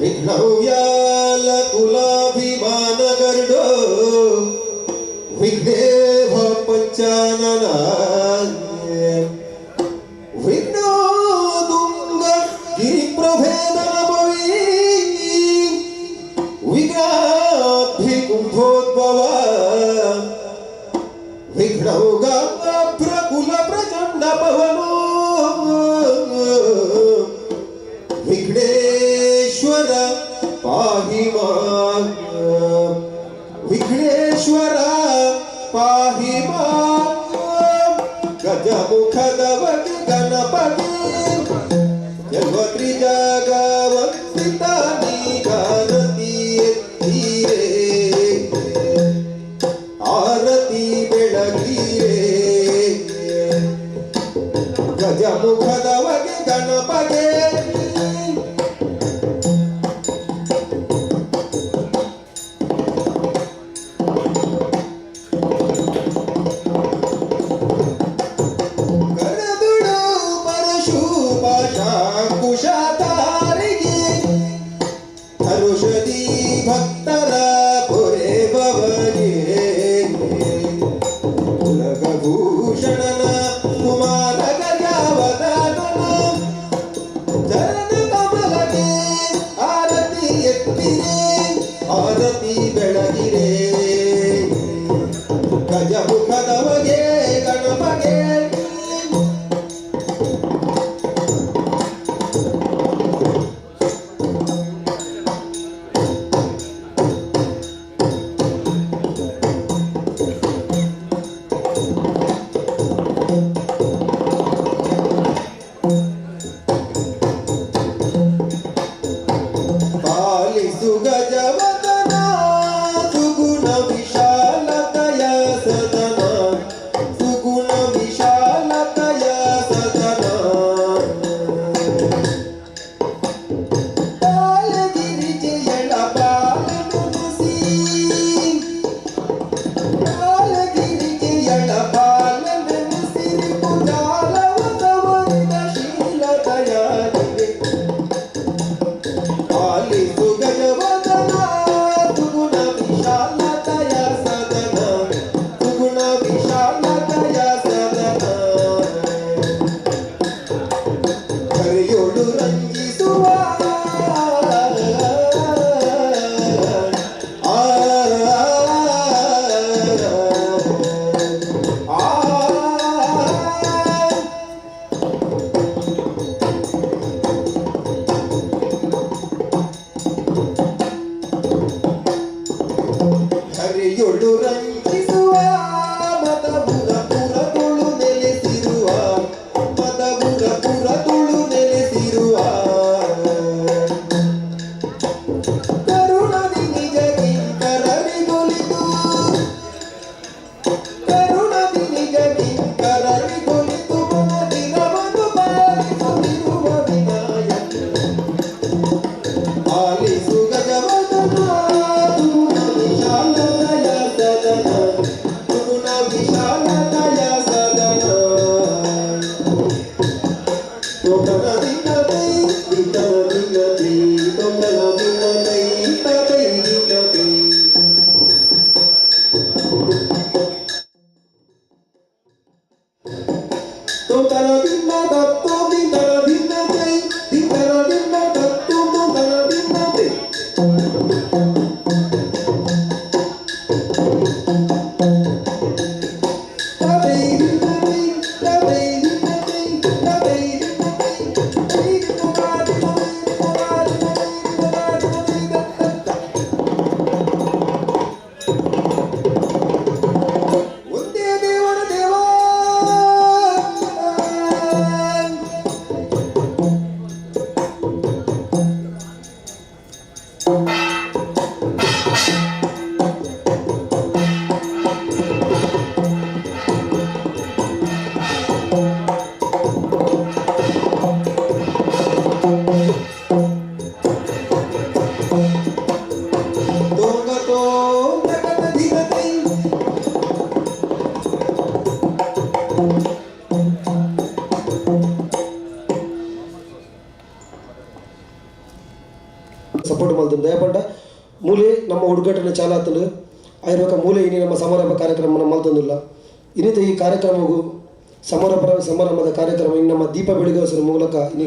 ವಿಘ್ನವ್ಯಾಲ ಕುಲಾಭಿಮಾನ ಗರುಡೋ ವಿಘ್ನೇವ ಪಂಚಾನನ ವಿಘ್ನೋದುಂಗ ಗಿರಿಪ್ರಭೇದನ ಭವಿ ವಿಘ್ನಾಭಿ ಕುಂಭೋದ್ಭವ ವಿಘ್ನೌಗಾಭ್ರಕುಲ ಪ್ರಚಂಡ ಪವನೋ ವಿಘ್ನೇಶ್ವರ ಪಾಹಿ ಮಾಂ ವಿಘ್ನೇಶ್ವರ ಪಾಹಿ ಮಾಂ. ಗಜಮುಖದವಗೆ ಗಣಪತಿ ಜಗತ್ರಿಜಾಗ ವಂದಿತ ನೀಗಾರತಿ ಎತ್ತೀರೇ, ಆರತಿ ಬೆಳಗೀರೇ. ಗಜಮುಖದವಗೆ ಗಣಪಗೆ. ಕರದುಡು ಪರಶು ಪಾಶಾಂಕುಶಧಾರಿಗೆ ಹರುಷದಿ ಭಕ್ತರ ಪೊರೆಬವಗೆ ಉಲಗಭೂಷಣನ ಕುಮಾರ ಗಜಾವದನನ ಚರಣ ಕಮಲಗೆ ಆರತಿ ಎತ್ತಿರೆ, ಆರತಿ ಬೆಳಗಿರೆ. ಗಜಮುಖದವಗೆ ಗಣಪಗೆ. ಪಾಲಿಸು ಗಜವದನ ಸುಗುಣ ವಿಶಾಲ ದಯಾ ಸದನ, ಸುಗುಣ ವಿಶಾಲ ದಯಾ ಸದನ. ಬಾಲಗಿರಿಜೆಯಳ ಬಾಲನುಸಿ, ಬಾಲಗಿರಿಜೆಯಳ ಬಾಲನೆನಿಸಿ ರಿಪುಜಾಲವ ಸವರಿದ ಶೀಲ ದಯಾನಿವೆ. ಪಾಲಿಸು ಗಜವದನ ಸುಗುಣ ವಿಶಾಲ ದಯಾ ಸದನ, ಸುಗುಣ ವಿಶಾಲ ದಯಾ ಸದನ. ಕರೆಯೋಳು ರಂಜಿಸುವ ಆ ಆ ಆ. ಹರಿಯೊಳು ರಂಜಿಸುವ ಮದಪುರ ಪುರದೊಳು ನೆಲೆಸಿರುವ, ಮದಪುರ ಪುರದೊಳು ನೆಲೆಸಿರುವ. ಕರುಣದಿ ನಿಜ ಕಿಂಕರರಿಗೊಲಿದು, ಕರುಣದಿ ನಿಜ ಕಿಂಕರರಿಗೊಲಿದು ಮನದಿರವನು ಪಾಲಿಸುತ್ತಿರುವ ವಿನಾಯಕ. ಆಲಿಸು ಗಜವದನ ಸುಗುಣ ವಿಶಾಲ ದಯಾ ಸದನ, ಸುಗುಣ ವಿಶಾಲ ದಯಾ ಸದನ. ತೋಟನ ದಿನದೈ ದಿನ ದಿನದೈ ತೋಟನ ದಿನದೈ ತದೈ ದಿನದೈ. ತೋಟನ ದಿನ ತತ್ತೋ ದಿನ ದಿನದೈ ದಿನ ದಿನ ತತ್ತೋ ತೋಟನ ದಿನದೈ ತದೈ ದಿನದೈ ತದೈ ದಿನದೈ ತದೈ ದಿನದೈ ತೈ ದಿನ. ಒಂದೇ ದೇವರ ದೇವ. ತೋಂಗ ತೋಂಗ ಧಿಗತೈ. ಸಪೋರ್ಟ್ ಮಲ್ತಂದು ದಯಪಂಡ ಮೂಲೆ ನಮ್ಮ ಉದ್ಘಾಟನೆ ಚಾಲಾತಂಡು ಆಯುರ್ವೇಕ ಮೂಲೆ ಇನಿ ನಮ್ಮ ಸಮಾರಂಭ ಕಾರ್ಯಕ್ರಮ ಮಲ್ತೊಂದಿಲ್ಲ. ಇನ್ನಿತ ಈ ಕಾರ್ಯಕ್ರಮವು ಸಮಾರಂಭದ ಕಾರ್ಯಕ್ರಮ ಇನ್ನು ನಮ್ಮ ದೀಪ ಬೆಳಗುವ ಮೂಲಕ ಇನಿ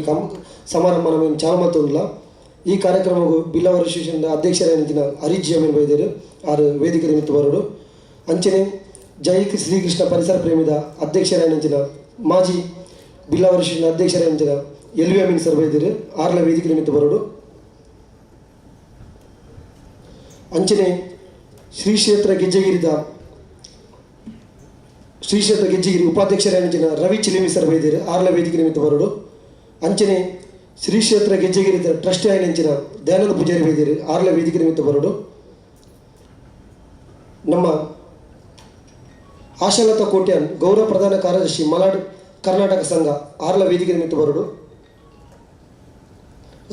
ಸಮಾರಂಭ ನಮ್ಮ ಇನ್ನು ಚಾಲು ಮಲ್ತೊಂದಿಲ್ಲ. ಈ ಕಾರ್ಯಕ್ರಮವು ಬಿಲ್ಲವ ಅಸೋಸಿಯೇಷನ್ ಅಧ್ಯಕ್ಷರಾದ ಹರೀಶ್ ಜಿ ಅಮೀನ್ ಬೈದೇರು ಆರು ವೇದಿಕೆ ನಿಮಿತ್ತ ಬರೋಡು. ಅಂಚನೆ ಜೈ ಶ್ರೀಕೃಷ್ಣ ಪರಿಸರ ಪ್ರೇಮಿದ ಅಧ್ಯಕ್ಷರಾದ ಮಾಜಿ ಬಿಲ್ಲವ ಅಸೋಸಿಯೇಷನ್ ಅಧ್ಯಕ್ಷರಾದ ಎಲ್ ವಿ ಅಮೀನ್ ಸರ್ ಬೈದೇರು ಆರ್ಲ ವೇದಿಕೆ ನಿಮಿತ್ತ ಬರೋಡು. ಅಂಚನೆ ಶ್ರೀ ಕ್ಷೇತ್ರ ಗೆಜ್ಜೆಗಿರಿದ ಶ್ರೀ ಕ್ಷೇತ್ರ ಗೆಜ್ಜೆಗಿರಿ ಉಪಾಧ್ಯಕ್ಷರಾದ ರವಿ ಚಿಲಿಮಿ ಸರ್ ಬೈದೇರು ಆರ್ಲ ವೇದಿಕೆ ನಿಮಿತ್ತ ಬರೋಡು. ಅಂಚನೆ ಶ್ರೀ ಕ್ಷೇತ್ರ ಗೆಜ್ಜೆಗಿರಿದ ಟ್ರಸ್ಟಿ ಆಯಿನಂಚಿನ ದಯಾನಂದ ಪೂಜಾರಿ ಬೈದೇರು ಆರ್ಲ ವೇದಿಕೆ ನಿಮಿತ್ತ ಬರೋಡು. ನಮ್ಮ ಆಶಾಲತಾ ಕೋಟ್ಯಾನ್ ಗೌರವ ಪ್ರಧಾನ ಕಾರ್ಯದರ್ಶಿ ಮಲಾಡ್ ಕರ್ನಾಟಕ ಸಂಘ ಆರ್ಲ ವೇದಿಕೆ ನಿಮಿತ್ತ ಬರೋಡು.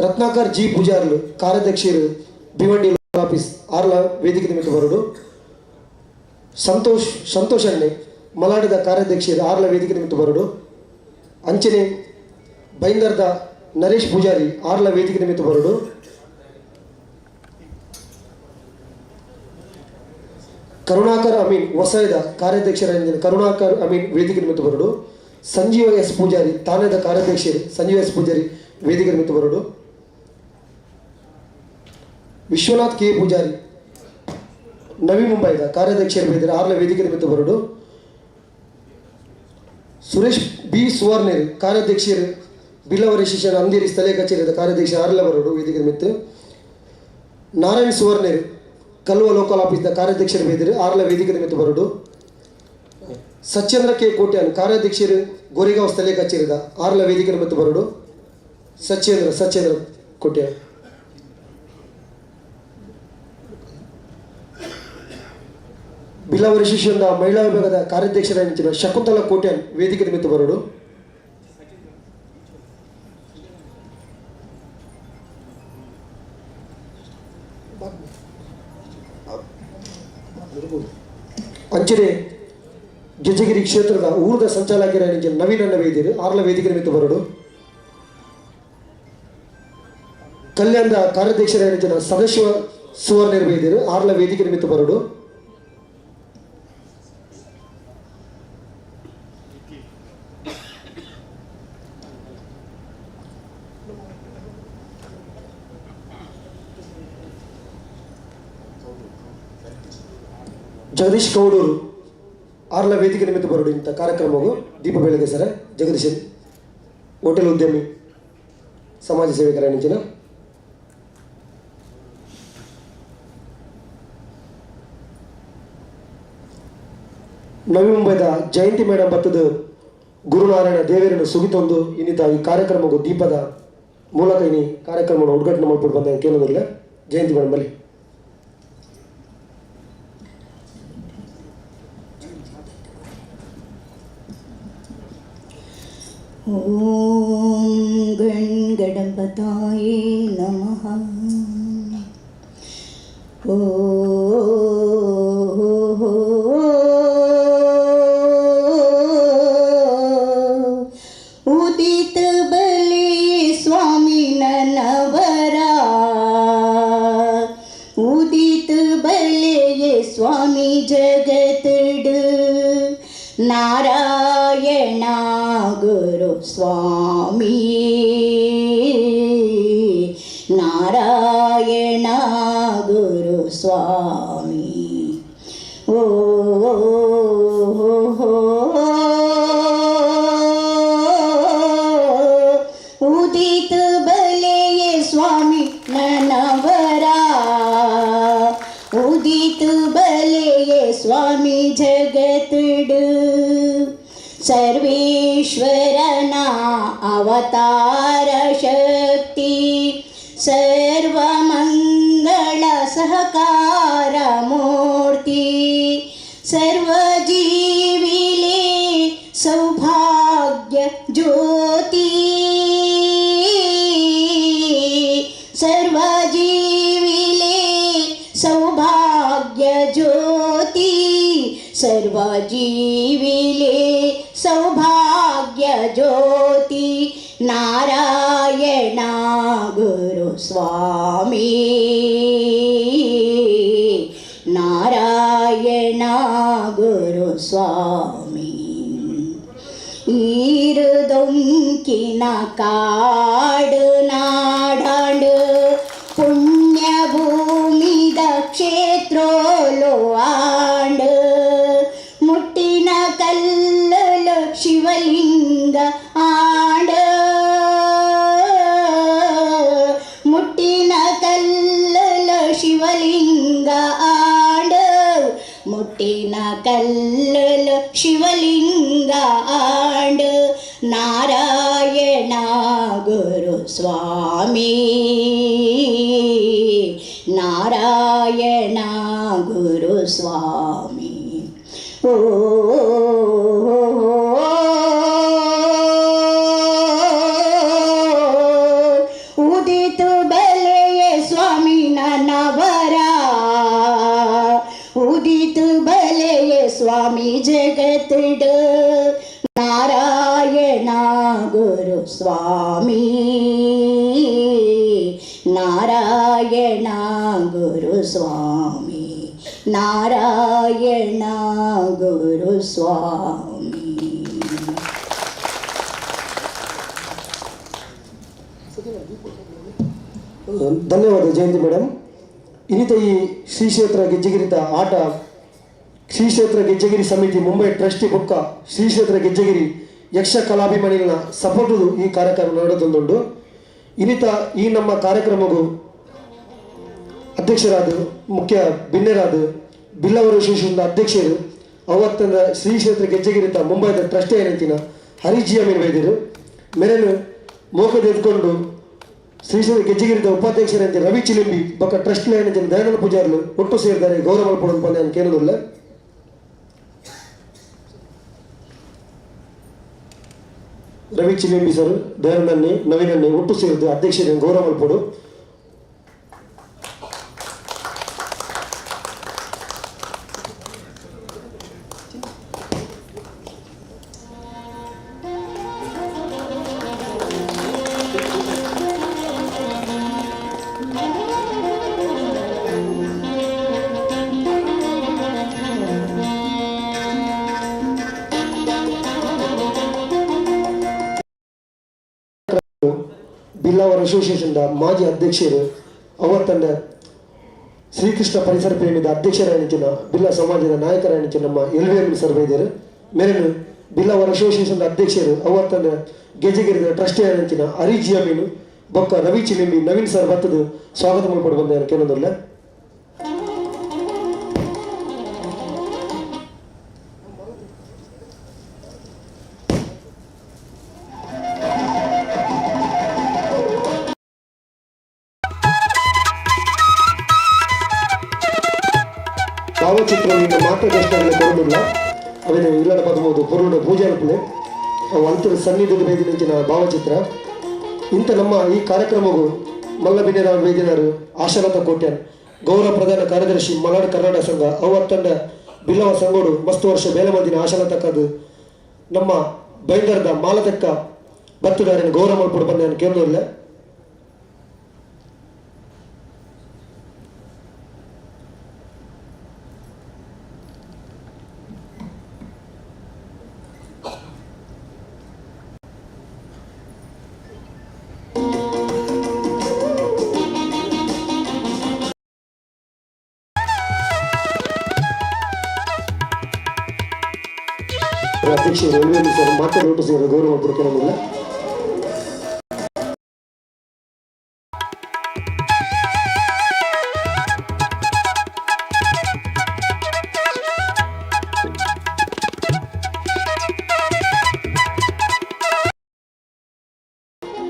ರತ್ನಾಕರ್ ಜಿ ಪೂಜಾರ್ಲು ಕಾರ್ಯಾಧ್ಯಕ್ಷರು ಭಿವಂಡಿ ಆಫೀಸ್ ಆರ್ಲ ವೇದಿಕೆ ನಿಮಿತ್ತ ಬರೋಡು. ಸಂತೋಷ್ ಸಂತೋಷ್ ಅಣ್ಣೆ ಮಲಾಡದ ಕಾರ್ಯಾಧ್ಯಕ್ಷರು ಆರ್ಲ ವೇದಿಕೆ ನಿಮಿತ್ತ ಬರೋಡು. ಅಂಚನೆ ಬೈಂದರ್ದ ನರೇಶ್ ಪೂಜಾರಿ ಆರ್ಲ ವೇದಿಕೆ ನಿಮಿತ್ತ ಬರೋಡು. ಕರುಣಾಕರ್ ಅಮೀನ್ ವಸಾಯದ ಕಾರ್ಯಾಧ್ಯಕ್ಷರಾದ ಕರುಣಾಕರ್ ಅಮೀನ್ ವೇದಿಕೆ ನಿಮಿತ್ತ ಬರೋಡು. ಸಂಜೀವ ಎಸ್ ಪೂಜಾರಿ ತಾನೇದ ಕಾರ್ಯಾಧ್ಯಕ್ಷರು ಸಂಜೀವ ಎಸ್ ಪೂಜಾರಿ ವೇದಿಕೆ ನಿಮಿತ್ತ ಬರೋಡು. ವಿಶ್ವನಾಥ್ ಕೆ ಪೂಜಾರಿ ನವಿ ಮುಂಬೈದ ಕಾರ್ಯಾಧ್ಯಕ್ಷರು ಬೈದರು ಆರ್ಲ ವೇದಿಕೆ ನಿಮಿತ್ತ ಬರೋಡು. ಸುರೇಶ್ ಬಿ ಸುವರ್ಣೇರ್ ಕಾರ್ಯಾಧ್ಯಕ್ಷರು ಬಿಲ್ಲವ ರಿಜಿಸ್ಟ್ರೇಷನ್ ಅಂದೇರಿ ಸ್ಥಳೀಯ ಕಚೇರಿಯ ಕಾರ್ಯಾಧ್ಯಕ್ಷ ಆರ್ಲ ಬರೋಡು ವೇದಿಕೆ ನಿಮಿತ್ತ. ನಾರಾಯಣ್ ಸುವರ್ಣೇರ್ ಕಲ್ವ ಲೋಕಲ್ ಆಫೀಸ್ನ ಕಾರ್ಯಾಧ್ಯಕ್ಷರು ಬೈದರು ಆರ್ಲ ವೇದಿಕೆ ನಿಮಿತ್ತ ಬರೋಡು. ಸತ್ಯೇಂದ್ರ ಕೆ ಕೋಟ್ಯಾನ್ ಕಾರ್ಯಾಧ್ಯಕ್ಷರು ಗೋರೆಗಾಂವ್ ಸ್ಥಳೀಯ ಕಚೇರಿದ ಆರ್ಲ ವೇದಿಕೆ ನಿಮಿತ್ತ ಬರೋಡು. ಸತ್ಯೇಂದ್ರ ಸತ್ಯೇಂದ್ರ ಕೋಟ್ಯಾನ್. ಬಿಲ್ಲವ ರಿಜಿಸ್ಟ್ರೇಷನ್ ಮಹಿಳಾ ವಿಭಾಗದ ಕಾರ್ಯಾಧ್ಯಕ್ಷರಾದ ಶಕುಂತಲಾ ಕೋಟ್ಯಾನ್ ವೇದಿಕೆ ನಿಮಿತ್ತ ಬರೋಡು. ಅಂಚನೆ ಗೆಜ್ಜೆಗಿರಿ ಕ್ಷೇತ್ರದ ಊರದ ಸಂಚಾಲಕರಾದ ನವೀನಣ್ಣ ವೇದಿರು ಆರ್ಲ ವೇದಿಕೆ ನಿಮಿತ್ತ ಬರೋಡು. ಕಲ್ಯಾಣದ ಕಾರ್ಯಾಧ್ಯಕ್ಷರಾದ ಸದಾಶಿವ ಸುವರ್ಣರ್ ವೇದಿರು ಆರ್ಲ ವೇದಿಕೆ ನಿಮಿತ್ತ ಬರೋಡು. ಜಗದೀಶ್ ಕೌಡೂರು ಆರ್ಲ ವೇದಿಕೆ ನಿಮಿತ್ತ ಬರೋಡು. ಇಂಥ ಕಾರ್ಯಕ್ರಮವು ದೀಪ ಬೆಳಗ್ಗೆ ಸರ ಜಗದೀಶ್ ಹೋಟೆಲ್ ಉದ್ಯಮಿ ಸಮಾಜ ಸೇವಕರ ನೆಂಚಿನ ನವಿ ಮುಂಬೈದ ಜಯಂತಿ ಮೇಡಮ್ ಬತ್ತದ ಗುರುನಾರಾಯಣ ದೇವರನ್ನು ಸುಗಿತೊಂದು ಇನ್ನಿತ ಈ ಕಾರ್ಯಕ್ರಮಕ್ಕೂ ದೀಪದ ಮೂಲಕ ಇನಿ ಕಾರ್ಯಕ್ರಮವನ್ನು ಉದ್ಘಾಟನೆ ಮಾಡ್ಬಿಟ್ಟು ಬಂದ ಕೇಳೋದಿಲ್ಲ. ಜಯಂತಿ ಮೇಡಮ್ ಬಲ್ಲಿ. ಓಂ ಗಣ್ ಗಣಪತಾಯೇ ನಮಃ. ಓ ಉದಿತ ಬಲಿ ಸ್ವಾಮಿ ನನವರ, ಉದಿತ ಬಲೆಯೇ ಸ್ವಾಮಿ ಜಗತ್ಡು ನಾರಾಯಣ ಗುರು ಸ್ವಾಮಿ, ನಾರಾಯಣ ಗುರು ಸ್ವಾಮಿ. ಓ ಉದಿತ ಬಲೆಯೇ ಸ್ವಾಮಿ ನನವರ, ಉದಿತ ಬಲೆಯೇ ಸ್ವಾಮಿ ಜಗತ್ಡು ಸರ್ವೇಶ್ವರನ ಅವತಾರ ಶಕ್ತಿ, ಸರ್ವಮಂಗಳ ಸಹಕಾರ ಮೂರ್ತಿ, ಸರ್ವಜೀವಿಲೆ ಸೌಭಾಗ್ಯ ಜ್ಯೋತಿ, ಸರ್ವಜೀವಿಲೆ ಸೌಭಾಗ್ಯ ಜ್ಯೋತಿ, ಸರ್ವಜೀವಿಲೆ ಸೌಭಾಗ್ಯ ಜ್ಯೋತಿ, ನಾರಾಯಣ ಗುರು ಗುರುಸ್ವಾಮಿ, ನಾರಾಯಣ ಗುರುಸ್ವಾಮಿ. ಈರುದೊಂಕಿನ ಕಾಡು ನಾಡಾಂಡು, ಪುಣ್ಯಭೂಮಿದ ಕ್ಷೇತ್ರೋಲು ಆಂಡು, ಮುಟ್ಟಿನ ಕಲ್ಲುಲು ಶಿವಲಿಂಗ ಆಂಡು, ಮುಟ್ಟಿನ ಕಲ್ಲುಲು ಶಿವಲಿಂಗ ಆಂಡು, ಮುಟ್ಟಿನ ಕಲ್ಲುಲು ಶಿವಲಿಂಗ ಆಂಡು. ನಾರಾಯಣ ಗುರುಸ್ವಾಮಿ, ನಾರಾಯಣ ಗುರುಸ್ವಾಮಿ. ಓ ಉದಿತು ಬಲೆಯ ಸ್ವಾಮಿ ನನ್ನವರ, ಉದಿತು ಬಲೆಯ ಸ್ವಾಮಿ ಜಗತ್ತಿಡು. ನಾರಾಯಣ ಗುರುಸ್ವಾಮಿ, ನಾರಾಯಣ ಗುರುಸ್ವಾಮಿ, ನಾರಾಯಣ ಗುರುಸ್ವಾಮಿ. ಧನ್ಯವಾದ ಜಯಂತಿ ಮೇಡಮ್. ಇನ್ನಿತ ಈ ಶ್ರೀ ಕ್ಷೇತ್ರ ಗೆಜ್ಜೆಗಿರಿತ ಆಟ ಶ್ರೀ ಕ್ಷೇತ್ರ ಗೆಜ್ಜೆಗಿರಿ ಸಮಿತಿ ಮುಂಬೈ ಟ್ರಸ್ಟಿ ಬೊಕ್ಕ ಶ್ರೀ ಕ್ಷೇತ್ರ ಗೆಜ್ಜೆಗಿರಿ ಯಕ್ಷ ಕಲಾಭಿಮಾನಿಗಳ ಸಪೋರ್ಟು ಈ ಕಾರ್ಯಕ್ರಮ ನಡೆದೊಂದುಂಡು. ಇನ್ನಿತ ಈ ನಮ್ಮ ಕಾರ್ಯಕ್ರಮಗೂ ಅಧ್ಯಕ್ಷರಾದ ಮುಖ್ಯ ಬಿನ್ನೆರಾದ ಬಿಲ್ಲವರು ಅಸೋಸಿಯೇಷನ್ ಅಧ್ಯಕ್ಷರು ಅವತ್ತಂದ ಶ್ರೀ ಕ್ಷೇತ್ರ ಗೆಜ್ಜೆಗಿರಿತ ಮುಂಬೈದ ಟ್ರಸ್ಟಿ ಏನಂತಿನ ಹರಿಜಿ ಅಮೀನ್ ವೈದ್ಯರು ಮೆರೆನು ಮೋಕದ ಎದ್ಕೊಂಡು ಶ್ರೀ ಕ್ಷೇತ್ರ ಗೆಜ್ಜೆಗಿರಿತ ಉಪಾಧ್ಯಕ್ಷರಂತೆ ರವಿ ಚಿಲಿಂಬಿ ಬೊಕ್ಕ ಟ್ರಸ್ಟ್ ಏನಂತಿನ ದಯಾನಂದ ಪೂಜಾರ್ಲು ಒಟ್ಟು ಸೇರಿದ್ದಾರೆ ಗೌರವ ಮಲ್ಪೊಡು ಪಂದ್ ಯಾನ್ ಕೇನೊಂದುಲ್ಲೆ. ರವಿ ಚಿಲಿಂಬಿ ಸರ್, ದಯಾನಂದನ್ನಿ, ನವೀನನ್ನಿ ಒಟ್ಟು ಸೇರಿದ್ದು ಅಧ್ಯಕ್ಷರಿಗೆ ಗೌರವ ಮಲ್ಪೊಡು. ಬಿಲ್ಲಾವರ ಅಸೋಸಿಯೇಷನ್ ಮಾಜಿ ಅಧ್ಯಕ್ಷರು ಅವತ್ತಂಡ ಶ್ರೀಕೃಷ್ಣ ಪರಿಸರ ಪ್ರೇಮಿದ ಅಧ್ಯಕ್ಷರಾಣಿಚಿನ ಬಿಲ್ಲ ಸಮಾಜದ ನಾಯಕರಾಣಿಚಿನ ನಮ್ಮ ಎಲ್ ವಿ ಎಂ ಸರ್ ವೈದ್ಯರು ಮೇರೆನು ಬಿಲ್ಲವರ ಅಸೋಸಿಯೇಷನ್ ಅಧ್ಯಕ್ಷರು ಅವತ್ತಂಡ ಗೆಜೆಗಿರಿದ ಟ್ರಸ್ಟಿ ಆನಿಂಚಿನ ಹರಿಜಿ ಅಮೀನು ಬೊಕ್ಕ ರವಿ ಚಿಲಿಂಬಿ, ನವೀನ್ ಸರ್ ಬತ್ತದು ಸ್ವಾಗತ ಮಲ್ಪೊಡು ಬಂದ ಕೇಳೋದಿಲ್ಲ. ಭಾವಚಿತ್ರದಿಂದ ಮಾತ್ರ ಕಷ್ಟಗಳು ಕೊಡಲಿಲ್ಲ ಅವೇನು ಇಲ್ಲಡ ಪದಬಹುದು ಪೊರುಡ ಪೂಜೆ ಅನುಕೂಲ ಅವು ಅಂತರ ಸನ್ನಿಧಿ ವೇದಿನ ಭಾವಚಿತ್ರ. ಇಂಥ ನಮ್ಮ ಈ ಕಾರ್ಯಕ್ರಮವು ಮಲ್ಲಬಿನ್ಯರಾವ್ ವೇದಿನರು ಆಶಾಲತಾ ಕೋಟ್ಯಾನ್, ಗೌರವ ಪ್ರಧಾನ ಕಾರ್ಯದರ್ಶಿ ಮಲಾಡ್ ಕರ್ನಾಟಕ ಸಂಘ ಅವತ್ತಂಡ ಬಿಲ್ಲವ ಸಂಗೋಡು ಮಸ್ತು ವರ್ಷ ಬೇಲೆ ಮಲ್ದಿನ ಆಶಾಲತಕ್ಕದು ನಮ್ಮ ಬೈಂದರ್ದ ಮಾಲತಕ್ಕ ಬತ್ತುದಾರಿನ ಗೌರವ ಮಲ್ಪೊಡು ಬಂದ ಕೇಂದ್ರದಲ್ಲೇ. ಅಧ್ಯಕ್ಷರು ಎಲ್ ವಿ ಸರ್ ಮಾತಾಡಿ ಸೇರಿದ ಗೌರವ ಮಲ್ಪೊಡು ಕೇಳೋದಿಲ್ಲ.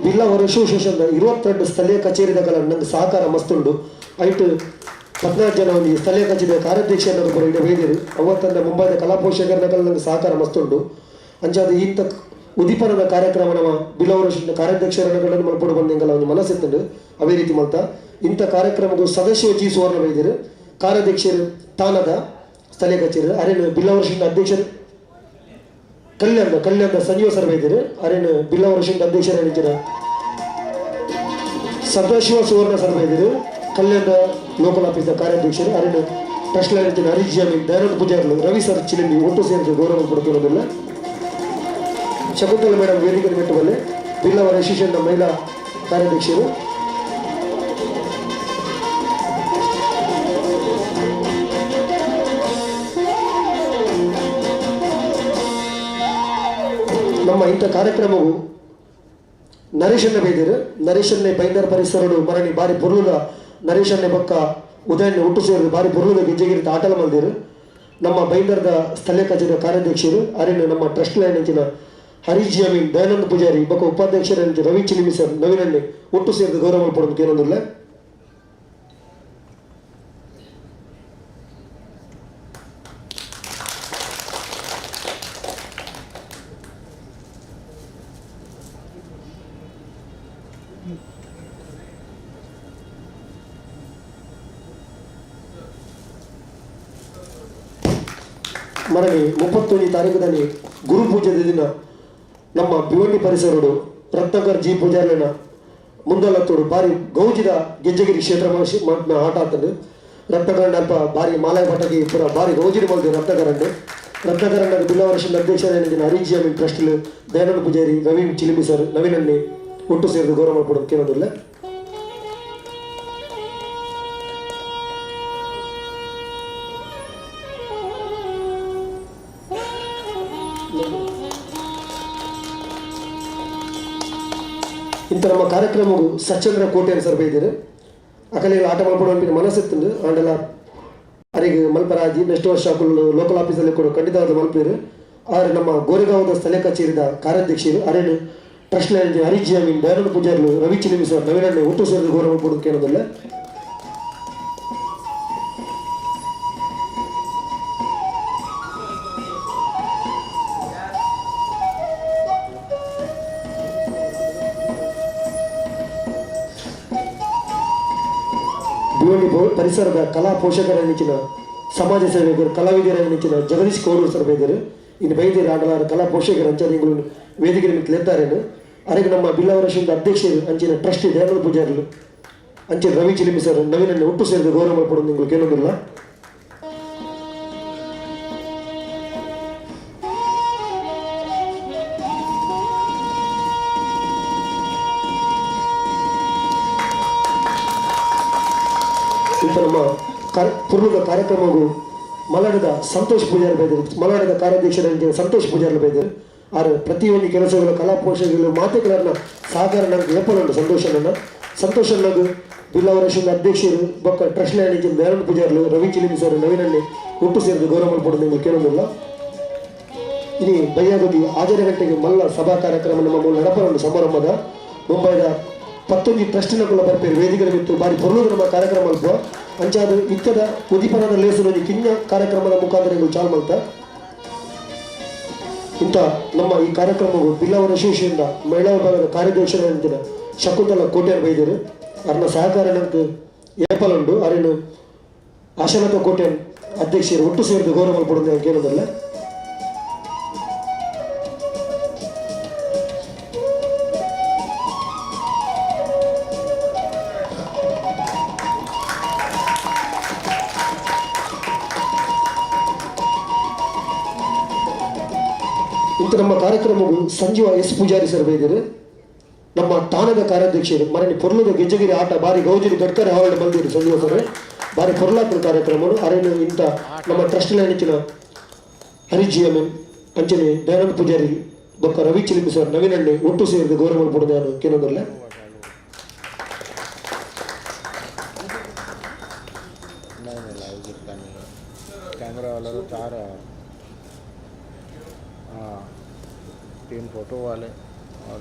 ಬಿಲ್ಲವರ ಅಸೋಸಿಯೇಷನ್ 22 ಸ್ಥಳೀಯ ಕಚೇರಿದ ನಂಗೆ ಸಹಕಾರ ಮಸ್ತುಂಡು. ಐಟ್ 14 ಜನ ಒಂದು ಸ್ಥಳೀಯ ಕಚೇರಿಯ ಕಾರ್ಯಾಧ್ಯಕ್ಷರನ್ನು ಕೂಡ ಇಡ ವೇದಿರು ಅವತ್ತಂದ ಮುಂಬೈದ ಕಲಾಪೋಷಕರ ನಂಗೆ ಸಹಕಾರ ಮಸ್ತುಂಡು. ಅಂಚಾದ ಈತ ಉದ್ದೀಪನದ ಕಾರ್ಯಕ್ರಮ ನಮ್ಮ ಬಿಲ್ಲವರ ಕಾರ್ಯಾಧ್ಯಕ್ಷರನ್ನು ಮಲ್ಪೊಡು ಬಂದಿಂಗಲ ಒಂದು ಮನಸ್ಸಿತ್ತಂಡು ಅವೇ ರೀತಿ ಮಲ್ತ. ಇಂಥ ಕಾರ್ಯಕ್ರಮಕ್ಕೂ ಸದಸ್ಯ ಜಿ ಸುವರ್ಣ ವೈದ್ಯರು ಕಾರ್ಯಾಧ್ಯಕ್ಷರು ತಾನದ ಸ್ಥಳೀಯ ಕಚೇರಿ ಅರೇನು ಬಿಲ್ಲವರ ಅಧ್ಯಕ್ಷರು ಕಲ್ಯಾಣದ ಕಲ್ಯಾಣದ ಸಂಜೀವ ಸರ್ ವೈದ್ಯರು ಅರೇನು ಬಿಲ್ಲವರ ಅಧ್ಯಕ್ಷರ ಹೇಳಿದ್ದಾರೆ. Sadashiva ಸುವರ್ಣ sir ಬೈದಿರು ಕಲ್ಯಾಣ local ಆಫೀಸ್ದ ಕಾರ್ಯಾಧ್ಯಕ್ಷರು ಅರಿನ ಟ್ರಸ್ಟ್ ಲೈನ್ ಹರೀಶ್ ಜಮೀನ್ ದಯಾನಂದ ಪೂಜಾರ್ಲು ರವಿ ಸರ್ ಚಿಲಿಂಬಿ ಒಟ್ಟು ಸೇರಿದ ಗೌರವ ಕೊಡ್ತಿರೋದಿಲ್ಲ. ಶಕುಂತಲ ಮೇಡಮ್ ವೇದಿಕೆ ಮೆಟ್ಟುವಲ್ಲಿ ಬಿಲ್ಲವರ ಅಸೋಸಿಯೇಷನ್ನ ಮಹಿಳಾ ಕಾರ್ಯಾಧ್ಯಕ್ಷರು. ನಮ್ಮ ಇಂಥ ಕಾರ್ಯಕ್ರಮವು ನರೇಶನ್ನ ಬೈದಿರು ನರೇಶನ್ನೇ ಬೈಂದರ್ ಪರಿಸರಡು ಮರಣಿ ಬಾರಿ ಪೊರ್ಲುದ ನರೇಶನ್ನೇ ಬೊಕ್ಕ ಉದಯಣ್ಣ ಒಟ್ಟು ಸೇರಿದ ಬಾರಿ ಪೊರ್ಲುದ ಗೆಜ್ಜೆಗಿರಿತ ಆಟಲ ಮಲ್ದಿರು. ನಮ್ಮ ಬೈಂದರ್ದ ಸ್ಥಳೀಯ ಕಚೇರಿಯ ಕಾರ್ಯಾಧ್ಯಕ್ಷರು ಅರಿನ ನಮ್ಮ ಟ್ರಸ್ಟ್ ಲೈನ್ ಅಂಚಿನ ಹರೀಶ್ ಜಮೀನ್ ದಯಾನಂದ ಪೂಜಾರಿ ಬೊಕ್ಕ ಉಪಾಧ್ಯಕ್ಷರ ರವಿ ಚಿಲಿಮಿ ಸರ್ ನವೀನಣ್ಣೆ ಒಟ್ಟು ಸೇರಿದ ಗೌರವ ಪಡೋದು ಕೇಳೋದಿಲ್ಲ. ಮರಳಿ 31 ತಾರೀಕುದಲ್ಲಿ ಗುರು ಪೂಜೆದ ದಿನ ನಮ್ಮ ಭಿವಂಡಿ ಪರಿಸರಡು ರತ್ನಾಕರ್ ಜಿ ಪೂಜಾರಿನ ಮುಂದಲತ್ತೋಡು ಬಾರಿ ಗೌಜಿದ ಗೆಜ್ಜೆಗಿರಿ ಕ್ಷೇತ್ರ ಆಟ ಆತಂದು ರತ್ನಾಕರಣ್ಣ ಅಲ್ಪ ಬಾರಿ ಮಾಲಾಯ ಪಟಕಿ ಪೂರ ಬಾರಿ ಗೌಜಿಡಿ ಮಲ್ದು ರತ್ನಾಕರಣ್ಣ ರತ್ನಾಕರಣ್ಣ ಬಿಲ್ಲವ ವರ್ಷದ ಅಧ್ಯಕ್ಷರಾದ ಹರೀಶ್ ಅಮೀನ್ ಟ್ರಸ್ಟ್ ದಯಾನಂದ ಪೂಜಾರಿ ರವಿ ಚಿಲಿಮಿ ಸರ್ ನವೀನಣ್ಣೆ ಒಟ್ಟು ಸೇರಿದ ಗೌರವ ಮಾಡ್ಕೊಡೋದು ಕೇಳೋದಿಲ್ಲ. ಇಂಥ ನಮ್ಮ ಕಾರ್ಯಕ್ರಮವು ಸಚಂದ್ರ ಕೋಟೆಯನ್ನು ಸರ್ ಬೈದಿರು ಅಕಲಿ ಆಟ ಮಲ್ಪಡ ಮನಸ್ಸಿತ್ತು ಆಂಡಲ ಅರಿಗೆ ಮಲ್ಪರಾಜಿ ನೆಕ್ಸ್ಟ್ ವರ್ಷ ಲೋಕಲ್ ಆಫೀಸಲ್ಲಿ ಕೂಡ ಖಂಡಿತವಾದ ಮಲ್ಪೀರು. ಆದರೆ ನಮ್ಮ ಗೋರೆಗಾಂವದ ಸ್ಥಳೀಯ ಕಚೇರಿದ ಕಾರ್ಯಾಧ್ಯಕ್ಷರು ಅರೇನು ಟ್ರಸ್ಟ್ ಹರೀಶ್ ಅಮೀನ್ ದಯಾನಂದ ಪೂಜಾರ್ಲು ರವಿ ಚಿಲಿಮಿ ಸರ್ ನವೀನಣ್ಣೆ ಒಟ್ಟು ಸೇರಿದ ಗೌರವ ಕೊಡೋದು ಕೇಳೋದಿಲ್ಲ. ಭಿವಂಡಿ ಪರಿಸರದ ಕಲಾ ಪೋಷಕರ ನೆಚ್ಚಿನ ಸಮಾಜ ಸೇವಕರು ಕಲಾವಿದರ ನೆಚ್ಚಿನ ಜಗದೀಶ್ ಕೌರೂರ್ ಸರ್ ಬೈದರು ಇನ್ನು ಬೈದಿರು ಆಡಲಾರ ಕಲಾ ಪೋಷಕರು ಅಂಚನೆ ವೇದಿಕೆ ನಿಮಿತ್ತ ಅರೆಗೆ ನಮ್ಮ ಬಿಲ್ಲವರ ಅಧ್ಯಕ್ಷರು ಅಂಚಿನ ಟ್ರಸ್ಟಿ ದಯಾನಂದ ಪೂಜಾರಿಲು ಅಂಚಿನ ರವಿ ಚಿಲಿಮಿ ಸರ್ ನವೀನನ್ನು ಒಟ್ಟು ಸೇರಿದ ಗೌರವ ಪಡೋದು ನಿಮಗೆ ಕೇಳೋದಿಲ್ಲ. ಇಂಥ ನಮ್ಮ ಪೂರ್ವದ ಕಾರ್ಯಕ್ರಮವು ಮಲಡದ ಸಂತೋಷ್ ಪೂಜಾರಿ ಬೈದರು ಮಲಡದ ಕಾರ್ಯಾಧ್ಯಕ್ಷರ ಸಂತೋಷ್ ಪೂಜಾರಿ ಬೈದರು ಆರು ಪ್ರತಿಯೊಂದು ಕೆಲಸಗಳು ಕಲಾ ಪೋಷಕರು ಮಾತೆಗಳನ್ನ ಸಹಕಾರ ನನಗೆ ಏಪಲುಂಡು ಸಂತೋಷನನ್ನ ಸಂತೋಷನ್ನದು ಬಿಲ್ಲವರ ಅಧ್ಯಕ್ಷರು ಬೊಕ್ಕ trust line Dayananda ಪೂಜಾರ್ಲು Ravi Chilimi sir ನವೀನಣ್ಣೆ ಒಟ್ಟು ಸೇರಿದ ಗೌರವ ಮಲ್ಪೊಡು ನಿಮಗೆ ಕೇಳೋದಿಲ್ಲ. ಇನಿ ಬಯ್ಯಾಗುದಿ 6 ಗಂಟೆಗೆ ಮಲ್ಲ ಸಭಾ ಕಾರ್ಯಕ್ರಮ ನಮ್ಮ ಮೂಲ ನಡಪರನ್ನು ಸಮಾರಂಭದ ಮುಂಬೈದ 19 ಟ್ರಸ್ಟಿನ ಕುಲ ಬರ್ಪೇರು ವೇದಿಕೆ ಬಿತ್ತು ಬಾರಿ ಪೊರ್ಲುದ ನಮ್ಮ ಕಾರ್ಯಕ್ರಮ ಅಲ್ಪ ಅಂಚಾದ ಇತ್ತದ ಉದೀಪನದ ಲೇಸು ಕಿನ್ನ ಕಾರ್ಯಕ್ರಮದ ಮುಖಾಂತರ ನೀವು ಚಾಲು ಮಲ್ತ ಇಂಥ ನಮ್ಮ ಈ ಕಾರ್ಯಕ್ರಮವು ಬಿಲ್ಲವರ ಅಸೋಸಿಯೇಷನ್ ಮಹಿಳಾ ವಿಭಾಗದ ಕಾರ್ಯದರ್ಶಿಯಾದಂತಿನ ಶಕುಂತಲ ಕೋಟ್ಯಾರ್ ಬೈದರು ಅರ್ನ ಸಹಕಾರ ನಂಗೆ ಏಪಲುಂಡು ಅರಿನು ಆಶಾಲತಾ ಕೋಟ್ಯಾನ್ ಅಧ್ಯಕ್ಷರು ಒಟ್ಟು ಸೇರಿದ ಗೌರವ ಕೊಡೋದು ಕೇಳೋದಲ್ಲ. ಇಂಥ ನಮ್ಮ ಕಾರ್ಯಕ್ರಮವು ಸಂಜೀವ ಎಸ್ ಪೂಜಾರಿ ಸರ್ ಬೈದರು ನಮ್ಮ ತಾಣದ ಕಾರ್ಯಾಧ್ಯಕ್ಷರು ಮರಣಿ ಪೊರ್ಲದ ಗೆಜ್ಜೆಗಿರಿ ಆಟ ಬಾರಿ ಗೌಜಿರಿ ಗಡ್ಕರಿ ಅವಾರ್ಡ್ ಬಂದಿರು ಸಂಜೀವ ಸರ್ ಬಾರಿ ಪೊರ್ಲಾತ್ರ ಕಾರ್ಯಕ್ರಮಗಳು ಅರೇನು ಇಂಥ ನಮ್ಮ ಟ್ರಸ್ಟ್ ನೆಚ್ಚಿನ ಹರೀಶ್ ಜಿ ಎಂ ಅಂಚನೆ ದಯಾನಂದ ಪೂಜಾರಿ ಬೊಕ್ಕ ರವಿ ಚಿಲಿಮಿ ಸರ್ ನವೀನಣ್ಣೆ ಒಟ್ಟು ಸೇರಿದ ಗೌರವ ಪಡೆದ ಕೇಳೋದಲ್ಲ. कैमरा वाला तो चार है, हाँ 3 फोटो वाले और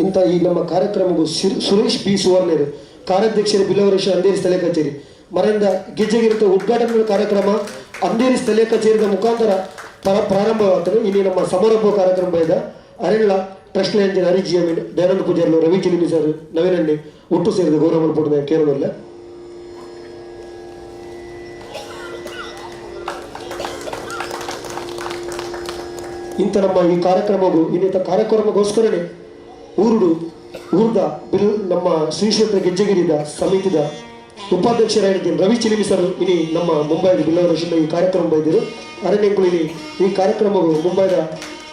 ಇಂಥ ಈ ನಮ್ಮ ಕಾರ್ಯಕ್ರಮವು ಸುರೇಶ್ ಬಿ ಸುವರ್ಣರು ಕಾರ್ಯಾಧ್ಯಕ್ಷರು ಬಿಲ್ಲವರೇಶ ಅಂಧೇರಿ ಸ್ಥಳೀಯ ಕಚೇರಿ ಮರೆಯಿಂದ ಗೆಜ್ಜೆಗಿರಿತ ಉದ್ಘಾಟನೆ ಕಾರ್ಯಕ್ರಮ ಅಂಧೇರಿ ಸ್ಥಳೀಯ ಕಚೇರಿಯ ಮುಖಾಂತರ ಪ್ರಾರಂಭವಾಗ್ತದೆ. ಇಲ್ಲಿ ನಮ್ಮ ಸಮಾರಂಭ ಕಾರ್ಯಕ್ರಮ ಇದೆ. ಅರೆಳ್ಳ trust line Harish G Amin Dayananda ಪೂಜಾರ್ಲು ರವಿ ಚಿಲಿಮಿ ಸರ್ ನವೀನಣ್ಣೆ ಒಟ್ಟು ಸೇರಿದ ಗೌರವ ಪಡೆದ ಕೇಳೋದಿಲ್ಲ. ಇಂಥ ನಮ್ಮ ಈ ಕಾರ್ಯಕ್ರಮವು ಇನ್ನಿತ ಕಾರ್ಯಕ್ರಮಕ್ಕೋಸ್ಕರನೇ ಊರುಡು ಊರ್ದ ಬಿಲ್ ನಮ್ಮ ಶ್ರೀ ಕ್ಷೇತ್ರ ಗೆಜ್ಜೆಗಿರಿದ ಸಮಿತಿದ ಉಪಾಧ್ಯಕ್ಷರಾಗಿದ್ದ ರವಿ ಚಿಲಿಮಿ ಸರ್ ಇನಿ ನಮ್ಮ ಮುಂಬೈದ ಬಿಲ್ಲವರ ಈ ಕಾರ್ಯಕ್ರಮ ಬೈದಿರು. ಅರಣ್ಯಂಕುಲು ಇನಿ ಈ ಕಾರ್ಯಕ್ರಮವು ಮುಂಬೈದ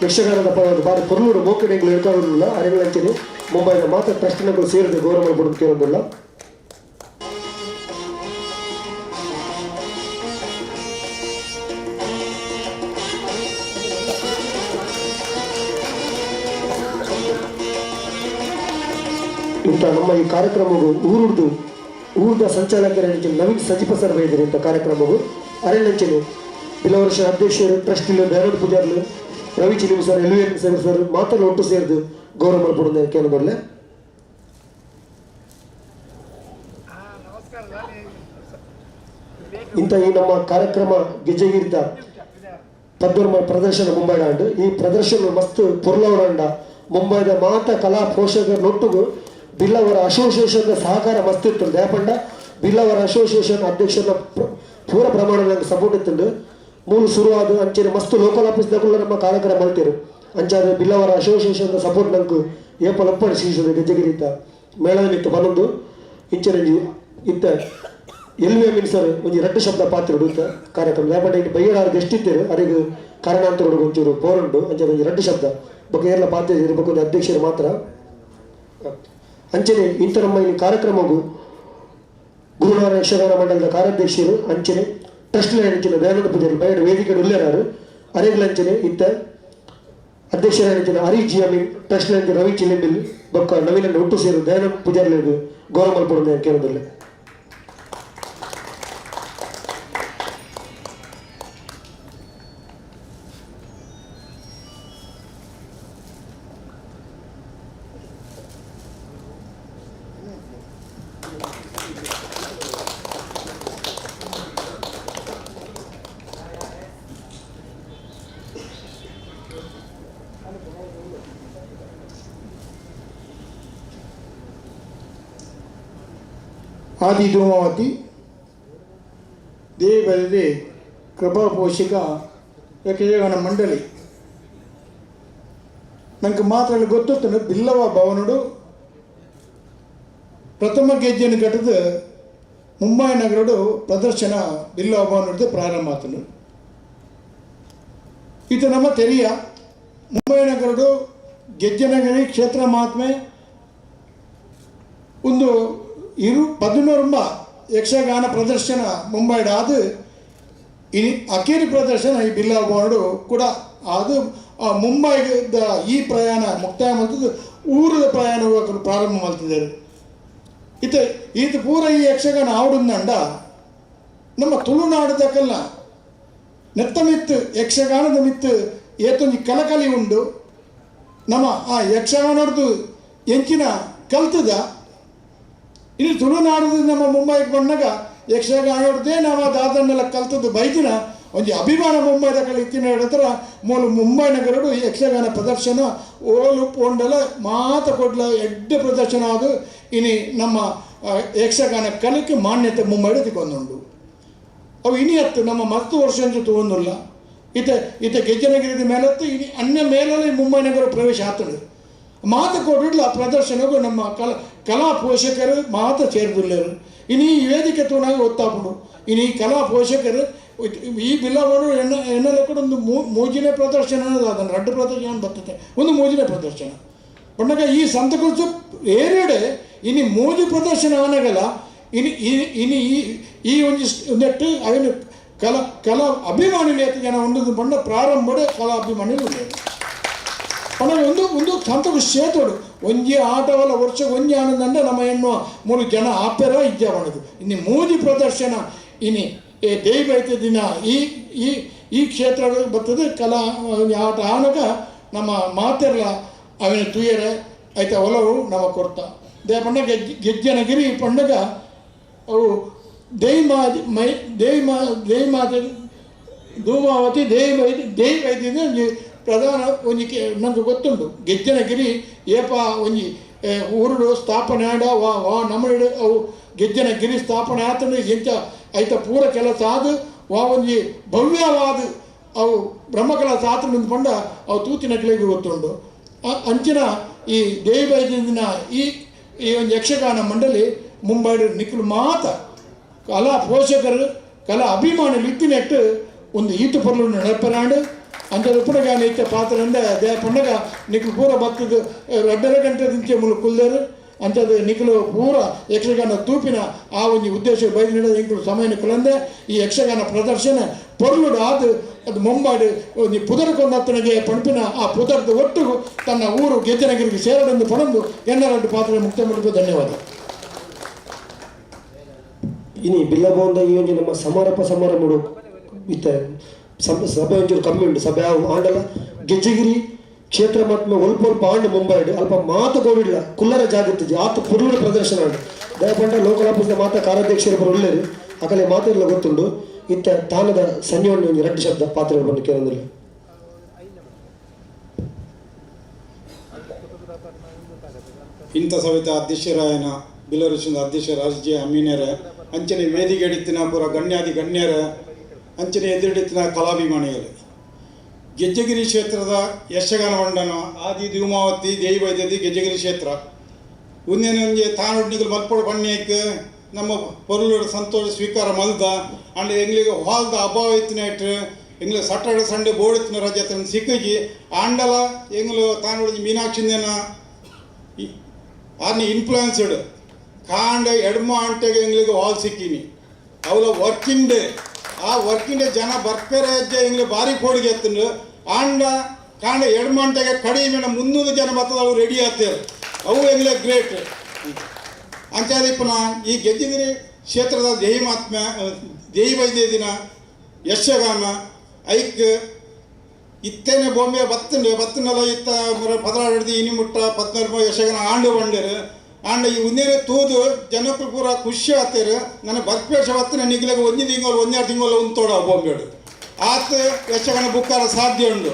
ಯಕ್ಷಗಾನದ ಪರವಾದ ಬಾರಿ ಪೊರ್ಲೂರು ಮೋಕೆಡೆಂಗುಲು ಹೇಳ್ಕೊಳ್ಳಲ್ಲ. ಅರೆಗಳಂಚನೆ ಮುಂಬೈದ ಮಾತ್ರ ಟ್ರಸ್ಟ್ನಗಳು ಸೇರಿದ ಗೌರವ ಮಾಡ್ಬಿಡು ಕೇಳೋದಿಲ್ಲ. ಇಂಥ ನಮ್ಮ ಈ ಕಾರ್ಯಕ್ರಮವು ಊರುಡ್ದು ಊರ್ದ ಸಂಚಾಲಕರ ನವೀನ್ ಸಜಿಪ ಸರ್ ಬೈದಿರು. ಇಂಥ ಕಾರ್ಯಕ್ರಮವು ಅರಣ್ಯಂಚನೆ ಬಿಲ್ಲವರ್ಷ ಅಧ್ಯಕ್ಷರು ಟ್ರಸ್ಟ್ ದಯಾನಂದ ಪೂಜಾರ್ಲು Ravi Chilimi sir L V N sir sir ಮಾತ್ರ ಒಟ್ಟು ಸೇರಿದು ಗೌರವ ಮಲ್ಪೊಡು ಕೇಳದೊಳ್ಳೆ. ಇಂಥ ಈ ನಮ್ಮ ಕಾರ್ಯಕ್ರಮ ಗೆಜ್ಜೆಗಿರಿತ ಪದ್ಮರ್ಮ ಪ್ರದರ್ಶನ ಮುಂಬೈಡ ಈ ಪ್ರದರ್ಶನ ಮಸ್ತ್ ಪೊರ್ಲವರಂಡ ಮುಂಬೈದ ಮಾತ ಕಲಾ ಪೋಷಕರನ್ನೊಟ್ಟಿಗೂ ಬಿಲ್ಲವರ ಅಸೋಸಿಯೇಷನ್ ಸಹಕಾರ ಮಸ್ತ್ ಇತ್ತು. ದಯಪಂಡ ಬಿಲ್ಲವರ ಅಸೋಸಿಯೇಷನ್ ಅಧ್ಯಕ್ಷನ ಪೂರ ಪ್ರಮಾಣದ ಸಪೋರ್ಟ್ ಇತ್ತು. ಮೂಲು ಶುರುವಾದ ಅಂಚನೆ ಮಸ್ತ್ ಲೋಕಲ್ ಆಫೀಸ್ ದಕುಲ್ಲ ನಮ್ಮ ಕಾರ್ಯಕ್ರಮ ಮಲ್ತೇರು. ಅಂಚಾದ ಬಿಲ್ಲವರ ಅಸೋಸಿಯೇಷನ್ ಸಪೋರ್ಟ್ ನಂಗೆ ಏಪಲಪ್ಪಣ ಶ್ರೀ ಗೆಜ್ಜೆಗಿರಿತ ಮೇಳದ ಮಿತ್ತು ಬನ್ನೊಂದು ಇಂಚನೆ ಇತ್ತ L V Amin sir ಒಂಜಿ ರಡ್ಡು ಶಬ್ದ ಪಾತ್ರ ಇತ್ತ ಕಾರ್ಯಕ್ರಮ. ದಯಪಂಡ ಇಲ್ಲಿ ಬಯ್ಯಡಾರು ಎಷ್ಟಿದ್ದೇರು ಅರೆಗ್ ಕಾರಣಾಂತರೋಡು ಒಂಚೂರು ಪೋರುಂಡು. ಅಂಚನೆ ಒಂಜಿ ರಡ್ಡು ಶಬ್ದ ಬೊಕ್ಕ ಏರ್ಲ ಪಾತ್ರ ಇರಬೇಕು ಒಂದು ಅಧ್ಯಕ್ಷರು ಮಾತ್ರ. ಅಂಚನೆ ಇಂಥ ನಮ್ಮ ಈ ಕಾರ್ಯಕ್ರಮವು ಗುರುನಾರಾಯಣ ಯಕ್ಷಗಾನ ಮಂಡಲದ ಕಾರ್ಯಾಧ್ಯಕ್ಷರು ಅಂಚನೆ ಟ್ರಸ್ಟ್ ಅಂಚನೆ ದಯಾನಂದ ಪೂಜಾರಿ ಬಯಡ ವೇದಿಕೆ ಉಲ್ಲೇರಾರು ಅರೆಗ್ಲಂಚನೆ ಇತ್ತ ಅಧ್ಯಕ್ಷರಾದ ಹರಿ ಜಿ ಅಮೀನ್ ಟ್ರಸ್ಟ್ ರವಿ ಚಿಲಿಂಬಿಲ್ ಬೊಕ್ಕ ನವೀನ ಒಟ್ಟು ಸೇರು ದಯಾನಂದ ಪೂಜಾರಿ ಗೌರವ ಮಲ್ಪೊಡು ಕೇಳೋದಿಲ್ಲ. ಆದಿ ಧೂಮಾವತಿ ದೇವರದೆ ಕೃಪಾ ಪೋಷಕ ಯಕ್ಷಗಾನ ಮಂಡಳಿ ನಂಗೆ ಮಾತ್ರ ಗೊತ್ತಿತ್ತು. ಬಿಲ್ಲವ ಭವನುಡು ಪ್ರಥಮ ಗೆಜ್ಜೆಯನ್ನು ಕಟ್ಟಿದ ಮುಂಬೈ ನಗರಡು ಪ್ರದರ್ಶನ ಬಿಲ್ಲವ ಭವನದ್ದು ಪ್ರಾರಂಭ ಆತನು. ಇದು ನಮ್ಮ ತೆರೆಯ ಮುಂಬೈ ನಗರಡು ಗೆಜ್ಜೆನಗರಿ ಕ್ಷೇತ್ರ ಮಹಾತ್ಮೆ ಒಂದು ಇರು ಪದಿನೊಂಬ ಯಕ್ಷಗಾನ ಪ್ರದರ್ಶನ ಮುಂಬೈಡ್ ಅದು ಇನಿ ಅಕೇರಿ ಪ್ರದರ್ಶನ ಈ ಬಿಲ್ಲವ ಭವನಡು ಕೂಡ ಅದು ಆ ಮುಂಬೈದ ಈ ಪ್ರಯಾಣ ಮುಕ್ತಾಯ ಮಾಡ್ತದ್ದು ಊರದ ಪ್ರಯಾಣ ಪ್ರಾರಂಭ ಮಾಡ್ತಿದ್ದಾರೆ. ಇತ ಈತ ಪೂರ ಈ ಯಕ್ಷಗಾನ ಆವಡುಂದಂಡ ನಮ್ಮ ತುಳುನಾಡದಕ್ಕೆಲ್ಲ ನೆತ್ತ ಮಿತ್ತು ಯಕ್ಷಗಾನದ ಮಿತ್ತು ಏತೊಂಜಿ ಕಲಕಲಿ ಉಂಡು. ನಮ್ಮ ಆ ಯಕ್ಷಗಾನದ್ದು ಎಂಚಿನ ಕಲ್ತದ ಇನ್ನು ತುಳುನಾಡದ ನಮ್ಮ ಮುಂಬೈಗೆ ಬಂದಾಗ ಯಕ್ಷಗಾನದ್ದೇ ನಮ್ಮ ದಾದನ್ನೆಲ್ಲ ಕಲ್ತದ್ದು ಬೈದಿನ ಒಂಜಿ ಅಭಿಮಾನ ಮುಂಬೈದ ಕಡೆ ಇತ್ತಿನ ಹತ್ರ ಮೂಲು ಮುಂಬೈ ನಗರಡು ಯಕ್ಷಗಾನ ಪ್ರದರ್ಶನ ಓಲು ಪೋಂಡಲ ಮಾತ ಕೊಡ್ಲ ಎಡ್ಡೆ ಪ್ರದರ್ಶನ ಅದು ಇನಿ ನಮ್ಮ ಯಕ್ಷಗಾನ ಕಲೆಗೆ ಮಾನ್ಯತೆ ಮುಂಬೈಡು ತಿಕ್ಕೊಂದುಂಡು. ಅವು ಇನಿ ಹತ್ತು ನಮ್ಮ ಮಸ್ತು ವರ್ಷ ಅಂಚು ತಗೊಂಡಿಲ್ಲ. ಈತ ಈತ ಗೆಜ್ಜನಗಿರಿದ ಮೇಲತ್ತು ಇನಿ ಅನ್ಯ ಮೇಲಲ್ಲಿ ಮುಂಬೈ ನಗರ ಪ್ರವೇಶ ಆತಡು ಮಾತ ಕೊಡ್ಲ ಪ್ರದರ್ಶನಗೂ ನಮ್ಮ ಕಲಾ ಪೋಷಕರು ಮಾತ ಸೇರಿದುಲ್ಲೇರು. ಇನಿ ಈ ವೇದಿಕೆ ತೂನಾಗ ಒತ್ತಾಪುಂಡು. ಇನಿ ಕಲಾ ಪೋಷಕರು ಈ ಬಿಲ್ಲವರು ಎಣ್ಣ ಎಣ್ಣಲೆ ಕೂಡ ಒಂದು ಮೂಜಿನೇ ಪ್ರದರ್ಶನ ಅದನ್ನು ರಡ್ಡು ಪ್ರದರ್ಶನ ಬರ್ತದೆ ಒಂದು ಮೂಜಿನೇ ಪ್ರದರ್ಶನ ಪಂಡಗ ಈ ಸಂತಕುರ್ಸು ಏರಿಯಡೆ ಇನಿ ಮೂಜಿ ಪ್ರದರ್ಶನ ಆನಗಲ ಇನಿ ಇನಿ ಈ ಈ ಒಂಜಿ ಒಂದೆಟ್ಟು ಅವನು ಕಲಾ ಕಲಾ ಅಭಿಮಾನಿಲು ಏತ್ ಜನ ಉಂಡು ಪಂಡ ಪ್ರಾರಂಭಡೆ ಕಲಾ ಅಭಿಮಾನಿಲು ಉಲ್ಲೆರ್. ಪಂಡ ಒಂದು ಒಂದು ಸಂತಕ ಸೇತೋಡು ಒಂಜಿ ಆಟವಲ್ಲ ವರ್ಷ ಒಂಜಿ ಆನಂದಂಡ ನಮ್ಮ ಎಣ್ಣುವ ಮೂರು ಜನ ಆಪೆರ ಇಜ್ಜ ಪಂಡದು ಇನಿ ಮೂಜಿ ಪ್ರದರ್ಶನ ಇನಿ ಏ ದೇವಿ ದಿನ ಈ ಈ ಈ ಕ್ಷೇತ್ರ ಬರ್ತದೆ ಕಲಾ ಆಟ ಆನಗ ನಮ್ಮ ಮಾತೆರ್ಲ ಅವಿನ ತುಯರೆ ಐತ ಒಲವು ನಮ್ಮ ಕೊರ್ತ they ಪಂಡ ಗೆಜ್ಜನಗಿರಿ ಪಂಡಗ ಅವು ದೇವಿ ಮಾ ಮೈ ದೇವಿ ಮಾ ದೇವಿ ಮಾತೆ ಧೂಮಾವತಿ ದೇವಿ ವೈದ್ಯ ದೇವಿ ವೈದ್ಯ ಒಂಜಿ ಪ್ರಧಾನ ಒಂಜಿ ನಂಗೆ ಗೊತ್ತುಂಟು. ಗೆಜ್ಜನಗಿರಿ ಏಪ ಒಂಜಿ ಊರುಡು ಸ್ಥಾಪನೆ ಆಡ ವಾ ವಾ ನಮ್ಮಡು ಅವು ಗೆಜ್ಜನಗಿರಿ ಸ್ಥಾಪನೆ ಆತಂಡು ಎಂಚ ಐತ ಪೂರ ಕೆಲಸ ಆದು ವಾ ಒಂಜಿ ಭವ್ಯವಾದ ಅವು ಬ್ರಹ್ಮಕಲಶ ಆತಂಡು ಪಂಡ ಅವು ತೂತಿನಕ್ಲೆಗ್ ಗೊತ್ತುಂಡು. ಅಂಚಿನ ಈ ದೇವಿ ಈ ಈ ಒಂದು ಯಕ್ಷಗಾನ ಮಂಡಳಿ ಮುಂಬೈ ನಿಖಲು ಮಾತ ಕಲಾ ಪೋಷಕರು ಕಲಾ ಅಭಿಮಾನಿಗಳು ಇತ್ತಿನೆಟ್ಟು ಒಂದು ಈತು ಪೊರ್ಲು ನಡಪನಾಡು ಅಂಚದ ಉಪ್ಪುನಗಾನ ಇತ್ತ ಪಾತ್ರ they ಪಂಡಗ ನಿಖಲು ಪೂರ ಬತ್ತದ ರಡ್ಡರ ಗಂಟೆ ದಿಂಚೆ ಮುಲು ಕುಲ್ದೇರು ಅಂಚದ ನಿಖಲು ಪೂರ ಯಕ್ಷಗಾನ ತೂಪಿನ ಆ ಒಂದು ಉದ್ದೇಶ ಬೈದು ನೀಡೋದು ಇಂಕುಲು ಸಮಯ ನಿಖಲಂದೆ ಈ ಯಕ್ಷಗಾನ ಪ್ರದರ್ಶನ ಪೊರ್ಲುಡು ಆದು ಅದು ಮುಂಬಾಡು ಒಂದು ಪುದರ್ಕೊಂದತ್ತನಿಗೆ ಪಣಪಿನ ಆ ಪುದರ್ದ ಒಟ್ಟು ತನ್ನ ಊರು ಗೆಜ್ಜನಗಿರಿಗೆ ಸೇರಡೆಂದು ಪಣಂದು ಎನ್ನರಡ್ಡು ಪಾತ್ರ ಮುಕ್ತ ಮಾಡಿದ ಧನ್ಯವಾದ. ಇನಿ ಬಿಲ್ಲಬೋಂದ ಈ ಒಂಜಿ ನಮ್ಮ ಸಮಾರೋಪ ಸಮಾರಂಭ ಇತ್ತ ಸಭೆ ಒಂಚೂರು ಕಮ್ಮಿ ಉಂಟು ಸಭೆ ಆಂಡಲ ಗೆಜ್ಜೆಗಿರಿ ಕ್ಷೇತ್ರ ಮಾತ್ಮ ಒಲ್ಪ ಒಲ್ಪ ಆಂಡ್ ಮುಂಬೈ ಅಲ್ಪ ಮಾತು ಕೋವಿಡ್ಲ ಕುಲ್ಲರ ಜಾಗೃತಿ ಆತ ಪುರುಳ ಪ್ರದರ್ಶನ ಉಂಟು ದಯಪಂಡ ಲೋಕಲ್ ಆಫೀಸ್ನ ಮಾತ ಕಾರ್ಯಾಧ್ಯಕ್ಷರು ಒಳ್ಳೆಯರು ಅಕಲೆ ಮಾತೆಲ್ಲ ಗೊತ್ತುಂಡು ಇತ್ತ ತಾನದ ಸಂಜೀವಣ್ಣ ಒಂಜಿ ರಡ್ಡು ಶಬ್ದ ಪಾತ್ರಗಳು ಬಂದು ಕೇಳಂದಿಲ್ಲ. ಇಂಥ ಸವಿತ ಅಧ್ಯಕ್ಷರಾಯನ ಬಿಲ್ಲರುಷಿನ ಅಧ್ಯಕ್ಷ ರಾಜ್ ಅಮೀನರ ಅಂಚನೆ ವೇದಿಕೆ ಹಿಡಿತಿನ ಪೂರ ಗಣ್ಯಾದಿ ಗಣ್ಯರ ಅಂಚನೆ ಎದುರಿಡಿತಿನ ಕಲಾಭಿಮಾನಿಗಳು ಗೆಜ್ಜೆಗಿರಿ ಕ್ಷೇತ್ರದ ಯಕ್ಷಗಾನ ಮಂಡನ ಆದಿ ಧೂಮಾವತಿ ದೇವಿ ವೈದ್ಯದಿ ಗೆಜ್ಜೆಗಿರಿ ಕ್ಷೇತ್ರ ಒಂದೇನೊಂಜಿ ತಾನೊಡ್ನಿಗಳು ಮಲ್ಪೊಡು ಬಣ್ಣಿಯಕ್ಕೆ ನಮ್ಮ ಪೊರುಳು ಸಂತೋಷ ಸ್ವೀಕಾರ ಮಲ್ದ ಅಂಡ್ ಎಂಗ್ಲಿಗೆ ಹಾಲ್ದ ಅಭಾವ ಇತ್ತಿನೈಟ್ ಎಂಗ್ಲು Saturday Sunday board ಇತ್ತಿನ ರಜೆ ಸಿಕ್ಕಿ ಆಂಡಲ ಎಂಗ್ಲು ತಾನೊಡ್ಜಿ ಮೀನಾಕ್ಷಿಂದೇನ ಆರ್ನಿ ಇನ್ಫ್ಲೂಯೆನ್ಸ್ಡ್ ಕಾಂಡ ಎಡ್ಮ ಅಂಟೆಗೆ ಎಂಗ್ಲಿಗೆ ಹಾಲ್ ಸಿಕ್ಕಿನಿ ಅವಳ ವರ್ಕಿಂಗ್ ಡೇ ಆ ವರ್ಕಿಂಗ್ ಡೇ ಜನ ಬರ್ಪೇರೆ ಹೆಜ್ಜೆ ಎಂಗ್ಲಿ ಭಾರಿ ಕೋಡಿಗೆ ಎತ್ತಂಡು ಆಂಡ ಕಾಂಡ ಎಡ್ಮ ಅಂಟೆಗೆ ಕಡಿಮೆ 300 ಜನ ಬರ್ತದ ಅವು ರೆಡಿ ಆಗ್ತಾರೆ ಅವು ಎಂಗ್ಲೆ ಗ್ರೇಟ್ ಅಂಚಾದಿಪ್ಪನ ಈ ಗೆಜ್ಜೆಗಿರಿ ಕ್ಷೇತ್ರದ ದೇವಿ ಮಾತ್ಮ್ಯ ದೇವಿ ವೈದ್ಯ ದಿನ ಯಕ್ಷಗಾನ ಐಕ್ ಇತ್ತೇನೆ ಬೊಂಬೆ ಬತ್ತಂಡೆ ಬತ್ತನೆಲ್ಲ ಇತ್ತ 16 ಇನಿ ಮುಟ್ಟ 14 ಯಕ್ಷಗಾನ ಆಂಡು ಬಂಡೇರು ಆಂಡ ಈ ಉಂದೇನೆ ತೂದು ಜನಕ್ಕೂ ಪೂರ ಖುಷಿ ಆಗ್ತಾರೆ ನನಗೆ ಬರ್ಪೇಶ ಬತ್ತನೆ ನಿಗ್ಲಾಗ ಒಂಜಿ ತಿಂಗಳು ಒಂದೆರಡು ತಿಂಗಳು ಒಂದು ತೋಡ ಬೊಂಬೆಡು ಆತ ಯಕ್ಷಗಾನ ಬುಕ್ಕಾರ ಸಾಧ್ಯ ಉಂಡು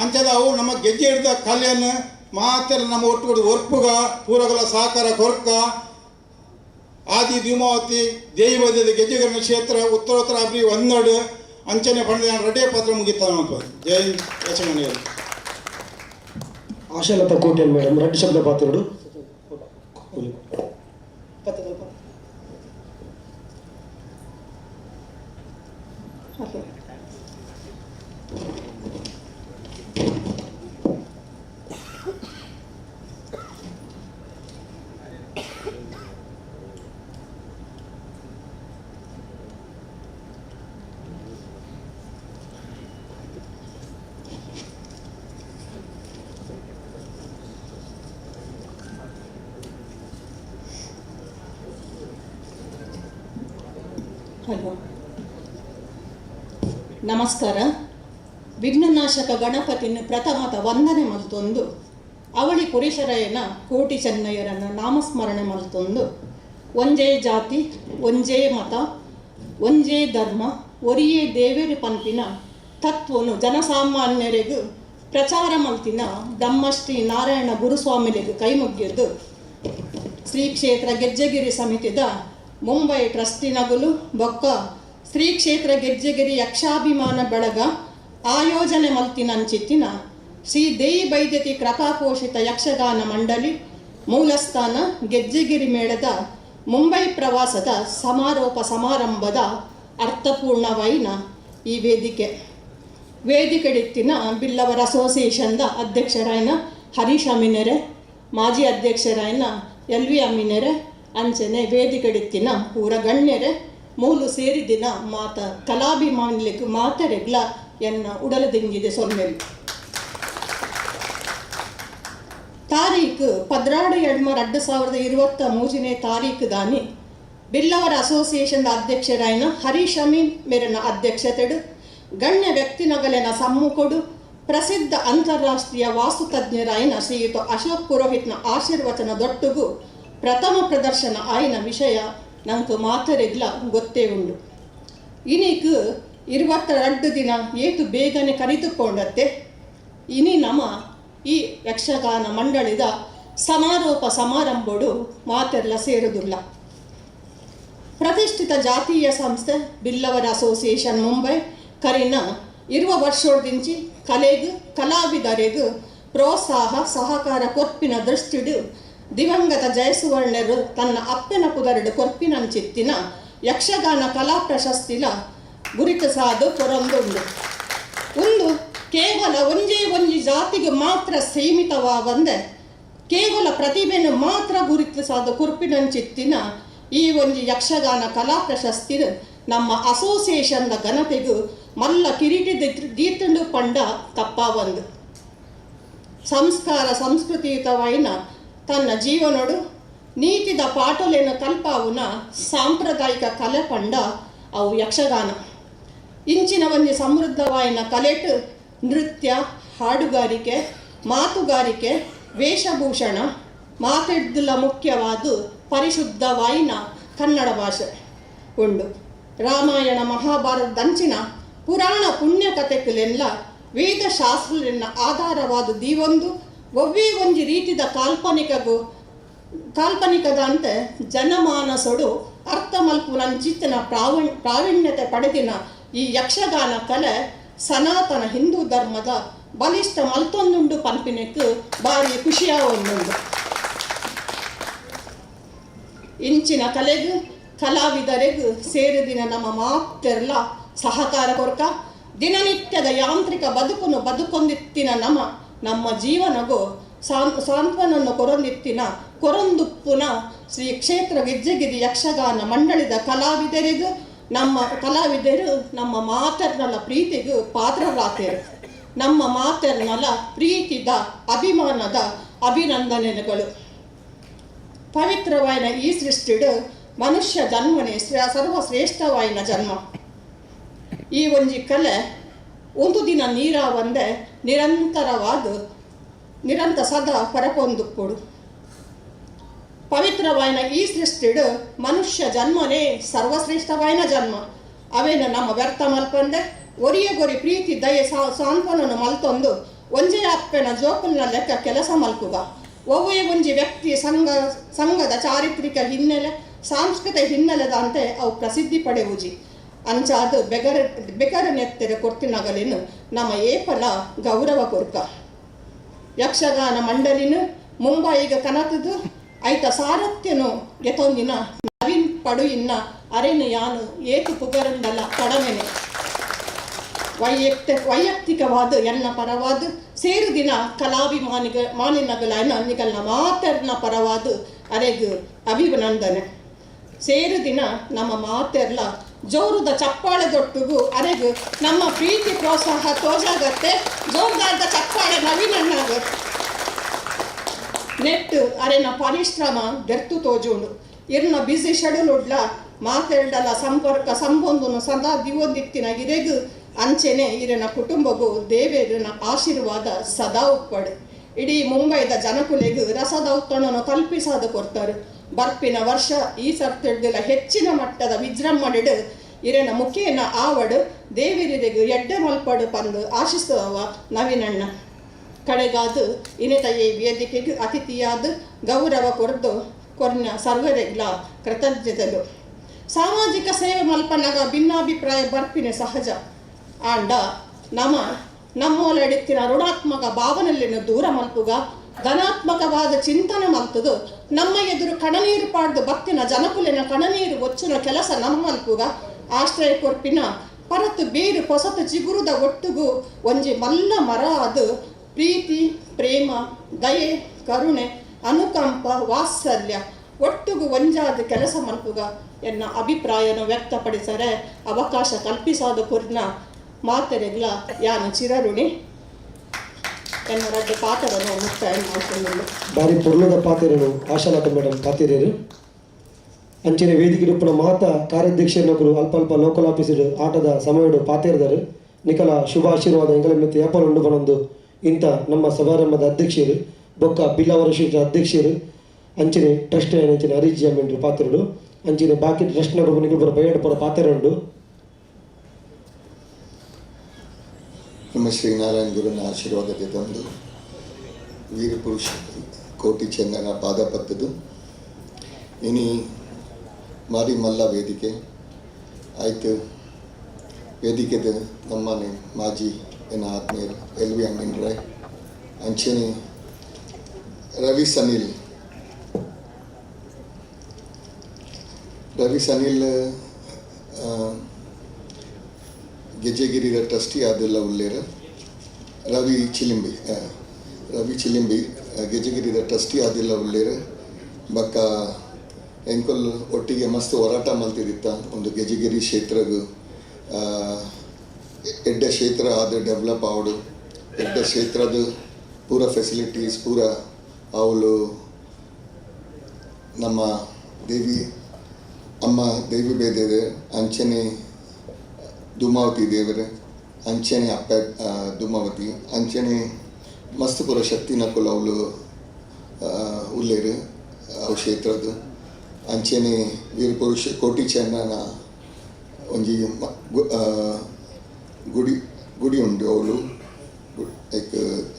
ಅಂಚದ ಅವು ನಮ್ಮ ಗೆಜ್ಜೆ ಹಿಡ್ದ ಕಲೆಯನ್ನು ಮಾತೆಲ್ಲ ನಮ್ಮ ಒಟ್ಟುಗೂಡಿ ಒರ್ಪುಗ ಪೂರಗಲ ಸಹಕಾರ ಕೊರ್ಕ ಆದಿ ಧೂಮಾವತಿ ದೇವಿ ವೈದ್ಯದ ಗೆಜ್ಜೆಗರಣ ಕ್ಷೇತ್ರ ಉತ್ತರೋತ್ತರ ಅಬ್ರಿ ಒಂದಡು ಅಂಚನೆ ಪಂಡ ರೆಡ್ಡಿ ಪತ್ರ ಮುಗಿತಾನಪ್ಪ. ಜೈ ಯಕ್ಷಗಾನ. ಆಶಾಲತಾ ಕೋಟೆನ್ ಮೇಡಮ್ ರಡ್ಡು ಶಬ್ದ ಪಾತ್ರಗಳು. ಹಲೋ, ನಮಸ್ಕಾರ. ವಿಘ್ನನಾಶಕ ಗಣಪತಿನ ಪ್ರಥಮತ ವಂದನೆ ಮಲ್ತೊಂದು ಅವಳಿ ಪುರುಷರಯ್ಯನ ಕೋಟಿ ಚೆನ್ನಯ್ಯರನ್ನ ನಾಮಸ್ಮರಣೆ ಮಲ್ತೊಂದು ಒಂಜೇ ಜಾತಿ ಒಂಜೇ ಮತ ಒಂಜೇ ಧರ್ಮ ಒರಿಯೇ ದೇವೇರು ಪನ್ಪಿನ ತತ್ವನು ಜನಸಾಮಾನ್ಯರಿಗೂ ಪ್ರಚಾರ ಮಲ್ತಿನ ಬ್ರಹ್ಮಶ್ರೀ ನಾರಾಯಣ ಗುರುಸ್ವಾಮಿಲಿಗೂ ಕೈಮುಗ್ಗಿದ್ದು ಶ್ರೀ ಕ್ಷೇತ್ರ ಗೆಜ್ಜೆಗಿರಿ ಸಮಿತಿದ ಮುಂಬೈ ಟ್ರಸ್ಟಿನಗುಲು ಬೊಕ್ಕ ಶ್ರೀ ಕ್ಷೇತ್ರ ಗೆಜ್ಜೆಗಿರಿ ಯಕ್ಷಾಭಿಮಾನ ಬಳಗ ಆಯೋಜನೆ ಮಲ್ತಿನಂಚಿತ್ತಿನ ಶ್ರೀ ದೇಯಿ ಬೈದ್ಯತಿ ಕೃಪಾಪೋಷಿತ ಯಕ್ಷಗಾನ ಮಂಡಳಿ ಮೂಲಸ್ಥಾನ ಗೆಜ್ಜೆಗಿರಿ ಮೇಳದ ಮುಂಬೈ ಪ್ರವಾಸದ ಸಮಾರೋಪ ಸಮಾರಂಭದ ಅರ್ಥಪೂರ್ಣವೈನ ಈ ವೇದಿಕೆ ವೇದಿಕೆಡಿತ್ತಿನ ಬಿಲ್ಲವರ ಅಸೋಸಿಯೇಷನ್ದ ಅಧ್ಯಕ್ಷರಾಯನ ಹರೀಶ್ ಅಮೀನರೆ, ಮಾಜಿ ಅಧ್ಯಕ್ಷರಾಯನ ಎಲ್ ವಿ ಅಮೀನರೆ, ಅಂಚನೆ ವೇದಿಕೆಡಿತ್ತಿನ ಪೂರ ಗಣ್ಯರೆ ಮೂಲು ಸೇರಿದಿನ ಮಾತ ಕಲಾಭಿಮಾನಿಲಿಗೆ ಮಾತರೆಗ್ಲ ಎನ್ನ ಉಡಲದಿಂಗಿದೆ ಸೊಲ್ಮೆಲ್. ತಾರೀಕು 12/2/2023 ತಾರೀಕು ದಾನಿ ಬಿಲ್ಲವರ ಅಸೋಸಿಯೇಷನ್ ಅಧ್ಯಕ್ಷರಾಯನ ಹರೀಶ್ ಅಮೀನ್ ಮೇರನ ಅಧ್ಯಕ್ಷತೆಡು ಗಣ್ಯ ವ್ಯಕ್ತಿನಗಲೆನ ಸಮ್ಮುಖಡು ಪ್ರಸಿದ್ಧ ಅಂತಾರಾಷ್ಟ್ರೀಯ ವಾಸ್ತುತಜ್ಞರಾಯನ ಶ್ರೀಯುತ ಅಶೋಕ್ ಪುರೋಹಿತ್ನ ಆಶೀರ್ವಚನ ದೊಟ್ಟುಗು ಪ್ರಥಮ ಪ್ರದರ್ಶನ ಆಯ್ನ ವಿಷಯ ನಂಗೆ ಮಾತರೆಗ್ಲ ಗೊತ್ತೇ ಉಂಡು. ಇನಿಕ್ 22 ದಿನ ಏತು ಬೇಗನೆ ಕರೆದುಕೊಂಡತ್ತೆ. ಇನಿ ನಮ ಈ ಯಕ್ಷಗಾನ ಮಂಡಳಿದ ಸಮಾರೋಪ ಸಮಾರಂಭಡು ಮಾತೆಲ್ಲ ಸೇರುವುದಿಲ್ಲ. ಪ್ರತಿಷ್ಠಿತ ಜಾತೀಯ ಸಂಸ್ಥೆ ಬಿಲ್ಲವರ ಅಸೋಸಿಯೇಷನ್ ಮುಂಬೈ ಕರಿನ 20 ವರ್ಷದಿಂಚಿ ಕಲೆಗು ಕಲಾವಿದರಿಗೂ ಪ್ರೋತ್ಸಾಹ ಸಹಕಾರ ಕೊರ್ಪಿನ ದೃಷ್ಟಿಡು ದಿವಂಗತ ಜಯಸುವರ್ಣರು ತನ್ನ ಅಪ್ಪನ ಪುದರಡು ಕೊರ್ಪಿನಂಚಿತ್ತಿನ ಯಕ್ಷಗಾನ ಕಲಾ ಪ್ರಶಸ್ತಿಲ ಗುರಿತ ಸಾದು ಕೊರೊಂದುಂಡು. ಒಂದು ಕೇವಲ ಒಂಜೇ ಒಂಜಿ ಜಾತಿಗೆ ಮಾತ್ರ ಸೀಮಿತವಾವಂದೆ ಕೇವಲ ಪ್ರತಿಭೆಯನ್ನು ಮಾತ್ರ ಗುರುತಿಸಾದ ಕುರ್ಪಿನಂಚಿತ್ತಿನ ಈ ಒಂಜಿ ಯಕ್ಷಗಾನ ಕಲಾ ಪ್ರಶಸ್ತಿ ನಮ್ಮ ಅಸೋಸಿಯೇಷನ್ನ ಘನತೆಗೂ ಮಲ್ಲ ಕಿರೀಟಿ ದೀತಂಡು ಪಂಡ ತಪ್ಪಾವಂದು. ಸಂಸ್ಕಾರ ಸಂಸ್ಕೃತಿಯುತವೈನ ತನ್ನ ಜೀವನೋಡು ನೀತಿದ ಪಾಟೊಲೆನ ಕಲ್ಪಾವುನ ಸಾಂಪ್ರದಾಯಿಕ ಕಲೆ ಪಂಡ ಅವು ಯಕ್ಷಗಾನ. ಇಂಚಿನ ಒಂಜಿ ಸಮೃದ್ಧವಾಯಿನ ಕಲೆಟು ನೃತ್ಯ, ಹಾಡುಗಾರಿಕೆ, ಮಾತುಗಾರಿಕೆ, ವೇಷಭೂಷಣ ಮಾತೆಡ್ದುಲ ಮುಖ್ಯವಾದ ಪರಿಶುದ್ಧವಾಯಿನ ಕನ್ನಡ ಭಾಷೆ ಉಂಡು. ರಾಮಾಯಣ ಮಹಾಭಾರತದಂಚಿನ ಪುರಾಣ ಪುಣ್ಯ ಕಥೆಗಳೆಲ್ಲ ವೇದಶಾಸ್ತ್ರಲೆನ್ನ ಆಧಾರವಾದ ದೀವೊಂದು ಒವ್ವೇ ಒಂಜಿ ರೀತಿದ ಕಾಲ್ಪನಿಕದಂತೆ ಜನಮಾನಸೊಡು ಅರ್ಥಮಲ್ಪುನಂಚಿತ್ತಿನ ಪ್ರಾವೀಣ್ಯತೆ ಪಡೆದಿನ ಈ ಯಕ್ಷಗಾನ ಕಲೆ ಸನಾತನ ಹಿಂದೂ ಧರ್ಮದ ಬಲಿಷ್ಠ ಮಲ್ತೊಂದುಂಡು ಪನ್ಪಿನಕ್ಕೆ ಭಾರಿ ಖುಷಿಯ ಒಂದುಂಡು. ಇಂಚಿನ ಕಲೆಗು ಕಲಾವಿದರಿಗೂ ಸೇರಿದಿನ ನಮ್ಮ ಮಾತೆರ್ಲ ಸಹಕಾರ ಕೊರ್ಕ ದಿನನಿತ್ಯದ ಯಾಂತ್ರಿಕ ಬದುಕನ್ನು ಬದುಕೊಂದಿತ್ತಿನ ನಮ್ಮ ನಮ್ಮ ಜೀವನಗೂ ಸಾಂತ್ವನನ್ನು ಕೊರೊಂದಿತ್ತಿನ ಕೊರೊಂದುಪ್ಪುನ ಶ್ರೀ ಕ್ಷೇತ್ರ ಗೆಜ್ಜೆಗಿರಿ ಯಕ್ಷಗಾನ ಮಂಡಳಿದ ಕಲಾವಿದರಿಗೂ ನಮ್ಮ ಕಲಾವಿದರು ನಮ್ಮ ಮಾತರ್ನಲ ಪ್ರೀತಿಗೂ ಪಾತ್ರರಾತೇರು. ನಮ್ಮ ಮಾತರ್ನಲ ಪ್ರೀತಿದ ಅಭಿಮಾನದ ಅಭಿನಂದನೆಗಳು. ಪವಿತ್ರವಾಯಿನ ಈ ಸೃಷ್ಟಿಡು ಮನುಷ್ಯ ಜನ್ಮನೇ ಸರ್ವಶ್ರೇಷ್ಠವಾಯಿನ ಜನ್ಮ. ಈ ಒಂಜಿ ಕಲೆ ಒಂದು ದಿನ ನೀರಾವಂದೆ ನಿರಂತರವಾದ ನಿರಂತರ ಸದಾ ಪರಪೊಂದುಪ್ಪುಡು. ಪವಿತ್ರವಾಯಿನ ಈ ಸೃಷ್ಟಿಡು ಮನುಷ್ಯ ಜನ್ಮನೇ ಸರ್ವಶ್ರೇಷ್ಠವಾಯಿನ ಜನ್ಮ. ಅವೇನ ನಮ್ಮ ವ್ಯರ್ಥ ಮಲ್ಪಂದೆ ಒರಿಯ ಗೊರಿ ಪ್ರೀತಿ ದಯೆ ಸಾಂತ್ವನನ್ನು ಮಲ್ತೊಂದು ಒಂಜೇ ಅಪ್ಪೆನ ಜೋಕುಲ್ನ ಲೆಕ್ಕ ಕೆಲಸ ಮಲ್ಪುಗ. ಒವ್ವೇ ಒಂಜಿ ವ್ಯಕ್ತಿ ಸಂಘದ ಚಾರಿತ್ರಿಕ ಹಿನ್ನೆಲೆ ಸಾಂಸ್ಕೃತಿಕ ಹಿನ್ನೆಲೆದಂತೆ ಅವು ಪ್ರಸಿದ್ಧಿ ಪಡೆವುಜಿ. ಅಂಚಾದ ಬೆಗರ ನೆತ್ತೆರ ಕೊರ್ತಿನಗಲಿನ ನಮ್ಮ ಏಪಲ ಗೌರವ ಕೊರ್ಕ. ಯಕ್ಷಗಾನ ಮಂಡಲಿನ ಮುಂಬೈಗ ಕನತದು ಐತ ಸಾರಥ್ಯನು ಗೆತೊಂದಿನ ನವೀನ್ ಪಡು ಇನ್ನ ಅರೆನು ಯಾನು ಏತು ಪುಗರಂಡಲ ಕಡಮೆನೆ. ವೈಯಕ್ತಿಕವಾದ ಎನ್ನ ಪರವಾದ ಸೇರುದಿನ ಕಲಾಭಿಮಾನಿಗ ಮಾನಿನಗಲನ ನಿಗಲ್ನ ಮಾತರ್ನ ಪರವಾದ ಅರೆಗು ಅಭಿನಂದನೆ. ಸೇರುದಿನ ನಮ್ಮ ಮಾತೆರ್ಲ ಜೋರುದ ಚಪ್ಪಾಳೆ ದೊಟ್ಟುಗು ಅರೆಗು ನಮ್ಮ ಪ್ರೀತಿ ಪ್ರೋತ್ಸಾಹ ತೋಜಾಗತ್ತೆ. ಜೋರ್ದಾರ್ದ ಚಪ್ಪಾಳೆ ನವೀನಣ್ಣಾಗ ನೆಟ್ಟು ಅರೆನ ಪರಿಶ್ರಮ ದೆರ್ತು ತೋಜುಂಡು. ಇರ್ನ ಬ್ಯುಸಿ ಶೆಡ್ಯೂಲ್ ಉಡ್ಲ ಮಾತೆರ್ಡಲ ಸಂಪರ್ಕ ಸಂಬಂಧನು ಸದಾ ದಿವೊಂದಿತ್ತಿನ ಇರೆಗು ಅಂಚೆನೆ ಇರನ ಕುಟುಂಬಗೂ ದೇವೇರನ ಆಶೀರ್ವಾದ ಸದಾ ಉಪ್ಪಡು. ಇಡೀ ಮುಂಬೈದ ಜನಕುಲೆಗು ರಸದ ಉತ್ತಣನು ಕಲ್ಪಿಸಾದ ಕೊರ್ತಾರೆ. ಬರ್ಪಿನ ವರ್ಷ ಈ ಸರ್ತಿಡ್ದಿಲ್ಲ ಹೆಚ್ಚಿನ ಮಟ್ಟದ ವಿಜೃಂಭಣೆಡು ಇರೆನ ಮುಖೇನ ಆವಡು ದೇವಿರಿಗೂ ಎಡ್ಡೆ ಮಲ್ಪಡು ಪಂದು ಆಶಿಸುವ ನವೀನಣ್ಣ. ಕಡೆಗಾದು ಇನೆತಯೇ ವೇದಿಕೆಗೆ ಅತಿಥಿಯಾದ ಗೌರವ ಕೊರ್ದು ಕೊರ್ನ ಸರ್ವರೆಗ್ಲ ಕೃತಜ್ಞತೆಲು. ಸಾಮಾಜಿಕ ಸೇವೆ ಮಲ್ಪನಗ ಭಿನ್ನಾಭಿಪ್ರಾಯ ಬರ್ಪಿನ ಸಹಜ. ಆಂಡ ನಮ ನಮ್ಮೊಲಡಿತ್ತಿನ ಋಣಾತ್ಮಕ ಭಾವನೆಯನ್ನು ದೂರ ಮಲ್ಪುಗ ಧನಾತ್ಮಕವಾದ ಚಿಂತನೆ ಮಲ್ತದು ನಮ್ಮ ಎದುರು ಕಣನೀರು ಪಾಡ್ದು ಬತ್ತಿನ ಜನಕುಲಿನ ಕಣನೀರು ಒಚ್ಚುನ ಕೆಲಸ ನಮ್ಮ ಮಲ್ಪುಗ. ಆಶ್ರಯ ಕೊರ್ಪಿನ ಪರತು ಬೇರು ಪೊಸತು ಚಿಗುರುದ ಒಟ್ಟುಗು ಒಂಜಿ ಮಲ್ಲ ಮರ ಅದು ಪ್ರೀತಿ ಪ್ರೇಮ ದಯೆ ಕರುಣೆ ಅನುಕಂಪ ವಾತ್ಸಲ್ಯ ಒಟ್ಟುಗು ಒಂಜಾದ ಕೆಲಸ ಮಲ್ಪುಗ ಎನ್ನ ಅಭಿಪ್ರಾಯನ ವ್ಯಕ್ತಪಡಿಸರೆ ಅವಕಾಶ ಕಲ್ಪಿಸಾದ ಕುರ್ನ ಮಾತೆರೆಗ್ಲ ಯಾನು ಚಿರರುಣಿ ಎನ್ನ ರಡ್ಡು ಪಾತ್ರವನ್ನು ಮುಕ್ತಾಯ ಮಾಡಿಕೊಂಡು. ಬಾರಿ ಪೊರ್ಲುದ ಪಾತೆರನು ಆಶಾಲತಾ ಮೇಡಮ್ ಪಾತೆರೇರು. ಅಂಚನೆ ವೇದಿಕೆ ರೂಪನ ಮಾತ ಕಾರ್ಯಾಧ್ಯಕ್ಷರನಕುಲು ಅಲ್ಪ ಅಲ್ಪ ಲೋಕಲ್ ಆಫೀಸರ್ ಆಟದ ಸಮಯಡು ಪಾತೇರ್ದಾರು. ನಿಕಲ ಶುಭ ಆಶೀರ್ವಾದ ಎಂಗಲ ಮೆತ್ತೆ ಏಪಲ್ ಉಂಡು ಬನೊಂದು ಇಂಥ ನಮ್ಮ ಸಮಾರಂಭದ ಅಧ್ಯಕ್ಷರು ಬೊಕ್ಕ ಬಿಲ್ಲವರ ಅಧ್ಯಕ್ಷರು ಅಂಚನೆ ಟ್ರಸ್ಟ್ ಅಂಚನೆ ಹರೀಶ್ ಜಿ ಪಾತ್ರರು ಅಂಚನೆ ಬಾಕಿ ಟ್ರಸ್ಟ್ನ ನಿಕಲ್ ಬರ ಬಯ್ಯಡ್ ಪರ ಪಾತೆರುಂಡು. ನಮ್ಮ ಶ್ರೀನಾರಾಯಣ ಗುರುನ ಆಶೀರ್ವಾದಕ್ಕೆ ತಂದು ವೀರಪುರುಷ ಕೋಟಿ ಚೆನ್ನನ ಪಾದ ಪತ್ತದು ಇನಿ ಮಾರಿ ಮಲ್ಲ ವೇದಿಕೆ ಆಯಿತು. ವೇದಿಕೆದ ನಮ್ಮನೆ ಮಾಜಿ ಎನ್ನ ಆತ್ಮೀಯರು ಎಲ್ ವಿ ಅಮೀನ್ ರಾಯ್ ಅಂಚನೆ ರವಿ ಸನಿಲ್ ರವಿ ಸನಿಲ್ ಗೆಜ್ಜೆಗಿರಿದ ಟ್ರಸ್ಟಿ ಆದೆಲ್ಲ ಉಲ್ಲೇರು. ರವಿ ಚಿಲಿಂಬಿ ರವಿ ಚಿಲಿಂಬಿ ಗೆಜ್ಜೆಗಿರಿದ ಟ್ರಸ್ಟಿ ಆದಿಲ್ಲ ಉಲ್ಲೇರು. ಬಕ್ಕ ಎಂಕೊಲ್ ಒಟ್ಟಿಗೆ ಮಸ್ತ್ ಹೋರಾಟ ಮಲ್ತಿದಿತ್ತ ಒಂದು ಗೆಜ್ಜೆಗಿರಿ ಕ್ಷೇತ್ರಗು ಎಡ್ಡೆ ಕ್ಷೇತ್ರ ಆದ ಡೆವಲಪ್ ಆವಡು, ಎಡ್ಡೆ ಕ್ಷೇತ್ರದ ಪೂರ ಫೆಸಿಲಿಟೀಸ್ ಪೂರ ಅವಳು ನಮ್ಮ ದೇವಿ ಅಮ್ಮ ದೇವಿ ಬೇದೇವೆ ಅಂಚನೆ ಧೂಮಾವತಿ ದೇವರೇ ಅಂಚನೆ ಅಪ್ಪ ಧೂಮಾವತಿ ಅಂಚನೆ ಮಸ್ತ್ ಪೂರ ಶಕ್ತಿ ನಕುಲ್ ಅವಳು ಉಲ್ಲೇರು ಅವು ಕ್ಷೇತ್ರದ. ಅಂಚನೆ ವೀರಪುರುಷ ಕೋಟಿ ಚೆನ್ನನ ಒಂಜಿ ಗುಡಿ ಗುಡಿ ಉಂಡು ಅವಳು ಲೈಕ್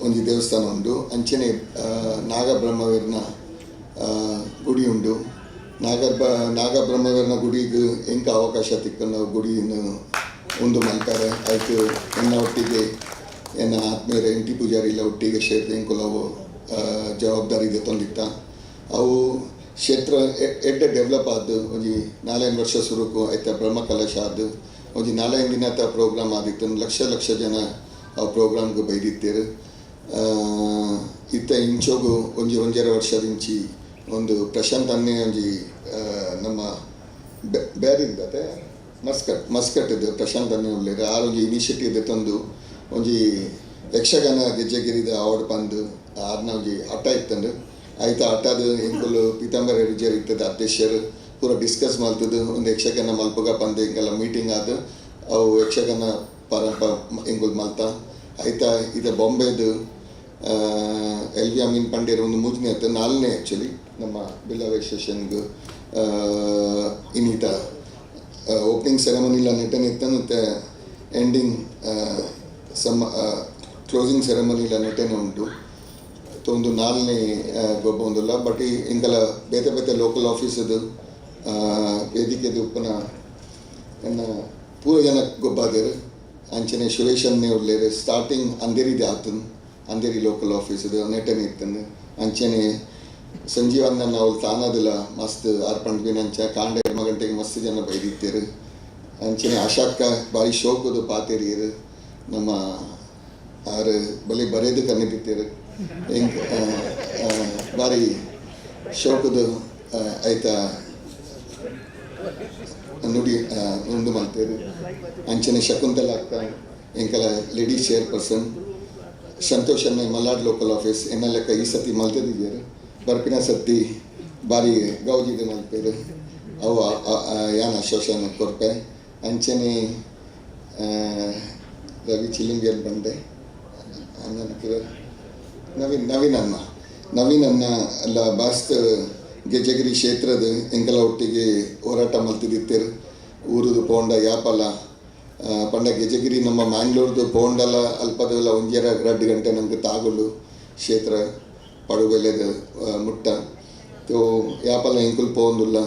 ಒಂಜಿ ದೇವಸ್ಥಾನ ಉಂಡು. ಅಂಚನೆ ನಾಗಬ್ರಹ್ಮವೀರನ ಗುಡಿ ಉಂಡು. ನಾಗಬ್ರಹ್ಮವೀರನ ಗುಡಿಗೆ ಎಂಕ ಅವಕಾಶ ತಿಕ್ಕನ ಗುಡಿಯನ್ನು ಉಂಡು ಮಲ್ತಾರೆ ಆಯ್ತು. ಎನ್ನ ಒಟ್ಟಿಗೆ ಎನ್ನ ಆತ್ಮೀಯರ ಎನ್ ಟಿ ಪೂಜಾರಿ ಇಲ್ಲ ಒಟ್ಟಿಗೆ ಸೇರಿದ ಎಂಕುಲು ಜವಾಬ್ದಾರಿ ದೆತ್ತೊಂದಿತ್ತ. ಅವು ಕ್ಷೇತ್ರ ಎಡ್ಡೆ ಡೆವಲಪ್ ಆದ್ದು ಒಂಜಿ ನಾಲೈದು ವರ್ಷ ಸುರುಕು ಆಯ್ತ ಬ್ರಹ್ಮ ಕಲಶ ಆದ್ದು ಒಂಜಿ ನಾಲೈದು ದಿನದ ಪ್ರೋಗ್ರಾಮ್ ಆದಿತ್ತು. ಲಕ್ಷ ಲಕ್ಷ ಜನ ಆ ಪ್ರೋಗ್ರಾಮ್ಗೆ ಬೈದಿತ್ತೇರು. ಇತ್ತ ಇಂಚೋಗು ಒಂಜಿ ಒಂಜರ ವರ್ಷದಿಂಚಿ ಒಂದು ಪ್ರಶಾಂತ್ ಅನ್ನೇ ಒಂಜಿ ನಮ್ಮ ಬೇರಿಂದತೆ ಮಸ್ಕಟ್ ಮಸ್ಕಟ್ ಇದು ಪ್ರಶಾಂತ್ ಅನ್ನೇ ಉಲ್ಲೇರು. ಆ ಒಂಜಿ ಇನಿಷಿಯೇಟಿವ್ ದೆತ್ತೊಂದು ಒಂಜಿ ಯಕ್ಷಗಾನ ಗೆಜ್ಜೆಗಿರಿದ ಅವಾರ್ಡ್ ಪಂದು ಆರ್ನ ಒಂಜಿ ಹಠ ಇತ್ತಂದು ಆಯ್ತು. ಹಠದ ಎಂಕುಲು ಪೀತಾಂಬರ ರಿಜರ್ ಇತ್ತದ ಅಧ್ಯಕ್ಷರು ಪೂರ ಡಿಸ್ಕಸ್ ಮಲ್ತದ್ದು ಒಂದು ಯಕ್ಷಗಾನ ಮಲ್ಪುಗ ಪಂದು ಎಂಕೆಲ್ಲ ಮೀಟಿಂಗ್ ಆದ ಅವು ಯಕ್ಷಗಾನ ಪರಂಪ ಎಂಕುಲು ಮಲ್ತ ಆಯ್ತಾ. ಇದು ಬಾಂಬೆದು ಎಲ್ ವಿ ಅಮೀನ್ ಪಂಡೇರ್ ಒಂದು ಮೂರನೇ ಆಯ್ತು ನಾಲ್ನೇ ಆ್ಯಕ್ಚುಲಿ ನಮ್ಮ ಬಿಲ್ಲವ ಸ್ಟೇಷನ್ಗೆ ಇನ್ನಿತ ಓಪನಿಂಗ್ ಸೆರೆಮನಿಲ ನೆಟನ್ ಇತ್ತ ಮತ್ತು ಎಂಡಿಂಗ್ ಸಮ ಕ್ಲೋಸಿಂಗ್ ಸೆರೆಮನಿಲ ನೆಟನೆ ಉಂಟು. ಒಂದು ನಾಲ್ನೇ ಗೊಬ್ಬ ಒಂದುಲ್ಲ. ಬಟ್ ಇಂಕಲ ಬೇತೆ ಬೇತೆ ಲೋಕಲ್ ಆಫೀಸದು ವೇದಿಕೆದು ಉಪ್ಪುನ ಎನ್ನ ಪೂರ ಜನ ಗೊಬ್ಬಾದೇರು. ಅಂಚನೆ ಸುರೇಶ್ ಅನ್ನೇ ಉಲ್ಲೇರು. Starting ಅಂದೇರಿದೆ ಆತನ್ Andheri local ಆಫೀಸದು ನೆಟನೆ ಇತ್ತಂದು. ಅಂಚನೆ ಸಂಜೀವನ್ನ ಅವಳು ತಾನದಿಲ್ಲ ಮಸ್ತ್ ಅರ್ಪಣ್ ಅಂಚ ಕಾಂಡ 2 ಗಂಟೆಗೆ ಮಸ್ತ್ ಜನ ಬೈದಿತ್ತೇರು. ಅಂಚನೆ ಆಶಾಕ್ಕ ಭಾರಿ ಶೋಕದು ಪಾತೇರಿಯರು ನಮ್ಮ ಆರು ಬಲಿ ಬರೆದು ಕನ್ನಿದಿತ್ತೇರು ಎಂಕ್ ಭಾರಿ ಶೋಕದು ಆಯ್ತಾ ನುಡಿ ಉಂಡು ಮಲ್ತೇರು. ಅಂಚನೆ ಶಕುಂತಲ ಅಕ್ಕ ಎಂಕಲ ಲೇಡೀಸ್ ಚೇರ್ಪರ್ಸನ್ ಸಂತೋಷ್ ಅನ್ನ ಮಲ್ನಾಡ್ ಲೋಕಲ್ ಆಫೀಸ್ ಎನ್ನ ಲೆಕ್ಕ ಈ ಸತಿ ಮಲ್ತದಿದ್ದೀರು. ಬರ್ಪಿನ ಸತಿ ಭಾರಿ ಗೌಜಿದ ಮಲ್ಪೇರು ಅವು ಯಾನ್ ಆಶ್ವಾಸನೆ ಕೊರ್ಪೆ. ಅಂಚನೆ ರವಿ ಚಿಲಿಂಬಿಯನ್ ಬಂಡೆ ಅಣ್ಣನ ನವೀನ್ ನವೀನ್ ಅನ್ನ ನವೀನ್ ಅನ್ನ ಎಲ್ಲ ಬಾಸ್ತ್ ಗೆಜ್ಜೆಗಿರಿ ಕ್ಷೇತ್ರದ ಎಂಕಲ ಒಟ್ಟಿಗೆ ಹೋರಾಟ ಮಲ್ತಿದಿತ್ತೇರು. ಊರುದು ಪೋಂಡ ಯಾಪಲ ಪಂಡ ಗೆಜ್ಜೆಗಿರಿ ನಮ್ಮ ಮ್ಯಾಂಗ್ಳೂರ್ದು ಪೋಂಡಲ ಅಲ್ಪದೆಲ್ಲ ಒಂಜರ 2 ಗಂಟೆ ನಮ್ಗೆ ತಾಗುಲು ಕ್ಷೇತ್ರ ಪಡುಬೆಲೆದ ಮುಟ್ಟ ತೋ ಯಾಪಲ ಎಂಕುಲು ಪೋಂದುಲ್ಲ.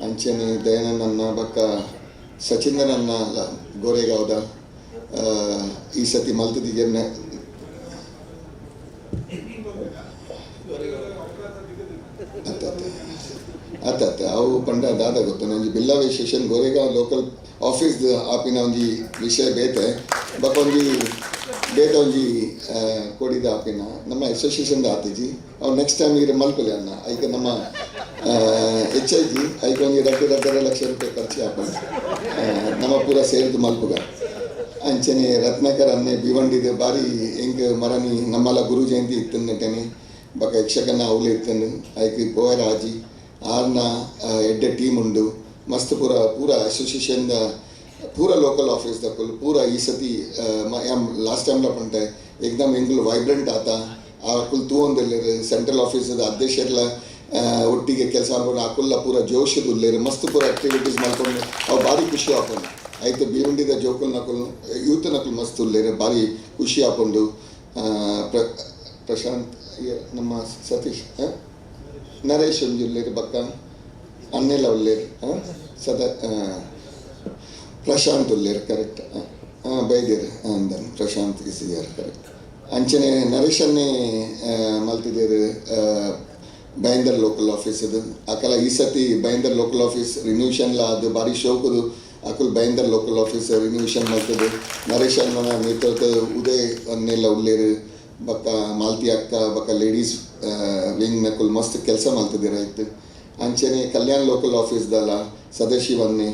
ಅಂಚನೆ ದಯಾನಂದನ್ನ ಬಕ್ಕ ಸಚಿಂದನನ್ನ ಗೋರೆಗಾವ್ದ ಈ ಸತಿ ಮಲ್ತದಿಗೆರ್ನ ಅತ್ತ ಅತ್ತ ಅತ್ತ ಅವು ಪಂಡ ದಾದ ಗೊತ್ತು ಒಂಜಿ ಬಿಲ್ಲವೆ ಸ್ಟೇಷನ್ ಗೋರೆಗಾಂವ್ ಲೋಕಲ್ ಆಫೀಸ್ ಆಪಿನ ಒಂಜಿ ವಿಷಯ ಬೇತೆ ಬೊಕ ಒಂಜಿ ಬೇತೆ ಒಂಜಿ ಕೊಡಿದ ಆಪಿನ ನಮ್ಮ ಅಸೋಸಿಯೇಷನ್ ಆತಿಜಿ. ಅವು ನೆಕ್ಸ್ಟ್ ಟೈಮ್ ಇರ ಮಲ್ಪಲೆ ಅನ್ನ ಐಕೆ ನಮ್ಮ ಎಚ್ I G ಐಕೆ ಒಂಜಿ 2.5 ಲಕ್ಷ ರೂಪಾಯಿ ಖರ್ಚು ಆಪುಂಡು ನಮ್ಮ ಪೂರ ಸೇರಿದು ಮಲ್ಪುಗ. ಅಂಚನೆ ರತ್ನಾಕರ್ ಅನ್ನೆ ಭಿವಂಡಿದ ಬಾರಿ ಎಂಕ್ ಮರನಿ ನಮ್ಮಲ ಗುರು ಜಯಂತಿ ಇತ್ತಂದಟನೆ ಬೊಕ ಯಕ್ಷಗಾನ ಅವಳು ಇತ್ತಂದು ಐಕ್ ಪೋಯರ ಆಜಿ ಆರ್ನ ಎಡ್ಡೆ ಟೀಮ್ ಉಂಡು ಮಸ್ತ್ ಪೂರ ಪೂರ ಅಸೋಸಿಯೇಷನ್ ಪೂರ ಲೋಕಲ್ ಆಫೀಸ್ ದಕುಲು ಪೂರ ಈ ಸತಿ ಲಾಸ್ಟ್ ಟೈಮ್ಲ ಪಂಟೆ ಏಕ್ದಮ್ ಎಂಕುಲು ವೈಬ್ರೆಂಟ್ ಆತ ಅಕುಲು ತೂವೊಂದುಲ್ಲೆರ್ ಸೆಂಟ್ರಲ್ ಆಫೀಸದ ಅಧ್ಯಕ್ಷರ್ಲ ಒಟ್ಟಿಗೆ ಕೆಲಸ ಮಾಡ್ಕೊಂಡು ಅಕುಲ್ಲ ಪೂರ ಜೋಶದ ಉಲ್ಲೆರ್ ಮಸ್ತ್ ಪೂರ ಆಕ್ಟಿವಿಟೀಸ್ ಮಾಡ್ಕೊಂಡು ಅವು ಭಾರಿ ಖುಷಿ ಆಪುಂಡು. ಐತೆ ಬೀವಂಡಿದ ಜೋಕುಲ್ ನಕುಲು ಯೂತ್ ನಕುಲು ಮಸ್ತ್ ಉಲ್ಲೆರ್ ಭಾರಿ ಖುಷಿ ಆಪುಂಡು. ಪ್ರಶಾಂತ್ ನಮ್ಮ ಸತೀಶ್ ನರೇಶ್ ಒಂಜಿ ಉಲ್ಲೆರ್ ಬಕ್ಕ ಅನ್ನೆಲ್ಲ ಉಲ್ಲೆರ್ ಸದಾ ಪ್ರಶಾಂತ್ ಉಲ್ಲೆರ್ ಕರೆಕ್ಟ್ ಬೈದೇರ್ ಅಂದನ್ ಪ್ರಶಾಂತ್ is here correct. ಅಂಚನೆ ನರೇಶನ್ನೇ ಮಲ್ತಿದ್ದೇರು ಬೈಂದರ್ ಲೋಕಲ್ ಆಫೀಸದು. ಅಕಲ ಈ ಸತಿ ಬೈಂದರ್ ಲೋಕಲ್ ಆಫೀಸ್ ರಿನ್ಯೂಷನ್ಲ ಅದು ಭಾರಿ ಶೋಕುದು. ಅಕುಲ್ ಬೈಂದರ್ ಲೋಕಲ್ ಆಫೀಸ್ ರಿನ್ಯೂಷನ್ ಮಲ್ತದು. ನರೇಶ್ ಅಣ್ಣನ ನೇತೃತ್ವ ಉದಯ್ ಅನ್ನೆಲ್ಲ ಉಲ್ಲೇರು, ಬಕ್ಕ ಮಾಲ್ತಿ ಅಕ್ಕ, ಬಕ್ಕ ಲೇಡೀಸ್ ವಿಂಗ್ ನಕುಲ್ ಮಸ್ತ್ ಕೆಲಸ ಮಲ್ತಿದ್ದೀರ ಆಯ್ತು. ಅಂಚನೆ ಕಲ್ಯಾಣ್ ಲೋಕಲ್ ಆಫೀಸ್ದಲ್ಲ ಸದಾಶಿವನ್ನೇ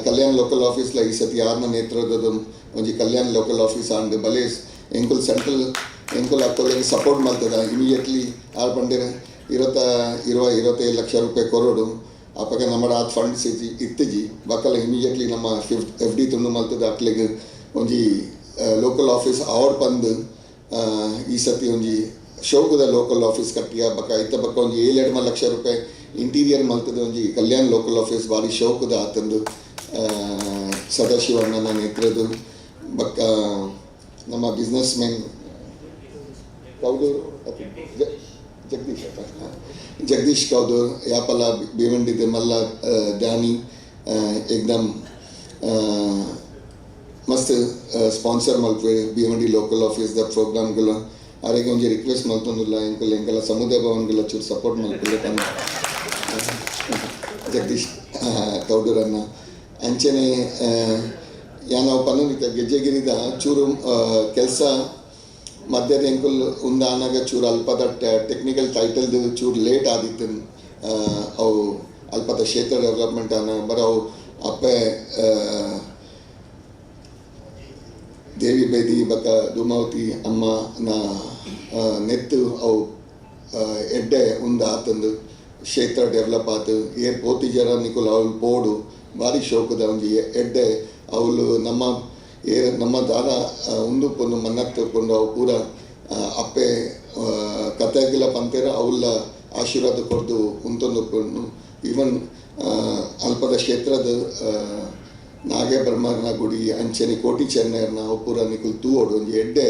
ಕಲ್ಯಾಣ್ ಲೋಕಲ್ ಆಫೀಸ್ಲ ಈ ಸತಿ ಯಾರನ್ನ ನೇತೃತ್ವದ ಒಂಜಿ ಕಲ್ಯಾಣ್ ಲೋಕಲ್ ಆಫೀಸ್ ಆಂಡ್ ಬಲೆ ಎಂಕುಲ್ ಸೆಂಟ್ರಲ್ ಎಂಕುಲ್ ಅಕ್ಕುಲೆಗ್ ಸಪೋರ್ಟ್ ಮಲ್ತದ. ಇಮಿಡಿಯೇಟ್ಲಿ ಆರ್ ಪಂಡೇರ್ 25 ಲಕ್ಷ ರೂಪಾಯಿ ಕೊರಡು. ಅಪಗ ನಮ್ಮ ಆತ್ ಫಂಡ್ಸ್ ಇಜ್ಜಿ ಇತ್ತಿಜಿ. ಬಕ್ಕಲ ಇಮಿಡಿಯೇಟ್ಲಿ ನಮ್ಮ ಎಫ್ ಡಿ ತುಂಡು ಮಲ್ತದ. ಅಕ್ಲೆಗ್ ಒಂಜಿ ಲೋಕಲ್ ಆಫೀಸ್ ಅವರ್ ಪಂದ್ ಈ ಸತಿ ಒಂಜಿ ಶೋಕದ ಲೋಕಲ್ ಆಫೀಸ್ ಕಟ್ಟಿಯ. ಬಕ್ಕ ಐತ ಬಕ್ಕ ಒಂಜಿ 7.5 ಲಕ್ಷ ರೂಪಾಯಿ ಇಂಟೀರಿಯರ್ ಮಲ್ತದ. ಒಂಜಿ ಕಲ್ಯಾಣ್ ಲೋಕಲ್ ಆಫೀಸ್ ಭಾರಿ ಶೋಕದ ಆತಂದು ಸದಾಶಿವಣ್ಣನ ನೇತೃತ್ವದ. ಬಕ್ಕ ನಮ್ಮ ಬಿಸ್ನೆಸ್ ಮ್ಯಾನ್ ಕೌದೂರ್ ಜಗದೀಶ್ ಅತ್ತ, ಜಗದೀಶ್ ಕೌದೂರ್ ಯಾಪಲ ಭಿವಂಡಿದ ಮಲ್ಲ ದಾನಿ, ಏಕ್ದಮ್ ಮಸ್ತ್ ಸ್ಪಾನ್ಸರ್ ಮಲ್ಪೆ ಭಿವಂಡಿ ಲೋಕಲ್ ಆಫೀಸ್ ದ ಪ್ರೋಗ್ರಾಮ್ಗಳು. ಆರೆಗೆ ಒಂಜಿ ರಿಕ್ವೆಸ್ಟ್ ಮಲ್ತೊಂದುಲ್ಲ, ಎಂಕುಲ್ ಎಂಕಲ ಸಮುದಾಯ ಭವನ್ಗಳ ಚೂರು ಸಪೋರ್ಟ್ ಮಲ್ಪುಲೆ ಪಂದ್ ಜಗದೀಶ್ ಕೌಡೂರನ್ನ. ಅಂಚನೆ ಯಾನ್ ಪನ್ನೊಂದಿತ್ತ ಗೆಜ್ಜೆಗಿರಿದ ಚೂರು ಕೆಲಸ ಮಧ್ಯದ ಎಂಕುಲ್ ಉಂದಾನಾಗ ಚೂರು ಅಲ್ಪದ ಟೆಕ್ನಿಕಲ್ ಟೈಟಲ್ದು ಚೂರು ಲೇಟ್ ಆದಿತ್ತು. ಅವು ಅಲ್ಪದ ಕ್ಷೇತ್ರ ಡೆವಲಪ್ಮೆಂಟ್ ಆನ ಬರ ಅವು ಅಪ್ಪೆ ದೇವಿ ಬೇದಿ ಬಕ್ಕ ಧೂಮಾವತಿ ಅಮ್ಮ ನ ನೆತ್ತು ಅವು ಎಡ್ಡೆ ಉಂದು ಆತಂದು ಕ್ಷೇತ್ರ ಡೆವಲಪ್ ಆತು. ಏರ್ ಪೋತಿಜರ ನಿಕುಲ್ ಅವಳು ಪೋಡು, ಭಾರಿ ಶೋಕದ ಒಂಜಿ ಎಡ್ಡೆ. ಅವಳು ನಮ್ಮ ಏರ್ ನಮ್ಮ ದಾದ ಉಂದು ಪೊಂದು ಮನ್ನತ್ತು ಕೊಂಡು ಅವು ಪೂರ ಅಪ್ಪೆ ಕತೆಗಿಲ್ಲ ಪಂತೇರ ಅವಳ ಆಶೀರ್ವಾದ ಕೊರ್ದು ಉಂತೊಂದು. ಈವನ್ ಅಲ್ಪದ ಕ್ಷೇತ್ರದ ನಾಗೆ ಬ್ರಹ್ಮನ ಗುಡಿ, ಅಂಚನೆ ಕೋಟಿ ಚೆನ್ನೈರ್ನ ಅವು ಪೂರ ನಿಕುಲ್ ತೂವೊಡು. ಒಂಜಿ ಎಡ್ಡೆ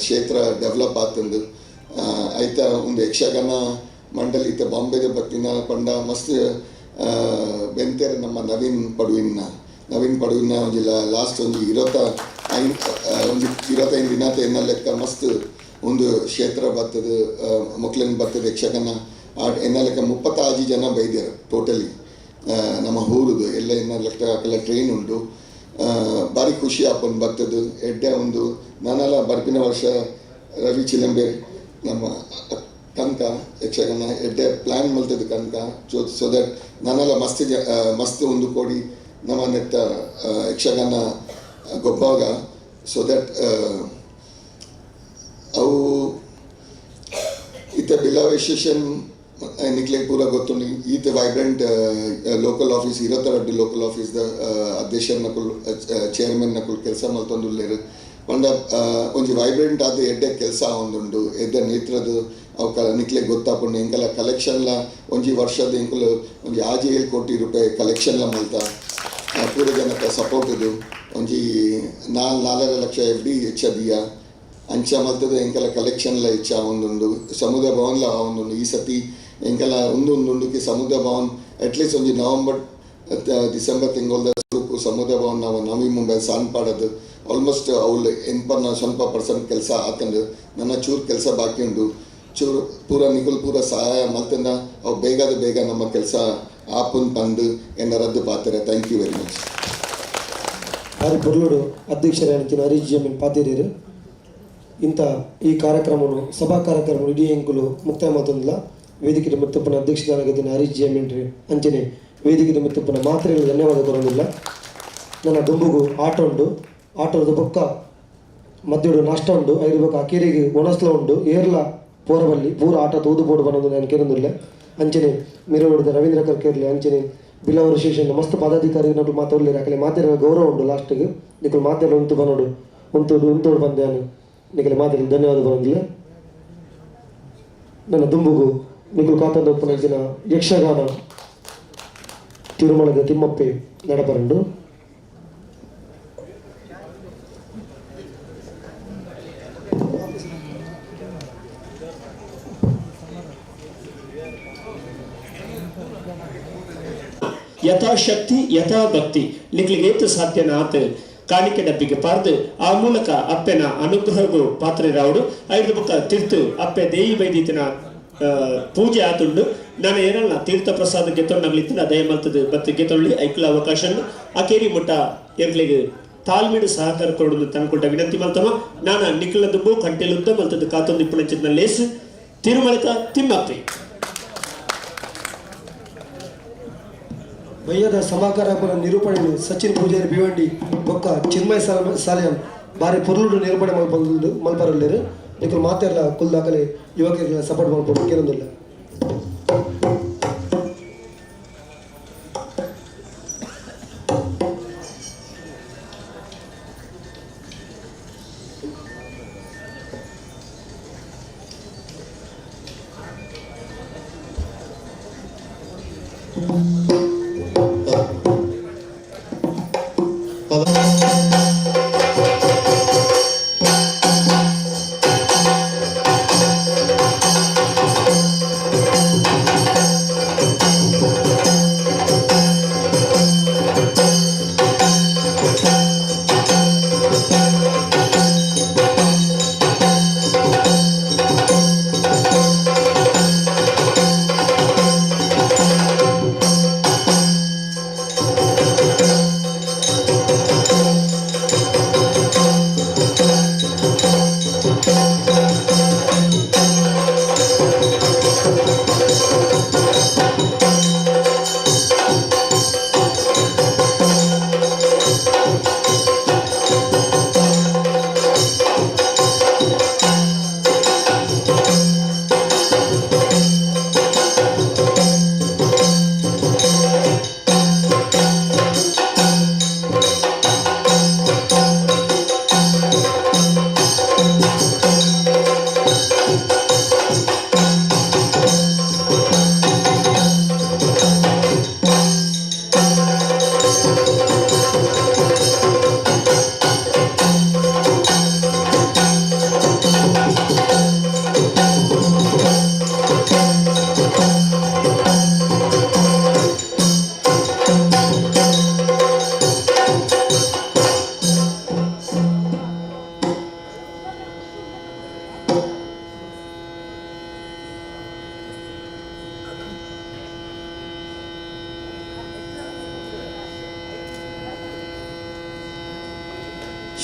ಕ್ಷೇತ್ರ ಡೆವಲಪ್ ಆತಂದು. ಐತ ಒಂದು ಯಕ್ಷಗಾನ ಮಂಡಳಿ ಇತ್ತ ಬಾಂಬೆದ ಬತ್ತಿನ ಪಂಡ ಮಸ್ತ್ ಬೆಂತೇರ್ ನಮ್ಮ ನವೀನ್ ಪಡುವಿನ. ನವೀನ್ ಪಡುವಿನ ಒಂಜಿ ಲಾಸ್ಟ್ ಒಂಜಿ 25 ಒಂಜಿ 25 ದಿನ ಎನ್ನ ಲೆಕ್ಕ ಮಸ್ತ್ ಒಂದು ಕ್ಷೇತ್ರ ಬರ್ತದೆ, ಮೊಕ್ಲೆನ್ ಬರ್ತದೆ ಯಕ್ಷಗಾನ. ಆ ಎನ್ನ ಲೆಕ್ಕ 36 ಜನ ಬೈದ್ಯರು ಟೋಟಲಿ ನಮ್ಮ ಊರುದು ಎಲ್ಲ. ಎನ್ನ ಲೆಕ್ಕ ಅಕಲ ಟ್ರೈನ್ ಉಂಟು. ಭಾರಿ ಖುಷಿ ಆಪುಂಡು ಬರ್ತದೆ ಎಡ್ಡೆ ಒಂದು. ನಾನೆಲ್ಲ ಬರ್ಪಿನ ವರ್ಷ ರವಿ ಚಿಲಂಬೇರ್ ನಮ್ಮ ಕನಕ ಯಕ್ಷಗಾನ ಎಡ್ಡೆ ಪ್ಲ್ಯಾನ್ ಮಲ್ತದ ಕನಕ, ಸೊ ಸೊ that ನಾನೆಲ್ಲ ಮಸ್ತ್ ಮಸ್ತ್ 1 ಕೋಡಿ ನಮ್ಮ ನೆತ್ತ ಯಕ್ಷಗಾನ ಗೊಬ್ಬಾಗ. ಸೊ that ಅವು ಇತ್ತೆ ಬಿಲ್ಲವ ಅಸೋಸಿಯೇಷನ್ ನಿಕ್ಲೆಗ್ ಪೂರ ಗೊತ್ತುಂಡು. ಈತ ವೈಬ್ರೆಂಟ್ ಲೋಕಲ್ ಆಫೀಸ್ 22 ಲೋಕಲ್ ಆಫೀಸ್ದ ಅಧ್ಯಕ್ಷರ್ನಕುಲು, ಚೇರ್ಮನ್ ನಕುಲು ಕೆಲಸ ಮಲ್ತೊಂದುಲ್ಲೆರ್ ಪಂಡ ಒಂಜಿ ವೈಬ್ರೆಂಟ್ ಆದ ಎಡ್ಡೆ ಕೆಲಸ ಆವೊಂದುಂಡು. ಎಡ್ಡೆ ನೇತ್ರದ ಅವು ಕ ನಿಕ್ಲೆಗ್ ಗೊತ್ತಾಪುಂಡು. ಎಂಕಲ ಕಲೆಕ್ಷನ್ಲ ಒಂಜಿ ವರ್ಷದ ಎಂಕುಲು ಒಂಜಿ 6-7 ಕೋಟಿ ರೂಪಾಯಿ ಕಲೆಕ್ಷನ್ಲ ಮಲ್ತ. ಪೂರ ಜನಕ್ಕೆ ಸಪೋರ್ಟ್ ಇದು. ಒಂಜಿ 4-4.5 ಲಕ್ಷ ಎಫ್ ಡಿ ಹೆಚ್ಚ ದಿಯ. ಅಂಚ ಮಲ್ತದ ಎಂಕಲ ಕಲೆಕ್ಷನ್ಲ ಹೆಚ್ಚ ಆವೊಂದುಂಡು, ಸಮುದಾಯ ಭವನ್ಲ ಆವೊಂದುಂಡು. ಈ ಸತಿ ಎಂಕಲ ಉಂದು ಉಂಡುಂಡುಕಿ ಸಮುದಾಯ ಭವನ್ ಅಟ್ಲೀಸ್ಟ್ ಒಂಜಿ ನವಂಬರ್ ಡಿಸೆಂಬರ್ ತಿಂಗೊಲ್ದ ಸುರುಕು ಸಮುದಾಯ ಭವನ್ ನಾವು ನವಿ ಮುಂಬೈ ಸಣ್ಣ ಪಾಡದು. ಆಲ್ಮೋಸ್ಟ್ ಅವ್ಲು ಎನ್ಪನ್ನ ಸ್ವಲ್ಪ ಪರ್ಸೆಂಟ್ ಕೆಲಸ ಆತಂಡು. ನನ್ನ ಚೂರು ಕೆಲಸ ಬಾಕಿ ಉಂಡು. ಚೂರು ಪೂರ ನಿಕುಲ್ ಪೂರ ಸಹಾಯ ಮಲ್ತಂದ ಅವು ಬೇಗದ ಬೇಗ ನಮ್ಮ ಕೆಲಸ ಆಪುನ್ ಪಂದು ಎನ್ನ ರದ್ದು ಪಾತ್ರೆ. Thank you very much. ಭಾರಿ ಪೊರ್ಲುಡು ಅಧ್ಯಕ್ಷರಾದ ಹರೀಶ್ ಜಿ ಎಂ ಪಾತೇರಿಯರು. ಇಂಥ ಈ ಕಾರ್ಯಕ್ರಮವನ್ನು, ಸಭಾ ಕಾರ್ಯಕ್ರಮ ಇಡೀ ಎಂಕುಲು ಮುಕ್ತಾಯ ಮಲ್ತೊಂದುಲ್ಲ. ವೇದಿಕೆ ಮಿತ್ತುಪ್ಪುನ ಅಧ್ಯಕ್ಷರಾಗಿದ್ದ ಹರೀಶ್ ಜಿ ಎಂ ಅಂಚನೆ ವೇದಿಕೆ ಮಿತ್ತುಪ್ಪುನ ಮಾತ್ರೆಗಳು ಧನ್ಯವಾದ ಕೊರೊಂದಿಲ್ಲ. ನನ್ನ ದುಂಬುಗು ಆಟೋ ಉಂಡು. ಆಟೋದ ಬೊಕ್ಕ ಮಧ್ಯೋಡು ನಾಷ್ಟ ಉಂಡು. ಐರು ಬೊಕ್ಕ ಅಕೇರಿಗೆ ಒಣಸ್ಲ ಉಂಡು. ಏರ್ಲ ಪೋರಬಲ್ಲಿ ಪೂರ ಆಟ ತೂದು ಬೋಡು ಬನ್ನೊಂದು ನಾನು ಕೇರೊಂದುಲ್ಲೆ. ಅಂಚನೆ ಮಿರವೋಡುದ ರವೀಂದ್ರ ಕರ್ಕೇರ್ಲಿ, ಅಂಚನೆ ಬಿಲ್ಲವ ಅಸೋಸಿಯೇಷನ್ ಮಸ್ತ್ ಪದಾಧಿಕಾರಿ ನಕುಲು ಮಾತ ಉಲ್ಲೆರ್. ಅಕಲೆ ಮಾತೆರ ಗೌರವ ಉಂಡು. ಲಾಸ್ಟಿಗೆ ನಿಕುಲು ಮಾತೆಲ್ಲ ಉಂತು ಬನ್ನೋಡು, ಉಂತೋಡು ಉಂತೋಡು ಬಂದೆ ನಿಕಲೆ ಮಾತೆಲ್ಲ ಧನ್ಯವಾದ ಬರೋದಿಲ್ಲ. ನನ್ನ ದುಂಬುಗು ನಿಕುಲು ಕಾತಂದು ಉಪ್ಪುನ ದಿನ ಯಕ್ಷಗಾನ ತಿರುಮಲದ ತಿಮ್ಮಪ್ಪೆ ನಡಪರಂಡು. ಯಥಾಶಕ್ತಿ ಯಥಾ ಭಕ್ತಿ ನಿಕ್ಲಿಗೆ ಏತ್ ಸಾಧ್ಯನಾತ್. ಕಾಣಿಕೆ ಡಬ್ಬಿಗೆ ಪಾರ್ದು ಆ ಮೂಲಕ ಅಪ್ಪೆನ ಅನುಗ್ರಹಗೂ ಪಾತ್ರರಾವಡು ಐದು ಬೊಕ್ಕ ತೀರ್ಥ ಅಪ್ಪೆ ದೇಯಿ ವೈದ್ಯತಿನ ಪೂಜೆ ಆತುಂಡು. ನಾನು ಏನಲ್ಲ ತೀರ್ಥ ಪ್ರಸಾದ ಗೆತ್ತೊಂಡಗ್ಲಿತ್ತಿನ ದಯಮಲ್ತದ ಬತ್ತು ಗೆತ್ತೊಳ್ಳಿ ಐಕ್ಲ ಅವಕಾಶ ಅಕೇರಿ ಮುಟ್ಟ ಎಂಕ್ಲೆಗ್ ತಾಳ್ಮೆಡು ಸಹಕಾರ ಕೊರಡು ತನ್ಕೊಂಡ ವಿನಂತಿ ಮಲ್ತಮ. ನಾನು ನಿಖಲ ದುಂಬು ಕಂಟೆಲುದ್ದ ಮಲ್ತದ ಕಾತೊಂದು ಇಪ್ಪುನಂಚಿನ ಲೇಸ್ ತಿರುಮಲಿತ ತಿಮ್ಮಪ್ಪಿ. ಬಯ್ಯದ ಸಮಾಕಾರ ನಿರೂಪಣೆ ಸಚಿನ್ ಪೂಜಾರಿ ಭಿವಂಡಿ ಬೊಕ್ಕ ಚಿನ್ಮಯ ಸಾಲಿಯನ್ ಬಾರಿ ಪೊರ್ಲುಡು ನಿರೂಪಣೆ ಮಲ್ಪಂದು ಮಲ್ಪರಲ್ಲೇರು. ನಿಕುಲು ಮಾತೆರ್ಲ ಕುಲ್ದಾಕಲೆ ಯುವಕರಿಗೆ ಸಪೋರ್ಟ್ ಮಲ್ಪೊಡು ಕೇರೊಂದುಲ್ಲ.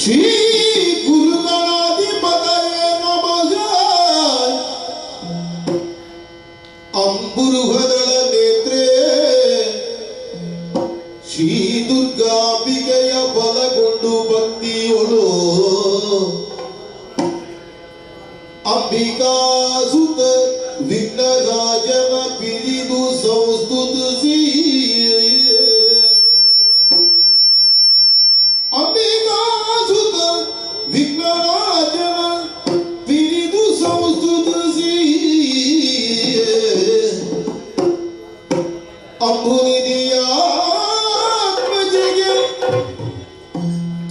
ಶ್ರೀ ಗುರುಗಣಾಧಿಪತಯೇ ನಮಃ. ಅಂಬುರುಹದಳ ನೇತ್ರೇ ಶ್ರೀ ದುರ್ಗಾಂಬಿಕೆಯ ಬಲಗೊಂಡು ಭಕ್ತಿಯೊಳು ಅಂಬಿಕಾಸುತ ವಿಘ್ನರಾಜನ ಪಿರಿದು ಸಂಸ್ತುತಿಸಿ ಅಂಬಿಕಾಸುತ ವಿಘ್ನರಾಜನ ಪಿರಿದು ಸಂಸ್ತುತಿಸಿ ಅಂಬುನಿಧಿಯಾತ್ಮಜೆಗೆ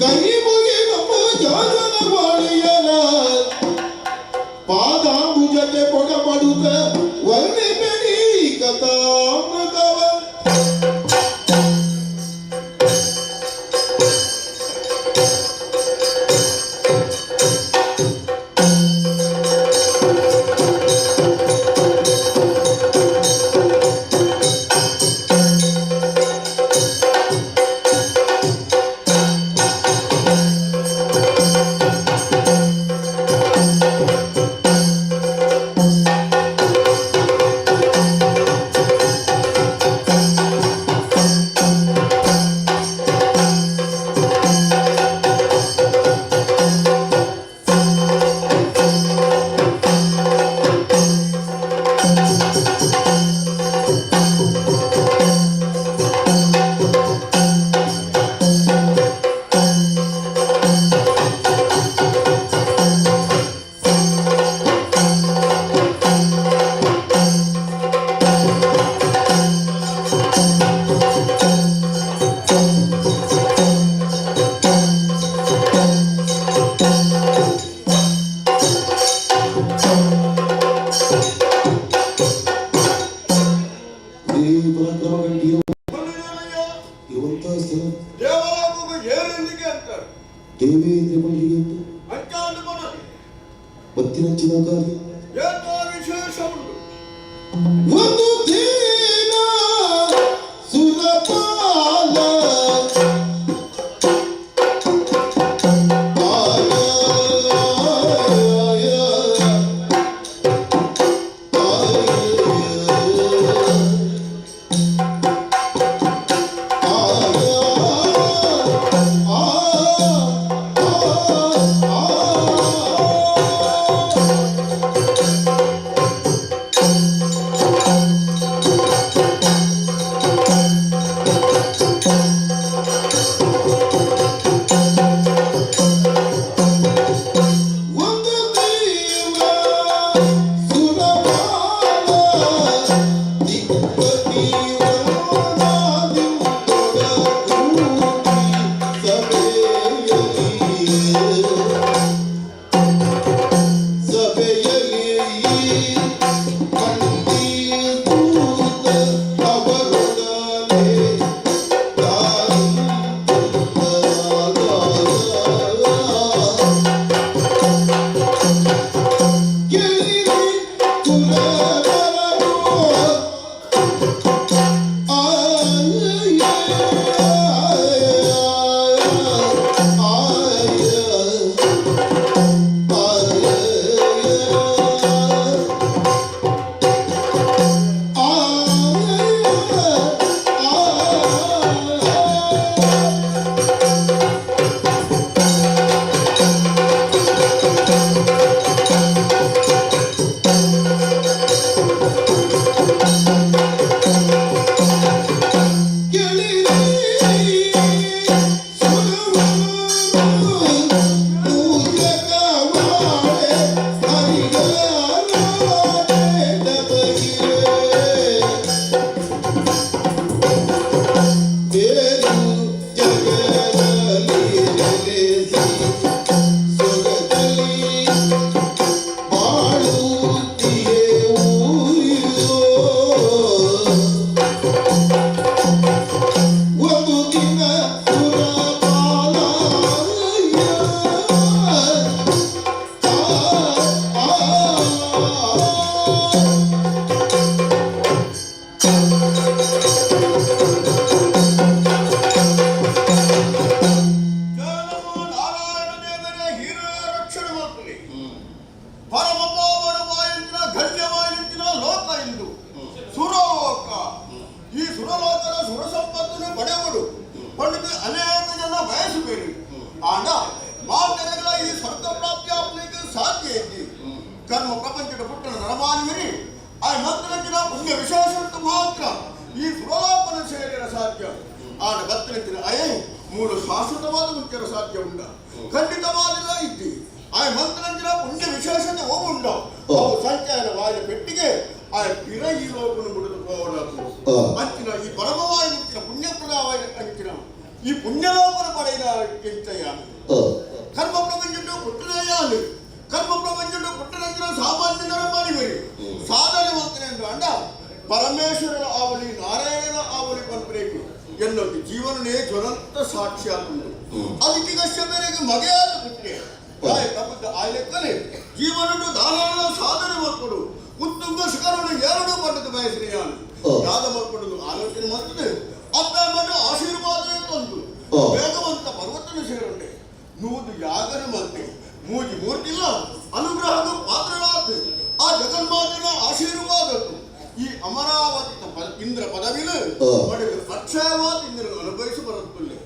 ಕೈ ಮುಗಿದ ಜಾಜನ ವಾಣಿಯನ ಪಾದಾಂಬುಜಕ್ಕೆ ಪೊಡಪಡುತ್ತ ವರ್ಣಿಪೆನಿ ಕಥಾಮೃತವ. ದೇವಲೋಕಕ್ಕೆ ಏರಿಂದಿಗೆ ಅಂತಾರೆ. ದೇವೇಂದ್ರ ಪಂಡಿಗೆ ಬತ್ತಿನಂಚಿನ ಕಾರ್ಯ ಒಂದು ದಿನ ಸುರಪಾಲ ಒಂದು ತೀವ್ರ ಸುರಪಾಲ ಸಭೆಯಲ್ಲಿ ಕಂಠೀಭೂತ ಅವರೊಡನೆ ಕೇಳಿರಿ ಕುಲವರನು ಒಂದು ದಿನ ಸುರಪಾಲ ನಾರಾಯಣ ದೇವರ ಹಿರಿಯ ರಕ್ಷಣೆ ಮಾಡ್ತದೆ. ಪರಮ ಪಾವನವಾಯಿನ ಧನ್ಯವಾಯಿನ ಲೋಕ ಇಂದು ಸುರಲೋಕ. ಈ ಸುರಲೋಕದ ಸುರ ಸಂಪತ್ತನ್ನು ಪಡೆಯುವುದು ಪಂಡಿತ ಅನೇಕ ಜನ ಬಯಸಬೇಡಿ. ಆಂಡ ಮಾತನೆಗಳ ಈ ಸ್ವರ್ಗ ಪ್ರಾಪ್ತಿ ಆಗಲಿಕ್ಕೆ ಸಾಧ್ಯ ಐತಿ. ಕರ್ಮ ಪ್ರಪಂಚದ ಪುಟ್ಟನ ನರಮಾನವಿರಿ ಆ ಮಂತ್ರಂಚಿನ ಪುಣ್ಯ ವಿಶೇಷ ಮಾತ್ರ ಈ ಸುರಲೋಕನ ಸೇರಿರ ಸಾಧ್ಯ. ಆಡ ಬತ್ತನಂಚಿನ ಅಯೇ ಮೂಲ ಶಾಶ್ವತವಾದ ಮುಂಚೆರ ಸಾಧ್ಯ ಉಂಡ ಖಂಡಿತವಾದ ಇದ್ದಿ. ಆ ಮಂತ್ರಂಚಿನ ಪುಣ್ಯ ವಿಶೇಷತೆ ಓ ಉಂಡ ಅವು ಸಂಚಾರ ವಾಯ ಪೆಟ್ಟಿಗೆ ಆ ಪಿರ ಈ ಲೋಕನು ಮುಡಿದು ಹೋಗಲಾಕು ಅಂಚಿನ ಈ ಪರಮವಾಯ ಅಂಚಿನ ಪುಣ್ಯಪ್ರದವಾಯ ಅಂಚಿನ ಈ ಪುಣ್ಯಲೋಕನ ಪಡೆಯ ಎಂಚಯ್ಯ. ಕರ್ಮ ಪ್ರಪಂಚ ಪುಟ್ಟನೆಯಾನು ಕರ್ಮ ಪ್ರಪಂಚ ಪುಟ್ಟನಂಚಿನ ಸಾಮಾನ್ಯ ನರಮಾನಿವೇರಿ ಸಾಧನೆ ಮಂತ್ರಿ ಅಂಡ ಪರಮೇಶ್ವರನ ಆವಲಿ ನಾರಾಯಣನ ಆವಲಿ ಪಂಪರೇಕು ಎನ್ನೊಂದು ಜೀವನನೇ ಜ್ವಲಂತ ಸಾಕ್ಷಿ ಆಗುವುದು. ಅದಕ್ಕೆ ಕಶ್ಯಪರಿಗೆ ಮಗೆಯಾದ ಪುಟ್ಟೆ ತಪ್ಪದ ಆಯ್ಲೆಕ್ಕನೆ ಜೀವನನು ದಾನ ಸಾಧನೆ ಮಾಡ್ಕೊಡು ಉತ್ತುಂಗ ಶಿಖರವನ್ನು ಎರಡು ಪಟ್ಟದ ಬಯಸಿನೆಯಾನು ಯಾದ ಮಾಡ್ಕೊಂಡು ಆಲೋಚನೆ ಮಾಡ್ತದೆ. ಅಪ್ಪ ಮನ ಆಶೀರ್ವಾದವೇ ತಂದು ವೇಗವಂತ ಪರ್ವತನ ಸೇರುಂಡೆ ನೂದು ಯಾಗನ ಮತ್ತೆ ಮೂಜಿ ಮೂರ್ತಿಲ್ಲ ಅನುಗ್ರಹದ ಪಾತ್ರರಾದ ಆ ಜಗನ್ಮಾತನ ಆಶೀರ್ವಾದದ್ದು ಈ ಅಮರಾವತಿ ಇಂದ್ರ ಪದವಿಲು ಪಡೆದು ಅಕ್ಷಯವಾದ ಇಂದ್ರನು ಅನುಭವಿಸಿ ಬರುತ್ತಲೇ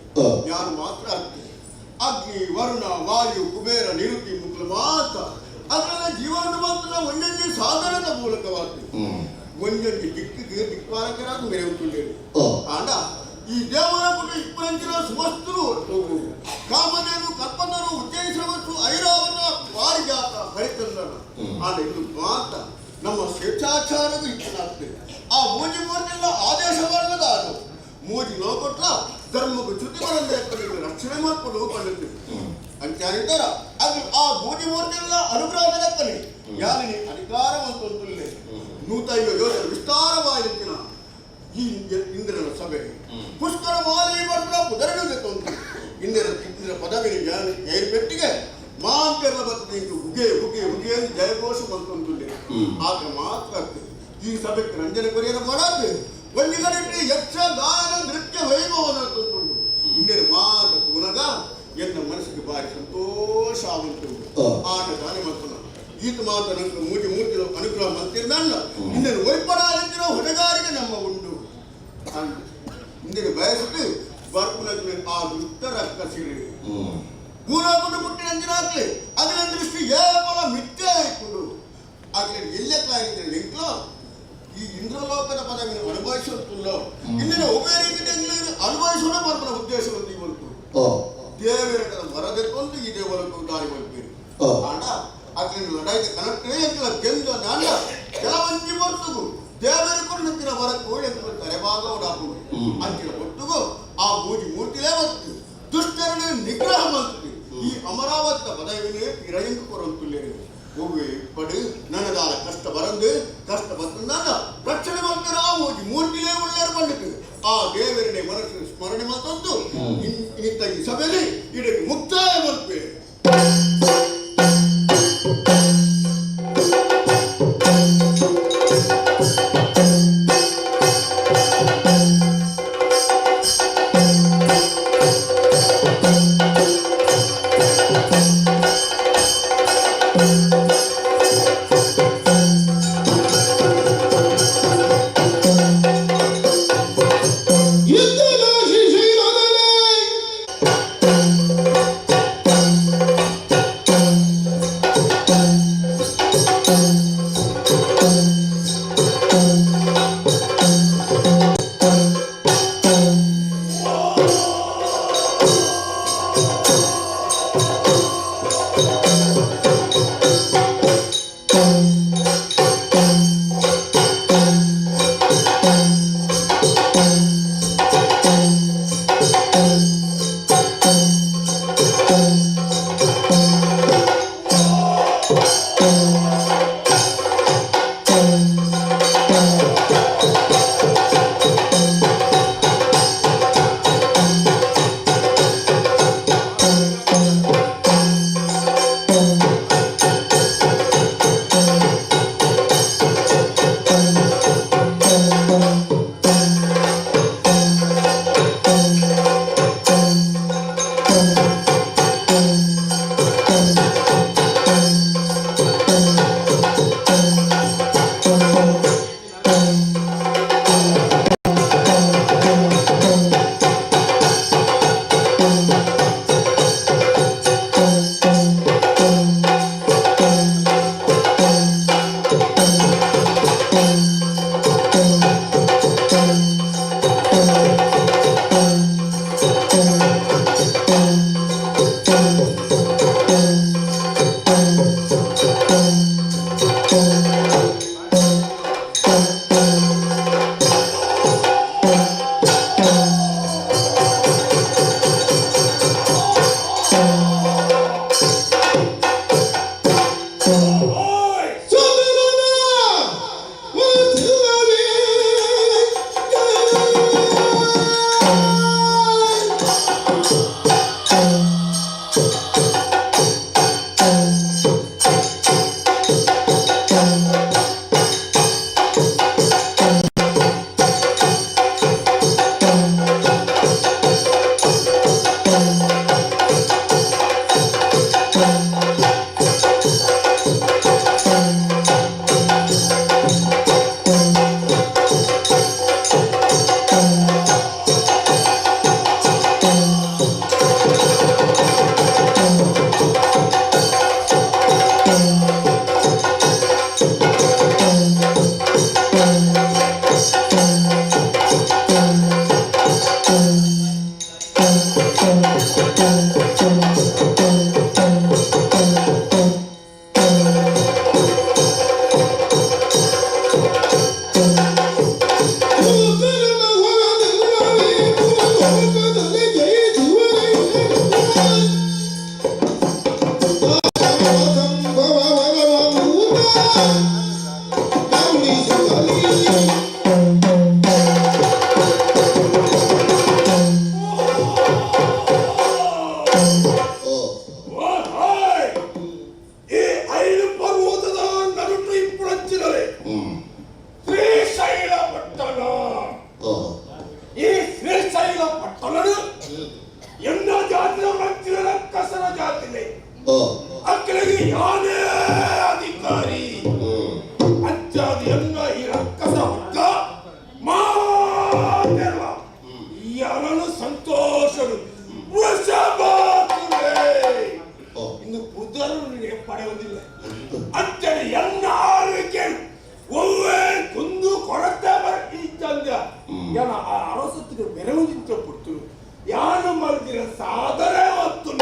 ಯಾರು ಮಾತ್ರ ಅಗ್ನಿ ಅಗ್ನಿ ವರುಣ ವಾಯು ಕುಬೇರ ನಿರುತಿ ಮುಕ್ಲ ಮಾತ್ರ ಅದರ ಜೀವನ ಮಾತ್ರ ಒಂದೊಂದೇ ಸಾಧನದ ಮೂಲಕವಾಗಿ ಒಂದೊಂದು ದಿಕ್ಕಿಗೆ ದಿಕ್ಪಾಲಕರಾಗಿ ಮೆರೆಯುತ್ತಿದ್ದೇವೆ. ಆಂಡ ಈ ದೇವರ ಪುಟ ಇಪ್ಪರಂಚಿನ ಸುವಸ್ತುರು ಕಾಮಧೇನು ಕಲ್ಪನರು ಉಜ್ಜಯಿಸುವಸ್ತು ಐರಾವತ ಪಾರಿಜಾತ ಹರಿಚಂದ್ರನ. ಆಂಡ ಇದು ಮಾತ್ರ ನಮ್ಮ ಸ್ವೇಚ್ಛಾಚಾರವೂ ಇಚ್ಚನಾಗ್ತದೆ. ಆ ಮೂಜಿ ಮೂರ್ತಿಲ್ಲ ಆದೇಶ ಮಾಡದಾರು ಮೂಜಿ ಲೋಕಟ್ಲ ಧರ್ಮಕ್ಕೆ ಚ್ಯುತಿ ಬರಂದೆ ರಕ್ಷಣೆ ಮಾಡಿಕೊಂಡು ಕಂಡುತ್ತೀವಿ ಅಂತ ಇದ್ದಾರ. ಅದು ಆ ಮೂಜಿ ಮೂರ್ತಿಲ್ಲ ಅನುಗ್ರಹದ ಲೆಕ್ಕನೆ ಯಾರಿನಿ ಅಧಿಕಾರವಂತೊಂದುಲ್ಲೆ 150 ಯೋಜನೆ ವಿಸ್ತಾರವಾಗಿನ ಈ ಇಂದ್ರನ ಸಭೆ ಪುಷ್ಕರ ಮಾಲಿ ಬಂದ ಪುದರನು ತಂದು ಇಂದಿರ ಇಂದಿರ ಪದವಿ ಏರ್ಪೆಟ್ಟಿಗೆ ಮಾಂತೆಲ್ಲ ಬರ್ತದೆ. ಇಂದು ಹುಗೆ ಹುಗೆ ಹುಗೆ ಅಂತ ಜಯಘೋಷ ಬಂತುಂಟು. ಆಗ ಮಾತ್ರ ಆಗ್ತದೆ. ಈ ಸಭೆಗೆ ರಂಜನೆ ಕೊರಿಯರ ಮಾಡಾது ಒಂದು ಕಡೆ ಯಕ್ಷಗಾನ ನೃತ್ಯ ವೈಭವ ತಂದುಂಟು. ಇಂದಿರ ಮಾತ್ರ ಪುನಗ ಎನ್ನ ಮನಸ್ಸಿಗೆ ಭಾರಿ ಸಂತೋಷ ಆಗುಂಟು. ಆಟ ದಾನಿ ಮಲ್ಪನ ಈತ ಮಾತ್ರ ನಂಗೆ ಮೂಟಿ ಮೂರ್ತಿ ಅನುಗ್ರಹ ಮಂತಿರ್ದಲ್ಲ. ಇಂದಿನ ಒಯ್ಪಡಾಲಿಂದಿರೋ ಹೊಣೆಗಾರಿಕೆ ನಮ್ಮ ಉಂಡು. ಇಂದಿನ ಬಯಸಿದ್ದು ಬರ್ಪುನಗ್ಲಿ ಆ ದುಷ್ಟ ರಕ್ಕಸಿರಿ ಮೂಲಾಗುಂಡು ಮುಟ್ಟಿನ ಅಂಜಿನಾಗ್ಲಿ ಅದರ ದೃಷ್ಟಿ ಏಪಲ ಮಿಥ್ಯೆ ಆಯ್ಕೊಂಡು ಆಗ್ಲಿ ಎಲ್ಲೇ ಕಾಯಿದ್ರೆ ಎಂಕ್ಲೋ ಈ ಇಂದ್ರಲೋಕದ ಪದವಿಯನ್ನು ಅನುಭವಿಸುತ್ತಿಲ್ಲ. ಇಂದಿನ ಒಬ್ಬೇ ರೀತಿ ಅನುಭವಿಸೋಣ ಬರ್ಪನ ಉದ್ದೇಶವನ್ನು ಇವತ್ತು ದೇವರ ವರದಕ್ಕೊಂದು ಈ ದೇವರಕ್ಕೂ ದಾರಿ ಮಲ್ಪೇರು. ಆಂಡ ಅಕ್ಲಿನ ಲಡಾಯಿದ ಕನಕ್ಟೇ ಎಂಕಲ ಗೆಂದ ನಾಂಡ ಕೆಲವಂಜಿ ವರ್ಷಗು ದೇವರ ಕೊಡ್ನಂತಿನ ವರಕ್ಕೂ ಎಂಕಲ ತಲೆಭಾಗ ಉಡಾಪುಂಡು. ಅಂಚಿನ ಒಟ್ಟುಗು ಆ ಮೂಜಿ ಮೂರ್ತಿಲೇ ಬತ್ತು ದುಷ್ಟರನ್ನು ನಿಗ್ರಹ ಮಲ್ತದೆ. ಈ ಅಮರಾವತಿಯ ಪದವಿನೇ ಇರಯಂಕು ಕೊರಂತುಲ್ಲೇರು. ಒವ್ವೆ ಪಡು ನನದಾಲ ಕಷ್ಟ ಬರಂದು ಕಷ್ಟ ಬಂದ ರಕ್ಷಣೆ ಮಂತರ ಆ ಮೂಜಿ ಮೂರ್ತಿಲೇ ಉಳ್ಳೇರು ಬಂದಿತ್ತು. ಆ ದೇವರನೇ ಮನಸ್ಸು ಸ್ಮರಣೆ ಮಲ್ತಂದು ಇನ್ನಿತ್ತ ಈ ಸಭೆಯಲ್ಲಿ ಇದಕ್ಕೆ ಮುಕ್ತಾಯ ಮಲ್ಪೆ. ಯುದ್ಧದ ಶಿಶಿರದಲ್ಲಿ ಮುಂಬೈದ ಪಟ್ಟಣಡು ಎನ್ನ ಜಾತಿಯ ಮಂಚಿನ ರಕ್ಕಸನ ಜಾತಿಲೆ ಅಕ್ಕಳಿಗೆ ಯಾನೇ ಅಧಿಕಾರಿ ಅಂಚಾದ ಎನ್ನ ಈ ರಕ್ಕಸ ವರ್ಗ ಮಾತೆಲ್ಲ ಯಾರನ್ನು ಸಂತೋಷರು ವೃಷಭಾತುರೇ ಇನ್ನು ಬುದ್ಧರು ಪಡೆಯುವುದಿಲ್ಲ ಅಂಚನೆ ಎನ್ನ ಆಳ್ವಿಕೆ ಒವ್ವೇ ಕುಂದು ಕೊರತೆ ಬರ ಈ ಚಂದ ಯಾನ ಆ ಅರಸತ್ತಿಗೆ ಬೆರವುದಿಂತ ಪುಟ್ಟು ಯಾನು ಮಲ್ದಿರ ಸಾಧನೆ ಹೊತ್ತು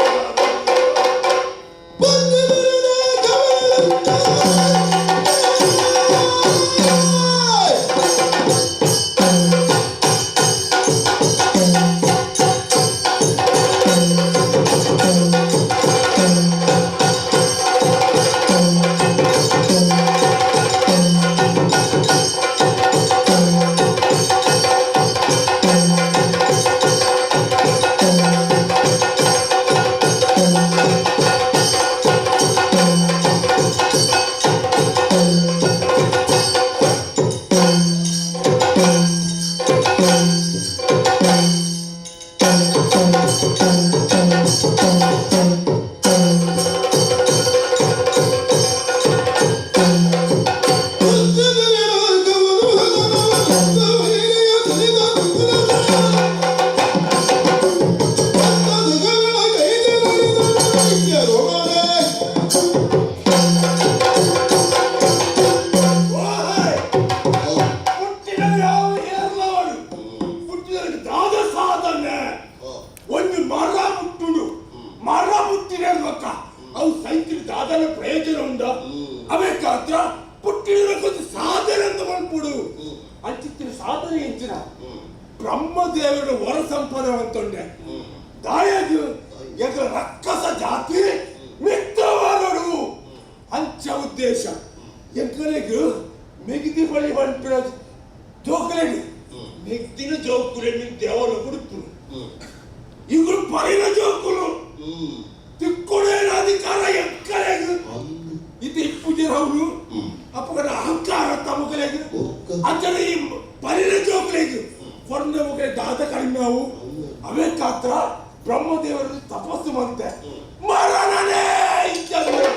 ಹುಟ್ಟಿದ ಯಾವ ಏರ್ಲವರು ಹುಟ್ಟಿದವರಿಗೆ ದಾದ ಸಾಧನೆ ಒಂದು ಮರ ಮುಟ್ಟುಡು ಮರ ಮುಟ್ಟಿನ ಮಕ್ಕ ಅವು ಸೈತಿನ ದಾದನ ಪ್ರಯೋಜನ ಉಂಡ ಅವೇಕಾತ್ರ ಪುಟ್ಟಿನ ಸಾಧನೆ ಅಂತ ಮಲ್ಪುಡು ಅಂಚಿತ್ತಿನ ಸಾಧನೆ ಎಂಚಿನ ಬ್ರಹ್ಮದೇವರ ವರ ಸಂಪದ ಅಂತೊಂಡೆ ದಾಯದು ಎದ್ರ ರಕ್ಕಸ ಜಾತಿ ಮಿತ್ರವಾದರು ಅಂಚ ಉದ್ದೇಶ ಎಂಕಲೆಗ್ ಮೆಗ್ದಿ ಬಳಿ ಪನ್ಪಿನ ಜೋಕುಲೆಗ್ ಮೆಗ್ದಿನ ಜೋಕುಲೆ ದೇವರ ಕುಡುಪುನು ಇವರು ಪರಿನ ಜೋಕುಲು ತಿಕ್ಕೊಡೇನ ಅಧಿಕಾರ ಎಂಕಲೆಗ್ ಇದು ಇಪ್ಪುಜರವರು ಅಪ್ಪಗನ ಅಹಂಕಾರ ತಮಕಲೆಗ್ ಅಂಚನೆ ಈ ಪರಿನ ಜೋಕುಲೆಗ್ ಕೊರ್ನ ಮುಖ ದಾದ ಕಡಿಮೆ ಅವು ಅವೇ ಕಾತ್ರ ಬ್ರಹ್ಮದೇವರು ತಪಸ್ಸು ಮಂತೆ ಮರಣನೇ ಇದ್ದಂಗೆ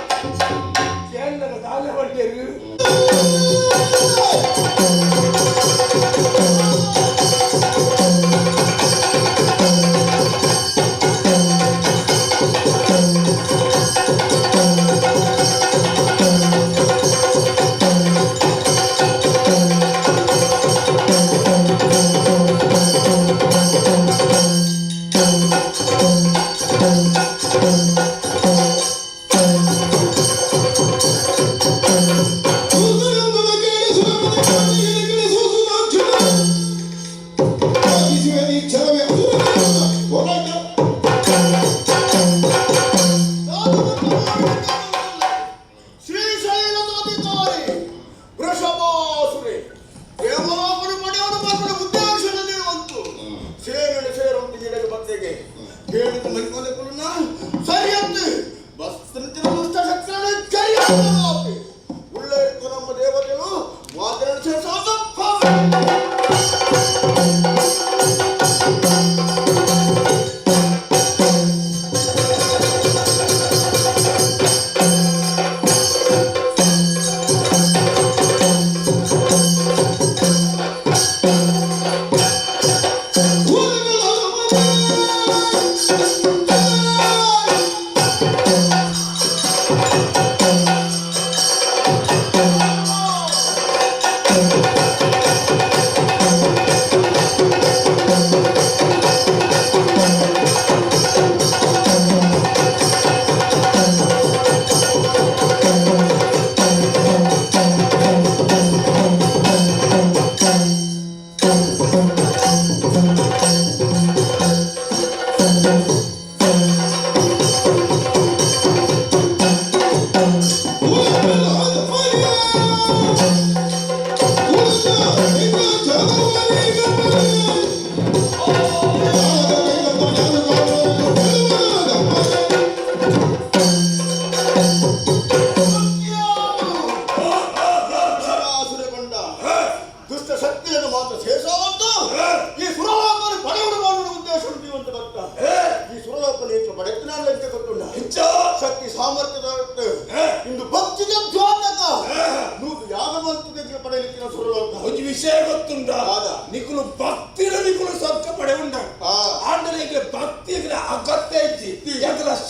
ಕೇಂದ್ರ ದಾಲೆ ಹೊಟ್ಟೆರು ಸುಂದರಂದದ ಕೇಳಿ ಸುರಪತಿ.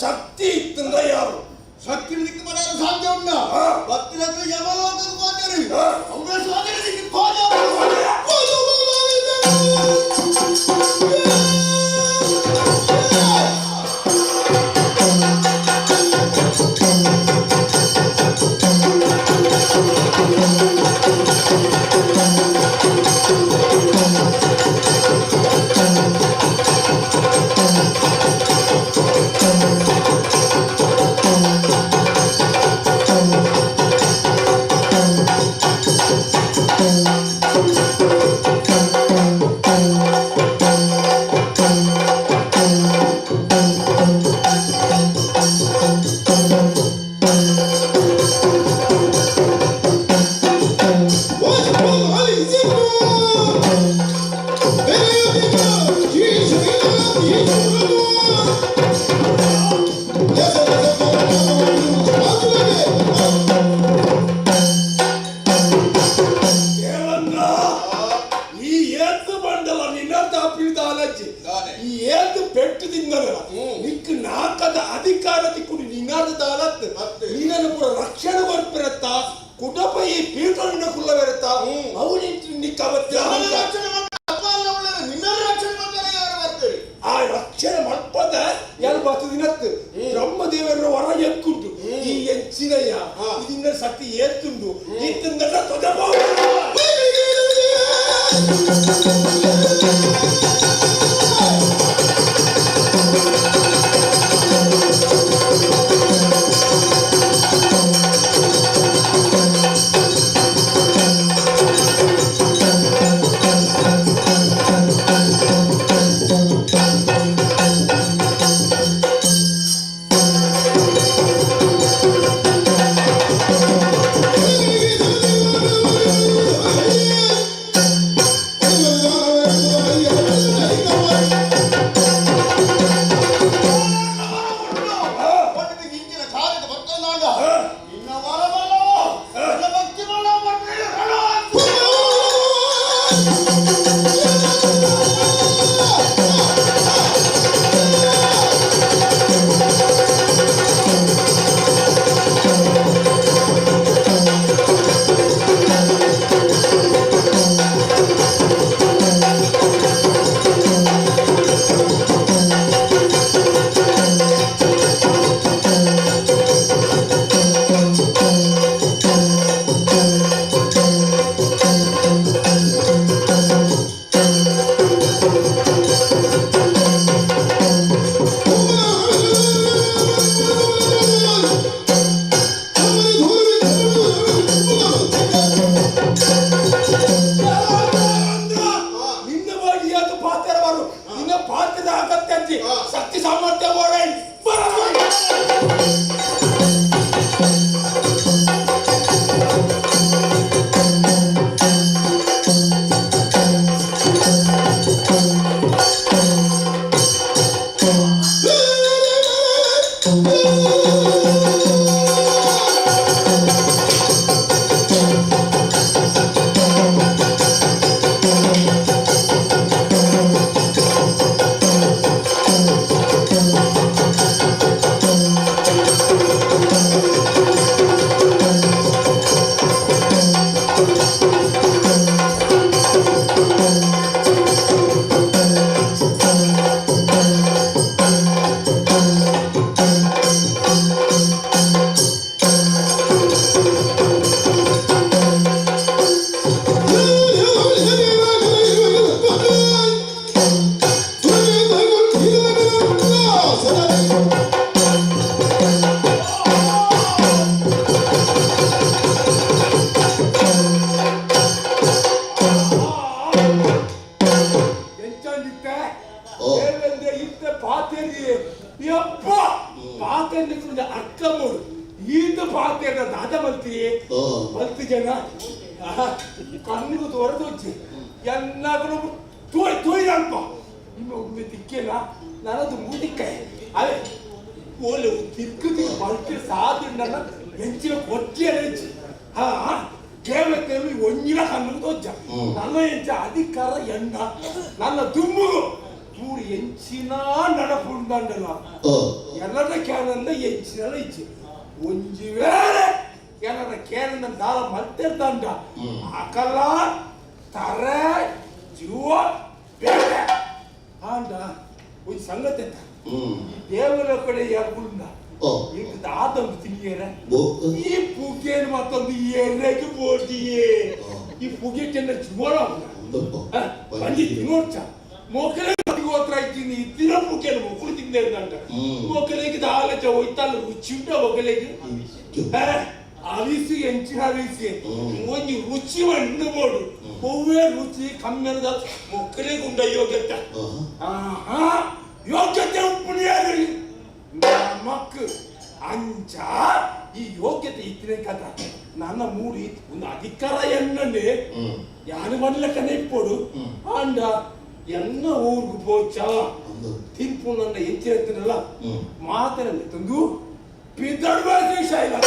ಶಕ್ತಿ ಇತ್ತಂದ ಯಾರು ಶಕ್ತಿ ದಿಕ್ಕು ಮನಾರ ಸಾಧ್ಯ ಉಂಡ ಭಕ್ತಿರತ್ರ ಯಮಲೋಕದ ಕೋಜರಿ ಅವ್ರ ಸೋದರಿ ದಿಕ್ಕು ಕೋಜ ದೇವಂದ್ರ ಈ ಏತು ಬಂಡಲ ನಿನ್ನ ತಾಪಿದ ಅಲಜ್ಜಿ ಈ ಏತು ಪೆಟ್ಟು ತಿಂದಲ್ಲ ನಿಕ್ ನಾಕದ ಅಧಿಕಾರ ತಿಕ್ಕುಡು ನಿನ್ನಾದ ದಾಲತ್ ನೀನನ್ನು ಪೂರ ರಕ್ಷಣೆ ಕೊರ್ಪಿರತ್ತ ಕುಟಪ ಈ ಪೀಠ ಕುಲ್ಲ ಬೆರತ್ತ ಅವನಿಟ್ಟು ನಿಕ್ಕ ಅವತ್ತೆ ರಕ್ಷಣೆ ನಿನ್ನ ರಕ್ಷಣೆ ಮಾಡ್ತಾರೆ ಯಾರು ಬರ್ತೀರಿ ಆ ರಕ್ಷಣೆ ಮಲ್ಪದ ಯಾರು ಬತ್ತು ದಿನತ್ತು ಬ್ರಹ್ಮದೇವರ ವರ ಎಕ್ಕುಂಟು ಈ ಎಂಚಿನಯ್ಯ ಇದನ್ನ ಸತಿ ಏತ್ತುಂಡು ಇತ್ತಂದ ತೊಜಬೋ ಇಂಚಿನ ಕಾರ್ಯದ ಭಕ್ತನಾಗ ನಿನ್ನ ವರಬಲ್ಲವೋ ನಿನ್ನ ಭಕ್ತಿ ಮಾಡೋ ನಿನ್ನ ಬಾಡಿಯಾದ ಪಾತ್ರವರು ನಿನ್ನ ಪಾತ್ರದ ಅಗತ್ಯ ಅಂತಿ ಶಕ್ತಿ ಸಾಮರ್ಥ್ಯ ಓಡಾಡಿ ಎಂಚಂದಿತ್ತೆ ದೇವೇಂದ್ರ ಇತ್ತ ಪಾತೇರಿ ಯಪ್ಪ ಪಾತೇರಿ ಅರ್ಥ ಮೂಡು ಈತ ಪಾತೇರ ದಾದ ಮಲ್ತಿ ಮಲ್ತಿ ಜನ ಕಣ್ಣು ತೋರದು వచ్చి ಎಲ್ಲಾದ್ರೂ ತೋಯ್ ತೋಯ್ರಲ್ಪ ಇನ್ನು ಒಮ್ಮೆ ತಿಕ್ಕಿಲ್ಲ ನಾನದು ಮೂದಿಕ್ಕಾಯ ಅದೇ ಓಲೆ ತಿಕ್ಕು ತಿಕ್ಕು ಮಲ್ತಿ ಸಾಧುಂಡಲ್ಲ ಎಂಚಿನ ಕೊಟ್ಟಿ ಅಲೆಚ್ಚಿ ಹಾ ಕೇವಲ ಒಂಜಿನ ಕಣ್ಣು ತೋಜ ನನ್ನ ಎಂಚ ಅಧಿಕಾರ ಎಣ್ಣ ನನ್ನ ದುಮ್ಮುಗು ತೂರು ಎಂಚಿನ ನಡಪುಂಡಲ್ಲ ಎಲ್ಲರ ಕೇನಂದ ಎಂಚಿನಲ್ಲ ಇಚ್ಚಿ ಒಂಜಿ ವೇಳೆ ಎಲ್ಲರ ಕೇನಂದ ದಾಲ ಮಲ್ತಿರ್ದಂಡ ಅಕಲ ತರ ಜೀವ ಬೇಡ ಆಂಡ ಒಂಜಿ ಸಂಗತಿ ಈ ದೇವರ ಕಡೆ ಯಾಕುಂಡ ಇಂಕ ದಾದಂದು ತಿನ್ನಿಯರ ಈ ಪುಗೆನ್ ಮತ್ತೊಂದು ಎರೆಗೆ ಬೋಟಿಯೇ ಈ ಪುಗೆ ಚೆನ್ನ ಜೀವನ ಬಂಜಿ ತಿನ್ನೋಡ್ಚ ಮೋಕಲೆ ಗೋತ್ರ ಇದ್ದೀನಿ ಇದ್ದಿನ ಪುಗೆನ್ ಮೊಕ್ಕಳು ತಿಂದೆ ಅಂದ ಮೊಕ್ಕಲಿಗೆ ದಾಲಚ ಹೋಯ್ತಲ್ಲ ರುಚಿ ಉಂಟ ಮೊಕ್ಕಲಿಗೆ ಅವಿಸಿ ಎಂಚಿನ ಅವಿಸಿ ಒಂಜಿ ರುಚಿ ಮಣ್ಣು ಬೋಡು ಒವ್ವೇ ರುಚಿ ಕಮ್ಮೆನದ ಮೊಕ್ಕಲಿಗೆ ಉಂಡ ಯೋಗ್ಯತೆ ಆಹಾ ಯೋಗ್ಯತೆ ಉಪ್ಪುಣಿಯಾರು ನಮಕ್ ಅಂಚ ಈ ಯೋಗ್ಯತೆ ಇತ್ತಿನ ಕಥ ನನ್ನ ಮೂಡಿ ಒಂದು ಅಧಿಕಾರ ಎನ್ನನೆ ಯಾರು ಮಾಡ್ಲಕ್ಕನೆ ಇಪ್ಪೋಡು ಆಂಡ ಎನ್ನ ಊರ್ಗು ಪೋಚ ತಿನ್ಪು ನನ್ನ ಎಂಚಿರತ್ತಿನಲ್ಲ ಮಾತನಲ್ಲಿ ತಂದು ಬಿದ್ದಡುವ ದೇಶ ಇಲ್ಲ.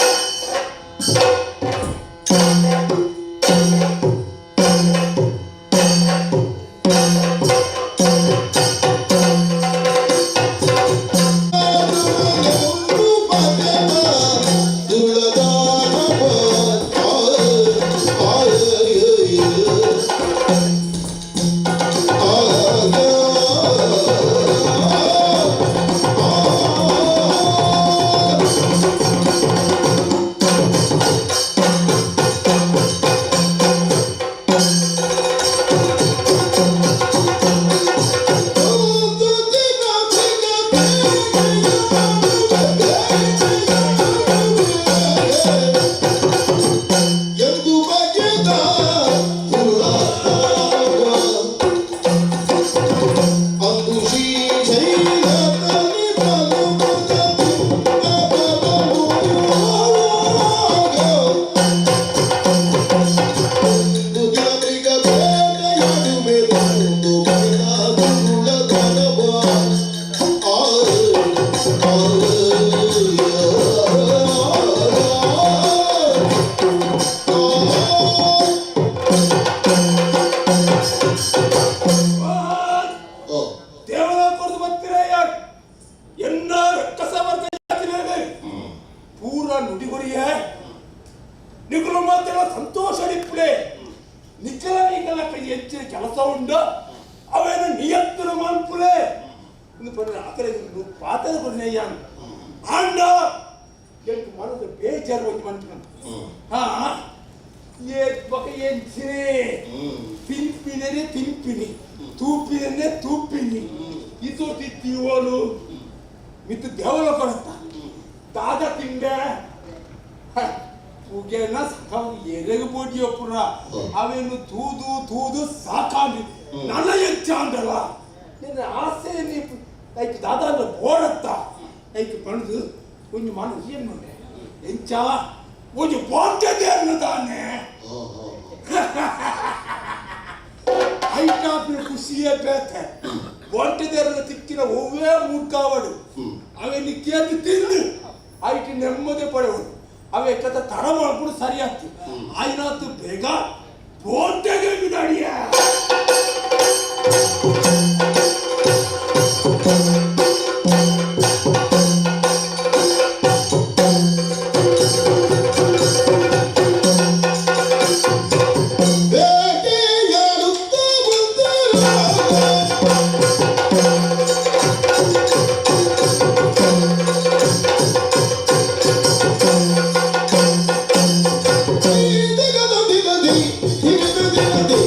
ದಿನ ದಿನ ದಿನ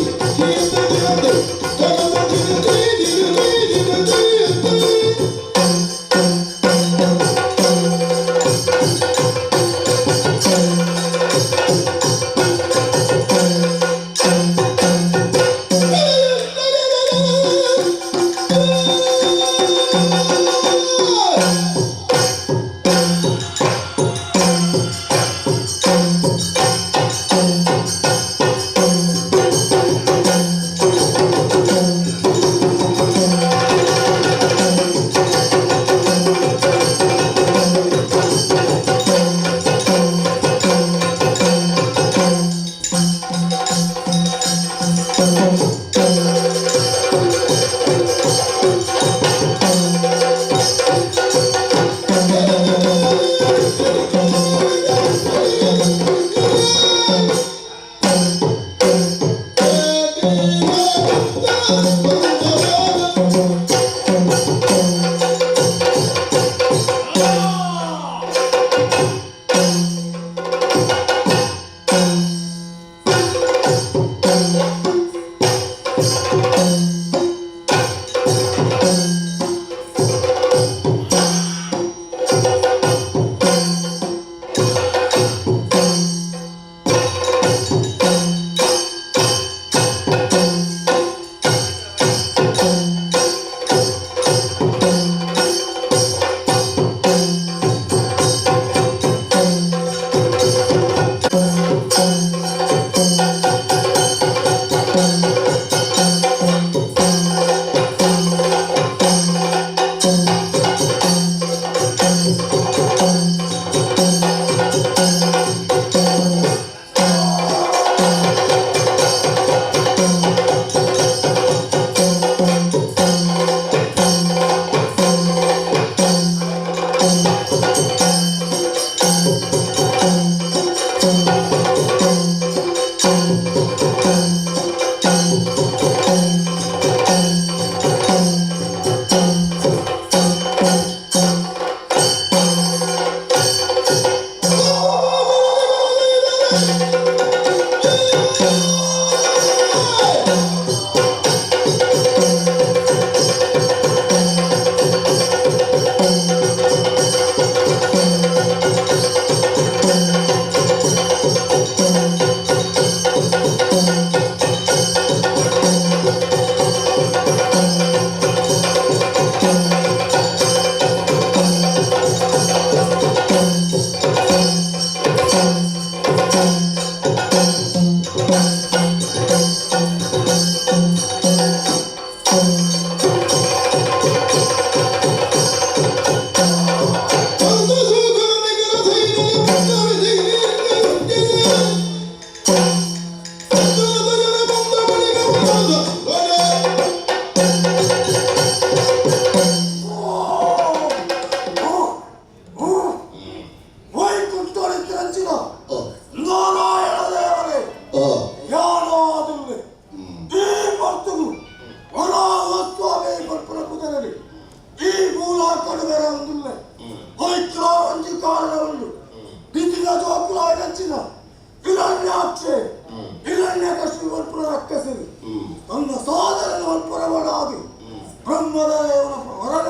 ದಿನ.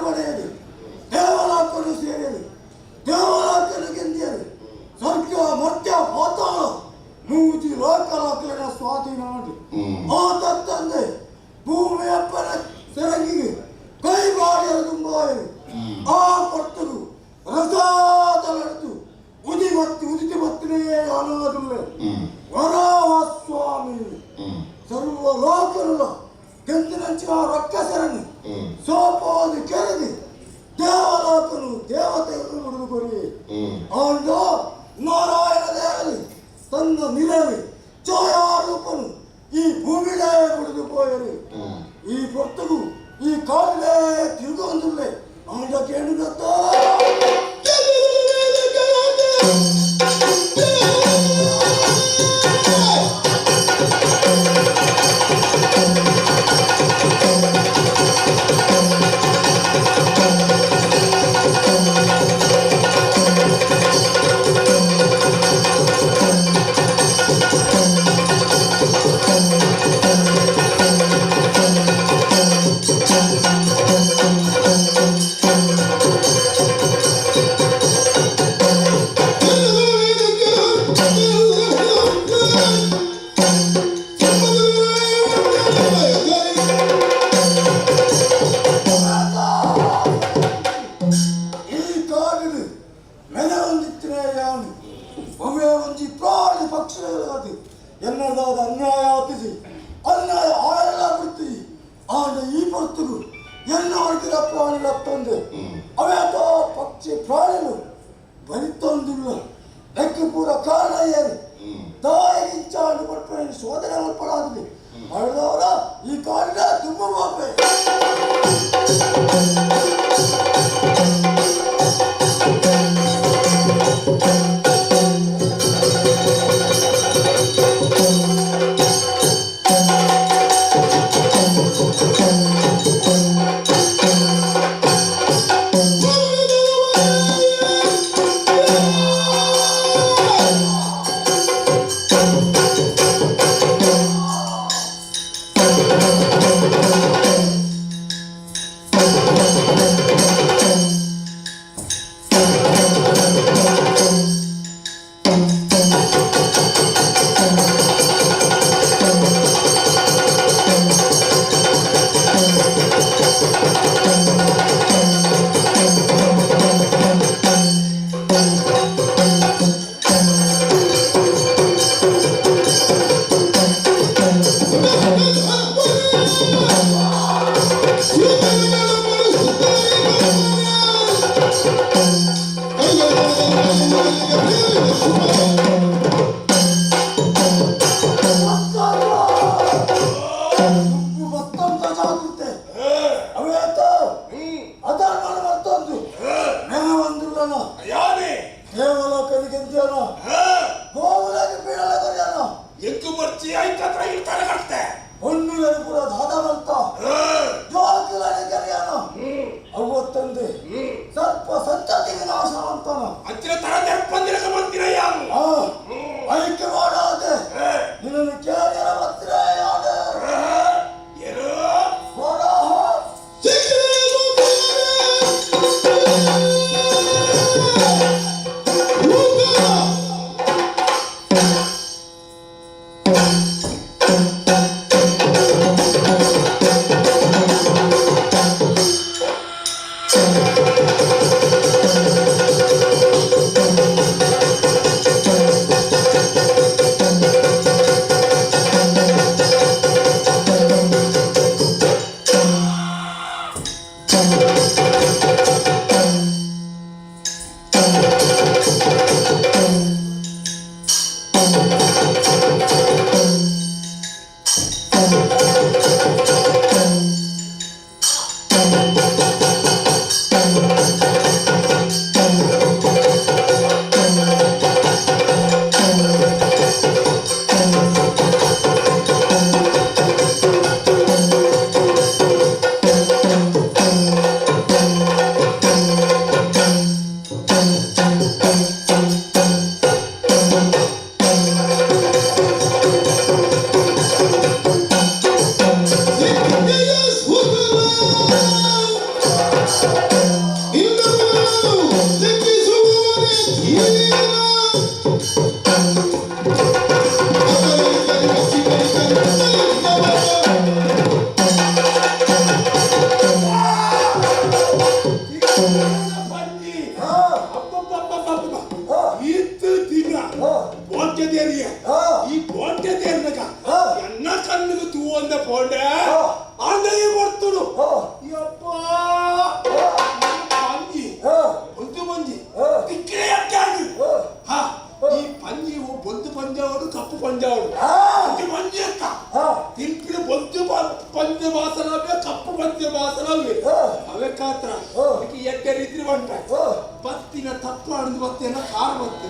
ಪಡೆಯದು ದೇವಲೋಕನು ಸೇರಿಯದು ದೇವಲೋಕನು ಗೆಂದಿಯದು ಸ್ವರ್ಗ ಮರ್ತ್ಯ ಪಾತಾಳ ಮೂಜಿ ಲೋಕಲೋಕಲಿನ ಸ್ವಾಧೀನ ಆ ತತ್ತಂದೆ ಭೂಮಿಯಪ್ಪನ ಸೆರಂಗಿಗೆ ಕೈ ಬಾಡಿಯರು ತುಂಬಾಯರು ಆ ಪರ್ತರು ರಸಾದಲಡ್ದು ಉದಿ ಮತ್ತು ಉದಿತಿ ಮತ್ತಿನೇ ಅನಾದುಲ್ಲೆ ವರಾಹ ಸ್ವಾಮಿ ಸರ್ವ ಲೋಕರುಲ ಗೆಂದಿನಂಚಿನ ರಕ್ಕಸರನ್ನು ಸೋಪೋದು ಕೆರೆದಿ ದೇವಲೋಕನು ದೇವತೆಯನ್ನು ಮುಡಿದು ಕೊರಿ ಆಂಡ ನಾರಾಯಣ ದೇವಲಿ ತನ್ನ ನಿರವಿ ಛಾಯಾರೂಪನು ಈ ಭೂಮಿಲೇ ಮುಡಿದು ಪೋಯರು ಈ ಪೊರ್ತಗು ಈ ಕಾಡಿಲೇ ತಿರುಗೊಂದುಲ್ಲೆ ಆಂಡ ಕೇಳುಗತ್ತ ಈ ಕಾಡಿಡು ಮೆನೆ ಒಂದಿತ್ತಿನ ಯಾನು ಒಮ್ಮೆ ಒಂಜಿ ಪ್ರಾಣಿ ಪಕ್ಷಿಗಳಾದ ಎನ್ನದಾದ ಅನ್ಯಾಯ ಆತಿಸಿ ಅನ್ಯಾಯ ಆಯಲ್ಲ ಬಿಡ್ತೀವಿ ಆಂಡ ಈ ಪೊರ್ತುಗು ಎನ್ನ ವರ್ಗದ ಪ್ರಾಣಿ ಲತ್ತೊಂದು ಅವೇತೋ ಪಕ್ಷಿ ಪ್ರಾಣಿಲು ಬಲಿತೊಂದಿಲ್ಲ ಲೆಕ್ಕ ಪೂರ ಕಾರಣ ಏನು ದಾಯಿಗಿಂಚಾಂಡು ಪಡ್ಪಣಿ ಶೋಧನೆ ಮಲ್ಪಡಾದಿದೆ ಅಳದವರ ಈ ಕಾಡಿನ ತುಂಬ ಬಾಪೆ. ಮತ್ತೊಂದು ಜಾಗೃತೆ ಅವೇತ ಅದರ್ಮಣ ಮತ್ತೊಂದು ನೆನ ಒಂದುಲ್ಲನ ಯಾನೇ ದೇವಲೋಕದ ಗೆಂದಿಯನ ಗೋವುಲಾಗಿ ಬೀಳಲ ಕೊರಿಯನ ಎಕ್ಕು ಬರ್ಚಿ ಐಕತ್ರ ಇರ್ತಾರೆ ಕರ್ತೆ ಹೊಣ್ಣುಲನು ಪೂರ ದಾದ ಮಲ್ತ ಜೋಕುಲನು ಕರಿಯನ ಅವತ್ತೊಂದು ಸರ್ಪ ಸಂತತಿಗೆ ನಾಶ ಅಂತಾನ ಅಂಚಿನ ತರ ದರ್ಪಂದಿರಕ ಬಂದಿರ ಯಾನು ಆ ಐಕ್ಯ ಮಾಡಾದೆ ನಿನ್ನನ್ನು ಕೇಳಿರ ಮತ್ರ ಯಾನೆ ಎರು ವರಾಹ. ಅವೇ ಕಾತ್ರ ಎಡ್ಡೆ ರೀತಿ ಬಂಟ ಬತ್ತಿನ ತಪ್ಪು ಆಡ್ದು ಬತ್ತಿನ ಕಾರ್ ಬತ್ತು.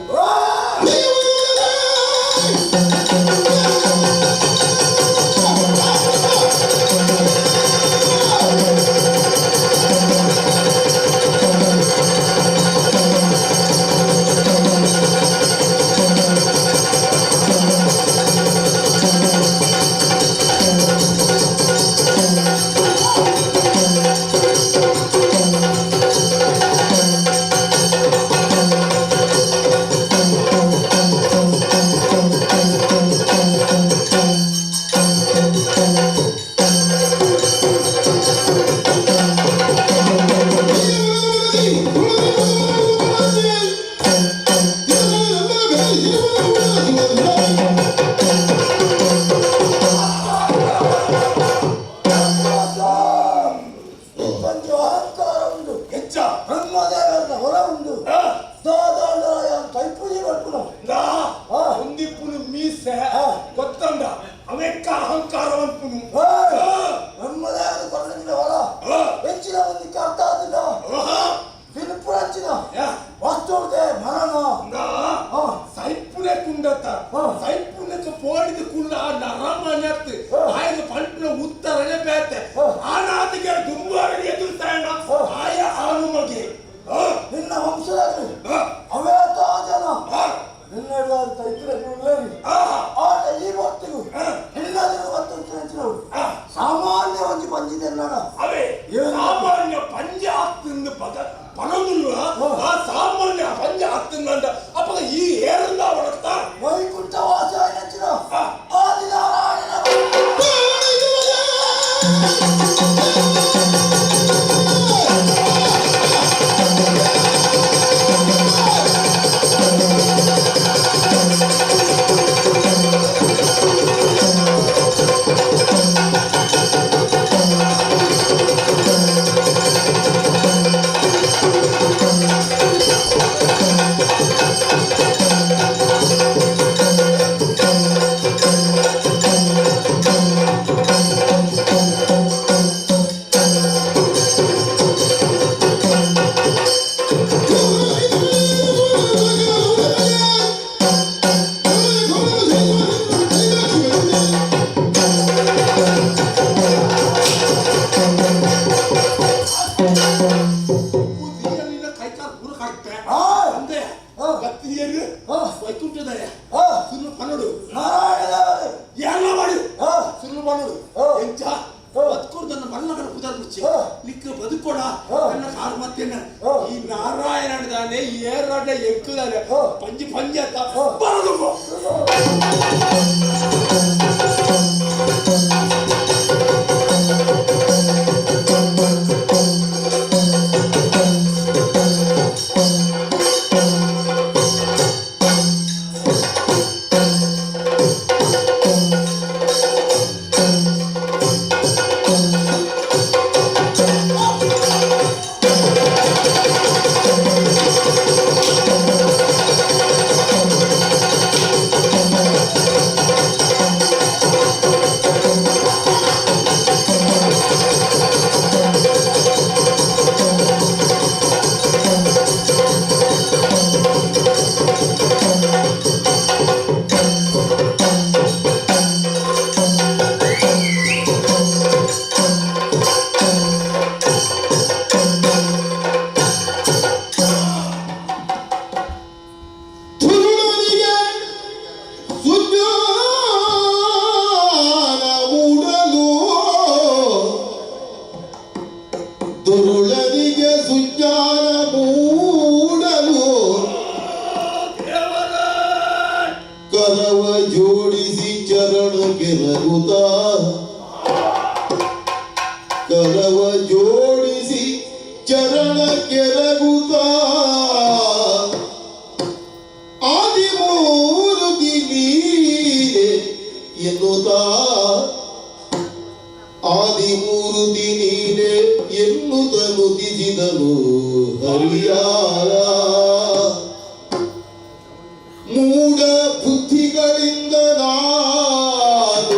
ಮೂಢ ಬುದ್ಧಿಗಳಿಂದ ನಾನು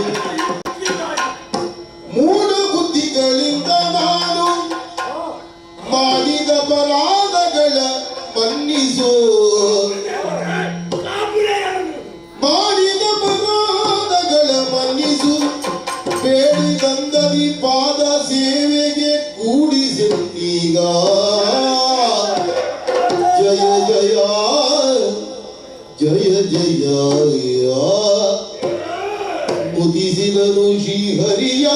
ಮೂಢ ಬುದ್ಧಿಗಳಿಂದ ನಾನು ಮಾಡಿದ ಪರಾಧಗಳ ಮನ್ನಿಸು, ಮಾಡಿದ ಪರಾಧಗಳ ಮನ್ನಿಸು. ಬೇಡಿ ನಂದನಿ ಪಾದ ಸೇವೆಗೆ ಕೂಡಿಸಿದ್ದೀಗ. ಜಯ ಜಯ ಜಯ ಜಯ ಉದಿಸಿದನು ಶ್ರೀಹರಿಯ.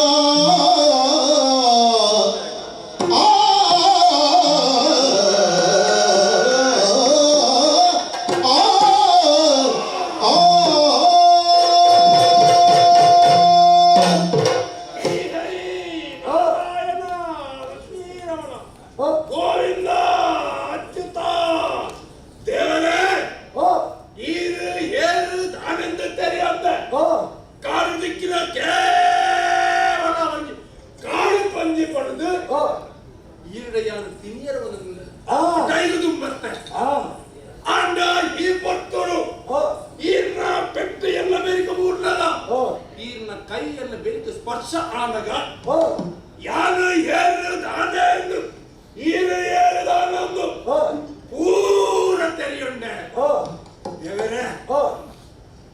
ಗೋವಿಂದ ಅಚ್ಯುತ ದೇವರೇ, ಇದು ಏರು ತಾನೆಂದು ತೆರೆಯಂತ ಕಾಡು ದಿಕ್ಕಿನ ಕೇವಲ ಒಂಜಿ ಕಾಡು ಪಂಜಿ ಪಡೆದು ಈರುಡೆಯಾನ ತಿನ್ನಿಯರ ಒಂದು ಕೈದು ತುಂಬತ್ತೆ. ಆಂಡ ಈ ಪೊತ್ತರು ಈರ್ನ ಪೆಟ್ಟು ಎಲ್ಲ ಬೇರಿಕ ಮೂರ್ನದ ಈರ್ನ ಕೈಯನ್ನು ಬೆರಿತು ಸ್ಪರ್ಶ ಆನಗ ಯಾರು ಏರು ತಾನೇ ಎಂದು ಈರು ಏರು ತಾನೊಂದು ಪೂರ ತೆರೆಯುಂಡೆ. ದೇವರೇ,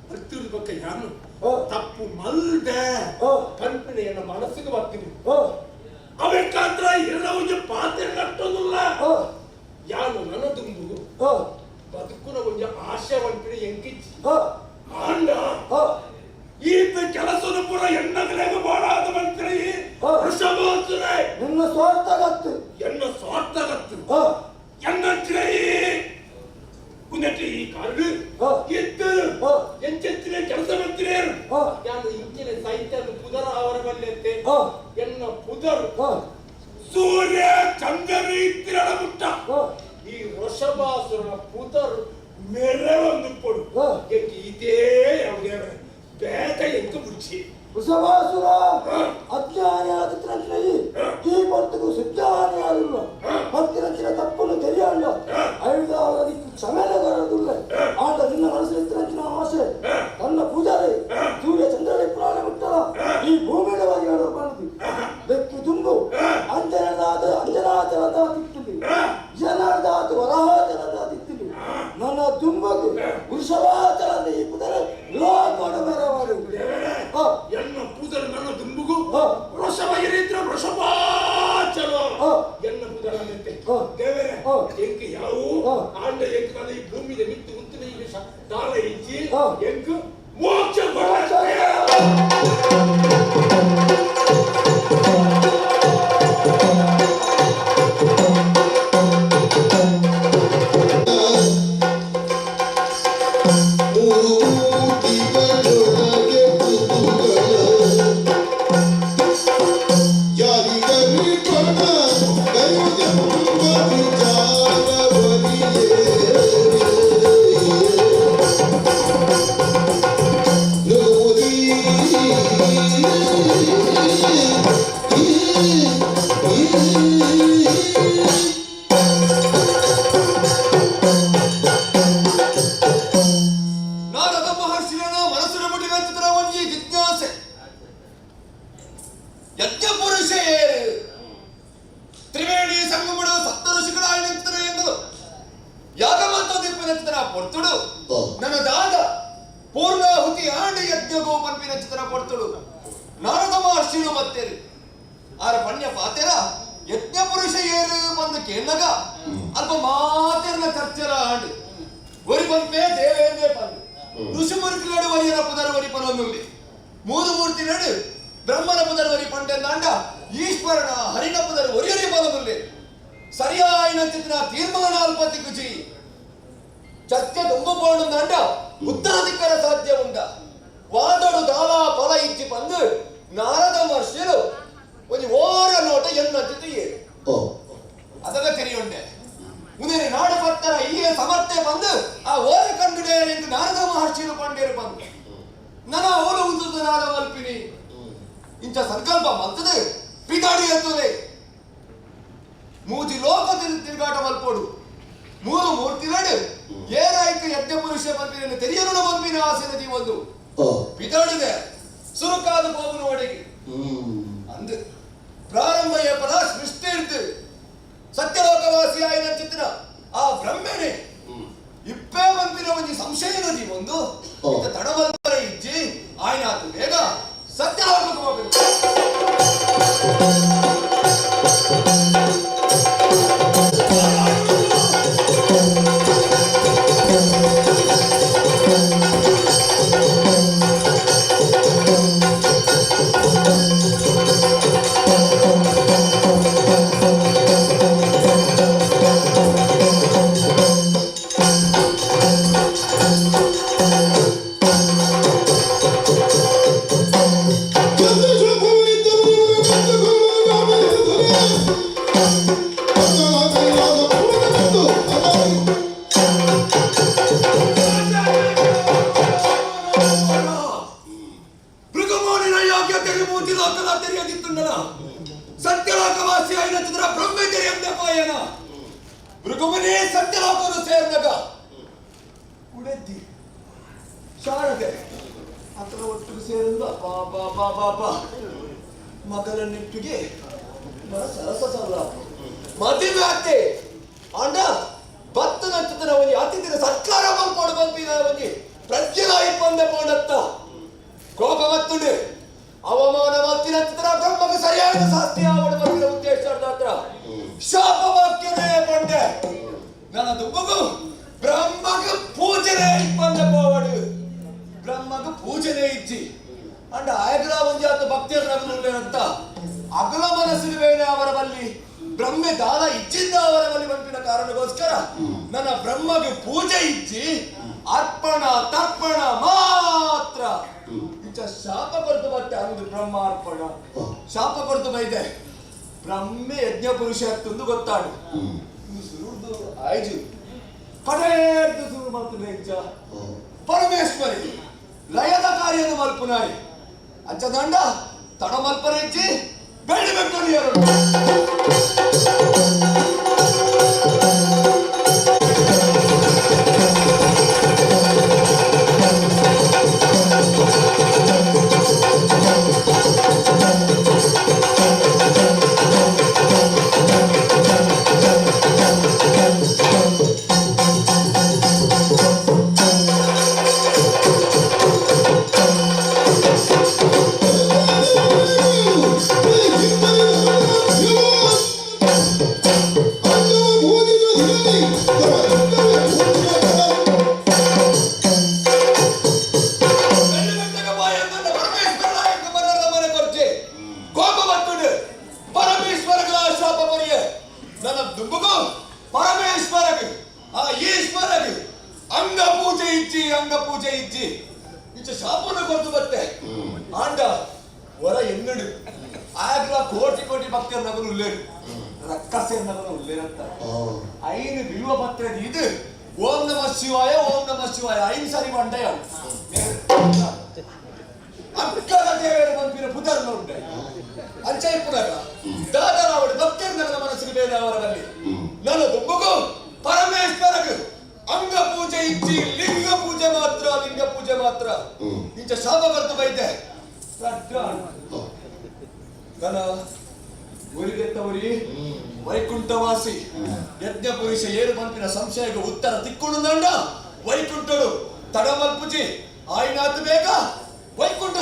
ಬರ್ತಿರೋದು ಪಕ್ಕ ಯಾನು ತಪ್ಪು ಮಲ್ದೆ ಕಲ್ಪನೆ ಎನ್ನ ಮನಸ್ಸಿಗೆ ಬರ್ತೀನಿ ಅವೆಕ್ಕಾತ್ರ ಇರನ ಒಂಜಿ ಪಾತ್ರೆ ಕಟ್ಟೋದಿಲ್ಲ. ಯಾನು ನನ್ನ ತುಂಬು ಬದುಕುನ ಒಂಜಿ ಆಶೆ ಒಂಟಿನ ಎಂಕಿಚ್ಚಿ ಆಂಡ ಈತ ಕೆಲಸದ ಪೂರ ಎಣ್ಣಗಲೇಗ ಬೋಡಾದ ಮಂತ್ರಿ ವೃಷಭೋತ್ಸರೆ ನಿನ್ನ ಸ್ವಾರ್ಥಗತ್ತು, ಎನ್ನ ಸ್ವಾರ್ಥಗತ್ತು ಎನ್ನಂಚಿನ ಉನ್ನತಿ ಈ ಕಾರಣ ಇತ್ತು ಎಂಚೆತ್ತಿನ ಕೆಲಸ ಮಂತ್ರಿಯರು ಯಾನು ಇಂಚಿನ ಸಾಹಿತ್ಯ ಪುದರ ಅವರ ಬಲ್ಲೆತ್ತೆ ಎನ್ನ ಪುದರ್ ಸೂರ್ಯ ಚಂದ್ರರು ಇತ್ತಿರಳ ಮುಟ್ಟ ಈ ವೃಷಭಾಸುರನ ಪುದರ್ ಮೆರೆ ಒಂದು ಪೊಡು ಎಂಕ್ ಇದೇ ಯಾವುದೇ ಬೇತ ಎಂಕ್ ಮುಚ್ಚಿ. ವೃಷಭಾಸುರ ಅಜ್ಞಾನಿಯಾದ ಈ ಹೊತ್ತಿಗೂ ಸಿದ್ಧಾನಿಯಾಗಿಲ್ಲ ಮತ್ತಿನಂಚಿನ ತಪ್ಪನ್ನು ತೆರೆಯಲ್ಲ ಐದಾವಧಿக்கு ಕ್ಷಮೆಲೆ ಬರೋದಿಲ್ಲ. ಆಟ ನಿನ್ನ ಮನಸ್ಸಿನ ಆಸೆ ತನ್ನ ಪೂಜಾರಿ ಸೂರ್ಯ ಚಂದ್ರನ ಪುರಾಣ ಬಿಟ್ಟಲ ಈ ಭೂಮಿಯವಾಗಿ ಹೇಳುವ ಬಂದು ಬೆಕ್ಕು ತುಂಬು ಅಂಜನದಾದ ಅಂಜನಾಚಲದ ತಿಕ್ತಿಲಿ ಜನಾರ್ದಾತು ವರಾಹಚಲದ ತಿಕ್ತಿಲಿ ನನ್ನ ತುಂಬಗು ವೃಷಭಾಚಲದ ಈ ಪುದರೆ ಲೋಕದ ಮೇರೆ. ಎನ್ನ ಪೂಜಲ ನನ್ನ ದುಂಬುಗು ವೃಷಭ ಇರಿದ್ರ ವೃಷಭಾಚಲ ಎನ್ನ ಪೂಜಲ ಅಂತೆ. ದೇವರೇ, ಎಂಕ್ ಯಾವು ಆಂಡ ಎಂಕ್ ನನ್ನ ಈ ಭೂಮಿದ ಮಿತ್ತು ಉಂತಿನ ಈ ದಾಳ ಇಜ್ಜಿ ಎಂಕ್ ಮೋಕ್ಷ ಕೊಡ. ಮೂರು ಮೂರ್ತಿಗಳೊಳಗೆ ಕುತೂಹಲ ಯಾರಿಗರಿಪಣ ದೈವದೆಂಬ ವಿಚಾರವರಿಯೇ. ಲೋರಿ ನಾರದ ಮಹರ್ಷಿಯನ ಮನಸ್ಸಿನ ಮುಡಿವೆತ್ತಿದ್ರ ಒಂಜಿ ಜಿಜ್ಞಾಸೆ. ಯಜ್ಞ ಪುರುಷೇ ತ್ರಿವೇಣಿ ಸಂಗಮಡು ಸಪ್ತ ಋಷಿಗಳಾಯನಂತರ ಎಂಬುದು ಯಾಗಮಂತ ದಿಪ್ಪನಂತರ ಪೊರ್ತುಡು ನನ್ನ ದಾದ ಪೂರ್ಣಾಹುತಿ ಆಂಡ ಯಜ್ಞ ಗೋಪನ್ಪಿನ ಚಿತ್ರ ಪೊರ್ತುಡು ನಾರದ ಮಹರ್ಷಿನು ಬತ್ತೇರಿ ಆರ ಪಣ್ಯ ಪಾತೆರ ಯಜ್ಞ ಪುರುಷ ಏರು ಬಂದು ಕೇಳಗ ಅಲ್ಪ ಮಾತೆರ್ನ ಚರ್ಚೆಲ ಆಂಡು ಒರಿ ಪಂಪೆ ದೇವೇಂದ್ರ ಪಂದು ಋಷಿ ಮುರುಕುಲಡು ವರಿಯನ ಪುದರ್ ವರಿ ಪನೊಂದುಂಡಿ ಮೂರು ಮೂರ್ತಿ ನಡು ಬ್ರಹ್ಮನ ಪುದರ್ ವರಿ ಪಂಡೆಂದಾಂಡ ಈಶ್ವರನ ಹರಿನ ಪುದರ್ ಒರಿಯರಿ ಪನೊಂದುಲ್ಲೆ ಸರಿಯಾಯಿನಂಚಿತ್ತಿನ ತೀರ್ಮಾನ ಅಲ್ಪ ತಿಕ್ಕುಜಿ ಚರ್ಚೆ ತುಂಬುಪೋಣುಂದಾಂಡ ಉತ್ತರ ದಿಕ್ಕರ ಸಾಧ್ಯ ಉಂಡ ವಾದಡು ದಾಲ ಫಲ ಇಚ್ಚಿ ಬಂದು ನಾರದ ಮಹರ್ಷಿಲು ಒಂಜಿ ಓರ ನೋಟ ಎನ್ನಂಚಿತ್ತು ಏರು ಅದನ್ನ ತೆರೆಯುಂಡೆ ಮುಂದೆ ನಾಡು ಬರ್ತಾರ ಈ ಸಮರ್ಥೆ ಬಂದು ಆ ಓರ ಕಂಡುಡೆ ಎಂದು ನಾರದ ಮಹರ್ಷಿಲು ಪಂಡೇರು ಬಂದು ನನ್ನ ಓಲ ಉಂದುದು ನಾದ ಮಲ್ಪಿನಿ ಇಂಚ ಸಂಕಲ್ಪ ಮಲ್ತದೆ ಪಿದಾಡಿ ಎತ್ತುದೆ ಮೂಜಿ ಲೋಕ ತಿರುಗಾಟ ಮಲ್ಪೋಡು ಮೂರು ಮೂರ್ತಿಗಳು ಏರಾಯ್ತು ಯಜ್ಞ ಪುರುಷ ಮಲ್ಪಿನ ತೆರಿಯರುಣ ಮಲ್ಪಿನ ಆಸೆನ ಜೀವಂದು ಪಿದಾಡಿದೆ ಸುರುಕಾದ ಬೋಬುನ ಒಡೆಗೆ ಅಂದು ಪ್ರಾರಂಭ ಏಪಲ ಸೃಷ್ಟಿ ಇರ್ತು ಸತ್ಯಲೋಕ ಸತ್ಯಲೋಕವಾಸಿ అయినట్టుದ್ರ ಬ್ರಹ್ಮಚರ್ಯಂದೆ ಪಾಯನ ಭೃಗುಮುನಿ ಸತ್ಯಲೋಕನು ಸೇರಿದಾಗ ಉಡೆದ್ದಿ ಶಾರದೆ ಅತರ ಒಟ್ಟಿಗೆ ಸೇರಿಂದ ಬಾ ಬಾ ಬಾ ಬಾ ಬಾ ಮಗನ ನಿಟ್ಟಿಗೆ ಸರಸ ಸಲ್ಲ ಮದುವೆ ಅತ್ತೆ ಅಂಡ ಭತ್ತ ನಕ್ಷತ್ರ ಒಂಜಿ ಅತಿಥಿನ ಸತ್ಕಾರ ಮಲ್ಪೋಡು ಬಂಪಿನ ಒಂಜಿ ಪ್ರಜ್ಞೆಲಾಯಿ ಪಂದೆ ಪೋಂಡತ್ತ ಕೋಪ ಮತ್ತುಂಡು ಅವಮಾನ ಮಲ್ತಿನ ಚಿತ್ರ ಬ್ರಹ್ಮಗೆ ಸರಿಯಾದ ಶಾಸ್ತಿ ಆವಡು ಮಲ್ತಿನ ಉದ್ದೇಶ ಹತ್ರ ಶಾಪ ವಾಕ್ಯನೇ ಪಂಡೆ ನನ್ನ ದುಂಬಗು ಬ್ರಹ್ಮಗ ಪೂಜನೆ ಪಂದೆ ಪೋವಡು ಬ್ರಹ್ಮಗ ಪೂಜನೆ ಇಜ್ಜಿ ಅಂಡ ಆಯಗಲ ಒಂಜಾತ ಭಕ್ತಿಯರ ನಗಲು ಅಗಲ ಮನಸ್ಸಿನ ಬೇನೆ ಅವರ ಬಲ್ಲಿ ಬ್ರಹ್ಮೆ ದಾನ ಇಚ್ಚಿದ್ದ ಅವರ ಬಲಿ ಬಂಪಿನ ಕಾರಣಕ್ಕೋಸ್ಕರ ನನ್ನ ಬ್ರಹ್ಮಗೆ ಪೂಜೆ ಇಚ್ಚಿ ಅರ್ಪಣ ತರ್ಪಣ ಮಾತ್ರ ಇಂಚ ಶಾಪ ಕೊರತು ಬಟ್ಟೆ ಅಂದು ಬ್ರಹ್ಮ ಅರ್ಪಣ ಶಾಪ ಕೊರತು ಬೈದೆ ಬ್ರಹ್ಮೆ ಯಜ್ಞ ಪುರುಷ ಅಂತಂದು ಗೊತ್ತಾಡು ಸುರುದು ಆಯ್ಜು ಕಡೆಯದ್ದು ಸುರು ಮಾಡ್ತದೆ ಇಂಚ ಪರಮೇಶ್ವರಿ ಲಯದ ಕಾರ್ಯದ ಮಲ್ಪುನಾಯಿ ಅಂಚ ದಂಡ ತಡ ಮಲ್ಪನೆಚ್ಚಿ ಬೆಳ್ಳಿ ಬೆಟ್ಟು ವೈಕುಂಠವಾಸಿ ಯಜ್ಞ ಪುರುಷ ಏರು ಬಂಪಿನ ಸಂಶಯಕ್ಕೆ ಉತ್ತರ ತಿಕ್ಕೊಂಡು ದಂಡ ವೈಕುಂಠಡು ತಡಮಲ್ಪುಜಿ ಆಯ್ನಾತು ಬೇಗ ವೈಕುಂಠ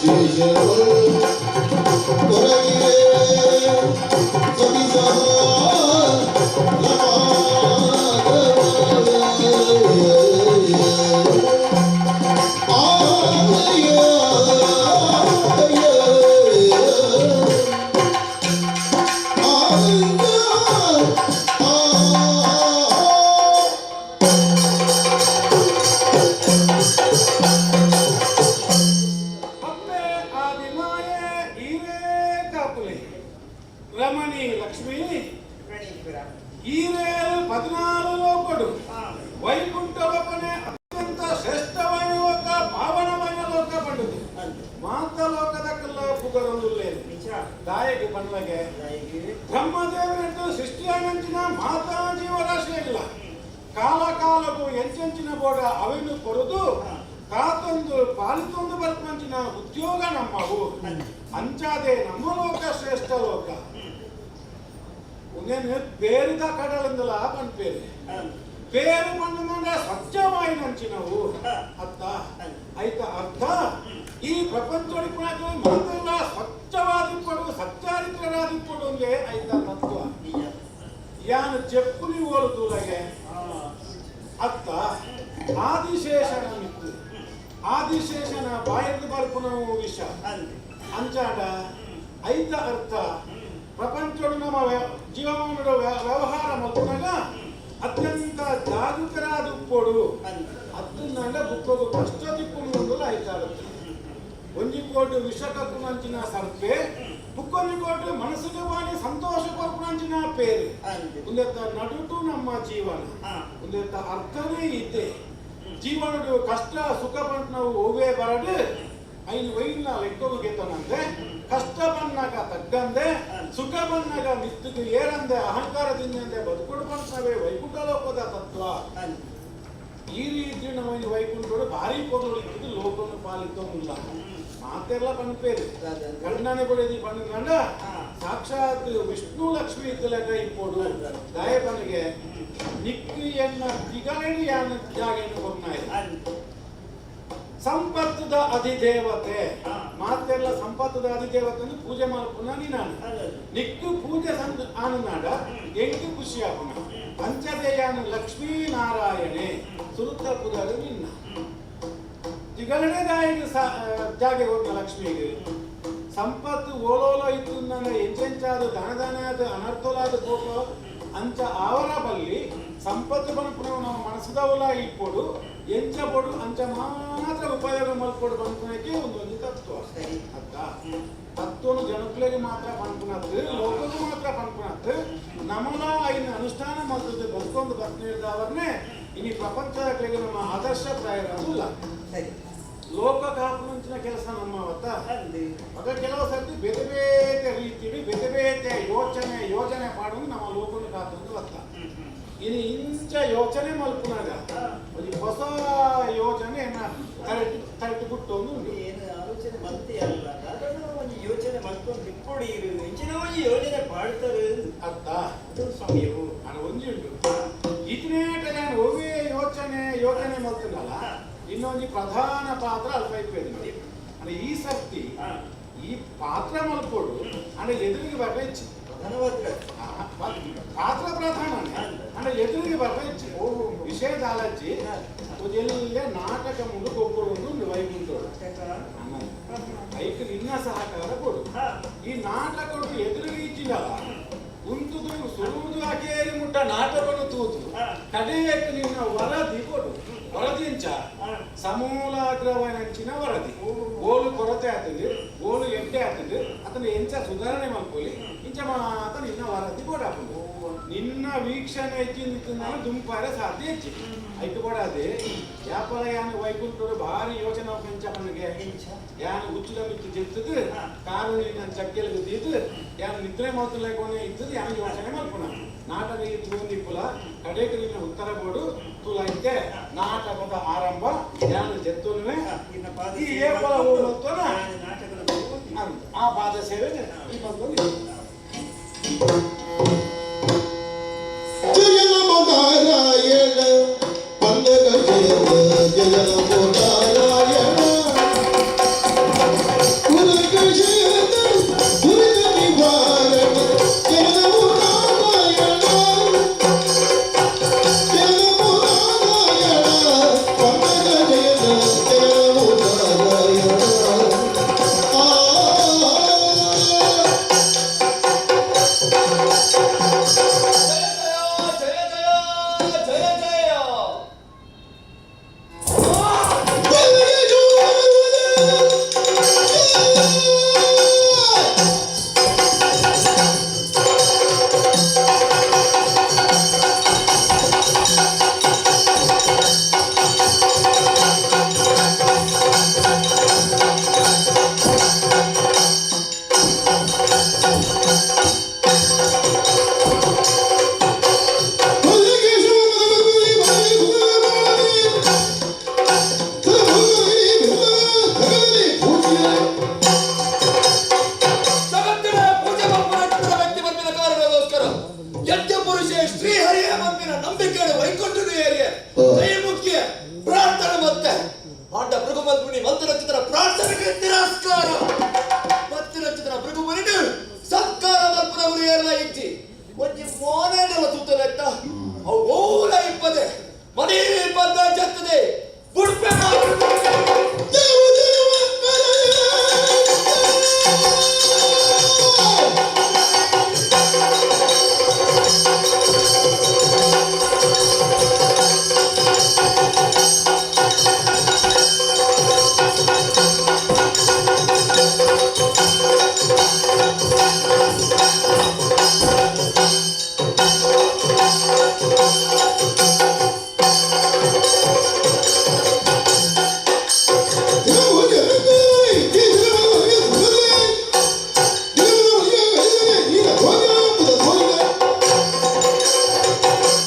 ಶೇಷ ರಮಣಿ ಲಕ್ಷ್ಮೀ ಈರೇಳು 14 ಲೋಕಡು ವೈಕುಂಠ ಲೋಕನೇ ಅತ್ಯಂತ ಶ್ರೇಷ್ಠವಾದ ಲೋಕ, ಪಾವನವಾದ ಲೋಕ ಪಂಡುದು. ಮಾತ ಲೋಕದ ಪುಗರೊಂದುಲ್ಲೇನು ದಾಯಕ ಪಂಡ್ಲಗೆ ಬ್ರಹ್ಮದೇವರಂತೂ ಸೃಷ್ಟಿಯಾಗಂಚಿನ ಮಾತಾ ಜೀವರಾಶಿ ಇಲ್ಲ. ಕಾಲ ಕಾಲಕ್ಕೂ ಎಂಚೆಂಚಿನ ಬೋಡ ಅವೆನ್ನು ಕೊರದು ಕಾತೊಂದು ಪಾಲಿತೊಂದು ಬರ್ಪಂಚಿನ ಉದ್ಯೋಗ ನಮ್ಮವು. ಅಂಚಾದೆ ನಮ್ಮ ಲೋಕ ಶ್ರೇಷ್ಠ ಲೋಕ. ಉಂದೇನು ಪೇರಿದ ಕಡಲಿಂದಲ ಪನ್ಪೇರು ಪೇರು ಪಣ್ಣಂದ್ರೆ ಸ್ವಚ್ಛವಾಯಿನಂಚಿನವು ಅತ್ತ ಐತ ಅರ್ಥ. ಈ ಪ್ರಪಂಚೊಡಿಪುಣಕ್ಕೆ ಮಾತೆಲ್ಲ ಸ್ವಚ್ಛವಾದಿಪ್ಪಡು ಸಚ್ಚಾರಿತ್ರರಾದಿಪ್ಪಡು ಅಂದೇ ಐತ ತತ್ವ. ಯಾನು ಚೆಪ್ಪುನಿ ಓಲು ತೂಲಗೆ ಅತ್ತ ಆದಿಶೇಷನ ಮಿತ್ತು ಆದಿಶೇಷನ ಬಾಯಿಂದ ಬರ್ಪುನವು ವಿಷ ಅಂಚಾಟ ಐತ ಅರ್ಥ. ಪ್ರಪಂಚಡು ನಮ್ಮ ಜೀವಮಾನದ ವ್ಯವಹಾರ ಮಲ್ಪುನಾಗ ಅತ್ಯಂತ ಜಾಗೃತರಾದ ಉಪ್ಪೋಡು ಅತ್ತಂದ ಬುಕ್ಕೋಗು ಕಷ್ಟ ತಿಪ್ಪುನು ಒಂದು ಆಯ್ತಾಡುತ್ತೆ. ಒಂಜಿ ಕೋಟಿ ವಿಷ ಕಕ್ಕುನಂಚಿನ ಸರ್ಪೆ ಬುಕ್ಕೊಂಜಿ ಕೋಟಿ ಮನಸ್ಸಿಗೆ ವಾಣಿ ಸಂತೋಷ ಕೊರ್ಪುನಂಚಿನ ಪೇರು ಒಂದೆತ್ತ ನಡುಟು ನಮ್ಮ ಜೀವನ ಒಂದೆತ್ತ ಅರ್ಥನೇ ಇದ್ದೆ. ಜೀವನದ ಕಷ್ಟ ಸುಖ ಬಂತು ನಾವು ಹೋಗೇ ಬರಡು ಐನು ವೈನ ಲೆಕ್ಕೋಗೆತನಂದೆ ಕಷ್ಟ ಬಂದಾಗ ತಗ್ಗಂದೆ ಸುಖ ಬಂದಾಗ ಮಿತ್ತಿಗೆ ಏರಂದೆ ಅಹಂಕಾರದಿಂದಂದೆ ಬದುಕುಡು ಬಂತವೇ ವೈಕುಂಠ ಲೋಕದ ತತ್ವ. ಈ ರೀತಿ ನಮ್ಮ ವೈಕುಂಠರು ಭಾರಿ ಪೊದಲು ಇದ್ದು ಲೋಕವನ್ನು ಪಾಲಿತೋಲ್ಲ ಮಾತೆಲ್ಲ ಪನ್ಪೇರು ಕಣ್ಣನೆ ಕೊಡದಿ ಪಣ್ಣಂಡ ಸಾಕ್ಷಾತ್ ವಿಷ್ಣು ಲಕ್ಷ್ಮಿ ಇದ್ದಲೆಕ್ಕ ಇಪ್ಪೋಡು ದಾಯಪನಿಗೆ ನಿಕ್ಕು ಎನ್ನ ತಿಗಲೇನು ಯಾನ ಜಾಗೆಯನ್ನು ಕೊಡ್ನಾಯ ಸಂಪತ್ತದ ಅಧಿದೇವತೆ ಮಾತೆಲ್ಲ ಸಂಪತ್ತದ ಅಧಿದೇವತೆ ಅಂದ್ರೆ ಪೂಜೆ ಮಾಡ್ಪುನ ನೀನಾನು ನಿಕ್ಕು ಪೂಜೆ ಸಂದ ಆನನಾಡ ಎಂಟು ಖುಷಿ ಆಪುನ ಅಂಚದೇಯಾನು ಲಕ್ಷ್ಮೀ ನಾರಾಯಣೆ ಸುರುತ್ತ ಪುದರು ನಿನ್ನ ತಿಗಳನೆ ದಾಯಿಗೆ ಜಾಗೆ ಹೋಗ್ನ ಲಕ್ಷ್ಮಿಗೆ ಸಂಪತ್ತು ಓಲೋಲೋ ಇತ್ತು ನನ್ನ ಎಂಚೆಂಚಾದ ದಾನ ಅನರ್ಥಲಾದ ಕೋಪ ಅಂಚ ಆವರ ಬಲ್ಲಿ ಸಂಪತ್ತು ಬನ್ಪುನವು ನಮ್ಮ ಮನಸ್ಸದವಲ ಇಪ್ಪೋಡು ಎಂಚ ಪೊಡು ಅಂಚ ಮಾತ್ರ ಉಪಯೋಗ ಮಲ್ಪೊಡು ಬನ್ಪುನಕ್ಕೆ ಒಂದೊಂದು ತತ್ವ ಅತ್ತ. ತತ್ವನು ಜನಕುಲೆಗೆ ಮಾತ್ರ ಪನ್ಪುನತ್ತು ಲೋಕಕ್ಕೂ ಮಾತ್ರ ಪನ್ಪುನತ್ತು ನಮಲ ಐನ ಅನುಷ್ಠಾನ ಮಲ್ತದ್ದು ಬದುಕೊಂದು ಬರ್ತನಿರ್ದವರನ್ನೇ ಇನಿ ಪ್ರಪಂಚದ ನಮ್ಮ ಆದರ್ಶ ಪ್ರಾಯರಲ್ಲ. ಲೋಕ ಕಾಪುನಂಚಿನ ಕೆಲಸ ನಮ್ಮ ಅವತ್ತ ಅದ ಕೆಲವು ಸರ್ತಿ ಬೇರೆ ಬೇರೆ ರೀತಿಯಲ್ಲಿ ಬೇರೆ ಬೇರೆ ಯೋಚನೆ ಯೋಜನೆ ಮಾಡೋದು ನಮ್ಮ ಲೋಕನ ಕಾತೊಂದು ಅತ್ತ. ಇನ್ನು ಇಂಚ ಯೋಚನೆ ಮಲ್ಪುನಾಗ ಒಂದು ಹೊಸ ಯೋಜನೆ ಕರೆಕ್ಟ್ ಕರೆಕ್ಟ್ ಬಿಟ್ಟು ಒಂದು ಏನು ಆಲೋಚನೆ ಮಲ್ತೆ ಅಲ್ಲ ಕಾರಣ ಒಂದು ಯೋಚನೆ ಮಲ್ಕೊಂಡು ಇಪ್ಪೊಡಿ ಇರು ಇಂಚಿನ ಒಂದು ಯೋಜನೆ ಪಾಡ್ತಾರೆ ಅತ್ತ ಸ್ವಾಮಿಯವು ನಾನು ಒಂಜಿ ಉಂಟು ಇತನೇಟ ನಾನು ಒವೇ ಯೋಚನೆ ಯೋಜನೆ ಮಲ್ತನಲ್ಲ ಇನ್ನೊಂದು ಪ್ರಧಾನ ಪಾತ್ರ ಅಲ್ಪ ಇಪ್ಪೇದು ಅಂದ್ರೆ ಈ ಸರ್ತಿ ಈ ಪಾತ್ರ ಮಲ್ಪೋಡು ಅಂದ್ರೆ ಎದುರಿಗೆ ಬರ್ಬೇಕು ಪಾತ್ರ ಪ್ರಧಾನ ಅಂದ್ರೆ ಎದುರಿಗೆ ಬರ್ಬೇಕು ವಿಷಯ ದಾಲಜ್ಜಿ ಎಲ್ಲೇ ನಾಟಕ ಮುಂದೆ ಗೊಬ್ಬರು ಒಂದು ವೈಕುಂಠೋಡು ಐಕ್ ನಿನ್ನ ಸಹಕಾರ ಕೊಡು. ಈ ನಾಟಕ ಎದುರಿಗೆ ಇಚ್ಚಿಲ್ಲ ಉಂಟುದು ಸುರುವುದು ಅಕೇರಿ ಮುಟ್ಟ ನಾಟಕವನ್ನು ತೂತು ಕಡೆಯಕ್ಕೆ ನಿನ್ನ ವರದಿ ಕೊಡು. ವರದಿ ಎಂಚ ಸಮೂಲಾಗ್ರವನಂಚಿನ ವರದಿ ಗೋಲು ಕೊರತೆ ಆಗ್ತದೆ ಗೋಲು ಎಡ್ಡೆ ಆಗ್ತದೆ ಅದನ್ನ ಎಂಚ ಸುಧಾರಣೆ ಮಾಡ್ಕೊಳ್ಳಿ ಇಂಚ ಮಾತ್ರ ನಿನ್ನ ವರದಿ ಕೊಡಾಪುಂಡು. ನಿನ್ನ ವೀಕ್ಷಣೆ ಹೆಚ್ಚಿನ ದುಂಪಾರೆ ಸಾಧ್ಯ ಹೆಚ್ಚು ಐಕು ಕೊಡಾದೆ ಯಾಪಲ ಯಾನು ವೈಕುಂಠರು ಭಾರಿ ಯೋಚನೆ ಎಂಚ ಪನ್ನಿಗೆ ಯಾನು ಹುಚ್ಚುದ ಮಿತ್ತು ಜೆತ್ತದು ಕಾರು ನನ್ನ ಚಕ್ಕೆಲಗು ದೀದು ಯಾನು ನಿದ್ರೆ ಮಾತುಲೇಕೊನೆ ಇದ್ದದು ಯಾನು ಯೋಚನೆ ಮಲ್ಪುನ ನಾಟಕ ಈ ತೂಂದಿಪ್ಪುಲ ಕಡೆಗೆ ನಿನ್ನ ಉತ್ತರ ಬೋಡು ತುಲ ಇದ್ದೆ ನಾಟಕದ ಆರಂಭ ಯಾನು ಜೆತ್ತುನುವೆ ಈ ಏಪಲ ಓಡುತ್ತನ ಆ ಪಾದ ಸೇವೆ ಈ ಬಂದು ಜಯ ನಮೋ ನಾರಾಯಣ ಪನ್ನಗ ಜಯ ಜಯ ನಮೋ ನಾರಾಯಣ ಉದಕ ದುರಿತ ನಿವಾರಣ ಜಯ ನಮೋ ನಾರಾಯಣ ಜಯ ನಮೋ ನಾರಾಯಣ ಪನ್ನಗ ಜಯ ಜಯ ನಮೋ ನಾರಾಯಣ. ಆ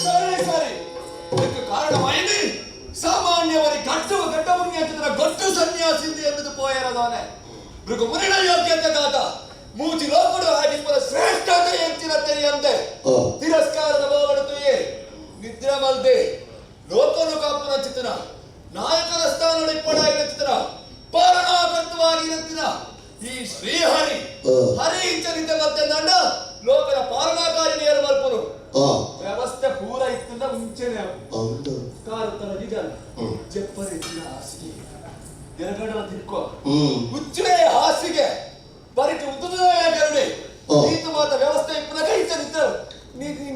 ಸರಿ ಸರಿ, ಇದಕ್ಕೆ ಕಾರಣವಾಯಿನಿ ಸಾಮಾನ್ಯವರಿ ಕಟ್ಟುವ ಕಟ್ಟಮುನಿ ಗೊಟ್ಟು ಸನ್ಯಾಸಿ ಎಂಬುದು ಪೋಯರದಾನೆ. ಮೃಗ ಮುರಿಣ ಯೋಗ್ಯತೆ ದಾತ ಮೂಚಿ ಲೋಕಡು ಆಗಿಪ್ಪದ ಶ್ರೇಷ್ಠತೆ ಎಂಚಿನ ತೆರೆಯಂತೆ ತಿರಸ್ಕಾರದ ಭಾವಡುತ್ತುಯೇ ನಿದ್ರೆ ಮಲ್ದೆ ಲೋಕನು ಕಾಪುನ ಚಿತನ ನಾಯಕನ ಸ್ಥಾನ ಇಪ್ಪಡಾಗಿ ಚಿತನ ಪಾಲನಾಕರ್ತವಾಗಿ ಇರುತ್ತಿನ ಈ ಶ್ರೀಹರಿ ಹರಿ ಇಂಚನಿದ್ದ ಮತ್ತೆ ನಂಡ ಲೋಕನ ಪಾಲನಾಕಾರಿಣಿಯರು ಮಲ್ಪನು ವ್ಯವಸ್ಥೆ ಪೂರ ಇತ್ತಿಂದ ಮುಂಚೆನೆ ಕಾರುತ್ತನ ನಿಜ ಜಪ್ಪರಿಚ್ಚಿನ ಹಾಸಿಗೆ ಎರಗಡಲ ತಿರ್ಕೋ ಹುಚ್ಚುವೆ ಹಾಸಿಗೆ ಬರಿತು ಉದ್ದುದ ಕರುಣೆ ನೀತು ಮಾತ ವ್ಯವಸ್ಥೆ ಇಪ್ಪನ ಕೈಚ ನಿತ್ರ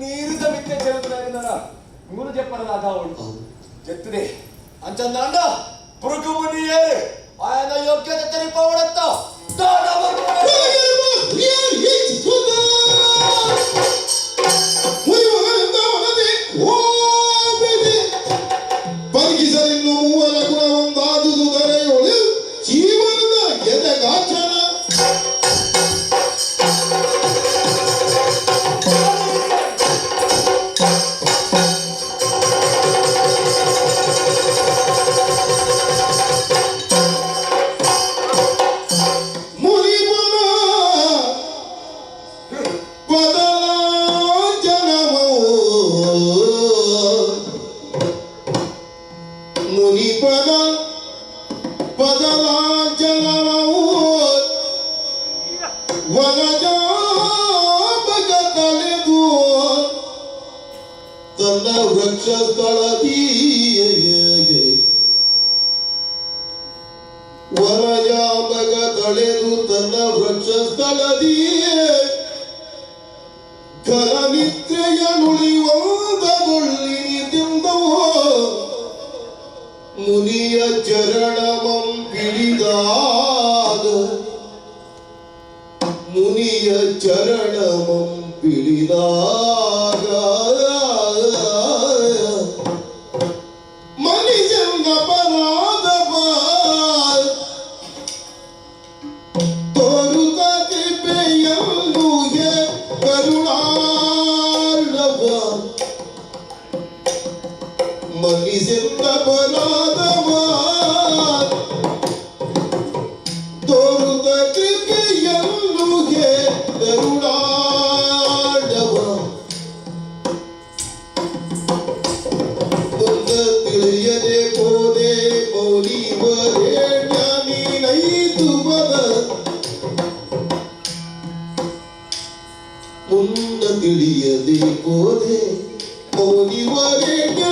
ನೀರುದ ಮಿತ್ತೆ ಚೆಲುಗುನಾಗ ಮೂರು ಜಪ್ಪರದ ಅದಾವಳು ಜೆತ್ತದೆ ಅಂಚಂದಾಂಡ ಭೃಗುಮುನಿಯೇ ಆಯನ ಯೋಗ್ಯತೆ ತೆರಿಪವಡತ್ತ ದಾನ ಪರಿಗಿಸಲಿನ್ನು ಮೂವರ ಗುಣವೊಂದಾದುದು ದರೆಯೊಳು ಜೀವನದ ಎದೆಗಾಚನ. ಮುನಿಪನ ಪದಲಾಂಜನಮೋ ಮುನಿಪದ ಪದಲಾಂಜನಮೋ ವನಜಾಪಗ ತಲೆದು ತನ್ನ ವೃಕ್ಷ ಸ್ಥಳದೀಯಗೆ ವನಜಾಂಬಗ ತಳೆದು ತನ್ನ ವೃಕ್ಷ ಸ್ಥಳದಿಯೇ ಘನ ನಿದ್ರೆಯ ನುಳಿವಂದಗೊಳ್ಳಿನಿ ತಿಂದವೋ ಮುನಿಯ ಚರಣಮಂ ಪಿಡಿದಾಗ ಮುನಿಯ ಚರಣಮಂ ಪಿಡಿದಾಗ ಮನುಷ್ಯನ ಪರಾಧವ ತೋರುತ ಕೃಪೆಯನ್ನು ಹೇ ಕರುಣಾರ್ಣವ ಮನಿಸಿಂದ ಪರಾಧವ ತೋರುತ ಕೃಪೆಯನ್ನು ಹೇ ಕರುಣಾರ್ಣವ ಮುಂದ ತಿಳಿಯದೆ ಹೋದೆ ಮೌಲಿವರೇಣ್ಯ ನೀನೈತು ಪದ ಮುಂದ ತಿಳಿಯದೆ ಹೋದೆ ಮೌಲಿವರೇಣ್ಯ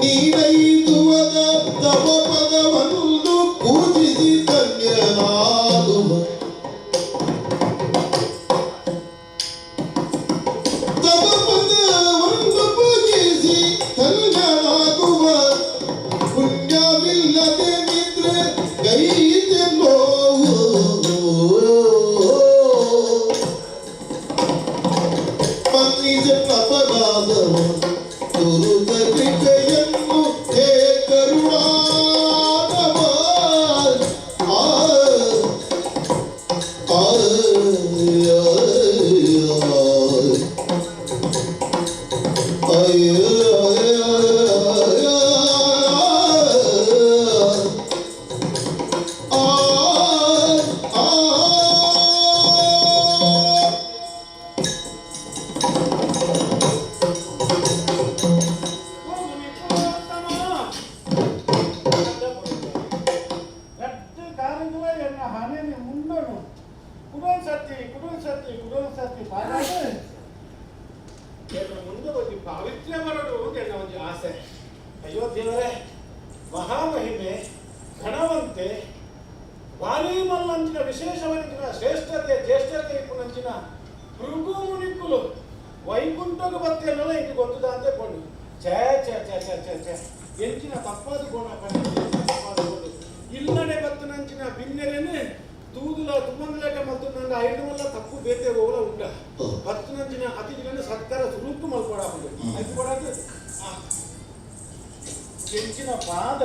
ನೀನೈದುವದ ತವ ಪದವನ್ನು ಪೂಜಿಸಿ ಧನ್ಯನಾದುವ ತವ ಪದವನ್ನು ಪೂಜಿಸಿ ಧನ್ಯನಾಗುವ ಪುಣ್ಯವಿಲ್ಲದೆ ನಿದ್ರೆ ಕೈದೆ ನೋವು ಮನ್ನಿಸ ಅಪರಾಧವ ಗುರುತ ಕೃಪೆಯನ್ನು ಹೇ ಕರುಣಾನವ ಆ ಆ ಪಾವಿತ್ರ್ಯ ಬರಡು ಅಂತ ಎನ್ನ ಒಂಜಿ ಆಸೆ. ಅಯ್ಯೋ ದೇವರೇ, ಮಹಾಮಹಿಮೆ ಘನವಂತೆ ಭಾರೀ ಮಲ್ಲಂಚಿನ ವಿಶೇಷವಂಚಿನ ಶ್ರೇಷ್ಠತೆ ಜ್ಯೇಷ್ಠತೆ ಇಪ್ಪುನಂಚಿನ ಭೃಗು ಮುನಿಕುಲು ವೈಕುಂಠಗ ಬತ್ತೆನ್ನಲ್ಲ ಇಂಕ ಗೊತ್ತದ ಅಂತ ಕೊಂಡು ಛೇ ಛೇ ಛೇ ಛೇ ಛೇ ಛೇ ಎಂಚಿನ ತಪ್ಪಾದ ಗುಣ ತಪ್ಪಾದ ಗುಣ ಇಲ್ಲಡೆ ಬತ್ತನಂಚಿನ ಬಿನ್ನೆರೇನೆ ತೂದುಲ ತುಂಬಂದಲೇಟ ಮಲ್ತುಂಡ ಐದು ಮಲ್ಲ ತಪ್ಪು ಬೇತೆ ಓಲ ಉಂಡ ಬತ್ತುನಂಚಿನ ಅತಿಥಿಗಳನ್ನು ಸತ್ಕಾರ ಸುರುಕು ಮಲ್ಕೊಡಾಪುಂಡು ಐದು ಕೊಡಾದು ಕೆಂಚಿನ ಪಾದ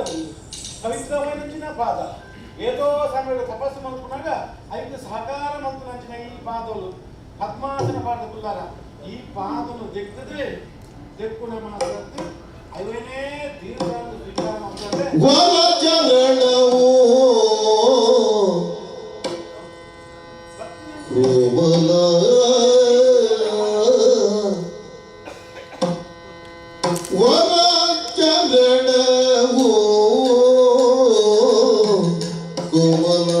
ಪವಿತ್ರವಾದಂಚಿನ ಪಾದ ಏದೋ ಸಮಯದ ತಪಸ್ಸು ಮಲ್ಪುನಾಗ ಐದು ಸಹಕಾರ ಮಲ್ತುನಂಚಿನ ಈ ಪಾದಲು ಪದ್ಮಾಸನ ಪಾದ ಕುಲ್ಲಾರ ಈ ಪಾದನು ದೆಕ್ಕದೆ ದೆಕ್ಕುನ ಮಾತ್ರದ್ದು ಅವನೇ ತೀರ್ಥ ಸ್ವೀಕಾರ ಮಾಡ್ತಾರೆ. ವರ ಚರಣವು ಕೋಮಲ ವರ ಚರಣವು ಕೋಮಲ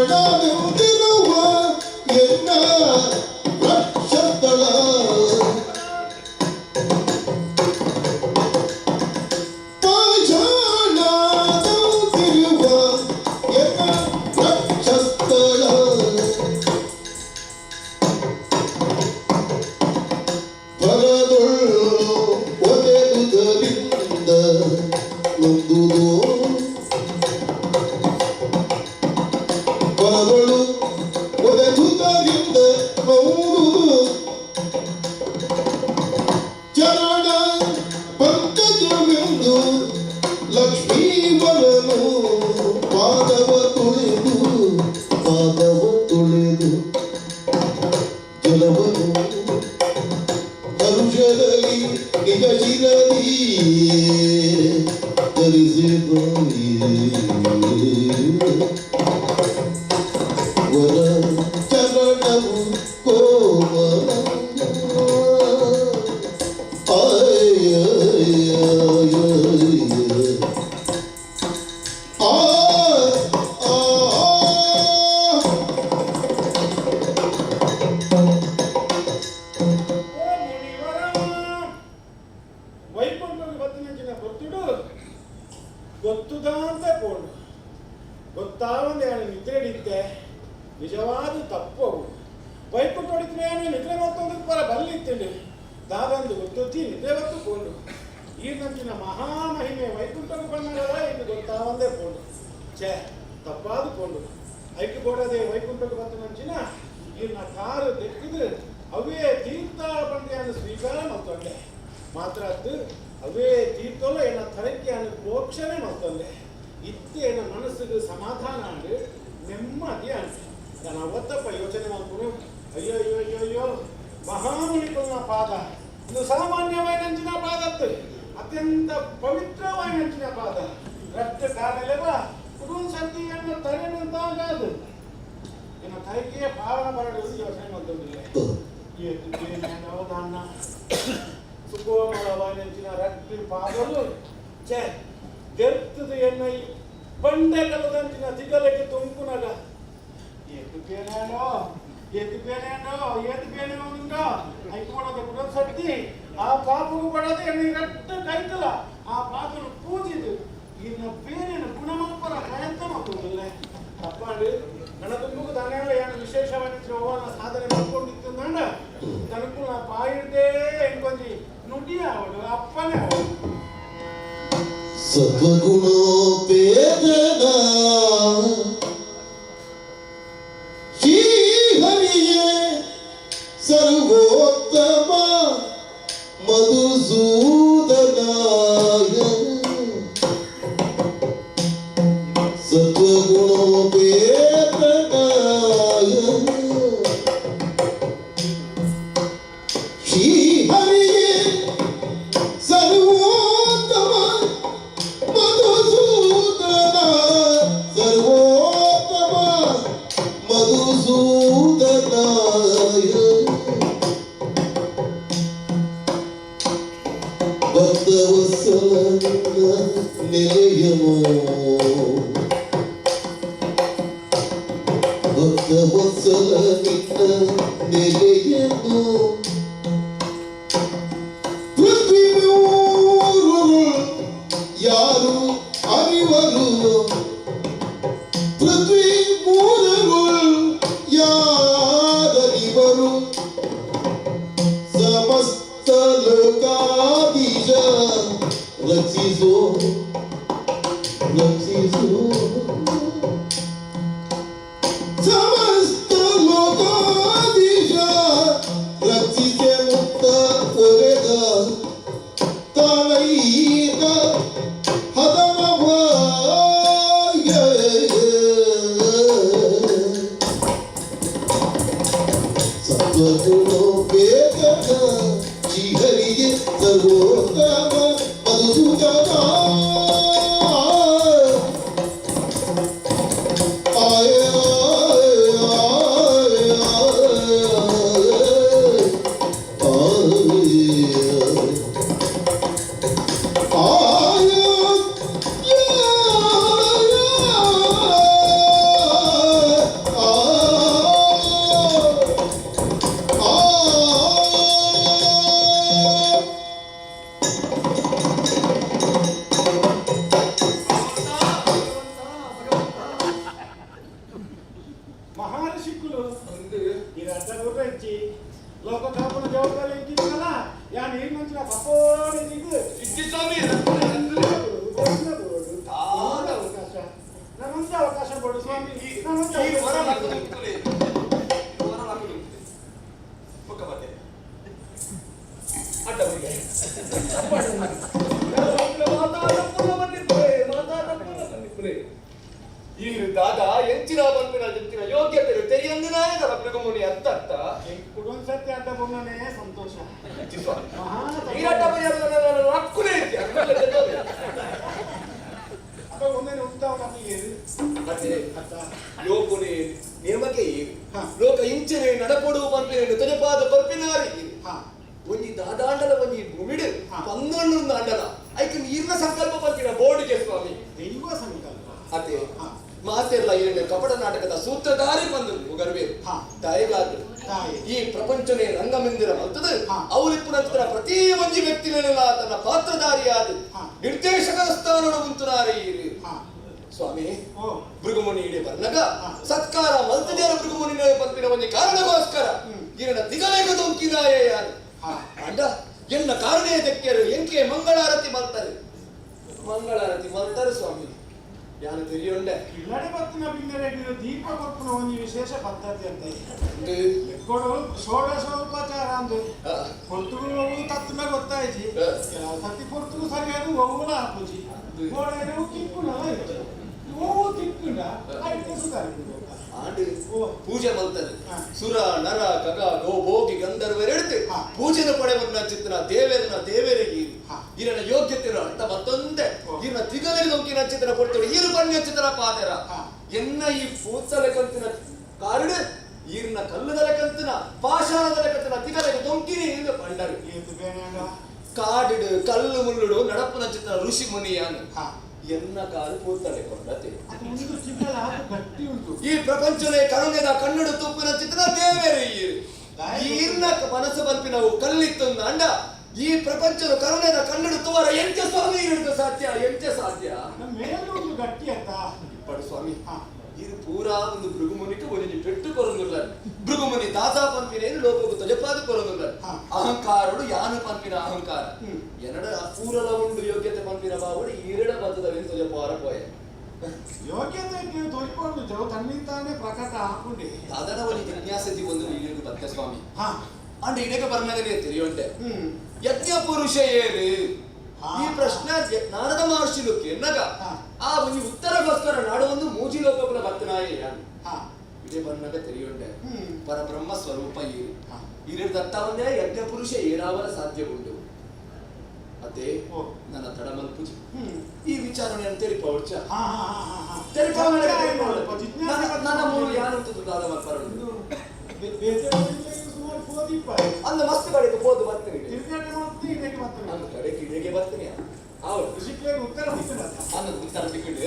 ಪಾಷಾಣದಿಂದಿರುವ ಎನ್ನ ರಕ್ಷಸ್ಥಳ ಪಾಷಾಣದಂತಿರುವ ಎನ್ನ ರಕ್ಷಸ್ಥಳ ಬರದೊಳ್ಳು ಒದೆದುದರಿಂದ ನೊಂದುದು ಬರದೊಳು ಒದೆದುದರಿಂದ ನೊಂದುದು ಚರಣ ಪಂಕಜವೆಂದು ಲಕ್ಷ್ಮೀವರನು ಪಾದವ ತುಳಿದು ಪಾದವ ತುಳಿದು ಜಲವನು ಹರುಷದಲ್ಲಿ ನಿಜ ಶಿರದಿ ಧರಿಸಿದ ವರ ಚರಣವು ಕೋಮಲ ಆಯ ಆ ಆ. ಓ ಮುನಿವರ, ವೈಕುಂಠದ ಬತ್ತಿನಂಚಿನ ಗೊತ್ತುಡು ಗೊತ್ತುದಾಂತ ಪೋಂಡು ಗೊತ್ತಾವಂದೆ ನಾನು ನಿದ್ರೆ ಹಿಡಿತೆ ನಿಜವಾದ ತಪ್ಪು ಅವು. ವೈಕುಂಠ ಹೊಡಿದ್ರೆ ನಿದ್ರೆ ಮತ್ತೊಂದು ಪರ ಬಲ್ಲಿತ್ತಂಡು ದಾದಂದು ಗೊತ್ತುತ್ತಿ ನಿದ್ರೆ ಬತ್ತು ಪೋಂಡು ಈ ನಂಚಿನ ಮಹಾಮಹಿಮೆ ವೈಕುಂಠಕ್ಕೆ ಬಂದಾಗಲ್ಲ ಎಂದು ಗೊತ್ತಾವಂದೇ ಪೋಂಡು. ಛೇ, ತಪ್ಪಾದ ಪೋಂಡು. ಐಕ್ಕೆ ಬೋಡದೆ ವೈಕುಂಠಕ್ಕೆ ಬತ್ತ ನಂಚಿನ ಇನ್ನ ಕಾರು ತೆಗೆದು ಅವೇ ತೀರ್ಥ ಬಂದೆಯನ್ನು ಸ್ವೀಕಾರ ಮಲ್ತೊಂಡೆ. ಮಾತ್ರ ಅದ್ದು ಅವೇ ತೀರ್ಥಲ್ಲ ಏನ ತರಕ್ಕೆ ಮೋಕ್ಷನೇ ಮಲ್ತೊಂಡೆ. ಇತ್ತೇನ ಮನಸ್ಸಿಗೆ ಸಮಾಧಾನ ಅಂಡು ನೆಮ್ಮದಿ ಅಂಡು ನಾನು ಅವತ್ತಪ್ಪ ಯೋಚನೆ ಮಾಡ್ಕೊಂಡು ಅಯ್ಯೋ ಅಯ್ಯೋ ಅಯ್ಯೋ ಅಯ್ಯೋ ಮಹಾಮುನಿಕುಲ್ನ ಪಾದ ಇದು ಸಾಮಾನ್ಯವಾದ ಪಾದತ್ತು ಅತ್ಯಂತ ಪವಿತ್ರವಾದ ಪಾದ ರಕ್ತ ಕಾಲಲೆವ ಕುಟುಂಬ ಸತಿಯನ್ನು ತರೆದಂತಾಗದು ಇನ್ನು ತರಕೆಯ ಪಾವನ ಬರಡು ಯೋಚನೆ ಮಾಡ್ತೊಂದಿಲ್ಲ. ಅವಧಾನ ಸುಕೋಮಲವಾದ ರಕ್ತ ಪಾದಲು ಛೇ ದೆರ್ತದ ಎಣ್ಣೆ ಬಂಡೆ ಕಲದಂಚಿನ ತಿಗಲೆಗೆ ತುಂಪುನಗ ಎದ್ದು ಪೇನೇನೋ ಎದ್ದು ಪೇನೇನೋ ಎದ್ದು ಪೇನೆ ಉಂಟೋ ಐಕೊಡೋದು ಕೂಡ ಸತ್ತಿ ಆ ಪಾಪಗೂ ಕೊಡೋದು ಎಣ್ಣೆ ರಕ್ತ ಕೈತಲ ಆ ಪಾಪನು ಪೂಜಿದು ಇನ್ನು ಬೇರೆ ಗುಣಮಲ್ಪರ ಪ್ರಯತ್ನ ಮಾಡ್ತದಲ್ಲ ತಪ್ಪಾಂಡು ನನ್ನ ತುಂಬು ದಾನೆಲ್ಲ ಏನು ವಿಶೇಷವಾಗಿ ಹೋಗೋಣ ಸಾಧನೆ ಮಾಡ್ಕೊಂಡಿತ್ತು ಅಂದ ತನಕು ನಾ ಬಾಯಿಡ್ದೇ ಎಂಕೊಂಜಿ ನುಡಿ ಅವಳು ಅಪ್ಪನೇ ಅವಳು. ಸತ್ವಗುಣೋಪೇತನ ಶ್ರೀ ಹರಿಯೇ ಸರ್ವೋತ್ತಮ ಮಧುಸೂದನಾಯ ಸತ್ವಗುಣೋಪೇತನಾಯ ಶ್ರೀ ಹರಿಯೇ ಸರ್ವೋತ್ತಮ ಮಧುಸೂದನ ಸರ್ವೋತ್ತಮ ಮಧುಸೂದನಾಯ ಭಕ್ತವತ್ಸಲ ನಿಲಯಮೋ ರಕ್ಷಿಸು. ಸಮಸ್ತ ಲೋಕಾಧೀಶ ರಕ್ಷಿಸೆ ಮುಕ್ತ ಒರೆದ ತನೈದ ಹದಮ ಭಾಗ್ಯ. ಸತ್ವಗುಣೋಪೇತನ ಶ್ರೀಹರಿಗೆ ಸರ್ವೋತ್ತಮ ಮಧುಸೂದನ. ಆಯ ಆಯ ಆಯ ಮಹರ್ಷಿಕುಲು ಈ ರಥ ಗುರ್ರೆಚ್ಚಿ ಲೋಕ ಕಾಪುನ ಜವಾಬ್ದಾರಿ ಎಂಕಿತ್ತಲ್ಲ ಯಾ ನೀರು ಮಂಚಿನ ಪಪ್ಪೋಡಿ ಜಿಗು ಇಜ್ಜಿ ಸ್ವಾಮಿ ಅವಕಾಶ ನಮ್ಮಂತ ಅವಕಾಶ ಕೊಡು ಸ್ವಾಮಿ. ನಮ್ಮಂತ ಈ ವರ ಅವಕಾಶ ಲಕ್ಕುದು ಕೊಡು. ಉಂಟುಲೆ. ಈ ವರ ಲಕ್ಕುದು ಉಂಟುಲೆ. ಬೊಕ್ಕ ಬತ್ತೆ. ಅಡ್ಡ ಬುರಿಗೆ. ಈರು ದಾದ ಎಂಚಿನ ಪನ್ಪಿನ ಎಂಚಿನ ಯೋಗ್ಯತೆ ತೆರಿಯಂದಿನಾಯ ಭೃಗುಮುನಿ ಅರ್ಥ ಅರ್ಥ ಕುಡೊಂದ್ ಸತ್ಯ ಅಡ್ಡ ಬೊಮ್ಮನೇ ಸಂತೋಷ. ಮಹಾ ಈ ಅಡ್ಡ ಲಕ್ಕುಲೇ ಇಜ್ಜಿ, ಅಕ್ಕುಲೇ ತೆರಿಯೋದು. ಅಪ್ಪ ಒಂದೇನೆ ಉಂಟಾವ ನಮಗೆ. ಅದೇ ಲೋಕುನೆ ನೇಮಕೆ ಏರು ಲೋಕ ಇಂಚನೆ ನಡಪೊಡು ಪನ್ಪಿನ ತುಜಪಾದ ಪರ್ಪಿನಾರಿ ಒಂಜಿ ದಾದಾಂಡಲ ಒಂಜಿ ಭೂಮಿಡು ಪನ್ನೊಂದು ಆಂಡಲ ಐಕ್ ನೀರ್ನ ಸಂಕಲ್ಪ ಪನ್ಪಿನ ಬೋರ್ಡಿಗೆ ಸ್ವಾಮಿ. ದೈವ ಸಂಕಲ್ಪ. ಅದೇ ಮಾತೆಲ್ಲ ಇರಲಿ ಕಪಟ ನಾಟಕದ ಸೂತ್ರಧಾರಿ ಬಂದು ಗರ್ವೇರು ತಾಯಿಗಾದ್ರು ಈ ಪ್ರಪಂಚನೇ ರಂಗಮಂದಿರ ಮಲ್ತದು ಅವರಿಪ್ಪುನಂತರ ಪ್ರತಿ ಒಂಜಿ ವ್ಯಕ್ತಿಗಳೆಲ್ಲ ತನ್ನ ಪಾತ್ರಧಾರಿಯಾದ ನಿರ್ದೇಶಕರ ಸ್ಥಾನ ಉಂತುನಾರಿ ಸ್ವಾಮಿ. ಭೃಗುಮುನಿ ಇಡೀ ಬರ್ನಗ ಸತ್ಕಾರ ಮಲ್ತದೇರ ಭೃಗುಮುನಿ ಪಂಪಿನ ಒಂಜಿ ಕಾರಣಗೋಸ್ಕರ ಈರನ ತಿಗಲೇಗ ದೊಂಕಿನಾಯ ಯಾರು ಅಂಡ ಎನ್ನ ಕಾರಣೇ ದಕ್ಕಿಯರು ಎಂಕೆ ಮಂಗಳಾರತಿ ಮಲ್ತಾರೆ ಮಂಗಳಾರತಿ ಮಲ್ತಾರೆ ಸ್ವಾಮಿ ಯಾನು ತೆರಿಯೊಂಡೆ. ಇಲ್ಲಡೆ ಬತ್ತಿನ ಬಿಂದರೆಗ್ ದೀಪ ಕೊರ್ಪುನ ಒಂಜಿ ವಿಶೇಷ ಪದ್ಧತಿ ಅಂತ ಲೆಕ್ಕೊಡು ಷೋಡಶೋಪಚಾರ ಅಂದು ಪೊರ್ತುಗು ಒವ್ವು ತತ್ತುನ ಗೊತ್ತಾಯ್ಜಿ. ಕೆಲವು ಸತಿ ಪೊರ್ತುಗು ಸರಿಯಾದ ಒವ್ವುಲ ಆಪುಜಿ ಗೋಡೆಡು ಕಿಕ್ಕುನ ಇಜ್ಜಿ ಒವ್ವು ತಿಕ್ಕುಂಡ ಐತೆ ಸುಧಾರಿಪುಂಡು. ಆಂಡ್ ಪೂಜೆ ಮಲ್ತದೆ ಸುರ ನರ ಕಗ ಗೋ ಭೋಗಿ ಗಂಧರ್ವರೆಡ್ದು ಪೂಜೆನ ಪಡೆವನ್ನ ಚಿತ್ತನ ದೇವರನ್ನ ದೇವರಿಗೆ ಈರನ ಯೋಗ್ಯತೆ ಅರ್ಥ ಮತ್ತೊಂದೇ ಈರನ ತಿಗಲಿಗೆ ನೊಂಕಿನ ಚಿತ್ತನ ಕೊಡ್ತೇವೆ ಈರು ಪಣ್ಯ ಚಿತ್ತನ ಪಾತೆರ ಎನ್ನ ಈ ಪೂತಲೆ ಕಂತಿನ ಕಾರಣ ಈರ್ನ ಕಲ್ಲುದಲ ಕಂತಿನ ಪಾಷಾಣದಲ ಕಂತಿನ ತಿಗಲಿಗೆ ದೊಂಕಿನಿ ಎಂದು ಪಂಡರು. ಕಾಡಿಡು ಕಲ್ಲು ಮುಳ್ಳುಡು ನಡಪುನ ಚಿತ್ತನ ಋಷಿ ಮುನಿಯಾನು ಎನ್ನ ಕಾಲು ಪೂತಲೆ ಕೊಂಡತೆ ಈ ಪ್ರಪಂಚನೇ ಕರುಣೆದ ಕಣ್ಣುಡು ತುಪ್ಪಿನ ಚಿತ್ರ ದೇವೇರು ಈರು ಈರ್ನ ಮನಸ್ಸು ಬಲ್ಪಿನವು ಕಲ್ಲಿತ್ತು ಅಂಡ ಈ ಪ್ರಪಂಚದ ಕರುಣೆದ ಕಣ್ಣುಡು ತುವರ ಎಂಚ ಸ್ವಾಮಿ ಈರುಡ್ದು ಸಾಧ್ಯ ಎಂಚ ಸಾಧ್ಯ ಮೇಲೊಂದು ಗಟ್ಟಿ ಅಂತ ಇಪ್ಪಡು ಸ್ವಾಮಿ. ಇದು ಪೂರಾ ಒಂದು ಭೃಗುಮುನಿಗೆ ಒಂಜಿ ಪೆಟ್ಟು ಕೊರೊಂದುಲ್ಲ ಭೃಗುಮುನಿ ತಾತ ಪನ್ಪಿನೇನು ಲೋಕಗು ತೊಜಪಾದ ಕೊರೊಂದುಲ್ಲ ಅಹಂಕಾರಡು ಯಾನು ಪನ್ಪಿನ ಅಹಂಕಾರ ಎನ್ನಡ ಪೂರಲ ಉಂಡು ಯೋಗ್ಯತೆ ಪನ್ಪಿನ ಬಾವುಡು ಈರಡ ಬತ್ತದವೇನು ತೊಜಪಾರ ಪೋಯೆ ಯೋಗ್ಯತೆ ತೋರಿಕೊಂಡು ಜವ ತನ್ನಿಂತಾನೆ ಪ್ರಕಟ ಹಾಕೊಂಡೆ. ಸಾಧಾರಣ ಒಂದು ಜಿಜ್ಞಾಸೆ ಒಂದು ಇಡೀ ಬತ್ತೆ ಸ್ವಾಮಿ. ಅಂಡ್ ಇಡೀಗ ಬರ್ನಗನೇ ತಿಳಿಯುಂಟೆ ಯಜ್ಞ ಪುರುಷ ಏರು ಈ ಪ್ರಶ್ನೆ ನಾರದ ಮಹರ್ಷಿಲು ಕೆನ್ನಗ ಆ ಒಂದು ಉತ್ತರಗೋಸ್ಕರ ನಾಡು ಒಂದು ಮೂಜಿ ಲೋಕಗುಲ ಬತ್ತನಾಯ ಇದೇ ಬರ್ನಗ ತಿಳಿಯುಂಟೆ ಪರಬ್ರಹ್ಮ ಸ್ವರೂಪ ಏರು ಈರು ದತ್ತವನ್ನೇ ಯಜ್ಞ ಪುರುಷ ಏರಾವರ ಸಾಧ್ಯ ಉಂಟು ಅದೇ ನನ್ನ ತಡಮಲ್ಪುಜಿ ಈ ವಿಚಾರಣೆ ಅಂತೇಳಿ ಪೌಡ್ಚ ನನ್ನ ಮೂರು ಯಾರು ಅಂದ ಮಸ್ತ್ ಕಡೆಗೆ ಪೋದು ಬರ್ತೀನಿ ಅಂದ ಕಡೆಗೆ ಇಡೆಗೆ ಬರ್ತೀನಿ ಅವ್ರು ಅಂದ ಉತ್ತರ ಸಿಕ್ಕಿಡು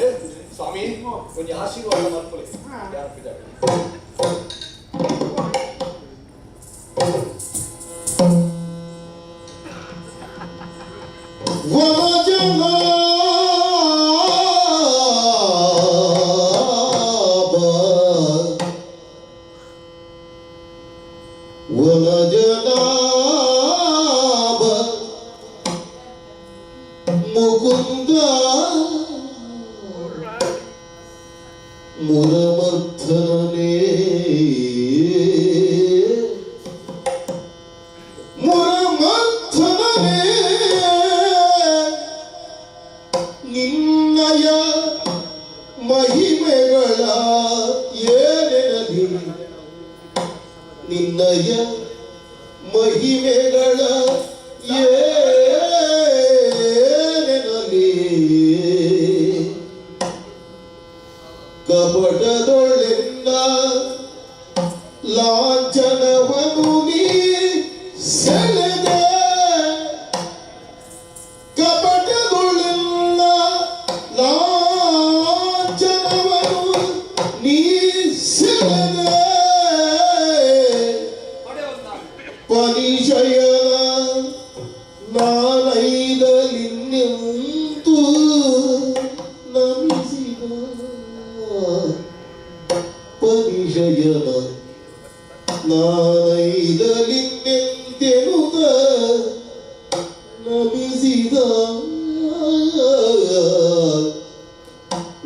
ಸ್ವಾಮಿ ಒಂಜಿ ಆಶೀರ್ವಾದ ಮಲ್ಪೊಲಿ ಯಾರು ಪಿದಾಡು. ವನಜನಾಭ ಮುಕುಂದ ಮುರಮರ್ಧನನೇ ಮುರಮರ್ಧನನೇ ನಿನ್ನಯ ಮಹಿಮೆಗಳ ಏನೆನಲಿ ನಿನ್ನಯ ಮಹಿಮೆಗಳ ಏನೆನಲಿ ಕಪಟದೊಳೆನ್ನ ಲಾಂಛನವನು ನೀ ಸೆಳೆದೆ ಕಪಟದೊಳೆನ್ನ ಲಾಂಛನವನು ನೀ ಸೆಳೆದೆ ಪರಿಚಯನ ನಾನೈದಲಿನ್ನಿಂತು ನಮಿಸಿದ ಪರಿಚಯನ ನಾನೈದಲಿನ್ನೆಂತೆನುತ ನಮಿಸಿದ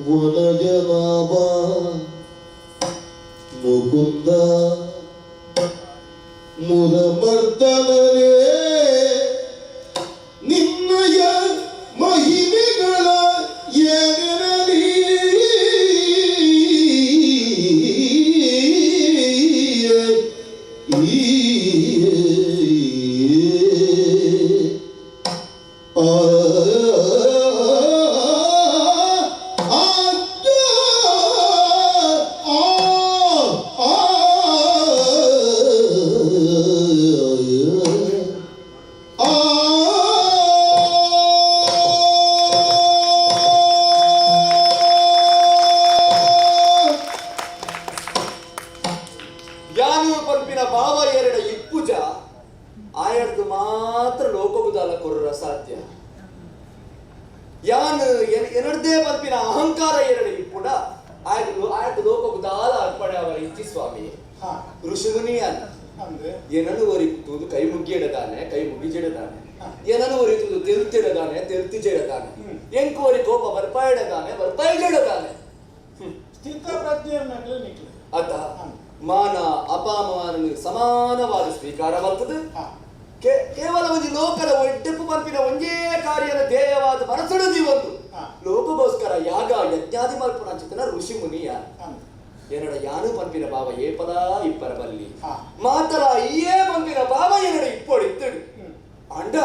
ವನಜನಾಭ ಮುಕುಂದ ಮುರಮರ್ದನನೇ ನಿನ್ನಯ ಮಹಿಮೆಗಳ ಏನೆನಲಿ ಆ ಆ ಆ ಆ ಆ ಯಾನು ಪಂಪಿನ ಭಾವ ಎರಡ ಇಪ್ಪುಜ ಆಯಡ್ದು ಮಾತ್ರ ಲೋಕಗುದಾಲ ಕೊರ್ರ ಸಾಧ್ಯ. ಯಾನು ಎನಡ್ದೇ ಪಂಪಿನ ಅಹಂಕಾರ ಎರಡ ಇಪ್ಪುಡ ಆಯ್ದು ಆಯ್ದು ಲೋಕಗುದಾಲ ಅರ್ಪಣೆ ಅವರ ಇಚ್ಚಿ ಸ್ವಾಮಿ. ಋಷಿಮುನಿ ಅನ್ನ ಏನನ್ನು ಒರಿತುದು ಕೈ ಮುಗ್ಗಿಡದಾನೆ ಕೈ ಮುಗಿಜಿಡದಾನೆ, ಏನನ್ನು ಒರಿತುದು ತೆಲ್ತಿಡದಾನೆ ತೆಲ್ತಿಜಿಡದಾನೆ, ಎಂಕು ಒರಿ ಕೋಪ ಬರ್ಪಾಯಿಡದಾನೆ ಬರ್ಪಾಯಿಜಿಡದಾನೆ. ಸ್ಥಿತ ಪ್ರಜ್ಞೆಯನ್ನಾಗಲೇ ನಿಕ್ಲೆ ಅತ ಮಾನ ಅಪಮಾನ ಸಮಾನವಾದ ಸ್ವೀಕಾರ ಬರ್ತದೆ. ಕೇವಲ ಒಂದು ಲೋಕದ ಒಡ್ಡೆಪ್ಪು ಪಂಪಿನ ಒಂದೇ ಕಾರ್ಯದ ಧ್ಯೇಯವಾದ ಮನಸ್ಸುಡದಿ ಒಂದು ಲೋಕಗೋಸ್ಕರ ಯಾಗ ಯಜ್ಞಾದಿ ಮಲ್ಪುಣಂಚಿತನ ಋಷಿ ಮುನಿಯ ಏನಡ ಯಾನು ಪಂಪಿನ ಭಾವ ಏಪದ ಇಪ್ಪರ ಬಲ್ಲಿ ಮಾತಲ ಈಯೇ ಪಂಪಿನ ಭಾವ ಏನಡ ಇಪ್ಪೋಡು ಇತ್ತಡು ಅಂಡ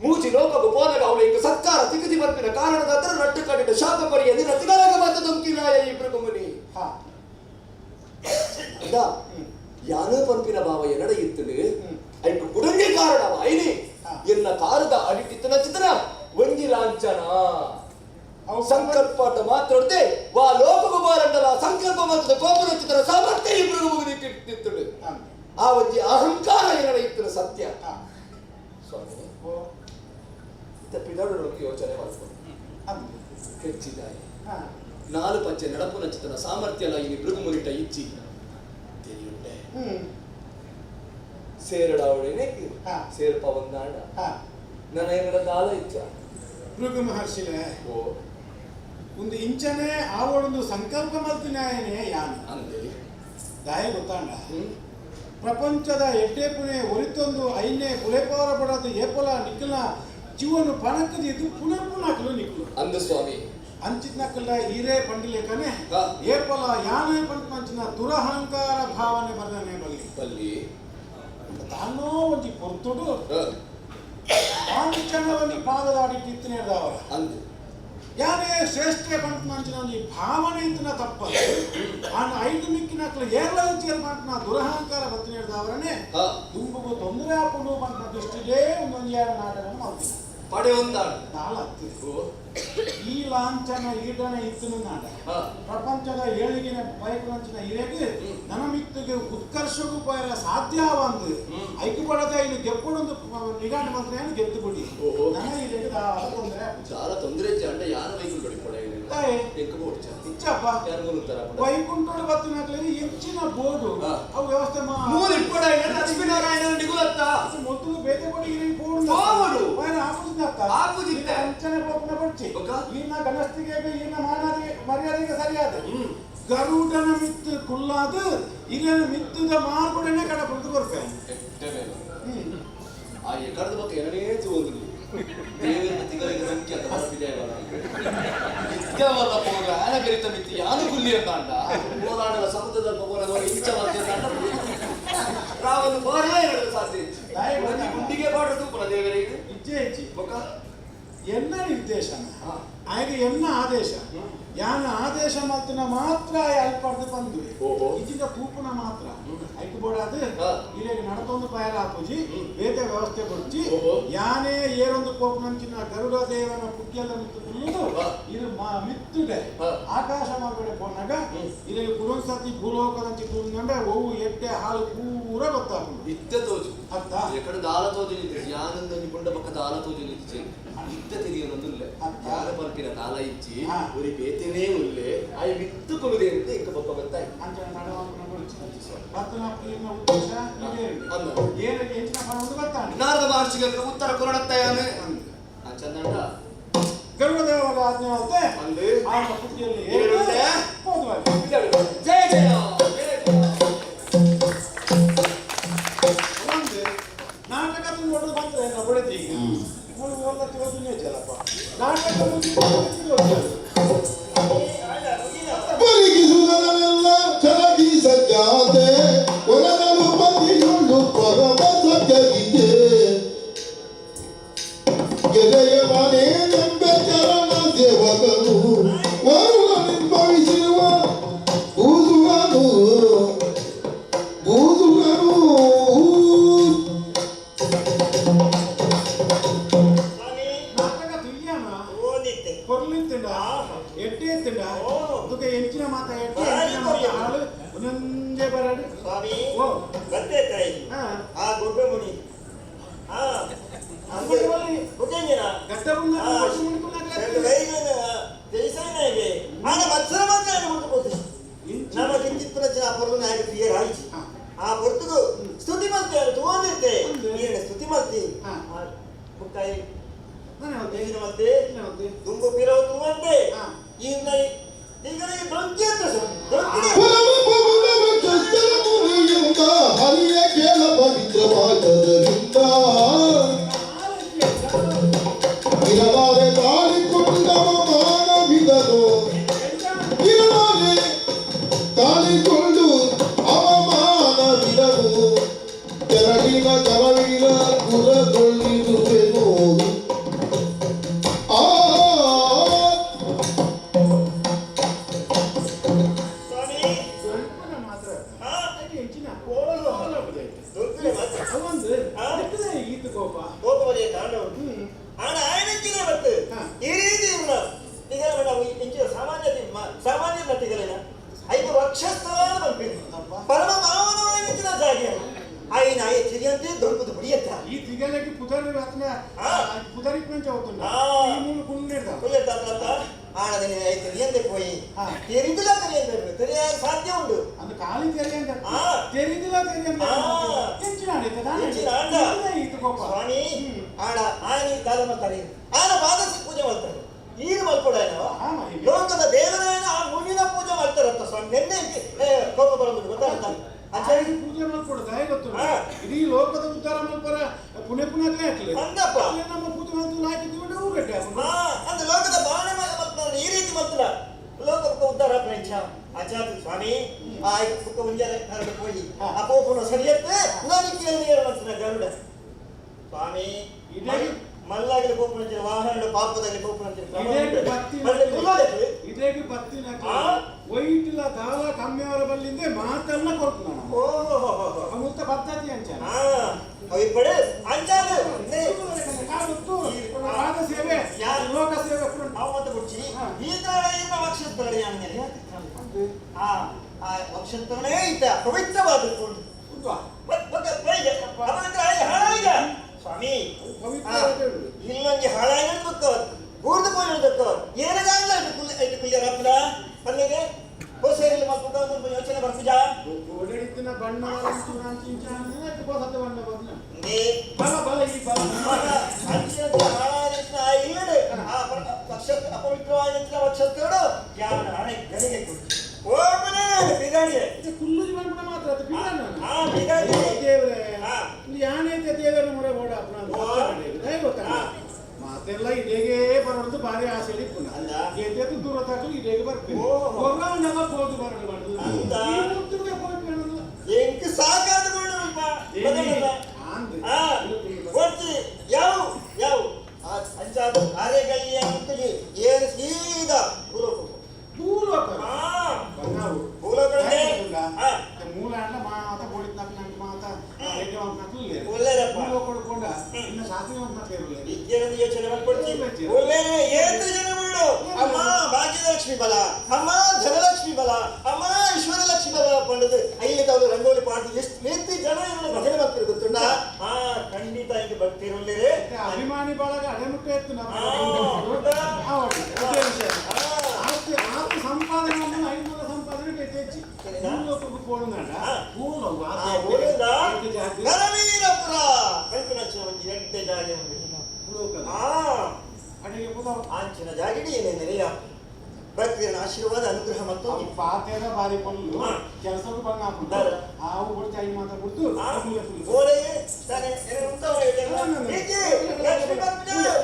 ಮೂಜಿ ಲೋಕಗು ಪೋನಗ ಅವಳು ಇಂಕು ಸತ್ಕಾರ ತಿಗುದಿ ಪಂಪಿನ ಕಾರಣದ ಹತ್ರ ರಟ್ಟು ಕಡಿಟ ಶಾಪ ಪರಿಯ ನಿನ್ನ ತಿಗಲಗ ಮಾತ ದೊಂಕಿನಾಯ ಇಬ್ರು ಮುನಿ. ಅಂಡ ಯಾನು ಪಂಪಿನ ಭಾವ ಎನಡ ಇತ್ತಡು ಐಕು ಕುಡಂಗೆ ಕಾರಣವ ಐನಿ ಎನ್ನ ಕಾರದ ಅಡಿಟಿತ್ತನ ಚಿತನ ಒಂಜಿ ಲಾಂಛನ ಸಂಕಲ್ಪ ಮಾತ್ರೊಡ್ದೆ ವಾ ಲೋಕಗು ಬಾರಂಡಲ ಸಂಕಲ್ಪ ಮಾತ್ರದ ಕೋಪದ ಚಿತನ ಸಾಮರ್ಥ್ಯ ಇಬ್ರು ಮುಗಿದಿಟ್ಟಿತ್ತಡು ಆ ಒಂಜಿ ಅಹಂಕಾರ ಎನಡ ಇತ್ತನ ಸತ್ಯ ಸ್ವಾಮಿ. ಪಿದಡು ಯೋಚನೆ ಮಾಡ್ಕೊಂಡು ಹೆಚ್ಚಿದಾಯಿ ನಾಲು ಪಂಚೆ ನಡಪುನ ಚಿತನ ಸಾಮರ್ಥ್ಯ ಅಲ್ಲ ಇನಿ ಭೃಗು ಮುರಿಟ ಇಚ್ಚಿ ತೆರಿಯುಂಡೆ ಸೇರಡಾವಳೇನೆ ಸೇರ್ಪ ಒಂದಾಂಡ ನನ್ನ ಏನಡ ದಾಲ ಇಚ್ಚ ಭೃಗು ಮಹರ್ಷಿಲೆ ಓ ಒಂದು ಇಂಚನೆ ಆವಳೊಂದು ಸಂಕಲ್ಪ ಮಲ್ತಿನಾಯನೆ ಯಾನು ಅಂದೆ ದಾಯ ಗೊತ್ತಾಂಡ ಪ್ರಪಂಚದ ಎಡ್ಡೆ ಪುಣೆ ಒರಿತೊಂದು ಐನೆ ಪುಲೆಪಾರ ಪಡದು ಏಪಲ ನಿಕ್ಕಲ ಜೀವನ ಪಣಕ್ಕದಿದ್ದು ಪುನರ್ಪುನಾಕಲು ನಿಕ್ಕಲು ಅಂದು ಸ್ವಾಮಿ. ಅಂಚಿನಕಲ್ಲ ಈರೇ ಪಂಡಿಲೇಕನೆ ಏಪಲ ಯಾನೇ ಪಂಚಿನ ದುರಹಂಕಾರ ಭಾವನೆ ಬರ್ದನೆ ಬಲ್ಲಿ ಬಲ್ಲಿ ತಾನೋ ಒಂಜಿ ಪೊರ್ತುಡು ಲಾಂಛನ ಒಂಜಿ ಪಾದದ ಅಡಿಟ್ಟು ಇತ್ತನೇರ್ದವರ ಅಂದು ಯಾನೇ ಶ್ರೇಷ್ಠ ಪಂಚಿನ ಒಂಜಿ ಭಾವನೆ ಇತ್ತನ ತಪ್ಪ ಆನ ಐದು ಮಿಕ್ಕಿನಕ್ಲ ಏರ್ಲ ಚೇರ್ ಪಂಪನ ದುರಹಂಕಾರ ಬತ್ತನೇರ್ದವರನೆ ದುಂಬುಗು ತೊಂದರೆ ಆಪುಂಡು ಪಂಪನ ದೃಷ್ಟಿಗೆ ಒಂದೊಂದು ಎರಡು ನಾಟಕ ಮಾಡ್ತೀನಿ ಪಡೆ ಒಂದಾಡು ನಾಲತ್ತು ಈ ಲಾಂಛನ ಈಡನ ಇತ್ತನು ನಾಡ ಪ್ರಪಂಚದ ಏಳಿಗೆನ ಬಯಕುನಂಚಿನ ಇರೆಗೆ ನನ್ನ ಮಿತ್ತಿಗೆ ಉತ್ಕರ್ಷಗೂ ಪಯರ ಸಾಧ್ಯವಂದು ಐಕು ಪಡದ ಇನ್ನು ಗೆಪ್ಪುಡೊಂದು ನಿಗಾಂಡು ಮಂತ್ರ ಏನು ಗೆದ್ದು ಬಿಡಿ ನನ್ನ ಇರೆಗೆ ದಾಲ ತೊಂದರೆ ದಾಲ ತೊಂದರೆ ಅಂಡ ಯಾರ ವೈಕುಂಠ ಪಡೆ ತಾಯಿ ಎಂಕು ಬೋಡ್ಚ ಇಚ್ಚಪ್ಪ ಯಾರು ಮೂಲುತ್ತರ ವೈಕುಂಠೋಡು ಬತ್ತಿನಕ್ಲೆ ಹೆಚ್ಚಿನ ಬೋರ್ಡು ಅವು ವ್ಯವಸ್ಥೆ ಮಾ ಮೂಲು ಇಪ್ಪಡ ಲಕ್ಷ್ಮೀನಾರಾಯಣ ನಿಗುಲತ್ತ ಮೊತ್ತದ ಬೇತೆ ಕೊಡಿ ಇರೆಗೆ ಬೋರ್ಡು ಬೋರ್ಡು. ಪಯರ ಆಪುಜಿನತ್ತ ಆಪುಜಿತ್ತೆ. ಅಂಚನೆ ಪೋಪುನ ಬಡ್ಚಿ ಈನ ಗಣಸ್ತಿಗೆ ಈನ ಮಾನಾದಿಗೆ ಮರ್ಯಾದೆಗೆ ಸರಿಯಾದ ಗರುಡನ ಮಿತ್ತು ಕುಲ್ಲಾದು ಇರನ ಮಿತ್ತದ ಮಾರ್ಗೊಡನೆ ಕಡ ಪುಡ್ದು ಕೊರ್ಪೆ. ಆ ಎಕಡದ ಬಕ್ಕ ಎರಡೇ ತೂವೊಂದು ದೇವರ ತಿಂಗಳಿಗೆ ಸಂಖ್ಯೆ ಅಂತ ಬರ್ತಿದೆ. ನಿತ್ಯವಲ್ಲ ಪೋರ ಆನ ಬೆರಿತ ಮಿತ್ತಿ ಯಾನು ಕುಲ್ಲಿ ಅಂತಾಂಡ ಹೋರಾಡಲ ಸಮುದ್ರದ ಪೋರ ಇಂಚ ಬರ್ತಿ ಅಂತಾಂಡ ರಾವನು ಬಾರಲೇ ಎರಡು ಸಾಧ್ಯ ಇಚ್ಚಿ ಗುಂಡಿಗೆ ಬಾಡ ತೂಪುನ ದೇವರಿಗೆ ಇಜ್ಜೆ ಇಜ್ಜಿ ಬೊಕ್ಕ ಎನ್ನ ನಿರ್ದೇಶನ ಆಯ್ಗೆ ಎನ್ನ ಆದೇಶ ಯಾನ ಆದೇಶ ಮಲ್ತಿನ ಮಾತ್ರ ಅಲ್ಪರ್ದು ಬಂದು ಇಜಿದ ತೂಪುನ ಮಾತ್ರ ಐಕ್ ಬೋಡಾದು ಇಲ್ಲಿಗೆ ನಡತೊಂದು ಪಾಯರ ಆಪುಜಿ ಬೇತೆ ವ್ಯವಸ್ಥೆ ಕೊಡ್ಚಿ ಯಾನೇ ಏರೊಂದು ಪೋಪುನಂಚಿನ ಗರುಡ ದೇವನ ಪುಗ್ಗೆಲ್ಲ ಮಿತ್ತು ಕುಲ್ಲುದು ಇದು ಮಿತ್ತುಡೆ ಆಕಾಶ ಮಾರ್ಗಡೆ ಪೋನಾಗ ಇಲ್ಲಿಗೆ ಕುಡೊಂದ್ ಸತಿ ಭೂಲೋಕದಂಚಿ ತೂಂದಂಡ ಒವು ಎಡ್ಡೆ ಹಾಳು ಪೂರ ಗೊತ್ತಾಪುಂಡು. ಇತ್ತೆ ತೋಜು ಅತ್ತ ಎಕಡೆ ದಾಲ ತೋಜು ಯಾನಂದ ಪುಂಡ ಪಕ್ಕ ದಾಲ ತೋಜು ಇತ್ತ ತಿಳಿಯೋದೊಂದುಲ್ಲೆ ಯಾರ ಪಲ್ಪಿನ ದಾಲ ಇಚ್ಚಿ ಉರಿ ಬೇತೆನೇ ಉಲ್ಲೆ ಆಯ್ ಮಿತ್ತು ಕೊಡುದೆ ಅಂತ ಇಂಕ ಬೊಕ್ಕ ಗೊತ್ತಾಯ್ತು. ಅಂಚನೆ ಉದ್ದೇಶ ಈಡೇರಿದೆ. ಏನು ಹೆಚ್ಚಿನ ಫಲ ಗೊತ್ತಾಂಡ ನಾರದ ಮಹರ್ಷಿಗೆ ಉತ್ತರ ಕೊರಡತ್ತಾಯಾನೆ ಆ ಚಂದಂಡ ಗರುಡ ದೇವರ ಆಜ್ಞೆ ಅಂತೆ ಆ ಪುಟ್ಟಿಯಲ್ಲಿ ಏರುಂಡೆ? ಹೋದ್ವಾಗಿ. ಜಯ ಜಯ ಒಂದು ನಾಟಕ ನೋಡೋದು ಬಂದ್ರೆ ಎಲ್ಲ ಬಡತಿ ಮೂರು ಓಲ್ಲ ತಿಳೋದು ಚಲಪ್ಪ ನಾಟಕ ಬರಿಗಿಸುವುದನ್ನೆಲ್ಲ ಚರಗಿ ಸಜ್ಜಾತೆ ಒಲಗಲು ಪತಿಯುಳ್ಳು ಪರಮ ಸತ್ಯಗಿದೆ ಗೆಳೆಯ ಮನೆ ನಂಬೆ ಚರಣ ಸೇವಕನು ವರುಣನಿಂಬವಿಸಿರುವ ಬೂದುಗನು ಬೂದುಗನು. ನಾಟಕ ತುಯ್ಯಾನ ಕೊರ್ಲಿತ್ತಿಂಡ ಎಟ್ಟೆ ಎತ್ತಿಂಡ ದುಃಖ ಎಂಚಿನ ಮಾತ ಎಟ್ಟೆ ಎಂಚಿನ ಮಾತ ಹಾಳು ಒಂದೊಂದೇ ಬರಡು. ಸ್ವಾಮಿ ಓ ಗೊತ್ತೇ ತಾಯಿ ಆ ಗೊಬ್ಬೆ ಮುನಿ ಆ ನಮ್ಮ ಕಿಂಚಿತ್ ಆ ಪೊರ್ಲು ನಾಯಕ ಕ್ಲಿಯರ್ ಆಯ್ತು ಆ ಪೊರ್ತುಗು ಸ್ತುತಿ ಮಲ್ತೆ ಅದು ತೋಂದಿತ್ತೆ ನೀರಿನ ಸ್ತುತಿ ಮಲ್ತಿ ಮುಕ್ತಾಯಿ ಮಲ್ತೆ ದುಂಬು ಪಿರವು ತೂವಂತೆ ಈ ತಿಂಗಳಿಗೆ ದೊಂಕಿ ಅಂತ ದೊಂಕಿ ಪರಮ ಪವನ ಚಂಚಲ ಮುನಿಯಿಂದ ಹರಿಯ ಕೇಳ ಪವಿತ್ರವಾದದರಿಂದ ಇರಲಾರೆ ತಾಳಿಕೊಂಡವ ಮಾನವಿದನು ಇರಲಾರೆ ತಾಳಿಕೊಂಡು ಅವಮಾನವಿದನು ತೆರಳಿನ ಕರವಿನ ಪುರದೊಳ್ಳಿರುವೆನು ಆ ಈತ ಕೋಪ ಕೋಪ ಬರೆಯ ತಾಂಡವ ಆಣ ಆಯನಕ್ಕಿದೆ ಮತ್ತು ಈ ರೀತಿ ಇವ್ನ ತಿಗಲ ನಾವು ಇಂಚಿನ ಸಾಮಾನ್ಯ ಸಾಮಾನ್ಯ ನಟಿಗಳೇನ ಐದು ವಕ್ಷಸ್ಥಳ ಬಂಪಿನ ಪರಮ ಮಾನವನ ಜಾಗೆ ಆಯ್ನ ಆಯ ತಿರಿಯಂತೆ ದೊಡ್ಡದು ಬಡಿಯತ್ತ ಈ ತಿಗಲకి ಪುದರಿ ರತ್ನ ಪುದರಿ ಪಂಚ అవుతుండ ಈ ಮೂಲು ಕುಂಡಿರ್ದ ಕುಳ್ಳೆಡ್ದ ಆಣదని ಆಯ್ತು తెలియందే పోయి తెరిదిలా తెలియందే తెలియ సాధ్యం ఉండు ಅಂದು ಖಾಲಿ తెలియంದ తెరిదిలా తెలియంద ಎಂಚಿನ ಈತ ಕೋಪ ಸ್ವಾಮಿ ಆಡ ಆನಿ ದಾದ ಮಾಡ್ತಾರೆ ಆನ ಪಾದಸಿ ಪೂಜೆ ಮಾಡ್ತಾರೆ ಈಗ ಮಲ್ಕೊಡಾಯನವ ಲೋಕದ ದೇವರಾಯನ ಆ ಮುನಿನ ಪೂಜೆ ಮಾಡ್ತಾರಂತ ಸ್ವಾಮಿ ನಿನ್ನೆ ಕೋಪ ಬರೋದು ಗೊತ್ತಾಗ್ತಾ ಆಚಾರ್ಯ ಪೂಜೆ ಮಾಡ್ಕೊಡು ದಯ ಗೊತ್ತು ಇಡೀ ಲೋಕದ ಉದ್ಧಾರ ಮಲ್ಪರ ಪುಣ್ಯ ಪುಣ್ಯ ಆಗ್ಲಿ ಅಂದಪ್ಪ ನಮ್ಮ ಪೂಜೆ ಮಾಡ್ತು ಹಾಕಿದ್ದು ಊರಡ್ಡೆ ಅಂದ್ರೆ ಲೋಕದ ಬಾಣೆ ಮಲ್ಪನ ಈ ರೀತಿ ಮಲ್ತದ ಲೋಕ ಉದ್ಧಾರ ಪ್ರಯತ್ನ ಆಚಾರ್ಯ ಸ್ವಾಮಿ ಆ ಬುಕ್ಕ ಮುಂಜಾನೆ ಕರಡು ಹೋಗಿ ಆ ಕೋಪನ ಸರಿಯತ್ತೆ ನನಗೆ ನೀರು ಮನ್ಸಿನ ಗರುಡ ಸ್ವಾಮಿ ಮಲ್ಲಾಗಲಿ ಕೋಪನ ವಾಹನ ಪಾಪದಲ್ಲಿ ಕೋಪನ ಇದೇಗೆ ಬತ್ತಿನ ವೈಟಿಲ ದಾಲ ಕಮ್ಮಿಯವರ ಬಲ್ಲಿಂದೆ ಮಾತನ್ನ ಕೊಡ್ತು ಮುತ್ತ ಪದ್ಧತಿ ಅಂಚಾನ ಅವಿಪಡೆ ಅಂಚಾನ ಪಾದ ಸೇವೆ ಲೋಕ ಸೇವೆ ಅವ ಮತ್ತೆ ಬುಡ್ಚಿ ಈ ತರ ವಕ್ಷಸ್ಥಳ ಆ ಆ ವಕ್ಷಸ್ಥಳನೇ ಈತ ಪವಿತ್ರವಾದ ಹಾಳಾಗ ಸ್ವಾಮಿ ಇಲ್ಲೊಂಜಿ ಹಾಳಾಗಿ ಗೊತ್ತ ಬೂರ್ದು ಪೋಯಿನ ಏರಗಾಂಡ್ಲ ಐಟು ಕುಲ್ಯರಪ್ಪನ ಪಲ್ಲಿಗೆ ಹೊಸೇರಿಲ್ಲ ಮಲ್ಪುಗ ಒಂದು ಯೋಚನೆ ಬರ್ಪುಜ ಓಡಾಡಿತ್ತಿನ ಬಣ್ಣ ಬಣ್ಣ ಬದಲ ಬಲ ಬಲ ಈ ಬಲ ಅಂಚಿನ ಹಾಳಾದ ಆ ಇಲ್ಲಡು ಆ ಪಕ್ಷ ಅಪವಿತ್ರವಾದ ವಕ್ಷಸ್ಥಳು ಯಾರ ಹಣೆ ಗಣಿಗೆ ಕೊಟ್ಟು ಓಟ ಕೊರೋನಾಗ ಪೋದು ಬರಡು ಬರಡು ಈ ಮುತ್ತುಗೆ ಪೋಯ್ಪೇಣದು ಎಂಕ್ ಸಾಕಾದ ಬೋಡು ಒಟ್ಟಿ ಯಾವ ಯಾವ ಅಂಚಾದ ಅರೆಗಲ್ಲಿಯ ಮುತ್ತುಗೆ ಏನು ಸೀದಾ ಭೂಲೋಕ ಭೂಲೋಕ ನಾವು ಭೂಲೋಕ ಮೂಲ ಅಂಡ ಮಾತ ಬೋಡಿತ್ ನಾಕ್ ನಂಗೆ ಮಾತ ಎಡ್ಡೆ ಮಾತು ಒಳ್ಳೆರಪ್ಪ ಭೂಲೋಕ ಕೊಡ್ಕೊಂಡ ಇನ್ನ ಶಾಸ್ತ್ರೀಯ ಮಾತು ಇರಲಿಲ್ಲ ವಿಜ್ಞಾನದ ಯೋಚನೆ ಮಾಡ್ಕೊಡ್ತೀವಿ ಒಳ್ಳೆಯ ಏತು ಜನ ಬಿಡು ಅಮ್ಮ ಭಾಗ್ಯಲಕ್ಷ್ಮಿ ಬಲ ಅಮ್ಮ ಧನಲಕ್ಷ್ಮಿ ಬಲ ಅಮ್ಮ ಐಶ್ವರ್ಯಲಕ್ಷ್ಮಿ ಬಲ ಪಂಡದು ಐಲಿ ತಾವು ರಂಗೋಲಿ ಪಾಠ ಎಷ್ಟು ನೇತಿ ಜನ ಇವರು ಭಜನೆ ಮಾಡ್ತಾರೆ ಗೊತ್ತುಂಟ ಹಾ ಖಂಡಿತ ಈಗ ಭಕ್ತಿರುಳ್ಳಿರಿ ಅಭಿಮಾನಿ ಬಳಗ ಅಡೆಮುಟ್ಟೆ ಇತ್ತು ನಮ್ಮ ಸಂಪಾದನೆ ಐನೂರ ಸಂಪಾದನೆ ಹೆಚ್ಚು ಭೂಲೋಕಕ್ಕೆ ಪೋಡುನಾಡ ಭೂಲೋಕ ಕರವೀರಪುರ ಕಲ್ಪನಚ್ಚ ಒಂದು ಎಡ್ಡೆ ಜಾಗೆ ಉಂಟು ಭೂಲೋಕ ಅಡಿಗೆ ಆಂಚಿನ ಜಾಗಿಡಿ ಏನೇ ನೆಲೆಯ ಭಕ್ತಿಯರ ಆಶೀರ್ವಾದ ಅನುಗ್ರಹ ಮತ್ತು ಪಾತ್ರದ ಬಾರಿ ಪೊಲ್ಲು ಕೆಲಸಕ್ಕೂ ಬಂಗ ಹಾಕುದು ಆವು ಬಿಡ್ತು I ಮಾತ ಬಿಡ್ತು ಲಕ್ಷ್ಮೀ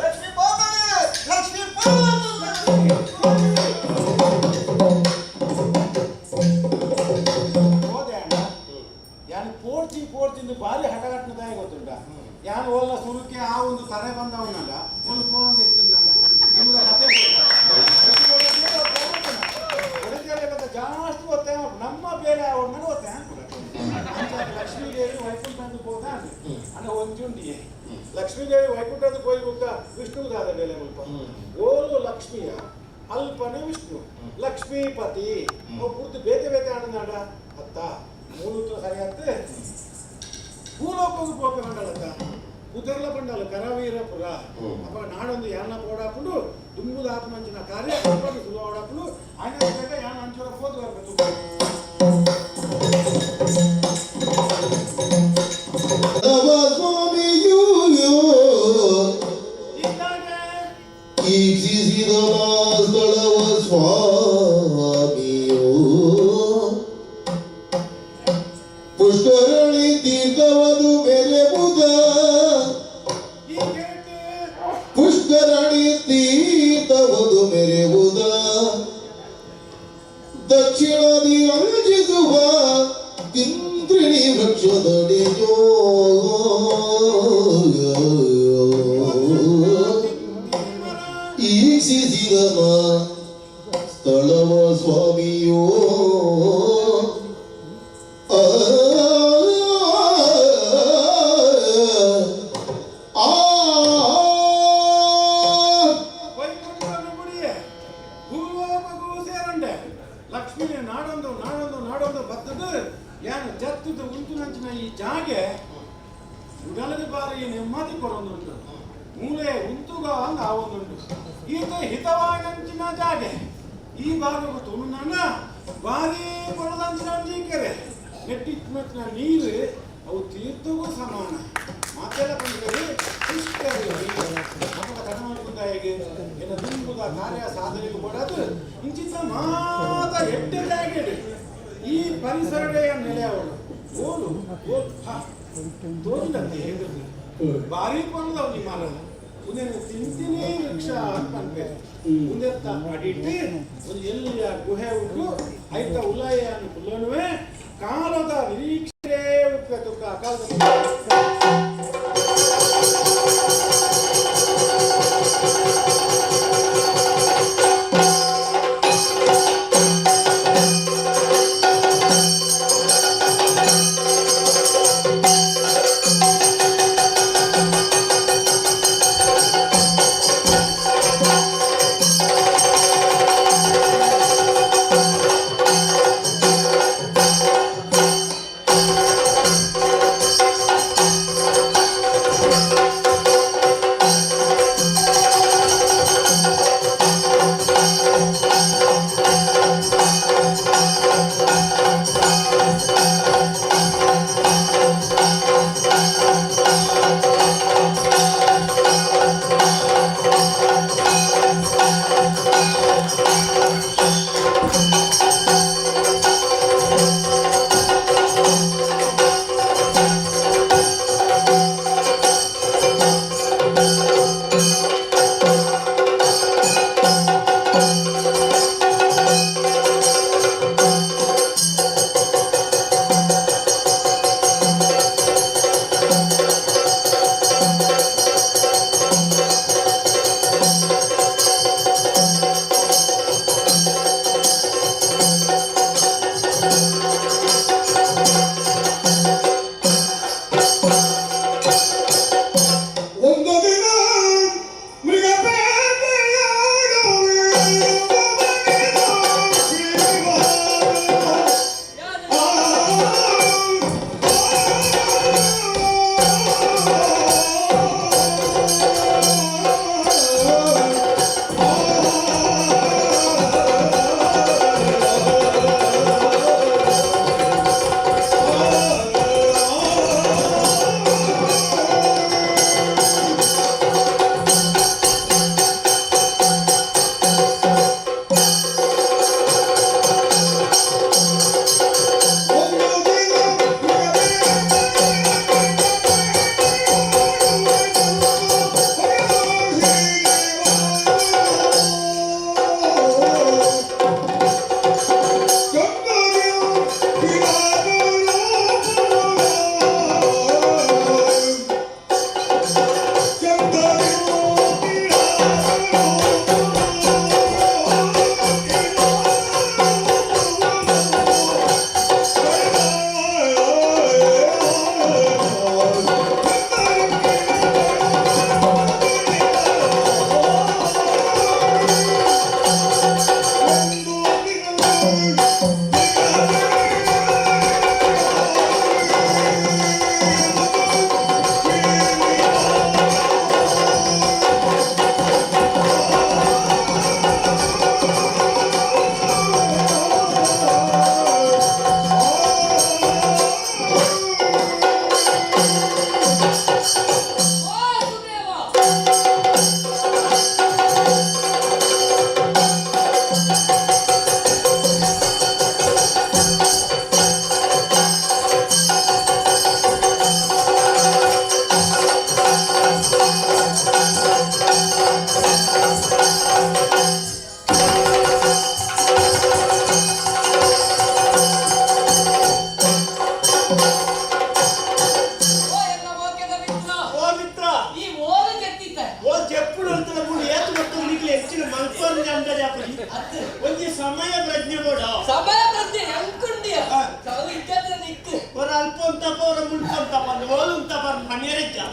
ಲಕ್ಷ್ಮೀ ಲಕ್ಷ್ಮೀ ಹೋದೆ ಅಣ್ಣ ಯಾನು ಪೋಡ್ಚಿ ಪೋಡ್ಚಿಂದು ಬಾರಿ ಹಠಘಟ್ಟನದಾಯ ಗೊತ್ತುಂಟ ಯಾನು ಓಲ್ಲ ಸುರುಕೆ ಆ ಒಂದು ತರೆ ಬಂದವನಲ್ಲ ಒಂದು ಪೋಂದು ಇತ್ತು ನಿಮ್ಮದ ಕತೆ ಜಾಸ್ತಿ ಒತ್ತಾಯ ನಮ್ಮ ಬೇರೆ ಅವನ ಒತ್ತಾಯ ಲಕ್ಷ್ಮೀದೇವಿ ವೈಕುಂಠ ಹೋದ ಅಂದ್ರೆ ಒಂಜುಂಡಿಯೇ ಲಕ್ಷ್ಮೀದೇವಿ ವೈಕುಂಠದ ಹೋಗಿ ಬುಕ್ಕ ವಿಷ್ಣುದಾದ ಬೇಲೆ ಮುಲ್ಪ ಓಲು ಲಕ್ಷ್ಮಿಯ ಅಲ್ಪನೆ ವಿಷ್ಣು ಲಕ್ಷ್ಮೀಪತಿ ಪೂರ್ತಿ ಬೇತೆ ಬೇತೆ ಆನಂದಾಡ ಅತ್ತ ಮೂಲೂತ್ರ ಸರಿಯಾತ್ತೆ ಭೂಲೋಕಕ್ಕೆ ಪೋಪೆ ಮಂಡಲತ್ತ ಕುದರ್ಲ ಬಂಡಲ ಕರವೀರಪುರ ಅಪ್ಪ ನಾಡೊಂದು ಯಾನ ಪೋಡಾಪುಡು ದುಂಬುದ ಆತ್ಮಂಚಿನ ಕಾರ್ಯ ಸುಲುವಾಡಾಪುಡು ఆయన ಯಾನ ಅಂಚೋರ ಹೋದ್ ಬರ್ಬೇಕು. ಈಕ್ಷಿಸಿದ ಸ್ಥಳವ ಸ್ವಾಮಿಯೋ ಪುಷ್ಕರಣಿ ತೀರ್ಥವದು ಮೆರೆಬುದ ಪುಷ್ಕರಣಿ ತೀರ್ಥವದು ಮೆರೆಬುದ ದಕ್ಷಿಣದಿ ಅಂಜಿಸುವ ತಿಂತ್ರಿಣಿ ವೃಕ್ಷದಡಿಯೋ ಈಕ್ಷಿಸಿದನ ಸ್ಥಳವ ಸ್ವಾಮಿಯೋ ಆ ಲಕ್ಷ್ಮೀ ನಾಡೊಂದು ನಾಡೊಂದು ನಾಡೊಂದು ಬತ್ತದು ಯಾನು ಜತ್ತದ ಉಂಟು ನಂಚಿನ ಈ ಜಾಗೆ ಉಡಲದ ಬಾರಿ ನೆಮ್ಮದಿ ಕೊರೊಂದುಂಟು ಮೂಲೆ ಉಂತುಗ ಅಂದ ಆವೊಂದುಂಟು ಈತ ಹಿತವಾಗಂಚಿನ ಜಾಗೆ ಈ ಭಾಗವು ತುಳುನಾಡ ಭಾರಿ ಕೊರದಂಚಿನ ಒಂಜಿ ಕೆರೆ ನೆಟ್ಟಿ ನೀರು ಅವು ತೀರ್ಥಗೂ ಸಮಾನ ಮಾತೆಲ್ಲ ಬಂದರೆ ನಮ್ಮದ ಕಥ ಮಾಡ್ಕೊಂಡ ಹೇಗೆ ಎನ್ನ ದುಂಬುದ ಕಾರ್ಯ ಸಾಧನೆಗೆ ಕೊಡೋದು ಇಂಚಿತ ಮಾತ ಎಡ್ಡೆ ಜಾಗೆಡು ಈ ಪರಿಸರಡೆಯ ನೆಲೆ ಅವಳು ಓಲು ಓಲು ಹಾ ತೋಜಿನಂತೆ ಹೇಳಿದ್ರು ಭಾರಿ ಪಂದವು ನಿಮ್ಮ ಉಂದೆನ ತಿಂತಿನಿ ವೃಕ್ಷ ಅಂತ ಅನ್ಬೇಕು ಉಂದೆತ್ತ ಅಡಿಟ್ಟು ಒಂದು ಎಲ್ಲಿಯ ಗುಹೆ ಉಂಟು ಐತ ಉಲಯ ಕುಲ್ಲನುವೆ ಕಾಲದ ನಿರೀಕ್ಷೆ ಉಪ್ಪು ಕಾಲದ ಆ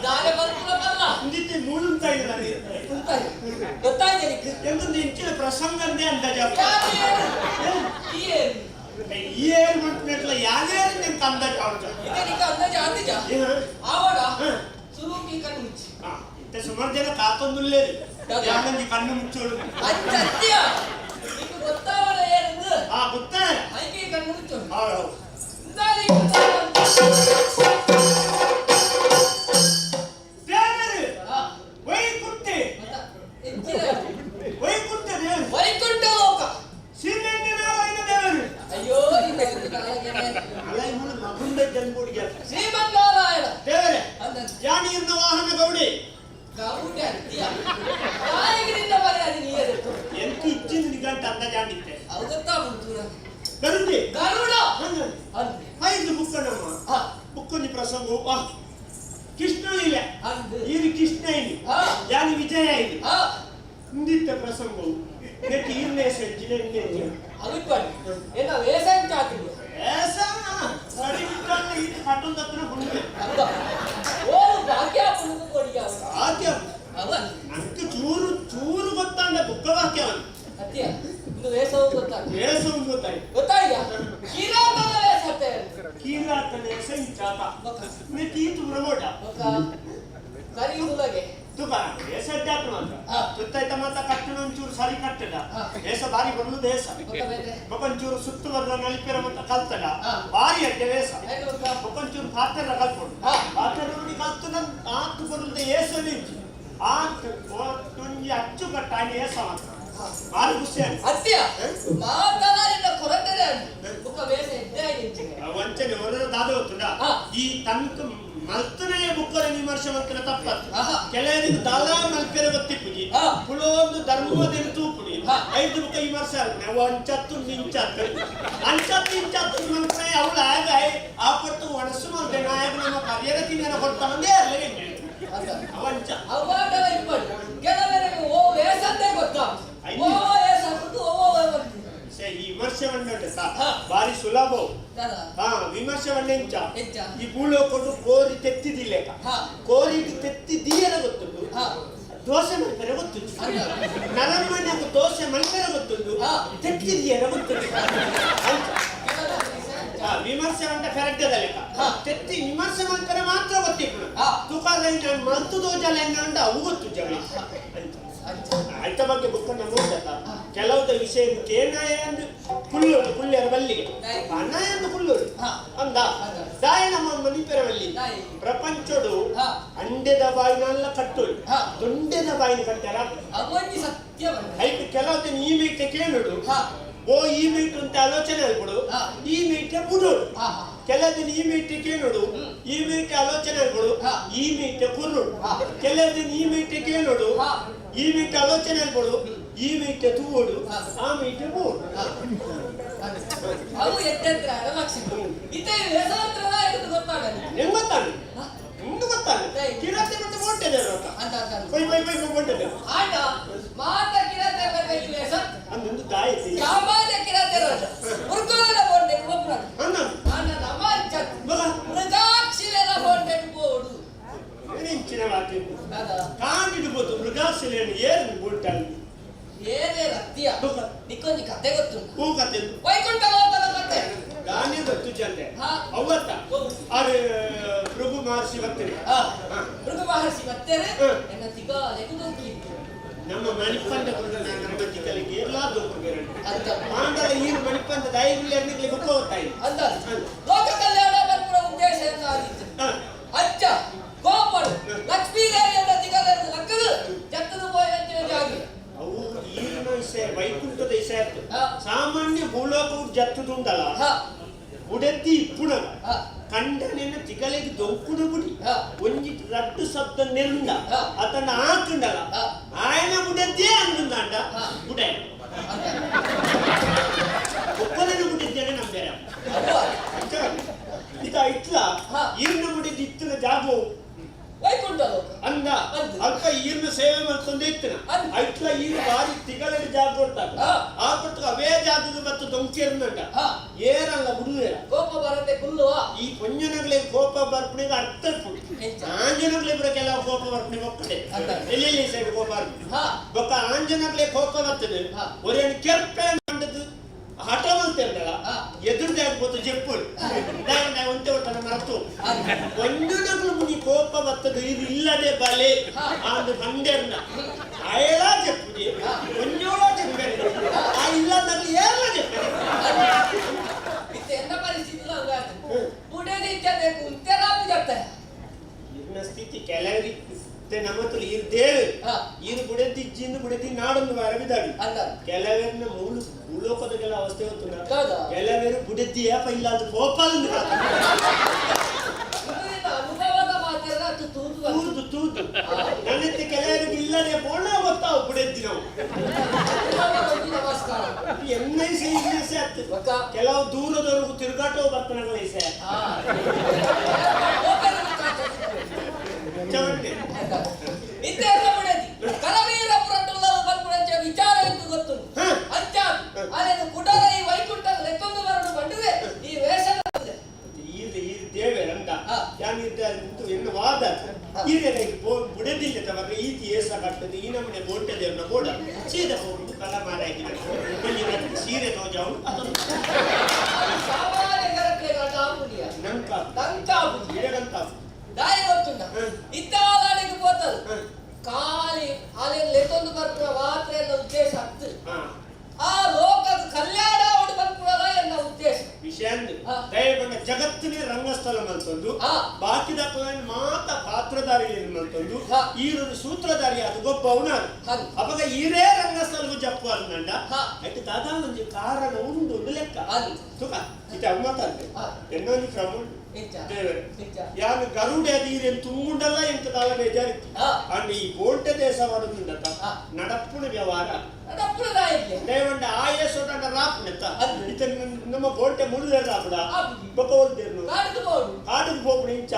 ದಾರೆ ಬರ್ಪುನ ಬಲ್ಲ ಇಂದಿತ್ತೆ ಮೂಳುಂತಾಯಿ ಗೊತ್ತಾಯ್ತು ನಿಕ್ಕ್ ಎಂತಂದು ಇಂಚಿನ ಪ್ರಸಂಗಂದೇ ಅಂದಾಜ ಏನು ಏನ್ ಮಾಡ್ತಿಲ್ಲ ಯಾವ್ಯಾರು ನಿಂಗೆ ಅಂದಾಜು ಅವಳು ಇದೆ ನಿಕ್ಕ ಅಂದಾಜು ಆತಿಜ ಆವಡ ಸುರುಕಿ ಕಣ್ಣು ಮುಚ್ಚಿ ಇಂತ ಸುಮಾರು ಜನ ಕಾತೊಂದುಲ್ಲೇರು ಯಾನಂಜಿ ಕಣ್ಣು ಮುಚ್ಚೋಳು ಅಂಚತ್ಯ ನಿಕ್ಕು ಗೊತ್ತಾವಡ ಏನಂದು ಆ ಗೊತ್ತಾ ಐಕೆ ಕಣ್ಣು ಮುಚ್ಚೋಳು ಹೌದು ದೇವರು ವೈಕುಂಠ ವೈಕುಂಠ ದೇವರು ವೈಕುಂಠ ಲೋಕ ಶ್ರೀರಂಗನಾರಾಯಣ ದೇವರು ಅಯ್ಯೋ ಅಲ್ಲ ಇವನು ಮಗುಂದ ಜನ್ಮುಡಿಗೆ ಶ್ರೀಮನ್ನಾರಾಯಣ ದೇವರೇ ಜಾಣಿಯನ್ನ ವಾಹನ ಗೌಡಿ ಗೌಡಿ ಅಂತೀಯ ನಾಯಕರಿಂದ ಮರ್ಯಾದೆ ನೀಯದಿತ್ತು ಎಂತ ಇಚ್ಚಿನ ನಿಗಂಟ ಅಂದಾಜಾಂಡಿತ್ತೆ ಅವು ಗೊತ್ತಾಗುಂಟು ಗರುಡಿ ಗರುಡ ಐದು ಬುಕ್ಕನಮ್ಮ ಬುಕ್ಕೊಂಜಿ ಪ್ರಸಂಗ ಕೃಷ್ಣ ಇಲ್ಲ ಈರು ಕೃಷ್ಣ ಇಲ್ಲಿ ಯಾನಿ ವಿಜಯ ಇಲ್ಲಿ ಇಂದಿತ್ತ ಪ್ರಸಂಗವು ನೆಟ್ ಈರ್ನೇ ಸಜ್ಜಿನ ಅವಿಪ್ಪಣಿ ಏನ ವೇಸಾಯ ಚಾತಿದ್ದು ವೇಸ ಸರಿ ಬಿಟ್ಟಲ್ಲ ಇದು ಕಟ್ಟೊಂದು ಹತ್ರ ಹುಣ್ಣೆ ಓ ಭಾಗ್ಯ ಪುಣುಕು ಕೊಡಿಯ ಭಾಗ್ಯ ಅವ ನಂಗೆ ಚೂರು ಚೂರು ಗೊತ್ತಾಂಡ ಬುಕ್ಕ ವಾಕ್ಯವನು ಅತ್ಯ ಇದು ವೇಸವು ಗೊತ್ತಾಗ ವೇಸವು ಗೊತ್ತಾಯ್ತು ಗೊತ್ತಾಯ್ಯ ಕಿರಾತನ ವೇಸ ಅತ್ತೆ ಕಿರಾತನ ವೇಸ ಇಂಚಾತ ನೆಟ್ ಈತು ಬರಬೋಡ ಸರಿ ಹುಲಗೆ ತುಕ ವೇಸ ಅಡ್ಡಾತ ಮಾತ್ರ ತುತ್ತಾಯ್ತ ಮಾತ ಕಟ್ಟಣ ಒಂಚೂರು ಸರಿ ಕಟ್ಟಡ ವೇಸ ಬಾರಿ ಬರಲು ದೇಶ ಬೊಕೊಂಚೂರು ಸುತ್ತು ಬರ್ದ ನಲಿಪೆರ ಮತ್ತ ಕಲ್ತಡ ಬಾರಿ ಅಡ್ಡ ವೇಸ ಬೊಕೊಂಚೂರು ಪಾತ್ರ ಕಲ್ಪೊಡು ಪಾತ್ರ ನೋಡಿ ಕಲ್ತು ನನ್ ಆತು ಬರಲ್ದ ಏಸ ನಿಂಚು ಆತು ಒಂಜಿ ಅಚ್ಚು ಕಟ್ಟ ಆನಿ ಏಸ ಮಾತ್ರ ಬಾರಿ ಖುಷಿ ಆಯ್ತು ಅತ್ಯ ಮಾತನಾಡಿದ ಕೊರತೆದೆ ಬುಕ್ಕ ವೇಸ ಇದ್ದೇ ನಿಂಚು ವಂಚನೆ ಹೊರದ ದಾದ ಗೊತ್ತುಂಡ ಈ ತನಕ ಮಲ್ತನೇ ಬುಕ್ಕರ ವಿಮರ್ಶೆ ಮಲ್ತನ ತಪ್ಪತ್ತು ಕೆಲವರಿಗೆ ದಾಲ ಮಲ್ಪೆರೆ ಗೊತ್ತಿಪ್ಪುಜಿ ಕುಲೊಂದು ಧರ್ಮದಲ್ಲಿ ತೂಪುಡಿ ಐದು ಬುಕ್ಕ ವಿಮರ್ಶೆ ಆಲ್ಪನೆ ಅವು ಅಂಚತ್ತು ಇಂಚತ್ತು ಅಂಚತ್ತು ಇಂಚತ್ತು ಮಲ್ಪನೆ ಅವಳು ಆಗ ಆ ಪಟ್ಟು ಒಣಸು ಮಲ್ತೆ ನಾಯಕ ನಮ್ಮ ಪರ್ಯರ ತಿನ್ನ ಕೊಡ್ತಾವಂದೇ ಅಲ್ಲ ಅವಂಚ ಅವಾಗಲ ಇಪ್ಪಡು ಕೆಲವರಿಗೆ ಓ ವೇಸಂದೇ ಗೊತ್ತಾ ಓ ವೇಸ ಹಾಕುದು ಓ ಈ ವಿಮರ್ಶೆ ಉಂಟು ಬಾರಿ ಸುಲಭ ಹಾ ವಿಮರ್ಶೆ ಎಂಚ ಈ ಭೂಲೋಕಡು ಕೋರಿ ತೆತ್ತಿದಿಲ್ಲೇಕ ಕೋರಿಗೆ ತೆತ್ತಿದೀಯರ ಗೊತ್ತುಂಟು ದೋಸೆ ಮಲ್ಪೆರೆ ಗೊತ್ತುಂಟು ನರಮನ್ಯకు ದೋಸೆ ಮಲ್ಪೆರೆ ಗೊತ್ತುಂಟು ತೆತ್ತಿದೀಯರ ಗೊತ್ತುಂಟು ವಿಮರ್ಶೆ ಉಂಟ ಫೆರಡ್ಡದ ಲೆಕ್ಕ ತೆತ್ತಿ ವಿಮರ್ಶೆ ಮಲ್ಪೆರೆ ಮಾತ್ರ ಗೊತ್ತಿಪ್ಪು ತುಕಾಲ ನಾನು ಮಲ್ತು ದೋಜಲ ಎನ್ನ ಅವು ಗೊತ್ತು ಜಗಳ ಆಯ್ತ ಬಗ್ಗೆ ಬುಕ್ಕನ್ನ ನೋಡ್ದತ್ತ ಕೆಲವುದ ವಿಷಯ ಕೇನಾಯ ಅಂದು ಕುಳ್ಳೋಡು ಕುಳ್ಳ್ಯರ ಬಲ್ಲಿಗೆ ಅಣ್ಣಾಯ ಅಂದು ಕುಳ್ಳೋಡು ಅಂದ ದಾಯ ನಮ್ಮ ಮನಿಪೆರ ಬಲ್ಲಿ ಪ್ರಪಂಚಡು ಅಂಡೆದ ಬಾಯಿನಲ್ಲ ಕಟ್ಟೋಡು ದೊಂಡೆದ ಬಾಯಿನ ಕಟ್ಟಾರ ಸತ್ಯ ಐಕ್ ಕೆಲವುದ ಈ ಮೀಟೆ ಕೇಳುಡು ಓ ಈ ಮೀಟು ಅಂತ ಆಲೋಚನೆ ಆಗ್ಬಿಡು ಈ ಮೀಟೆ ಬುಡೋಡು ಕೆಲದಿನ ಈ ಮೀಟೆ ಕೇಳುಡು ಈ ಮೀಟೆ ಆಲೋಚನೆ ಆಗ್ಬಿಡು ಈ ಮೀಟೆ ಕುರ್ರುಡು ಕೆಲದಿನ ಈ ಮೀಟೆ ಕೇಳುಡು ಈ ಮೀಟೆ ಆಲೋಚನೆ ಆಗ್ಬಿಡು ಈ ಮೀಟೆ ತೂವೋಡು ಆ ಮೀಟೆ ಬೋಡು ಅವು ಎತ್ತೆತ್ರ ಲಕ್ಷಣ ಇತ ಹೆಸರಂತ್ರ ಗೊತ್ತಾಗಲ್ಲ ಹೆಂಗ್ ಗೊತ್ತಾಗ ನಿಂದು ಗೊತ್ತಾಗ ಕಿರಾತೆ ಮತ್ತೆ ಬೋಟೆದೆ ಪೈ ಪೈ ಪೈ ಬೋಟೆದೆ ಆಟ ಮಾತ ಕಿರಾತೆ ವೇಸ ಅಂದೊಂದು ದಾಯಿ ಸಾಮಾನ್ಯ ಕಿರಾತೆ ರೋಜ ಮೃಗದ ಬೋಟೆ ಒಬ್ಬರ ಅಣ್ಣ ನಮ್ಮ ಮೃಗಾಕ್ಷಿಲೆನ ಬೋಟೆ ಬೋಡು ಇಂಚಿನ ಮಾತು ಕಾಣಿಡ್ಬೋದು ಮೃಗಾಕ್ಷಿಲೆಯನ್ನು ಏರು ಬೋಟಲ್ಲಿ ಏನೇ ರಕ್ತಿಯ ನಿಕ್ಕೊಂಜಿ ಕತೆ ಗೊತ್ತುಂಟು ಹೂ ಕತೆ ವೈಕುಂಠ ಲೋಕದ ಕತೆ ದಾನಿ ಗೊತ್ತು ಚಂದೆ ಅವತ್ತ ಅರೆ ಭೃಗು ಮಹರ್ಷಿ ಬರ್ತಾರೆ ಭೃಗು ಮಹರ್ಷಿ ಬರ್ತಾರೆ ಎನ್ನ ತಿಗ ಲೆಗುದೋಕಿ ನಮ್ಮ ಮಣಿಪಂದ ನಮ್ಮ ಚಿಕ್ಕಲಿಗೆ ಎಲ್ಲ ದೊಡ್ಡ ಆಂಡಲ ಈರು ಮಣಿಪಂದ ದಯವಿಲ್ಲ ಅನ್ನಿಗ್ಲಿ ಬುಕ್ಕ ಹೋಗ್ತಾಯಿ ಅಂದ ಲೋಕ ಕಲ್ಯಾಣ ಬರ್ಪುರ ಉದ್ದೇಶ ಎಲ್ಲ ಆಗಿತ್ತು ಅಜ್ಜ ಗೋಪಡು ಲಕ್ಷ್ಮೀ ದೇವಿಯನ್ನ ತಿಗಲೆಂದು ಲಕ್ಕದು ಜತ್ತದು ಪೋಯಂಚಿನ ಜಾಗಿ ಅವು ಈರಿನ ವಿಷಯ ವೈಕುಂಠದ ವಿಷಯ ಆಯ್ತು ಸಾಮಾನ್ಯ ಭೂಲೋಕವು ಜತ್ತುದುಂಡಲ್ಲ ಉಡೆತ್ತಿ ಇಪ್ಪುಣ ಕಂಡನೆನ್ನ ತಿಗಲೆಗೆ ದೊಂಕುಡು ಬುಡಿ ಒಂಜಿ ರಡ್ಡು ಶಬ್ದ ನೆರುಂಡ ಆತನ ಆಕುಂಡಲ ಆಯನ ಬುಡೆದ್ದೇ ಅಂದುಂದಾಂಡ ಬುಡೆ ಒಪ್ಪಲನ ಬುಡೆದ್ದೇನೆ ನಂಬೇರ ಇದ ಇಟ್ಲ ಈರ್ನ ಬುಡೆದ್ ಇತ್ತಿನ ಜಾಗವು ವೈಕುಂಠ ಲೋಕ ಅಂದ ಅಲ್ಪ ಈರ್ನ ಸೇವೆ ಮಾಡ್ಕೊಂಡೇ ಇತ್ತಿನ ಐಟ್ಲ ಈರು ಬಾರಿ ತಿಗಲಡಿ ಜಾಗ ಕೊಡ್ತಾರೆ ಆ ಕೊಟ್ಟು ಅವೇ ಜಾಗದ ಮತ್ತು ದೊಂಕಿರ್ನಂಟ ಏರಲ್ಲ ಬುಡುವೇರ ಕೋಪ ಬರತ್ತೆ ಕುಲ್ಲುವ ಈ ಪೊಂಜನಗಳೇ ಕೋಪ ಬರ್ಪಣಿಗೆ ಅರ್ಥ ಇರ್ಪುಡು ಆಂಜನಗ್ಲೆ ಪೂರ ಕೆಲವು ಕೋಪ ಬರ್ಪುನಿ ಒಕ್ಕಡೆ ಎಲ್ಲಿ ಸೈಡ್ ಕೋಪ ಬೊಕ್ಕ ಆಂಜನಗ್ಲೆ ಕೋಪ ಬರ್ತದೆ ಒರೇನು ಕೆರ್ಪೆ ಮಂಡದು ಹಠ ಮಲ್ತೆರ್ನಲ್ಲ ಎದುರ್ದೆ ಆಗ್ಬೋದು ಜೆಪ್ಪುಲು ಒಂತೆ ಒಟ್ಟನ ಮರತು ಒಂಜನಗ್ಲು ಮುನಿ ಕೋಪ ಬರ್ತದೆ ಇದು ಇಲ್ಲದೆ ಬಲೆ ಆಂದು ಪಂಡೆರ್ನ ಅಯಲ ಜೆಪ್ಪುಜಿ ಒಂಜೋಳ ಜೆಪ್ಪೆ ಆ ಇಲ್ಲ ನಗ್ಲು ಏರ್ಲ ಜೆಪ್ಪೆ ಎನ್ನ ಪರಿಸ್ಥಿತಿ ಇರ್ನ ಸ್ಥಿತಿ ಕೆಲವರಿಗೆ ನಮ್ಮತ್ರ ಇರ್ ದೇವೆ ಇರು ಬುಡೆದಿ ಇಜ್ಜಿಂದು ಬುಡೆದಿ ನಾಡೊಂದು ವಾರ ಬಿದಾಡಿ ಕೆಲವರನ್ನ ಮೂಲ ಭೂಲೋಕದ ಕೆಲ ಅವಸ್ಥೆ ಗೊತ್ತು ಕೆಲವರು ಬುಡೆದಿ ಏಪ ಇಲ್ಲ ಅದು ಗೋಪಾಲ ತೂದು ತೂದು ನನ್ನತ್ತೆ ಕೆಲವರಿಗೆ ಇಲ್ಲದೆ ಬೋಣ ಗೊತ್ತಾವು ಬುಡೆದ್ದಿ ನಾವು ಎನ್ನೈಸೆ ಇನ್ನೆಸೆ ಆತು ಕೆಲವು ದೂರದವರೆಗೂ ತಿರುಗಾಟವು ಬರ್ತನಗಳೈಸೆ ವಿಚಾರ ಎಂದು ಗೊತ್ತು ಅಂಚ ಅದೇನು ಕುಡರ ಈ ವೈಕುಂಠ ಲೆಕ್ಕೊಂದು ಬರಲು ಬಂದಿದೆ ಈ ವೇಷ ದೇವೆ ಅಂತ ಎನ್ನು ವಾದ ಬುಡದಿಲ್ಲ ತವರ ಈತಿ ಏಸ ಕಟ್ಟದು ಈ ನಮ್ಮನೆ ಬೋಟೆ ದೇವ್ರನ್ನ ಬೋಡ ಸೀದ ಹೋಗುದು ಕಲ ಮಾರಾಕಿದ ಸೀರೆ ತೋಜಾವನು ಅದೊಂದು ದಾಯ ಗೊತ್ತುಂಡ ಇತ್ತಾಲಾಡಿಗೆ ಪೋತದು ಖಾಲಿ ಆಲೆನ್ ಲೆತ್ತೊಂದು ಬರ್ಪುನ ಮಾತ್ರ ಎನ್ನ ಉದ್ದೇಶ ಅತ್ತು ಆ ಲೋಕದ ಕಲ್ಯಾಣ ಅವಡು ಬರ್ಪುನದ ಎನ್ನ ಉದ್ದೇಶ ವಿಷಯ ದಯಗೊಂಡ ಜಗತ್ತಿನೇ ರಂಗಸ್ಥಳ ಮಲ್ತೊಂದು ಬಾಕಿದ ಮಾತ ಪಾತ್ರಧಾರಿ ಮಲ್ತೊಂದು ಈರೊಂದು ಸೂತ್ರಧಾರಿ ಅದು ಗೊಬ್ಬ ಅವನ ಅವಾಗ ಈರೇ ರಂಗಸ್ಥಳಗೂ ಜಪ್ಪು ಅಲ್ನಂಡ ಆಯ್ತು ದಾದಾ ಒಂಜಿ ಕಾರಣ ಉಂಡು ಒಂದು ಲೆಕ್ಕ ತುಕ ಇದು ಅಮ್ಮತಾಂತೆ ಎನ್ನೊಂದು ಕ್ರಮ ದೇವರು ಯಾನು ಗರುಡೆ ಅದು ಈರೇನು ತುಂಬುಂಡಲ್ಲ ಎಂತ ದಾಲ ಬೇಜಾರಿತ್ತು ಅಂಡ್ ಈ ಬೋಂಟೆ ದೇಶ ಮಾಡುದುಂಡತ ನಡಪ್ಪುಣ ವ್ಯವಹಾರ ದಯವಂಡ ಆಯೇಸೋಟಂಡ ರಾಪುನೆತ್ತ ಇತ ನಮ್ಮ ಬೋಂಟೆ ಮುಳುದೇರು ರಾಪುಡ ಬೊಕ್ಕ ಓಲ್ದೇರ್ನು ಕಾಡುಗ್ ಪೋಪುಣ ಇಂಚ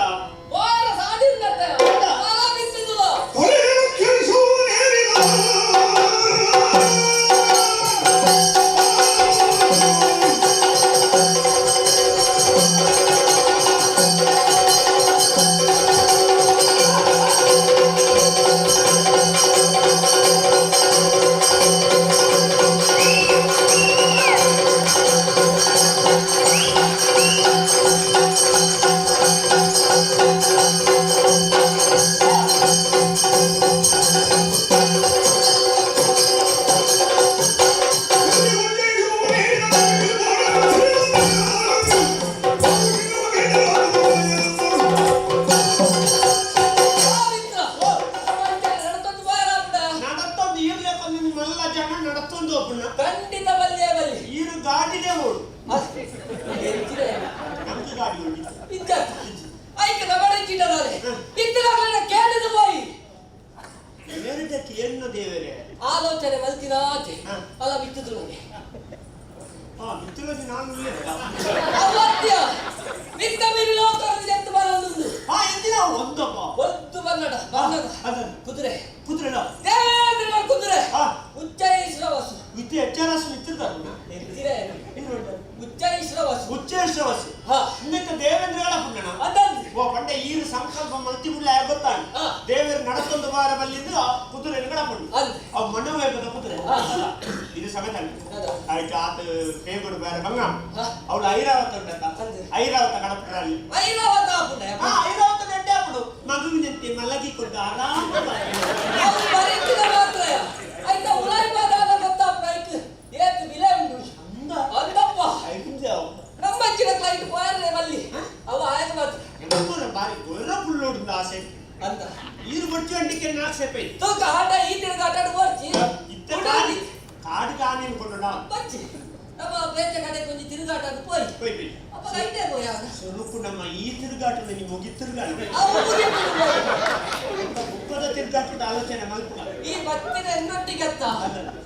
ಆಲೋಚನೆ ಮಲ್ತಿನಾಚೆ ಅಲ್ಲ ಬಿತ್ತುದು ನನಗೆ ಒಂದು ಬನ್ನಡ ಬನ್ನಡ ಕುದುರೆ ಕುದುರೆ ದೇವೇಂದ್ರನ ಕುದುರೆ ಉಚ್ಚೈಶ್ರವಸು ಉಚ್ಚೈಶ್ರವಸು ಉಚ್ಚೈಶ್ರವಸು ಇನ್ನಕ್ಕೆ ದೇವೇಂದ್ರಗಳ ಪುಣ್ಣಣ ಓ ಪಂಡ ಈರು ಸಂಕಲ್ಪ ಮಲ್ತಿ ಮುಳ್ಳ ಗೊತ್ತಾಣ ದೇವರು ನಡತೊಂದು ವಾರ ಬಲ್ಲಿಂದು ಕುದುರೆ ಪುಣ್ಣ ಅವು ಮಣ್ಣು ಕುದುರೆ ಇದು ಸಮೇತ ಆಯ್ತು ಆತ ಬೇಗುಡು ಬೇರೆ ಬಂಗ ಅವಳು ಐರಾವತ ಉಂಟತ್ತ ಐರಾವತ ಕಡಪುರಲ್ಲಿ ಐರಾವತ ಐರಾವತ ನೆಡ್ಡೆ ಅಪ್ಪಡು ಮಗುವಿನಂತೆ ಮಲಗಿಕೊಂಡು ಆರಾಮ ಬಾರಿ ಗೊರ್ರ ಪುಳ್ಳೋಡು ಆಸೆ ಅಂತ ಈರು ಬಡ್ಚು ಅಂಟಿಕೆ ನಾಲ್ಕು ಸೇಪೆ ತೂಕ ಆಟ ಈ ತಿರುಗಾಟ ಓಡ್ಚಿ ಇತ್ತ ಕಾಡು ಕಾನಿ ಕೊಂಡ ಬಚ್ಚಿ ನಮ್ಮ ಬೇಚ ಕಡೆ ಕೊಂಚ ತಿರುಗಾಟ ಪೋಯ್ ಪೋಯ್ ಪೋಯ್ ಅಪ್ಪ ಐತೆ ಪೋಯ್ ಸುರುಕು ನಮ್ಮ ಈ ತಿರುಗಾಟ ನೀವು ಮುಗಿ ತಿರುಗಾಟ ಬುಕ್ಕದ ತಿರುಗಾಟದ ಆಲೋಚನೆ ಮಲ್ಪುಗ ಈ ಬತ್ತಿನ ಎನ್ನೊಟ್ಟಿಗೆ ಅತ್ತ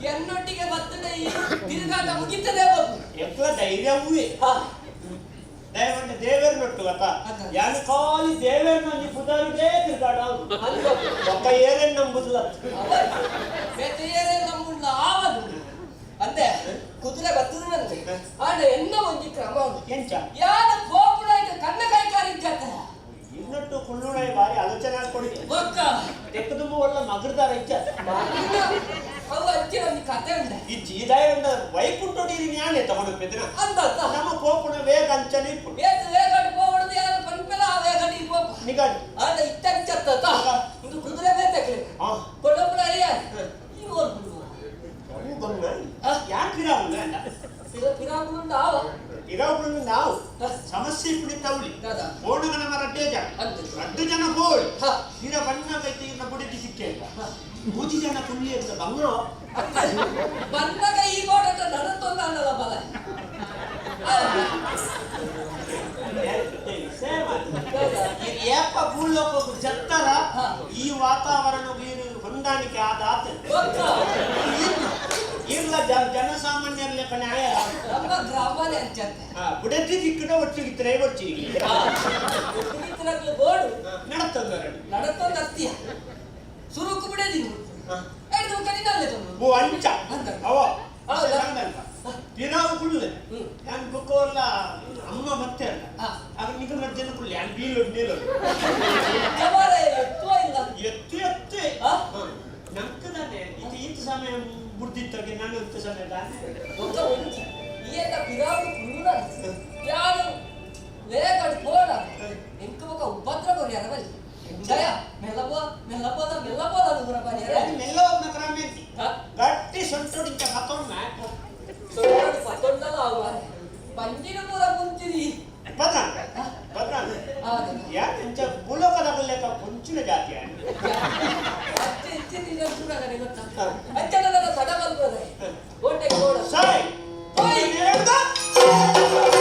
ಎನ್ನೊಟ್ಟಿಗೆ ಬತ್ತಿನ ಈ ತಿರುಗಾಟ ಮುಗಿತದೆ ಹೋಗು ಎಕ್ಕ ಧೈರ್ಯ ಹೂವೆ ದಯವಂಡ ದೇವೇರ್ ನೊಟ್ಟು ಅಪ್ಪ ಯಾನು ಖಾಲಿ ದೇವೇರ್ ಒಂಜಿ ಪುದಾರುದೇ ತಿರುಗಾಟ ಒಕ್ಕ ಏರೇನ್ ನಂಬುದಿಲ್ಲ ಬೇತೆ ಏರೇನ್ ನಂಬುಲ್ಲ ಆವದು ಅಂದೆ ಕುದುರೆ ಬತ್ತದ ನಂತೆ ಆಂಡ ಎನ್ನ ಒಂಜಿ ಕ್ರಮ ಎಂಚ ಯಾನ ಕೋಪುನ ಕಣ್ಣ ಕೈಕಾರಿ ಇಜ್ಜತ್ತ ಇನ್ನೊಟ್ಟು ಕುಳ್ಳುಣೆ ಬಾರಿ ತೆಕ್ಕದುಂಬ ಒಳ್ಳೆ ಮಗರ್ದಾರ ಇಜ್ಜ ಅವು ಅಜ್ಜಿ ಒಂದು ಕತೆ ಉಂಟ ಇಜ್ಜಿ ಇದಾಯ ಉಂಡ ವೈಕುಂಠ ಜ್ಞಾನ ತಗೊಂಡು ಪೆದಿನ ಅಂದತ್ತ ನಮ್ಮ ಪೋಪುನ ವೇಗ ಅಂಚನೆ ಇಪ್ಪು ವೇಗ ವೇಗಡ್ ಪೋವಡದು ಯಾರು ಪನ್ಪೆಲ ಆ ವೇಗಡ್ ಈ ಪೋಪ ನಿಗಾಡಿ ಆಂಡ ಇತ್ತ ಅಂಚತ್ತ ಒಂದು ಕುದುರೆ ಬೇತಕ್ಲೆ ಕೊಡಪುನ ಅರಿಯ ಈ ಓರ್ಪುಂಡು ಯಾನ್ ಪಿರಾವುಂಡ ಪಿರಾವುಂಡ ಆವ ಪಿರಾವುಂಡ ನಾವು ಸಮಸ್ಯೆ ಇಪ್ಪುನಿ ತೌಲಿ ಓಣಗ ನಮ್ಮ ರಡ್ಡೇ ಜನ ರಡ್ಡು ಜನ ಬೋಳಿ ಇರ ಬಣ್ಣ ಕೈತಿ ಇನ್ನ ಬುಡಿತಿ ಸಿಕ್ಕೆ ಮೂಜಿ ಜನ ಕುಳ್ಳಿ ಅಂತ ಬಂಗ್ರೋ ಬಂದಾಗ ಈ ಬೋಡ ನಡತ್ತೊಂದು ಅನ್ನಲ್ಲ ಬಲ ಏಪ ಭೂಲೋಕ ಜತ್ತರ ಈ ವಾತಾವರಣ ಹೊಂದಾಣಿಕೆ ಆದ ಆತ ಇಲ್ಲ ಜನಸಾಮಾನ್ಯರ ಲೆಕ್ಕ ನ್ಯಾಯ ನಮ್ಮ ಗ್ರಾಮನೇ ಅಂಚತ್ತೆ ಬುಡತಿ ದಿಕ್ಕಡ ಒಟ್ಟಿಗಿತ್ತರೆ ಒಟ್ಟಿಗೆ ಒಟ್ಟಿಗಿತ್ತರಗ್ಲು ಬೋಡು ನಡತ್ತೊಂದು ನಡತ್ತೊಂದು ಅತ್ತಿಯ ಸುರುಕು ಬಿಡದಿ ಎಡ್ದು ಕಡಿನಲ್ಲೇ ಓ ಅಂಚ ಅವ ದಿನಾವು ಕುಳ್ಳೆ ನಾನು ಬುಕ್ಕೋಲ್ಲ ಅಮ್ಮ ಮತ್ತೆ ಅಲ್ಲ ಆಗ ನಿಗಮ ಜನ ಕುಳ್ಳೆ ನಾನು ಬೀಲೋಡು ನೀಲೋಡು ಎತ್ತು ಇಲ್ಲ ಎತ್ತು ಎತ್ತು ನಂಗೆ ತಾನೆ ಇದು ಈತ ಸಮಯ ಬುಡ್ದಿತ್ತಾಗೆ ನಾನು ಇಂಥ ಸಮಯ ತಾನೆ ಒಕ್ಕ ಒಂಜಿ ಈ ಎಲ್ಲ ಪಿರಾವು ಕುಳ್ಳುನ ಯಾರು ವೇಗಡ್ ಪೋಡ ಎಂಕ ಬೊಕ ಉಪದ್ರ ಕೊರಿಯರ ಬಲ್ಲಿ ಜಯ ಮೆಲ್ಲಬೋ ಮೆಲ್ಲಬೋದ ಮೆಲ್ಲಬೋದ ಅದು ಪೂರ ಬರಿಯರ ಮೆಲ್ಲವನ್ನ ಕ್ರಮ ಗಟ್ಟಿ ಸೊಂಟೊಡಿಂಚ ಪತ್ತೊಂಡ ಸೊಂಟೊಡು ಪತ್ತೊಂಡಲ ಆವ ಬಂಜಿನ ಪೂರ ಮುಂಚಿರಿ ಪತ್ರ ಪತ್ರ ಯಾಕೆ ಇಂಚ ಭೂಲೋಕದ ಕೊಂಚಿನ ಜಾತಿಯ ಅಚ್ಚೆ ಇಚ್ಚೆ ನಿಜ ಸುಡಗನೆ ಗೊತ್ತಾ ಅಚ್ಚನ ನನ್ನ ತಡ ಬಲ್ಬೋದೆ ಕೋಟೆ ಕೋಡ ಸಾಯ್ Thank you.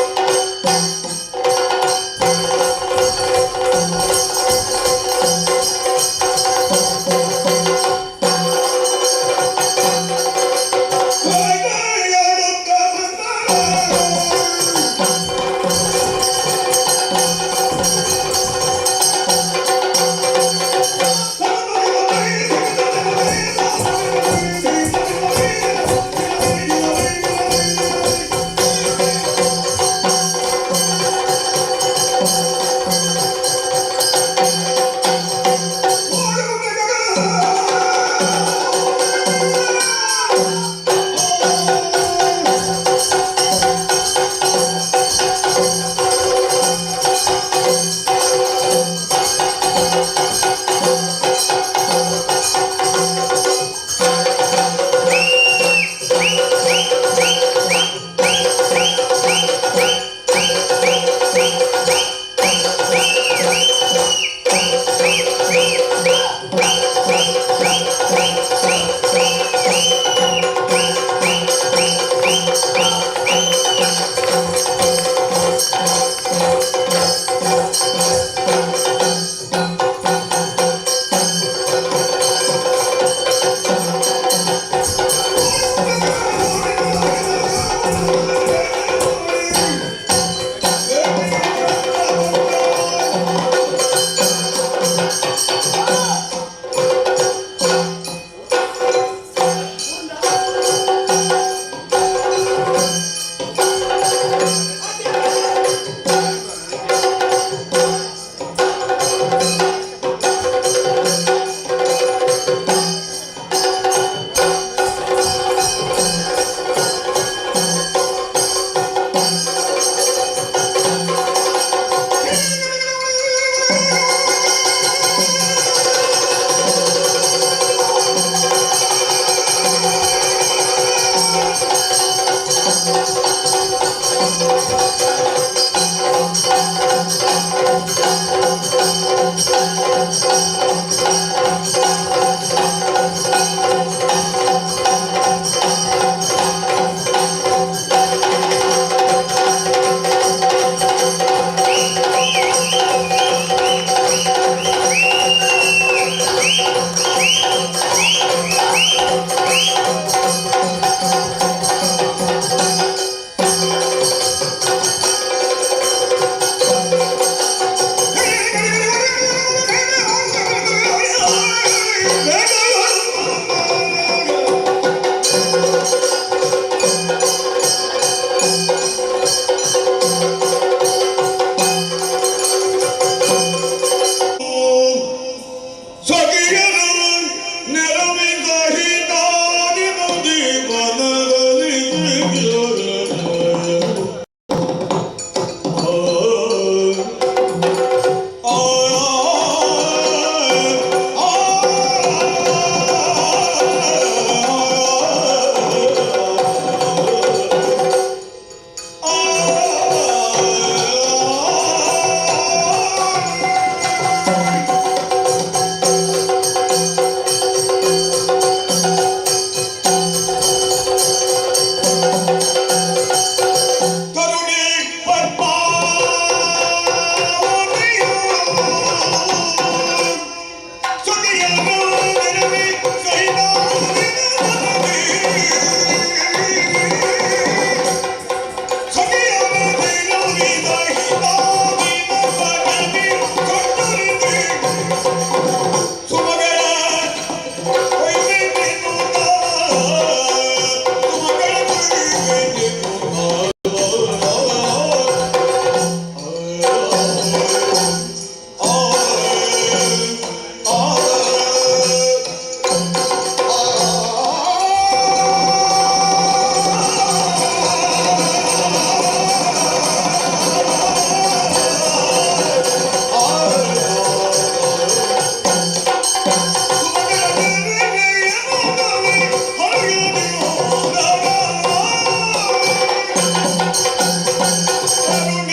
ನಾವು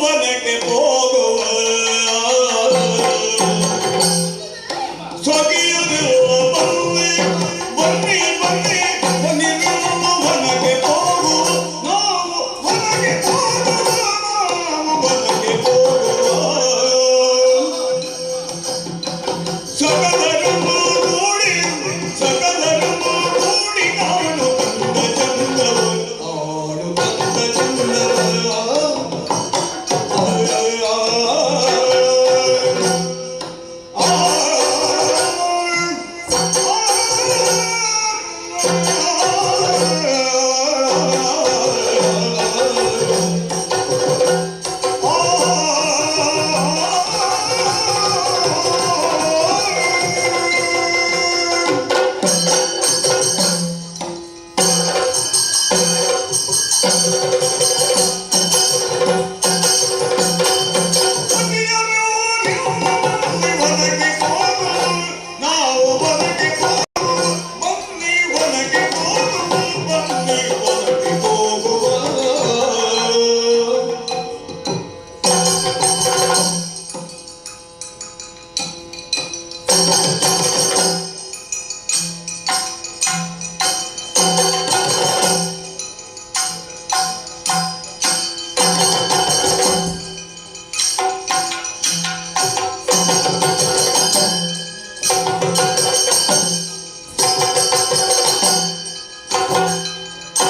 ವನಕ್ಕೆ ಹೋಗುವ.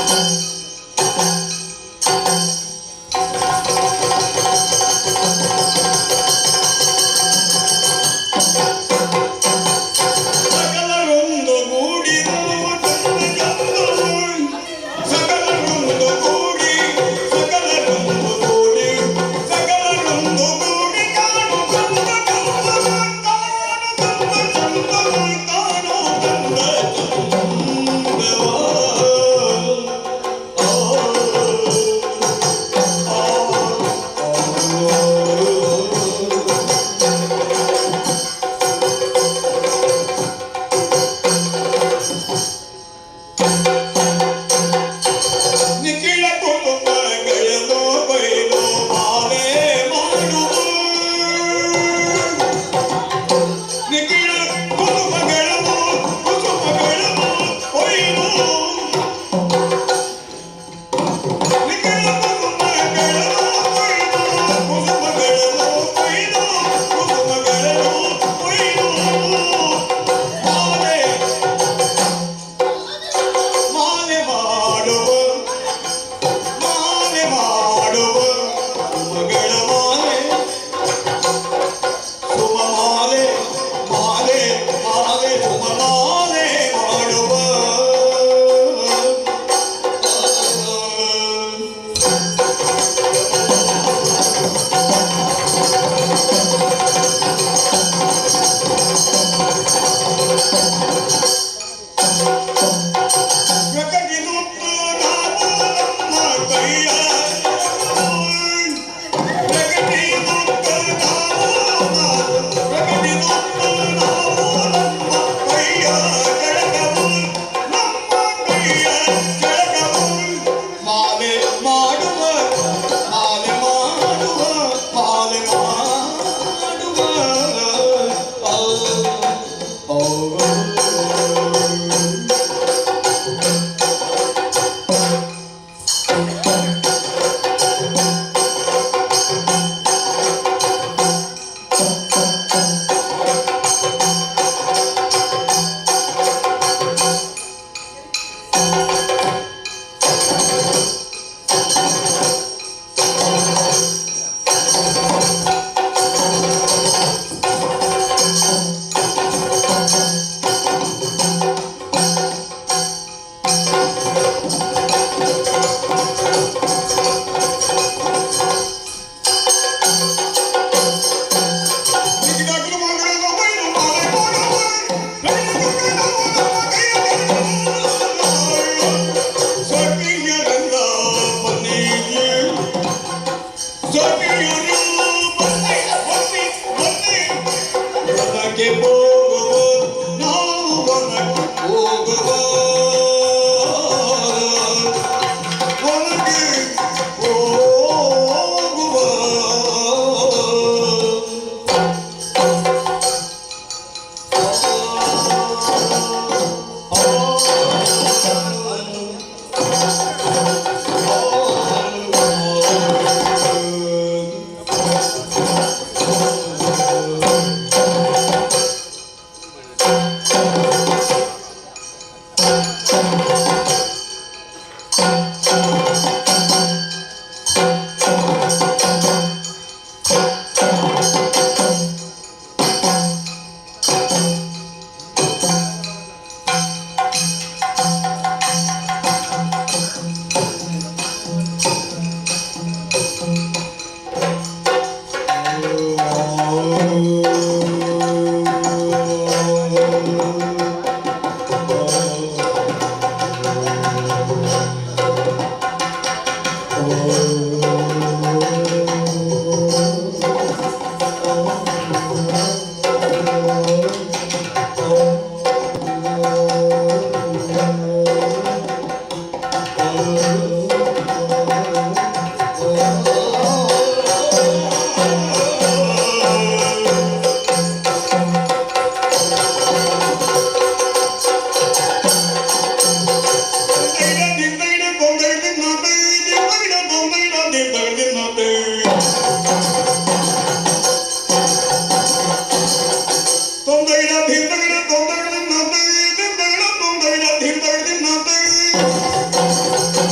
Thank you.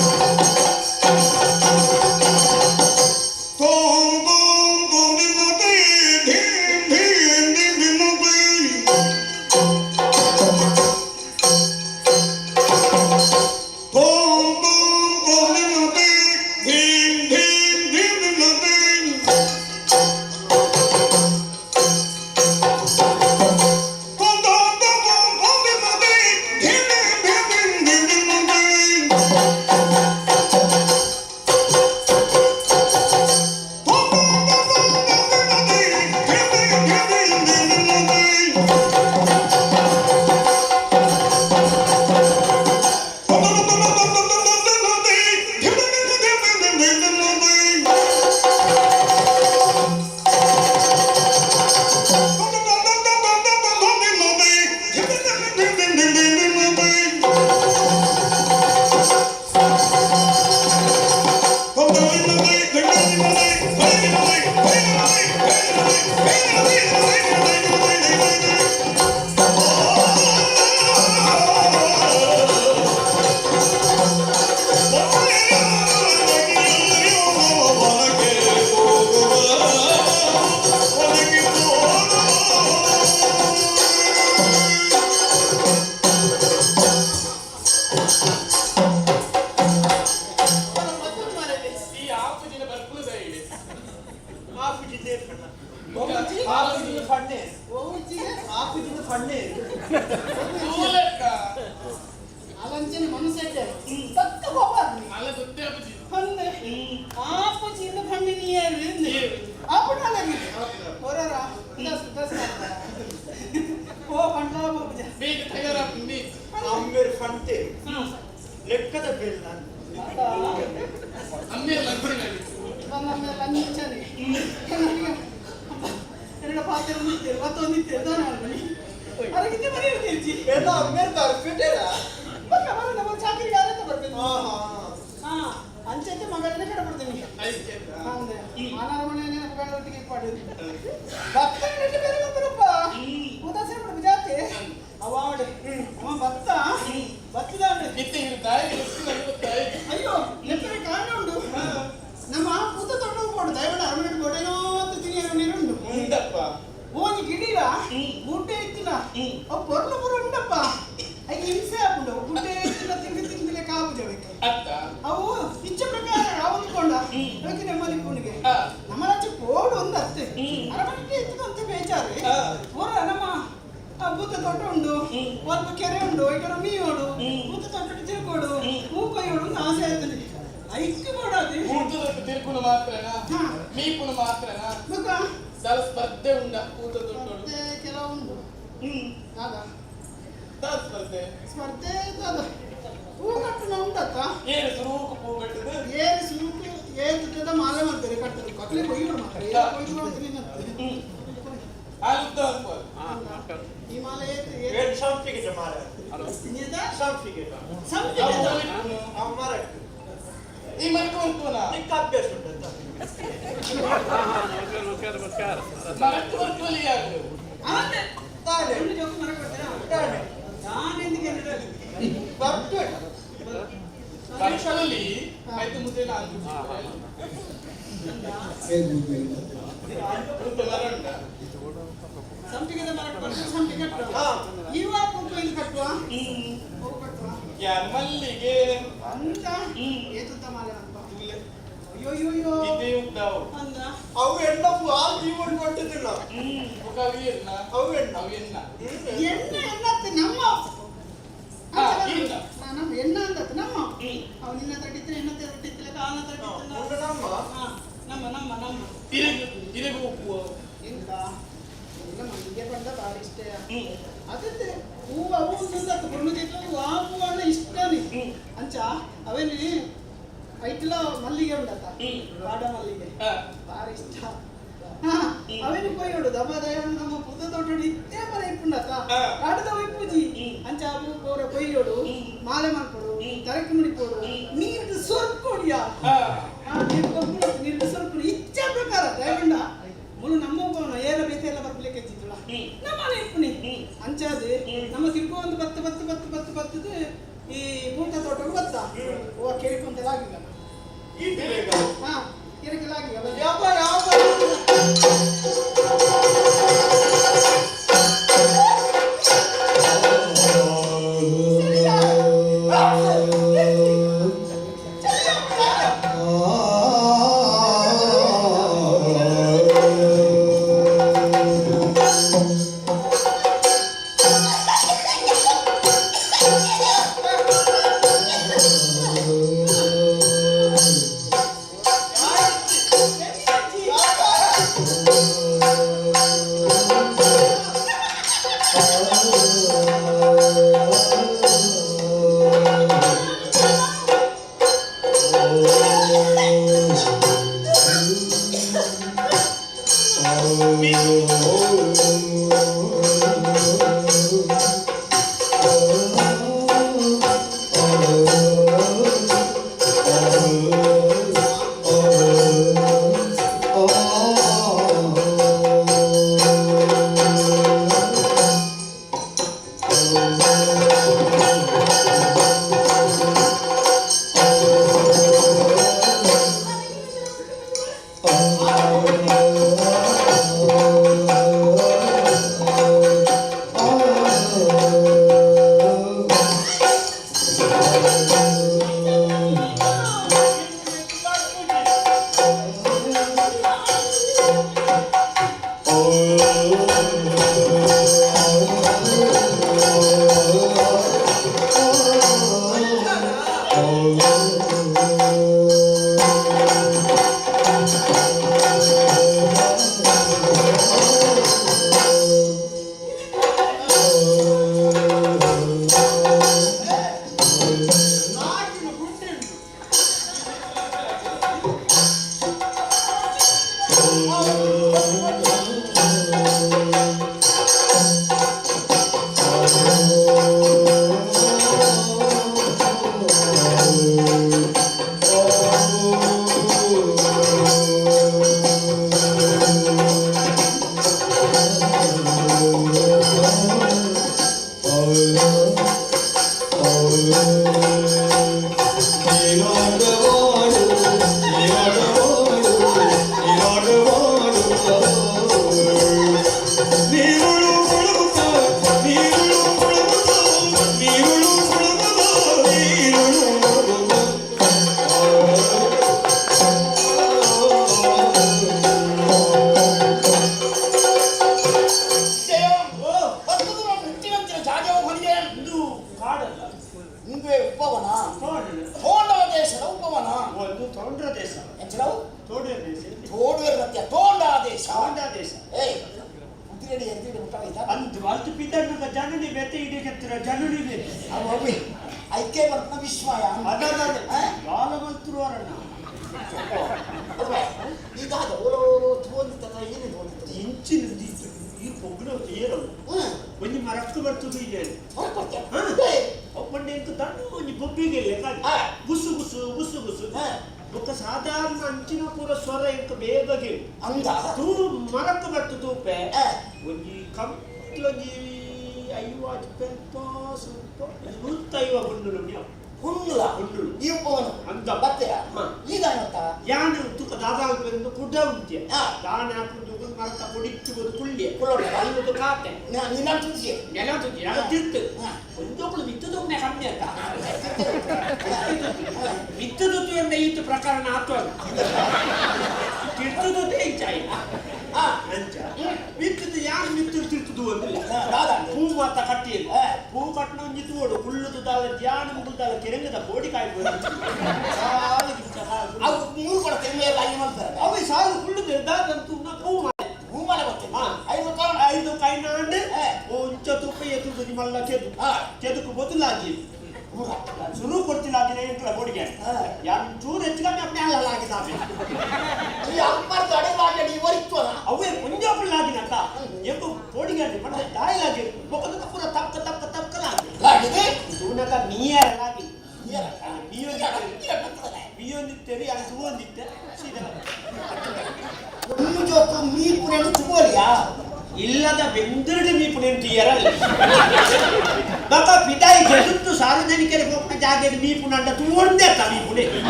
ಅಲಂಚನೆ ಮನಸ್ಸೆಟ್ಟೆ ತಕ್ಕ ಕೋಪ ಪಂದೆ ಆಪುಜಿ ಇಂದು ಪಂಡಿ ನೀರು ಆಪುಡಾಲಗಿ ಹೊರರ ದಸ್ ದಸ್ ಓ ಪಂಡ ಪೂಜ ಬೇಗ ತಯಾರಾಪುಂಡಿ ಅಮ್ಮೇರ್ ಫಂಟೆ ಲೆಕ್ಕದ ಬಿಲ್ ಅಮ್ಮೇರ್ ಲಂಚನೆ ನಮ್ಮ ಲಂಚನೆ ಎರಡು ಪಾತ್ರೆ ಒಂದಿತ್ತೇರು ಮತ್ತೊಂದಿತ್ತೇರು ದಾನ ಅದಕ್ಕಿಂತ ಬರೀ ಇರ್ತೀರ್ಜಿ ಎಲ್ಲ ಅಮ್ಮೇರ್ ಬರ್ಪಿಟ್ಟೇರಾ ಬಕ್ಕ ಬರ ನಮ್ಮ ಚಾಕರಿಗೆ ಆರತ ಬರ್ಬೇಕು ಹಾ ಅಂಚೆತ್ತೆ ಮಗಳನ್ನೇ ಕಡೆ ಬಿಡ್ತೀನಿ ಅಂದ್ರೆ ಮಾನಾರ ಮನೆಯನ್ನೇ ಮಗಳ ಒಟ್ಟಿಗೆ ಪಾಡು ಭತ್ತ ಬೇರೆ ಬರ್ತಾರಪ್ಪ ಉದಾಸೀನ ಬಿಡು ಜಾತಿ ಅವ ಆವಡೆ ಅವ ಭತ್ತ ಭತ್ತದ ಅಯ್ಯೋ ನೆಪ್ಪರೆ ಕಾರಣ ಉಂಟು ನಮ್ಮ ಪೂತ ತೊಂಡು ಹೋಗ್ಬೋದು ದಯವಿಡ ಅರಮನೆ ಬೋಡೇನೋ ಅಂತ ತಿನಿಯೋ ನೀರುಂಡು ಉಂಡಪ್ಪ ಓನಿ ಗಿಡೀರ ಗುಡ್ಡೆ ಇತ್ತಿನ ಅವು ಪೊರ್ಲು ಪುರ ಉಂಡಪ್ಪ ಐಕೆ ಹಿಂಸೆ ಆಪುಂಡು ಗುಡ್ಡೆ ಇತ್ತಿನ ತಿಂದು ತಿಂದಲೆ ಕಾಪು ಜವಕ್ಕೆ ಅವು ಇಚ್ಛ ಪ್ರಕಾರ ಅವಂದ್ಕೊಂಡ ಅದಕ್ಕೆ ನೆಮ್ಮದಿ ಪುಣಿಗೆ ನಮ್ಮ ರಾಜ್ಯ ಕೋಡು ಒಂದು ಅತ್ತೆ ಅರಮನೆ ಇತ್ತದಂತ ಬೇಜಾರು ಹೊರ ನಮ್ಮ ಆ ಭೂತ ತೋಟ ಉಂಡು ಒಂದು ಕೆರೆ ಉಂಡು ಐಟರ ಮೀಯೋಡು ಭೂತ ತೋಟ ತಿರ್ಕೋಡು ಹೂ ಕೊಯ್ಯೋಡು ಅಂತ ಆಸೆ ಆಯ್ತದೆ ಐಕ್ಯ ಮಾಡೋದು ಭೂತ ದೊಡ್ಡ ತಿರ್ಕುನು ಮಾತ್ರನಾ ಮೀಪುನು ಮಾತ್ರನಾ ಬುಕ್ಕ ದಾಲ ಸ್ಪರ್ಧೆ ಉಂಡ ಭೂತ ದೊಡ್ಡ ಸ್ಪರ್ಧೆ ಕೆಲವು ಉಂಟು ದಾದ ದಾಲ ಸ್ಪರ್ಧೆ ಸ್ಪರ್ಧೆ ದಾದ ಹೂ ಕಟ್ಟುನ ಉಂಡತ್ತ ಏನು ಸುರೂಕು ಹೂ ಕಟ್ಟುದು ಏನು ಸುರೂಕು ಏತದ ಮಾಲೆ ಮಾಡ್ತಾರೆ ಕಟ್ಟದು ಕಟ್ಲೆ ಕೊಯ್ಯೋಡು ಮಾತ್ರ ಕೊಯ್ದು ಮಾಡ್ತೀನಿ ಆಲುದ್ದ ಅನ್ಬೋದು ಈ ಮಾಲೆ ಏನು ಸಂಪಿಗೆ ಮಾಲೆ ಸಂಪಿಗೆ ಸಂಪಿಗೆ ಮರಕ್ಕೆ ಈ ಮರಕ್ಕೆ ಉಂಟುನಾ ನಿಕ್ಕ ಅಭ್ಯಾಸ ಉಂಟಂತ ಮರಕ್ಕೆ ಬರ್ಕುವಲ್ಲಿ ಯಾರು ತಾನೆ ಜೋಕು ಮರಕ್ಕೆ ಬರ್ತೀರಾ ತಾನೆಂದಿಗೆ ಬರ್ಕುವಲ್ಲಿ ಆಯ್ತು ಮುದ್ದೆ ನಾನು ಸಂಪಿಗೆದ ಮರಕ್ಕೆ ಬರ್ತದೆ ಸಂಪಿಗೆ ಕಟ್ಟುವ ಇವ ಪೂಕು ಇಲ್ಲಿ ಕಟ್ಟುವ ಹೂ ಕಟ್ಟುವ ಯಾರು ಮಲ್ಲಿಗೆ ಅಂತ ಏತುತ್ತ ಮಾಲೆ ಅಂತ ಅಯ್ಯೋ ಅಯ್ಯೋ ಅಯ್ಯೋ ಇದೇ ಉಂಟಾವು ಅಂದ ಅವು ಎಣ್ಣಪ್ಪು ಆ ಜೀವನ ಕೊಟ್ಟಿದ್ದಿಲ್ಲ ಮುಖ ಅವಿ ಎಣ್ಣ ಅವು ಎಣ್ಣ ಅವು ಎಣ್ಣ ಎಣ್ಣೆ ಎಣ್ಣತ್ತೆ ನಮ್ಮ ನಮ್ಮ ಎಣ್ಣ ಅಂದತ್ತು ನಮ್ಮ ಅವು ನಿನ್ನ ಹತ್ರ ಇಟ್ಟಿದ್ರೆ ಎಣ್ಣ ಹತ್ರ ಇಟ್ಟಿಲ್ಲ ಕಾಲ ಹತ್ರ ಇಟ್ಟಿಲ್ಲ ನಮ್ಮ ನಮ್ಮ ನಮ್ಮ ನಮ್ಮ ಇರೆಗು ಇರೆಗು ಉಪ್ಪು ಎಂತ ಎಲ್ಲ ಮಲ್ಲಿಗೆ ಬಂದ ಭಾರಿ ಇಷ್ಟ ಅದಂತೆ ಹೂವು ಅವು ಒಂದತ್ತು ಬಣ್ಣದಿತ್ತು ಆ ಹೂವನ್ನ ಇಷ್ಟನೇ ಅಂಚ ಅವೇನಿ ಐಟ್ಲ ಮಲ್ಲಿಗೆ ಉಂಡತ್ತ ಕಾಡ ಮಲ್ಲಿಗೆ ಭಾರಿ ಇಷ್ಟ ಅವೇನು ಕೊಯ್ಯೋಡು ದಬ ದಯ ನಮ್ಮ ಪುದ ತೋಟ ಇತ್ತೇ ಬರ ಇಪ್ಪುಂಡತ್ತ ಕಾಡದ ಇಪ್ಪುಜಿ ಅಂಚ ಅವು ಪೂರ ಕೊಯ್ಯೋಡು ಮಾಲೆ ಮಾಡ್ಕೊಡು ತರಕು ಮುಡಿಪೋಡು ನೀರು ಸೊರ್ಕೊಡಿಯ ನೀರು ಕೊಬ್ಬು ನೀರು ಸೊರ್ಕೊಡು ಇಚ್ಛಾ ಪ್ರಕಾರ ದಯಗೊಂಡ ಮುಳು ನಮ್ಮ ಹೋಗೋಣ ಏನ ಬೇತೆ ಎಲ್ಲ ಬರ್ಲಿಕ್ಕೆ ಹೆಚ್ಚಿತ್ತಲ್ಲ ನಮ್ಮ ಇಪ್ಪುನಿ ಅಂಚಾದೆ ನಮ್ಮ ತಿರ್ಗೋ ಒಂದು ಬತ್ತ ಬತ್ತ ಬತ್ತ ಬತ್ತ ಬತ್ತದ ಈ ಪೂತ ತೋಟಕ್ಕೆ ಬತ್ತ ಓ ಕೇಳ್ಕೊಂತೆಲ್ಲ ಆಗಿಲ್ಲ ಹಾ ಕೇಳಿಕೆಲ್ಲ ಆಗಿಲ್ಲ ಯಾವ ಯಾವ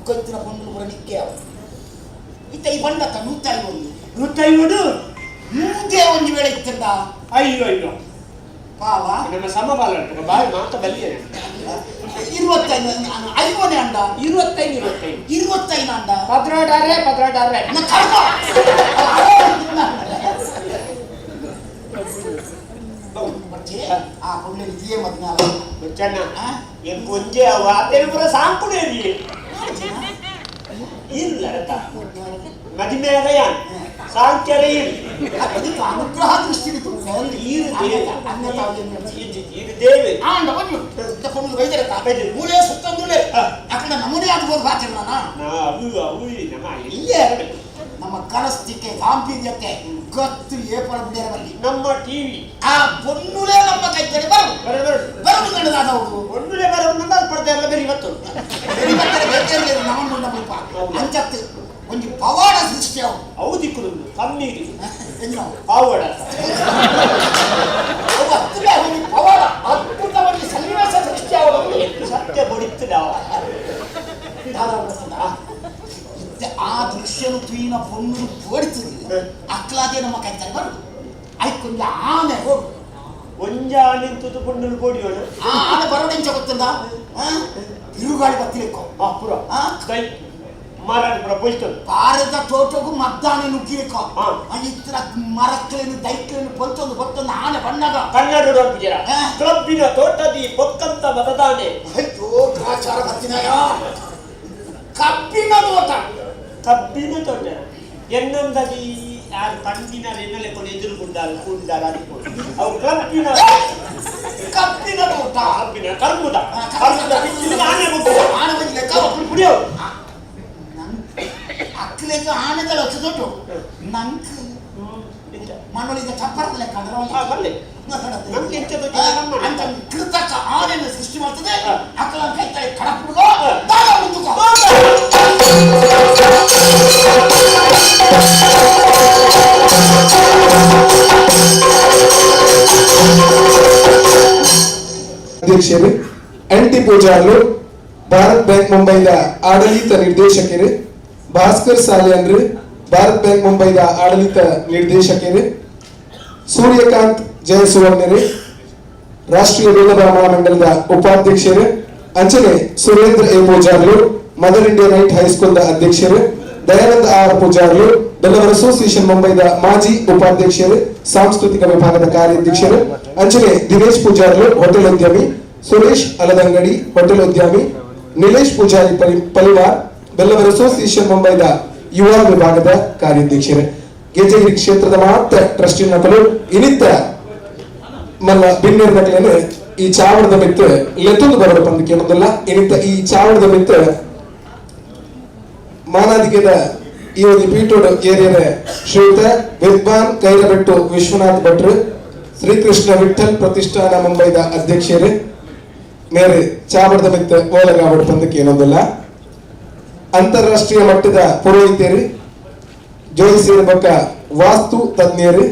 ಬೊಕ್ಕತ್ತಿನ ಪೊಂಡು ಪೂರ ನಿಕ್ಕೆ ಅವ ಇತ್ತ ಈ ಬಂಡತ್ತ 150 150 ನೂದೇ ಒಂಜಿ ವೇಳೆ ಇತ್ತಂಡ ಅಯ್ಯೋ ಅಯ್ಯೋ ಪಾಲ ನಮ್ಮ ಸಮಪಾಲ ಬಾಯಿ ಮಾತ ಬಲ್ಲಿಯ 25 ಐವನೇ ಅಂಡ 25 25 25 ಅಂಡ ಪದ್ರಾಡಾರೆ ಪದ್ರಾಡಾರೆ ಆ ಪೊಂಡು ಇದೇ ಮದ್ನಾಲ ಬಚ್ಚಣ್ಣ ಎನ್ ಒಂಜೆ ಅವ ಆತೇನು ಪೂರ ಸಾಂಕುಡೇ ಇಲ್ಲ ಮದಿಮೇಲ ಯಾನ್ ಸಾಂಕ್ಯರೇ ಇಲ್ಲ ಅದಕ್ಕೆ ಅನುಗ್ರಹ ದೃಷ್ಟಿ ದೇವಿ ಮೂಲೆ ಸುತ್ತಂದುಲೆ ಅಕಡೆ ನಮೂನೆ ಆಗ್ಬೋದು ಬಾತಿರ್ನ ಇಲ್ಲೇ ನಮ್ಮ ಕನಸ್ತಿಕೆ ಗಾಂಭೀರ್ಯತೆ ಗೊತ್ತು ಏಪಳ ಬಿಡರಲ್ಲಿ ನಮ್ಮ ಟಿವಿ ಆ ಪೊನ್ನುಲೇ ನಮ್ಮ ಕೈತಡೆ ಬರವು ಬರವು ಗಂಡದಾದವರು ಪೊನ್ನುಲೇ ಬರವು ನಂದು ಪಡ್ದೆ ಎಲ್ಲ ಬೇರೆ ಇವತ್ತು ಬೇರೆ ಬರ್ತಾರೆ ಬೇರೆ ನಮ್ಮನ್ನು ನಮ್ಮ ಅಂಚತ್ತು ಒಂದು ಪವಾಡ ಸೃಷ್ಟಿ ಅವು ಅವು ದಿಕ್ಕು ಕಮ್ಮಿ ಪವಾಡ ಅವು ಹತ್ತಿರ ಒಂದು ಪವಾಡ ಅದ್ಭುತವಾಗಿ ಸನ್ನಿವೇಶ ಸೃಷ್ಟಿ ಆಗೋದು ಸತ್ಯ ಬಡಿತದ ಆ ದೃಶ್ಯನು ತುಯಿನ ಪೊಣ್ಣು ಪೋಡಿತದೆ ಅಕ್ಲಾದೆ ನಮ್ಮ ಕೈತಾರೆ ಬರುದು ಐಕೊಂದು ಆನೆ ಹೋಗು ಒಂಜ ಆನೆ ತುತು ಪೊಣ್ಣು ಪೋಡಿಯೋಣ ಆ ಆನೆ ಬರೋಡೆಂಚ ಗೊತ್ತಂದ ಬಿರುಗಾಳಿ ಬತ್ತಿಲಿಕ್ಕೋ ಪುರ ಕೈ ಮರ ಪೊಯ್ತದೆ ಭಾರತ ತೋಟಗೂ ಮದ್ದಾನೆ ನುಗ್ಗಿಲಿಕ್ಕೋ ಇತರ ಮರಕ್ಲೇನು ದೈಕ್ಲೇನು ಪೊಲ್ತೊಂದು ಗೊತ್ತೊಂದು ಆನೆ ಬಣ್ಣಗ ಕನ್ನಡ ಕ್ಲಬ್ಬಿನ ತೋಟದಿ ಪೊಕ್ಕಂತ ಮತದಾನೆ ಅಯ್ಯೋ ಗ್ರಾಚಾರ ಬತ್ತಿನಾಯ ಕಬ್ಬಿನ ತೋಟ ಕಬ್ಬಿನ ತೋಟ ಎನ್ನೊಂದದಿ ಯಾರು ಪಂಡಿನ ಎನ್ನಲೆ ಕೊಂಡು ಎದುರು ಗುಂಡಾರ ಕೂಂಡಾರ ಅವು ಕಬ್ಬಿನ ಕಬ್ಬಿನ ತೋಟ ಕಬ್ಬಿನ ಕರ್ಬುದ ಕರ್ಬುದ ಆನೆ ಆನೆ ಬಂದಿಲ್ಲ ಕುಡಿಯೋ ಅಕ್ಲೆಗ್ ಆನೆದ ಲಕ್ಷ ದೊಡ್ಡ ನಂಕ್ ಮಣ್ಣೊಳಿದ ಚಪ್ಪರದ ಲೆಕ್ಕ ಅಂತ ಕೃತಕ ಆನೆಯನ್ನು ಸೃಷ್ಟಿ ಮಾಡ್ತದೆ ಅಕ್ಕಲ ಕೈತಾಳೆ ಕಡಪುಡುಗೋ ದಾದ ಮುಂದುಕೋ ಅಧ್ಯಕ್ಷರು ಎನ್ ಟಿ ಪೂಜಾರ್ಲು ಭಾರತ್ ಬ್ಯಾಂಕ್ ಮುಂಬೈದ ಆಡಳಿತ ನಿರ್ದೇಶಕರು ಭಾಸ್ಕರ್ ಸಾಲಿಯನ್ರು ಭಾರತ್ ಬ್ಯಾಂಕ್ ಮುಂಬೈದ ಆಡಳಿತ ನಿರ್ದೇಶಕರು ಸೂರ್ಯಕಾಂತ್ ಜಯಸುವರ್ಣರು ರಾಷ್ಟ್ರೀಯ ಬಿಲ್ಲವ ಮಹಾಮಂಡಲದ ಉಪಾಧ್ಯಕ್ಷರು ಅಂಚನೆ Surendra A Pujarlu Mother India Knight ಹೈಸ್ಕೂಲ್ದ ಅಧ್ಯಕ್ಷರು ದಯಾನಂದ ಆರ್ ಪೂಜಾರ್ಲು ಬಿಲ್ಲವರ ಅಸೋಸಿಯೇಷನ್ ಮುಂಬೈದ ಮಾಜಿ ಉಪಾಧ್ಯಕ್ಷರು ಸಾಂಸ್ಕೃತಿಕ ವಿಭಾಗದ ಕಾರ್ಯಾಧ್ಯಕ್ಷರು ಅಂಚನೆ ದಿನೇಶ್ ಪೂಜಾರ್ಲು ಹೋಟೆಲ್ ಉದ್ಯಮಿ ಸುರೇಶ್ ಅಲದಂಗಡಿ ಹೋಟೆಲ್ ಉದ್ಯಮಿ ನಿಲೇಶ್ ಪೂಜಾರಿ ಪಲಿವಾರ್ ಬಿಲ್ಲವರ ಅಸೋಸಿಯೇಷನ್ ಮುಂಬೈದ ಯುವ ವಿಭಾಗದ ಕಾರ್ಯಾಧ್ಯಕ್ಷರು ಗೆಜ್ಜೆಗಿರಿ ಕ್ಷೇತ್ರದ ಮಾತ್ರ ಟ್ರಸ್ಟಿ ನಕಲು ಇನಿತ್ತ ಮಲ್ಲ ಬಿನ್ನೇರ್ ನಕಲೇನೆ ಈ ಚಾವಡದ ಮಿತ್ತು ಲೆತ್ತೊಂದು ಬರೋಡ ಪಂದಕ್ಕೆ ಏನೊಂದಲ್ಲ ಇನಿತ್ತ ಈ ಚಾವಡದ ಮಿತ್ತು ಮಾನಾದಿಗೆದ ಈ ಒಂದು ಪೀಠೋಡು ಏರಿಯರ ಶ್ರೀಯುತ ವಿದ್ವಾನ್ ಕೈರಬೆಟ್ಟು ವಿಶ್ವನಾಥ್ ಭಟ್ರು ಶ್ರೀಕೃಷ್ಣ ವಿಠಲ್ ಪ್ರತಿಷ್ಠಾನ ಮುಂಬೈದ ಅಧ್ಯಕ್ಷರು ಮೇರೆ ಚಾವಡದ ಮಿತ್ತು ಓಲಗಾವಡ ಪಂದಕ್ಕೆ ಏನೊಂದಲ್ಲ ಅಂತಾರಾಷ್ಟ್ರೀಯ ಮಟ್ಟದ ಪುರೋಹಿತರು ಜೋಯಿಸಿರ ಬಕ್ಕ ವಾಸ್ತು ತಜ್ಞರು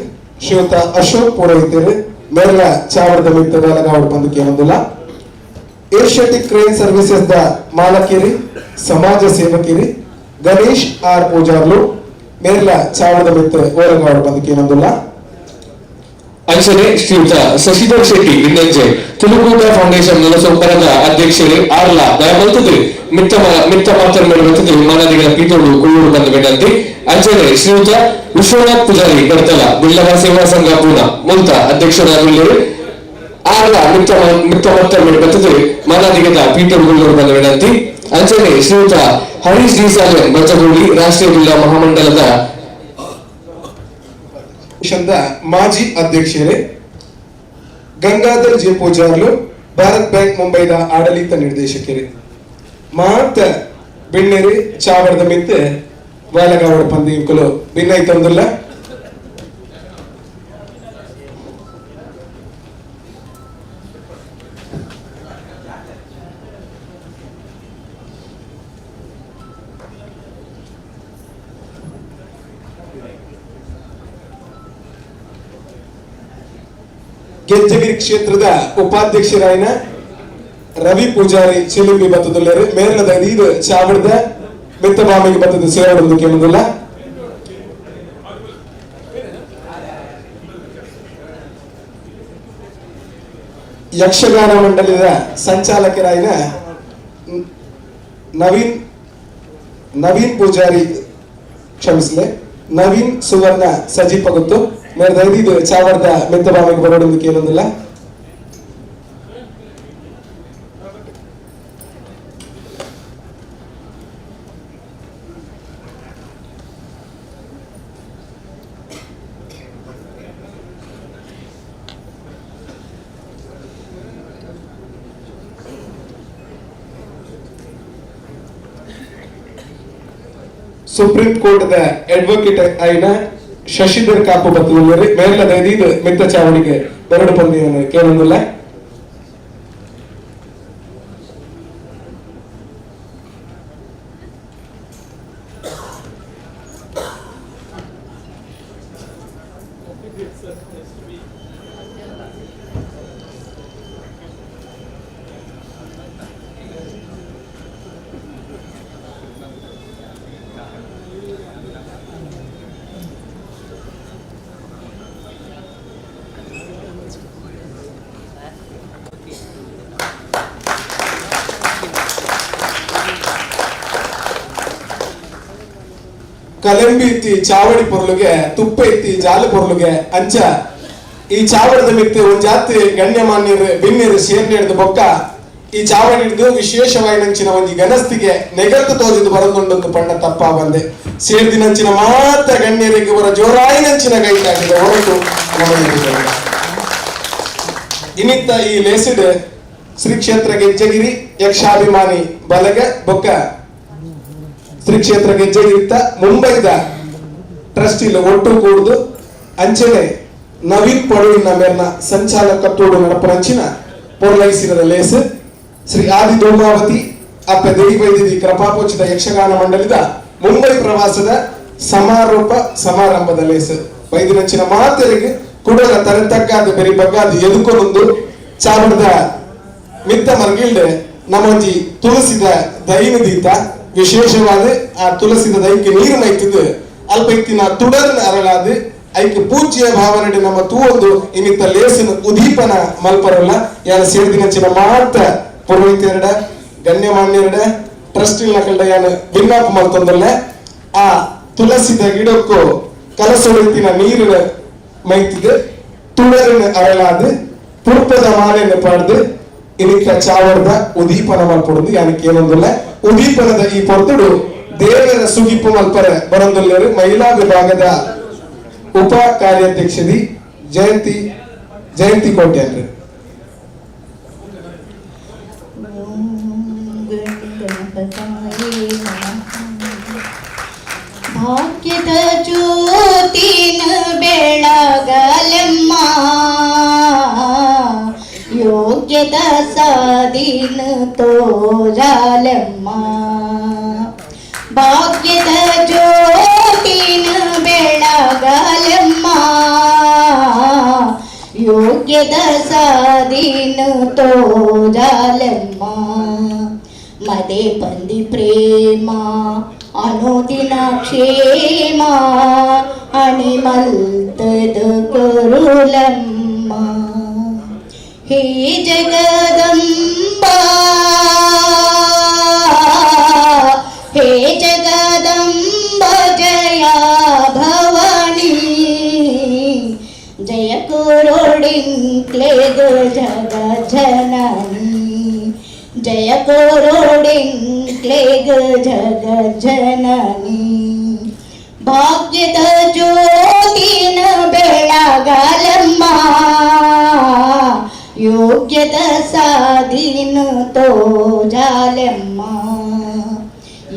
ಶ್ರೀಯುತ ಅಶೋಕ್ ಪುರೋಹಿತರು ಮೇರ್ಲ ಚಾವಡದ ಮಿತ್ತು ಓಲಗಾವಡ ಪಂದಕ್ಕೆ ಏನೊಂದಲ್ಲ Asiatic crane services the ಮಾಲಕಿರಿ ಸಮಾಜ ಸೇವಕಿರಿ ಗಣೇಶ್ ಆರ್ ಪೂಜಾರ್ಲು ಮೇರ್ಲ ಚಾವಡದ ಮಿತ್ತು ಓಲಗಾವಡ ಪಂದಕ್ಕೆ ಏನೊಂದಲ್ಲ ಅಂಚನೆ ಶ್ರೀಯುತ ಶಶಿಧರ್ ಶೆಟ್ಟಿ ಇನ್ನಂಜೆ ತುಳುಕೂಟ ಫೌಂಡೇಶನ್ ನೆಲಸೊಂಪರದ ಅಧ್ಯಕ್ಷರು ಆರ್ಲ ದಯಮಲ್ತದು ಮಿತ್ತ ಮಿತ್ತ ಮಾತ್ರ ಬರ್ತದೆ ವಿಮಾನಾದಿಗಳ ಪೀಠೋಡು ಕುಳ್ಳೂರು ಬಂದ ವಿನಂತಿ. ಅಂಚನೆ ಶ್ರೀಯುತ ವಿಶ್ವನಾಥ್ ಪೂಜಾರಿ ಗಡ್ತಲ ಬಿಲ್ಲವ ಸೇವಾ ಸಂಘ ಪೂನಾ ಮುಲ್ತ ಅಧ್ಯಕ್ಷರಾಗಿಲ್ಲರು ಆರ್ಲ ಮಿತ್ತ ಮಿತ್ತ ಮಾತ್ರ ಬರ್ತದೆ ಮಾನಾದಿಗದ ಪೀಠೋಡು ಕುಳ್ಳೂರು ಬಂದ ವಿನಂತಿ. ಅಂಚನೆ ಶ್ರೀಯುತ ಹರೀಶ್ ಡಿ ಸಾಲನ್ ಬಚ್ಚಗೋಳಿ ರಾಷ್ಟ್ರೀಯ ಬಿಲ್ಲ ಮಹಾಮಂಡಲದ ಮಾಜಿ ಅಧ್ಯಕ್ಷರೇ ಗಂಗಾಧರ್ ಜೆ ಪೂಜಾರ್ಲು ಭಾರತ್ ಬ್ಯಾಂಕ್ ಮುಂಬೈದ ಆಡಳಿತ ನಿರ್ದೇಶಕರೇ ಮಾತ ಬಿಣ್ಣೇರಿ ಚಾವಡದ ಮಿತ್ತೆ ವಾಲಗಾವಡ ಪಂದಿಂಕುಲು ಭಿನ್ನೈತಂದುಲ್ಲ. ಗೆಜ್ಜಗಿರಿ ಕ್ಷೇತ್ರದ ಉಪಾಧ್ಯಕ್ಷರಾಯನ ರವಿ ಪೂಜಾರಿ ಚಿಲಿಂಬಿ ಬತ್ತದುಲ್ಲೇರು ಮೇರ್ಲದ ಐದು ಚಾವಡದ ಮಿತ್ತಬಾಮಿಗೆ ಬತ್ತದ ಸೇರಡೊಂದು ಕೇಳುದಿಲ್ಲ. ಯಕ್ಷಗಾನ ಮಂಡಳಿದ ಸಂಚಾಲಕರಾಯಿನ ನವೀನ್ ನವೀನ್ ಪೂಜಾರಿ ಕ್ಷಮಿಸಲೆ ನವೀನ್ ಸುವರ್ಣ ಸಜೀಪ ಗೊತ್ತು ಮೇರೆ ದಯದಿದ್ದು ಚಾವರ್ದ ಮಿತ್ತಬಾಮಿಗೆ ಬರೋಡೊಂದು ಕೇಳುದಿಲ್ಲ. ಸುಪ್ರೀಂ ಕೋರ್ಟ್ the advocate ಆಯಿನ ಶಶಿಧರ್ ಕಾಪು ಬತ್ತುಲ್ಲೇರು ಮೇರ್ಲ ದಯದೀದ್ ಮಿತ್ತ ಚಾವಡಿಗೆ ಬರಡು ಪಂದಿನ ಕೇಳೊಂದುಲ್ಲ. ಕಲಂಬಿ ಇತ್ತಿ ಚಾವಡಿ ಪೊರ್ಲುಗೆ ತುಪ್ಪ ಇತ್ತಿ ಜಾಲು ಪೊರ್ಲುಗೆ ಅಂಚ ಈ ಚಾವಡದ ಮಿತ್ತು ಒಂಜಾತಿ ಗಣ್ಯಮಾನ್ಯರು ಬಿನ್ನಿರು ಸೇರ್ನೆ ಹಿಡಿದು ಬೊಕ್ಕ ಈ ಚಾವಡಿ ಹಿಡಿದು ವಿಶೇಷವಾಗಿ ನಂಚಿನ ಒಂಜಿ ಗನಸ್ತಿಗೆ ನೆಗರ್ತು ತೋಜಿದು ಬರದುಂಡೊಂದು ಪಣ್ಣ ತಪ್ಪ ಬಂದೆ ಸೇರ್ದಿನಂಚಿನ ಮಾತ್ರ ಗಣ್ಯರಿಗೆ ಬರ ಜೋರಾಯಿ ನಂಚಿನ ಕೈಟಾಗಿದೆ ಹೊರಟು ನಮಗೆ. ಇನ್ನಿತ್ತ ಈ ಲೇಸಿಡ್ ಶ್ರೀ ಕ್ಷೇತ್ರ ಗೆಜ್ಜಗಿರಿ ಯಕ್ಷಾಭಿಮಾನಿ ಬಲಗ ಬೊಕ್ಕ ಶ್ರೀ ಕ್ಷೇತ್ರ ಗೆಜ್ಜಗಿರಿತ ಮುಂಬೈದ ಟ್ರಸ್ಟ್ ಇಲ್ಲ ಒಟ್ಟು ಕೂಡುದು ಅಂಚನೆ ನವೀನ್ ಪಡುವಿನ ಮೇರ್ನ ಸಂಚಾಲಕತ್ವಡು ನಡಪರಂಚಿನ ಪೊರ್ಲೈಸಿರದ ಲೇಸ್ ಶ್ರೀ ಆದಿ ಧೂಮಾವತಿ ಅಪ್ಪ ದೇವಿ ವೈದ್ಯದಿ ಕೃಪಾಪೋಚಿತ ಯಕ್ಷಗಾನ ಮಂಡಳಿದ ಮುಂಬೈ ಪ್ರವಾಸದ ಸಮಾರೋಪ ಸಮಾರಂಭದ ಲೇಸ್ ವೈದ್ಯನಂಚಿನ ಮಾತೆರಿಗೆ ಕುಡಲ ತರತಕ್ಕಾದ ಬೆರಿ ಬಗ್ಗಾದ ಎದುಕೊನೊಂದು ಚಾವಡದ ಮಿತ್ತ ಮರ್ಗಿಲ್ಡೆ ನಮ್ಮಂಜಿ ತುಳಸಿದ ದೈನ ದೀತ ವಿಶೇಷವಾದ ಆ ತುಳಸಿದ ದೈಕ್ಕೆ ನೀರು ಮೈತಿದ್ದು ಅಲ್ಪ ಇತ್ತಿನ ತುಡರ್ನ ಅರಳಾದ ಐಕ್ ಪೂಜ್ಯ ಭಾವನೆ ನಮ್ಮ ತೂವೊಂದು ಇನ್ನಿತ್ತ ಲೇಸಿನ ಉದೀಪನ ಮಲ್ಪರಲ್ಲ ಯಾರ ಸೇರ್ದಿನಂಚಿನ ಮಾತ್ರ ಪುರೋಹಿತೆರಡ ಗಣ್ಯಮಾನ್ಯರಡ ಟ್ರಸ್ಟ್ ನಕಲ್ಡ ಯಾನ ವಿನ್ನಾಪ ಮಲ್ತೊಂದಲ್ಲ ಆ ತುಳಸಿದ ಗಿಡಕ್ಕೂ ಕಲಸೊಡಿತಿನ ನೀರಿನ ಮೈತಿದ್ದು ತುಡರಿನ ಅರಳಾದ ಪುರ್ಪದ ಮಾಲೆಯನ್ನು ಪಾಡ್ದು ಇನ್ನಿತ್ತ ಚಾವರ್ದ ಉದೀಪನ ಮಲ್ಪೊಡುದು ಯಾನಕ್ಕೆ ಏನೊಂದಿಲ್ಲ. ಉದೀಪನದ ಈ ಪೊರ್ತುಡು ದೇವರ ಸುಗಿಪು ಮಲ್ಪರೆ ಬರಂದುಲ್ಲೇರು ಮಹಿಳಾ ವಿಭಾಗದ ಉಪ ಕಾರ್ಯಾಧ್ಯಕ್ಷದಿ ಜಯಂತಿ ಜಯಂತಿ ಕೋಟ್ಯಾನ್ರಿ. ಭಾಗ್ಯದ ಜ್ಯೋತಿನ ಬೆಳಗಲೆಮ್ಮ ಯೋಗ್ಯದ ಸಾದಿನ ತೋಜಾಲೆಮ್ಮ ಭಾಗ್ಯದ ಜ್ಯೋತಿನ ಬೆಳಗಲೆಮ್ಮ ಯೋಗ್ಯದ ಸಾದಿನ ತೋಜಾಲೆಮ್ಮ ಮದೆ ಪಂದಿ ಪ್ರೇಮ ಅನುದಿನ ಕ್ಷೇಮ ಅಣಿಮಲ್ತದ ಕುರುಲಮ್ಮ ಹೇ ಜಗದಂಬಾ ಹೇ ಜಗದಂಬ ಜಯ ಭವಾನಿ ಜಯ ಕೋರೋಡಿಂಕ್ಲೇಗ ಜಗ ಜನನಿ ಜಯ ಕೋರೋಡಿಂಕ್ಲೇಗ ಜಗ ಜನನಿ ಭಾಗ್ಯದ ಜ್ಯೋತಿನ ಬೆಳಗಲಮ್ಮ ಯೋಗ್ಯದ ಸಾದಿನ ತೋಜಾಲೆಮ್ಮ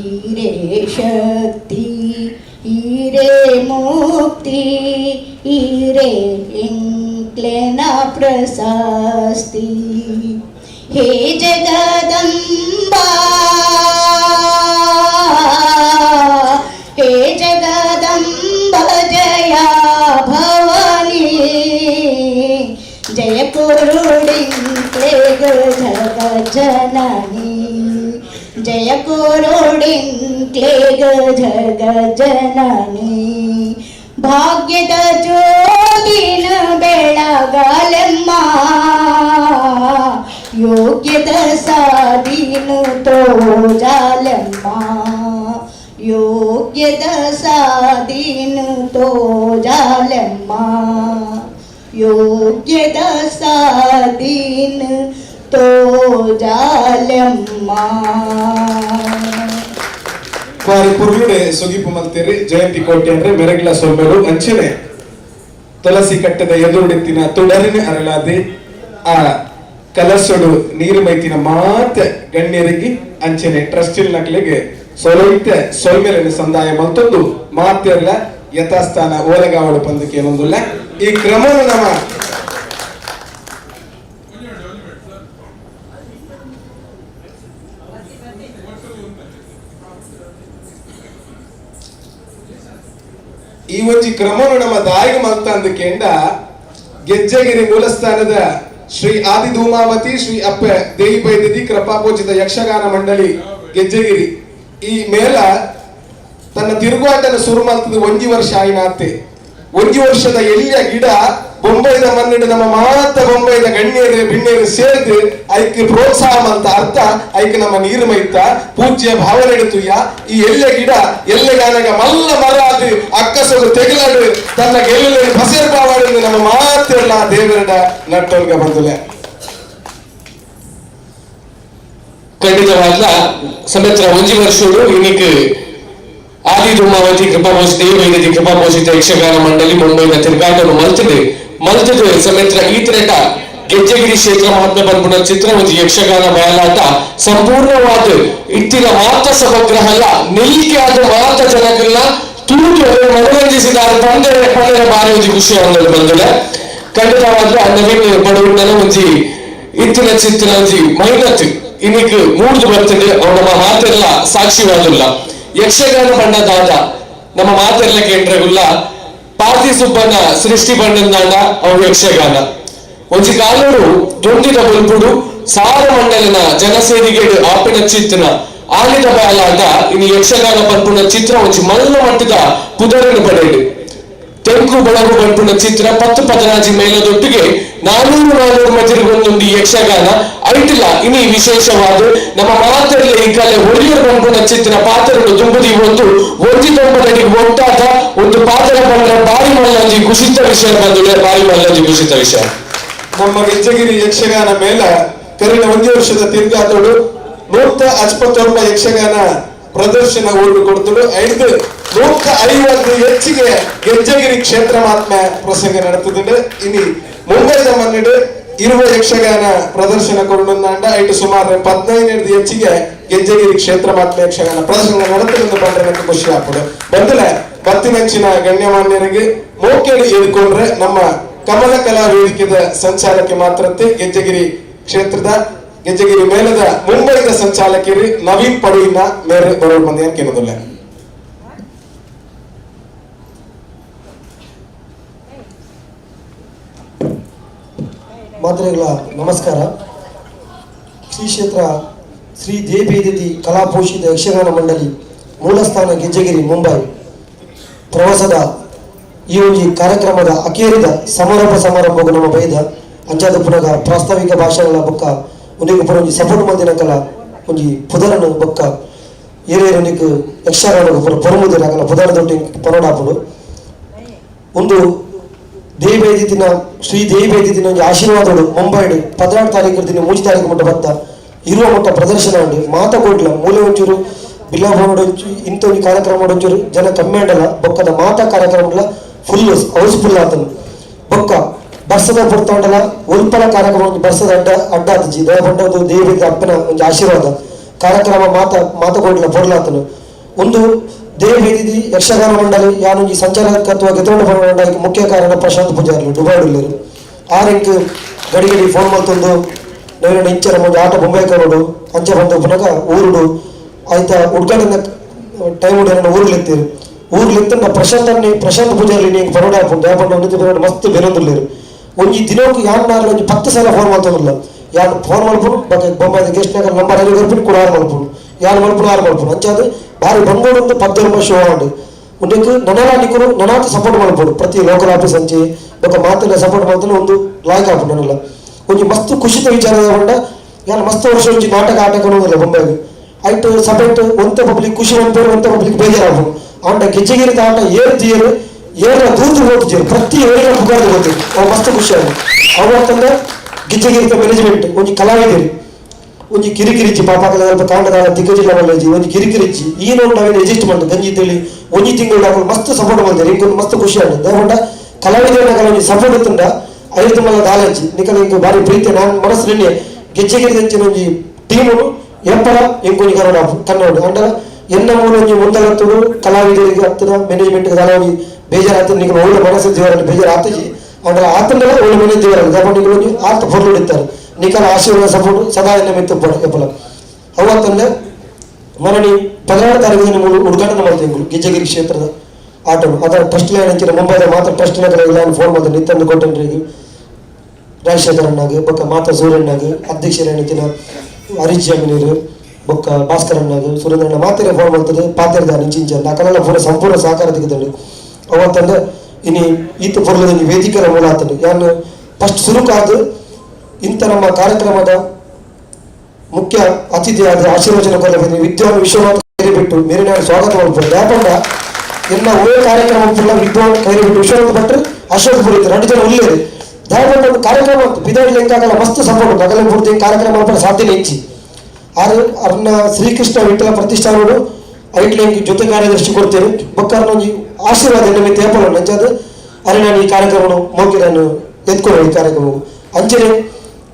ಈರೇ ಶಕ್ತಿ ಈರೇ ಮುಕ್ತಿ ಈರೇ ಇಂಕ್ಲೆನ ಪ್ರಶಸ್ತಿ ಹೇ ಜಗದಂಬಾ ಹೇ ಜಗದಂಬ ಜಯ ಭವಾನಿ ಜಯ ಕೋರುಡಿಂಕ್ಲೇಗ ಜಗ ಜನನಿ ಜಯ ಕೋರುಡಿಂಕ್ಲೇಗ ಎಂಕ್ಲೇಗ ಜಗಜ್ಜನನಿ ಭಾಗ್ಯದ ಜ್ಯೋತಿನ ಬೆಳಗಾಲೆಮ್ಮ ಯೋಗ್ಯದ ಸಾಧೀನ ತೋಜಾಲೆಮ್ಮ ಯೋಗ್ಯದ ಸಾಧೀನ ತೋಜಾಲೆಮ್ಮ ಯೋಗ್ಯದ ಸಾಧೀನ ತೋಜಾಲೆಮ್ಮ. ಬಾರಿ ಪುರ್ಲುಡೆ ಸುಗಿಪು ಮಲ್ತೇರಿ ಜಯಂತಿ ಕೋಟೆ ಅಂದ್ರೆ ಮೆರಗ್ಲ ಸೊಲ್ಮೆಲು ಅಂಚನೆ ತುಳಸಿ ಕಟ್ಟದ ಎದುರುಡೆತ್ತಿನ ತುಡರಿನ ಅರಳಾದೆ ಆ ಕಲಸೊಡು ನೀರು ಮೈತಿನ ಮಾತ ಗಣ್ಯರಿಗೆ ಅಂಚನೆ ಟ್ರಸ್ಟಿಲ್ ನಕ್ಲಿಗೆ ಸೊಲೈತೆ ಸೊಲ್ಮೆಲನ್ನು ಸಂದಾಯ ಮಲ್ತೊಂದು ಮಾತೆರ್ಲ ಯಥಾಸ್ಥಾನ ಓಲಗಾವಡು ಪಂದಕ್ಕೆ ಏನೊಂದುಲ್ಲ ಈ ಕ್ರಮವನ್ನು ನಮ್ಮ ಈ ಒಂಜಿ ಕ್ರಮವನ್ನು ನಮ್ಮ ದಾಯಿಗೆ ಮಲ್ತ ಅಂದಕೆಂಡ ಗೆಜ್ಜೆಗಿರಿ ಮೂಲಸ್ಥಾನದ ಶ್ರೀ ಆದಿ ಧೂಮಾವತಿ ಶ್ರೀ ಅಪ್ಪೆ ದೇವಿ ಬೈದಿದಿ ಕೃಪಾಪೂಜಿತ ಯಕ್ಷಗಾನ ಮಂಡಳಿ ಗೆಜ್ಜೆಗಿರಿ ಈ ಮೇಳ ತನ್ನ ತಿರುಗಾಟನ ಸುರು ಮಲ್ತದ ಒಂಜಿ ವರ್ಷ ಆಯಿನಾತೆ. ಒಂಜಿ ವರ್ಷದ ಎಲ್ಲಿಯ ಗಿಡ ಬೊಂಬೈದ ಮಣ್ಣಿಡು ನಮ್ಮ ಮಾತ ಬೊಂಬೈದ ಗಣ್ಯರು ಬಿಣ್ಯರು ಸೇರಿದು ಐಕ್ ಪ್ರೋತ್ಸಾಹ ಅಂತ ಅರ್ಥ ಐಕ್ ನಮ್ಮ ನೀರು ಮೈತ ಪೂಜ್ಯ ಭಾವನೆ ತುಯ್ಯ ಈ ಎಲ್ಯ ಗಿಡ ಎಲ್ಲೆಗಾನಗ ಮಲ್ಲ ಮರ ಅದು ಅಕ್ಕಸೊಗು ತೆಗಲಾಡು ತನ್ನ ಗೆಲ್ಲಲು ಪಸೇರು ಪಾವಾಡು ನಮ್ಮ ಮಾತೆಲ್ಲ ದೇವರಡ ನಟ್ಟೊಲ್ಗ ಬಂದುಲೆ. ಖಂಡಿತವಾಗ್ಲ ಸಮೇತ್ರ ಒಂಜಿ ವರ್ಷಡು ಇನ್ನಿಕ್ ಆದಿ ಧೂಮಾವತಿ ಕೃಪಾಪೋಷಿತ ದೇವೈದ್ಯತಿ ಕೃಪಾಪೋಷಿತ ಯಕ್ಷಗಾನ ಮಂಡಳಿ ಮುಂಬೈನ ತಿರುಗಾಟವನ್ನು ಮಲ್ತಿದೆ ಮಲ್ತಿದೆ ಸಮೇತ್ರ ಈ ತರಟ ಗೆಜ್ಜೆಗಿರಿ ಕ್ಷೇತ್ರ ಮಹಾತ್ಮ ಪನ್ಪುನ ಚಿತ್ರ ಒಂಜಿ ಯಕ್ಷಗಾನ ಬಯಲಾಟ ಸಂಪೂರ್ಣವಾದ ಇತ್ತಿನ ಮಾತ ಸಮಗ್ರಹಲ ನಿಲ್ಲಿಕೆ ಆದ ಮಾತ ಜನಕ್ಕೆಲ್ಲ ತೂತು ಮನರಂಜಿಸಿದ್ದಾರೆ ಪಂದರೆ ಪಂದರೆ ಬಾರಿ ಒಂಜಿ ಖುಷಿ ಅನ್ನೋದು ಬಂದಿದೆ. ಖಂಡಿತವಾಗ್ಲೂ ಆ ನವೀನ್ ಬಡವನ ಒಂಜಿ ಇತ್ತಿನ ಚಿತ್ತಿನ ಒಂಜಿ ಮೈನತ್ ಇನ್ನಿಕ್ ಮೂಡ್ದು ಬರ್ತದೆ ಅವ್ರ ನಮ್ಮ ಮಾತೆಲ್ಲ ಸಾಕ್ಷಿವಾದಿಲ್ಲ. ಯಕ್ಷಗಾನ ಬಣ್ಣ ದಾದ ನಮ್ಮ ಮಾತೆಲ್ಲ ಕೇಂದ್ರಗುಲ್ಲ ಪಾರ್ತಿ ಸುಬ್ಬನ ಸೃಷ್ಟಿ ಬಣ್ಣದಾಂಡ ಅವ್ರ ಯಕ್ಷಗಾನ ಒಂಜಿ ಕಾಲೂರು ದೊಂದಿದ ಬಲ್ಪುಡು ಸಾರ ಮಂಡಲಿನ ಜನಸೇನಿಗೆ ಆಪಿನ ಚಿತ್ರನ ಆಲಿದ ಬಯಲಾಟ ಇನ್ನು ಯಕ್ಷಗಾನ ಪನ್ಪುನ ಚಿತ್ರ ಒಂಜಿ ಮಲ್ಲ ಮಟ್ಟದ ಪುದರನ್ನು ಪಡೆಯಲು ತೆಂಕು ಬೆಳಗು ಪನ್ಪುನ ಚಿತ್ರ 10 ಪದರಾಜಿ ಮೇಲದೊಟ್ಟಿಗೆ 400 ಮಜಿರಿಗೊಂದೊಂದು ಯಕ್ಷಗಾನ ಐಟಿಲ್ಲ. ಇನಿ ವಿಶೇಷವಾದ ನಮ್ಮ ಮಾತಲ್ಲಿ ಈ ಕಲೆ ಒಳ್ಳೆಯ ಪನ್ಪುನ ಚಿತ್ರ ಪಾತ್ರಗಳು ತುಂಬುದಿ ಒಂದು ಒಂಜಿ ತೊಂಬತ್ತಡಿಗೆ ಒಟ್ಟಾದ ಒಂದು ಪಾತ್ರ ಬಂದ್ರೆ ಬಾರಿ ಮಲ್ಲಂಜಿ ಕುಸಿತ ವಿಷಯ ಬಂದಿದೆ, ಬಾರಿ ಮಲ್ಲಂಜಿ ಕುಸಿತ ವಿಷಯ. ನಮ್ಮ ಗೆಜ್ಜೆಗಿರಿ ಯಕ್ಷಗಾನ ಮೇಳ ಕರಿನ ಒಂದೇ ವರ್ಷದ ತಿರ್ಗಾತೋಡು 159 ಯಕ್ಷಗಾನ ಪ್ರದರ್ಶನ ಊರು ಕೊಡ್ತಳು 550 ಹೆಚ್ಚಿಗೆ ಗೆಜ್ಜೆಗಿರಿ ಕ್ಷೇತ್ರ ಮಹಾತ್ಮ ಪ್ರಸಂಗ ನಡೆಯುತ್ತಿದೆ. ಇನಿ ಮುಂಬೈದ ಮನ್ನಿಡು ಇರುವ ಯಕ್ಷಗಾನ ಪ್ರದರ್ಶನ ಕೊಡುಂಡ ಐಟು ಸುಮಾರು 15 ಹೆಚ್ಚಿಗೆ ಗೆಜ್ಜೆಗಿರಿ ಕ್ಷೇತ್ರ ಮಹಾತ್ಮ ಯಕ್ಷಗಾನ ಪ್ರದರ್ಶನ ನಡೆಯುತ್ತಿದೆ ಬಂದ್ರೆ ಖುಷಿ ಆಗ್ತದೆ. ಬಂದಲೆ ಬತ್ತಿನಂಚಿನ ಗಣ್ಯಮಾನ್ಯರಿಗೆ ಮೋಕೇಡಿ ಎದ್ಕೊಂಡ್ರೆ ನಮ್ಮ ಕಮಲ ಕಲಾ ವೇದಿಕೆದ ಸಂಚಾಲಕ್ಕೆ ಮಾತ್ರತೆ ಗೆಜ್ಜೆಗಿರಿ ಕ್ಷೇತ್ರದ ಗೆಜ್ಜೆಗಿರಿ ಮೇಲದ ಮುಂಬೈದ ಸಂಚಾಲಕರು ನವೀನ್ ಪಡುವಿನ ಮೇರೆ ಬರೋ ಮಂದಿ ಕೇಳೋದಿಲ್ಲ. ಮಾತ್ರೆಗಳ ನಮಸ್ಕಾರ. ಶ್ರೀ ಕ್ಷೇತ್ರ ಶ್ರೀ ದೇವಿ ಕಲಾಪೋಷಿತ ಯಕ್ಷಗಾನ ಮಂಡಳಿ ಮೂಲಸ್ಥಾನ ಗೆಜ್ಜೆಗಿರಿ ಮುಂಬೈ ಪ್ರವಾಸದ ಈ ಒಂದು ಕಾರ್ಯಕ್ರಮದ ಅಕೇರಿದ ಸಮಾರಂಭ ಸಮಾರಂಭಕ್ಕೂ ನಮ್ಮ ಬೈದ ಅಂಚಾದ ಪುನಗ ಪ್ರಾಸ್ತಾವಿಕ ಭಾಷಣಗಳ ಬೊಕ್ಕ ಒಂದಿಗೆ ಪುರ ಒಂಜಿ ಸಪೋರ್ಟ್ ಮಲ್ದಿನ ಕಲ ಒಂಜಿ ಪುದರನು ಬೊಕ್ಕ ಏರೇರನಿಗೆ ಯಕ್ಷಗಾನ ಪುರ ಪೊರುಮುದಿರ ಅಕಲ ಪುದರ ದೊಡ್ಡ ಪರೋಡಾಪುಡು ಒಂದು ದೇವಿ ಶ್ರೀ ದೇವಿ ದಿನ ಒಂಜಿ ಆಶೀರ್ವಾದಗಳು ಮುಂಬೈಡ್ 16 ತಾರೀಕು ದಿನ 3 ತಾರೀಕು ಮುಟ್ಟ ಬತ್ತ ಇರುವ ಮಟ್ಟ ಪ್ರದರ್ಶನ ಉಂಟು ಮಾತ ಕೊಡ್ಲ ಮೂಲೆ ಒಂಚೂರು ಬಿಲ್ಲಾಭವನ ಇಂಥ ಒಂಜಿ ಕಾರ್ಯಕ್ರಮ ಒಂಚೂರು ಜನ ಕಮ್ಮಿ ಅಂಡಲ ಬೊಕ್ಕದ ಮಾತಾ ಕಾರ್ಯಕ್ರಮ full house full ಆತನು ಬೊಕ್ಕ ಬರ್ಸದ ಪುರ್ತಾಂಡಲ ಉಲ್ಪಲ ಕಾರ್ಯಕ್ರಮ ಬರ್ಸದ ಅಡ್ಡ ಅಡ್ಡ ಆತಜಿ ದಯಪಂಡದು ದೇವಿ ಅಪ್ಪನ ಒಂಜಿ ಆಶೀರ್ವಾದ ಕಾರ್ಯಕ್ರಮ ಮಾತ ಮಾತುಕೊಡ್ಲ ಪೊರ್ಲಾತನು ಒಂದು ದೇವಿ ಯಕ್ಷಗಾನ ಮಂಡಳಿ ಯಾನೊಂಜಿ ಸಂಚಾಲಕತ್ವ ಗೆತೊಂಡು ಮಂಡಳಿಗೆ ಮುಖ್ಯ ಕಾರಣ ಪ್ರಶಾಂತ್ ಪೂಜಾರಿ ದುಬೈಡುಲ್ಲೇರು ಆರೆಂಕ್ ಗಡಿ ಗಡಿ ಫೋನ್ ಮಲ್ತೊಂದು ನವೀನ ಇಂಚರ ಒಂಜಿ ಆಟ ಬೊಂಬೈ ಕರೋಡು ಅಂಚ ಬಂದು ಪುನಗ ಊರುಡು ಆಯ್ತಾ ಉದ್ಘಾಟನೆ ಟೈಮ್ ಉಡು ಊರುಲೆತ್ತೀರು ಊರುಲೆತ್ತಂಡ ಪ್ರಶಾಂತ್ ಪೂಜಾರಿ ನೀವು ಪರೋಡ ಹಾಕೊಂಡು ದಯಪಂಡ ಒಂದು ಪರೋಡ ಮಸ್ತ್ ಬೆರೊಂದುಲ್ಲೇರು ಒಂಜಿ ದಿನಕ್ಕೆ ಯಾನ್ ನಾರ್ಲ ಒಂಜಿ 10 ಸಲ ಫೋನ್ ಮಲ್ತೊಂದುಲ್ಲ ಯಾನ್ ಫೋನ್ ಮಲ್ಪುನು ಬೊಕ್ಕ ಬೊಂಬೈದ ಗೆಸ್ಟ್ ನಗರ ನಂಬರ್ ಐದು ಗರ್ಪಿಣಿ ಕೂಡ ಆರು ಮಲ್ಪುನು ಯಾನ್ ಮಲ್ಪುನು ಆರು ಮಲ್ಪುನು ಅಂಚಾದ ಭಾರಿ ಬಂಗೋಡು ಪದ್ದೊರ್ಮ ಶೋ ಆಂಡ್ ಉಂದೆಕ್ ನನಲ ನಿಕುಲು ನನಾತ್ ಸಪೋರ್ಟ್ ಮಲ್ಪೊಡು ಪ್ರತಿ ಲೋಕಲ್ ಆಫೀಸ್ ಅಂಚೆ ಬೊಕ್ಕ ಮಾತೆಲ್ಲ ಸಪೋರ್ಟ್ ಮಲ್ತನ ಒಂದು ಲಾಯ್ಕ್ ಆಪುಂಡು ನನಲ ಒಂಜಿ ಮಸ್ತ್ ಖುಷಿತ ವಿಚಾರ ಪಂಡ ಯಾನ್ ಮಸ್ತ್ ವರ್ಷ ಒಂಜಿ ನಾಟಕ ಆಟಕ ಬೊಂಬಾಯಿಗ್ ಐಟ್ ಸಪೋರ್ಟ್ ಒಂತೆ ಪಬ್ಲಿಕ್ ಖುಷಿ ಮಲ್ಪೆರ್ ಒಂತೆ ಪಬ್ಲಿಕ್ ಬೇಜಾರಾಪುಂಡು ಆಂಡ ಗೆಜ್ಜೆಗಿರಿತ ಆಟ ಏರ್ ತೀಯರು ಏರ ದೂರ ಹೋಗ್ತಿದ್ರು ಪ್ರತಿ ಏರಿಯಾ ಪುಗಾರ್ದು ಹೋಗ್ತಿದ್ರು ಅವು ಮಸ್ತ್ ಖುಷಿ ಆಗ ಅವು ಅಂತಂದ್ರೆ ಗೆಜ್ಜೆಗಿರಿತ ಮ್ಯಾನೇಜ್ಮೆಂಟ್ ಒಂಜಿ ಕಲಾವಿದರು ಒಂಜಿ ಕಿರಿಕಿರಿಚಿ ಪಾಪ ಸ್ವಲ್ಪ ಕಾಂಡದ ದಿಗ್ಗಜಿಲ್ಲ ಮಲ್ಲೇಜಿ ಒಂಜಿ ಕಿರಿಕಿರಿಚಿ ಈ ನೋಡ್ ನಾವೇನು ಎಜಿಸ್ಟ್ ಮಾಡ್ತು ಗಂಜಿ ತಿಳಿ ಒಂಜಿ ತಿಂಗಳು ಹಾಕೊಂಡು ಮಸ್ತ್ ಸಪೋರ್ಟ್ ಮಾಡ್ತಾರೆ ಇಂಕೊಂದು ಮಸ್ತ್ ಖುಷಿ ಆಗುತ್ತೆ ದಯಗೊಂಡ ಕಲಾವಿದರ ಒಂಜಿ ಸಪೋರ್ಟ್ ಇತ್ತಂಡ ಐದು ಮಲ್ಲ ದಾಲಂಚಿ ನಿಕಲ ಇಂಕು ಭಾರಿ ಪ್ರೀತಿ ನಾನು ಮನಸ್ಸು ನಿನ್ನೆ ಗೆಜ್ಜೆಗಿರಿದಂಚಿನ ಒಂಜಿ ಟೀಮು ಎಪ್ಪಲ ಇಂಕೊಂಜಿ ಕನ್ನಡ ಕನ್ನಡ ಅಂಡ ಎನ್ನ ಮೂಲ ಒಂಜಿ ಮುಂದಲತ್ತುಡು ಕಲಾವಿದರಿಗೆ ಹತ್ತದ ಮ್ಯಾನೇಜ್ಮೆಂಟ್ ದಾಲ ಬೇಜಾರಾತ ನಿಕಲು ಒಳ್ಳೆ ಮನಸ್ಸು ದೇವರಲ್ಲಿ ಬೇಜಾರು ಆತಜಿ ಅಂಡ ಆತಂಡಲ ಒಳ್ಳೆ ಮನೆ ದೇವರಲ್ಲಿ ದಯಗೊಂಡು ನಿಕಲು ಒಂಜಿ ಆತ ಪೊರ್ಲು ಇತ್ತಾರೆ ನಿಕಲ ಆಶೀರ್ವಾದ ಸಪೋರ್ಟ್ ಸದಾ ಎನ್ನ ಮಿತ್ತು ಎಪ್ಪಲ ಅವತ್ತಂದ್ರೆ ಮರಣಿ 16 ತಾರೀಕು ಮೂಲ ಉದ್ಘಾಟನೆ ಮಾಡ್ತೀವಿ ಗೆಜ್ಜೆಗಿರಿ ಕ್ಷೇತ್ರದ ಆಟೋ ಅದರ ಟ್ರಸ್ಟ್ ಲೈನ್ ಅಂಚಿನ ಮುಂಬೈದ ಮಾತ್ರ ಟ್ರಸ್ಟ್ ನಗರ ಫೋನ್ ಮಾಡ್ತಾರೆ ನಿತ್ತಂದು ಕೊಟ್ಟನ್ರಿಗೆ ರಾಜಶೇಖರಣ್ಣಾಗ ಬೊಕ್ಕ ಮಾತಾ ಸೂರ್ಯಣ್ಣಾಗ ಅಧ್ಯಕ್ಷರ ಹರೀಶ್ ಜಮೀನರು ಬೊಕ್ಕ ಭಾಸ್ಕರಣ್ಣಾಗ ಸುರೇಂದ್ರಣ್ಣ ಮಾತೆರೆ ಫೋನ್ ಮಾಡ್ತದೆ ಪಾತೆರ್ದ ನಿಂಚಿಂಚ ಅಕಲೆಲ್ಲ ಪೂರ ಸಂಪೂರ್ಣ ಸಹಕಾರ ತೆಗೆದಳು ಅವತ್ತಂದ್ರೆ ಇನಿ ಈತ ಪೊರ್ಲದ ವೇದಿಕೆರ ಮೂಲ ಆತನು ಯಾನು ಫಸ್ಟ್ ಸುರುಕಾದ ಇಂಥ ನಮ್ಮ ಕಾರ್ಯಕ್ರಮದ ಮುಖ್ಯ ಅತಿಥಿಯಾದ ಆಶೀರ್ವಚನ ಕೊರಬೇಕು ವಿದ್ವಾನ್ ವಿಶ್ವನಾಥ್ ಕೈರಿಬಿಟ್ಟು ಮೇರೆ ನಾನು ಸ್ವಾಗತ ಮಾಡ್ಬೋದು ಯಾಕಂದ್ರ ಎಲ್ಲ ಒಳ್ಳೆ ಕಾರ್ಯಕ್ರಮ ಫುಲ್ಲ ವಿದ್ವಾನ್ ಕೈರಿಬಿಟ್ಟು ವಿಶ್ವನಾಥ್ ಭಟ್ರು ಅಶೋಕ್ ಪುರೋಹಿತ್ ಎರಡು ಜನ ಉಳ್ಳೇರು ದಯವಿಟ್ಟು ಒಂದು ಕಾರ್ಯಕ್ರಮ ಬಿದಾಡಿ ಲೆಕ್ಕಾಗಲ್ಲ ಮಸ್ತ್ ಸಪೋರ್ಟ್ ಅಗಲ ಪೂರ್ತಿ ಕಾರ್ಯಕ್ರಮ ಮಾಡ್ತಾರೆ ಸಾಧ್ಯನೇ ಹೆಚ್ಚಿ ಆದ್ರೆ ಅವ್ರನ್ನ ಶ್ರೀಕೃಷ್ಣ ವಿಠಲ ಪ್ರತಿಷ್ಠಾನಗಳು ಐಟ್ಲಿಂಗ್ ಜೊತೆ ಕಾರ್ಯದರ್ಶಿ ಕೊಡ್ತೇನೆ ಬೊಕ್ಕ ಒಂಜಿ ಆಶೀರ್ವಾದ ನಿಮಿತ್ತ ಏಪಲ ನಂಚಾದ ಅರೆ ನಾನು ಈ ಕಾರ್ಯಕ್ರಮ ಮೋಗಿ ನಾನು ಎತ್ಕೊಳ್ಳೋ ಈ ಕಾರ್ಯಕ್ರಮ ಅಂಚನೆ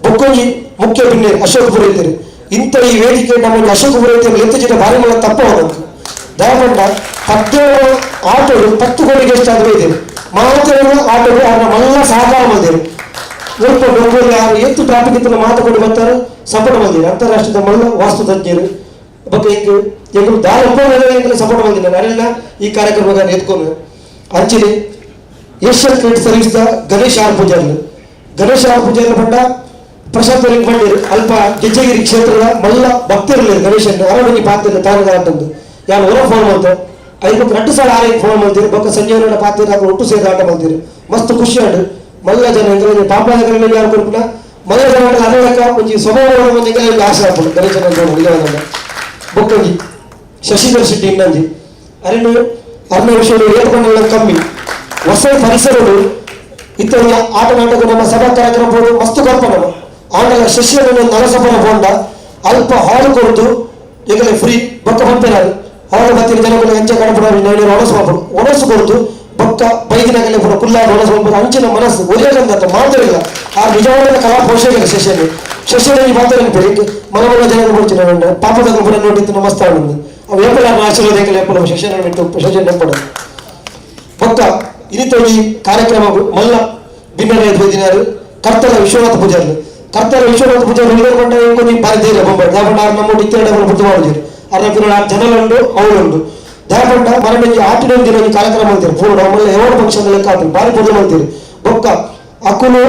ಬೊಕ್ಕೊಂಜಿ ಮುಖ್ಯ ಬಿನ್ನೆ ಅಶೋಕ್ ಪುರೋಹಿತರು ಇಂಥ ಈ ವೇದಿಕೆ ನಮ್ಮ ಅಶೋಕ್ ಪುರೋಹಿತರು ಎತ್ತಿನ ಭಾರಿ ಮಲ್ಲ ತಪ್ಪ ಹೋದಕ್ಕೆ ದಯಪಂಡ 17 ಆಟೋಡು 10 ಕೋಟಿಗೆ ಎಷ್ಟಾದರೂ ಇದೆ ಮಾತೆಲ್ಲ ಆಟೋಡು ಅವ್ರನ್ನ ಮಲ್ಲ ಸಹಕಾರ ಬಂದಿರು ಒಲ್ಪ ಬೆಂಗಳೂರು ಯಾರು ಎತ್ತು ಟ್ರಾಫಿಕ್ ಇತ್ತು ಮಾತು ಕೊಟ್ಟು ಬರ್ತಾರೆ ಸಪೋರ್ಟ್ ಬಂದಿರು ಅಂತಾರಾಷ್ಟ್ರೀಯದ ಮಲ್ಲ ವಾಸ್ತು ತಜ್ಞರು ಬಗ್ಗೆ ಹಿಂಗೆ ಎಂಗಳು ದಾರಿ ಒಬ್ಬ ಸಪೋರ್ಟ್ ಬಂದಿಲ್ಲ ನಾನೆಲ್ಲ ಈ ಕಾರ್ಯಕ್ರಮ ಎತ್ಕೊಂಡು ಅಂಚನೆ Asian credit service the Ganesh R Pujari Ganesh R Pujari ಪಂಡ ಪ್ರಶಾಂತ್ ಬಂಡೀರು ಅಲ್ಪ ಗೆಜ್ಜೆಗಿರಿ ಕ್ಷೇತ್ರದ ಮಲ್ಲ ಭಕ್ತರಿಲ್ಲ ಗಣೇಶನ್ ಅರವಣಿ ಪಾತ್ರ ತಾನು ಅಂತಂದು ಯಾರು ಹೊರ ಫೋನ್ ಮಾಡ್ತಾರೆ ಐದು 2 ಸಲ ಆರೈದು ಫೋನ್ ಮಾಡ್ತೀರಿ ಬೊಕ್ಕ ಸಂಜೀವನ ಪಾತ್ರ ಹಾಕಿ ಒಟ್ಟು ಸೇರಿ ಆಟ ಮಾಡ್ತೀರಿ ಮಸ್ತ್ ಖುಷಿ ಆಡು ಮಲ್ಲ ಜನ ಎಂದ್ರೆ ಪಾಪಗಳಲ್ಲಿ ಯಾರು ಕೊಡ್ಪುನ ಮಲ್ಲ ಜನ ಅರಳಕ್ಕ ಒಂಜಿ ಸ್ವಭಾವ ಒಂಜಿ ಆಸೆ ಆಪುಂಡು ಗಣೇಶನ ನಿಜವಾದ ಬೊಕ್ಕಂಜಿ ಶಶಿಧರ್ ಶೆಟ್ಟಿ ಇನ್ನಂಜಿ ಅರಣ್ಯ ಅರಣ್ಯ ವಿಷಯ ಏರ್ಕೊಂಡೆಲ್ಲ ಕಮ್ಮಿ ಹೊಸ ಪರಿಸರಗಳು ಇತರ ಆಟ ನಾಟಕ ನಮ್ಮ ಸಭಾ ಕಾರ್ಯಕ್ರಮ ಮಸ್ತ್ ಕೊರ್ಪ ನಮ್ಮ ಆಮೇಲೆ ಶಶಿಯನ್ನು ನರಸಪನ ಬೋಂಡ ಅಲ್ಪ ಹಾಲು ಕೊರದು ಈಗಲೇ ಫ್ರೀ ಬೊಕ್ಕ ಪಂಪೆನಾರು ಹಾಲು ಬತ್ತಿನ ಜನಗಳು ಎಂಚ ಕಡಪಡ ಒಣಸು ಮಾಡ್ಬೋದು ಒಣಸು ಕೊರದು ಬೊಕ್ಕ ಬೈದಿನಾಗಲೇ ಪೂರ ಕುಲ್ಲಾದ ಒಣಸು ಮಾಡ್ಬೋದು ಅಂಚಿನ ಮನಸ್ಸು ಒರಿಯಗಂತ ಮಾತಾಡಿಲ್ಲ ಆ ನಿಜವಾದ ಕಲಾ ಪೋಷಕರು ಶಶಿಯನ್ನು ಶಶಿಯಲ್ಲಿ ಮಾತಾಡಿ ಬೆಳಿಗ್ಗೆ ಮನಮನ ಜನಗಳು ಕೊಡ್ತೀನಿ ಪಾಪದ ಪೂರ ನೋಡಿದ್ದು ಮಸ್ತ್ ಆನಂದ ಅವು ಏಪಲ ಆಶೀರ್ವಾದ ಏಪಲ ಶಶಿಯನ್ನು ಬಿಟ್ಟು ಶಶಿಯನ್ನು ನೆಂಪಡ ಬೊಕ್ಕ ಇನಿತೋಡಿ ಕಾರ್ಯಕ್ರಮ ಮಲ್ಲ ಬಿನ್ನರ ದಿನಾರು ಕರ್ತಲ ವಿಶ್ವನಾಥ ಪೂಜಾರಿ ಕರ್ತಲ ವಿಶ್ವನಾಥ ಪೂಜಾರಿ ಹಿಡಿದುಕೊಂಡ ಇಂಕೊಂದು ಬಾರಿ ಧೈರ್ಯ ಬೊಂಬೈ ದಾಪಂಡ ಆರು ನಮ್ಮ ಇತ್ತೆರಡು ಪುಟ್ಟು ಮಾಡಿದ್ರು ಅರ್ನ ಪಿರ ಜನಲುಂಡು ಅವಳುಂಡು ದಾಪಂಡ ಮರಣಿಗೆ ಆಟಿನ ದಿನ ಒಂದು ಕಾರ್ಯಕ್ರಮ ಮಾಡ್ತೀರಿ ಪೂರ್ಣ ಮಲ್ಲ ಎವಾರ್ಡ್ ಫಂಕ್ಷನ್ ಲೆಕ್ಕ ಹಾಕ್ತೀರಿ ಬಾರಿ ಪೂಜೆ ಮಾಡ್ತೀರಿ ಬೊಕ್ಕ ಅಕುಲು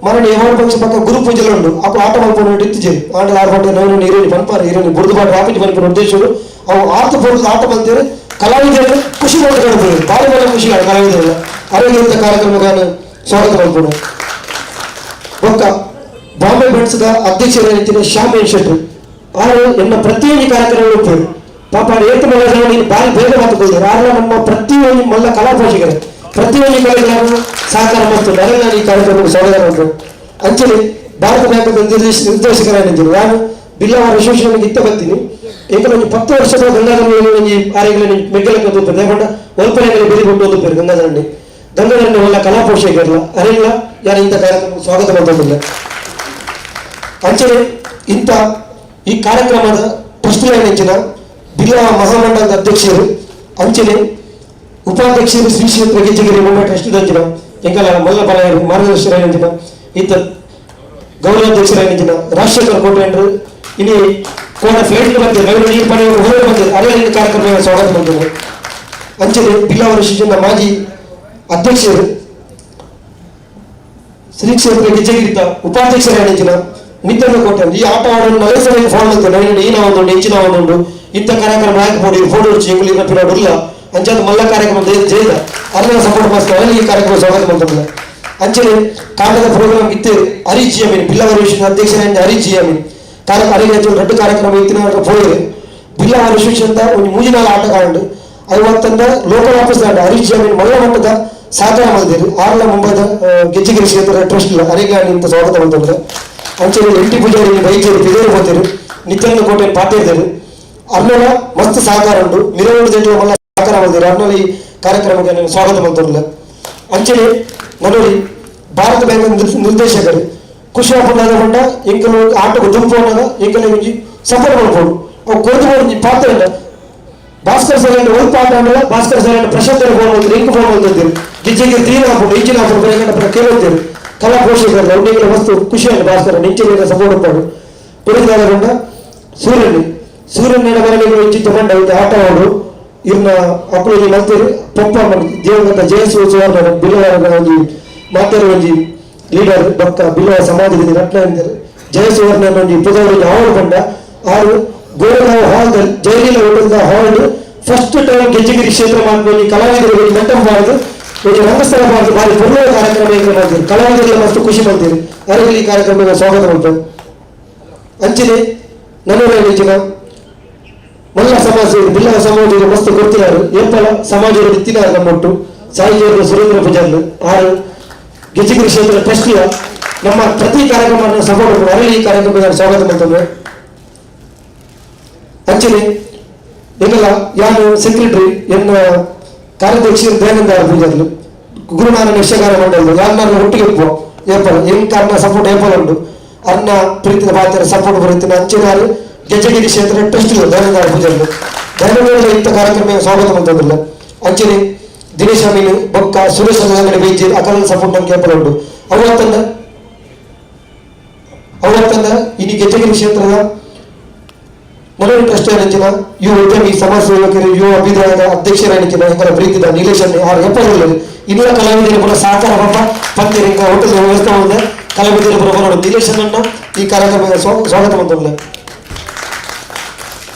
ಮರಣ ಎವಾರ್ಡ್ ಫಂಕ್ಷನ್ ಪಕ್ಕ ಗುರು ಪೂಜೆలు ಉಂಡು ಅಕು ಆಟ ಮಲ್ಪೊಂಡು ಇತ್ತಿಜೇರಿ ಆಂಡ 6 ಗಂಟೆ ನವೀನ ಹೀರೋಯಿನ್ ಪನ್ಪಾರ ಹೀರೋಯಿನ್ ಬುರ್ದು ಬಾಡು ರಾಪಿಡ್ ಪನ್ಪಿನ ಉದ್ದೇಶಗಳು ಅವು ಆತ ಪೂರ್ಣ ಆಟ ಬಂತೀರಿ ಕಲಾವಿದರು ಖುಷಿ ಮಾಡ್ಕೊಂಡು ಬಾರಿ ಬಾರಿ ಖುಷಿ ಕಲಾವಿದರಲ್ಲ ಆರೋಗ್ಯವಂತ ಕಾರ್ಯಕ್ರಮಗಳನ್ನು ಸ್ವಾಗತ ಮಾಡ್ಕೊಂಡು ಬೊಕ್ಕ ಬಾಂಬೆ ಬೆಂಡ್ಸ್ದ ಅಧ್ಯಕ್ಷರಾಗಿದ್ದ ಶ್ಯಾಮ್ ಎನ್ ಶೆಟ್ಟರು ಆರು ಎನ್ನ ಪ್ರತಿಯೊಂದು ಕಾರ್ಯಕ್ರಮ ಹೋಗ್ತದೆ ಪಾಪ ಏತು ಮಲ್ಲ ನೀನು ಬಾರಿ ಬೇಗ ಮಾತುಕೊಳ್ತಾರೆ ಆದ್ರೆ ನಮ್ಮ ಪ್ರತಿಯೊಂದು ಮಲ್ಲ ಕಲಾ ಪೋಷಕರು ಪ್ರತಿಯೊಂದು ಕಲೆಗಳನ್ನು ಸಹಕಾರ ಮಾಡ್ತಾರೆ ಅದರಲ್ಲಿ ನಾನು ಈ ಕಾರ್ಯಕ್ರಮಕ್ಕೆ ಸ್ವಾಗತ ಮಾಡ್ತೇನೆ. ಅಂಚನೆ ಭಾರತ ಬ್ಯಾಂಕ್ ನಿರ್ದೇಶಕರಾಗಿದ್ದೀನಿ ನಾನು ಬಿಲ್ಲವ ಅಸೋಸಿಯೇಷನ್ಗೆ ಇತ್ತ ಬರ್ತೀನಿ ಏಕಂದ್ರೆ ಒಂದು 10 ವರ್ಷದ ಗಂಗಾಧರ ಆರೆಗಳ ಮೆಗ್ಗಲಕ್ಕೆ ಹೋಗ್ತಾರೆ ದೇಕೊಂಡ ಒಲ್ಪನೆಗಳ ಬೆಲೆ ಕೊಟ್ಟು ಹೋಗ್ತಾರೆ ಗಂಗಾಧರಣ್ಣಿ ಗಂಗಾಧರಣ್ಣ ಒಳ್ಳೆ ಕಲಾ ಪೋಷಕರಲ್ಲ ಅರೆಲ್ಲ ಯಾರು ಇಂಥ ಕಾರ್ಯಕ್ರಮಕ್ಕೆ ಸ್ವಾಗತ ಮಾಡ್ತಿಲ್ಲ. ಅಂಚನೆ ಇಂಥ ಈ ಕಾರ್ಯಕ್ರಮದ ಟ್ರಸ್ಟಿಯಾಗಿನ ಬಿಲ್ಲವ ಮಹಾಮಂಡಲದ ಅಧ್ಯಕ್ಷರು ಅಂಚನೆ ಉಪಾಧ್ಯಕ್ಷರು ಶ್ರೀ ಕ್ಷೇತ್ರ ಗೆಜ್ಜೆಗಿರಿ ಮುಂಬೈ ಟ್ರಸ್ಟ್ ಅಂಚಿನ ಎಂಕಲ ಮಲ್ಲಬಲ ಮಾರ್ಗದರ್ಶಕರಾಗಿನ ಇಂಥ ಗೌರವಾಧ್ಯಕ್ಷರಾಗಿನ ರಾಜಶೇಖರ್ ಕೋಟೆಂಡ್ರು ಇಲ್ಲಿ ಕೋಣ ಫ್ಲೈಟ್ ಬಂದಿದೆ ರೈಲು ನೀರು ಪಡೆಯುವ ಹೊರಗೆ ಬಂದಿದೆ ಅದೇ ಕಾರ್ಯಕ್ರಮಕ್ಕೆ ಸ್ವಾಗತ ಮಾಡಿದರು. ಅಂಚನೆ ಬಿಲ್ಲವ ಶಿಕ್ಷಣ ಮಾಜಿ ಅಧ್ಯಕ್ಷರು ಶ್ರೀ ಕ್ಷೇತ್ರ ಗೆಜ್ಜೆಗಿರಿತ ಉಪಾಧ್ಯಕ್ಷರಾಗಿನ ನಿತ್ಯದ ಕೋಟೆ ಈ ಆಟ ಆಡೋದು ನಲವತ್ತು ಫೋನ್ ಮಾಡ್ತಾರೆ ನೈನ್ ಈನ ಒಂದು ಇಂಚಿನ ಒಂದು ಇಂಥ ಕಾರ್ಯಕ್ರಮ ಹಾಕಿ ಫೋಟೋ ಎಂಗುಲು ಇನ್ನ ಪಿರಾಡು ಇಲ್ಲ ಅಂಚಾದ ಮಲ್ಲ ಕಾರ್ಯಕ್ರಮ ಜೈದ ಅರ್ನ ಸಪೋರ್ಟ್ ಮಾಡ್ತಾರೆ ಈ ಕಾರ್ಯಕ್ರಮ ಸ್ವಾಗತ ಮಾಡ್ತಾರೆ. ಅಂಚನೆ ಕಾಂಡದ ಪ್ರೋಗ್ರಾಮ್ ಇತ್ತು ಹರೀಶ್ ಜಿ ಅಮೀನ್ ಬಿಲ್ಲವ ವಿಶ್ವ ಅಧ್ಯಕ್ಷರಾದ ಹರೀಶ್ ಜಿ ಅಮೀನ್ ಕಾರ್ಯ ದೊಡ್ಡ ಕಾರ್ಯಕ್ರಮ ಇತ್ತಿನ ಪೋಯಿರು ಬಿಲ್ಲವ ವಿಶ್ವದ ಒಂದು ಮೂಜಿನಾಲ್ ಆಟಗಾರರು ಐವತ್ತಂದ local office Harish G Amin ಮಲ್ಲ ಮಟ್ಟದ ಸಹಕಾರ ಮಾಡಿದರು ಆರ್ಲ ಮುಂಬೈದ ಗೆಜ್ಜೆಗಿರಿ ಕ್ಷೇತ್ರದ ಟ್ರಸ್ಟ್ ಹರಿಗೆ ಅಂತ ಸ್ವಾಗತ ಮಾಡ್ತಾರೆ. ಅಂಚನೆ ಎನ್ ಟಿ ಪೂಜಾರಿ ವೈದ್ಯರು ಪಿದೇರು ಹೋಗ್ತಾರೆ ನಿತ್ಯಾನಂದ ಕೋಟೆ ಪಾಠ ಅರ್ನಲ ಮಸ್ತ್ ಸಹಕಾರ ಉಂಟು ಮಿರವಣಿಗೆ ಮಲ್ಲ ಸಹಕಾರ ಮಾಡಿದರು ಅರ್ನಲ ಈ ಕಾರ್ಯಕ್ರಮಕ್ಕೆ ಸ್ವಾಗತ ಮಾಡ್ತಾರೆ. ಅಂಚನೆ ನನ್ನೋಡಿ ಭಾರತ ಬ್ಯಾಂಕ್ ನಿರ್ದೇಶಕರು ಖುಷಿ ಆಪುಂಡ ಎಂಕಲು ಆಟకు ದುಂಪು ಅನ್ನದ ಎಂಕಲು ಒಂಜಿ ಸಪೋರ್ಟ್ ಮಲ್ಪೊಡು ಅವು ಕೊರ್ದು ಒಂಜಿ ಪಾತ್ರ ಇಲ್ಲ ಭಾಸ್ಕರ್ ಸರ್ ಒಲ್ಪ ಆಟ ಆಂಡಲ ಭಾಸ್ಕರ್ ಸರ್ ಪ್ರಶಾಂತ್ ಫೋನ್ ಮಾಡ್ತಾರೆ ಎಂಕ್ ಫೋನ್ ಮಾಡ್ತಿದ್ದೀರಿ ಗಿಜ್ಜೆಗೆ ತೀರ ಹಾಕೊಂಡು ಇಂಚಿನ ಹಾಕೊಂಡು ಬರೆಯಂಡ ಕೇಳುತ್ತೀರಿ ಕಲಾ ಪೋಷಕರು ಅವನಿಗೆ ವಸ್ತು ಖುಷಿ ಆಯ್ತು ಭಾಸ್ಕರ ನಿಂಚಿನ ಸಪೋರ್ಟ್ ಉಂಟು ಕೊಡಿದಾರಗೊಂಡ ಸೂರ್ಯನ್ ಸೂರ್ಯನ ಮನೆಗೆ ಇಂಚಿ ತಗೊಂಡ ಆಟ ಆಡು ಇರ್ನ ಅಪ್ಪು ಮಲ್ತೇರು ಪೊಪ್ಪ ದೇವಂಗತ ಜಯಸು ಸುವರ್ಣ ಬಿಲ್ಲವರ ಒಂಜಿ ಮಾತೆರ ಒಂಜಿ ಲೀಡರ್ ಬೊಕ್ಕ ಬಿಲ್ಲವ ಸಮಾಜದ ರತ್ನ ಎಂದರು ಜಯ ಸುವರ್ಣ ಒಂಜಿ ಪುದವರು ಆವಡು ಬಂಡ ಆರು ಗೋರೆಗಾಂವ್ ಹಾಲ್ ಜಯಲೀಲ ಹೋಟೆಲ್ದ ಹಾಲ್ ಫಸ್ಟ್ ಟೈಮ್ ಗೆಜ್ಜೆಗಿರಿ ಕ್ಷೇತ್ರ ಮಾಡ್ಕೊಂಡು ಕಲಾವಿದರು ಮಂಟಪ ಮಾಡೋದು ಒಂದು ರಂಗಸ್ಥಳ ಮಾಡೋದು ಭಾರಿ ಪೂರ್ವ ಕಾರ್ಯಕ್ರಮ ಏನು ಮಾಡ್ತೀರಿ ಕಲಾವಿದರಿಗೆ ಮಸ್ತ್ ಖುಷಿ ಮಾಡ್ತೀರಿ ಅವರಿಗೆ ಈ ಕಾರ್ಯಕ್ರಮಕ್ಕೆ ಸ್ವಾಗತ ಮಾಡ್ತಾರೆ. ಅಂಚನೆ ನನ್ನ ಮಲ್ಲ ಸಮಾಜ ಬಿಲ್ಲವ ಸಮಾಜ ಮಸ್ತ್ ಗೊತ್ತಿದ್ದಾರೆ ಏಪಲ ಸಮಾಜದ ಇತ್ತಿನಾರು ನಮ್ಮೊಟ್ಟು ಸಾಹಿತ್ಯ ಸುರೇಂದ್ರ ಪೂಜಾರ್ಲು ಆರು ಗೆಜ್ಜೆಗಿರಿ ಕ್ಷೇತ್ರ ಟ್ರಸ್ಟಿಯ ನಮ್ಮ ಪ್ರತಿ ಕಾರ್ಯಕ್ರಮವನ್ನು ಸಪೋರ್ಟ್ ಅವರಿಗೆ ಈ ಕಾರ್ಯಕ್ರಮಕ್ಕೆ ಸ್ವಾಗತ ಮಾಡ್ತೇವೆ. ಅಂಚನೆ ಎನ್ನೆಲ್ಲ ಯಾನು ಸೆಕ್ರೆಟರಿ ಎನ್ನ ಕಾರ್ಯದರ್ಶಿ ದಯಾನಂದ ಪೂಜಾರ್ಲು ಗುರುನಾರಾಯಣ ಯಕ್ಷಗಾನ ಮಂಡಲ ಯಾರನ್ನ ಒಟ್ಟಿಗೆ ಏಪಲ್ ಎನ್ ಕಾರಣ ಸಪೋರ್ಟ್ ಏಪಲ್ ಉಂಟು ಅನ್ನ ಪ್ರೀತಿಯ ಪಾತ್ರ ಸಪೋರ್ಟ್ ಬರುತ್ತಿನ ಅಂಚೆನಾರು ಗೆಜ್ಜೆಗಿರಿ ಕ್ಷೇತ್ರ ಟ್ರಸ್ಟ್ ದಯಾನಂದ ಪೂಜಾರ್ಲು ದಯಾನಂದ ಇಂಥ ಕಾರ್ಯಕ್ರಮ ಸ್ವಾಗತ ಮಾಡ್ತದಿಲ್ಲ. ಅಂಚನೆ ದಿನೇಶ್ ಅಮೀನ್ ಬೊಕ್ಕ ಸುರೇಶ್ ಅಂಗಡಿ ಬೀಜಿ ಅಕಲ ಸಪೋರ್ಟ್ ನಮ್ಗೆ ಏಪಲ್ ಉಂಟು ಅವತ್ತಂದ ಅವತ್ತಂದ ಇನ್ನು ಗೆಜ್ಜೆಗಿರಿ ಕ್ಷೇತ್ರದ ನಲವತ್ತು ಟ್ರಸ್ಟ್ ಏನಂಚಿನ ಯುವ ಉದ್ಯಮಿ ಸಮಾಜ ಸೇವಕರು ಯುವ ಅಭ್ಯುದಯದ ಅಧ್ಯಕ್ಷರೇನಿಕ್ಕಿನ ಎಂಕಲ ಪ್ರೀತಿದ ನೀಲೇಶ್ ಆರು ಎಪ್ಪತ್ತರಲ್ಲಿ ಇನ್ನೂ ಕಲಾವಿದರು ಕೂಡ ಸಹಕಾರ ಪಾಪ ಪಂದ್ಯ ಎಂಕ ಹೋಟೆಲ್ ವ್ಯವಸ್ಥೆ ఉంది ಕಲಾವಿದರು ಕೂಡ ಬರೋಣ ನೀಲೇಶ್ ಅನ್ನ ಈ ಕಾರ್ಯಕ್ರಮಕ್ಕೆ ಸ್ವಾಗತ ಮಾಡ್ತಾರೆ.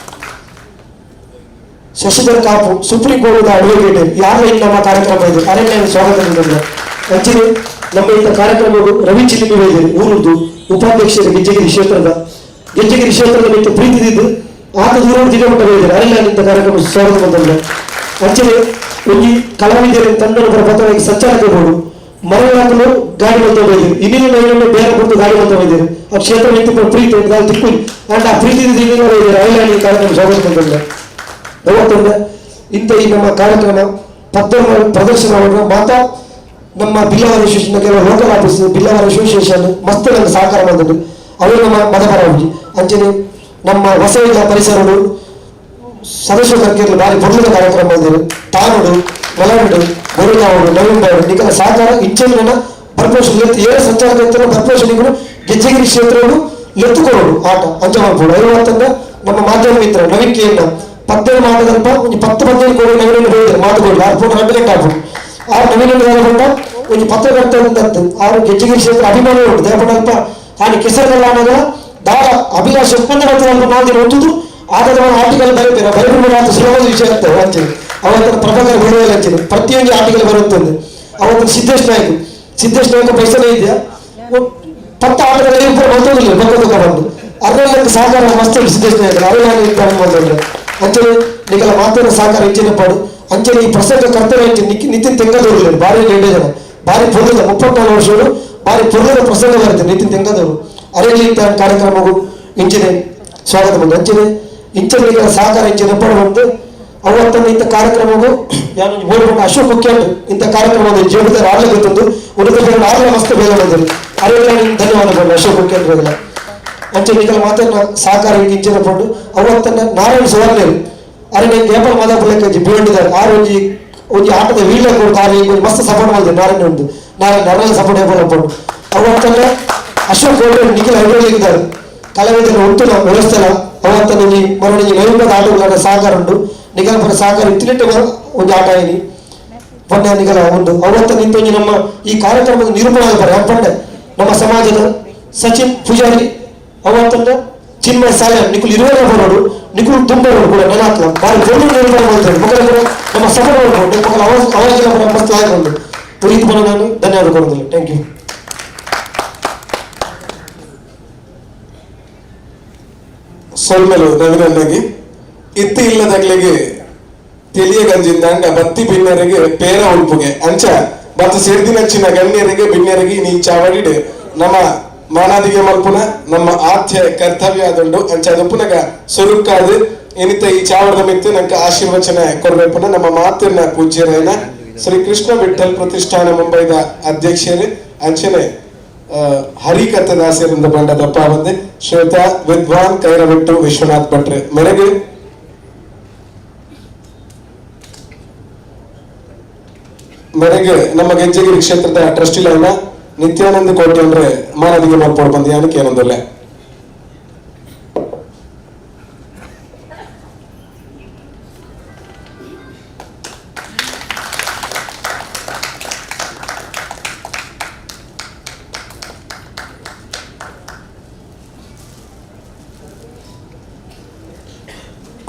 Shashidhar Kapu supreme court advocate ಯಾರು ಇಲ್ಲಿ ನಮ್ಮ ಕಾರ್ಯಕ್ರಮ ಇದೆ ಅರಣ್ಯ ಸ್ವಾಗತ ಮಾಡಿದ್ದಾರೆ. ಅಂಚನೆ ನಮ್ಮ ಇಂಥ ಕಾರ್ಯಕ್ರಮವು ರವಿ ಚಿಲಿಮಿ ಊರದ್ದು ಉಪಾಧ್ಯಕ್ಷರು ಗೆಜ್ಜೆಗಿರಿ ಕ್ಷೇತ್ರದ ಗೆಜ್ಜೆಗಿರಿ ಕ್ಷೇತ್ರದ ನಿಂತು ಪ್ರೀತಿದ್ದು ಆತ ದೂರ ದಿನಮಟ್ಟ ಹೋಗಿದ್ದಾರೆ ಅರಣ್ಯ ನಿಂತ ಕಾರ್ಯಕ್ರಮ ಸ್ವಾಗತ ಮಾಡಿದ್ದಾರೆ. ಅಂಚನೆ ಒಂಜಿ ಕಲಾವಿದರ ತಂಡದ ಪತ್ರವಾಗಿ ಸಂಚಾರಕ್ಕೆ ಮರಗಳಾಕಲು ಗಾಡಿ ಮಾಡ್ತಾ ಹೋಗಿದ್ದೀರಿ ಇನ್ನಿನ ನೈನನ್ನು ಬೇರೆ ಕೊಟ್ಟು ಗಾಡಿ ಮಾಡ್ತಾ ಹೋಗಿದ್ದೀರಿ ಆ ಕ್ಷೇತ್ರ ನಿಂತು ಪ್ರೀತಿ ತಿಕ್ಕು ಅಂಡ್ ಆ ಪ್ರೀತಿ ಹೋಗಿದ್ದಾರೆ ಅರಣ್ಯ ಕಾರ್ಯಕ್ರಮ ಸ್ವಾಗತ ಮಾಡಿದ್ದಾರೆ. ಅವತ್ತೊಂದು ಇಂಥ ಈ ನಮ್ಮ ಕಾರ್ಯಕ್ರಮ ಪದ್ಯ ಪ್ರದರ್ಶನವನ್ನು ಮಾತಾ ನಮ್ಮ ಬಿಲ್ಲವರ ಅಸೋಸಿಯೇಷನ್ ಕೆಲವು ಲೋಕಲ್ ಆಫೀಸ್ ಬಿಲ್ಲವರ ಅಸೋಸಿಯೇಷನ್ ಮಸ್ತ್ ನನ್ನ ಸಹಕಾರ ಬಂದದ್ದು ಅವರು ನಮ್ಮ ಮತಪರ ಅಂಚನೆ ನಮ್ಮ ಹೊಸವಿಲ್ಲ ಪರಿಸರಗಳು ಸದಸ್ಯ ಸಂಖ್ಯೆಯಲ್ಲಿ ಭಾರಿ ಪೊರ್ಲದ ಕಾರ್ಯಕ್ರಮ ಬಂದಿರು ತಾನುಡು ಮಲನಾಡು ಗೋರೆಗಾಂವ್ ನವೀನ್ ನಿಖಲ ಸಹಕಾರ ಇಂಚನ ಬರ್ಪೋಷನ್ ಏಳು ಸಂಚಾಲಕ ಬರ್ಪೋಷಣಿಗಳು ಗೆಜ್ಜೆಗಿರಿ ಕ್ಷೇತ್ರಗಳು ಲೆತ್ತುಕೊಳ್ಳೋಡು ಆಟ ಅಂಚ ಮಾಡ್ಬೋದು ಐವತ್ತಂದ ನಮ್ಮ ಮಾಧ್ಯಮ ಮಿತ್ರ ನವೀನ್ ಕೆ ಎನ್ನ ಪತ್ತೇಳು ಮಾತದಲ್ಪ ಒಂಜಿ 10 15 ಕೋಟಿ ನವೀನ ಹೋಗಿದ್ದಾರೆ ಮಾತುಗಳು ಆರು ಫೋನ್ 2 ಗಂಟೆ ಆಪುಂಡು ಆರು ನವೀನ ದಾದ ಒಂಜಿ ಪತ್ರಕರ್ತ ಆರು ಗೆಜ್ಜೆಗಿರಿ ಕ್ಷೇತ್ರ ಅಭಿಮಾನಿ ಉಂಟು ದೇಪಂಡ ಆನಿ ಕೆಸರಲ್ಲ ದಾಳ ಅಭಿಲಾಷ್ ಒಪ್ಪಂದ ಮಾಡ್ತಾರೆ 4 ದಿನ ಒತ್ತುದು ಆಗದ ಆರ್ಟಿಕಲ್ ಬರೀತಾರೆ ಬರೀ ಆತ ಸುಲಭದ ವಿಷಯ ಆಗ್ತದೆ ಅಂಚನೆ ಅವತ್ತ ಪ್ರಭಾಕರ್ ಬಿಡುವಲ್ಲ ಅಂಚನೆ ಪ್ರತಿಯೊಂದು ಆರ್ಟಿಕಲ್ ಬರುತ್ತದೆ ಅವತ್ತು ಸಿದ್ದೇಶ್ ನಾಯ್ಕ ಸಿದ್ದೇಶ್ ನಾಯ್ಕ ಪೈಸನೇ ಇದೆಯಾ 10 ಆಟಗಳಲ್ಲಿ ಇಬ್ಬರು ಬಂದೋದಿಲ್ಲ ಬಕ್ಕ ಬಂದು ಅದರಲ್ಲಿ ಸಹಕಾರ ಮಸ್ತ್ ಸಿದ್ದೇಶ್ ನಾಯ್ಕ ಅವರಲ್ಲಿ ಅಂಚನೆ ನಿಖಲ ಮಾತಿನ ಸಹಕಾರ ಹೆಚ್ಚಿನ ಪಾಡು ಅಂಚನೆ ಈ ಪ್ರಸಂಗ ಕರ್ತವ್ಯ ನಿತಿನ್ ತೆಂಗದವರು ಭಾರಿ ಲೇಟ್ ಜನ ಭಾರಿ ಪೊರ್ಲದ 34 ವರ್ಷಗಳು ಭಾರಿ ಪೊರ್ಲದ ಪ್ರಸಂಗ ಬರುತ್ತೆ ನಿತಿನ್ ತೆಂಗದವರು ಅರೇಲಿ ಕಾರ್ಯಕ್ರಮವು ಇಂಚಿನೆ ಸ್ವಾಗತ ಬಂದು ಅಂಚನೆ ಇಂಚನಿಗಳ ಸಹಕಾರ ಇಂಚಿನ ಪಾಡು ಬಂದು ಅವತ್ತನ್ನು ಇಂಥ ಕಾರ್ಯಕ್ರಮವು ಯಾರು ಬೋರ್ಡ್ ಅಶೋಕ್ ಮುಖ್ಯ ಇಂಥ ಕಾರ್ಯಕ್ರಮದ ಜೀವಿತ ಆರ್ಲೆ ಗೊತ್ತೊಂದು ಉಳಿದ ಆರ್ಲೆ ಮಸ್ತ್ ಬೇಗ ಬಂದರು ಅರೇಲಿ ಧನ್ಯವಾದ ಅಶೋಕ್ ಮುಖ್ಯ ಅಂಚನೆ ನಿಖಲ ಮಾತನ್ನ ಸಹಕಾರ ಇಂಚಿನ ಪಂಡು ಅವತ್ತನ್ನ ನಾರಾಯಣ ಸುವರ್ಣರು ಅರೆ ನಂಗೆ ಏಪಲ್ ಮಾದಾಪುರಕ್ಕೆ ಬೀಳಿದ್ದಾರೆ ಆರು ಒಂಜಿ ಒಂಜಿ ಆಟದ ವೀಳ್ಯ ಕೊಡ್ತು ಆರು ಒಂಜಿ ಮಸ್ತ್ ಸಪೋರ್ಟ್ ಮಾಡಿದೆ ನಾರಾಯಣ ಉಂಟು ನಾರಾಯಣ ನಾರಾಯಣ ಸಪೋರ್ಟ್ ಏಪಲ್ ಪಂಡು ಅವತ್ತನ್ನ ಅಶೋಕ್ ಗೌಡರು ನಿಖಿಲ್ ಹೈದರಾಬಾದ್ ಕಲಾವಿದರ ಒತ್ತುನ ವ್ಯವಸ್ಥೆಲ ಅವತ್ತನ್ನ ನೀ ಮರಣಿಗೆ ನೈಪದ ಆಟಗಳ ಸಹಕಾರ ಉಂಟು ನಿಖಲಪುರ ಸಹಕಾರ ಇತ್ತಿನೆಟ್ಟು ಒಂದು ಆಟ ಏನಿ ಪಂಡ್ಯ ನಿಖಲ ಒಂದು ಅವತ್ತನ್ನ ಇಂತೊಂಜಿ ನಮ್ಮ ಈ ಕಾರ್ಯಕ್ರಮದ ನಿರೂಪಣೆ ಆಗ್ತಾರೆ ಪಂಡೆ ನಮ್ಮ ಸಮಾಜದ ಸಚಿನ್ ಪೂಜಾರಿ ಅವ ಅಂತಂದ್ರೆ ಚಿನ್ಮಯ ಸಾಲೆ ನಿಕುಲ್ ಇರುವರೆ ಬರೋಡು ನಿಕುಲ್ ತುಂಬರೋಡು ಕೂಡ ನೆನಾತ್ಲ ಬಾರಿ ದೊಡ್ಡ ನಿರ್ಮಾಣ ಮಾಡ್ತಾರೆ ಮಕ್ಕಳ ಕೂಡ ನಮ್ಮ ಸಪೋರ್ಟ್ ಮಾಡ್ಕೊಂಡು ಮಕ್ಕಳ ಅವಾಜ್ ಕೂಡ ಮಸ್ತ್ ಆಗಿಕೊಂಡು ಪುನೀತ್ ಬರೋ ನಾನು ಧನ್ಯವಾದ ಕೊಡೋದಿಲ್ಲ. Thank you. ಸೊಲ್ಮೆಲು ನವೀನನ್ನಾಗಿ ಇತ್ತಿ ಇಲ್ಲದಾಗ್ಲಿಗೆ ತಿಳಿಯ ಗಂಜಿಂದ ಬತ್ತಿ ಬಿನ್ನರಿಗೆ ಪೇರ ಉಲ್ಪುಗೆ ಅಂಚ ಬತ್ತ ಸಿರ್ದಿನಂಚಿನ ಗಣ್ಯರಿಗೆ ಬಿನ್ನರಿಗೆ ನೀ ಚಾವಡಿಡು ನಮ್ಮ ಮಾನಾದಿಗೆ ಮಲ್ಪುನ ನಮ್ಮ ಆದ್ಯ ಕರ್ತವ್ಯ ಆದುಂಡು ಅಂಚ ಅದು ಪುನಗ ಸುರುಕಾದು ಏನಿತ್ತ ಈ ಚಾವಡದ ಮಿತ್ತು ನಂಗೆ ಆಶೀರ್ವಚನ ಕೊಡಬೇಕು ನಮ್ಮ ಮಾತಿನ ಪೂಜ್ಯರಾಯನ ಶ್ರೀ ಕೃಷ್ಣ ವಿಠಲ್ ಪ್ರತಿಷ್ಠಾನ ಮುಂಬೈದ ಅಧ್ಯಕ್ಷರು ಅಂಚನೆ ಹರಿಕಥದಾಸರಿಂದ ಬಂಡದಪ್ಪ ಬಂದೆ ಶ್ವೇತಾ ವಿದ್ವಾನ್ ಕೈರಬಿಟ್ಟು ವಿಶ್ವನಾಥ್ ಭಟ್ರೆ ಮೇರೆಗೆ ಮೇರೆಗೆ ನಮ್ಮ ಗೆಜ್ಜೆಗಿರಿ ಕ್ಷೇತ್ರದ ಟ್ರಸ್ಟಿ ಲೈನ ನಿತ್ಯಾನಂದ ಕೋಟೆ ಅಂದ್ರೆ ಮಾನದಿಗೆ ಮಾರ್ಪಾಡು ಬಂದ ಯಾನಕ್ಕೆ ಏನೊಂದಲ್ಲ.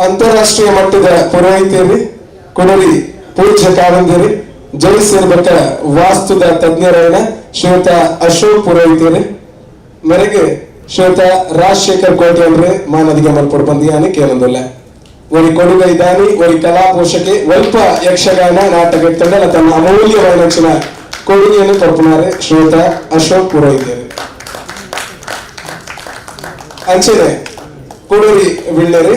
ಅಂತಾರಾಷ್ಟ್ರೀಯ ಮಟ್ಟದ ಪುರೋಹಿತರಿ ಕುಡಲಿ ಪೂಜ್ಯ ಕಾರಂದಿರಿ ಜೈ ಸೇರ್ಬಟ್ಟ ವಾಸ್ತುದ ತಜ್ಞರಾದ ಶ್ವೇತ ಅಶೋಕ್ ಪುರೋಹಿತರಿ ಮೇರೆಗೆ ಶ್ವೇತ ರಾಜಶೇಖರ್ ಕೋಟೆ ಅಂದ್ರೆ ಮಾನದಿಗೆ ಮಲ್ಪೊಡು ಬಂದಿಯಾನೆ ಕೇಳೊಂದಿಲ್ಲ. ಒರಿ ಕೊಡುಗೈ ದಾನಿ ಒರಿ ಕಲಾ ಪೋಷಕೆ ಒಲ್ಪ ಯಕ್ಷಗಾನ ನಾಟಕ ತಂಡಲ ತನ್ನ ಅಮೂಲ್ಯವಾದ ಕೊಡುಗೆಯನ್ನು ಕೊಡ್ಪುನಾರೆ ಶ್ವೇತ ಅಶೋಕ್ ಪುರೋಹಿತರಿ. ಅಂಚನೆ ಕೊಡೂರಿ ವಿಳ್ಳರಿ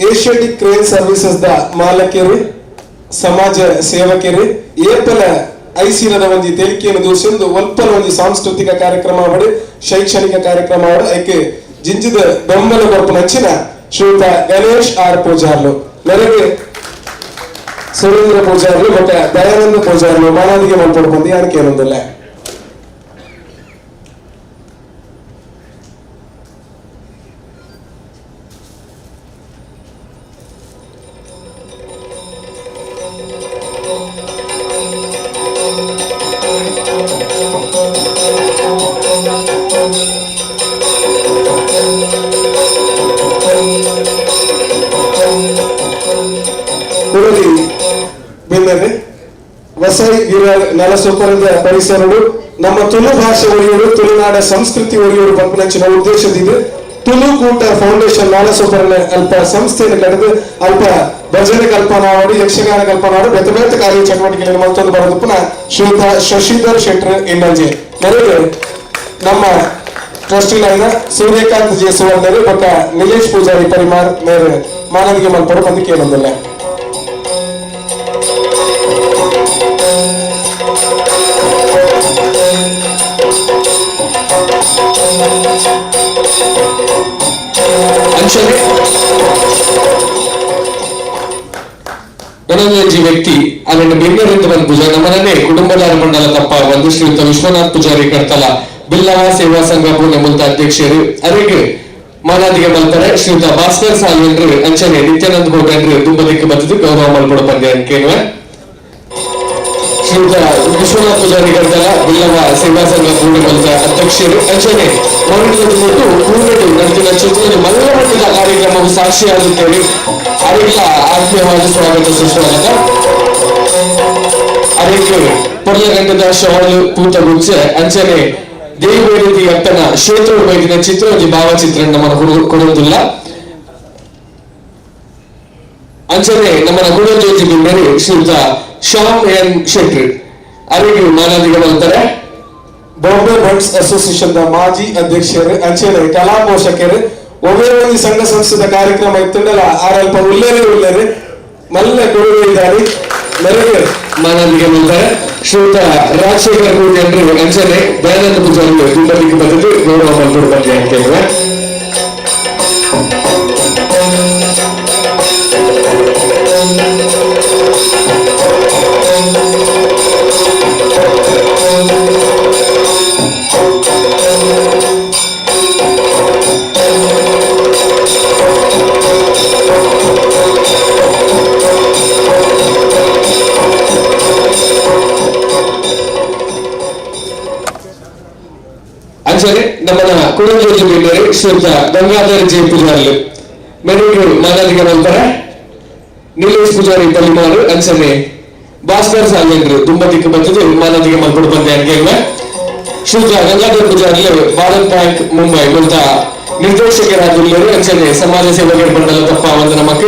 Asiatic crane services the ಮಾಲಕರು ಸಮಾಜ ಸೇವಕರು ಏಪಲ ಐಸಿರದ ಒಂದು ತೆಲಿಕೆಯನ್ನು ದೂಸಿಂದು ಒಲ್ಪಲ ಒಂದು ಸಾಂಸ್ಕೃತಿಕ ಕಾರ್ಯಕ್ರಮ ಅವಡು ಶೈಕ್ಷಣಿಕ ಕಾರ್ಯಕ್ರಮ ಅವಡು ಐಕೆ ಜಿಂಜಿದ ಬೆಂಬಲ ಕೊರಪು ನಚ್ಚಿನ ಶ್ರೀಯುತ ಗಣೇಶ್ ಆರ್ ಪೂಜಾರ್ಲು ನನಗೆ ಸುರೇಂದ್ರ ಪೂಜಾರ್ಲು ಮತ್ತು ದಯಾನಂದ ಪೂಜಾರ್ಲು ಮಾನವಿಗೆ ಮಲ್ಪಡ್ಕೊಂಡು ಯಾರು ಕೇಳೊಂದಿಲ್ಲ. ವಸೈ ನಲಸೂಪರದ ಪರಿಸರಡು ನಮ್ಮ ತುಳು ಭಾಷೆ ಒರಿಯೋರು ತುಳುನಾಡ ಸಂಸ್ಕೃತಿ ಒರಿಯೋರು ಪಂಪನಂಚಿನ ಉದ್ದೇಶದಿದೆ ತುಳು ಕೂಟ ಫೌಂಡೇಶನ್ ನಾಲಸೂಪರನ ಅಲ್ಪ ಸಂಸ್ಥೆಯನ್ನು ಕರೆದು ಅಲ್ಪ ಭಜನೆ ಕಲ್ಪನಾ ಮಾಡಿ ಯಕ್ಷಗಾನ ಕಲ್ಪನಾ ಮಾಡಿ ಬೇತೆ ಬೇತೆ ಕಾರ್ಯ ಚಟುವಟಿಕೆಗಳನ್ನು ಮತ್ತೊಂದು ಬರೋದು ಪುನಃ ಶ್ರೀಯುತ ಶಶಿಧರ್ ಶೆಟ್ಟರ್ ಇನ್ನಂಜೆ ನನಗೆ ನಮ್ಮ ಟ್ರಸ್ಟಿ ಲೈನ ಸೂರ್ಯಕಾಂತ್ ಜೆ ಸುವರ್ಣರು ಮತ್ತು ನಿಲೇಶ್ ಪೂಜಾರಿ ಪರಿಮಾರ್ ಮೇರೆ ಮಾನವಿಗೆ ಮಲ್ಪಡು ಬಂದು ಕೇಳೊಂದಿಲ್ಲ. ಅಂಚನೆ ಗಣರಾಜ್ಯ ವ್ಯಕ್ತಿ ಅದನ್ನು ಬೆಂಗಳೂರಿಂದ ಬಂದ ಪೂಜಾ ನಮ್ಮನೇ ಕುಟುಂಬದ ಮಂಡಲ ತಪ್ಪ ಬಂದು ಶ್ರೀಯುತ ವಿಶ್ವನಾಥ್ ಪೂಜಾರಿ ಕರ್ತಲ ಬಿಲ್ಲವ ಸೇವಾ ಸಂಘ ಪೂರ್ಣ ಮುಂತ ಅಧ್ಯಕ್ಷರು ಅರಿಗೆ ಮಾನಾದಿಗೆ ಮಲ್ತಾರೆ ಶ್ರೀಯುತ ಭಾಸ್ಕರ್ ಸಾಲ್ವೆಂಡ್ರು ಅಂಚನೆ ನಿತ್ಯಾನಂದ ಕೋಟೆಂಡ್ರು ತುಂಬದಕ್ಕೆ ಬತ್ತಿದ್ದು ಗೌರವ ಮಲ್ಪಡ ಪಂದ್ಯ ಕೇಳುವೆ. ಶ್ರೀಯುತ ವಿಶ್ವನಾಥ್ ಪೂಜಾರಿ ಕರ್ತಲ ಬಿಲ್ಲವ ಸೇವಾ ಸಂಘ ಪೂರ್ಣ ಮಂತ ಅಧ್ಯಕ್ಷರು ಅಂಚನೆ ಪೂರ್ಣೆಡು ನಡೆದಿನ ಚಿತ್ರದ ಮಲ್ಲ ಮಟ್ಟದ ಕಾರ್ಯಕ್ರಮವು ಸಾಕ್ಷಿಯಾಗುತ್ತೇವೆ. ಅವರಿಗೆಲ್ಲ ಆತ್ಮೀಯವಾದ ಸ್ವಾಗತ ಸುಸ್ವಾಗತ. ಅದಕ್ಕೆ ಪೊರ್ಲಗಂಟದ ಶಾಲು ಪೂತ ಗುಚ್ಚೆ ಅಂಚನೆ ದೇವಿ ಅಪ್ಪನ ಕ್ಷೇತ್ರ ಬೈದಿನ ಚಿತ್ರ ಭಾವಚಿತ್ರ ನಮ್ಮನ್ನು ಕೊಡುವುದಿಲ್ಲ. ಅಂಚನೆ ನಮ್ಮನ್ನ ಗುಣಜ್ಯೋತಿ ಬಿಂಬರಿ ಶ್ರೀಯುತ ಶ್ಯಾಮ್ ಎನ್ ಶೆಟ್ಟಿ ಅವರಿಗೆ ಮಾನಾದಿಗಳು ಅಂತಾರೆ. ಬಾಂಬೆ ಬಂಟ್ಸ್ ಅಸೋಸಿಯೇಷನ್ ಮಾಜಿ ಅಧ್ಯಕ್ಷರು ಅಂಚನೆ ಕಲಾ ಪೋಷಕರು ಒಬ್ಬೇ ಒಂದು ಸಂಘ ಸಂಸ್ಥೆದ ಕಾರ್ಯಕ್ರಮ ಇತ್ತಂಡಲ್ಲ ಆರಲ್ಪ ಉಲ್ಲೇರೆ ಉಲ್ಲೇರೆ ಮಲ್ಲ ಕೊಡುಗೆ ಇದ್ದಾರೆ ಮೇರೆಗೆ ಮಾನಾದಿಗೆ ಅಂತಾರೆ. ಶ್ರೀಯುತ ರಾಜಶೇಖರ್ ಕೋಟೆ ಅಂಚನೆ ದಯಾನಂದ ಪೂಜಾರಿ ದುಂಬಲಿಗೆ ಬಂದಿದ್ದು ಗೌರವ ಮಲ್ಪಡು ಬಂದೆ ಅಂತ ಹೇಳಿದ್ರೆ. ನಮ್ಮನ ಕುಡಂಜೋಜಿ ಬೇರೆ ಶ್ರೀಯುತ ಗಂಗಾಧರ್ ಜೆ ಪೂಜಾರ್ಲು ಮೆರುಗು ಮಾನಾದಿಗೆ ನಂತರ ನೀಲೇಶ್ ಪೂಜಾರಿ ಪಲಿಮಾರು ಅಂಚನೆ ಭಾಸ್ಕರ್ ಸಾಲೇಂದ್ರ ದುಂಬದಿಕ್ಕು ಬರ್ತದೆ ಮಾನಾದಿಗೆ ಮಲ್ಪಡು ಬಂದೆ ಅಂಗೇಲ್ವ ಶ್ರೀಯುತ ಗಂಗಾಧರ್ ಪೂಜಾರ್ಲು ಭಾರತ್ ಬ್ಯಾಂಕ್ ಮುಂಬೈ ಮುಲ್ತ ನಿರ್ದೇಶಕರಾಗಿಲ್ಲರು ಅಂಚನೆ ಸಮಾಜ ಸೇವಕರ ಮಂಡಲ ತಪ್ಪ ಒಂದು ನಮಕ್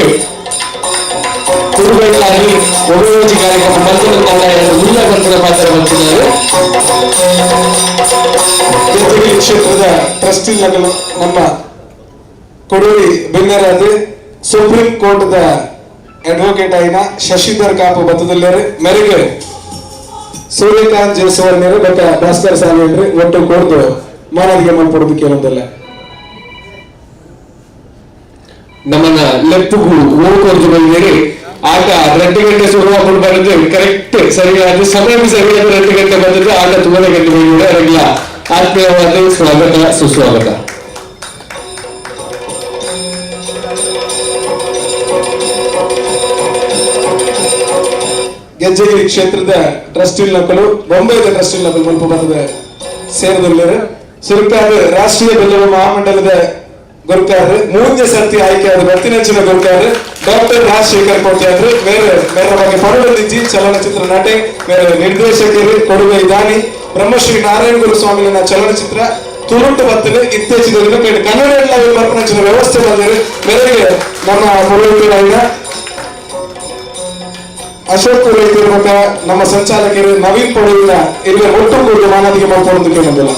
ಕುರುಬೈಲಾಗಿ ಒಬ್ಬ ಕಾರ್ಯಕ್ರಮ ಮಂತ್ರ ಉಲ್ಲ ಬಂಧನ ಪಾತ್ರ ಬಂದಿದ್ದಾರೆ. ಗೆಜ್ಜೆಗಿರಿ ಕ್ಷೇತ್ರದ ಟ್ರಸ್ಟಿ ನಮ್ಮ ಕೊಡೂರಿ ಬಿನ್ನರಾದ supreme court the advocate అయిన ಶಶಿಧರ್ ಕಾಪು ಬತ್ತದಲ್ಲೇರು ಮೆರೆಗೆ ಸೂರ್ಯಕಾಂತ್ ಜೇಸವರ್ನೇರು ಬೊಕ್ಕ ಭಾಸ್ಕರ್ ಸಾಲೇನ್ರಿ ಒಟ್ಟು ಕೊಡ್ದು ಮಾನದಿಗೆ ಮಲ್ಪೊಡುದು ಕೇಳೊಂದಲ್ಲ. ನಮ್ಮನ್ನ ಲೆಪ್ಪುಗು ಓಡ್ಕೊಡ್ದು ಬಂದಿರಿ ಆಟ 2 ಗಂಟೆ ಶುರುವಾಗ್ಬಿಟ್ಟು ಬರುತ್ತೆ ಕರೆಕ್ಟ್ ಸರಿಯಾದ ಸಮಯ ಸರಿಯಾದ 2 ಗಂಟೆ ಬಂದಿದ್ದು ಆಟ ತುಂಬಾ ಗಂಟೆ ಬಂದಿದೆ. ಅವರಿಗೆಲ್ಲ ಆತ್ಮೀಯವಾದ ಸ್ವಾಗತ ಸುಸ್ವಾಗತ. ಗೆಜ್ಜೆಗಿರಿ ಕ್ಷೇತ್ರದ ಟ್ರಸ್ಟಿ ನಕಲು ಬೊಂಬೈದ ಟ್ರಸ್ಟಿ ನಕಲು ಮಲ್ಪ ಬಂದಿದೆ ಸೇರಿದಲ್ಲಿರು ಸುರುಕಾದ ರಾಷ್ಟ್ರೀಯ ಬೆಲ್ಲವ ಮಹಾಮಂಡಲದ ಗುರುಕಾರರು ಮೂರನೇ ಸರ್ತಿ ಆಯ್ಕೆಯಾದ ಬತ್ತಿನಂಚಿನ ಗುರುಕಾರರು ಡಾಕ್ಟರ್ ರಾಜಶೇಖರ್ ಕೋಟ್ಯಾದ್ರು ಮೇರೆ ಮೇರೆ ಬಗ್ಗೆ ಪರವರ್ತಿಜಿ ಚಲನಚಿತ್ರ ನಟೆ ಮೇರೆ ನಿರ್ದೇಶಕರು ಕೊಡುಗೆ ದಾನಿ ಬ್ರಹ್ಮಶ್ರೀ ನಾರಾಯಣ ಗುರು ಸ್ವಾಮಿನ ಚಲನಚಿತ್ರ ತುರುಟು ಬತ್ತಲು ಇತ್ತೀಚಿನ ಕನ್ನಡ ಬರ್ಪಣಂಚಿನ ವ್ಯವಸ್ಥೆ ಬಂದಿರು ಮೇರೆಗೆ ನಮ್ಮ ಪುರೋಹಿತರಾದ ಅಶೋಕ್ ಪುರೋಹಿತರು ನಮ್ಮ ಸಂಚಾಲಕರು ನವೀನ್ ಪೊಡೆಯಿಂದ ಇಲ್ಲಿ ಒಟ್ಟು ಕೂಡಿ ಮಾನದಿಗೆ ಮಾಡ್ಕೊಂಡು ಕೇಳೋದಿಲ್ಲ.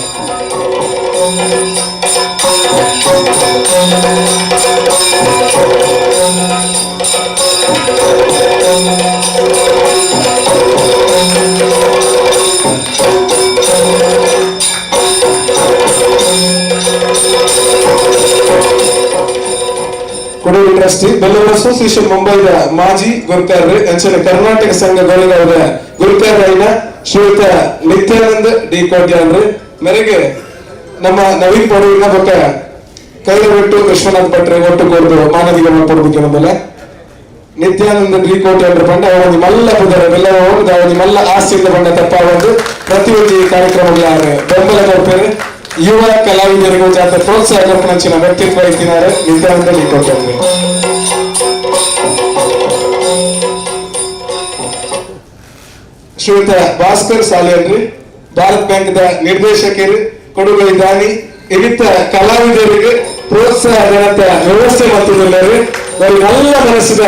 ಕೊಡಗು ಟ್ರಸ್ಟಿ ಬೆಲ್ಲೂರು ಅಸೋಸಿಯೇಷನ್ ಮುಂಬೈದ ಮಾಜಿ ಗುರುಕಾರರು ಅಂಚನೆ ಕರ್ನಾಟಕ ಸಂಘ ಗೋಳಿಗಾವದ ಗುರುಕಾರರಾಯಿನ ಶ್ರೀಯುತ ನಿತ್ಯಾನಂದ ಡಿ ಕೋಟ್ಯಾನ್ರು ಮೇರೆಗೆ ನಮ್ಮ ನವೀನ್ ಪೊಡವಿನ ಬೊಕ್ಕ ಕೈಲಬಿಟ್ಟು ವಿಶ್ವನಾಥ್ ಭಟ್ರೆ ಒಟ್ಟು ಕೊಡ್ದು ಮಾನದಿಗೆ ಮಲ್ಪೊಡ್ಬೇಕು ನಮ್ಮಲ್ಲ. ನಿತ್ಯಾನಂದ ಡಿ ಕೋಟ್ಯಾನ್ರ ಪಂಡ ಅವೊಂದು ಮಲ್ಲ ಪುದರ ಬೆಲ್ಲವ ಅವೊಂದು ಮಲ್ಲ ಆಸ್ತಿಯಿಂದ ಬಣ್ಣ ತಪ್ಪಾವೊಂದು ಪ್ರತಿಯೊಂದು ಕಾರ್ಯಕ್ರಮಗಳ ಬೆಂಬಲ ಕೊಡ್ತಾರೆ. ಯುವ ಕಲಾವಿದರಿಗೂ ಜಾತ ಪ್ರೋತ್ಸಾಹ ಕೊಡ್ಪಣಂಚಿನ ವ್ಯಕ್ತಿತ್ವ ಇತ್ತಿನಾರು ನಿತ್ಯಾನಂದ ಡಿ ಕೋಟ್ಯಾನ್ರು. ಶ್ರೀಯುತ ಭಾಸ್ಕರ್ ಸಾಲೇನ್ರಿ ಭಾರತ್ ಬ್ಯಾಂಕ್ the ನಿರ್ದೇಶಕರು ಕೊಡುಗೆ ದಾನಿ ಇನ್ನಿತ ಕಲಾವಿದರಿಗೆ ಪ್ರೋತ್ಸಾಹ ಧನದ ವ್ಯವಸ್ಥೆ ಮಾಡ್ತಿದ್ದಾರೆ. നല്ല ಮನಸ್ಸಿದ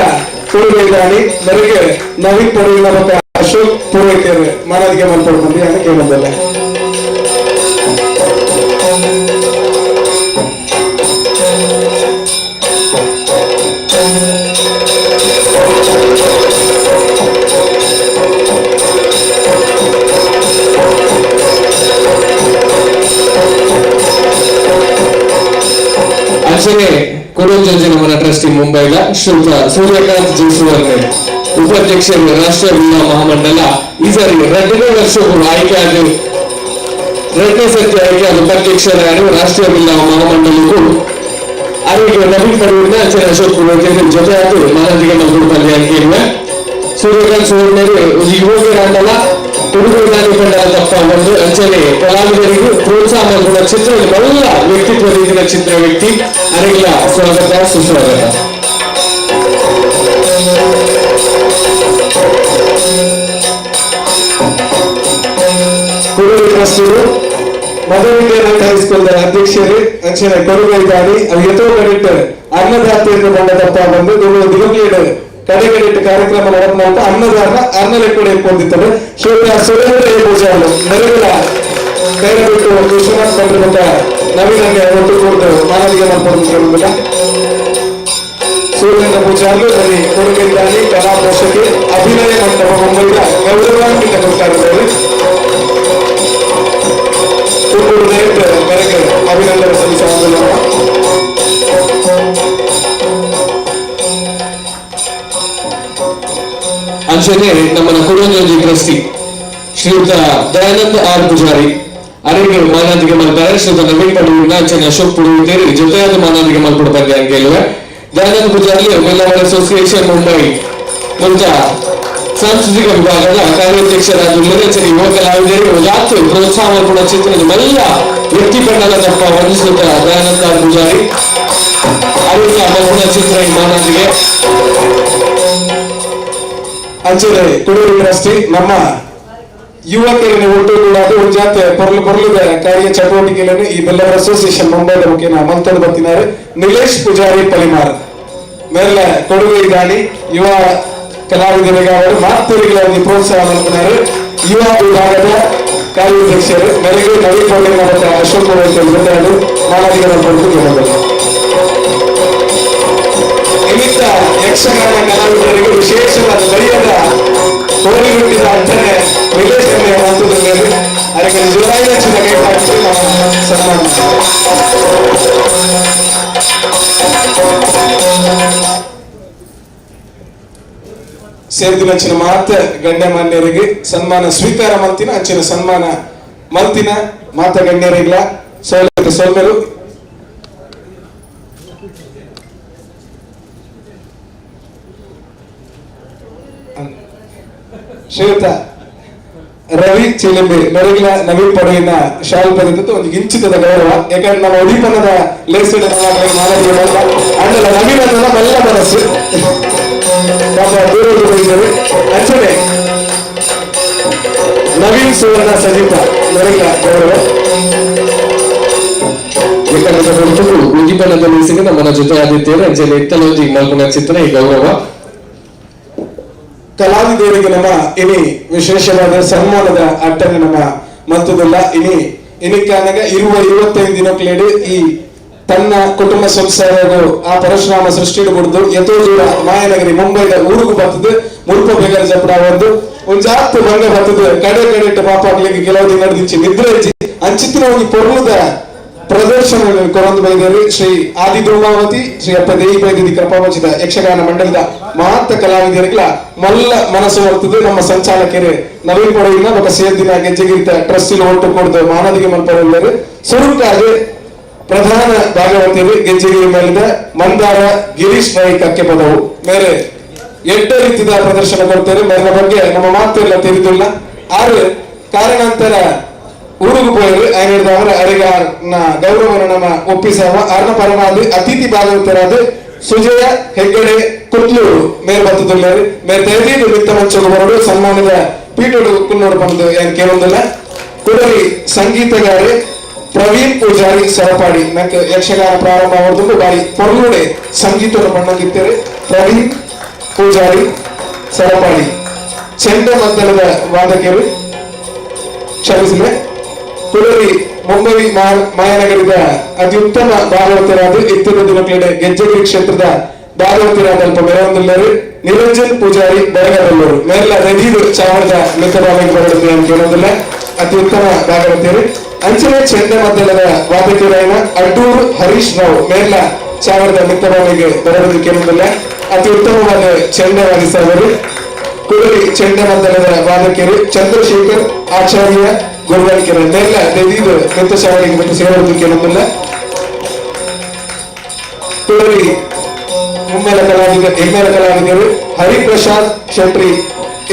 ಕೊಡುಗೆ ದಾನಿ ಮೇರೆಗೆ ನವೀನ್ ಪೊಡವಿನ ಮತ್ತು ಅಶೋಕ್ ಪುರೋಹಿತರು ಮಾನದಿಗೆ ಮಲ್ಪೊಡು ಬಂದು ಅಂತ ಕೇಳೋದಲ್ಲ. ಅಂಚನೆ ಕೊಡಂಜಂಜೆ ನಮ್ಮನ ಟ್ರಸ್ಟಿ ಮುಂಬೈದ ಶ್ರೀಯುತ ಸೂರ್ಯಕಾಂತ್ ಜೇಸುವರ್ನೆ ಉಪಾಧ್ಯಕ್ಷರು ರಾಷ್ಟ್ರೀಯ ವಿಮಾ ಮಹಾಮಂಡಲ ಈ ಸಾರಿ 2ನೇ ವರ್ಷಕ್ಕೂ ಆಯ್ಕೆಯಾದ 2ನೇ ಸರ್ತಿ ಆಯ್ಕೆಯಾದ ಉಪಾಧ್ಯಕ್ಷರಾಗಿ ರಾಷ್ಟ್ರೀಯ ವಿಮಾ ಮಹಾಮಂಡಲಕ್ಕೂ ಆರೋಗ್ಯ ನವೀನ್ ಪಡೂರಿನ ಅಂಚನೆ ಅಶೋಕ್ ಪುರೋಹಿತರು ಜೊತೆ ಆಗಿ ಮಾನದಿಗೆ ಮಲ್ಪುಡು ಪಲ್ಯ ಕೇಳುವ ಸೂರ್ಯಕಾಂತ್ ಸುವರ್ಣರು ಯುವಕರಾಂಡಲ ಕೊಡುಗೆ ದಾನಿ ತಪ್ಪ ಒಂದು ಅಂಚನೆ ಕಲಾವಿದರಿಗೂ ಪ್ರೋತ್ಸಾಹ ಮಾಡುವ ಚಿತ್ರ ಎಲ್ಲ ವ್ಯಕ್ತಿತ್ವ ರೀತಿಯ ಚಿತ್ರ ವ್ಯಕ್ತಿ ಅರಿಗಿಲ್ಲ ಸ್ವಾಗತ ಸುಸ್ವಾಗತ. Kodagu ಟ್ರಸ್ಟಿರು mother India high school ಅಧ್ಯಕ್ಷರು ಅಂಚನೆ ಕೊಡುಗೆ ದಾನಿ ಅವು ಎತ್ತೋ ಕಡಿಟ್ಟು ಅನ್ನದಾತೆಯನ್ನು ಬಂದ ತಪ್ಪ ಬಂದು ದಿನಗೇಡು ಕಡೆ ಕಡೆಟ್ಟು ಕಾರ್ಯಕ್ರಮ நடத்தினால ಅನ್ನದಾನ ಅರ್ನಲೆ ಕೂಡ ಹೊಂದಿತ್ತವೆ. ಶ್ರೀಯುತ ಸುರೇಂದ್ರ ಪೂಜಾರು ನೆರವಿನ ಕೈಬಿಟ್ಟು ವಿಶ್ವನಾಥ್ ಬಂದಿರುವಂತ ನವೀನಗೆ ಒಟ್ಟು ಕೂಡಿದು ಮಾನವಿಗೆ ಮಲ್ಪೊಡುತ್ತಿರುವುದಿಲ್ಲ. ಸೂರ್ಯೇಂದ್ರ ಪೂಜಾರ್ಲು ಅಲ್ಲಿ ಕೊಡುಗೆ ದಾನಿ ಕಲಾ ಪೋಷಕಿ ಅಭಿನಯ ಮಂಟಪ ಮುಂಬೈದ ಗೌರವಾನ್ವಿತ ಕೊಡ್ತಾರೆ. ಮೇರೆಗೆ ಅಭಿನಂದನೆ ಸಲ್ಲಿಸುವುದಿಲ್ಲ. ಅಂಚನೆ ನಮ್ಮನ ಕೊಡಂಜಿ ಟ್ರಸ್ಟಿ ಶ್ರೀಯುತ ದಯಾನಂದ ಆರ್ ಪೂಜಾರಿ ಅರೆಗೆ ಮಾನಾದಿಗೆ ಮಲ್ಪಾರೆ ಶ್ರೀಯುತ ನವೀನ್ ಪಡೂರಿನ ಅಂಚನೆ ಅಶೋಕ್ ಪುರೋಹಿತರು ಜೊತೆಯಾದ ಮಾನಾದಿಗೆ ಮಲ್ಪಡು ಬಂದೆ ಅಂತ ಕೇಳುವೆ. ದಯಾನಂದ ಪೂಜಾರಿ ವೆಲ್ಲವರ ಅಸೋಸಿಯೇಷನ್ ಮುಂಬೈ ಮುಂತ ಸಾಂಸ್ಕೃತಿಕ ವಿಭಾಗದ ಕಾರ್ಯಾಧ್ಯಕ್ಷರಾದ ಯುವಜನ ಯುವ ಕಲಾವಿದರು ಜಾತ್ರೆ ಪ್ರೋತ್ಸಾಹ ಮಲ್ಪುನ ಚಿತ್ರದ ಮಲ್ಲ ವ್ಯಕ್ತಿ ಪಂಡಲ ತಪ್ಪ ವಂದಿಸುತ್ತ ದಯಾನಂದ ಪೂಜಾರಿ ಅರುಣ ಮಲ್ಪುನ ಚಿತ್ರ ಮಾನದಿಗೆ. ಅಂಚನೆ ಕುಡೂರು ಟ್ರಸ್ಟಿ ನಮ್ಮ ಯುವಕರನ್ನು ಒಟ್ಟು ಕೂಡ ಜಾತೆ ಪೊರ್ಲು ಪೊರ್ಲುದ ಕಾರ್ಯ ಚಟುವಟಿಕೆಗಳನ್ನು ಈ ಬೆಲ್ಲವರ ಅಸೋಸಿಯೇಷನ್ ಮುಂಬೈದ ಮುಖೇನ ಮಂತದ ಬತ್ತಿನಾರು ನಿಲೇಶ್ ಪೂಜಾರಿ ಪಲಿಮಾರ್ ಮೇರ್ಲ ಕೊಡುಗೆ ದಾನಿ ಯುವ ಕಲಾವಿದರಿಗೆ ಅವರು ಮಾತುಗಳಿಗೆ ಒಂದು ಪ್ರೋತ್ಸಾಹ ಮಲ್ಪುನಾರು ಯುವ ವಿಭಾಗದ ಕಾರ್ಯಾಧ್ಯಕ್ಷರು ಮೇರೆಗೆ ನವೀನ್ ಪಟೇಲ್ ಮತ್ತು ಅಶೋಕ್ ಜೊತೆಯಾಡು ಮಾನವಿಕರ ಪಡೆದು ನಿಮಿತ್ತ ಯಕ್ಷಗಾನ ಕಲಾವಿದರಿಗೆ ವಿಶೇಷವಾದ ಮರ್ಯಾದ ಕೋರಿಗುಟ್ಟಿದ ಅರ್ಥನೆ ನಿಲೇಶ್ ಮೇಲೆ ಅದಕ್ಕೆ ಜೋರಾಗಿ ಕೈ ಹಾಕಿ ಸನ್ಮಾನ. ಸೇರ್ದಿನ ಅಂಚಿನ ಮಾತ ಗಣ್ಯಮಾನ್ಯರಿಗೆ ಸನ್ಮಾನ ಸ್ವೀಕಾರ ಮಲ್ತಿನ ಅಂಚಿನ ಸನ್ಮಾನ ಮಲ್ತಿನ ಮಾತ ಗಣ್ಯರಿಗ್ಲ ಸೌಲಭ್ಯ ಸೌಮ್ಯರು. ಶ್ರೀಯುತ ರವಿ ಚಿಲಿಂಬಿ ಮೆರಗಿನ ನವೀನ್ ಪಡುವಿನ ಶಾಲ್ ಪದದ್ದು ಒಂದು ಗಿಂಚಿತದ ಗೌರವ. ಯಾಕಂದ್ರೆ ನಮ್ಮ ಉದೀಪನದ ಲೇಸಿಡ ಅಂಡಲ ನವೀನ ಮಲ್ಲ ಮನಸ್ಸು ನಮ್ಮ ದೂರ ದೂರ ಅಂಚನೆ ನವೀನ್ ಸುವರ್ಣ ಸಜಿತ ಮೆರಗಿನ ಗೌರವ. ಉದೀಪನದ ಲೇಸಿಗೆ ನಮ್ಮನ್ನ ಜೊತೆ ಆದಿದ್ದೇವೆ ಅಂಚನೆ ಇತ್ತಲೋಜಿ ಮಲ್ಪುನ ಚಿತ್ರ ಈ ಗೌರವ. ಕಲಾವಿದರಿಗೆ ನಮ್ಮ ಇನಿ ವಿಶೇಷವಾದ ಸನ್ಮಾನದ ಅಟ್ಟನೆ ನಮ್ಮ ಮತ್ತದಲ್ಲ ಇನಿ ಇನಿಕಾನಗ ಇರುವ 25 ದಿನಕ್ಲೇಡು ಈ ತನ್ನ ಕುಟುಂಬ ಸಂಸಾರಗಳು ಆ ಪರಶುರಾಮ ಸೃಷ್ಟಿ ಕೊಡುದು ಎತೋ ದೂರ ಮಾಯನಗರಿ ಮುಂಬೈದ ಊರುಗು ಬರ್ತದೆ ಮುರುಪ ಬೇಗರ ಜಪಡ ಒಂದು ಒಂಜಾತ್ ಭಂಗ ಬರ್ತದೆ ಕಡೆ ಕಡೆ ಪಾಪ ಆಗ್ಲಿಕ್ಕೆ ಕೆಲವು ದಿನ ನಡೆದಿಚ್ಚಿ ನಿದ್ರೆ ಇಚ್ಚಿ ಅಂಚಿತ್ತಿನ ಒಂದು ಪೊರ್ಲುದ ಪ್ರದರ್ಶನ ಕೊರಂದು ಬೈದರು ಶ್ರೀ ಆದಿ ಧೂಮಾವತಿ ಶ್ರೀ ಅಪ್ಪ ದೇವಿ ಬೈದಿ ಕೃಪಾವಚಿತ ಯಕ್ಷಗಾನ ಮಂಡಲದ ಮಹತ್ತ ಕಲಾವಿದರಿಗಳ ಮಲ್ಲ ಮನಸ್ಸು ಬರ್ತದೆ. ನಮ್ಮ ಸಂಚಾಲಕರು ನವೀನ್ ಪಡವಿನ ಬೊಕ ಸೇರ್ದಿನ ಗೆಜ್ಜೆಗಿರಿತ ಟ್ರಸ್ಟಿನ ಒಟ್ಟು ಕೊಡ್ದು ಮಾನದಿಗೆ ಮಲ್ಪವರು ಸುರುಕಾಗಿ ಪ್ರಧಾನ ಭಾಗವತಿಯರು ಗೆಜ್ಜೆಗಿರಿ ಮೇಲಿದ ಮಂದಾರ ಗಿರೀಶ್ ರೈ ಕಕ್ಕೆ ಪದವು ಮೇರೆ ಎಡ್ಡ ರೀತಿಯ ಪ್ರದರ್ಶನ ಕೊಡ್ತಾರೆ. ಮೇಲಿನ ಬಗ್ಗೆ ನಮ್ಮ ಮಾತೆಲ್ಲ ತಿಳಿದಿಲ್ಲ ಆರು ಕಾರಣಾಂತರ ಊರುಗು ಪೋಯರು ಐನೂರು ಅರಿಗಾರ್ನ ಗೌರವವನ್ನು ನಮ್ಮ ಒಪ್ಪಿಸವ ಅರ್ಣ ಪರಮಾದಿ ಅತಿಥಿ ಭಾಗವತರಾದ ಸುಜಯ ಹೆಗ್ಗಡೆ ಕುತ್ಲೂರು ಮೇರ್ ಬತ್ತದುಲ್ಲೇರು ಮೇರ್ ದಯದೀದು ಮಿತ್ತ ಮಂಚಗು ಬರಡು ಸನ್ಮಾನದ ಪೀಠೋಡು ಕುನ್ನೋಡು ಬಂದು ಏನ್ ಕೇಳೊಂದಿಲ್ಲ. ಕುಡಲಿ ಸಂಗೀತಗಾರೆ ಪ್ರವೀಣ್ ಪೂಜಾರಿ ಸರಪಾಡಿ ನಂಗೆ ಯಕ್ಷಗಾನ ಪ್ರಾರಂಭ ಅವರದ್ದು ಬಾರಿ ಪೊರ್ಲುಡೆ ಸಂಗೀತದ ಬಣ್ಣಂಗಿತ್ತೇವೆ. ಪ್ರವೀಣ್ ಪೂಜಾರಿ ಸರಪಾಡಿ ಚೆಂಡ ಮದ್ದಲದ ವಾದಕರು ಕ್ಷಮಿಸಿದೆ. ಕುಡಲಿ ಮುಂಬೈ ಮಾಯಾನಗರದ ಅತ್ಯುತ್ತಮ ಭಾಗವತರಾದ ಇತ್ತಿನ ದಿನಕ್ಲೆಡೆ ಗೆಜ್ಜೆಗಿರಿ ಕ್ಷೇತ್ರದ ಭಾಗವತರಾದ ಅಲ್ಪ ಮೆರವೊಂದುಲ್ಲರು ನಿರಂಜನ್ ಪೂಜಾರಿ ಬೆಳಗಬಲ್ಲೂರು ಮೇರ್ಲ ರದೀದು ಚಾವಣದ ಮಿತ್ರವಾಗಿ ಬರಡುತ್ತೆ ಅಂತ ಕೇಳೋದಿಲ್ಲ ಅತ್ಯುತ್ತಮ ಭಾಗವತರು. ಅಂಚನೆ ಚೆಂಡ ಮದ್ದಲದ ವಾದಕರಾಯನ ಅಡ್ಡೂರು ಹರೀಶ್ ರಾವ್ ಮೇರ್ಲ ಚಾವಣದ ಮಿತ್ರವಾಗಿ ಬರಡುವುದು ಕೇಳೋದಿಲ್ಲ ಅತಿ ಉತ್ತಮವಾದ ಚೆಂಡ ವಾದಿಸವರು. ಕುಡಲಿ ಚೆಂಡ ಮದ್ದಲದ ವಾದಕರು ಚಂದ್ರಶೇಖರ್ ಆಚಾರ್ಯ ಗುರುವಲ್ಕೆರೆ ಮೇರ್ಲ ದೆದೀದು ಮಿತ್ರ ಚಾವಣಿಗೆ ಮತ್ತು ಸೇರೋದು ಕೇಳೋದಿಲ್ಲ. ಕುಡಲಿ ಮುಮ್ಮೇಲ ಕಲಾವಿದ ಹೆಮ್ಮೇಲ ಕಲಾವಿದರು ಹರಿಪ್ರಸಾದ್ ಶೆಟ್ರಿ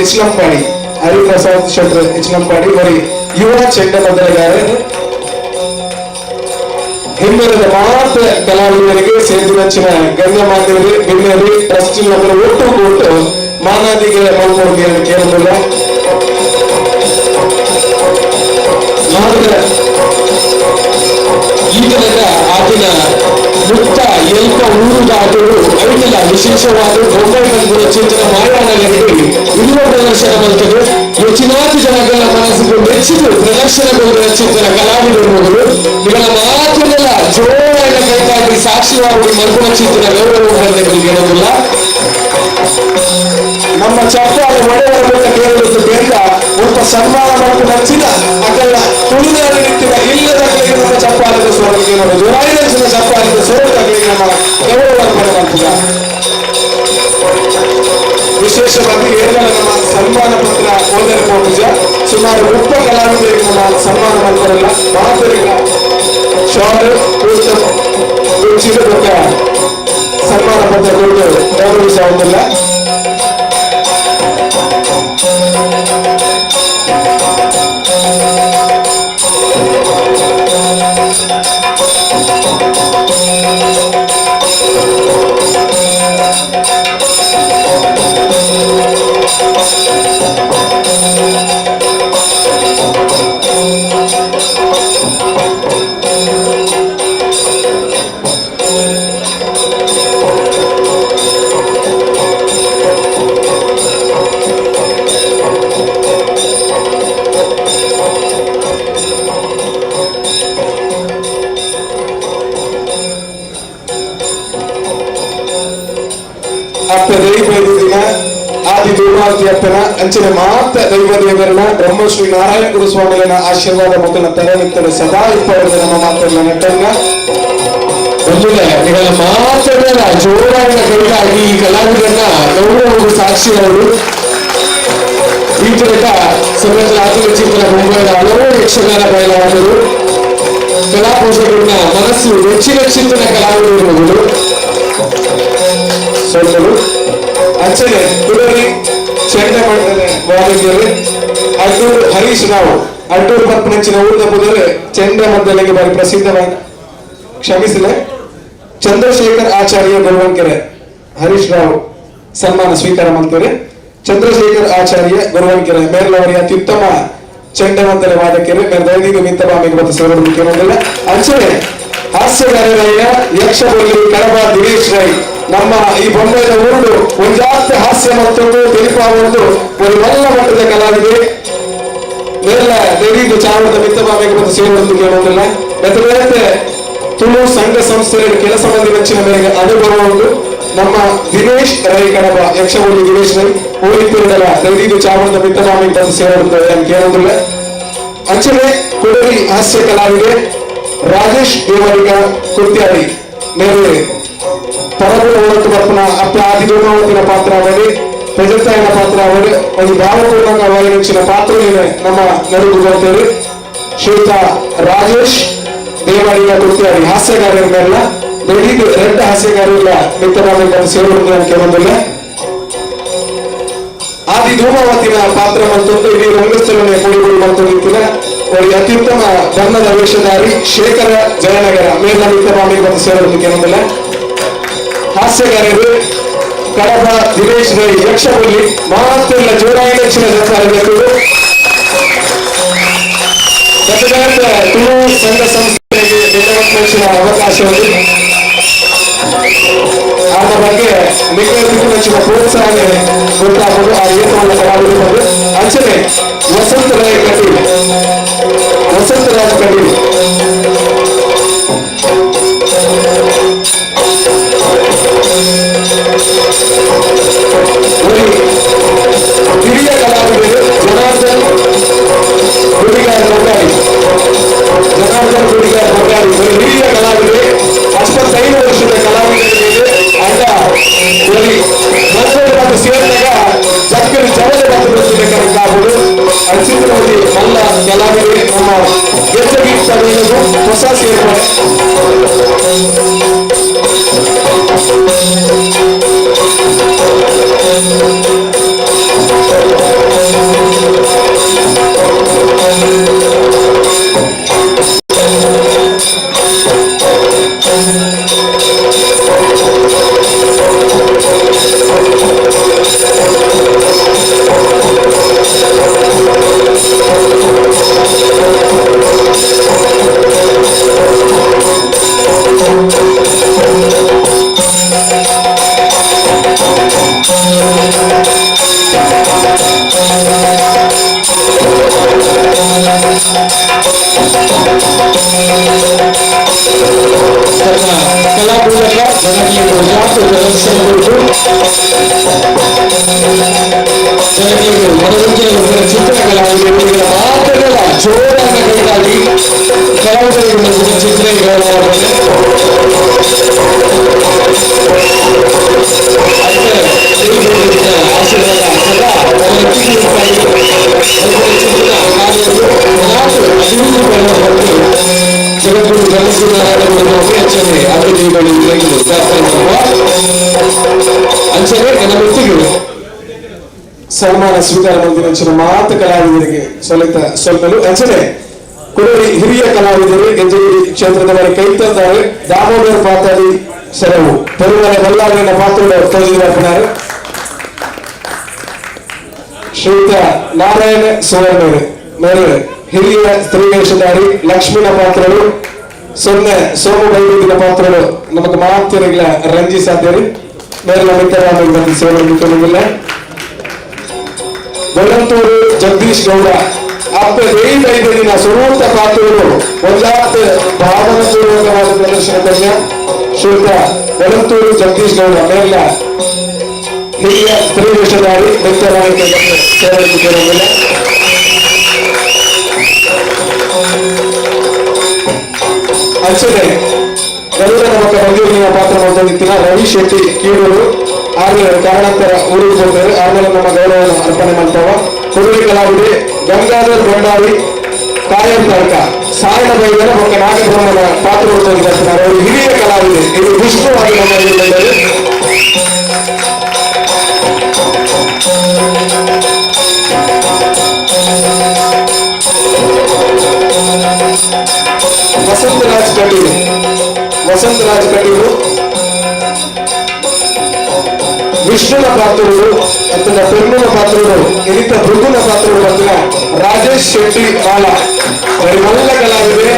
ಇಸ್ಲಂಪಾಡಿ ಹರಿಪ್ರಸಾದ್ ಶೆಟ್ರಿ ಇಸ್ಲಂಪಾಡಿ ಬರೀ ಯುವ ಚೆಂಡ ಮದ್ದಲಗಾರರು. ಹಿಮ್ಮೇಲದ ಮಾತ್ರ ಕಲಾವಿದರಿಗೆ ಸೇರಿದಂಚಿನ ಗಣ್ಯಮಾನ್ಯರು ಬಿನ್ನೆರಿ ಟ್ರಸ್ಟ್ ಒಟ್ಟು ಕೊಟ್ಟು ಮಾನಾದಿಗೆ ಮಲ್ಕೊಡುಗೆ ಕೇಳೋದಿಲ್ಲ. ಈತನದ ಆತನ ಮುಕ್ತ ಎಲ್ಪ ಊರುದಾಟಲು ಐತಲ ವಿಶೇಷವಾದ ಬೊಂಬೈ ಬಂದಿರುವ ಚೇತನ ಮಾಯಾನಗರಿಗೆ ಇರುವ ಪ್ರದರ್ಶನ ಬರ್ತದೆ. ಹೆಚ್ಚಿನಾತಿ ಜನಗಳ ಮನಸ್ಸಿಗೆ ಮೆಚ್ಚಿದು ಪ್ರದರ್ಶನಗೊಳ್ಳುವ ಚೇತನ ಕಲಾವಿದರು ಇವರ ಮಾತಿನೆಲ್ಲ ಜೋರಾಗಿ ಕೈಕಾಟಿ ಸಾಕ್ಷಿವಾಗಿ ಮಲ್ಪುವ ಚೇತನ ಗೌರವ ಬಂದಿರಲಿಲ್ಲ. ನಮ್ಮ ಚಪ್ಪಾಳೆ ಒಡೆಯರ ಮೂಲಕ ಕೇಳಲಿಕ್ಕೆ ಬೇಡ ಒಬ್ಬ ಸನ್ಮಾನ ಮತ್ತು ನಚ್ಚಿದ ಅಕಲ್ಲ ತುಳುನಾಡು ನಿಂತಿನ ಇಲ್ಲದ ನಮ್ಮ ಚಪ್ಪಾಳೆದ ಸ್ವರಕ್ಕೆ ನಮ್ಮ ಜೋರಾಗಿ ಚಪ್ಪಾಳೆದ ಸ್ವರಕ್ಕೆ ನಮ್ಮ ಗೌರವ ಅರ್ಪಣೆ ಮಾಡ್ತದ. ವಿಶೇಷವಾಗಿ ಏರ್ಗಳ ನಮ್ಮ ಸನ್ಮಾನ ಪತ್ರ ಓದರ ಪೂಜ ಸುಮಾರು 30 ಕಲಾವಿದರಿಗೆ ನಮ್ಮ ಸನ್ಮಾನ ಮಾಡ್ತಾರಲ್ಲ ಮಾತರಿಗ ಶಾಲು ಸನ್ಮಾನ ಪತ್ರ ಕೊಟ್ಟು ಗೌರವಿಸುವುದಿಲ್ಲ. Dhumavati ಅಪ್ಪನ ಅಂಚಿನ ಮಾತ ದೈವ ದೇವರನ ಬ್ರಹ್ಮಶ್ರೀ ನಾರಾಯಣ ಗುರುಸ್ವಾಮಿಗಳನ್ನ ಆಶೀರ್ವಾದ ಮೊದಲ ತರನಿತ್ತಲು ಸದಾ ಇಪ್ಪವರದ ನಮ್ಮ ಮಾತನ್ನ ನಟಂಗ ಬಂಧುಗಳೇ, ನಿಗಳ ಮಾತನ್ನ ಜೋರಾದ ಕೈಗಾಗಿ ಈ ಕಲಾವಿದರನ್ನ ಗೌರವವು ಸಾಕ್ಷಿಯವರು. ಈ ತರಕ ಸಮಾಜದ ಆತ್ಮಚಿತ್ರ ಮುಂಬೈನ ಹಲವು ಯಕ್ಷಗಾನ ಬಯಲಾಟರು ಕಲಾ ಪೋಷಕರನ್ನ ಮನಸ್ಸು ಮೆಚ್ಚಿನ ಕಲಾವಿದರು. ಸೋತರು ಅಂಚನೆ ಕುಡರಿ ಚೆಂಡಮಂಡಲ ವಾದಿಗೆರೆ ಅಡ್ಡೂರು ಹರೀಶ್ ರಾವ್ ಅಡ್ಡೂರು ಪತ್ನಂಚಿನ ಊರದ ಬುದರೆ ಚೆಂಡಮಂಡಲಿಗೆ ಬಾರಿ ಪ್ರಸಿದ್ಧವಾದ ಕ್ಷಮಿಸಲೆ ಚಂದ್ರಶೇಖರ್ ಆಚಾರ್ಯ ಗುರುವಂಕೆರೆ ಹರೀಶ್ ರಾವ್ ಸನ್ಮಾನ ಸ್ವೀಕಾರ ಮಾಡ್ತಾರೆ. ಚಂದ್ರಶೇಖರ್ ಆಚಾರ್ಯ ಗುರುವಂಕೆರೆ ಮೇರ್ಲವರಿಯ ಅತ್ಯುತ್ತಮ ಚೆಂಡಮಂಡಲ ವಾದಕರು ಮೇರ್ ದೈನಿಕ ಮಿತ್ತಬಾಮಿಗೆ ಮತ್ತು ಸೇರಲು ಕೇಳೋದಿಲ್ಲ. ಅಂಚನೆ ಹಾಸ್ಯಗಾರರಾಯ ಯಕ್ಷಬೋಲಿ ಕಡಬ ದಿನೇಶ್ ರೈ ನಮ್ಮ ಈ ಬೊಂಬೈನ ಊರು ಒಂಜಾಸ್ತಿ ಹಾಸ್ಯ ಮತ್ತೊಂದು ತಿಳಿಪ ಒಂದು ಒಂದು ಮಲ್ಲ ಮಟ್ಟದ ಕಲಾವಿದೆ. ಮೇರ್ಲ ದೈನಿಕ ಚಾವಣದ ಮಿತ್ತಬಾಮಿಗೆ ಮತ್ತು ಸೇರಲು ಕೇಳೋದಿಲ್ಲ. ಮತ್ತೆ ತುಳು ಸಂಘ ಸಂಸ್ಥೆಯ ಕೆಲಸ ಮಂದಿ ಮೆಚ್ಚಿನ ಮೇರೆಗೆ ಅನುಭವ ಉಂಟು. ನಮ್ಮ ದಿನೇಶ್ ರೈ ಕಡಬ ಯಕ್ಷಬೋಲಿ ದಿನೇಶ್ ರೈ ಊರಿತ್ತಿರದಲ್ಲ ದೈನಿಕ ಚಾವಣದ ಮಿತ್ತಬಾಮಿಗೆ ಬಂದು ಸೇರುತ್ತಾರೆ ಅಂತ ಕೇಳೋದಿಲ್ಲ. ಅಂಚನೆ ಕುಡರಿ ಹಾಸ್ಯ ಕಲಾವಿದೆ ರಾಜೇಶ್ ದೇವರಿಗ ಕುರ್ತ್ಯಾಡಿ ಮೇರೆ ಪರಗುಣ ಒಳಕು ಬರ್ಪನ ಅಪ್ಪ ಆದಿ ಧೂಮಾವತಿನ ಪಾತ್ರ ಅವಳಿ ಪ್ರಜತ್ತಾಯನ ಪಾತ್ರ ಅವಳಿ ಒಂದು ಭಾವಪೂರ್ಣಕ ಅವಳಿನ ಪಾತ್ರ ನಮ್ಮ ನಡುಗು ಬರ್ತೇವೆ. ಶ್ರೀಯುತ ರಾಜೇಶ್ ದೇವಾಡಿಗ ಕುರ್ತ್ಯಾಡಿ ಹಾಸ್ಯಗಾರರ ಮೇಲ್ಲ ಬೆಳಿಗ್ಗೆ ರೆಡ್ಡ ಹಾಸ್ಯಗಾರರ ಮಿತ್ರವಾಗಿ ಬಂದು ಸೇರುವುದು ಅಂತ ಕೇಳೋದಿಲ್ಲ. ಆದಿ ಧೂಮಾವತಿನ ಪಾತ್ರ ಮತ್ತೊಂದು ಇಡೀ ರಂಗಸ್ಥಳನೆ ಕೂಡಿ ಕೂಡಿ ಬಂತು. ಅತ್ಯುತ್ತಮ ಬಣ್ಣದ ವೇಷಧಾರಿ ಶೇಖರ ಜಯನಗರ ಮೇಲ ಮಿತ್ರಮಾಮಿಗೆ ಬಂದು ಸೇರುವುದು ಕೇಳೋದಿಲ್ಲ. ಹಾಸ್ಯಗಾರರು ಕಡಬ ದಿನೇಶ್ ರೈ ಯಕ್ಷಬಲ್ಲಿ ಮಾತೆಲ್ಲ ಜೋರಾಗಿ ದಕ್ಷಿಣ ಸರ್ಕಾರ ತುಳು ಸಂಘ ಸಂಸ್ಥೆಗೆ ನೆರವೇರಿಸಿದ ಅವಕಾಶ ಇದೆ. ಅದರ ಬಗ್ಗೆ ನಿಗದಿತ ಪ್ರೋತ್ಸಾಹ ಗೊತ್ತಾಗಬಹುದು. ಆ ಏತವನ್ನು ಕಲಾವಿದರು ಅಂಚನೆ ವಸಂತ ರಾಯ್ ಕಟೀಲ್, ವಸಂತರಾಜ್ ಕಟೀಲ್ ಹಿರಿಯ ಕಲಾವಿದರು ಜನಾರ್ದನ್ ಗುಡಿಗಾರ್ ಬೊಗ್ಗಾರಿ, ಜನಾರ್ದನ್ ಗುಡಿಗಾರ್ ಬೊಗ್ಗಾರಿ ಹಿರಿಯ ಕಲಾವಿದರು, 75 ವರ್ಷದ ಕಲಾವಿದರಿಗೆ ಅಂಡ ಮತ್ತು ಸೇರಿದಾಗ ಚಕ್ಕರಿ ಜವದ ಬಂದು ಅಚಿತ್ರವತಿ ಮಲ್ಲ ಕಲಾವಿದರು ನಮ್ಮ ಗೆಜ್ಜೆಗೀಟ್ ಸಭೆಯದು ಹೊಸ ಸೇರ್ಪಡೆ. ಸನ್ಮಾನ ಸ್ವೀಕಾರ ಮಾಡಿದ ಮಾತು ಕಲಾವಿದರಿಗೆ ಸೊಲಿತ ಸೊಲ್ಲಲು ಅಂಚನೆ ಕುಡರಿ ಹಿರಿಯ ಕಲಾವಿದರು ಗೆಜ್ಜೆಗಿರಿ ಕ್ಷೇತ್ರದವರ ಕೈ ತಂದಾರೆ ದಾಮೋದರ್ ಪಾತಾಡಿ ಸೆರವು ಪೆರುಮಲ ಬಲ್ಲಾರಿನ ಪಾತ್ರ ತೋಜಿದಾರೆ ಶ್ರೀಯುತ ನಾರಾಯಣ ಸುವರ್ಣರು ಮೇರೆ ಹಿರಿಯ ಸ್ತ್ರೀ ವೇಷಧಾರಿ ಲಕ್ಷ್ಮೀನ ಪಾತ್ರರು ಸೊನ್ನೆ ಸೋಮ ಬೈರುದಿನ ಪಾತ್ರರು ನಮಗೆ ಮಾತಿರಗಿಲ್ಲ ರಂಜಿ ಸಾಧ್ಯರಿ ಮೇರೆ ಮಿತ್ರರಾದ ಸೇವೆ ಮಿತ್ರರಿಲ್ಲ ಬೆಳಂತೂರು ಜಗದೀಶ್ ಗೌಡ ಅಪ್ಪ ಐದು ದಿನ ಸ್ವರೂಪ ಪಾತ್ರರು ಒಂದಾತ್ ಭಾವನಪೂರ್ವಕವಾದ ಪ್ರದರ್ಶನ ಕನ್ಯಾ ಶ್ರೀಯುತ ಬೆಳಂತೂರು ಜಗದೀಶ್ ಗೌಡ ಮೇಲ ಹಿರಿಯ ಸ್ತ್ರೀ ವೇಷಧಾರಿ ಮಿತ್ರರಾಗಿ ಸೇರಿಕೊಂಡಿಲ್ಲ. ಅಂಚನೆ ಗರುಡನ ಮಕ್ಕ ಬಂದಿರುವ ಪಾತ್ರ ಮಾಡ್ಕೊಂಡಿತ್ತಿನ ರವಿ ಶೆಟ್ಟಿ ಕೀಡೂರು ಆರು ಕಾರಣಾಂತರ ಊರಿಗೆ ಹೋಗ್ತಾರೆ. ಆಮೇಲೆ ನಮ್ಮ ಗೌರವವನ್ನು ಅರ್ಪಣೆ ಮಾಡ್ತಾವ. ಕುರುಳಿ ಕಲಾವಿದೆ ಗಂಗಾಧರ್ ಭಂಡಾರಿ ಕಾಯಂ ತರ್ಕ ಸಾಯಣ ಬೈದನ ಮಕ್ಕ ನಾಗಬ್ರಹ್ಮನ ಪಾತ್ರ ಬರ್ತಾರೆ. ಅವರು ಹಿರಿಯ ಕಲಾವಿದೆ, ಇದು ವಿಷ್ಣುವಾಗಿ ನಮ್ಮ ಬಂದರು. ವಸಂತರಾಜ್ ಕಟೀಲು, ವಸಂತರಾಜ್ ಕಟೀಲು ವಿಷ್ಣುನ ಪಾತ್ರರು ಅಥವಾ ಪೆರ್ಮನ ಪಾತ್ರರು ಇನಿತ ಭೃಗುನ ಪಾತ್ರರು ಬಂದಿನ ರಾಜೇಶ್ ಶೆಟ್ಟಿ ಮಾಲ ಮಲ್ಲ ಕಲಾವಿದೆ.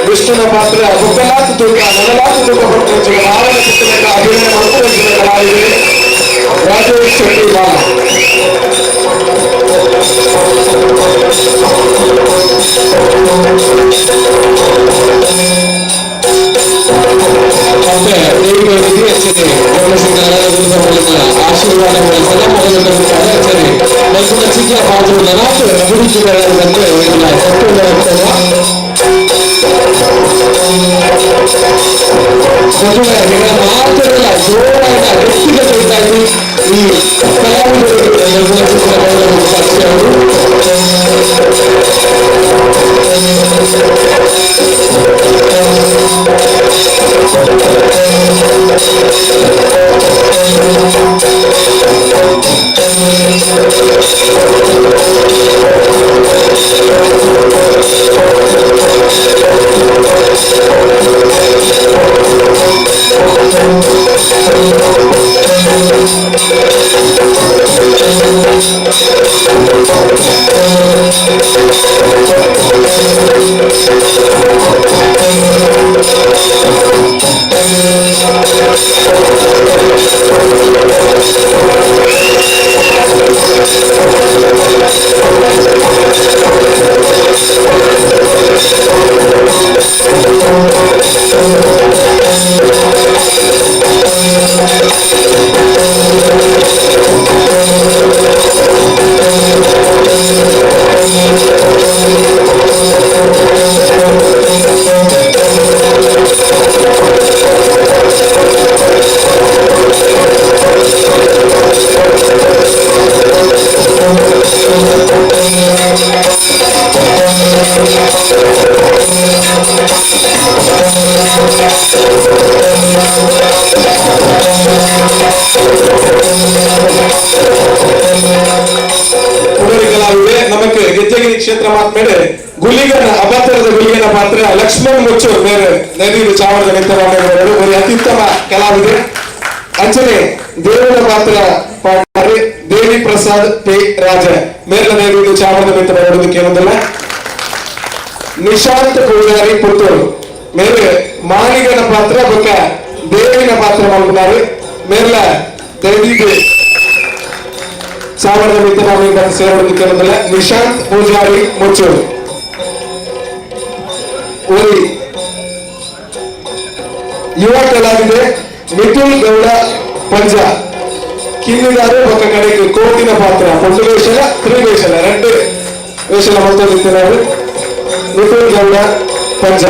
ವಿಷ್ಣುನ ಪಾತ್ರ ಬೊಕ್ಕಲಾತು ತೂಕ ನಲಲಾತು ತೂಕ ಪಟ್ಟು ಭಾವನ ಚಿತ್ರಕ ಅಭಿನಯ ಮಾಡ್ಕೊಂಡು ಕಲಾವಿದೆ ರಾಜೇಶ್ ಶೆಟ್ಟಿ ಮಾಲ. ಮತ್ತೆ ದೇವಿಗಳಿಗೆ ಎಚ್ಚರಿ ಆಶೀರ್ವಾದ ಎಚ್ಚರಿ ಮೈಸೂರ ಚಿಕ್ಕ ಪಾತ್ರ ಅಭಿರುಚಿಗಳಂತೆ ಮಾತ್ರಲ್ಲ ಜೋರಾದ ವ್ಯಕ್ತಿಗತವಾಗಿ ಈ ಕಲಾವಿದರು ಸಾಕ್ಷಿಯವರು. ಕಲಾವಿದೆ ನಮಕ್ ಗೆಜ್ಜೆಗಿರಿ ಕ್ಷೇತ್ರ ಮಾತ್ಮೇಲೆ ಗುಲಿಗನ ಅಬತ್ತರದ ಗುಲಿಗನ ಪಾತ್ರ ಲಕ್ಷ್ಮಣ್ ಮುಚ್ಚು ಮೇರೆ ನದೀರು ಚಾವಣದ ನಿಂತವರು ಒಂದು ಅತ್ಯುತ್ತಮ ಕಲಾವಿದೆ. ಅಂಚನೆ ದೇವರ ಪಾತ್ರ ಪಾಡ್ತಾರೆ ದೇವಿ ಪ್ರಸಾದ್ ಪಿ ರಾಜ ಮೇರ್ಲ ನದೀರು ಚಾವಣದ ನಿಂತ ಬರೋದಕ್ಕೆ ಏನೊಂದಿಲ್ಲ. ನಿಶಾಂತ್ ಪೂಜಾರಿ ಪುತ್ತೂರು ಮೇರೆ ಮಾಲಿಗನ ಪಾತ್ರ ಬೊಕ್ಕ ದೇವಿನ ಪಾತ್ರ ಮಾಡ್ತಾರೆ ಮೇರ್ಲ ದೇವಿಗೆ ಚಾವಣದ ಮಿತ್ರನಾಗಿ ಸೇರೋದಕ್ಕೆ ಏನೊಂದಿಲ್ಲ. ನಿಶಾಂತ್ ಪೂಜಾರಿ ಮುಚ್ಚೂರು ಒರಿ ಯುವ ಕಲಾವಿದೆ ಮಿಥುನ್ ಗೌಡ ಪಂಜ ಕಿನ್ನಿದಾರು ಬೊಕ್ಕ ಕಡೆಗೆ ಕೋಟಿನ ಪಾತ್ರ ಪೊಂಡು ವೇಷಲ ತ್ರಿವೇಷಲ ಎರಡು ವೇಷಲ ಮಲ್ತೊಂದಿತ್ತಿನವರು ಮಿಥುನ್ ಗೌಡ ಪಂಜ.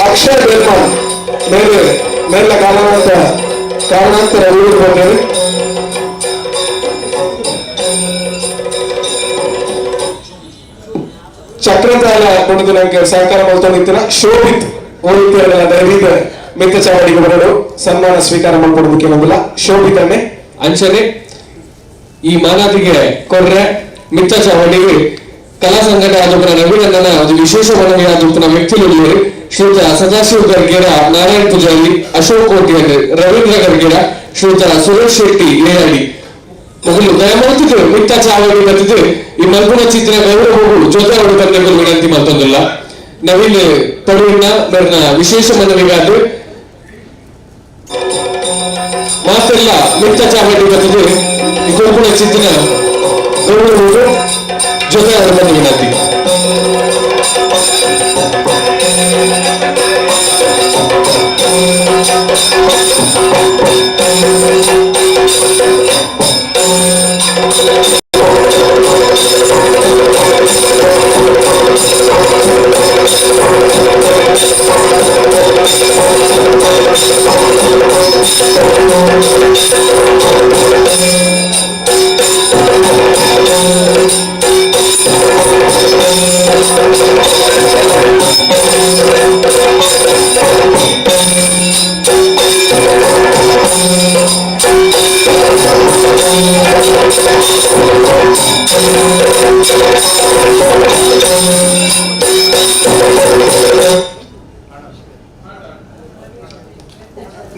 ಅಕ್ಷಯ್ ಬೆಲ್ಮಾನ್ ಮೇಲೆ ಮೇಲ ಕಾರಣಾಂತರ ಕಾರಣಾಂತರ ಊರಿಗೆ ಬಂದರು. ಚಕ್ರತಾಳ ಕೊಡುದು ನಂಗೆ ಸಹಕಾರ ಮಾಡ್ಕೊಂಡಿತ್ತಿನ ಶೋಭಿತ್ ಓದಿತ್ತಿರಲ್ಲ ದಯವಿಟ್ಟು ಮಿತ್ತ ಚಾವಡಿಗೆ ಬರಲು ಸನ್ಮಾನ ಸ್ವೀಕಾರ ಮಾಡ್ಕೊಡೋದಕ್ಕೆ ಏನೊಂದಿಲ್ಲ ಶೋಭಿತ್ ಅನ್ನೇ. ಅಂಚನೆ ಈ ಮಾನಾದಿಗೆ ಕೊರ್ರೆ ಮಿತ್ತ ಚಾವಡಿಗೆ ಕಲಾ ಸಂಘಟ ಆದೊಬ್ಬನ ನವೀನನ್ನ ಒಂದು ವಿಶೇಷ ಮನವಿ ಆದೊಬ್ಬನ ವ್ಯಕ್ತಿಗಳು ಶ್ರೀಯುತ ಸದಾಶಿವ ಗರ್ಗೇರ, ನಾರಾಯಣ್ ಪೂಜಾರಿ, ಅಶೋಕ್ ಕೋಟಿಯನ್, ರವೀಂದ್ರ ಗರ್ಗೇರ, ಶ್ರೀಯುತ ಸುರೇಶ್ ಶೆಟ್ಟಿ ಏರಡಿ ಮೊದಲು ದಯಮಾಡ್ತಿದ್ರು ಮಿತ್ತ ಚಾವಡಿ ಬರ್ತಿದ್ದು ಈ ಮಲ್ಗುಣ ಚಿತ್ರ ಗೌರವವು ಜೊತೆ ಅವರು ಬಂದ ವಿನಂತಿ ಮತ್ತೊಂದಿಲ್ಲ. ನವೀನ್ ಪಡುವಿನ ಮೇಲಿನ ವಿಶೇಷ ಮನವಿಗಾದ್ರು ಮಾತೆಲ್ಲ ಮಿತ್ತ ಚಾವಡಿ ಬರ್ತಿದ್ದು ಈ ಗುರುಕುಲ ಚಿತ್ರ ಗೌರವವು ಜೊತೆ ಅವರು ಬಂದ ವಿನಂತಿ.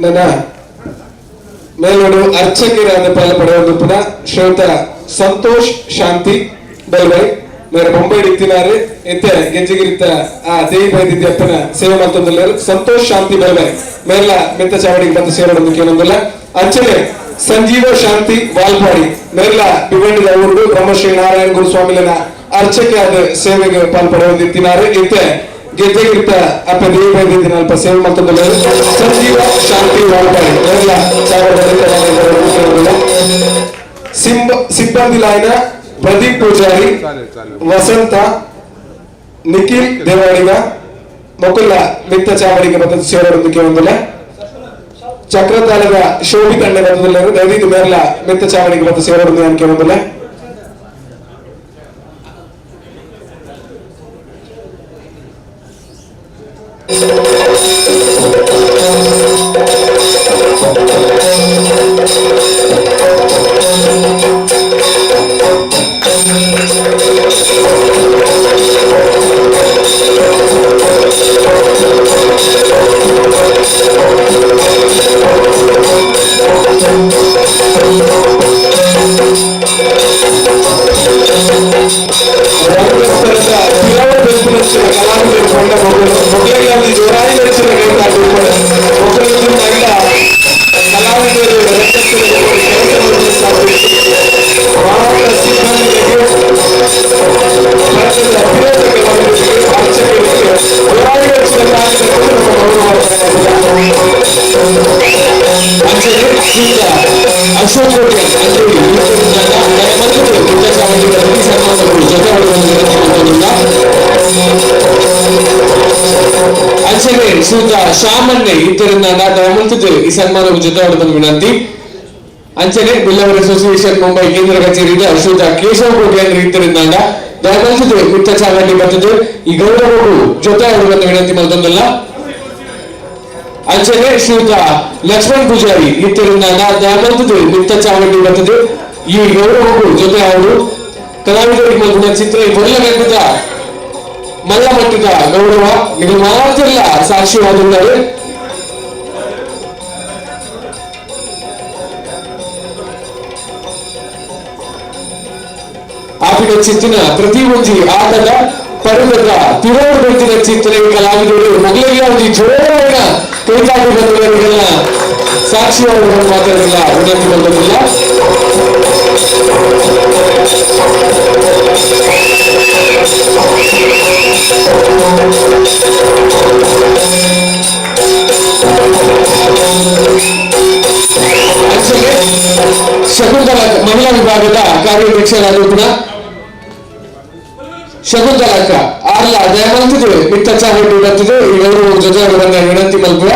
ನನ್ನ ಮೇಲೋಡು ಅರ್ಚಕರಾದ ಪಾಲ ಪಡೆಯುವುದು ಪುನಃ ಶ್ರೀಯುತ ಸಂತೋಷ್ ಶಾಂತಿ ಬೆಲ್ವೈ ಮೇರೆ ಬೊಂಬೈ ಇತ್ತಿನಾರು ಇತ್ತೆ ಗೆಜ್ಜೆಗಿರಿತ ಆ ದೇವಿ ಬೈದಿದ್ದ ಸೇವೆ ಮಾಡ್ತಂದಿಲ್ಲ ಸಂತೋಷ್ ಶಾಂತಿ ಬೆಲ್ವೈ ಮೇಲ ಮಿತ್ತ ಚಾವಡಿಗೆ ಬಂದು ಸೇವೆ ಮಾಡೋದಕ್ಕೆ ಏನೊಂದಿಲ್ಲ. ಅಂಚನೆ ಸಂಜೀವ ಶಾಂತಿ ವಾಲ್ಪಾಡಿ ಮೇಲ ಭಿವಂಡಿದ ಊರು ಬ್ರಹ್ಮಶ್ರೀ ನಾರಾಯಣ ಗುರುಸ್ವಾಮಿಲನ ಅರ್ಚಕಿಯಾದ ಸೇವೆಗೆ ಪಾಲ್ಪಡೆಯುತ್ತಿದ್ದಾರೆ ಇತ್ತೆ ಗೆಜ್ಜೆಗಿರಿತ ಅಪ್ಪ ದೇವಿ ಬೈದಿದ್ದ ಅಲ್ಪ ಸೇವೆ ಮಾಡ್ತಂದಿಲ್ಲ ಸಂಜೀವ ಶಾಂತಿ ವಾಲ್ಪಾಡಿ ಮೇಲ ಚಾವಡಿ ಸಿಬ್ಬಂದಿ ಲಾಯನ ಪ್ರದೀಪ್ ಪೂಜಾರಿ, ವಸಂತ, ನಿಖಿಲ್ ದೇವಾಡಿಗ, ಮೊಕುಲ್ಲ ಮಿತ್ತ ಚಾವಡಿಗೆ ಮತ್ತು ಸೇರೋದಕ್ಕೆ ಒಂದಿಲ್ಲ. ಚಕ್ರತಾಳದ ಶೋಭಿತ ಅಣ್ಣೆ ಬರ್ತದಿಲ್ಲ, ದಯವಿಟ್ಟು ಮೇರ್ಲ ಮಿತ್ತ ಚಾವಡಿಗೆ ಮತ್ತು ಸೇರೋದಕ್ಕೆ ಒಂದಿಲ್ಲ. ಶ್ಯಾಮನ್ನೇ ಇದ್ದರಿಂದ ದಯಮಂತದ್ದು ಈ ಸನ್ಮಾನವು ಜೊತೆ ಬಂದ ವಿನಂತಿ. ಅಂಚನೆ ಬಿಲ್ಲವರ ಅಸೋಸಿಯೇಷನ್ ಮುಂಬೈ ಕೇಂದ್ರ ಕಚೇರಿದ ಶ್ರೀಯುತ ಕೇಶವ ಕೋಟ್ಯಾನ್ ಇದ್ದರಿಂದ ದಯಮಂತದ್ದು ಮಿತ್ತ ಚಾವಡಿ ಬರ್ತದೆ ಈ ಗೌರವವು ಜೊತೆ ಬಂದ ವಿನಂತಿ ಮತ್ತೊಂದಲ್ಲ. ಅಂಚನೆ ಶ್ರೀಯುತ ಲಕ್ಷ್ಮಣ್ ಪೂಜಾರಿ ಇದ್ದರಿಂದ ದಯಮಂತದ್ದು ಮಿತ್ತ ಚಾವಡಿ ಬರ್ತದೆ ಈ ಗೌರವವು ಜೊತೆ ಅವರು ಕಲಾವಿದರಿಗೆ ಮತ್ತು ಚಿತ್ರ ಮೊದಲ ಮಲ್ಲ ಮಟ್ಟದ ಗೌರವ ನೀವು ಮಾತ್ರ ಸಾಕ್ಷಿಯಾಗಿದ್ದಾರೆ. ಆಪಿನ ಚಿತ್ತಿನ ಪ್ರತಿ ಒಂಜಿ ಆಟದ ಪರ್ವದ ತಿರೋಡು ಬೆಟ್ಟಿನ ಚಿತ್ತನೆ ಕಲಾವಿದರು ಮೊದಲಿಗೆ ಒಂದು ಜೋರಾದ ಕೈತಾಡಿ ಬಂದವರಿಗೆಲ್ಲ ಸಾಕ್ಷಿಯಾಗಿ ಮಾತಾಡಿಲ್ಲ ವಿನಂತಿ ಬಂದಿಲ್ಲ. ಶಕುಂತಲಾ ಮಹಿಳಾ ವಿಭಾಗದ ಕಾರ್ಯಾಧ್ಯಕ್ಷರಾದ ಶಕುಂತಲಕ್ಕ ಆರ್ಲ ದಯಮಂತಿದೆ ಮಿತ್ತ ಚಾವಡಿ ಬರ್ತಿದೆ ಈ ಗೌರವ ಜೊತೆ ಬಂದ ವಿನಂತಿ ಮಲ್ಪೆ.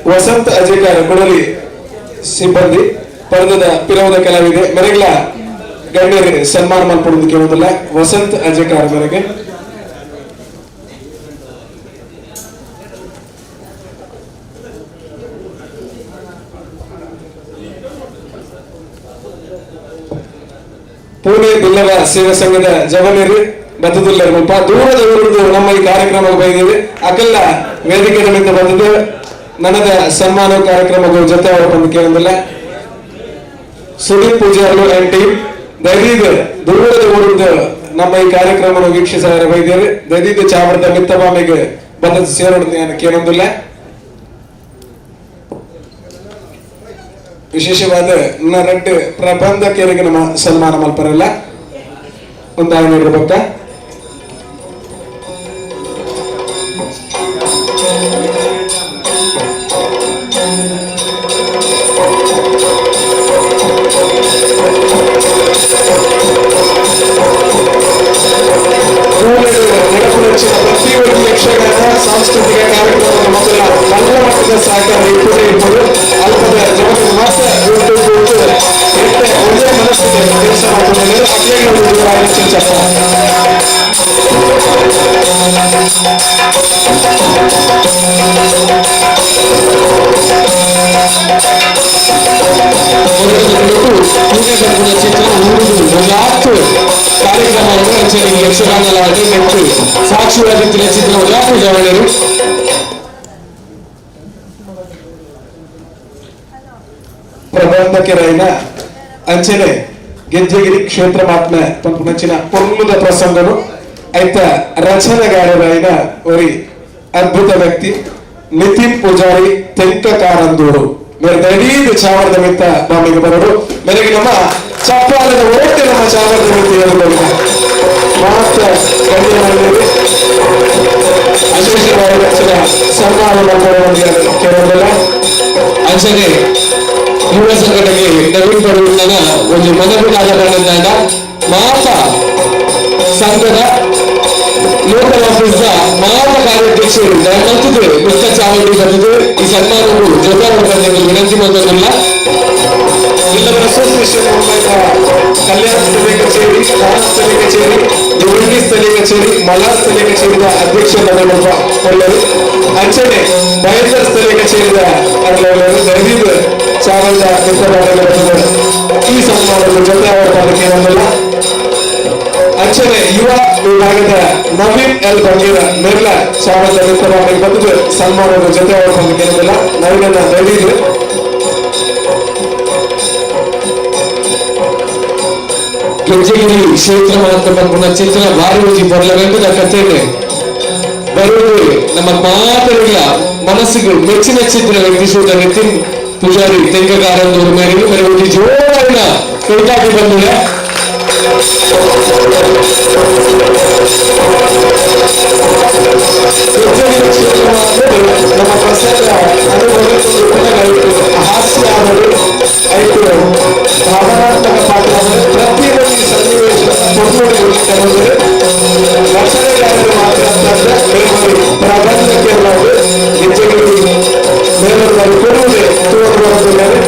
ವಸಂತ ಅಜೇಕಾರ ಕೊಡಲಿ ಸಿಬ್ಬಂದಿ ಪರ್ದದ ಪಿರವದ ಕಲಾವಿದೆ ಮೆರೆಗ್ಲ ಗಣ್ಯರಿಗೆ ಸನ್ಮಾನ ಮಲ್ಪಡುವುದಕ್ಕೆ ಕೇಳುವುದಿಲ್ಲ. ವಸಂತ ಅಜೇಕಾರ ಮೇರೆಗೆ ಪುಣೆ ಬಿಲ್ಲವ ಸೇವಾ ಸಂಘದ ಜವನೇರು ಬತ್ತದಿಲ್ಲ ಮುಲ್ಪ ದೂರದ ಊರದ್ದು ನಮ್ಮ ಈ ಕಾರ್ಯಕ್ರಮಕ್ಕೆ ಬೈದೀವಿ ಅಕಲ್ಲ ವೇದಿಕೆ ನಿಮಿತ್ತ ಬಂದಿದ್ದು ನನದ ಸನ್ಮಾನ ಕಾರ್ಯಕ್ರಮದ ಜೊತೆ ಅವರು ಬಂದು ಕೇಳೋದಿಲ್ಲ. ಸುದೀಪ್ ಪೂಜಾರ್ಲು ಅಂಡ್ ಟೀಮ್ ದೈದೀದ್ ದೂರದ ಊರದ್ದು ನಮ್ಮ ಈ ಕಾರ್ಯಕ್ರಮವನ್ನು ವೀಕ್ಷಿಸಿದರೆ ಬೈದೇವೆ ದೈದೀದ್ ಚಾವರದ ಮಿತ್ತಬಾಮಿಗೆ ಬಂದ ಸೇರೋಣ ಕೇಳೋದಿಲ್ಲ. ವಿಶೇಷವಾದ ನನ್ನ ಪ್ರಬಂಧಕರಿಗೆ ನಮ್ಮ ಸನ್ಮಾನ ಮಲ್ಪರಲ್ಲ ಒಂದಾಗಿ ಭಕ್ತ ಪ್ರತಿಯೊಂದು ಯಕ್ಷಗಾನ ಸಾಂಸ್ಕೃತಿಕ ಕಾರ್ಯಕ್ರಮದ ಮೊದಲ ಮಲ್ಲ ಮಟ್ಟದ ಸಹಕಾರ ಇಪ್ಪದೇ ಇರ್ಬೋದು. ಅಲ್ಪದ ಜನರು ಮಾತ್ರ ಒಳ್ಳೆಯ ಮನಸ್ಸಿಗೆ ಕೆಲಸ ಮಾಡ್ತಾರೆ. ಕಾರ್ಯಕ್ರಮವನ್ನು ಅಂಚನೆ ಯಕ್ಷಗಾನಲಾಗಿ ಮತ್ತು ಸಾಕ್ಷಿಯಾಗಿ ಚಿತ್ರ ಉದಾಹರಣೆ ಜವಳರು ಪ್ರಬಂಧಕರೈನ ಅಂಚನೆ ಗೆಜ್ಜೆಗಿರಿ ಕ್ಷೇತ್ರ ಮಾತ್ಮೆ ಪಂಪುನಂಚಿನ ಪೊನ್ನುದ ಪ್ರಸಂಗನು ಐತ ರಚನೆಗಾರರೈನ ಒರಿ ಅದ್ಭುತ ವ್ಯಕ್ತಿ ನಿತಿನ್ ಪೂಜಾರಿ ತೆಂಕಕಾರಂದೂರು ಮೇರೆ ದಡೀದ ಚಾವರದ ಮಿತ್ತ ಬಾಮಿಗೆ ಬರೋರು ಮೇರೆಗೆ ನಮ್ಮ ಚಪ್ಪಾಲದ ಓಟೆ ನಮ್ಮ ಚಾವರದ ಮಿತ್ತ ಏರುವುದು ಮಾತ್ರ ಗಣ್ಯಮಾನ್ಯರು ಅಶೇಷವಾದ ಸನ್ಮಾನ ಕೇಳೋದಿಲ್ಲ. ಅಂಚನೆ ಯುವ ಸಂಘಟನೆ ನವೀನ್ ಬಡವನ ಒಂದು ಮನವಿನಾದ ಕಾರಣದಿಂದ ಮಾತಾ ಸಂಘದ ಲೋಕಲ್ ಆಫೀಸ್ ಮಾತ ಕಾರ್ಯಾಧ್ಯಕ್ಷರು ದಯಮಾಡಿದ್ದು ಮುಕ್ತ ಚಾವಡಿ ಬಂದಿದ್ದು ಈ ಸನ್ಮಾನವು ಜೊತೆ ವಿನಂತಿ ಮಾಡೋದಿಲ್ಲ. ಎಲ್ಲರ ಅಸೋಸಿಯೇಷನ್ ಮುಂಬೈನ ಕಲ್ಯಾಣ ಸ್ಥಳೀಯ ಕಚೇರಿ, ಖಾನ್ ಸ್ಥಳೀಯ ಕಚೇರಿ, ಭಿವಂಡಿ ಸ್ಥಳೀಯ ಕಚೇರಿ, ಮಲಾರ್ ಸ್ಥಳೀಯ ಕಚೇರಿಯ ಅಧ್ಯಕ್ಷ ಒಳ್ಳೆಯರು ಅಂಚನೆ ಬಯಂದರ್ ಸ್ಥಳೀಯ ಕಚೇರಿಯ ಅಗಲವರು ದಯವಿಟ್ಟು ಚಾವಲ್ದ ಮಿತ್ರರಾದ ಈ ಸನ್ಮಾನದ ಜೊತೆ ಅವರ ಪಾಲಿಕೆ ಬಂದಿಲ್ಲ. ಅಂಚನೆ ಯುವ ವಿಭಾಗದ ನವೀನ್ ಎಲ್ ಬಂಗೀರ ಮೇರ್ಲ ಚಾವಲ್ದ ಮಿತ್ರರಾಗಿ ಬಂದು ಸನ್ಮಾನದ ಜೊತೆ ಅವರ ಪಾಲಿಕೆ ಬಂದಿಲ್ಲ. ನವೀನನ್ನ ದಯವಿಟ್ಟು ಗೆಜ್ಜೆಗಿರಿ ಕ್ಷೇತ್ರ ಮಾತ್ರ ಚಿತ್ರ ಭಾರಿ ರುಚಿ ಬರಲೇಬೇಕು ಕಥೆಗೆ ಬರುವುದು ನಮ್ಮ ಮಾತರಿಲ್ಲ ಮನಸ್ಸಿಗೆ ಮೆಚ್ಚಿನ ಚಿತ್ರ ವ್ಯಕ್ತಿಸುವುದ ನಿತಿನ್ ಪೂಜಾರಿ ತೆಂಕಕಾರಂದೂರು ಮೇರೆಗೆ ಮೇರೆ ಜೋರಾಗಿನ ಕೈತಾಕಿ ಬಂದಿದೆ. ನಮ್ಮ ಪ್ರಸಂಗ ಹಾಸ್ಯ ಆದದು ಐದು ಭಾವನಾತ್ಮಕ ಪಾತ್ರ ಪ್ರತಿಯೊಂದು ಸನ್ನಿವೇಶ ರಚನೆಗಾರರು ಮಾತ್ರ ಅಂತಂದ್ರೆ ಪ್ರಬಂಧಕ್ಕೆ ಗೆಜ್ಜೆಗಿರಿ ಮೇಲೊಂದು ಕೊಡುವುದೇ ತೋರುವುದಿಲ್ಲದೆ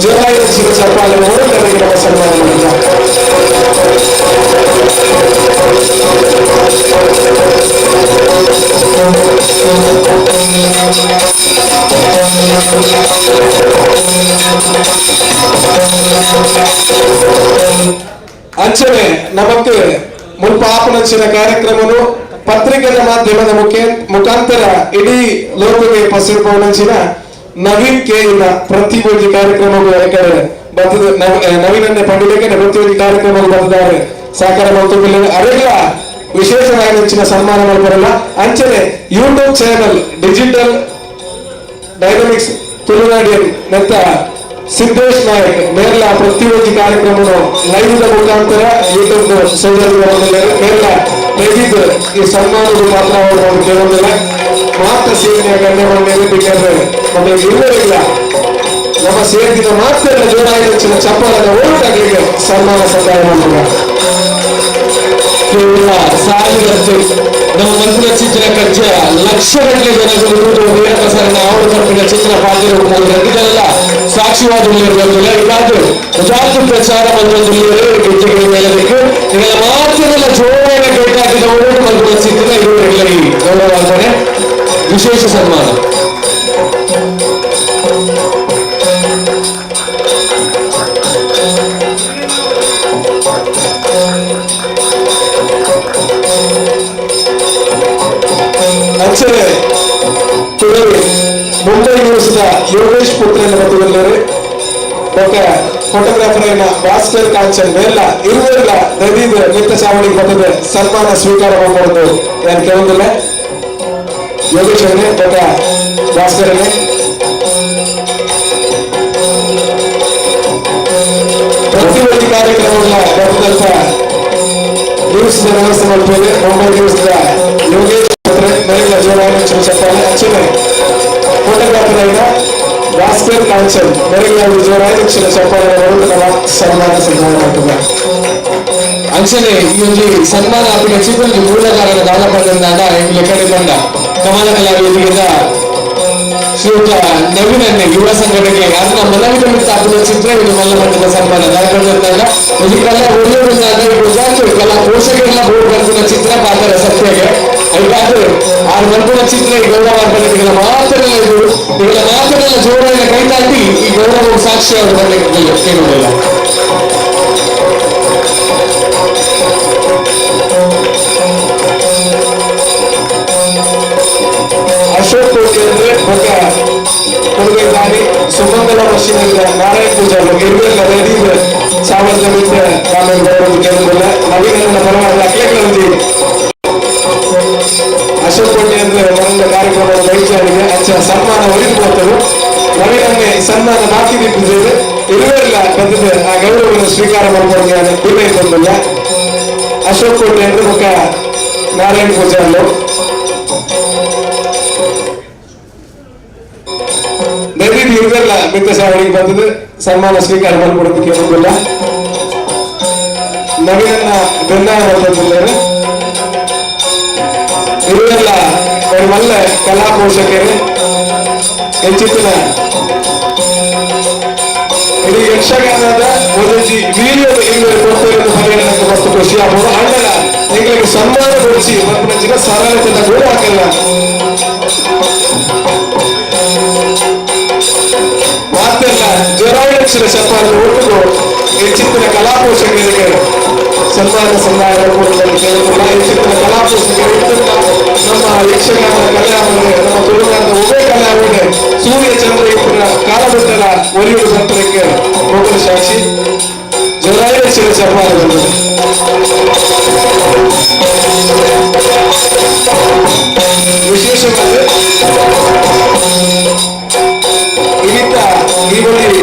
ಜೋರಾಗಿ ಚಪ್ಪಾಳೆ ನನಗೆ ನಮ್ಮ ಸನ್ಮಾನ ಮಾಡಿದ. ಅಂಚನೆ ನಮಕ್ಕೆ ಮುಲ್ಪ ಆಪನಂಚಿನ ಕಾರ್ಯಕ್ರಮನು ಪತ್ರಿಕೆಯ ಮಾಧ್ಯಮದ ಮುಖಾಂತರ ಇಡೀ ಲೋಕಕ್ಕೆ ಪಸರಿಪವನಂಚಿನ ನವೀನ್ ಕೆ ಇಲ್ಲ ಪ್ರತಿಯೊಂದು ಕಾರ್ಯಕ್ರಮಗಳು ಯಾಕಂದ್ರೆ ಬರ್ತದೆ ನವೀನನ್ನೇ ಪಂಡಿತಕ್ಕೆ ಪ್ರತಿಯೊಂದು ಕಾರ್ಯಕ್ರಮಗಳು ಬರ್ತಿದ್ದಾರೆ ಸಹಕಾರ ಮಾಡ್ತಿಲ್ಲ ಅರೆಲ್ಲ ವಿಶೇಷವಾಗಿ ಹೆಚ್ಚಿನ ಸನ್ಮಾನ ಮಾಡ್ಬರಲ್ಲ. ಅಂಚನೆ ಯೂಟ್ಯೂಬ್ ಚಾನೆಲ್ ಡಿಜಿಟಲ್ ಡೈನಮಿಕ್ಸ್ ತುಳುನಾಡಿಯನ್ ನೆತ್ತ ಸಿದ್ದೇಶ್ ನಾಯಕ್ ಮೇರ್ಲ ಪ್ರತಿಯೊಂದು ಕಾರ್ಯಕ್ರಮವನ್ನು ಲೈವ್ ಮುಖಾಂತರ ಯೂಟ್ಯೂಬ್ ಮೇರ್ಲ ತೆಗೆದು ಈ ಸನ್ಮಾನದ ಮಾತ್ರ ಅವರು ಕೇಳೋದಿಲ್ಲ. ಮಾತ್ರ ಸೇರಿನ ಗಣ್ಯಮಾನ್ಯರು ಬೇಕಾದ್ರೆ ನಮಗೆ ಇರುವುದಿಲ್ಲ ನಮ್ಮ ಸೇರಿದ ಮಾತ್ರ ಜೋರಾಗಿ ಹೆಚ್ಚಿನ ಚಪ್ಪಾಳದ ಓಟಾಗಿ ಸನ್ಮಾನ ಸಂದಾಯ ಮಾಡಿಲ್ಲ. ಕೇವಲ ಸಾವಿರಕ್ಕೆ ನಮ್ಮ ಮಂತ್ರ ಚಿತ್ರ ಕಜ್ಜ ಲಕ್ಷಗಟ್ಟಲೆ ಜನಗಳು ವೀರಪ್ರಸನ್ನ ಅವರು ತಪ್ಪಿನ ಚಿತ್ರ ಪಾತ್ರ ಸಾಕ್ಷಿವಾದ ಇದಾದ ಪ್ರಚಾರ ಬಂದೊಂದು ಗೆಜ್ಜೆಗಳ ಮೇಲಬೇಕು ಇದೆಲ್ಲ ಮಾತ್ರದಲ್ಲ ಜೋರಾಗಿ ಬೇಕಾಗಿದ್ದವರು ಮಂತ್ರ ಚಿತ್ರ ಇರುವವರೆಲ್ಲ ಈ ಗೌರವ ವಿಶೇಷ ಸನ್ಮಾನ. ಅಂಚನೆ ತುಳವಿ ಮುಂಬೈ ನ್ಯೂಸ್ದ ಯೋಗೇಶ್ ಪುತ್ರನ ಬತ್ತುವಲ್ಲೇರು ಬೊಕ್ಕ ಫೋಟೋಗ್ರಾಫರ್ అయిన ಭಾಸ್ಕರ್ ಕಾಂಚನ್ ಮೇಲ್ಲ ಇರುವೆರ್ಲ ದದೀದ್ ಮಿತ್ತ ಚಾವಡಿಗೆ ಬರ್ತದೆ ಸನ್ಮಾನ ಸ್ವೀಕಾರ ಮಾಡ್ಬೋದು ಯಾರು ಕೇಳೋದಿಲ್ಲ. ಯೋಗೇಶ್ ಅವರೇ ಬೊಕ್ಕ ಭಾಸ್ಕರ್ ಅವರೇ ಪ್ರತಿಯೊಂದು ಕಾರ್ಯಕ್ರಮಗಳ ಬರ್ತದಂತ ನ್ಯೂಸ್ ವ್ಯವಸ್ಥೆ ಮಾಡ್ತೇವೆ. ಮುಂಬೈ ನ್ಯೂಸ್ ಯೋಗೇಶ್ ಪುತ್ರ ಮೇಲ್ಲ ಜೋರಾಗಿ ಚಪ್ಪಾಳೆ. ಅಂಚನೆ ಫೋಟೋಗ್ರಾಫರ್ అయిన ಭಾಸ್ಕರ್ ಕಾಂಚನ್ ಮೇರೆಗೆ ಜೋರಾಗಿ ಚಪ್ಪಾಳೆ ಸನ್ಮಾನ ಸನ್ಮಾನ ಮಾಡ್ತದೆ. ಅಂಚನೆ ಈ ಒಂಜಿ ಸನ್ಮಾನ ಆಪಿನ ಚಿತ್ರೊಂಜಿ ಮೂಲ ಕಾರಣ ದಾದ ಪಂಡಂದಾಂಡ ಎಂಕ್ಲೆ ಕಡೆ ಬಂದ ಕಮಲ ಕಲಾ ವೇದಿಕೆದ ಶ್ರೀಯುತ ನವೀನನ್ನೇ ಯುವ ಸಂಘಟನೆ ಅನ್ನ ಮನವಿದ ಮಿತ್ತ ಆಪಿನ ಚಿತ್ರ ಇದು ಮಲ್ಲ ಮಟ್ಟದ ಸನ್ಮಾನ ದಾದ ಪಂಡಂದಾಂಡ ಒಂಜಿ ಕಲಾ ಒಳ್ಳೆಯದಾದ ಗುಜರಾತ್ ಕಲಾ ಪೋಷಕರೆಲ್ಲ ಬೋರ್ಡ್ ಬರ್ತಿನ ಚಿತ್ರ ಪಾತ್ರ ಸತ್ಯಗೆ ಐಕಾದ್ರೆ ಆರು ಬರ್ತಿನ ಚಿತ್ರ ಈ ಗೌರವ ಅರ್ಪಣೆ ಮಾತ್ರ ಇದು ಇವೆಲ್ಲ ಮಾತ್ರಲ್ಲ ಜೋರಾಗಿ ಕೈ ತಾಟಿ ಈ ಗೌರವ ಸಾಕ್ಷಿ ಅವರು ಬರ್ಲಿಕ್ಕೆ ಕೇಳುವುದಿಲ್ಲ. ಅಶೋಕ್ ಕೋಟೆ ಅಂದ್ರೆ ಬೊಕ್ಕ ಕೊಡುಗೆದಾರಿ ಸುಮಂಗಲ ಮಷೀನ್ ನಾರಾಯಣ ಪೂಜಾರಿ ಇರುವೆಲ್ಲ ರೆಡಿ ಚಾವಲ್ದ ಮಿತ್ತ ಆಮೇಲೆ ಬರೋದು ಕೇಳುವುದಿಲ್ಲ. ನವೀನ ಪರವಾಗಿ ಅಕ್ಲೆಗಳಲ್ಲಿ ಅಶೋಕ್ ಕೋಟೆ ಅಂದ್ರೆ ಮನದ ಕಾರ್ಯಕ್ರಮದ ವೈದ್ಯರಿಗೆ ಅಚ್ಚ ಸನ್ಮಾನ ಒಲಿದು ನವೀನನ್ನೇ ಸನ್ಮಾನ ಬಾಕಿ ನಿಂತಿದ್ದೇವೆ. ಇರುವೆಲ್ಲ ಬಂದಿದೆ ಆ ಗೌರವವನ್ನು ಸ್ವೀಕಾರ ಮಾಡ್ಕೊಂಡು ಬಿಮೆ ಬಂದಿಲ್ಲ. ಅಶೋಕ್ ಕೋಟೆ ಅಂದ್ರೆ ಬೊಕ್ಕ ನಾರಾಯಣ ಪೂಜಾರಿ ದಯವಿಟ್ಟು ಇರುವೆಲ್ಲ ಮಿತ್ತ ಚಾವಡಿಗೆ ಬಂದಿದೆ ಸನ್ಮಾನ ಸ್ವೀಕಾರ ಮಾಡ್ಕೊಡೋದಕ್ಕೆ ಬಂದಿಲ್ಲ. ನವೀನನ್ನ ಬೆನ್ನಾಯ ಬಂದಿದ್ದಾರೆ. ಇರುವೆಲ್ಲ ஒரு நல்ல ಕಲಾ ಪೋಷಕರು ಹೆಚ್ಚಿನ ಇಡೀ ಯಕ್ಷಗಾನದ ಒಂದೊಂದು ವಿಡಿಯೋದ ಇರುವರು ಕೊಡ್ತಿರೋದು ಪರಿಗಣಕ್ಕೆ ಮಸ್ತ್ ಖುಷಿ ಆಗ್ಬೋದು. ಅಣ್ಣನ ಎಂಗಳಿಗೆ ಸನ್ಮಾನ ಕೊಡಿಸಿ ಬರ್ಪಣಂಚಿನ ಸರಳತೆದ ಗೋಳು ಹಾಕಲ್ಲ ಮಾತೆಲ್ಲ ಜೋರಾಯಿನ ಚಪ್ಪಾಳೆ ಒಟ್ಟಿಗೂ ಹೆಚ್ಚಿನ ಕಲಾ ಪೋಷಕರಿಗೆ ಸನ್ಮಾನ ಸಂದಾಯ ಕೇಳಿಕೊಳ್ಳ. ಹೆಚ್ಚಿನ ಕಲಾ ಪೋಷಕರು ನಮ್ಮ ಯಕ್ಷಗಾನ ಕಲೆ ನಮ್ಮ ತುಳುನಾಡಿನ ಉಭಯ ಕಲೆ ಸೂರ್ಯ ಚಂದ್ರ ಇಬ್ಬರ ಕಾಲಬೆಟ್ಟಲ ಒಲಿಯುವ ಸಂತರಕ್ಕೆ ಮೊದಲ ಸಾಕ್ಷಿ ಜೋರಾಯಿನ ಚಪ್ಪಾಳೆ ಬಂದಿದೆ. ವಿಶೇಷವಾಗಿ ಇನಿತ ಈ ಬಳಿ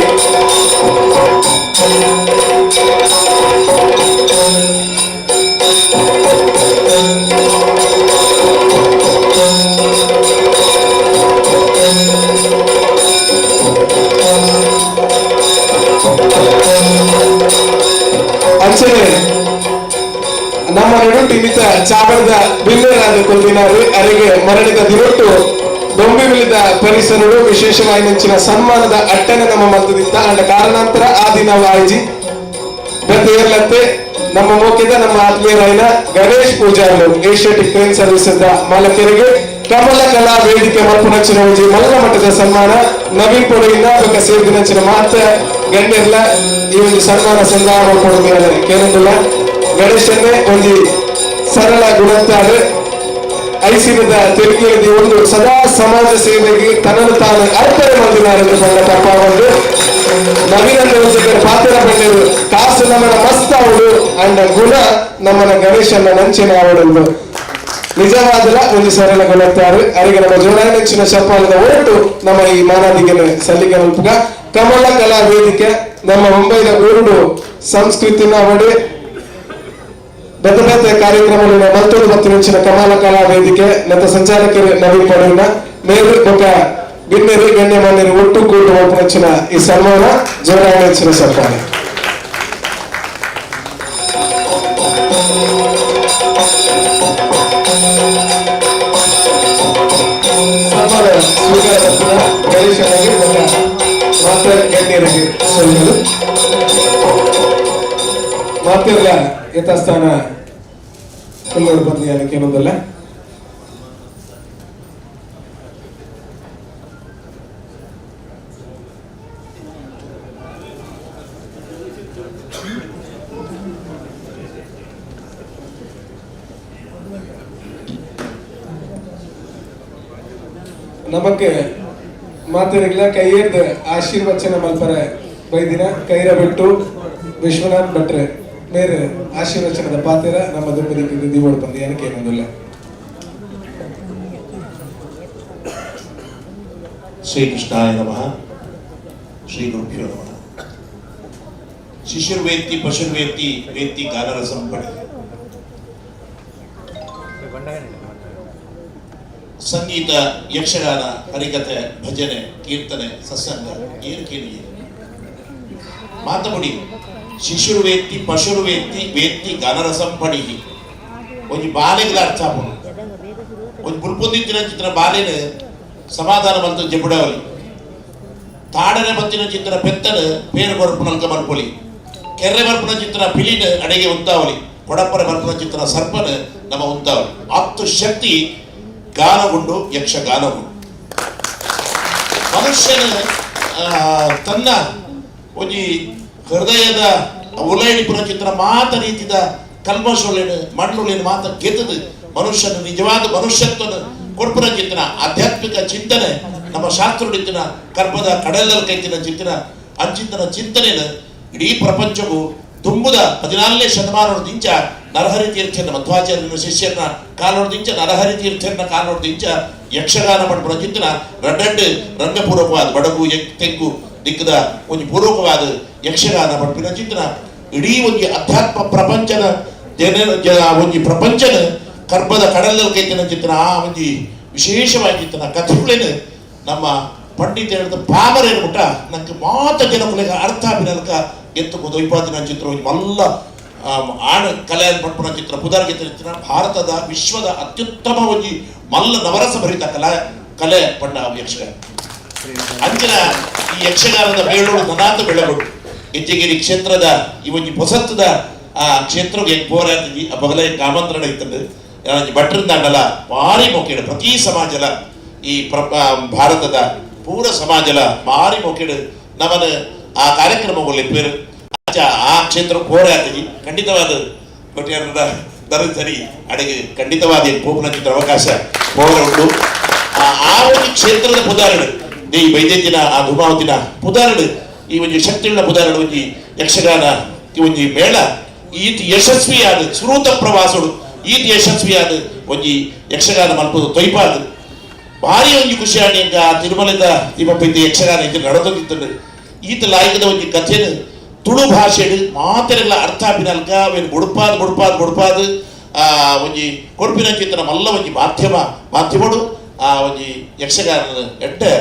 ಅಂಚನೆ ನಮ್ಮ ನಡುಟು ಇನ್ನಿತ ಚಾವಣದ ಬಿಲ್ಲೆರಾದ ಕೊಲ್ದಿನಾರು ಅರೆಗೆ ಮರಣಿದ ದಿನೊಟ್ಟು ದೊಂಬಿವಿಲಿದ ಪರಿಸರಡು ವಿಶೇಷವಾಗಿ ನೆಂಚಿನ ಸನ್ಮಾನದ ಅಟ್ಟನೆ ನಮ್ಮ ಮಲ್ತದಿತ್ತ ಅಂಡ ಕಾರಣಾಂತರ ಆ ದಿನ ಆಯ್ಜಿ ಬೆತ್ತ ನಮ್ಮ ಮೋಕಿದ ನಮ್ಮ ಆತ್ಮೀಯರಾಯಿನ ಗಣೇಶ್ ಪೂಜಾರ್ಲು ಏಷ್ಯಾಟಿಕ್ ಕ್ರೇನ್ ಸರ್ವಿಸ್ ಮಾಲಕರಿಗೆ ಕಮಲ ಕಲಾ ವೇದಿಕೆ ಮಲ್ಪುನಂಚಿನ ಒಂಜಿ ಮಲ್ಲ ಮಟ್ಟದ ಸನ್ಮಾನ ನವೀನ್ ಪೊಡೆಯಿಂದ ಬೊಕ್ಕ ಸೇರಿದಿನಂಚಿನ ಮಾತ ಗಣ್ಯರ್ಲ ಈ ಒಂದು ಸನ್ಮಾನ ಸಂದಾಯ ಮಲ್ಪೊಡು ಕೇಳೊಂದಿಲ್ಲ. ಗಣೇಶನ್ನೇ ಒಂಜಿ ಸರಳ ಗುಣತ್ತಾರೆ ಐಸಿನದ ತೆರಿಗೆಯಲ್ಲಿ ಒಂದು ಸದಾ ಸಮಾಜ ಸೇವೆಗೆ ತನ್ನನ್ನು ತಾನು ಅರ್ಪಣೆ ಮಾಡಿದ್ದಾರೆ ಎಂದು ಬಂದ ತಪ್ಪಾಗೊಂಡು ನವೀನ ಪಾತ್ರ ಬಂದರು ಕಾಸು ನಮ್ಮನ ಮಸ್ತ್ ಅವಳು ಅಂಡ ಗುಣ ನಮ್ಮನ ಗಣೇಶನ ನಂಚಿನ ಅವಳೆಂದು ನಿಜವಾದಲ ಒಂದು ಸರಳ ಗುಣತ್ತಾರೆ. ಅರಿಗೆ ನಮ್ಮ ಜೋರಾಯ ನೆಚ್ಚಿನ ಚಪ್ಪಾಳದ ಒಟ್ಟು ನಮ್ಮ ಈ ಮಾನಾದಿಗೆ ಸಲ್ಲಿಕೆ ಮಲ್ಪುಗ ಕಮಲ ಕಲಾ ವೇದಿಕೆ ನಮ್ಮ ಮುಂಬೈದ ಊರುಡು ಸಂಸ್ಕೃತಿನ ಒಡೆ ಬೇತೆ ಬೇತೆ ಕಾರ್ಯಕ್ರಮಗಳ ಮತ್ತೊಂದು ಮತ್ತು ನೆಚ್ಚಿನ ಕಮಲ ಕಲಾ ವೇದಿಕೆ ಮತ್ತು ಸಂಚಾಲಕರು ನವೀನ್ ಪಡವಿನ ಮೇರು ಬೊಕ್ಕ ಬಿನ್ನೆರು ಗಣ್ಯಮಾನ್ಯರು ಒಟ್ಟು ಕೂಡು ನೆಚ್ಚಿನ ಈ ಸನ್ಮಾನ ಜೋರಾಯ ನೆಚ್ಚಿನ ಚಪ್ಪಾಳೆ. ಸನ್ಮಾನ ಸ್ವೀಕಾರ ಗಣೇಶನಿಗೆ ಮಾತ್ರ ಗಣ್ಯರಿಗೆ ಸಲ್ಲದು ಮಾತೆಲ್ಲ ಯಥಾಸ್ಥಾನ ಕೊಲ್ಲೋಡು ಬಂದು ಏನೊಂದಲ್ಲ. ನಮಕ್ ಮಾತೆರೆಗ್ಲ ಕೈಯೇರ್ದ ಆಶೀರ್ವಚನ ಮಲ್ಪರೆ ಬೈದಿನ ಕೈರಬೆಟ್ಟು ವಿಶ್ವನಾಥ್ ಭಟ್ರೆ ಮೇರೆ ಆಶೀರ್ವಚನದ ಪಾತ್ರ ನಮ್ಮ ದುಂಬದಿಕ್ಕೆ ದೀವೋಡು ಬಂದು ಏನಕ್ಕೆ ಏನೊಂದಿಲ್ಲ. ಶ್ರೀಕೃಷ್ಣಾಯ ನಮಃ, ಶ್ರೀ ಗುರುಭ್ಯೋ ನಮಃ. ಶಿಶುರ್ವೇತ್ತಿ ಪಶುರ್ವೇತ್ತಿ ವೇತ್ತಿ ಗಾನರಸಂ ಪಡೆ. ಸಂಗೀತ, ಯಕ್ಷಗಾನ, ಹರಿಕಥೆ, ಭಜನೆ, ಕೀರ್ತನೆ, ಸತ್ಸಂಗ ಏನು ಕೇಳಿ ಮಾತಬುಡಿ. ಶಿಶುರ್ವೇತ್ತಿ ಪಶುರ್ವೇತ್ತಿ ವೇತ್ತಿ ಗಾನರಸಂ ಪಡಿಹಿ. ಒಂಜಿ ಬಾಲೆಗಳ ಅರ್ಥ ಆಪುಂಡು. ಒಂಜಿ ಬುಲ್ಪೊಂದಿತ್ತಿನ ಚಿತ್ರ ಬಾಲೆನ ಸಮಾಧಾನ ಬಂತು ಜಬುಡವಲಿ. ತಾಡನೆ ಬತ್ತಿನ ಚಿತ್ರ ಪೆತ್ತನ ಪೇರು ಬರ್ಪುನಲ್ಕ ಮಲ್ಪೊಲಿ. ಕೆರ್ರೆ ಬರ್ಪುನ ಚಿತ್ರ ಪಿಲಿನ ಅಡೆಗೆ ಉಂತಾವಲಿ. ಕೊಡಪ್ಪರ ಬರ್ಪುನ ಚಿತ್ರ ಸರ್ಪನ ನಮ್ಮ ಉಂತಾವಲಿ. ಅತ್ತು ಶಕ್ತಿ ಗಾನಗುಂಡು, ಯಕ್ಷಗಾನಗುಂಡು. ಮನುಷ್ಯನ ತನ್ನ ಒಂಜಿ ಹೃದಯದ ಉಲೈಡಿಪುನ ಚಿತ್ರ ಮಾತ ರೀತಿದ ಕಲ್ಮಶೊಲೆನು ಮಣ್ಣುಲೇನು ಮಾತ ಗೆದ್ದದು ಮನುಷ್ಯನ ನಿಜವಾದ ಮನುಷ್ಯತ್ವನ ಕೊಡ್ಪುನ ಚಿಂತನ ಆಧ್ಯಾತ್ಮಿಕ ಚಿಂತನೆ ನಮ್ಮ ಶಾಸ್ತ್ರಡಿತ್ತಿನ ಕರ್ಮದ ಕಡಲಲ್ಲಿ ಕೈತಿನ ಚಿಂತನ ಅಂಚಿಂತನ ಚಿಂತನೆಯನ್ನು ಇಡೀ ಪ್ರಪಂಚವು ತುಂಬುದ 14ನೇ ಶತಮಾನದಿಂಚ ನರಹರಿ ತೀರ್ಥನ ಮಧ್ವಾಚಾರ್ಯನ ಶಿಷ್ಯನ ಕಾಲೋಡ್ದಿಂಚ ನರಹರಿ ತೀರ್ಥನ ಕಾಲೋಡ್ದಿಂಚ ಯಕ್ಷಗಾನ ಪಡ್ಪುನ ಚಿಂತನ ರಡ್ಡಡ್ಡು ರಂಗಪೂರ್ವಕವಾದ ಬಡಗು ತೆಗ್ಗು ದಿಕ್ಕದ ಒಂದು ಪೂರ್ವಕವಾದ ಯಕ್ಷಗಾನ ಪಡ್ಪಿನ ಚಿಂತನ ಇಡೀ ಒಂದು ಅಧ್ಯಾತ್ಮ ಪ್ರಪಂಚದ ಜನ ಒಂದು ಪ್ರಪಂಚನ ಕರ್ಮದ ಕಡಲಲ್ಲಿ ಕೈತಿನ ಚಿಂತನ ಆ ಒಂದು ವಿಶೇಷವಾಗಿ ಚಿಂತನ ಕಥೆಗಳೇನು ನಮ್ಮ ಪಂಡಿತ ಹೇಳಿದ ಪಾಮರೇನು ಮುಟ್ಟ ನಂಗೆ ಮಾತ ಜನಕುಲೆಗೆ ಅರ್ಥ ಅಭಿನಲ್ಕ ಎತ್ತು ದೊಯ್ಪಾದಿನ ಚಿತ್ರ ಒಂದು ಮಲ್ಲ ಆಣ ಕಲೆ ಪಡ್ಪುನ ಚಿತ್ರ ಪುದರ್ಗೆ ಚಿತ್ರ ಭಾರತದ ವಿಶ್ವದ ಅತ್ಯುತ್ತಮ ಒಂಜಿ ಮಲ್ಲ ನವರಸ ಭರಿತ ಕಲಾ ಕಲೆ ಪಂಡ ಯಕ್ಷಗಾನ. ಅಂಚಿನ ಈ ಯಕ್ಷಗಾನದ ಬೇಳೋಡು ನನಾತ ಬೆಳಗೋಡು ಗೆಜ್ಜೆಗಿರಿ ಕ್ಷೇತ್ರದ ಈ ಒಂಜಿ ಹೊಸತ್ತದ ಆ ಕ್ಷೇತ್ರಕ್ಕೆ ಪೋರಾತಿ ಆ ಬಗಲ ಆಮಂತ್ರಣ ಇತ್ತಂಡು ಭಟ್ರಿಂದಾಂಡಲ ಭಾರಿ ಮೊಕ್ಕೇಡು ಪ್ರತಿ ಸಮಾಜಲ ಈ ಭಾರತದ ಪೂರ ಸಮಾಜಲ ಭಾರಿ ಮೊಕ್ಕೇಡು ನಮ್ಮನ ಆ ಕಾರ್ಯಕ್ರಮಗಳು ಪೇರು ಆ ಕ್ಷೇತ್ರ ಹೋರಾತಿ ಖಂಡಿತವಾದ ಕೊಟ್ಟಿಯಾರ ದರ ಸರಿ ಅಡಿಗೆ ಖಂಡಿತವಾದ ಪೋಪನ ಚಿತ್ರ ಅವಕಾಶ ಹೋರ ಉಂಟು. ಆ ಒಂದು ಕ್ಷೇತ್ರದ ಪುದಾರಣೆ ಈ ವೈದ್ಯತಿನ ಆ ಧುಮಾವತಿನ ಪುದಾರಣೆ ಈ ಒಂದು ಶಕ್ತಿಯುಳ್ಳ ಪುದಾರಣೆ ಒಂಜಿ ಯಕ್ಷಗಾನ ಈ ಒಂಜಿ ಮೇಳ ಈತ ಯಶಸ್ವಿಯಾದ ಸುರೂತ ಪ್ರವಾಸಡು ಈತ ಯಶಸ್ವಿಯಾದ ಒಂಜಿ ಯಕ್ಷಗಾನ ಮಲ್ಪದು ತೊಯ್ಪಾದ ಭಾರಿ ಒಂಜಿ ಖುಷಿಯಾಣಿ ಆ ತಿರುಮಲದ ತಿಮ್ಮಪ್ಪ ಯಕ್ಷಗಾನ ಇದು ನಡೆದೋಗಿತ್ತು. ಈತ ಲಾಯಕದ ಒಂಜಿ ಕಥೆನು ತುಳು ಭಾಷೆಡು ಮಾತೆರೆಲ್ಲ ಅರ್ಥ ಆಪಿನಲ್ಕ ಅವೇನು ಬುಡುಪಾದ ಬುಡುಪಾದ ಬುಡುಪಾದ ಒಂಜಿ ಕೊಡ್ಪಿನ ಚಿತ್ರ ಮಲ್ಲ ಒಂಜಿ ಮಾಧ್ಯಮಡು ಆ ಒಂಜಿ ಯಕ್ಷಗಾನ ಎಡ್ಡೆ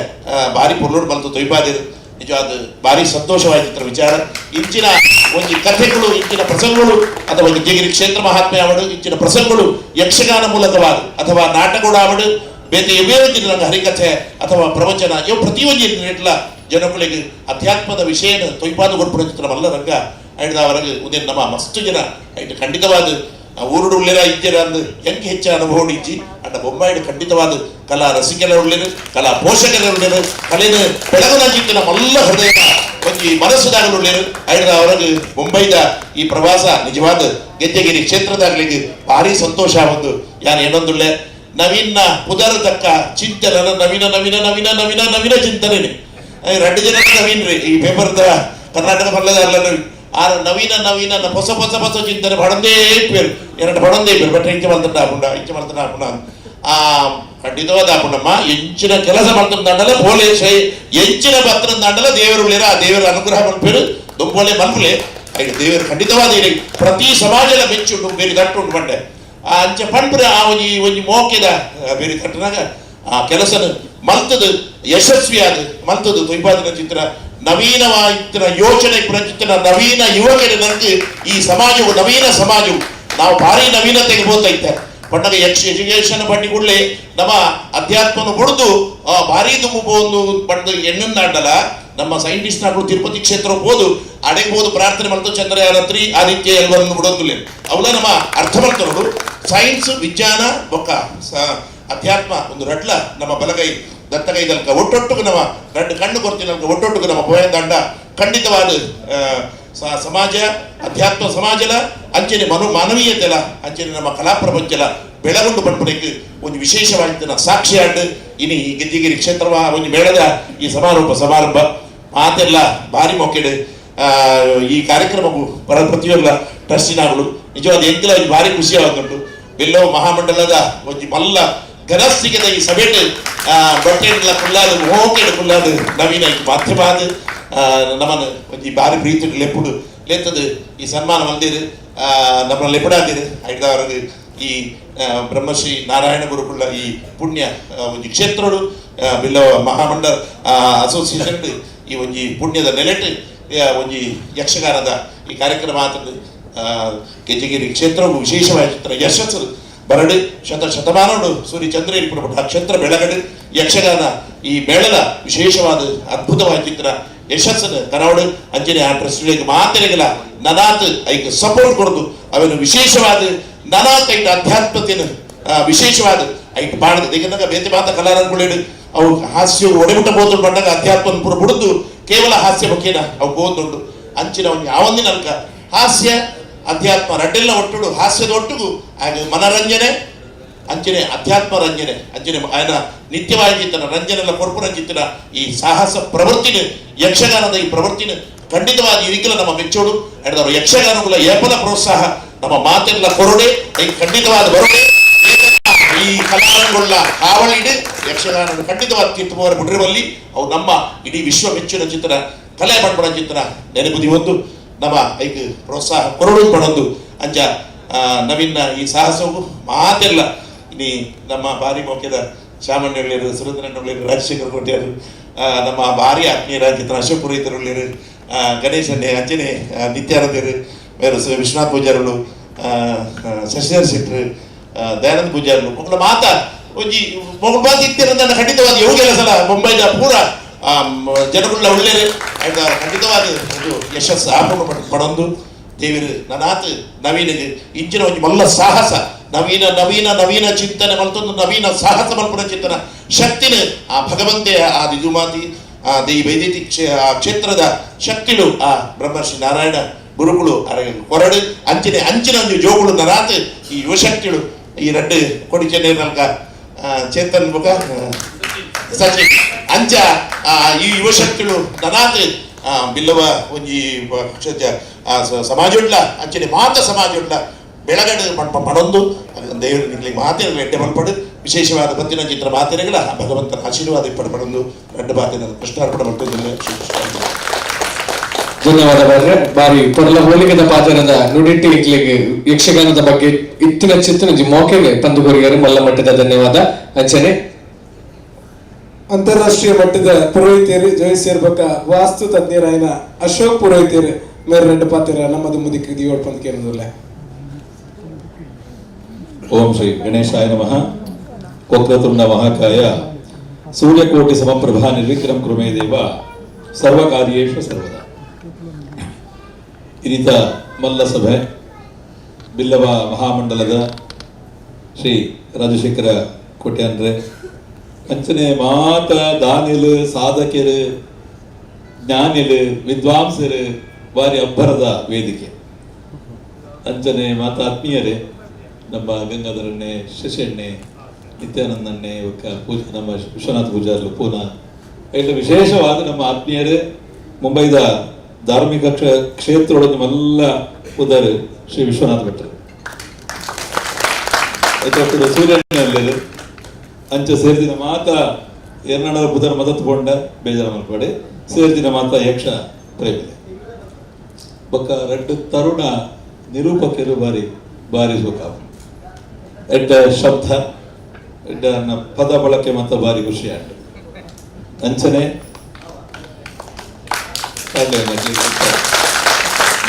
ಭಾರಿ ಪೊರ್ಲೋಡು ಮಲ್ತು ತೊಯ್ಪಾದಿರು. ನಿಜವಾದ ಭಾರಿ ಸಂತೋಷವಾದ ವಿಚಾರ. ಇಂಚಿನ ಒಂಜಿ ಕಥೆಗಳು ಇಂಚಿನ ಪ್ರಸಂಗಗಳು ಅಥವಾ ಗೆಜ್ಜೆಗಿರಿ ಕ್ಷೇತ್ರ ಮಹಾತ್ಮೆ ಅವಡು ಇಂಚಿನ ಪ್ರಸಂಗಗಳು ಯಕ್ಷಗಾನ ಮೂಲಕವಾದ ಅಥವಾ ನಾಟಕಗಳು ಆವಡು ಬೇತೆ ಎವ್ವೇ ರಂಗ ಹರಿಕಥೆ ಅಥವಾ ಪ್ರವಚನ ಇವು ಪ್ರತಿಯೊಂದು ನೆಟ್ಲ ಜನಗಳಿಗೆ ಅಧ್ಯಾತ್ಮದ ವಿಷಯನ ತೊಯ್ಪಾದ ಕೊಡ್ಪುನ ಚಿತ್ರ ಮಲ್ಲ ರಂಗ ಐಡ್ದವರೆಗೆ ಉದೇ ನಮ್ಮ ಮಸ್ತು ಜನ ಐಟ್ ಖಂಡಿತವಾದ ಊರುಡು ಉಳ್ಳೇರ ಇಜ್ಜರ ಅಂದು ಎಂಕ್ ಹೆಚ್ಚು ಅನುಭವ ಇಜ್ಜಿ ಅಂಡ ಬೊಂಬಾಯಿಡು ಖಂಡಿತವಾದ ಕಲಾ ರಸಿಕರ ಉಳ್ಳೇರು ಕಲಾ ಪೋಷಕರ ಉಳ್ಳೇರು ಕಲೆನ ಬೆಳಗುನ ಚಿತ್ತಿನ ಮಲ್ಲ ಹೃದಯ ಒಂಜಿ ಮನಸ್ಸುದಾಗಲು ಉಳ್ಳೇರು ಐಡ್ದವರೆಗೆ ಮುಂಬೈದ ಈ ಪ್ರವಾಸ ನಿಜವಾದ ಗೆಜ್ಜೆಗಿರಿ ಕ್ಷೇತ್ರದಾಗಲಿಗೆ ಭಾರಿ ಸಂತೋಷ ಒಂದು ಯಾನ್ ಏನೊಂದುಳ್ಳೆ ನವೀನ ಪುದರ ತಕ್ಕ ಚಿಂತನ ನವೀನ ನವೀನ ನವೀನ ನವೀನ ನವೀನ ಚಿಂತನೆ ಎರಡು ಜನ ನವೀನ್ ರೀ ಈ ಪೇಪರ್ದ ಕರ್ನಾಟಕ ಬಲ್ಲದ ಅಲ್ಲ ನವೀನ್ ಆರ ನವೀನ ನವೀನ ಹೊಸ ಹೊಸ ಹೊಸ ಚಿಂತನೆ ಬಡಂದೇ ಪೇರು ಎರಡು ಬಡಂದೇ ಪೇರು ಬಟ್ ಇಂಚ ಮಲ್ತಂಡ ಆಪುಂಡ ಇಂಚ ಮಲ್ತಂಡ ಆಪುಂಡ ಆ ಖಂಡಿತವಾದ ಆಪುಂಡಮ್ಮ ಎಂಚಿನ ಕೆಲಸ ಮಲ್ತಂಡಲ ಪೋಲೆ ಎಂಚಿನ ಪತ್ರ ದೇವರು ಉಳ್ಳೇರ ಆ ದೇವರ ಅನುಗ್ರಹ ಮಲ್ಪೇರು ದುಂಬೋಲೆ ಮಲ್ಪುಲೆ ದೇವರು ಖಂಡಿತವಾದ ಪ್ರತಿ ಸಮಾಜದ ಮೆಚ್ಚುಂಡು ಬೇರೆ ತಟ್ಟುಂಡು ಬಂಡೆ ಆ ಅಂಚ ಪಂಪುರ ಆ ಒಂಜಿ ಒಂಜಿ ಮೋಕೆದ ಬೇರೆ ತಟ್ಟನಾಗ ಆ ಕೆಲಸನ ಮಲ್ತದು ಯಶಸ್ವಿಯಾದ ಮಲ್ತದು ತೊಯ್ಪಾದಿನ ಚಿತ್ರ ನವೀನವಾದ ಯೋಚನೆ ಪ್ರಚಿತ್ರ ನವೀನ ಯುವಕರ ನಂಗೆ ಈ ಸಮಾಜವು ನವೀನ ಸಮಾಜವು ನಾವು ಭಾರಿ ನವೀನತೆಗೆ ಹೋಗ್ತೈತೆ ಪಂಡಗ ಯಕ್ಷ ಎಜುಕೇಶನ್ ಬಣ್ಣಿ ಕೂಡಲೇ ನಮ್ಮ ಅಧ್ಯಾತ್ಮನ ಹೊಡೆದು ಭಾರಿ ದುಮ್ಮು ಬಂದು ಎಣ್ಣಂದಾಂಡಲ ನಮ್ಮ ಸೈಂಟಿಸ್ಟ್ ನಾಡು ತಿರುಪತಿ ಕ್ಷೇತ್ರ ಹೋದು ಅಡೆಗೆ ಹೋದು ಪ್ರಾರ್ಥನೆ ಮಾಡ್ತು ಚಂದ್ರಯಾನ 3 ಆದಿತ್ಯ ಎಲ್ವರನ್ನು ಬಿಡೋದಿಲ್ಲ ಅವಳ ನಮ್ಮ ಅರ್ಥ ಮಾಡ್ತಾರೋಡು ಸೈನ್ಸ್ ವಿಜ್ಞಾನ ಬೊಕ್ಕ ಅಧ್ಯಾತ್ಮ ಒಂದು ರಡ್ಲ ನಮ್ಮ ಬಲಗೈ ದತ್ತಗೈದಲ್ಕ ಒಟ್ಟೊಟ್ಟುಕು ನಮ್ಮ రెండు ಕಣ್ಣು ಕೊರ್ತಿನಲ್ಕ ಒಟ್ಟೊಟ್ಟುಕು ನಮ್ಮ ಪೋಯಂದಂಡ ಖಂಡಿತವಾದ ಸಮಾಜ ಅಧ್ಯಾತ್ಮ ಸಮಾಜಲ ಅಂಚನೆ ಮಾನವೀಯತೆಲ ಅಂಚನೆ ನಮ್ಮ ಕಲಾ ಪ್ರಪಂಚಲ ಬೆಳಗುಂಡು ಪನ್ಪುನೆಕ್ ಒಂಜಿ ವಿಶೇಷವಾದ ಸಾಕ್ಷಿಯಾಡ್ ಇನಿ ಈ ಗೆಜ್ಜೆಗಿರಿ ಕ್ಷೇತ್ರವ ಒಂಜಿ ಮೇಳದ ಈ ಸಮಾರೋಪ ಸಮಾರಂಭ ಮಾತೆಲ್ಲ ಭಾರಿ ಮೊಕ್ಕೆಡು ಈ ಕಾರ್ಯಕ್ರಮಕ್ಕೂ ಪರ ಪ್ರತಿಯೊಲ್ಲ ಟ್ರಸ್ಟಿನಾಗಳು ನಿಜವಾದ ಎಂಕಲ ಒಂಜಿ ಭಾರಿ ಖುಷಿ ಆಗುಂಟು. ಬೆಲ್ಲೋ ಮಹಾಮಂಡಲದ ಒಂಜಿ ಮಲ್ಲ ಘನಸ್ಥಿಕೆದ ಈ ಸಭೆಟ್ ಬಟ್ಟೆಡ್ಲ ಕುಲ್ಲಾದು ಮೋಕೆಡ್ ಕುಲ್ಲಾದು ನವೀನ ಈ ಮಾಧ್ಯಮ ನಮ್ಮನ್ನು ಒಂಜಿ ಭಾರಿ ಪ್ರೀತಿ ಲೆಪ್ಪುಡು ಲೆತ್ತದು ಈ ಸನ್ಮಾನ ಮಂದಿರ್ ನಮ್ಮ ಲೆಪ್ಪಡಾದಿರು ಐದಾವರೆಗೆ ಈ ಬ್ರಹ್ಮಶ್ರೀ ನಾರಾಯಣ ಗುರುಕುಲ ಈ ಪುಣ್ಯ ಒಂಜಿ ಕ್ಷೇತ್ರಡು ಬಿಲ್ಲವ ಮಹಾಮಂಡಲ ಅಸೋಸಿಯೇಷನ್ ಈ ಒಂಜಿ ಪುಣ್ಯದ ನೆಲೆಟ್ ಒಂಜಿ ಯಕ್ಷಗಾನದ ಈ ಕಾರ್ಯಕ್ರಮ ಆತದ್ದು ಗೆಜ್ಜೆಗಿರಿ ಕ್ಷೇತ್ರವು ವಿಶೇಷವಾದ ಯಶಸ್ಸು ಬರಡು ಶತ ಶತಮಾನೋಡು ಸೂರ್ಯ ಚಂದ್ರ ಇರ್ಪುಟ ಕ್ಷೇತ್ರ ಬೆಳಗಡು ಯಕ್ಷಗಾನ ಈ ಮೇಳದ ವಿಶೇಷವಾದ ಅದ್ಭುತವಾದ ಚಿತ್ರ ಯಶಸ್ಸನ್ನು ಕನವಡು ಅಂಜನೆ ಆ ಟ್ರಸ್ಟ್ಗಳಿಗೆ ಮಾತೆರೆಗಲ ನನಾತ್ ಐಕ್ ಸಪೋರ್ಟ್ ಕೊಡದು ಅವನು ವಿಶೇಷವಾದ ನನಾತ್ ಐಟ್ ಅಧ್ಯಾತ್ಮತೆಯನ್ನು ವಿಶೇಷವಾದ ಐಟ್ ಪಾಡದ ಏಕೆಂದಾಗ ಬೇತೆ ಮಾತ ಕಲಾರಂಗುಳೇಡು ಅವು ಹಾಸ್ಯ ಒಡೆಬಿಟ್ಟ ಬೋತುಂಡು ಪಂಡಾಗ ಅಧ್ಯಾತ್ಮನ ಪೂರ ಬುಡುದು ಕೇವಲ ಹಾಸ್ಯ ಮುಖೇನ ಅವು ಬೋತುಂಡು ಅಂಚಿನ ಅವನು ಯಾವೊಂದಿನ ಅಲ್ಕ ಹಾಸ್ಯ ಅಧ್ಯಾತ್ಮ ರಡ್ಡೆಲ್ಲ ಒಟ್ಟುಡು ಹಾಸ್ಯದ ಒಟ್ಟುಗು ಹಾಗೆ ಮನರಂಜನೆ ಅಂಚನೆ ಅಧ್ಯಾತ್ಮ ರಂಜನೆ ಅಂಚನೆ ఆయన ನಿತ್ಯವಾಗಿ ತನ್ನ ರಂಜನೆಲ್ಲ ಕೊರ್ಪುರಂಜಿತನ ಈ ಸಾಹಸ ಪ್ರವೃತ್ತಿನ ಯಕ್ಷಗಾನದ ಈ ಪ್ರವೃತ್ತಿನ ಖಂಡಿತವಾಗಿ ಇರಿಕಲ ನಮ್ಮ ಮೆಚ್ಚೋಡು ಹಿಡಿದವರು ಯಕ್ಷಗಾನಗಳ ಏಪಲ ಪ್ರೋತ್ಸಾಹ ನಮ್ಮ ಮಾತೆಲ್ಲ ಕೊರಡೆ ಖಂಡಿತವಾದ ಬರೋಡೆ ಈ ಕಲಾರಂಗೊಳ್ಳ ಹಾವಳಿಡು ಯಕ್ಷಗಾನ ಖಂಡಿತವಾದ ತೀರ್ಥಮವರ ಬಿಡಿರುವಲ್ಲಿ ಅವು ನಮ್ಮ ಇಡೀ ವಿಶ್ವ ಮೆಚ್ಚಿನ ಚಿತ್ರ ಕಲೆ ಪಡ್ಬಡ ಚಿತ್ರ ನೆನಪುದಿ ಒಂದು ನಮ್ಮ ಐಕ್ ಪ್ರೋತ್ಸಾಹ ಕೊರಡು ಪಡೊಂದು ಅಂಚ ನವೀನ ಈ ಸಾಹಸವು ಮಾತೆಲ್ಲ ಇನಿ ನಮ್ಮ ಭಾರಿ ಮೌಖ್ಯದ ಶಾಮಣ್ಣಳ್ಳಿಯರು ಸುರೇಂದ್ರಣ್ಣಳ್ಳಿಯರು ರಾಜಶೇಖರ್ ಕೋಟ್ಯಾರು ನಮ್ಮ ಭಾರಿ ಆತ್ಮೀಯರಾಗಿದ್ದ ಅಶೋಕ್ ಪುರೋಹಿತರುಳ್ಳಿಯರು ಗಣೇಶಣ್ಣೆ ಅಂಚನೆ ನಿತ್ಯಾನಂದರು ಬೇರೆ ವಿಶ್ವನಾಥ್ ಪೂಜಾರುಳು ಶಶಿಧರ್ ಶೆಟ್ಟರು ದಯಾನಂದ ಪೂಜಾರುಳು ಮೊಗಳ ಮಾತ ಒಂಜಿ ಮೊಗಳ ಮಾತು ಇತ್ತಿರಂದ ಖಂಡಿತವಾದ ಯೋಗೆಲ್ಲ ಸಲ ಮುಂಬೈದ ಪೂರ ಜನಗಳ ಒಳ್ಳೆಯರು ಖಂಡಿತವಾದ ಒಂದು ಯಶಸ್ಸು ಆಪುಣ ಪಡೊಂದು ದೇವರು ನನಾತ್ ನವೀನಿಗೆ ಇಂಚಿನ ಒಂಜಿ ಮಲ್ಲ ಸಾಹಸ ನವೀನ ನವೀನ ನವೀನ ಚಿಂತನೆ ಮಲ್ತೊಂದು ನವೀನ ಸಾಹಸ ಮಲ್ಪುನ ಚಿಂತನ ಶಕ್ತಿನ ಆ ಭಗವಂತೆಯ ಆ ದಿಜುಮಾತಿ ಆ ದೇಯಿ ವೈದ್ಯತಿ ಆ ಕ್ಷೇತ್ರದ ಶಕ್ತಿಳು ಆ ಬ್ರಹ್ಮರ್ಷಿ ನಾರಾಯಣ ಗುರುಗಳು ಕೊರಡು ಅಂಚಿನ ಅಂಚಿನ ಒಂದು ಜೋಗುಳು ನರಾತ್ ಈ ಯುವಶಕ್ತಿಳು ಈ ರಡ್ಡು ಕೊಡಿಚೆನೆ ನಲ್ಕ ಚೇತನ್ ಮುಖ ಸಚಿನ್ ಅಂಚ ಈ ಯುವಶಕ್ತಿಳು ನನಾತ್ ಬಿಲ್ಲವ ಒಂಜಿ ಸಮಾಜುಡ್ಲ ಅಂಚನೆ ಮಾತ ಸಮಾಜುಡ್ಲ ಬೆಳಗಡು ಪಡೊಂದು ದೇವರು ನಿಮಗೆ ಮಾತಿನ ಎಡ್ಡೆ ಮಲ್ಪಡು ವಿಶೇಷವಾದ ಪತ್ತಿನ ಚಿತ್ರ ಮಾತಿನಗಳ ಭಗವಂತನ ಆಶೀರ್ವಾದ ಇಪ್ಪಡು ಪಡೊಂದು ರಡ್ಡು ಮಾತಿನ ಕೃಷ್ಣಾರ್ಪಣೆ ಮಾಡ್ತಿದ್ದೇನೆ. ಧನ್ಯವಾದ ಬಾರ್ರೆ. ಬಾರಿ ಪೊರ್ಲ ಹೋಲಿಕೆದ ಪಾತ್ರದ ನುಡಿಟ್ಟಿ ಇಕ್ಲಿಗೆ ಯಕ್ಷಗಾನದ ಬಗ್ಗೆ ಇತ್ತಿನ ಚಿತ್ತಿನ ಮೋಕೆಗೆ ತಂದು ಕೊರಿಯರು ಮಲ್ಲ ಮಟ್ಟದ ಧನ್ಯವಾದ. ಅಂಚನೆ ಅಂತಾರಾಷ್ಟ್ರೀಯ ಮಟ್ಟದ ಪುರೋಹಿತರು ಜೋಯಿಸಿರ್ಬೇಕ ವಾಸ್ತು ತಜ್ಞರಾಯನ ಅಶೋಕ್ ಪುರೋಹಿತರು ಮೇರೆ ரெண்டு ಪಾತ್ರ ನಮ್ಮದು ಮುದಿಕ್ ದಿಯೋಡ್ ಪಂದ್ ಕೇಂದ್ರದಲ್ಲೇ. ಓಂ ಶ್ರೀ ಗಣೇಶಾಯ ನಮಃ. ವಕ್ರತುಂಡ ಮಹಾಕಾಯ ಸೂರ್ಯಕೋಟಿ ಸಮಪ್ರಭಾ ನಿರ್ವಿಘ್ನಂ ಕುರುಮೇ ದೇವ ಸರ್ವಕಾರ್ಯೇಷು ಸರ್ವದಾ. ಇನ್ನಿತ ಮಲ್ಲ ಸಭೆ ಬಿಲ್ಲವ ಮಹಾಮಂಡಲದ ಶ್ರೀ ರಾಜಶೇಖರ ಕೋಟ್ಯಾನ್ರೆ ಅಂಚನೆ ಮಾತ ದಾನಿಲು ಸಾಧಕರು ಜ್ಞಾನಿಲು ವಿದ್ವಾಂಸರು ಬಾರಿ ಅಬ್ಬರದ ವೇದಿಕೆ. ಅಂಚನೆ ಮಾತ ಆತ್ಮೀಯರೇ ನಮ್ಮ ಗಂಗಾಧರಣ್ಣೆ ಶಶಿಯಣ್ಣೆ ನಿತ್ಯಾನಂದಣ್ಣೆ ಒಕ್ಕ ಪೂಜಾ ನಮ್ಮ ವಿಶ್ವನಾಥ ಪೂಜಾರ್ಲು ಪೂನಾ ಇಲ್ಲ ವಿಶೇಷವಾದ ನಮ್ಮ ಆತ್ಮೀಯರೇ ಮುಂಬೈದ ಧಾರ್ಮಿಕ ಕ್ಷೇತ್ರೊಳಗೆ ನಿಮ್ಮೆಲ್ಲ ಉದಾರು ಶ್ರೀ ವಿಶ್ವನಾಥ ಭಟ್ರು ಆಯ್ತು ಸೂರ್ಯಣ್ಣಲ್ಲಿ ಅಂಚ ಸೇರ್ದಿನ ಮಾತ ಎರ್ನಾಡರ ಬುಧರ ಮದತ್ ಪೊಂಡ ಬೇಜಾರ ಮಲ್ಪಡೆ ಸೇರ್ದಿನ ಮಾತ ಯಕ್ಷ ಪ್ರೇಮಿದೆ ಬೊಕ್ಕ ರಡ್ಡು ತರುಣ ನಿರೂಪಕರು ಬಾರಿ ಬಾರಿ ಸುಖ ಎಡ್ಡ ಶಬ್ದ ಎಡ್ಡ ಪದ ಬಳಕೆ ಮಾತ ಬಾರಿ ಖುಷಿ ಆಂಡು ಅಂಚನೆ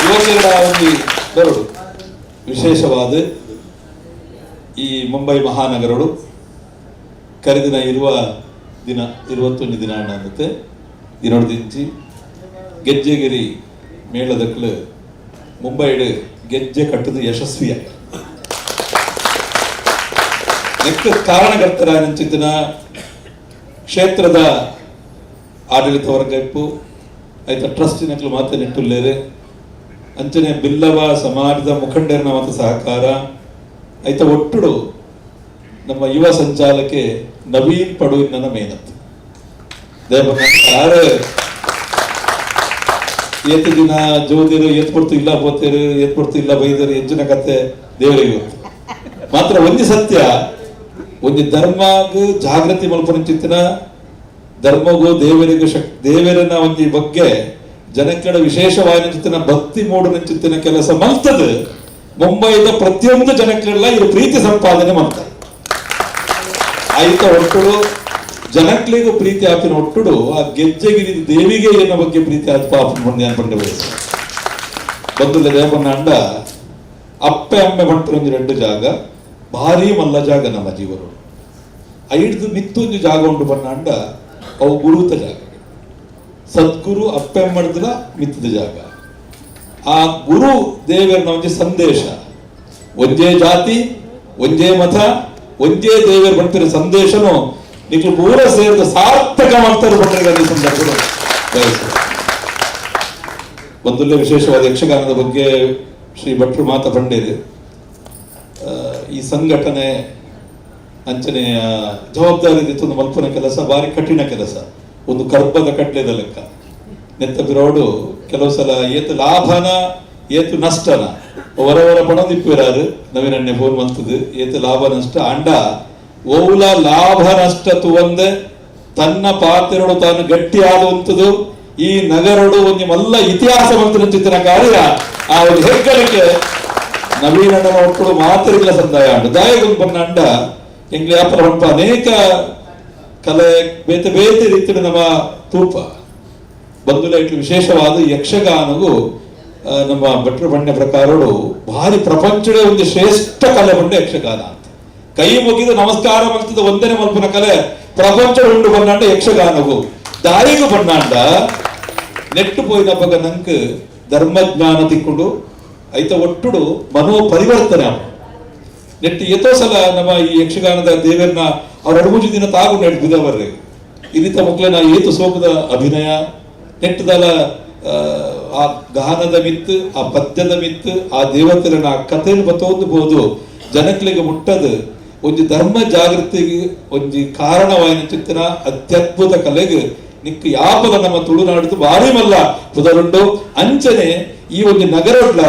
ಯುವಕರ ಒಂದು ಬರೋಡು ವಿಶೇಷವಾದ ಈ ಮುಂಬೈ ಮಹಾನಗರಡು ಕರೆದಿನ ಇರುವ ದಿನ 21 ದಿನ ಅನ್ನತ್ತೆ ದಿನೊಡ್ದಿಂಚಿ ಗೆಜ್ಜೆಗಿರಿ ಮೇಳದಕ್ಲು ಮುಂಬೈಡು ಗೆಜ್ಜೆ ಕಟ್ಟದು ಯಶಸ್ವಿಯ ನೆಕ್ಕ ಕಾರಣಕರ್ತರಾದಂಚಿತ್ತಿನ ಕ್ಷೇತ್ರದ ಆಡಳಿತ ವರ್ಗ ಇಪ್ಪು ಆಯ್ತ ಟ್ರಸ್ಟಿನಕ್ಲು ಮಾತೆ ನೆಟ್ಟುಲ್ಲೇರೆ ಅಂಚನೆ ಬಿಲ್ಲವ ಸಮಾಜದ ಮುಖಂಡರನ ಮಾತ ಸಹಕಾರ ಆಯ್ತ ಒಟ್ಟುಡು ನಮ್ಮ ಯುವ ಸಂಚಾಲಕೆ ನವೀನ್ ಪಡುವಿನ ಮೇನತ್ ದೇವ ಏತು ದಿನ ಜೋದಿರು ಏತ್ ಪಡ್ತು ಇಲ್ಲ ಪೋತೇರು ಏತ್ ಪಡ್ತು ಇಲ್ಲ ಬೈದರು ಎಂಜಿನ ಕತೆ ದೇವರಿಗೆ ಗೊತ್ತು. ಮಾತ್ರ ಒಂದೇ ಸತ್ಯ, ಒಂಜಿ ಧರ್ಮಗ್ ಜಾಗೃತಿ ಮಲ್ಪುನಂಚಿತ್ತಿನ ಧರ್ಮಗೂ ದೇವರಿಗೂ ದೇವರನ್ನ ಒಂಜಿ ಬಗ್ಗೆ ಜನಕಡ ವಿಶೇಷವಾದ ಭಕ್ತಿ ಮೂಡುನಂಚಿತ್ತಿನ ಕೆಲಸ ಮಲ್ತದ ಮುಂಬೈದ ಪ್ರತಿಯೊಂದು ಜನಕ್ಕೆಲ್ಲ ಇದು ಪ್ರೀತಿ ಸಂಪಾದನೆ ಮಾಡ್ತಾರೆ. ಆಯ್ತ ಒಟ್ಟುಡು ಜನಕ್ಲಿಗೂ ಪ್ರೀತಿ ಆಪಿನ ಒಟ್ಟುಡು ಆ ಗೆಜ್ಜೆಗಿರಿ ದೇವಿಗೆ ಎನ್ನ ಬಗ್ಗೆ ಪ್ರೀತಿ ಆದ ಪಾಪ ಮುಂದೆ ಅನ್ಪಂಡೆ ಬಯಸ ಬಂದುಲ್ಲ ದೇವನ್ನ ಅಂಡ ಅಪ್ಪೆ ಅಮ್ಮೆ ಬಂಟರೊಂದು ಎರಡು ಜಾಗ ಭಾರಿ ಮಲ್ಲ ಜಾಗ ನಮ್ಮ ಜೀವನ. ಐಡ್ದು ಮಿತ್ತೊಂದು ಜಾಗ ಉಂಟು ಬಣ್ಣ ಅಂಡ ಅವು ಗುರುತ ಜಾಗ, ಸದ್ಗುರು ಅಪ್ಪೆ ಮಾಡಿದ್ರ ಮಿತ್ತದ ಜಾಗ. ಆ ಗುರು ದೇವರನ್ನ ಒಂಜಿ ಸಂದೇಶ, ಒಂದೇ ಜಾತಿ ಒಂದೇ ಮತ ಒಂದೇ ದೇವರು ಬಂತಿರೋ ಸಂದೇಶನು ನಿಕ್ಲು ಪೂರ ಸೇರಿದ ಸಾರ್ಥಕ ಮಾಡ್ತಾರೆ ಬಂದ್ರೆ ಈ ಸಂದರ್ಭದಲ್ಲಿ ಬಯಸ. ಒಂದೊಳ್ಳೆ ವಿಶೇಷವಾದ ಯಕ್ಷಗಾನದ ಬಗ್ಗೆ ಶ್ರೀ ಭಟ್ರು ಮಾತ ಪಂಡೇರು. ಈ ಸಂಘಟನೆ ಅಂಚನೆಯ ಜವಾಬ್ದಾರಿ ಒಂದು ಮಲ್ಪನ ಕೆಲಸ ಭಾರಿ ಕಠಿಣ ಕೆಲಸ, ಒಂದು ಕರ್ಬದ ಕಡ್ಲೆದ ಲೆಕ್ಕ. ನೆತ್ತ ಬಿರೋಡು ಕೆಲವು ಸಲ ಏತು ಲಾಭನ ಏತು ನಷ್ಟನ ಹೊರವರ ಪಣದಿಪ್ಪಿರಾರು ನವೀನಣ್ಣೆ ಫೋನ್ ಮಂತದ್ದು ಏತು ಲಾಭ ನಷ್ಟ ಅಂಡ ಓಲ ಲಾಭ ನಷ್ಟ ತುವಂದೆ ತನ್ನ ಪಾತ್ರಡು ತಾನು ಗಟ್ಟಿಯಾದಂಥದ್ದು ಈ ನಗರಡು ಒಂದು ಮಲ್ಲ ಇತಿಹಾಸ ಮಂತ್ರ ಕಾರ್ಯ ಆ ಒಂದು ಹೆಗ್ಗಳಿಕೆ ನವೀನಣ್ಣನ ಒಟ್ಟುಡು ಮಾತ್ರ ಸಂದಾಯ ಅಂಡು ದಾಯಗೊಂದು ಬಣ್ಣ ಅಂಡ ಎಂಗ್ಲೆ ಅಪ್ಪರ ಹೊಂಪ ಅನೇಕ ಕಲೆ ಬೇತೆ ಬೇತೆ ರೀತಿಯ ನಮ್ಮ ತೂಪ ಬಂದುಲ ಇట్లు ವಿಶೇಷವಾದ ಯಕ್ಷಗಾನವು ನಮ್ಮ ಭಟ್ರ ಬಣ್ಣ ಪ್ರಕಾರಡು ಭಾರಿ ಪ್ರಪಂಚದ ಒಂದು ಶ್ರೇಷ್ಠ ಕಲೆ ಬಂಡ ಯಕ್ಷಗಾನ ಅಂತ ಕೈ ಮುಗಿದು ನಮಸ್ಕಾರ ಮಾಡ್ತದ ಒಂದನೇ ಮಲ್ಪನ ಕಲೆ ಪ್ರಪಂಚ ಉಂಡು ಬಣ್ಣಾಂಡ ಯಕ್ಷಗಾನವು ದಾರಿಗೂ ಬಣ್ಣಾಂಡ ನೆಟ್ಟು ಪೋಯಿನಪ್ಪಗ ನಂಕ್ ಧರ್ಮಜ್ಞಾನ ತಿಕ್ಕೊಂಡು ಐತ ಒಟ್ಟುಡು ಮನೋ ಪರಿವರ್ತನೆ ನೆಟ್ಟು ಎತ್ತೋ ಸಲ ನಮ್ಮ ಈ ಯಕ್ಷಗಾನದ ದೇವರನ್ನ ಅವ್ರ ಅಡುಮುಜಿ ದಿನ ತಾಗು ನೆಟ್ಟು ಬುಧವರ್ರೆ ಇನ್ನಿತ ಮಕ್ಕಳನ್ನ ಏತು ಸೋಕದ ಅಭಿನಯ ನೆಟ್ಟದಲ ಆ ಗಾನದ ಮಿತ್ತು ಆ ಪದ್ಯದ ಮಿತ್ತು ಆ ದೇವತೆನ ಆ ಕಥೆಯನ್ನು ಬತ್ತೊಂದು ಬೋದು ಜನಕ್ಲಿಗೆ ಮುಟ್ಟದು ಒಂಜಿ ಧರ್ಮ ಜಾಗೃತಿಗೆ ಒಂಜಿ ಕಾರಣವಾಯಿನ ಚಿತ್ತನ ಅತ್ಯದ್ಭುತ ಕಲೆಗೆ ನಿಕ್ ಯಾಪದ ನಮ್ಮ ತುಳುನಾಡು ಭಾರಿ ಮಲ್ಲ ಪುದರುಂಡು. ಅಂಚನೆ ಈ ಒಂದು ನಗರಡ್ಲ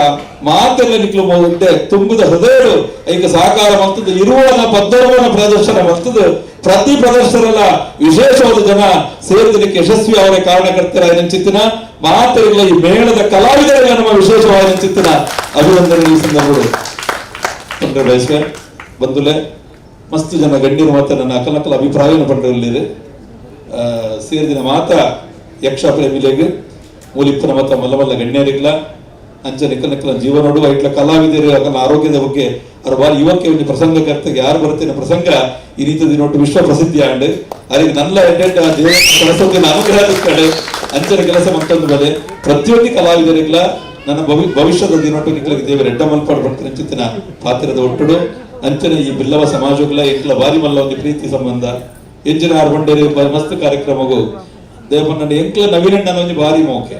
ಮಾತೆಲ್ಲ ನಿಕ್ಲು ಉಂಡೆ ತುಂಬುದ ಹೃದಯಡು ಈಗ ಸಾಕಾರ ಮಾಡ್ತದೆ ಇರುವನ ಪದ್ಧರ್ಮನ ಪ್ರದರ್ಶನ ಮಾಡ್ತದೆ. ಪ್ರತಿ ಪ್ರದರ್ಶನ ವಿಶೇಷವಾದ ಜನ ಸೇರಿದಕ್ಕೆ ಯಶಸ್ವಿ ಅವರ ಕಾರಣಕರ್ತರ ಚಿತ್ತಿನ ಮಾತೆಲ್ಲ ಈ ಮೇಳದ ಕಲಾವಿದರೆಲ್ಲ ನಮ್ಮ ವಿಶೇಷವಾದ ಚಿತ್ತಿನ ಅಭಿನಂದನೆ ಈ ಸಂದರ್ಭಗಳು ತೊಂದರೆ ಬಯಸುವೆ ಬಂದುಲೆ ಮಸ್ತು ಜನ ಗಣ್ಯರು ಮಾತ್ರ ನನ್ನ ಅಕಲಕಲ ಅಭಿಪ್ರಾಯವನ್ನು ಪಡೆದಿಲ್ಲಿದೆ. ಸೇರಿದಿನ ಮಾತ್ರ ಯಕ್ಷ ಪ್ರೇಮಿಲೆಗ್ ಮೂಲಿಪ್ಪನ ಮಾತ್ರ ಮಲ್ಲ ಮಲ್ಲ ಗಣ್ಯರಿಗ್ಲ ಅಂಚೆ ನಿಕ್ಕ ನಿಕ್ಕಲ ಜೀವನೋಡು ಇಟ್ಲ ಕಲಾವಿದರು ಅಕಲ ಆರೋಗ್ಯದ ಬಗ್ಗೆ ಅವ್ರ ಬಾರಿ ಯುವಕ್ಕೆ ಒಂದು ಪ್ರಸಂಗಕರ್ತೆಗೆ ಯಾರು ಬರ್ತೇನೆ ಪ್ರಸಂಗ ಈ ರೀತಿ ನೋಟು ವಿಶ್ವ ಪ್ರಸಿದ್ಧಿ ಆಂಡ್ ಅದಕ್ಕೆ ನನ್ನ ಎಡ್ಡೆಡ್ಡ ದೇವ ಸರಸ್ವತಿನ ಅನುಗ್ರಹ ಕಡೆ ಅಂಚನೆ ಕೆಲಸ ಮತ್ತೊಂದು ಬಲೆ ಪ್ರತಿಯೊಂದು ಕಲಾವಿದರಿಗ್ಲ ನನ್ನ ಭವಿಷ್ಯದ ದಿನೊಟ್ಟು ನಿಕ್ಕಲಿಗೆ ದೇವರ ಎಡ್ಡ ಮಲ್ಪಾಡು ಬರ್ತೀನಿ ಚಿತ್ತಿನ ಪಾತ್ರದ ಒಟ್ಟುಡು. ಅಂಚನೆ ಈ ಬಿಲ್ಲವ ಸಮಾಜಗಳ ಎಂಟ್ಲ ಬಾರಿ ಮಲ್ಲ ಒಂದು ಪ್ರೀತಿ ಸಂಬಂಧ ಎಂಜಿನಾರ್ ಬಂಡೇರಿ ಮಸ್ತ್ ಕಾರ್ಯಕ್ರಮಗೂ ದೇವನ್ನ ಎಂಕ್ಲ ನವೀನಣ್ಣನ ಒಂಜಿ ಭಾರಿ ಮೋಕೆ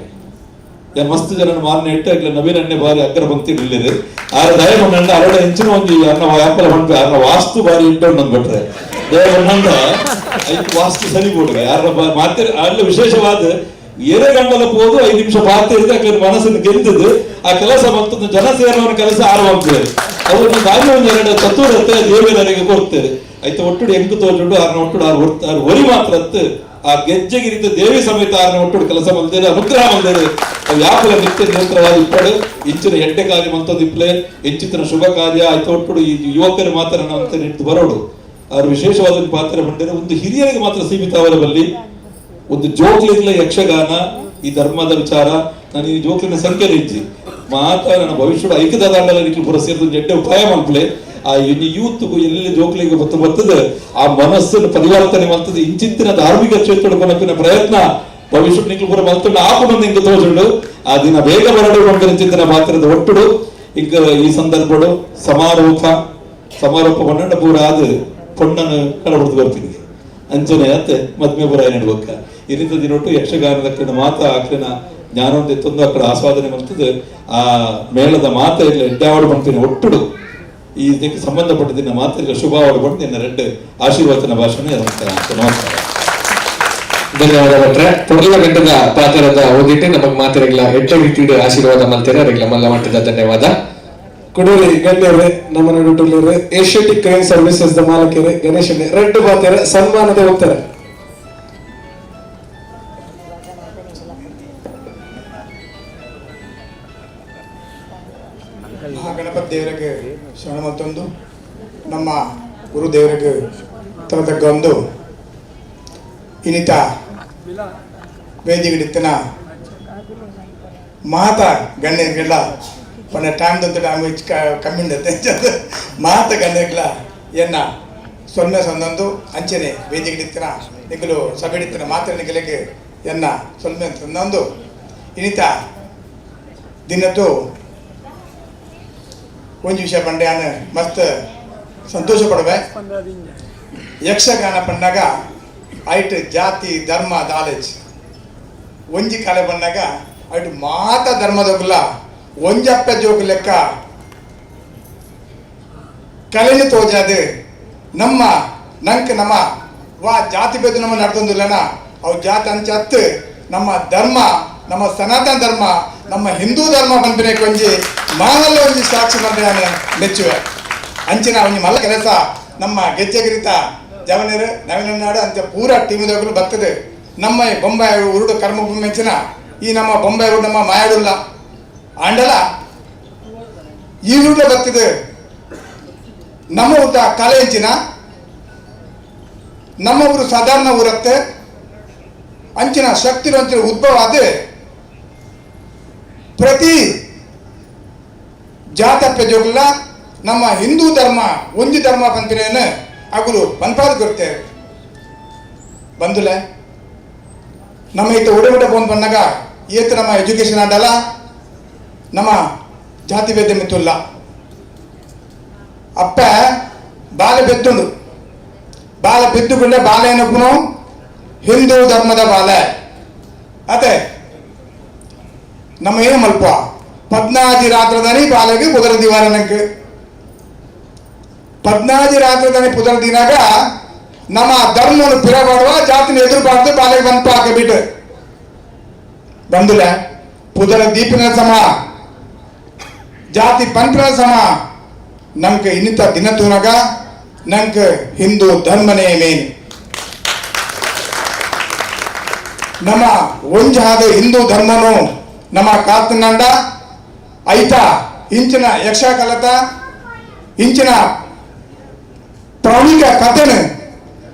ಯಾನ್ ಮಸ್ತ್ ಜನನ ಮಾರನೆ ಇಟ್ಟು ಎಂಕ್ಲ ನವೀನಣ್ಣೆ ಭಾರಿ ಅಗ್ರ ಪಂಕ್ತಿ ಇಲ್ಲಿದೆ ಆರ ದಯಮಣ್ಣಣ್ಣ ಅರಡ ಹೆಂಚಿನ ಒಂಜಿ ಅನ್ನ ವ್ಯಾಪಾರ ಹೊಂಟೆ ಅರ್ನ ವಾಸ್ತು ಭಾರಿ ಇಟ್ಟು ನಂದು ಬಿಟ್ರೆ ದಯಮಣ್ಣಂಡ ಐಕ್ ವಾಸ್ತು ಸರಿ ಬೋಡುಗ ಯಾರ ಮಾತೆ ಅಲ್ಲಿ ವಿಶೇಷವಾದ ಏರೇ ಗಂಡಲ ಹೋದು 5 ನಿಮಿಷ ಪಾತ್ರ ಇದ್ರೆ ಆಕೆ ಮನಸ್ಸನ್ನು ಗೆದ್ದದು ಆ ಕೆಲಸ ಮತ್ತು ಜನ ಸೇರುವವನ ಕೆಲಸ ಆರಂಭ ಅವ್ರನ್ನ ದಾರಿ ಒಂದು ಎರಡು ಚತುರತೆ ದೇವರಿಗೆ ಕೊಡ್ತೇವೆ ಆಯ್ತು ಒಟ್ಟುಡು ಹೆಂಗು ತೋಜುಂಡು ಆರ್ನ ಒಟ್ಟುಡು ಆರು ಆರು ಒರಿ ಮಾತ್ರ ಅತ್ತು ಆ ಗೆಜ್ಜೆಗಿರಿತ ದೇವಿ ಸಮೇತ ಆರ್ನ ಒಟ್ಟುಡು ಕೆಲಸ ಬಂದೇನೆ ಅನುಗ್ರಹ ಬಂದೇನೆ ಅವು ಯಾಪಲ ನಿತ್ಯ ನಿರಂತರವಾದ ಇಪ್ಪಡು ಇಂಚಿನ ಎಡ್ಡೆ ಕಾರ್ಯ ಮಂತದ್ದು ಇಪ್ಲೆ ಇಂಚಿತನ ಶುಭ ಕಾರ್ಯ ಆಯ್ತು ಒಟ್ಟುಡು ಈ ಯುವಕರು ಮಾತ್ರ ನಮ್ಮ ನಿಂತು ಬರೋಡು ಅವ್ರ ವಿಶೇಷವಾದ ಪಾತ್ರ ಬಂದರೆ ಒಂದು ಹಿರಿಯರಿಗೆ ಮಾತ್ರ ಸೀಮಿತ ಅವರ ಬಲ್ಲಿ ಒಂದು ಜೋಕ್ಲಿಗ್ಲ ಯಕ್ಷಗಾನ ಈ ಧರ್ಮದ ವಿಚಾರ ನಾನು ಈ ಜೋಕ್ಲಿನ ಸಂಖ್ಯೆ ಇಜ್ಜಿ ಮಾತ್ರ ನನ್ನ ಭವಿಷ್ಯದ ಐಕ್ಯದ ದಾಂಡಲ ಪುರ ಸೇರಿದ ಎಡ್ಡೆ ಉಪಾಯ ಮಲ್ಪಲೆ ಆ ಯೂತ್ ಎಲ್ಲಿ ಜೋಕ್ಲಿಗೆ ಬತ್ತು ಬರ್ತದೆ ಆ ಮನಸ್ಸನ್ನು ಪರಿವರ್ತನೆ ಮಾಡ್ತದೆ ಇಂಚಿತ್ತಿನ ಧಾರ್ಮಿಕ ಕ್ಷೇತ್ರ ಕೊನಪಿನ ಪ್ರಯತ್ನ ಭವಿಷ್ಯ ನಿಕ್ಲು ಪುರ ಮಲ್ತುಂಡು ಆಪು ಬಂದು ಇಂಕ ತೋಜುಂಡು ಆ ದಿನ ಬೇಗ ಬರಡು ಪಂಪಿನ ಚಿಂತನ ಪಾತ್ರದ ಒಟ್ಟುಡು ಇಂಕ ಈ ಸಂದರ್ಭಡು ಸಮಾರೋಪ ಸಮಾರೋಪ ಪನ್ನಂಡ ಪೂರ ಅದು ಪೊಣ್ಣನು ಕಡಬಡ್ದು ಬರ್ತೀನಿ ಅಂಚನೆ ಅತ್ತೆ ಮದ್ಮೆ ಪುರ ನಡುವಕ್ಕ ಈ ರೀತಿ ದಿನೊಟ್ಟು ಯಕ್ಷಗಾನದ ಮಾತ ಆಕ್ಲಿನ ಜ್ಞಾನವಂತ ಎತ್ತೊಂದು ಅಕ್ಕಡ ಆಸ್ವಾದನೆ ಮಾಡ್ತದೆ ಆ ಮೇಳದ ಮಾತ ಇಲ್ಲ ಎಡ್ಡಾವಡು ಪಂಪಿನ ಒಟ್ಟುಡು. ಈ ಇದಕ್ಕೆ ಸಂಬಂಧಪಟ್ಟಿದ್ದ ಮಾತ್ರ ಶುಭ ಪಟ್ಟು ನಿನ್ನ ರೆಡ್ ಆಶೀರ್ವಚನ ಭಾಷಣ. ನಮಸ್ಕಾರ. ಧನ್ಯವಾದ ಭಟ್ರೆ. ಪೊರ್ಲ ಗಂಟದ ಪಾತ್ರದ ಓದಿಟ್ಟು ನಮಗ್ ಮಾತಿರಗಿಲ್ಲ ಎಟ್ಟ ರೀತಿಯ ಆಶೀರ್ವಾದ ಮಲ್ತೀರ ಅರಿಗಿಲ್ಲ ಮಲ್ಲ ಮಟ್ಟದ ಧನ್ಯವಾದ. ಕುಡೂರಿ ಗಣ್ಯರೇ, ನಮ್ಮ ನಡುಟುಳ್ಳೇರು Asiatic crane services the ಮಾಲಕರು ಗಣೇಶ್ ರೆಡ್ ಪಾತ್ರೆ ಸನ್ಮಾನದ ಹೋಗ್ತಾರೆ. ಮಹಾಗಣಪತಿ ದೇವರಿಗೆ ಶರಣ ಮತ್ತೊಂದು ನಮ್ಮ ಗುರುದೇವರಿಗೆ ತರತಕ್ಕ ಇನ್ನಿತ ವೇದಿಗಿಡಿತ್ತನ ಮಾತ ಗಣ್ಯರಿಗೆಲ್ಲ ಪಂಡ ಟೈಮ್ ದಂತ ಟೈಮ್ ಕಮ್ಮಿಂಡತ್ತೆ ಮಾತ ಗಣ್ಯರಿಗೆಲ್ಲ ಎನ್ನ ಸೊನ್ನೆ ಸೊನ್ನೊಂದು ಅಂಚನೆ ವೇದಿಗಿಡಿತ್ತನ ನಿಗಲು ಸಭೆಡಿತ್ತನ ಮಾತ್ರ ನಿಗಲಿಗೆ ಎನ್ನ ಸೊನ್ನೆ ಸೊನ್ನೊಂದು ಇನ್ನಿತ ದಿನದ್ದು ಒಂಜಿ ವಿಷಯ ಪಂಡ್ಯಾನ ಮಸ್ತ್ ಸಂತೋಷ ಪಡುವೆ. ಯಕ್ಷಗಾನ ಪಂಡಾಗ ಐಟ್ ಜಾತಿ ಧರ್ಮ ದಾಲೇಜ್ ಒಂಜಿ ಕಲೆ ಬಂದಾಗ ಐಟ್ ಮಾತ ಧರ್ಮದೋಗುಲ ಒಂಜಪ್ಪ ಜೋಗು ಲೆಕ್ಕ ಕಲೆನು ತೋಜಾದು ನಮ್ಮ ನಂಕ್ ನಮ್ಮ ವಾ ಜಾತಿ ಬೇದು ನಮ್ಮ ನಡ್ತೊಂದಿಲ್ಲನ ಅವು ಜಾತಿ ಅಂಚತ್ತು ನಮ್ಮ ಧರ್ಮ ನಮ್ಮ ಸನಾತನ ಧರ್ಮ ನಮ್ಮ ಹಿಂದೂ ಧರ್ಮ ಪನ್ಪಿನ ಒಂಜಿ ಮಾನಲ್ಲ ಒಂಜಿ ಸಾಕ್ಷಿ ಬಂದ್ರೆ ಮೆಚ್ಚುವೆ. ಅಂಚಿನ ಒಂಜಿ ಮಲ್ಲ ಕೆಲಸ ನಮ್ಮ ಗೆಜ್ಜೆಗಿರಿತ ಜವನರು ನವೀನಾಡು ಅಂತ ಪೂರಾ ಟೀಮ್ದವರು ಬರ್ತದೆ. ನಮ್ಮ ಈ ಬೊಂಬಾಯಿ ಉರುಡು ಕರ್ಮಭೂಮಿ ಮೆಂಚಿನ ಈ ನಮ್ಮ ಬೊಂಬಾಯಿ ಉರುಡು ನಮ್ಮ ಮಾಯಾಡುಲ್ಲ ಆಂಡಲ ಈ ಉರುಡು ಬರ್ತದೆ. ನಮ್ಮ ಊಟ ಕಲೆ ಹೆಂಚಿನ ನಮ್ಮ ಊರು ಸಾಧಾರಣ ಊರತ್ತೆ ಅಂಚಿನ ಶಕ್ತಿ ಅಂಚಿನ ಉದ್ಭವ ಅದೇ ಪ್ರತಿ ಜಾತಪ್ಪ ಜೋಗಲ್ಲ ನಮ್ಮ ಹಿಂದೂ ಧರ್ಮ ಒಂಜಿ ಧರ್ಮ ಪಂಪಿನೇನು ಅಗುಲು ಪನ್ಪಾದ ಕೊಡ್ತೇವೆ ಬಂದುಲೆ. ನಮ್ಮ ಈತ ಉಡವಿಡ ಬಂದು ಬಂದಾಗ ಏತ ನಮ್ಮ ಎಜುಕೇಶನ್ ಆಡಲ್ಲ ನಮ್ಮ ಜಾತಿ ಭೇದ ಮಿತ್ತುಲ್ಲ. ಅಪ್ಪ ಬಾಲೆ ಬೆತ್ತುಂಡು ಬಾಲ ಬಿದ್ದುಕೊಂಡೆ ಬಾಲ ಏನಪ್ಪನು ಹಿಂದೂ ಧರ್ಮದ ಬಾಲೆ ಅದೇ ನಮ್ಮ ಏನು ಮಲ್ಪ ಪದ್ನಾಜಿ ರಾತ್ರದಾನಿ ಬಾಲೆಗೆ ಪುದರ ದಿವಾರ ನಂಗೆ ಪದ್ನಾಜಿ ರಾತ್ರದಾನಿ ಪುದರ ದಿನಾಗ ನಮ್ಮ ಧರ್ಮವನ್ನು ಪಿರಬಾಡುವ ಜಾತಿನ ಎದುರುಬಾರ್ದು ಬಾಲೆಗೆ ಬಂದು ಹಾಕಬಿಟ್ಟು ಬಂದುಲೆ ಪುದರ ದೀಪಿನ ಸಮ ಜಾತಿ ಪಂಪಿನ ಸಮ ನಮ್ಗೆ ಇನ್ನಿತ ದಿನ ತೂನಾಗ ನಂಗೆ ಹಿಂದೂ ಧರ್ಮನೇ ಮೇನ್. ನಮ್ಮ ಒಂಜಾದ ಹಿಂದೂ ಧರ್ಮನು ನಮ್ಮ ಕಾತನಂಡ ಐತ ಇಂಚಿನ ಯಕ್ಷಕಲತ ಇಂಚಿನ ಪ್ರೌಢಿಕ ಕಥೆನ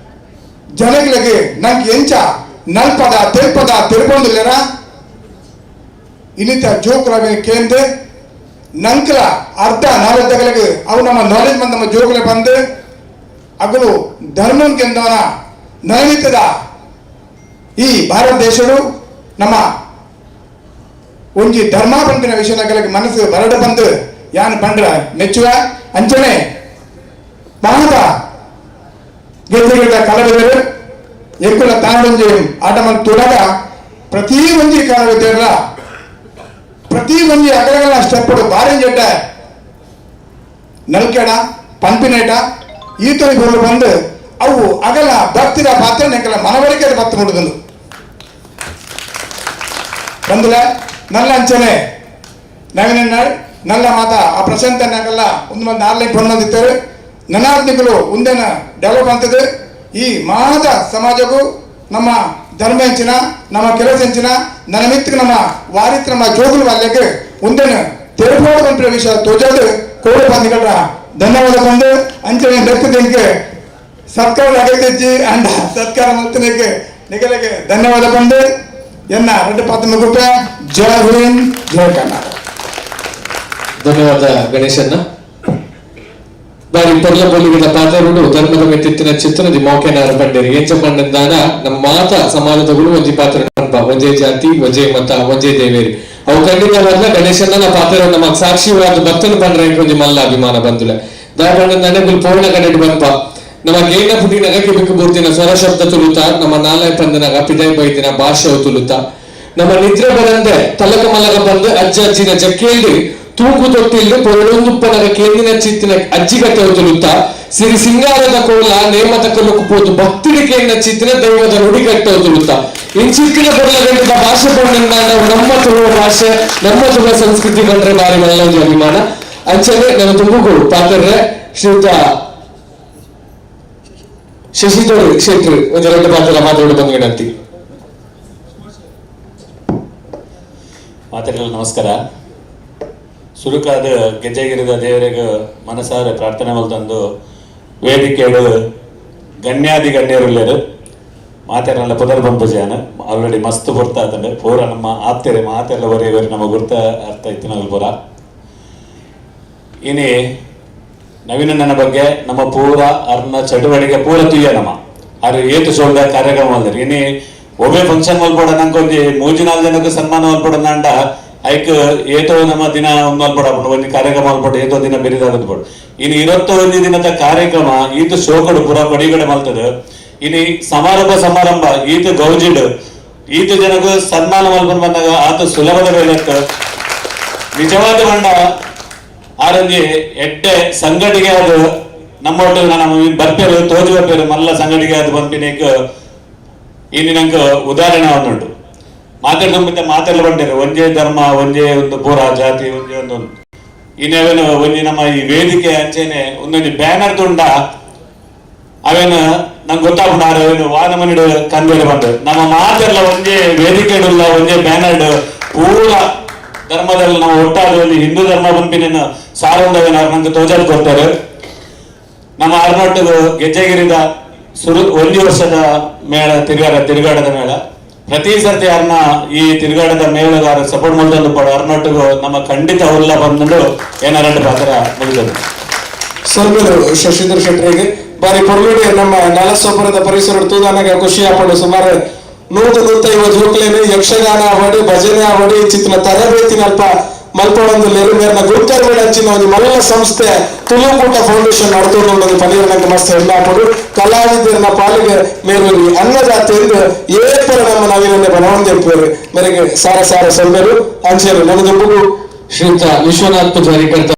ಜನಗಳಿಗೆ ನಂಗೆ ಎಂಚ ನಲ್ಪದ ತೆಲ್ಪದ ತಿಳ್ಕೊಂಡಿಲ್ಲರ ಇನ್ನಿತ ಜೋಕುಲ ಕೇಂದ್ರ ನಂಕಲ ಅರ್ಧ ನಾಲೆಜ್ಗಳಿಗೆ ಅವು ನಮ್ಮ ನಾಲೆಜ್ ಬಂದು ನಮ್ಮ ಜೋಕುಲೆ ಬಂದು ಅಗಲು ಧರ್ಮಕ್ಕೆಂದವನ ನೈಮಿತ್ತದ ಈ ಭಾರತ ದೇಶಡು ನಮ್ಮ ಒಂಜಿ ಧರ್ಮ ಪಂಪಿನ ವಿಷಯದ ಮನಸ್ಸು ಬರಡ ಬಂದು ಯಾನ್ ಪಂಡ್ರ ಮೆಚ್ಚುವ ಅಂಚನೆ ಮಾತ ಗೆದ್ದ ಕಲಾವಿದರು ಎಂಕುಲ ತಾಂಡೊಂಜಿ ಆಟ ಮಂತ್ ತುಡಗ ಪ್ರತಿ ಒಂಜಿ ಕಲಾವಿದರ ಪ್ರತಿ ಒಂಜಿ ಅಗಲಗಲ ಸ್ಟೆಪ್ ಬಾರಿ ಜಡ್ಡ ನಲ್ಕೆಡ ಪಂಪಿನೇಟ ಈತೊಳಿ ಬರಲು ಬಂದು ಅವು ಅಗಲ ಭಕ್ತಿರ ಪಾತ್ರ ನೆಂಕಲ ಮನವರಿಕೆ ಭಕ್ತ ಮುಡುದು ಬಂದುಲ ನಲ್ಲ ಅಂಚನೆ ನವೀನ ನಲ್ಲ ಮಾತ ಆ ಪ್ರಶಾಂತ ನಾಗಲ್ಲ ಒಂದು ಮಂದಿ ಆನ್ಲೈನ್ ಫೋನ್ ಬಂದಿತ್ತಾರೆ ನನಾರ್ನಿಗಳು ಒಂದೇನ ಡೆವಲಪ್ ಅಂತದೆ ಈ ಮಾದ ಸಮಾಜಕ್ಕೂ ನಮ್ಮ ಧರ್ಮ ಹೆಂಚಿನ ನಮ್ಮ ಕೆಲಸ ಹೆಂಚಿನ ನನ್ನ ಮಿತ್ರ ನಮ್ಮ ವಾರಿತ್ರ ನಮ್ಮ ಜೋಗುಲು ವಾಲ್ಯಕ್ಕೆ ಒಂದೇನ ತೆರಪೋಡು ಬಂದ ವಿಷಯ ತೋಜಾದು ಕೋಡು ಬಂದಿಗಳ ಧನ್ಯವಾದ ಬಂದು ಅಂಚನೆ ಲೆಕ್ಕದಿನಕ್ಕೆ ಸತ್ಕಾರ ಅಗತ್ಯ ಅಂಡ ಸತ್ಕಾರ ಮಲ್ತನಕ್ಕೆ ನಿಗಲಿಗೆ ಧನ್ಯವಾದ ಬಂದು ಎನ್ನ ರೆಡ್ಡು ಪಾತ್ರ ಮುಗುಪೆ. ಜೈ ಹಿಂದ್, ಜೈ ಕರ್ನಾಟಕ. ಧನ್ಯವಾದ ಗಣೇಶನ್ನ. ಬಾರಿ ಪೊರ್ಲ ಪೊಲಿಗಿದ ಪಾತ್ರರುಡು ಧರ್ಮದ ಮೆತ್ತಿತ್ತಿನ ಚಿತ್ರದಿ ಮೌಖ್ಯನಾರ ಪಂಡೇರಿ ಎಂಚ ಪಂಡಂದಾನ ನಮ್ಮ ಮಾತ ಸಮಾಜದಗಳು ಒಂಜಿ ಪಾತ್ರ ಪನ್ಪ ಒಂಜೇ ಜಾತಿ ಒಂಜೇ ಮತ ಒಂಜೇ ದೇವೇರಿ ಅವು ಖಂಡಿತವಾದ ಗಣೇಶನ ಪಾತ್ರ ನಮ್ಮ ಸಾಕ್ಷಿವಾದ ಭಕ್ತನ ಪಂಡ್ರೆ ಒಂಜಿ ಮಲ್ಲ ಅಭಿಮಾನ ಬಂದುಲೆ ದಯ ಪಂಡಂದಾನೆ ಗುಲ್ ಪೂರ್ಣ ಕಡೆಟ್ ಬಂಪ ನಮ್ಮ ಗೇನ ಪುಟಿನಗ ಕಿಬಿಕು ಬೂರ್ತಿನ ಸ್ವರ ಶಬ್ದ ತುಳುತ ನಮ್ಮ ನಾಲಯ ಪಂದನಾಗ ಪಿದೈ ಬೈದಿನ ಭಾಷೆ ತುಳುತ ನಮ್ಮ ನಿದ್ರೆ ಬರಂದೆ ತಲಕ ಮಲಕ ಬಂದು ಅಜ್ಜ ಅಜ್ಜಿನ ಜಕ್ಕೇಳಿ ತೂಕು ತೊಟ್ಟಿಲ್ ಪೊರಡೊಂದುಪ್ಪನಗ ಕೇಂದಿನ ಚಿತ್ತಿನ ಅಜ್ಜಿಗತೆ ತುಳುತ್ತ ಸಿರಿ ಸಿಂಗಾರದ ಕೋಲ ನೇಮದ ಕಲುಕು ಪೋತು ಭಕ್ತಿಗೆ ಕೇಂದ್ರ ಚಿತ್ತಿನ ದೈವದ ನುಡಿಗಟ್ಟೆ ತುಳುತ್ತ ಇಂಚಿತ್ತಿನ ಬರಲಗಂಟದ ಭಾಷೆ ಪಂಡ ನಮ್ಮ ತುಳುವ ಭಾಷೆ ನಮ್ಮ ತುಳುವ ಸಂಸ್ಕೃತಿ ಕಂಡ್ರೆ ಬಾರಿ ಮಲ್ಲ ಅಭಿಮಾನ. ಅಂಚನೆ ನನ್ನ ತುಂಬುಗಳು ಪಾತ್ರೆ ಶ್ರೀಯುತ ಶಶಿಧರ್ ಶೆಟ್ರು ಒಂದು ಎರಡು ಪಾತ್ರ ಮಾತಾಡಿ ಬಂದು ವಿನಂತಿ. ಮಾತಾಡಲು ನಮಸ್ಕಾರ. ಸುರುಕಾದ ಗೆಜ್ಜೆಗಿರಿದ ದೇವರಿಗೆ ಮನಸಾರೆ ಪ್ರಾರ್ಥನೆ ಮಲ್ತಂದು ವೇದಿಕೆಡು ಗಣ್ಯಾದಿ ಗಣ್ಯರುಳ್ಳರು ಮಾತಾಡಲ್ಲ ಪುದರ್ ಬಂಪುಜಾನ ಆಲ್ರೆಡಿ ಮಸ್ತ್ ಗುರ್ತಾತಂಡೆ ಪೂರ ನಮ್ಮ ಆಪ್ತೆರೆ ಮಾತೆಲ್ಲ ಬರೆಯವರು ನಮ್ಮ ಗುರ್ತ ಅರ್ಥ ಇತ್ತು ಪೂರ. ಇನಿ ನವೀನಣ್ಣನ ಬಗ್ಗೆ ನಮ್ಮ ಪೂರ ಅರ್ನ ಚಟುವಟಿಕೆ ಪೂರ ತುಯ್ಯ ನಮ್ಮ ಅದು ಏತು ಸೋಲ್ದ ಕಾರ್ಯಕ್ರಮ ಅಲ್ರಿ. ಇನಿ ಒಬ್ಬೇ ಫಂಕ್ಷನ್ ಮಲ್ಪೋಡ ನಂಗೆ ಒಂಜಿ 3-4 ಜನಕ್ಕೆ ಸನ್ಮಾನ ಮಲ್ಪೋಡ ಅಂಡ ಐಕ್ ಏತೋ ನಮ್ಮ ದಿನ ಒಂದು ಮಲ್ಪೋಡ ಒಂಜಿ ಕಾರ್ಯಕ್ರಮ ಮಲ್ಪೋಡ ಏತೋ ದಿನ ಬೆರಿದಾಗದು ಬೋಡು. ಇನ್ನು 21 ದಿನದ ಕಾರ್ಯಕ್ರಮ ಈತ ಶೋಕಡು ಪೂರ ಕೊಡಿಗಡೆ ಮಲ್ತದ. ಇನಿ ಸಮಾರಂಭ ಸಮಾರಂಭ ಈತ ಗೌಜಿಡ್ ಈತ ಜನಕ್ಕೆ ಸನ್ಮಾನ ಮಲ್ಪನ್ ಬಂದಾಗ ಆತ ಸುಲಭದ ಬೇಲೆ. ನಿಜವಾದ ಬಣ್ಣ ಆರಂಜಿ ಎಡ್ಡೆ ಸಂಗಡಿಗೆ ಅದು ನಮ್ಮೊಟ್ಟು ನಮ್ಮ ಬರ್ಪೇರು ತೋಜು ಬರ್ಪೇರು ಮಲ್ಲ ಸಂಗಡಿಗೆ ಅದು ಬಂಪಿನೇಕ್ ಇನ್ನು ನಂಗೆ ಉದಾಹರಣೆ ಒಂದುಂಟು. ಮಾತಾಡ್ಕೊಂಬಿತ್ತ ಮಾತಾಡಲು ಬಂದಿರು ಒಂದೇ ಧರ್ಮ ಒಂದೇ ಒಂದು ಪೂರ ಜಾತಿ ಒಂದೇ ಒಂದೊಂದು ಇನ್ನವೇನು ಒಂಜಿ ನಮ್ಮ ಈ ವೇದಿಕೆ ಅಂಚೆನೆ ಒಂದೊಂದು ಬ್ಯಾನರ್ ತುಂಡ ಅವೇನು ನಂಗೆ ಗೊತ್ತಾಗ್ಬಿಟ್ಟು ಅವೇನು ವಾದ ಮನಿಡು ಕಂದೇರು ಬಂದು ನಮ್ಮ ಮಾತೆಲ್ಲ ಒಂದೇ ವೇದಿಕೆ ಇಡಲ್ಲ ಒಂದೇ ಬ್ಯಾನರ್ ಪೂರ ಧರ್ಮದಲ್ಲಿ ನಾವು ಒಟ್ಟಾದಲ್ಲಿ ಹಿಂದೂ ಧರ್ಮ ಬಂಪಿನ ಸಾರೊಂದವೇನು ಅವ್ರು ನಂಗೆ ತೋಜಾಡ್ ಕೊಡ್ತಾರೆ. ನಮ್ಮ ಆರ್ನೊಟ್ಟಿಗೆ ಗೆಜ್ಜೆಗಿರಿದ ಸುರು ಒಂದು ವರ್ಷದ ಮೇಳ ತಿರುಗಾಟದ ಮೇಳ ಪ್ರತಿ ಸರ್ತಿ ಅರ್ನ ಈ ತಿರುಗಾಟದ ಮೇಳಗಾರ ಸಪೋರ್ಟ್ ಮಾಡ್ತಂದು ಪಡ ಅರ್ನೊಟ್ಟಿಗೂ ನಮ್ಮ ಖಂಡಿತ ಉಲ್ಲ ಬಂದು ಏನಾರ ಪಾತ್ರ ಮುಗಿದದು. ಸೊಲ್ಮೆಲು ಶಶಿಧರ್ ಶೆಟ್ಟರಿಗೆ ಬಾರಿ ಪೊರ್ಲುಡೆ ನಮ್ಮ ನಲಸೊಬ್ಬರದ ಪರಿಸರ ತೂದಾನಾಗ ಖುಷಿ ಆಪಡು. ಸುಮಾರು 100-150 ಜೋಕ್ಲೇನು ಯಕ್ಷಗಾನ ಆವಡಿ ಭಜನೆ ಆವಡಿ ಚಿತ್ರ ತರಬೇತಿನಲ್ಪ ಮಲ್ಪೊಡೊಂದು ಲೆರು ಮೇರ್ನ ಗುರುಕರ್ಮೇಳ ಅಂಚಿನ ಒಂದು ಮಲ್ಲ ಸಂಸ್ಥೆ ತುಳುಕೂಟ ಫೌಂಡೇಶನ್ ನಡ್ತೊಂದು ಪನೀರ್ನಂಗೆ ಮಸ್ತ್ ಹೆಮ್ಮೆ ಆಪಡು. ಕಲಾವಿದರನ್ನ ಪಾಲಿಗೆ ಮೇರು ಅನ್ನದಾತೆ ಎಂದು ಏಪರ ನಮ್ಮ ನವೀನನ್ನೇ ಬನವಂದಿರ್ಪೇರು ಮೇರೆಗೆ ಸಾರ ಸಾರ ಸೊಲ್ಮೆಲು ಅಂಚೆರು ನನದೊಬ್ಬಗೂ ಶ್ರೀಯುತ ವಿಶ್ವನಾಥ್ ಪೂಜಾರಿ ಕರ್ತ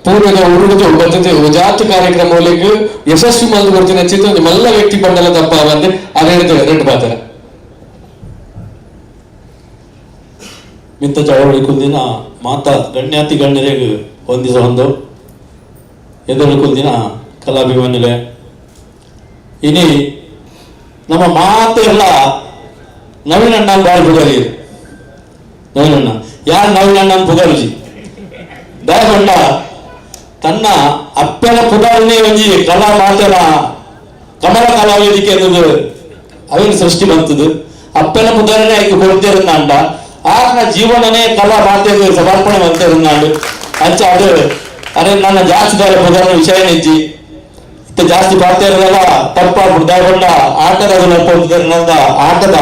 ಪೂರ್ವದ ಉರುಳಿದು ಬರ್ತದೆ ಜಾತಿ ಕಾರ್ಯಕ್ರಮಗಳಿಗೆ ಯಶಸ್ವಿ ಮಲ್ದು ಬರ್ತಿನ ಚಿತ್ರ ಮಲ್ಲ ವ್ಯಕ್ತಿ ಬಂಡಲ ತಪ್ಪ ಬಂದು ಅದೇ ರೆಡ್ ಪಾತ್ರ ಮಿತ್ತ ಚಳವಳಿ ಕುಂದಿನ ಮಾತಾ ಗಣ್ಯಾತಿ ಗಣ್ಯರಿಗೆ ಹೊಂದಿಸ ಹೊಂದು ಎದುರು ಕುಂದಿನ ಕಲಾಭಿಮಾನಿಲೆ ಇನಿ ನಮ್ಮ ಮಾತೆಲ್ಲ ನವೀನಣ್ಣ ಬಾರಿ ಪುಗಾರಿ. ನವೀನಣ್ಣ ಯಾರು ನವೀನಣ್ಣ ಪುಗಾರುಜಿ ದಯಗೊಂಡ ತನ್ನ ಅಪ್ಪನ ಪುಗಾರನೇ ಒಂಜಿ ಕಲಾ ಮಾತೆನ ಕಮಲ ಕಲಾ ವೇದಿಕೆ ಅನ್ನೋದು ಅವೇನು ಸೃಷ್ಟಿ ಬಂತದ್ದು. ಅಪ್ಪನ ಪುಗಾರನೇ ಆಕೆ ಕೊಡ್ತಿರಂದ ಆತನ ಜೀವನನೇ ಕಲಾ ಮಾತೆಗೆ ಸಮರ್ಪಣೆ ಮಾಡ್ತಿರಂದಾಂಡು ಅಂಚ ಅದು ಅರೆ ನನ್ನ ಜಾಸ್ತಿ ದಾರ ಪುಗಾರನ ವಿಷಯ ನಿಜ್ಜಿ ಇತ್ತ ಜಾಸ್ತಿ ಪಾತ್ರ ತಪ್ಪಾಗ್ಬಿಟ್ಟು ದಯಗೊಂಡ ಆಟದ ನಂದ ಆಟದ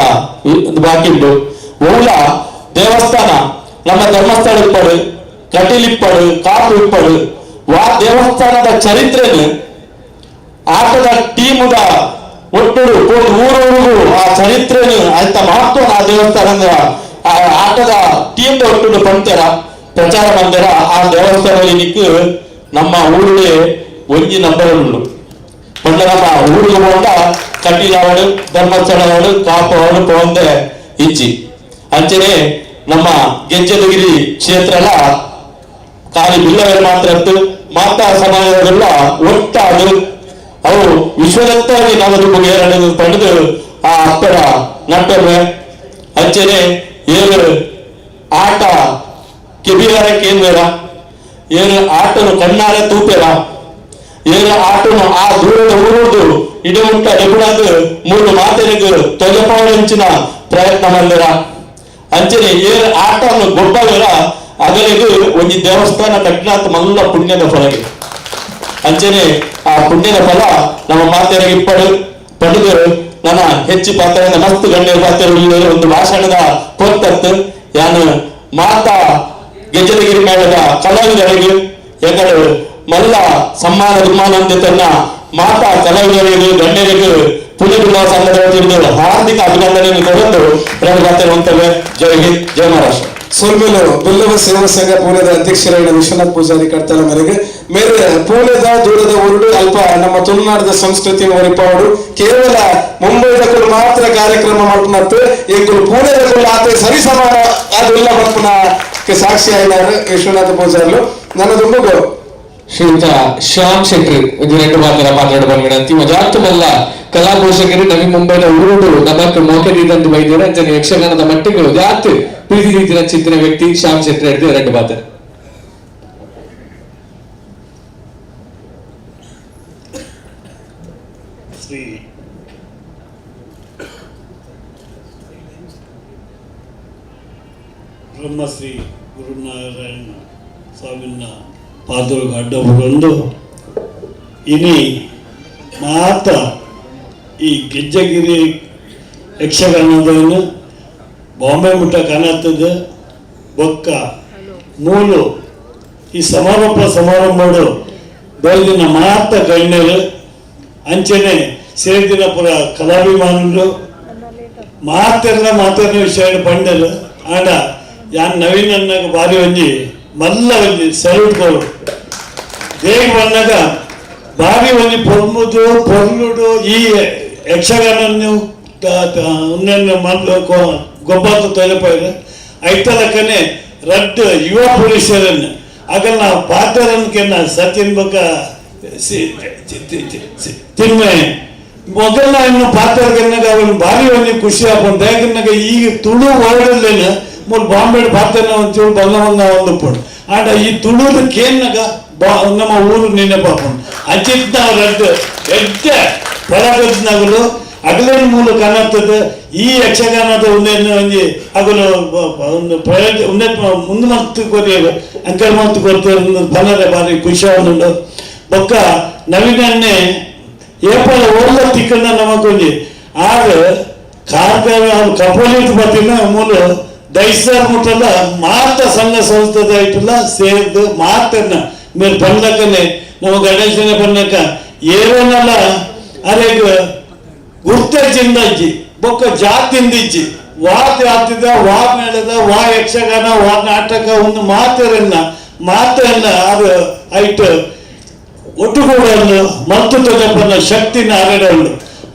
ಬಾಕಿ ಉಂಟು. ಓಲ ದೇವಸ್ಥಾನ ನಮ್ಮ ಧರ್ಮಸ್ಥಳ ಇಪ್ಪಡು ಕಟೀಲ್ ಇಪ್ಪಡು ಕಾಪು ಇಪ್ಪಡು ವಾ ದೇವಸ್ಥಾನದ ಚರಿತ್ರೆನು ಆಟದ ಟೀಮುದ ಒಟ್ಟು ಊರೂರಿಗೂ ಆ ಚರಿತ್ರೆನು ಅಂತ ಮಹತ್ವ ಆ ದೇವಸ್ಥಾನದ ಆ ಆಟದ ಟೀಮ್ ಒಟ್ಟು ಪಂತರ ಪ್ರಚಾರ ಬಂದರ ಆ ದೇವಸ್ಥಾನದಲ್ಲಿ ನಿಕ್ಕು ನಮ್ಮ ಊರಿಗೆ ಒಂಜಿ ನಂಬರ್ ಉಂಟು. ಪಂಡ ನಮ್ಮ ಊರಿಗೆ ಹೋದ ಕಟೀಲಾವಡು ಧರ್ಮಸ್ಥಳವಡು ಕಾಪುವಡು ಪೋಂದೆ ಇಜ್ಜಿ ಅಂಚನೆ ನಮ್ಮ ಗೆಜ್ಜೆದಗಿರಿ ಕ್ಷೇತ್ರಲ ಖಾಲಿ ಬಿಲ್ಲವರು ಮಾತ್ರ ಇತ್ತು ಮಾತಾ ಸಮಾಜದಲ್ಲ ಒಟ್ಟಾದು ಅವು ವಿಶ್ವದತ್ತಾಗಿ ನಾವು ಪಡೆದು ಆ ಅಪ್ಪರ ನಟ್ಟೊಮ್ಮೆ ಅಂಚನೆ ಏಳು ಆಟ ಕೆಬಿಯಾರ ಕೇಂದ್ರ ಏಳು ಆಟನು ಕಣ್ಣಾರೆ ತೂಪೆರ ಏಳು ಆಟನು ಆ ದೂರದ ಊರುದು ಇಡಮುಟ್ಟ ಎಬುಡಾದು ಮೂರು ಮಾತೆನಿಗೆ ತೊಜಪಾವಳಿಂಚಿನ ಪ್ರಯತ್ನ ಮಂದಿರ ಅಂಚನೆ ಏಳು ಆಟನು ಗೊಬ್ಬವಿರ ಅದರಿಗೆ ಒಂದು ದೇವಸ್ಥಾನ ಕಟ್ಟಿನಾಥ ಮಲ್ಲ ಪುಣ್ಯದ ಫಲಗೆ ಅಂಚನೆ ಆ ಪುಣ್ಯದ ಫಲ ನಮ್ಮ ಮಾತೆಯರಿಗೆ ಇಪ್ಪಡು ಪಡೆದು ನನ್ನ ಹೆಚ್ಚು ಪಾತ್ರ ಮಸ್ತ್ ಗಣ್ಯರ ಪಾತ್ರ ಒಂದು ಭಾಷಣದ ಪೊತ್ತತ್ತು ಯಾನು ಮಾತಾ ಗೆಜ್ಜಲಗಿರಿ ಮೇಳದ ಕಲಾವಿದರಿಗೆ ಯಾಕಂದ್ರೆ ಮಲ್ಲ ಸಮ್ಮಾನ ದುಮ್ಮಾನ ತನ್ನ ಮಾತಾ ಕಲಾವಿದರಿಗೆ ಗಣ್ಯರಿಗೆ ಪುಣ್ಯ ಸಂಘದ ವತಿಯಿಂದ ಹಾರ್ದಿಕ ಅಭಿನಂದನೆಯನ್ನು ಕೊಡಲು ಎರಡು ಮಾತಾಡುವಂತವೆ. ಜೈ ಹಿಂದ್, ಜೈ ಮಹಾರಾಷ್ಟ್ರ. ಸೊಲ್ಮೆಲು ಬಿಲ್ಲವ ಸೇವಾ ಸಂಘ ಪೂನೆದ ಅಧ್ಯಕ್ಷರಾದ ವಿಶ್ವನಾಥ್ ಪೂಜಾರಿ ಕಡ್ತಾಲ ಮೇರೆಗೆ ಮೇರೆ ಪೂನೆದ ದೂರದ ಊರುಡು ಅಲ್ಪ ನಮ್ಮ ತುಳುನಾಡದ ಸಂಸ್ಕೃತಿ ಒರಿಪಾವಡು ಕೇವಲ ಮುಂಬೈದ ಮಾತ್ರ ಕಾರ್ಯಕ್ರಮ ಮಾಡ್ಪುನತ್ತು ಎಂಕುಲು ಪೂನೆದ ಕೂಡ ಆತ ಸರಿ ಸಮಾನ ಅದು ಬರ್ಪುನ ಸಾಕ್ಷಿ ಆಗಿದ್ದಾರೆ ವಿಶ್ವನಾಥ ಪೂಜಾರ್ಲು. ನನ್ನ ದುಂಬುಗು ಶ್ರೀಯುತ ಶ್ಯಾಮ್ ಶೆಟ್ಟಿ ಇದು ಎರಡು ಮಾತ್ರ ಮಾತಾಡ ವಿನಂತಿ. ಮಜಾತ್ತಮಲ್ಲ ಕಲಾಪೋಷಕರು ನವಿ ಮುಂಬೈನ ಊರುಡು ನಮಕ್ ಮೋಕೆ ದೀದಂದು ಬೈದಿರ ಅಂಚನೆ ಯಕ್ಷಗಾನದ ಮಟ್ಟಿಗಳು ಜಾತ್ ಪ್ರೀತಿ ರೀತಿಯ ಚಿಂತನೆ ವ್ಯಕ್ತಿ ಶ್ಯಾಮ್ ಶೆಟ್ಟಿ ಹಿಡಿದು ಎರಡು ಮಾತು. ಶ್ರೀ ಬ್ರಹ್ಮಶ್ರೀ ಗುರುನಾರಾಯಣ ಸ್ವಾಮಿನ ಪಾದೊಳಗೆ ಅಡ್ಡ ಇನಿ ಮಾತ ಈ ಗೆಜ್ಜೆಗಿರಿ ಯಕ್ಷಗಾನದವನು ಬಾಂಬೆ ಮುಟ್ಟ ಕಾಣತ್ತದ ಬೊಕ್ಕ ಮೂಲು ಈ ಸಮಾರೋಪ ಸಮಾರಂಭಡು ಬೆಳಗಿನ ಮಾತ ಗಣ್ಯರು ಅಂಚನೆ ಸೇರಿದಿನ ಪುರ ಕಲಾಭಿಮಾನುలు ಮಾತೆಲ್ಲ ಮಾತಾಡಿನ ವಿಷಯ ಪಂಡಲು ಆಡ ಯಾನ್ ನವೀನ್ ಅನ್ನಾಗ ಬಾರಿ ಒಂಜಿ ಮಲ್ಲ ಒಂಜಿ ಸಲ್ಯೂಟ್ ಕೊರು ದೇಗ್ ಬಂದಾಗ ಬಾರಿ ಒಂಜಿ ಪೊರ್ಮುದು ಪೊರ್ಲುಡು ಈ ಯಕ್ಷಗಾನ ಗೊಬ್ಬತ್ತು ತೊಲೆಪೋಯ್ರು ಐತಲಕ್ಕನೆ ರಡ್ಡ್ ಯುವ ಪುರುಷರನ್ನು ಆಗಲ್ಲ ಪಾತ್ರರನ್ಕೆನ್ನ ಸಚಿನ್ ಬೊಕ್ಕ ತಿನ್ಮೆ ಮೊದಲ ಇನ್ನು ಪಾತ್ರಗೆನ್ನಾಗ ಅವನು ಭಾರಿ ಒಂಜಿ ಖುಷಿ ಆಪುಂಡು. ದಾಯೆಗನ್ನಾಗ ಈಗ ತುಳು ವರ್ಡಲ್ಲೇನ ಮೂಲು ಬಾಂಬೆ ಪಾತ್ರನ ಒಂಚೂರು ಬಲ್ಲ ಬಂದ ಒಂದು ಪುಂಡು ಆಂಡ ಈ ತುಳುದ ಕೇನ್ನಾಗ ಬಾ ನಮ್ಮ ಊರು ನೆನಪಾಪುಂಡು. ಅಂಚಿತ್ನ ರಡ್ಡ್ ಎಡ್ಡೆ ಪಳಗದ್ನಗಲು ಅಗಲೇನು ಮೂಲ ಕಾಣುತ್ತದೆ ಈ ಯಕ್ಷಗಾನದ ಒಂದೇನು ಒಂಜಿ ಅಗಲು ಒಂದು ಪ್ರಯೋಜನ ಒಂದೇ ಮುಂದೆ ಮಲ್ತು ಕೊರಿಯರು ಅಂಕಲ್ ಮಲ್ತು ಕೊಡ್ತಾರೆ ಫಲರೆ ಬಾರಿ ಖುಷಿ ಆವೊಂದುಂಡು. ಬೊಕ್ಕ ನವೀನನ್ನೇ ಏಪಲ ಓಲ್ಲ ತಿಕ್ಕಂಡ ನಮಕೊಂಜಿ ಆಗ ಕಾರ್ಕಾರ ಕಪೋಲಿಟ್ ಬತ್ತಿನ ಮೂಲ ದೈಸರ್ ಮುಟ್ಟಲ್ಲ ಮಾತ ಸಂಘ ಸಂಸ್ಥೆದ ಐಟಲ್ಲ ಸೇರ್ದು ಮಾತನ್ನ ಮೇಲ್ ಪನ್ಲಕ್ಕನೆ ನಮ್ಮ ಗಣೇಶನ ಪನ್ನಕ ಏನೇನಲ್ಲ ಅರೆಗ್ ಗುರ್ತಚಿಂದಜ್ಜಿ ಬೊಕ್ಕ ಜಾತಿಂದಿಜ್ಜಿ ವಾ ಜಾತಿದ ವಾ ಮೇಳದ ವಾ ಯಕ್ಷಗಾನ ವಾ ನಾಟಕ ಒಂದು ಮಾತರನ್ನ ಮಾತನ್ನ ಅದು ಐಟ್ ಒಟ್ಟುಗೂಡಲು ಮತ್ತು ತೊಜಪ್ಪನ ಶಕ್ತಿನ ಅರಡಲು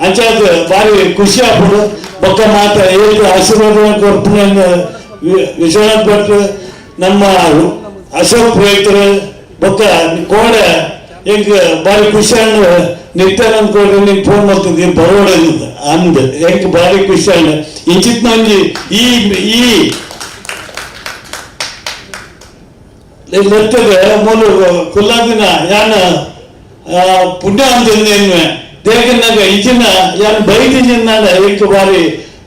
ಅಂಚಾದ ಭಾರಿ ಖುಷಿ ಆಪುಂಡು. ಬೊಕ್ಕ ಮಾತ ಏತು ಆಶೀರ್ವಾದ ಕೊರ್ಪುನ ವಿಶ್ವನಾಥ್ ಭಟ್ ನಮ್ಮ ಅಶೋಕ್ ಪುರೋಹಿತರು ಬೊಕ್ಕ ಕೋಡೆ ಎಂಕ್ ಭಾರಿ ಖುಷಿ ಆಂಡ್ ನಿತ್ಯಾನಂದ ಕೋಡೆ ನಿಂಗೆ ಫೋನ್ ಮಾಡ್ತಿದ್ದೀನಿ ಬರೋಡ ಅಂದ್ ಎಂಕ್ ಭಾರಿ ಖುಷಿ ಆಂಡ್ ಇಂಚಿತ್ ನಂಜಿ ಈ ಈ ಲೆತ್ತದ ಮೂಲು ಕುಲ್ಲಾದಿನ ಯಾನ ಪುಣ್ಯ ಅಂತ ದೇಗನ್ನಾಗ ಇಂಚಿನ ಯಾನ್ ಬೈದಿನ ಎಂಕ್ ಭಾರಿ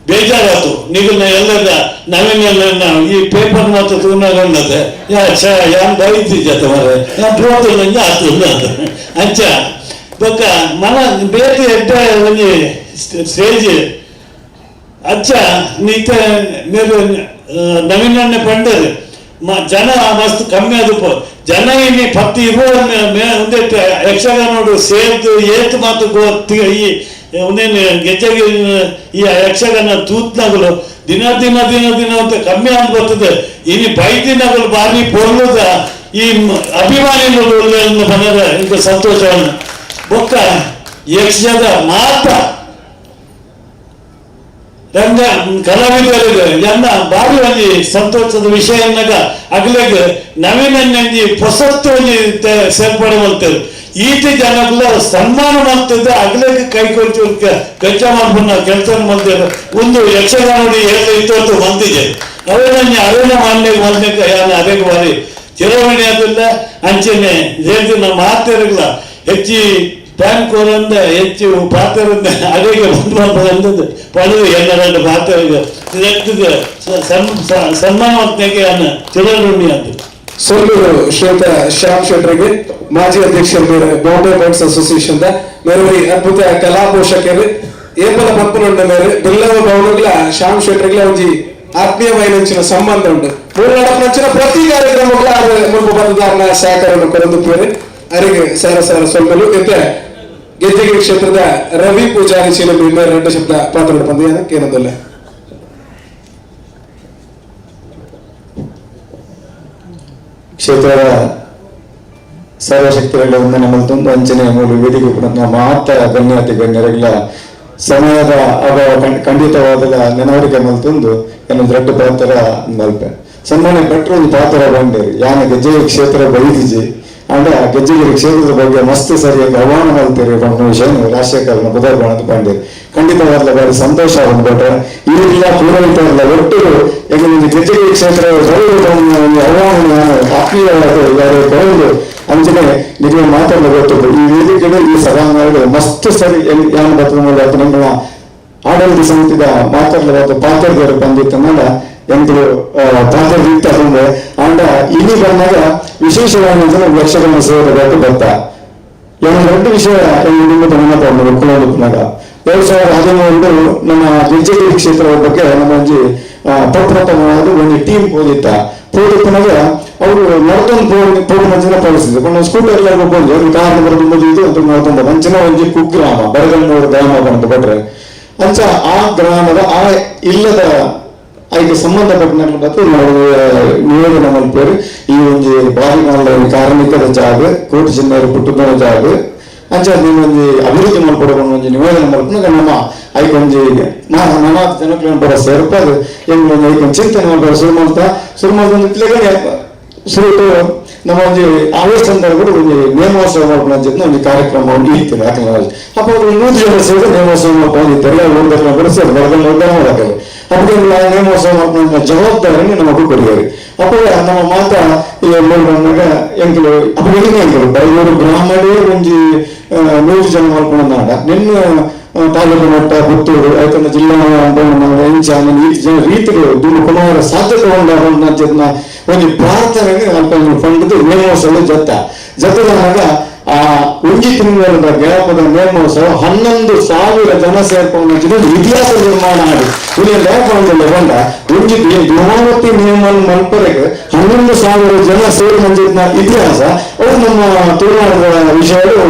ಬೇಜಾರಾತು. ನಿಗಲ್ನ ಎಲ್ಲದ ನವೀನ ಈ ಪೇಪರ್ ಮಾತ್ರ ತೂನಾಗಂಡದೆ ಯಾ ಛ ಯಾನ್ ಬೈದಿದ್ದ ಮರೆ ಯಾನ್ ಪ್ರೋತಂಜ ಆತು ಅಂಚ ಬೊಕ್ಕ ಮನ ಬೇತೆ ಎಡ್ಡೆ ಒಂಜಿ ಸ್ಟೇಜ್ ಅಚ್ಚ ನೀತ ಮೇರೆ ನವೀನನ್ನೇ ಪಂಡರು ಜನ ಮಸ್ತ್ ಕಮ್ಮಿ ಆದಪ್ಪ ಜನ ಇಲ್ಲಿ ಪತ್ತಿ ಇರುವ ಒಂದೇ ಯಕ್ಷಗಾನೋಡು ಸೇರ್ದು ಏತು ಮಾತು ಗೊತ್ತಿ ಈ ಒಂದೇನು ಗೆಜ್ಜೆಗೆ ಈ ಯಕ್ಷಗಾನ ತೂತ್ನಾಗಲು ದಿನ ದಿನ ದಿನ ದಿನ ಅಂತ ಕಮ್ಮಿ ಆಗಿ ಬರ್ತದೆ. ಇನ್ನು ಬೈದಿನಗಳು ಭಾರಿ ಪೊರ್ಲುದ ಈ ಅಭಿಮಾನಿಗಳು ಬಂದರೆ ಇಂಕ ಸಂತೋಷವನ್ನು ಬೊಕ್ಕ ಯಕ್ಷದ ಮಾತ ರಂಗ ಕಲಾವಿದರಿಗೆ ಎನ್ನ ಭಾರಿ ಒಂಜಿ ಸಂತೋಷದ ವಿಷಯ ಎನ್ನಾಗ ಅಗಲೆಗ್ ನವೀನಂಜಿ ಹೊಸತ್ತು ಒಂಜಿ ಸೇರ್ಪಡೆ ಮಾಡ್ತಾರೆ ಈತ ಜನಗಳ ಸನ್ಮಾನ ಮಾಡ್ತಿದ್ದೆ ಅಗಲೆಗ್ ಕೈ ಕೊಚ್ಚು ಗಜ್ಜ ಮಾಡ್ಬನ್ನ ಕೆಲಸ ಮಾಡ್ತೇವೆ ಒಂದು ಯಕ್ಷಗಾನ ಇತ್ತು ಬಂದಿದೆ ಅವೇನಂಜಿ ಅವೇನ ಮಾಡ್ಲಿಕ್ಕೆ ಮಾಡ್ಲಿಕ್ಕೆ ಯಾರು ಅದೇ ಬಾರಿ ಚಿರವಣಿ ಅದಿಲ್ಲ ಅಂಚೆನೆ ಹೇಳ್ತೀನಿ ನಮ್ಮ ಮಾತಿರಲ್ಲ ಹೆಚ್ಚಿ ಬ್ಯಾಂಕ್ ಕೋರಂದ ಹೆಚ್ಚು ಪಾತ್ರದಿಂದ ಅಡಿಗೆ ಬಂದು ಪಡೆದು ಎಲ್ಲರನ್ನು ಪಾತ್ರರಿಗೆ ಸನ್ಮಾನ ಚಿರಋಣಿ ಅಂತ. ಸೊಲ್ಲೂರು ಶ್ರೀಯುತ ಶ್ಯಾಮ್ ಶೆಟ್ಟರಿಗೆ ಮಾಜಿ ಅಧ್ಯಕ್ಷರು ಮೇರೆ ಬಾಂಬೆ ಬಂಟ್ಸ್ ಅಸೋಸಿಯೇಷನ್ the ಮೇರೆ ಅದ್ಭುತ ಕಲಾ ಪೋಷಕರು ಏಪಲ ಪಪ್ಪನುಂಡ ಮೇರೆ ಬಿಲ್ಲವ ಭವನಗಳ ಶ್ಯಾಮ್ ಶೆಟ್ಟರ್ಗಳ ಒಂಜಿ ಆತ್ಮೀಯವಾಯಿನಂಚಿನ ಸಂಬಂಧ ಉಂಟು. ಮೂರು ಪ್ರತಿ ಕಾರ್ಯಕ್ರಮಗಳ ಮುಲ್ಪ ಬಂದ ಸಹಕಾರವನ್ನು ಕೊರಂದುಪ್ಪೇರೆ ಅರಿಗೆ ಸಾರ ಸಾರ ಸೊಲ್ಮಲು ಇತ್ತೆ ಗೆಜ್ಜೆಗಿರಿ ಕ್ಷೇತ್ರದ ರವಿ ಪೂಜಾರಿ ಚೀಲಂಬಿ ಮೇರೆ ಎರಡು ಶಬ್ದ ಪಾತ್ರ ಪಂದ್ಯ ಕೇನದಲ್ಲೇ. ಕ್ಷೇತ್ರದ ಸರ್ವಶಕ್ತಿಗಳ ವಂದನೆ ಮಲ್ತೊಂದು ಅಂಚನೆ ಮೂಲು ವೇದಿಕೆ ಕೂಡ ಮಾತ ಗಣ್ಯಾತಿ ಗಣ್ಯರಿಗೆಲ್ಲ ಸಮಯದ ಅಭಾವ ಖಂಡಿತವಾದ ನೆನವರಿಕೆ ಮಲ್ತೊಂದು ಎನ್ನ ದೊಡ್ಡ ಪಾತ್ರ ಮಲ್ಪೆ ಸನ್ಮಾನ್ಯ ಭಟ್ರು ಒಂದು ಪಾತ್ರ ಬಂಡೇರಿ ಯಾನ ಗೆಜ್ಜೆಗಿರಿ ಕ್ಷೇತ್ರ ಬೈದಿಜಿ ಅಂಡ ಗೆಜ್ಜೆಗಿರಿ ಕ್ಷೇತ್ರದ ಬಗ್ಗೆ ಮಸ್ತ್ ಸರಿಯಾಗಿ ಆಹ್ವಾನ ಮಲ್ತೇರಿ ಪನ್ಪುನ ವಿಷಯ ರಾಜಶೇಖರನ ಬುಧವಾರ ಬಂಡೇರಿ ಖಂಡಿತವಾದ ಬಾರಿ ಸಂತೋಷ ಆಗುಂಡು ಭಟ್ರೆ ಈರಿಲ್ಲ ಪೂರೈತಲ್ಲ ಒಟ್ಟು ಯಾಕಂದ್ರೆ ಗೆಜ್ಜೆಗಿರಿ ಕ್ಷೇತ್ರ ಒಂದು ಆಹ್ವಾನ ಆತ್ಮೀಯವಾದ ಯಾರು ಬರೋದು ಅಂಚನೆ ನಿಮಗೆ ಮಾತಾಡಲು ಗೊತ್ತಿತ್ತು ಈ ವೇದಿಕೆಗಳು ಈ ಸಭಾಂಗಣಗಳು ಮಸ್ತ್ ಸರಿ ಯಾನ್ ಬರ್ತದೆ ನಿಮ್ಮ ಆಡಳಿತ ಸಮಿತಿದ ಮಾತಾಡಲಾದ ಪಾತ್ರದವರು ಬಂದಿತ್ತನ್ನಲ್ಲ ಎಂತಲು ಪಾತ್ರ ಇತ್ತ ಅಂದ್ರೆ ಅಂಡ ಇಲ್ಲಿ ಬಂದಾಗ ವಿಶೇಷವಾಗಿ ಯಕ್ಷಗಾನ ಸೇರಬೇಕು ಬರ್ತ ಎರಡು ವಿಷಯ ನಿಮ್ಮ ಗಮನ ಕುಲೋದುಪ್ಪನಾಗ 2013 ನಮ್ಮ ಗೆಜ್ಜೆಗಿರಿ ಕ್ಷೇತ್ರದ ಬಗ್ಗೆ ನಮ್ಮ ಒಂಜಿ ಪ್ರಪ್ರಥಮವಾದ ಒಂದು ಟೀಮ್ ಹೋದಿತ್ತ ಹೋದಿಪ್ಪನಾಗ ಅವರು ನಡ್ತೊಂದು ಪೋಗುನ ಜನ ಪಡಿಸಿದ್ರು ಒಂದು ಸ್ಕೂಟರ್ ಎಲ್ಲ ಬಂದು ಅವ್ರಿಗೆ ಕಾರ್ ಬರೋದು ಇದು ಅಂತ ನಡ್ತೊಂದು ಅಂಚಿನ ಒಂಜಿ ಕುಗ್ರಾಮ ಬರಗನ್ನೂರು ಗ್ರಾಮ ಬಂದು ಬಟ್ರೆ ಅಂಚ ಆ ಗ್ರಾಮದ ಆ ಇಲ್ಲದ ಅದಕ್ಕೆ ಸಂಬಂಧಪಟ್ಟ ಮತ್ತು ನಾವು ನಿವೇದನೆ ಮಲ್ಪೇರು ಈ ಒಂಜಿ ಬಾರಿ ಮಲ್ಲ ಕಾರ್ಮಿಕದ ಜಾಗ ಕೋಟಿ ಜನರು ಪುಟ್ಟದ ಜಾಗ ಅಂಚ ನೀವೊಂಜಿ ಅಭಿವೃದ್ಧಿ ಮಲ್ಪಡ ಒಂಜಿ ನಿವೇದನೆ ಮಲ್ಪನಾಗ ನಮ್ಮ ಐಕೊಂಜಿ ನಾನಾ ಜನಕ್ಲೇನ ಬರ ಸೇರ್ಪದು ಎಂಗ್ಲೊಂಜಿ ಐಕೊಂಜಿ ಚಿಂತನೆ ಮಲ್ಪಡ ಶುರು ಮಾಡ್ತಾ ಶುರು ಮಾಡ್ಕೊಂಡು ಶುರು ನಮ್ಮ ಒಂಜಿ ಆವೇಶ ಸಂದರ್ಭ ಒಂಜಿ ನೇಮೋತ್ಸವ ಮಲ್ಪುನ ಅಂಚಿನ ಒಂಜಿ ಕಾರ್ಯಕ್ರಮ ಇತ್ತು ಯಾಕಂದ್ರೆ ಅಪ್ಪ ಅವರು 100 ಜನ ಸೇರಿ ನೇಮೋತ್ಸವ ಮಲ್ಪೊಂದಿದ್ದಾರೆ ಊರ್ದಕ್ಲ ಕೂಡ ಸೇರಿ ಬರಗಲ್ಲ ಅಪ್ಪ ನೇಮೋತ್ಸವ ಮಲ್ಪುನ ಜವಾಬ್ದಾರಿಯನ್ನು ನಮಗೂ ಕೊಡಿಯಾರಿ ಅಪ್ಪ ನಮ್ಮ ಮಾತಾ ಈ ಬಂದಾಗ ಎಂಕಲು ಅಪ್ಪ ಎಂಕಲು ಬರಗೂರು ಗ್ರಾಮಡೇ ಒಂಜಿ 100 ಜನ ಮಲ್ಪುನ ನಿನ್ನ ತಾಲೂಕು ಮಟ್ಟ ಪುತ್ತೂರು ಆಯ್ತಂದ್ರೆ ಜಿಲ್ಲಾ ಜನ ರೀತಿಗಳು ದುಡ್ಡು ಕುಮಾರ ಸಾಧ್ಯತೆ ಉಂಡ ಒಂದು ಪ್ರಾರ್ಥನೆ ಅಲ್ಪ ಫಂಡ್ ನೇಮೋತ್ಸವ ಜೊತ್ತ ಜೊತೆದಾಗ ಆ ಒಂಜಿ ತಿಂಗಳ ಗ್ಯಾಪದ ನೇಮೋತ್ಸವ 11,000 ಜನ ಸೇರ್ಕೊಂಡು ಇತಿಹಾಸ ನಿರ್ಮಾಣ ಆಡಿ ಇಲ್ಲಿ ಬಂದ ಒಂಜಿ ಧೂಮಾವತಿ ನೇಮ ಮಲ್ಪರೆಗೆ 11,000 ಜನ ಸೇರಿ ಮಂಜಿನ ಇತಿಹಾಸ ಅವರು ನಮ್ಮ ತುಳುನಾಡದ ವಿಷಯ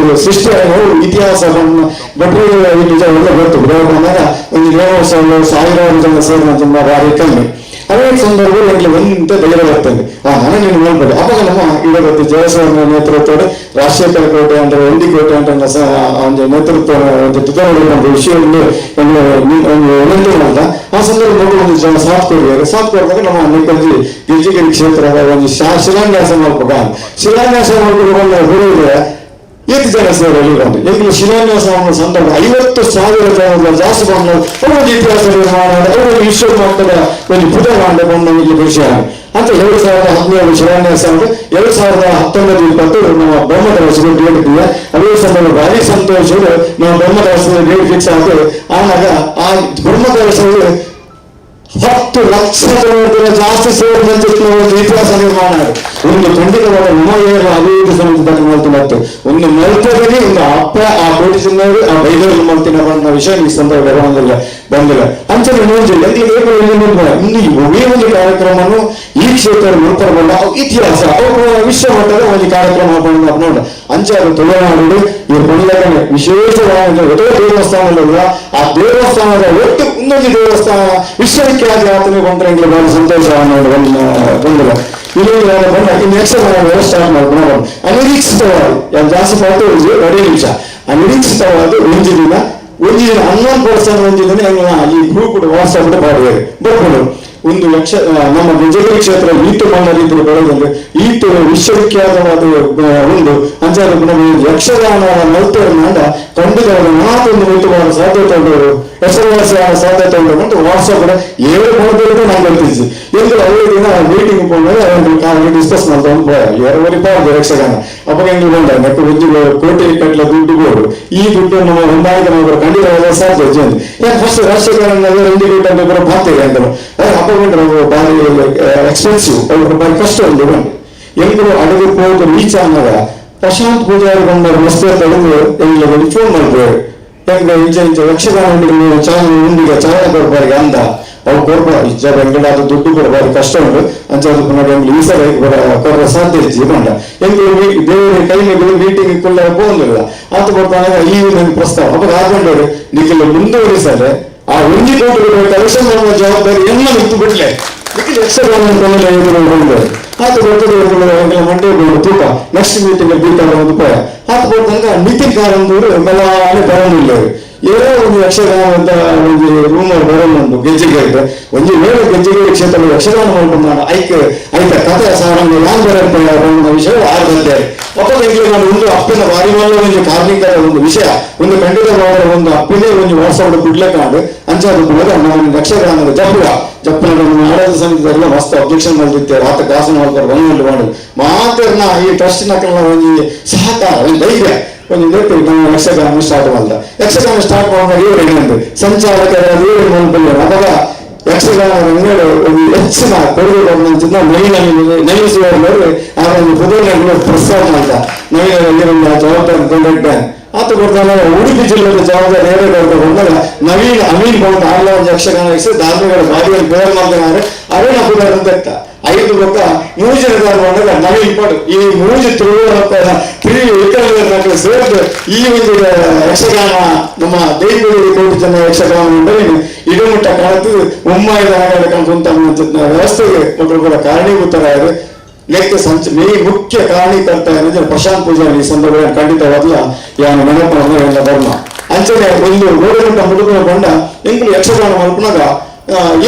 ಸೃಷ್ಟಿಯಾಗಿ ಇತಿಹಾಸ ಭಟ್ರು ನಿಜ ಒಳ್ಳೆ ಗೊತ್ತು ಬಂದಾಗ ಒಂದು ನೇಮೋತ್ಸವ ಸಾವಿರಾರು ಜನ ಸೇರಿ ಮಂಜಿನ ಭಾರಿ ಕಮ್ಮಿ ಅನೇಕ ಸಂದರ್ಭದಲ್ಲಿ ಎಂಗ್ಲಿಗೆ ಒಂದೇ ಧೈರ್ಯ ಬರ್ತದೆ ನಾನು ನೀನು ಹೇಳ್ಬೇಡಿ ಅವಾಗ ನಮ್ಮ ಇವತ್ತು ಜಯಸ್ವಾಮಿ ನೇತೃತ್ವದ ರಾಜಶೇಖರ ಕೋಟೆ ಅಂದ್ರೆ ಎನ್ ಡಿ ಕೋಟೆ ಅಂತ ಒಂದು ನೇತೃತ್ವ ಒಂದು ತುತನೋಡಿ ವಿಷಯವನ್ನು ವಿನಂತಿ ಮಾಡ್ದ ಆ ಸಂದರ್ಭದಲ್ಲಿ ಒಂದು ಜನ ಸಾಥ್ ಕೊಡಿದ್ದಾರೆ. ಸಾಥ್ ಕೊಡಿದಾಗ ನಮ್ಮ ನಿಕ್ಕಂಜಿ ಗೆಜ್ಜೆಗಿರಿ ಕ್ಷೇತ್ರದ ಒಂದು ಶಿಲಾನ್ಯಾಸ ಮಾಡ್ಬೇಕ ಶಿಲಾನ್ಯಾಸ ಮಾಡ್ಕೊಂಡು ಗುರುವಿಗೆ ಏತು ಜನ ಸೇರಲಿ ಬಂದು ಎಂಗ್ಲಿ ಶಿಲಾನ್ಯಾಸ ಮಾಡೋ ಸಂದರ್ಭ 50,000 ಜನ ಜಾಸ್ತಿ ಬಂದು ಒಂದು ಇತಿಹಾಸ ನಿರ್ಮಾಣ ಅವರು ವಿಶ್ವ ಮಟ್ಟದ ಒಂದು ಪುಟ ಮಾಡಿ ಬಂದ ಇಲ್ಲಿ ವಿಷಯ ಅಂತ 2017 ಶಿಲಾನ್ಯಾಸ ಅಂದ್ರೆ 2019-20 ನಮ್ಮ ಬ್ರಹ್ಮಕಲಶದ ಡೇಟ್ ಇದೆ. ಅದೇ ಸಂದರ್ಭ ಭಾರಿ ಸಂತೋಷ ನಾವು ಬ್ರಹ್ಮಕಲಶದ ಡೇಟ್ ಫಿಕ್ಸ್ ಆದ್ರೆ ಆನಾಗ ಆ ಬ್ರಹ್ಮಕಲಶದಲ್ಲಿ 10 ಲಕ್ಷ ಜನರ ಜಾಸ್ತಿ ಸೇರಿದಂತೆ ಒಂದು ಇತಿಹಾಸ ನಿರ್ಮಾಣ ಒಂದು ಖಂಡಿತವಾದ ನಮ್ಮ ಅಭಿವೃದ್ಧಿ ಸಮಿತಿ ಮಾಡ್ತು ಮತ್ತು ಒಂದು ಮಲ್ಪದಲ್ಲಿ ಒಂದು ಅಪ್ಪ ಆ ಕೋಟಿ ಜನರು ಆ ಬೈದವರು ಮಾಡ್ತೀನಿ ಅನ್ನೋ ವಿಷಯ ಈ ಸಂದರ್ಭ ಬಂದಿಲ್ಲ ಬಂದಿಲ್ಲ ಅಂಚನೆ ಇನ್ನು ಒಮ್ಮೆ ಒಂದು ಕಾರ್ಯಕ್ರಮವನ್ನು ಈ ಕ್ಷೇತ್ರ ಮಲ್ಪರಬಲ್ಲ ಇತಿಹಾಸ ವಿಶ್ವ ಮಟ್ಟದ ಒಂದು ಕಾರ್ಯಕ್ರಮ ನೋಡ ಅಂಚೆ ಅದು ತುಳುನಾಡು ಈ ಕೊಂಡಲಗನೆ ವಿಶೇಷವಾದ ದೇವಸ್ಥಾನದಲ್ಲ ಆ ದೇವಸ್ಥಾನದ ಒಟ್ಟು ಇನ್ನೊಂದು ದೇವಸ್ಥಾನ ವಿಶ್ವವಿಖ್ಯಾತ ಯಾತ್ರೆ ಬಂದ್ರೆ ಎಂಗ್ಲಿಗೆ ಭಾರಿ ಸಂತೋಷ ಬಂದಿಲ್ಲ. ಇಲ್ಲಿ ಬಂದ ಇನ್ನು ಯಕ್ಷಗಾನ ಸ್ಟಾರ್ಟ್ ಮಾಡ್ಕೊಂಡು ಅನಿರೀಕ್ಷಿತವಾಗಿ ಜಾಸ್ತಿ ಫೋಟೋ 2 ನಿಮಿಷ ಅನಿರೀಕ್ಷಿತವಾದ ಒಂದು ದಿನ 11% ಒಂದು ದಿನ ಈ ಗ್ರೂಪ್ ವಾಟ್ಸಪ್ ಬಾಡಿಗೆ ಬರ್ಕೊಂಡು ಒಂದು ಲಕ್ಷ ನಮ್ಮ ಗೆಜ್ಜೆಗಿರಿ ಕ್ಷೇತ್ರ ಈತು ಮಣ್ಣ ರೀತಿಯಲ್ಲಿ ಬೆಳೆದಂದ್ರೆ ಈತು ವಿಶ್ವವಿಖ್ಯಾತವಾದ ಒಂದು ಅಂಚಾದ ಯಕ್ಷಗಾನ ಮಲ್ತವರನ್ನ ಖಂಡಿತವಾದ ಮಾತೊಂದು ಮಿತವಾದ ಸಾಧ್ಯತೆ ಉಂಟು ಹೆಸರುವಾಸಿಯಾದ ಸಾಧ್ಯತೆ ಉಂಟು ಅಂತ ವಾಟ್ಸಪ್ 7 ಬಣದವರೆಗೂ ನಾನು ಬರ್ತಿದ್ವಿ ಎಂದು ಅವೇ ದಿನ ಮೀಟಿಂಗ್ ಹೋದಾಗ ಒಂದು ಕಾರಲ್ಲಿ ಡಿಸ್ಕಸ್ ಮಾಡ್ತಾ 2.5 ಪಾವು ಯಕ್ಷಗಾನ ಅಪ್ಪ ಹೆಂಗೆ ಬಂದ ನೆಕ್ಕ ಒಂಜಿ ಕೋಟಿ ಕಟ್ಟಲೆ ದುಡ್ಡು ಬೋಡು ಈ ದುಡ್ಡು ನಮ್ಮ ಹೊಂದಾಣಿಕೆ ನಾವು ಖಂಡಿತವಾದ ಸಾಧ್ಯ ಯಾಕೆ ಫಸ್ಟ್ ರಾಜಶೇಖರನ್ 2 ಕೋಟಿ ಅಂತ ಬರೋ ಬಾತೆ ಅಂದರು ಅಪ್ಪ ಭಾರಿ ಎಕ್ಸ್ಪೆನ್ಸಿವ್ ಅವ್ರು ಭಾರಿ ಕಷ್ಟ ಉಂಟು ಎಂಗಳು ಅಡುಗೆ ಹೋದ ರೀಚ್ ಆನಾಗ ಪ್ರಶಾಂತ್ ಪೂಜಾರಿ ಬಂದವರು ಮಸ್ತ್ ತಡೆದು ಎಂಗ್ಲಿಗೆ ಫೋನ್ ಮಾಡ್ತಾರೆ ಎಂಗ ಇಂಚ ಇಂಚ ಯಕ್ಷಗಾನ ಚಾಲನೆ ಉಂಡಿಗೆ ಚಾಲನೆ ಕೊಡ್ಬಾರಿಗೆ ಅಂದ ಅವ್ರು ಕೊಡ್ಬಾರ ಇಜ್ಜ ಬೆಂಗಳಾದ ದುಡ್ಡು ಕೂಡ ಭಾರಿ ಕಷ್ಟ ಉಂಟು ಅಂಚ ಎಂಗ್ಲು ಈ ಸಲ ಕೊಡುವ ಸಾಧ್ಯ ಇಜ್ಜಿ ಬಂಡ ಎಂಗ್ಲು ದೇವರ ಕೈ ಮೀಟಿಂಗ್ ಕೊಳ್ಳ ಹೋಗಿಲ್ಲ ಆತ ಕೊಡ್ತಾನಾಗ ಈ ಒಂದು ಪ್ರಸ್ತಾವ ಅವಾಗ ಹಾಕೊಂಡವ್ರು ನಿಖಿಲ್ ಮುಂದುವರಿಸಲೆ ಆ 1 ಕೋಟಿ ರೂಪಾಯಿ ಕಲೆಕ್ಷನ್ ಮಾಡುವ ಜವಾಬ್ದಾರಿ ಎಲ್ಲ ಬಿಟ್ಟು ಬಿಡ್ಲೆ ನಿಖಿಲ್ ಯಕ್ಷಗಾನ ಆತ ಬರ್ತದೆ ಮಂಡೆ ತೂಕ ನೆಕ್ಸ್ಟ್ ಮೀಟಿಂಗ್ ಬೀಟಾರ ಒಂದು ಪೋಯ ಆತ ಕೊಟ್ಟಂಗ ನಿತಿನ್ ಕಾರಂದೂರು ಮೆಲ್ಲಾನೆ ಬರೋದಿಲ್ಲ. ಏನೋ ಒಂದು ಯಕ್ಷಗಾನ ಅಂತ ಒಂದು ರೂಮರ್ ಬರೋದುಂಟು ಗೆಜ್ಜೆಗೆ ಒಂಜಿ ವೇಳೆ ಗೆಜ್ಜೆಗೇರಿ ಕ್ಷೇತ್ರ ಯಕ್ಷಗಾನ ಮಾಡ್ಕೊಂಡು ಐಕ್ ಐತ ಕಥೆ ಸಾರಂಗ ಯಾನ್ ಬರೋ ವಿಷಯ ಆರು ಗಂಟೆ ಒಬ್ಬ ನಾನು ಒಂದು ಅಪ್ಪಿನ ಬಾರಿ ಒಂದು ಕಾರ್ಮಿಕರ ಒಂದು ವಿಷಯ ಒಂದು ಖಂಡಿತವಾದ ಒಂದು ಅಪ್ಪಿನೇ ಒಂದು ವಾಟ್ಸಪ್ ಬಿಡ್ಲೆಕ್ಕಾಡು ಅಂಚಾದ ಕೂಡ ನಾವು ಯಕ್ಷಗಾನದ ಜಪ್ಪುಗ ಜಪ್ಪನ ಆಡಳಿತ ಸಮಿತಿದಲ್ಲ ಮಸ್ತ್ ಅಬ್ಜೆಕ್ಷನ್ ಮಾಡಿದ್ದೇವೆ ಆತ ಕಾಸು ಮಾಡ್ತಾರೆ ಒಂದು ಮಾಡೋದು ಮಾತ್ರನ ಈ ಟ್ರಸ್ಟಿನ ಒಂದು ಸಹಕಾರ ಒಂದು ಧೈರ್ಯ ಒಂದು ಇದಕ್ಕೆ ನಾವು ಯಕ್ಷಗಾನ ಸ್ಟಾರ್ಟ್ ಮಾಡ್ದ. ಯಕ್ಷಗಾನ ಸ್ಟಾರ್ಟ್ ಮಾಡುವಾಗ ಇವರು ಏನಂದ್ರೆ ಸಂಚಾಲಕರ ಇವರು ಮಲ್ಪಲ್ಲ ಅವಾಗ ಯಕ್ಷಗಾನ ರಂಗಡು ಒಂದು ಹೆಚ್ಚಿನ ಕೊಡುಗೆ ಕೊಡುವಂತಿದ್ದ ನವೀನ ನವೀನ ಆ ಒಂದು ಪುದರ್ನ ಪ್ರಸ್ತಾವ ಮಾಡ್ದ. ನವೀನ ಜವಾಬ್ದಾರಿ ಕೊಂಡಿದ್ದೆ ಆತ ಕೊಡ್ತಾನೆ ಉಡುಪಿ ಜಿಲ್ಲೆಯ ಜವಾಬ್ದಾರಿ ಏನೇ ಕೊಡ್ತಾ ನವೀನ್ ಅಮೀನ್ ಬಂದ ಆಂಗ್ಲ ಒಂದು ಯಕ್ಷಗಾನ ಧಾರ್ಮಿಕರ ಬಾಡಿಯಲ್ಲಿ ಬೇರೆ ಮಾಡ್ತಾರೆ ಅವೇನ ಪುದರ್ ಅಂತ ಐದು ಗೊತ್ತ ಮೂರು ಬಂದಾಗ ನವೀನ್ ಪಡು ಈ ಮೂರು ತ್ರಿವಿಕ್ರಮ ಸೇರಿದು ಈ ಒಂದು ಯಕ್ಷಗಾನ ನಮ್ಮ ದೇವಿಗೆ ಕೋಟಿ ಜನ ಯಕ್ಷಗಾನ ಮಂಡಳಿ ಇಡಮುಟ್ಟ ಕಾಣುತ್ತಿದ್ದು ಉಮ್ಮಾಯಿದ ಕುಂತ ವ್ಯವಸ್ಥೆಗೆ ಮಕ್ಕಳು ಕೂಡ ಕಾರಣೀಭೂತರಾದರು. ಲೆಕ್ಕ ಸಂಚ ಮೇ ಮುಖ್ಯ ಕಾರಣೀಕರ್ತ ಏನಿದ್ರೆ ಪ್ರಶಾಂತ್ ಪೂಜಾರಿ ಈ ಸಂದರ್ಭದಲ್ಲಿ ಖಂಡಿತವಾಗ್ಲ ಯಾನು ನೆನಪು ಧರ್ಮ ಅಂಚನೆ ಒಂದು ಗೋಡೆಗಂಟ ಮುಡುಗುವ ಬಂಡ ಎಂಕುಲು ಯಕ್ಷಗಾನ ಮಲ್ಪನಾಗ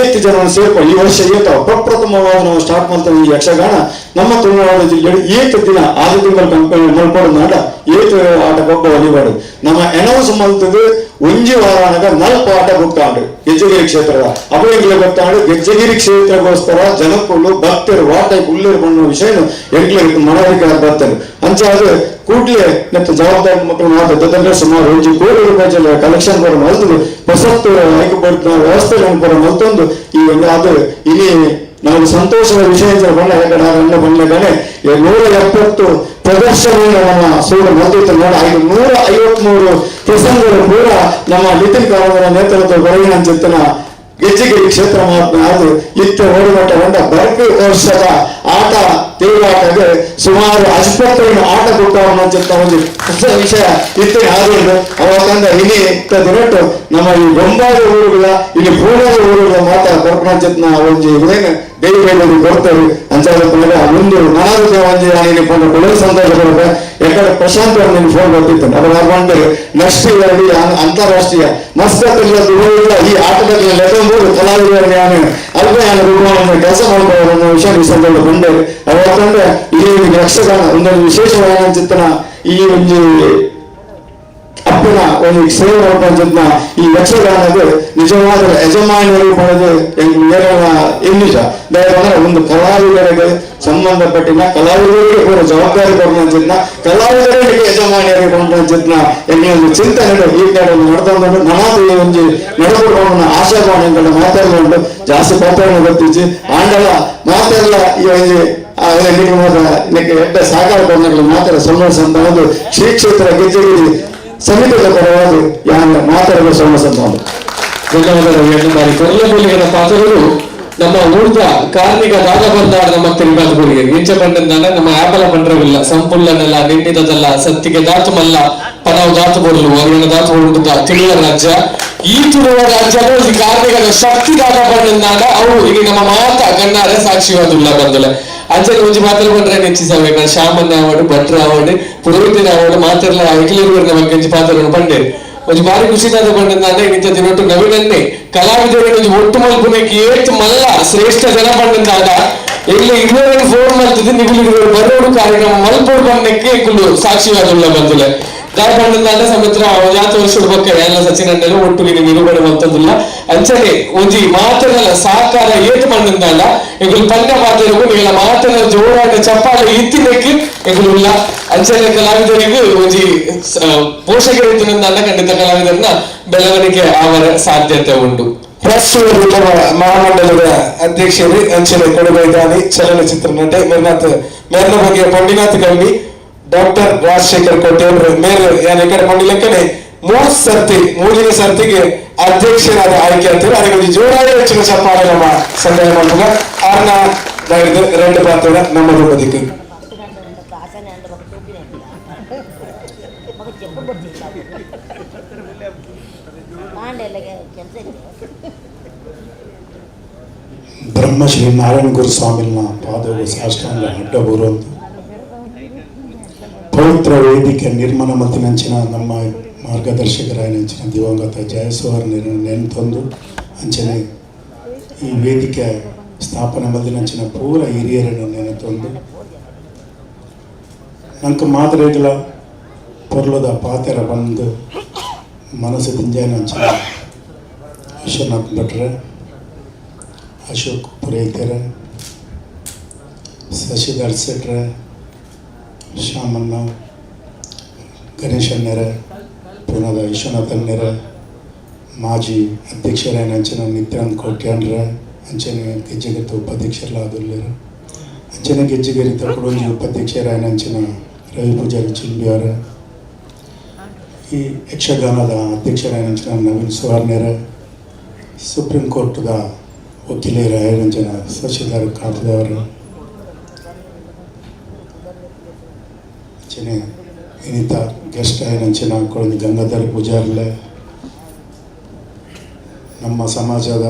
ಏತ್ತು ಜನ ಸೇರ್ಕೊಂಡು ಈ ವರ್ಷ ಏತ ಪ್ರಪ್ರಥಮವಾಗಿ ನಾವು ಸ್ಟಾರ್ಟ್ ಮಾಡ್ತೇವೆ ಈ ಯಕ್ಷಗಾನ ನಮ್ಮ ತುಳುನಾಡು ಜಿಲ್ಲೆ ಏತು ದಿನ ಆರು ತಿಂಗಳು ಕಂಪನಿ ಮಲ್ಪಡು ನಾಡ ಏತು ಆಟ ಗೊಬ್ಬ ಒಲಿಬಾಡು ನಮ್ಮ ಅನೌನ್ಸ್ ಮಲ್ತದ್ದು ಒಂಜಿ ವಾರಾನಗ ನಲ್ಪ ಆಟ ಗೊತ್ತಾಂಡು ಗೆಜ್ಜೆಗಿರಿ ಕ್ಷೇತ್ರದ ಅಪಯಂಗ್ಲೆ ಗೊತ್ತಾಂಡು ಗೆಜ್ಜೆಗಿರಿ ಕ್ಷೇತ್ರಗೋಸ್ಕರ ಜನಕ್ಕುಲು ಭಕ್ತರು ವಾಟೈ ಉಳ್ಳೇರು ಬಣ್ಣ ವಿಷಯ ಎಂಗ್ಲಿಗೆ ಮನವರಿಕೆ ಬರ್ತಾರೆ. ಅಂಚಾದ ಕೂಡಲೇ ಮತ್ತು ಜವಾಬ್ದಾರಿ ಮಕ್ಕಳು ಮಾತಾಡ್ತಂದ್ರೆ ಸುಮಾರು ಒಂಜಿ ಕೋಟಿ ರೂಪಾಯಿ ಕಲೆಕ್ಷನ್ ಕೂಡ ಮಲ್ತದು ಹೊಸತ್ತು ಆಯ್ಕೆ ವ್ಯವಸ್ಥೆ ಕೂಡ ಮಲ್ತೊಂದು ಈ ಅದು ಇಲ್ಲಿ ನಾವು ಸಂತೋಷದ ವಿಷಯ ಬಣ್ಣ ಯಾಕಂದ್ರೆ ಬಣ್ಣಗನೆ 170 ಪ್ರದರ್ಶನ ನಮ್ಮ ಸೂರು ಮಲ್ತಿತ್ತು ನೋಡ 153 ಪ್ರಸಂಗಗಳು ಕೂಡ ನಮ್ಮ ನಿತಿನ್ ಕಾರಂತರ ನೇತೃತ್ವದ ಹೊರಗಿನ ಚಿತ್ತನ ಗೆಜ್ಜೆಗಿರಿ ಕ್ಷೇತ್ರ ಮಹಾತ್ಮೆ ಅದು ಇತ್ತ ಓಡಿಮಟ್ಟ ಹೊಂಡ ಬರ್ಕು ವರ್ಷದ ಆಟ ತೇವಾಟಗೆ ಸುಮಾರು 25 ಆಟ ಕೊಟ್ಟವನ್ನ ಚಿತ್ತ ಒಂದು ಹೊಸ ವಿಷಯ ಇತ್ತ ಆದದ್ದು ಅವತ್ತಂದ ಇನಿ ದಿನಟ್ಟು ನಮ್ಮ ಈ ಬೊಂಬಾಯಿ ಊರುಗಳ ಇಲ್ಲಿ ಪೂರ್ಣದ ಊರುಗಳ ಮಾತಾ ಕೊರ್ಪಣಂಚಿತ್ನ ಒಂಜಿ ಇದೇನು ಬೇರೆ ಬೇರೆ ಕೊಡ್ತಾರೆ ಅಂಚಾದ ಮುಂದೆ ನಾನಾದ ಒಂಜಿ ನಾನು ಫೋನ್ ಕೊಡೋ ಸಂತೋಷ ಕೊಡುತ್ತೆ. ಯಾಕಂದ್ರೆ ಪ್ರಶಾಂತ್ ಅವರು ನಿಮ್ಗೆ ಫೋನ್ ಬರ್ತಿತ್ತು ಅವ್ರು ಬಂದು ನೆಕ್ಸ್ಟ್ ಇಯರ್ ಅಂತಾರಾಷ್ಟ್ರೀಯ ಮಸ್ಕತ್ ಈ ಆಟದಲ್ಲಿ ಲೆಕ್ಕಂಬುದು ಕಲಾವಿದರಿಗೆ ನಾನು ಅಲ್ಪ ನಾನು ಕೆಲಸ ಮಾಡ್ಬೋದು ಅನ್ನೋ ವಿಷಯ ಈ ಸಂದರ್ಭ ಬಂದೆ. ಅವತ್ತಂದ್ರೆ ಈ ಯಕ್ಷಗಾನ ಒಂದೊಂದು ವಿಶೇಷವಾದ ಚಿತ್ತನ ಈ ಒಂದು ಅಪ್ಪನ ಒಂದು ಸೇವೆ ಮಾಡ್ಕೊಂಡ ಈ ಯಕ್ಷಗಾನದ ನಿಜವಾದ ಯಜಮಾನರು ಪಡೆದು ಎನ್ನಿಜ ಅಂದ್ರೆ ಒಂದು ಕಲಾವಿದರಿಗೆ ಸಂಬಂಧಪಟ್ಟಿನ ಕಲಾವಿದರಿಗೆ ಕೂಡ ಜವಾಬ್ದಾರಿ ಕೊಡುವಂತಿದ್ನ ಕಲಾವಿದರಿಗೆ ಯಜಮಾನಿಯರಿಗೆ ಕೊಂಡಂತಿದ್ನ ಎನ್ನಿ ಒಂದು ಚಿಂತನೆ ಈ ಕಡೆ ನಡೆದ ನಮಾತು ಈ ಒಂದು ನಡೆದುಕೊಂಡು ಆಶಾಭಾವನೆಗಳ ಮಾತಾಡಿಕೊಂಡು ಜಾಸ್ತಿ ಪಾತ್ರವನ್ನು ಗೊತ್ತಿಚ್ಚಿ ಆಂಡಲ ಮಾತೆಲ್ಲ ಈ ಒಂದು ಎಡ್ಡ ಸಾಕಾರ ಕೊಡೋಣ ಮಾತ್ರ ಸೊನ್ನ ಸಂತಾನದು ಶ್ರೀ ಕ್ಷೇತ್ರ ಗೆಜ್ಜೆಗಿರಿ ಸಮಿತಿಯ ಪರವಾಗಿ ಯಾರು ಮಾತಾಡಲು ಸೋಮ ಸಂತಾನ. ಧನ್ಯವಾದಗಳು. ಕೊಲ್ಲಬೊಲಿಗನ ಪಾತ್ರಗಳು ನಮ್ಮ ಊರ್ದ ಕಾರ್ಮಿಕ ದಾದ ಬಂದಾಡ ನಮ್ಮ ತಿರುಗಾದ ಗುರಿಗೆ ಇಂಚ ಬಂದಂದಾನ ನಮ್ಮ ಆಪಲ ಪಂಡ್ರವಿಲ್ಲ ಸಂಪುಲ್ಲನೆಲ್ಲ ನಿನ್ನಿದಲ್ಲ ಸತ್ತಿಗೆ ದಾತು ಮಲ್ಲ ಪನವು ದಾತು ಬರಲು ಅರಿಯಣ ದಾತು ಉಂಟುದ ತುಳುವ ರಾಜ್ಯ ಈ ತುಳುವ ರಾಜ್ಯದ ಈ ಕಾರ್ಮಿಕರ ಶಕ್ತಿ ದಾದ ಬಂದಂದಾನ ಅವು ಈಗ ನಮ್ಮ ಮಾತ ಕಣ್ಣಾರೆ ಸಾಕ್ಷಿವಾದುಲ್ಲ ಬಂದಲೆ ಅಂಚನೆ ಒಂಜಿ ಮಾತ್ರ ಬಂದ್ರೆ ನೆಚ್ಚಿಸಬೇಕು ಶಾಮಣ್ಣ ಅವಡು ಭಟ್ರ ಅವಡು ಪುರೋಹಿತರ ಅವಡು ಮಾತೆಲ್ಲ ಅಖಿಲೂರಿನ ಬಗ್ಗೆ ಒಂಜಿ ಪಾತ್ರವನ್ನು ಪಂಡೇರು ಒಂಜಿ ಬಾರಿ ಖುಷಿದಾದ ಬಂದಂದಾನೆ ಇಂಥ ದಿನೊಟ್ಟು ನವೀನನ್ನೇ ಕಲಾವಿದರು ಒಂಜಿ ಒಟ್ಟು ಮಲ್ಪುನಕ್ಕೆ ಏತ್ ಮಲ್ಲ ಶ್ರೇಷ್ಠ ಜನ ಬಂದಂದಾದ ಇಲ್ಲಿ ಇರುವವರೆಗೆ ಫೋನ್ ಮಲ್ತದ್ದು ನಿಗುಲು ಬರೋಡು ಕಾರ್ಯಕ್ರಮ ಮಲ್ಪೋಡು ಬಂದಕ್ಕೆ ಕುಲು ಸಾಕ್ಷಿವಾದುಲ್ಲ ಬಂದುಲೆ ದಾಯ ಬಂದಂದಾದ ಸಮುದ್ರ ಜಾತ ವರ್ಷದ ಬಕ್ಕ ಎಲ್ಲ ಸಚಿನ್ ಅಣ್ಣರು ಒಟ್ಟು ನಿರೂಪಣೆ ಮಂತದಿಲ್ಲ ಅಂಚನೆ ಒಂಜಿ ಮಾತನಲ್ಲ ಸಾಕಾರ ಏತ್ ಬಂದಂದಾದ ಎಂಗುಲು ಪಂದ್ಯ ಮಾತಾಡಬೇಕು ನೀವೆಲ್ಲ ಮಾತನ ಜೋರಾದ ಚಪ್ಪಾಳೆ ಇತ್ತಿನಕ್ಕೆ ಎಂಗುಲು ಇಲ್ಲ ಅಂಚನೆ ಕಲಾವಿದರಿಗೂ ಒಂಜಿ ಪೋಷಕರು ಇತ್ತಿನಂದಾದ ಖಂಡಿತ ಕಲಾವಿದರನ್ನ ಬೆಳವಣಿಗೆ ಅವರ ಸಾಧ್ಯತೆ ಉಂಟು. ರಾಷ್ಟ್ರೀಯ ವಿಕ್ರಮ ಮಹಾಮಂಡಲದ ಅಧ್ಯಕ್ಷರು ಅಂಚನೆ ಕೊಡಬೈದಾನಿ ಚಲನಚಿತ್ರ ನಟೆ ಮೇರ್ನಾಥ್ ಮೇರ್ನ ಬಗ್ಗೆ ಪಂಡಿನಾಥ್ ಕಮ್ಮಿ ಡಾಕ್ಟರ್ ರಾಜಶೇಖರ್ ಕೋಟೆಯವರು ಮೇರ್ ಯಾನ್ ಎಕಡೆ ಪಂಡಿಲಕ್ಕನೆ ಮೂರು ಸರ್ತಿ ಮೂರನೇ ಸರ್ತಿಗೆ ಅಧ್ಯಕ್ಷರಾದ ಆಯ್ಕೆ ಆಗ್ತಾರೆ. ಅದಕ್ಕೆ ಒಂದು ಜೋರಾಗಿ ಹೆಚ್ಚಿನ ಚಪ್ಪಾಳೆ ನಮ್ಮ ಸಂದಾಯ ಮಾಡುವ ಆರ್ನ ಎರಡು ಪಾತ್ರ ನಮ್ಮ ರೂಪದಿಕ್ಕೆ. Brahmashri Narayana Guru ಸ್ವಾಮಿನ ಪಾದವು ಸಾಷ್ಟಾಂಗ ಅಡ್ಡಬೂರೊಂದು ಪವಿತ್ರ ವೇದಿಕೆ ನಿರ್ಮಾಣ ಮತ್ತಿನಂಚಿನ ನಮ್ಮ ಮಾರ್ಗದರ್ಶಕರಾಯನಂಚಿನ ದಿವಂಗತ ಜಯಸುವರ್ ನೆನ್ತೊಂದು ಅಂಚನೆ ಈ ವೇದಿಕೆ ಸ್ಥಾಪನೆ ಮಲ್ದಿನಂಚಿನ ಪೂರ ಹಿರಿಯರನ್ನು ನೆನೆತೊಂದು ನಂಗೆ ಮಾತ್ರೆಗಳ ಪೊರ್ಲದ ಪಾತೆರ ಬಂದು ಮನಸ್ಸು ದಿಂಜಾನಂಚಿನ ವಿಶ್ವನಾಥ್ ಭಟ್ರೆ, ಅಶೋಕ್ ಪುರೋಹಿತರೆ, ಶಶಿಧರ್ ಶೆಟ್ರೆ, ಶ್ಯಾಮಣ್ಣ, ಗಣೇಶಣ್ಣರೆ, ಪುನದ ವಿಶ್ವನಾಥಣ್ಣರೆ, ಮಾಜಿ ಅಧ್ಯಕ್ಷರಾಯನಂಚಿನ ನಿತ್ಯಾನಂದ ಕೋಟ್ಯಾನ್ರೆ, ಅಂಚನೆ ಗೆಜ್ಜೆಗತ್ತ ಉಪಾಧ್ಯಕ್ಷರಾದುಲ್ಲೇರು, ಅಂಚನೆ ಗೆಜ್ಜೆಗರಿತ ಕೊಡೊಂಜಿ ಉಪಾಧ್ಯಕ್ಷರಾಯನಂಚಿನ ರವಿ ಪೂಜಾರಿ ಚಿಂಬಿಯವರ, ಈ ಯಕ್ಷಗಾನದ ಅಧ್ಯಕ್ಷರಾಯನಂಚಿನ ನವೀನ್ ಸುವರ್ಣರ, ಸುಪ್ರೀಂ ಕೋರ್ಟ್ದ ವಕೀಲರಾಯನಂಚಿನ ಶಶಿಧರ್ ಕಾಪದವರು, ಅಂಚನೆ ಇನ್ನಿತ ಗೆಸ್ಟ್ ಆಯನಂಚಿನ ಕೊಳಂಜಿ ಗಂಗಾಧರ್ ಪೂಜಾರ್ಲೆ, ನಮ್ಮ ಸಮಾಜದ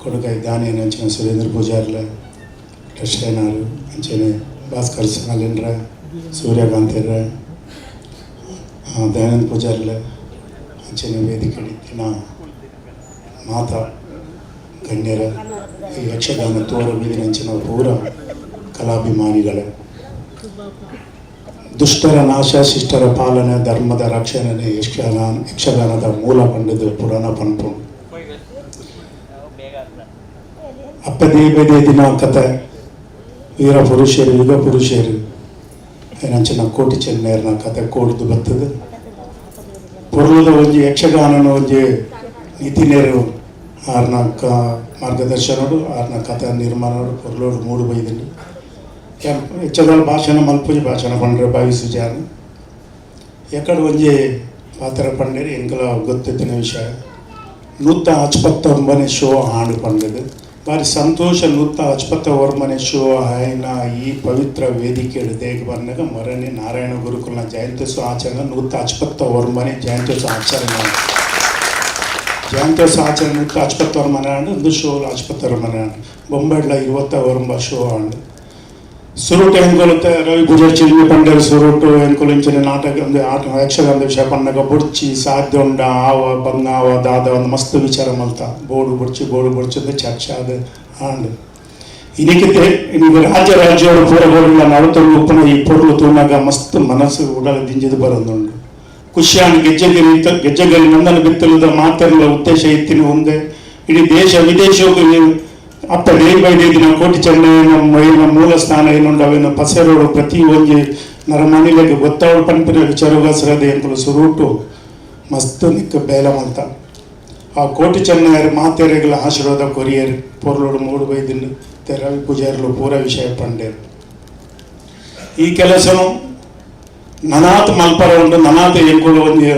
ಕೊಡುಗೈ ದಾನಿಯನಂಚಿನ ಸುರೇಂದ್ರ ಪೂಜಾರ್ಲೆ, ಟ್ರಸ್ಟೇನಾರು, ಅಂಚನೆ ಭಾಸ್ಕರ್ ಸಾಲಿನ್ರೆ, ಸೂರ್ಯಕಾಂತಿರ್ರೆ, ದಯಾನಂದ ಪೂಜಾರ್ಲೆ, ಅಂಚನೆ ವೇದಿಕೆ ದಿನ ಮಾತಾ ಗಣ್ಯರ, ಈ ಯಕ್ಷಗಾನ ತೋರ ಬೀದಿನಂಚಿನ ಪೂರ ಕಲಾಭಿಮಾನಿಗಳೇ, ದುಷ್ಟರ ನಾಶ, ಶಿಷ್ಟರ ಪಾಲನೆ, ಧರ್ಮದ ರಕ್ಷಣೆ ಯಕ್ಷಗಾನದ ಮೂಲ ಪಂಡದು ಪುರಾಣ ಪನ್ಪು. ಅಪ್ಪದೇ ಬದೇ ದಿನ ಕತೆ ವೀರ ಪುರುಷರು, ಯುಗ ಪುರುಷರು ಏನಂಚಿನ ಕೋಟಿ ಚೆನ್ನೇರ್ನ ಕತೆ ಕೋಡ್ದು ಬರ್ತದೆ. ಪೊರ್ಲದ ಒಂಜಿ ಯಕ್ಷಗಾನನ ಒಂಜಿ ನೀತಿನೇರು ಆರ್ನ ಮಾರ್ಗದರ್ಶನಡು ಆರ್ನ ಕಥೆ ನಿರ್ಮಾಣಡು ಪೊರ್ಲೋಡು ಮೂಡು ಬೈದಲ್ಲಿ ಹೆಚ್ಚದಾಲ ಭಾಷಣ ಮಲ್ಪುಜಿ ಭಾಷಣ ಪಂಡ್ರೆ ಭಾವಿಸು ಜಾನ ಎಕಡೆ ಒಂಜಿ ಪಾತ್ರ ಪಂಡೇರಿ ಎಂಕಲ ಗೊತ್ತಿತ್ತಿನ ವಿಷಯ 159 ಶೋ ಆಂಡು ಪಂಡದು ಭಾರಿ ಸಂತೋಷ. 159 ಶೋ ಆಯ್ನ ಈ ಪವಿತ್ರ ವೇದಿಕೆ ದೇಗ ಬಂದಾಗ ಮರನೆ ನಾರಾಯಣ ಗುರುಕುಲನ ಜಯಂತ್ಯೋತ್ಸವ ಆಚರಣೆ 159 ಜಯಂತ್ಯೋತ್ಸವ ಆಚರಣೆ ಜಯಂತ್ಯೋತ್ಸವ ಆಚರಣೆ 159 ಆಂಡು ಒಂದು ಶೋ 59 ಆಂಡು ಬೊಂಬೆಡ್ಲ 29 ಶೋ ಆಂಡು ಸುರುಟು ಎಂಕೊಲುತ್ತೆ ರವಿ ಪೂಜಾರಿ ಚಿಲ್ಮಿ ಪಂಡೇರು ಸುರುಟು ಎಂಕೊಲು ಇಂಚಿನ ನಾಟಕ ಒಂದು ಆಟ ಯಕ್ಷಗಾನದ ವಿಷಯ ಪನ್ನಗ ಬುಡ್ಚಿ ಸಾಧ್ಯ ಉಂಡ ಆವ ಬಂಗಾವ ದಾದ ಒಂದು ಮಸ್ತ್ ವಿಚಾರ ಮಲ್ತ ಬೋಡು ಬುಡ್ಚಿ ಬೋಡು ಬುಡ್ಚಿ ಅಂದ್ರೆ ಚರ್ಚೆ ಆದ ಆಂಡ್ ಇದಕ್ಕೆ ಇನ್ನು ರಾಜ್ಯ ರಾಜ್ಯವರು ಪೂರಗೋಡಿಲ್ಲ ನಡುತ್ತಲು ಉಪ್ಪನ ಈ ಪೊರ್ಲು ತೂನಾಗ ಮಸ್ತ್ ಮನಸ್ಸು ಉಡಲ ದಿಂಜದು ಬರೋದುಂಡು ಖುಷಿಯಾನ ಗೆಜ್ಜೆಗರಿ ಗೆಜ್ಜೆಗರಿ ನಂದನ ಬಿತ್ತಲದ ಮಾತೆಲ್ಲ ಉದ್ದೇಶ ಇತ್ತಿನ ಒಂದೇ ಇಡೀ ದೇಶ ವಿದೇಶಕ್ಕೂ ಅಪ್ಪ day by day ದಿನ ಕೋಟಿ ಚೆನ್ನಯ್ಯನ ಮೂಲ ಸ್ಥಾನ ಏನುಂಡು ಅವೇನು ಪಸೆರೋಡು ಪ್ರತಿ ಒಂಜಿ ನರಮನಿಲೆಗ್ ಗೊತ್ತಾವಡು ಪನ್ಪಿನ ವಿಚಾರಗೋಸ್ಕರ ಎಂಕುಲು ಸುರುಟು ಮಸ್ತ್ ನಿಕ್ಕ ಬೇಲ ಮಲ್ತ ಆ ಕೋಟಿ ಚೆನ್ನಯ್ಯರು ಮಾತೆರೆಗಳ ಆಶೀರ್ವಾದ ಕೊರಿಯರ್ ಪೊರ್ಲೋಡು ಮೂಡು ಬೈದಿನ ರವಿ ಪೂಜಾರಿಲು ಪೂರ ವಿಷಯ ಪಂಡೇರು. ಈ ಕೆಲಸನು ನನಾತ್ ಮಲ್ಪರ ಉಂಡು ನನಾತ್ ಎಂಕುಲು ಒಂಜಿ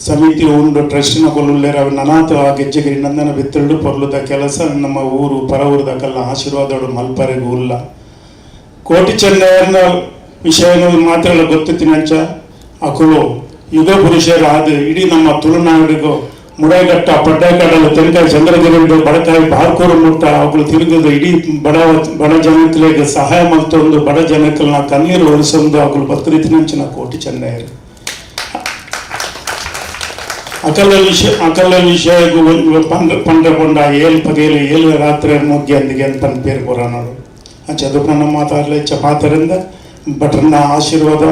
ಸಮಿತಿ ಉಂಡು ಟ್ರಸ್ಟಿನ ಕೊಲ್ಲುಲ್ಲೇರು ಅವು ನನಾತ್ ಆ ಗೆಜ್ಜೆಗಿರಿ ನಂದನ ಬಿತ್ತುಂಡು ಪೊರ್ಲುದ ಕೆಲಸ ನಮ್ಮ ಊರು ಪರ ಊರುದಕ್ಕೆಲ್ಲ ಆಶೀರ್ವಾದೋಡು ಮಲ್ಪರೆಗೂ ಉಲ್ಲ. ಕೋಟಿ ಚೆನ್ನಯ್ಯನ ವಿಷಯನೂ ಮಾತ್ರ ಗೊತ್ತಿತ್ತಿನಂಚ ಅಕುಲು ಯುಗ ಪುರುಷರು ಆದ ಇಡೀ ನಮ್ಮ ತುಳುನಾಡಿಗೂ ಮುಡೈಘಟ್ಟ ಪಡ್ಡೈಕಡಲು ತೆಂಕಾಯಿ ಚಂದ್ರಗಿರಿ ಬಡಕಾಯಿ ಬಾರ್ಕೂರು ಮುಟ್ಟ ಅವುಗಳು ತಿರುಗದು ಇಡೀ ಬಡ ಬಡ ಜನಕ್ಕೆ ಸಹಾಯ ಮಲ್ತೊಂದು ಬಡ ಜನಕ್ಕಲ್ನ ಕಣ್ಣೀರು ಒರೆಸೊಂದು ಅವುಗಳು ಬತ್ತರಿತಿನಂಚಿನ ಕೋಟಿ ಚೆನ್ನಯ್ಯರು. ಅಕಲ ವಿಷಯ ಅಕಲ ವಿಷಯ ಪಂಡ ಪೊಂಡ ಏಳು ಪಗೇಲು ಏಳು ರಾತ್ರಿ ಮೊಗ್ಗೆ ಅಂದಿಗೆ ಅಂತ ಪೇರು ಪುರಾಣರು ಚದುಪಣ್ಣ ಮಾತಾಡಲಿ ಚಪಾತರಿಂದ ಭಟ್ರನ್ನ ಆಶೀರ್ವಾದ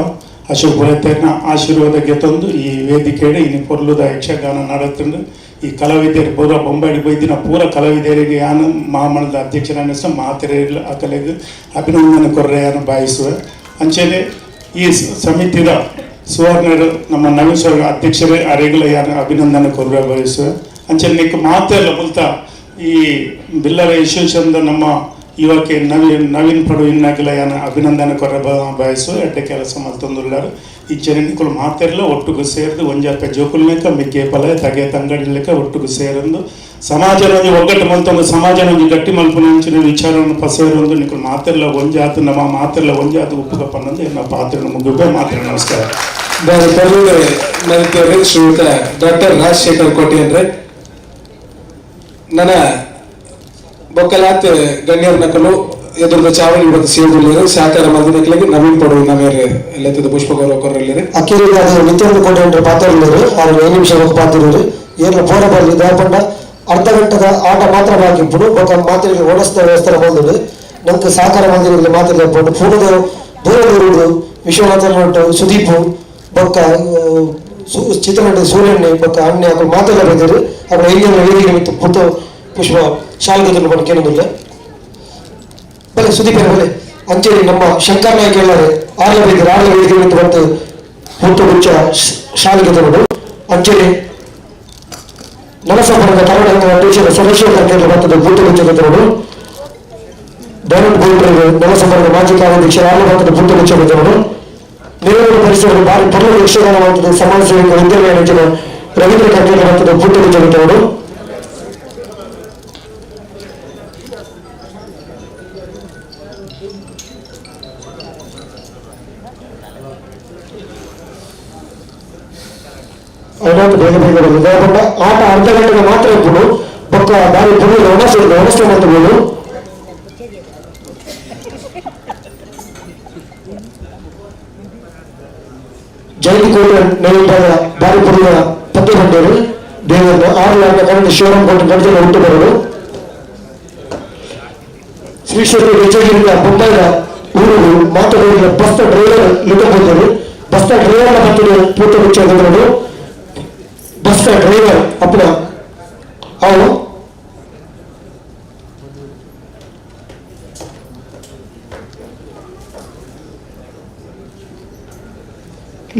ಅಶೋಕ್ ಪುರೋಹಿತರನ್ನ ಆಶೀರ್ವಾದ ಗೆತ್ತೊಂದು ಈ ವೇದಿಕೆಡೆ ಇನ್ನು ಪೊರ್ಲುದ ಯಕ್ಷಗಾನ ನಡತ್ತಂಡು ಈ ಕಲಾವಿದರು ಪೂರ ಬೊಂಬಾಡಿ ಬೈದಿನ ಪೂರ ಕಲಾವಿದರಿಗೆ ಯಾನು ಮಹಾಮಂಡಲದ ಅಧ್ಯಕ್ಷರನ್ನ ಸಹ ಮಾತೆರೆ ಅಕಲೆಗೆ ಅಭಿನಂದನೆ ಕೊರ್ರೆಯನ್ನು ಭಾವಿಸುವೆ. ಅಂಚೆನೆ ಈ ಸಮಿತಿಯ ಸುವರ್ಣರು ನಮ್ಮ ನವೀನ್ ಸರ್ ಅಧ್ಯಕ್ಷರೇ ಅರೆಗಳ ಯಾರು ಅಭಿನಂದನೆ ಕೊರ್ರೆ ಬಯಸುವೆ. ಅಂಚೆನೆ ನಿಕ್ ಮಾತೆಲ್ಲ ಮುಲ್ತ ಈ ಬಿಲ್ಲರ ಯಶಸ್ಸಂದ ನಮ್ಮ ಯುವಕೆ ನವೀನ್ ನವೀನ್ ಪಡು ಇನ್ನಾಗಲ ಯಾನ ಅಭಿನಂದನೆ ಕೊರ ಬಯಸು ಎಡ್ಡೆ ಕೆಲಸ ಮಲ್ತೊಂದುಲ್ಲಾರು. ಈ ಜನನಿಕುಲು ಮಾತೆರ್ಲ ಒಟ್ಟುಗು ಸೇರ್ದು ಒಂಜಾಪೆ ಜೋಕುಲ್ಲೆಕ್ಕ ಮಿಕ್ಕೆ ಪಲ ತಗೆ ತಂಗಡಿಲೆಕ್ಕ ಒಟ್ಟುಗು ಸೇರಂದು ಸಮಾಜ ಒಂಜಿ ಒಗ್ಗಟ್ಟು ಮಲ್ತೊಂದು ಸಮಾಜ ಒಂಜಿ ಗಟ್ಟಿ ಮಲ್ಪುನಂಚಿನ ವಿಚಾರವನ್ನು ಪಸೇರೊಂದು ನಿಕುಲು ಮಾತೆರ್ಲ ಒಂಜಾತು ನಮ್ಮ ಮಾತೆರ್ಲ ಒಂಜಾತು ಉಪ್ಪುಗ ಪನ್ನೊಂದು ಎನ್ನ ಪಾತ್ರ ಮುಗಿಬೆ ಮಾತ್ರ. ನಮಸ್ಕಾರ.ಶ್ರೀಯುತ ಡಾಕ್ಟರ್ ರಾಜಶೇಖರ್ ಕೋಟಿ ಅಂದ್ರೆ ನನ್ನ ಬೊಕ್ಕಲಾತ್ ಗಣ್ಯರ ನಕಲು ಎದುರುದ ಚಾವಣಿ ಬತ್ತ ಸೇರ್ದುಲ್ಲೇರು ಸಹಕಾರ ಮಲ್ದಿನಕ್ಲೆಗ್ ನವೀನ್ ಪಡವು ನಮೇರ್ ಲೆತ್ತದ ಪುಷ್ಪ ಗೌರವ ಕೊರಲ್ಲೇರು. ಅಕ್ಕೇರಿಗಾದ ನಿತ್ಯಂದು ಕೊಂಡ್ರೆ ಪಾತ್ರರು ಆರು 5 ನಿಮಿಷ ಹೋಗಿ ಪಾತ್ರರು ಏರ್ಲ ಪೋರ ಬರಲಿ ದಾಪಂಡ ಅರ್ಧ ಗಂಟೆದ ಆಟ ಮಾತ್ರ ಬಾಕಿ ಇಪ್ಪುಡು ಬೊಕ್ಕ ಮಾತ್ರೆಗೆ ಓಡಿಸ್ತಾ ವ್ಯವಸ್ಥೆ ಬಂದಿಡು ನಂಗೆ ಸಹಕಾರ ಮಂದಿರದಲ್ಲಿ ಮಾತ್ರ ಪೋಂಡು ಪೂರ್ಣದ ದೂರ ದೂರುಡು ವಿಶ್ವನಾಥನ್ ಉಂಟು ಸುದೀಪು ಬೊಕ್ಕ ಚಿತ್ರನಟ ಸೂರ್ಯಣ್ಣೆ ಬೊಕ್ಕ ಅಣ್ಣೆ ಅಕುಲು ಮಾತ್ರ ಬಂದಿರು ಅಕುಲು ಐದು ವೇದಿಕೆ ಮಿತ್ತು ಪುಟ್ಟು ಪುಷ್ಪ ಶಾಲ್ಗೆ ಬಂದು ಕೇಳೋದಿಲ್ಲ ಬಲೆ ಸುದೀಪ್ ಬಲೆ ಅಂಚೇಳಿ ನಮ್ಮ ಶಂಕರ್ ನಾಯಕ್ ಎಲ್ಲಾರೆ ಆರ್ಲ ಬೇದಿರು ಆರ್ಲ ವೇದಿಕೆ ಮಿತ್ತು ಬಂತು ಪುಟ್ಟು ಗುಚ್ಚ ಶಾಲ್ಗೆ ತಗೊಂಡು ಅಂಚೇಳಿ ನರಸಾಪುರದ ಕನ್ನಡ ಅಧ್ಯಕ್ಷರ ಸದಾಶಿವ ಕೇಂದ್ರ ಬರ್ತದೆ ಬೂತು ಗುಚ್ಚ ತಗೊಂಡು ಡೈರೆಕ್ಟ್ ಬೋಲ್ಡರ್ ನರಸಾಪುರದ ಮಾಜಿ ಕಾರ್ಯಾಧ್ಯಕ್ಷರ ಆರ್ಲ ಬರ್ತದೆ ಬೂತು ಗುಚ್ಚ ತಗೊಂಡು ನಿಲುವು ಪರಿಸರದ ಭಾರಿ ಪರ್ವ ಯಕ್ಷಗಾನ ಮಾಡ್ತದೆ ಸಮಾಜ ಸೇವಕ ಉದ್ಯಮ ರವೀಂದ್ರ ಕರ್ಕೇರ ಬರ್ತದೆ ಬೂತು ಗುಚ್ಚ ತಗೊಂಡು ಐನಾಥ್ ಬೇಗ ಬೇಗ ಬಂದಿದೆ ಬಟ್ ಆಟ ಅರ್ಧ ಗಂಟೆಗೆ ಮಾತ್ರ ಇಪ್ಪುಡು ಬೊಕ್ಕ ಬಾರಿ ಪುಡಿ ವ್ಯವಸ್ಥೆ ಮಾಡ್ತಬೋದು. ಜಯಂತಿ ಕೋಟೆ ನೈವಿದ್ಯಾದ ಬಾರಿ ಪುಡಿಯ ಪತ್ತೆ ಬಂಡೇರು ದೇವರನ್ನು 6 ಲಾಖ ಕನ್ನಡ ಶಿವರಾಮ್ ಕೋಟೆ ಗಂಟೆ ಹುಟ್ಟು ಬರೋದು. ಶ್ರೀ ಕ್ಷೇತ್ರ ವಿಜಯಗಿರಿಯ ಬೊಂಬೈನ ಊರು ಮಾತುಗಳಿಗೆ ಬಸ್ನ ಡ್ರೈವರ್ ಲಿಟ್ಟಬೋದು ಬಸ್ನ ಡ್ರೈವರ್ ಬರ್ತದೆ ಪೂರ್ತಿ ಮುಚ್ಚ ಬಸ್ನ ಡ್ರೈವರ್ ಅಪ್ಪನ ಅವನು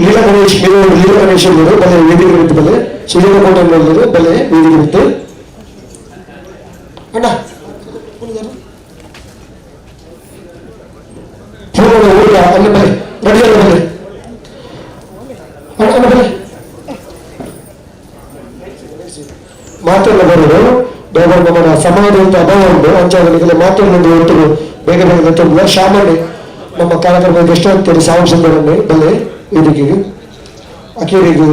ಲೀಲಾ ಗಣೇಶ್ ಲೀಲಾ ಗಣೇಶ್ ಬಲೆ ವೇದಿಕೆ ಬಿಟ್ಟು ಬಲೆ ಸುಜೀತ ಕೋಟೆ ಬಲೆ ವೇದಿಕೆ ಬಿಟ್ಟು ಅಣ್ಣ ಪೂರ್ಣ ಊಟ ಅಲ್ಲಿ ಬಲೆ ರೆಡಿ ಬಲೆ ಅಣ್ಣ ಅಣ್ಣ ಬಲೆ ಮಾತೆಲ್ಲ ಬರೋದು ದೇವರ ನಮ್ಮ ಸಮಾಜದ ಅಭಾವ ಉಂಟು ಅಂಚಾಗಲಿಗೆಲ್ಲ ಮಾತೆಲ್ಲ ಒಟ್ಟು ಬೇಗ ಬೇಗ ತುಂಬ ಶ್ಯಾಮಣ್ಣೆ ನಮ್ಮ ಕಾರ್ಯಕ್ರಮಕ್ಕೆ ಎಷ್ಟು ಅಂತೇಳಿ ಸಾವು ಸುಂದರನ್ನೇ ಬಲೆ ವೇದಿಕೆಗೆ ಅಕೇರಿಗೆ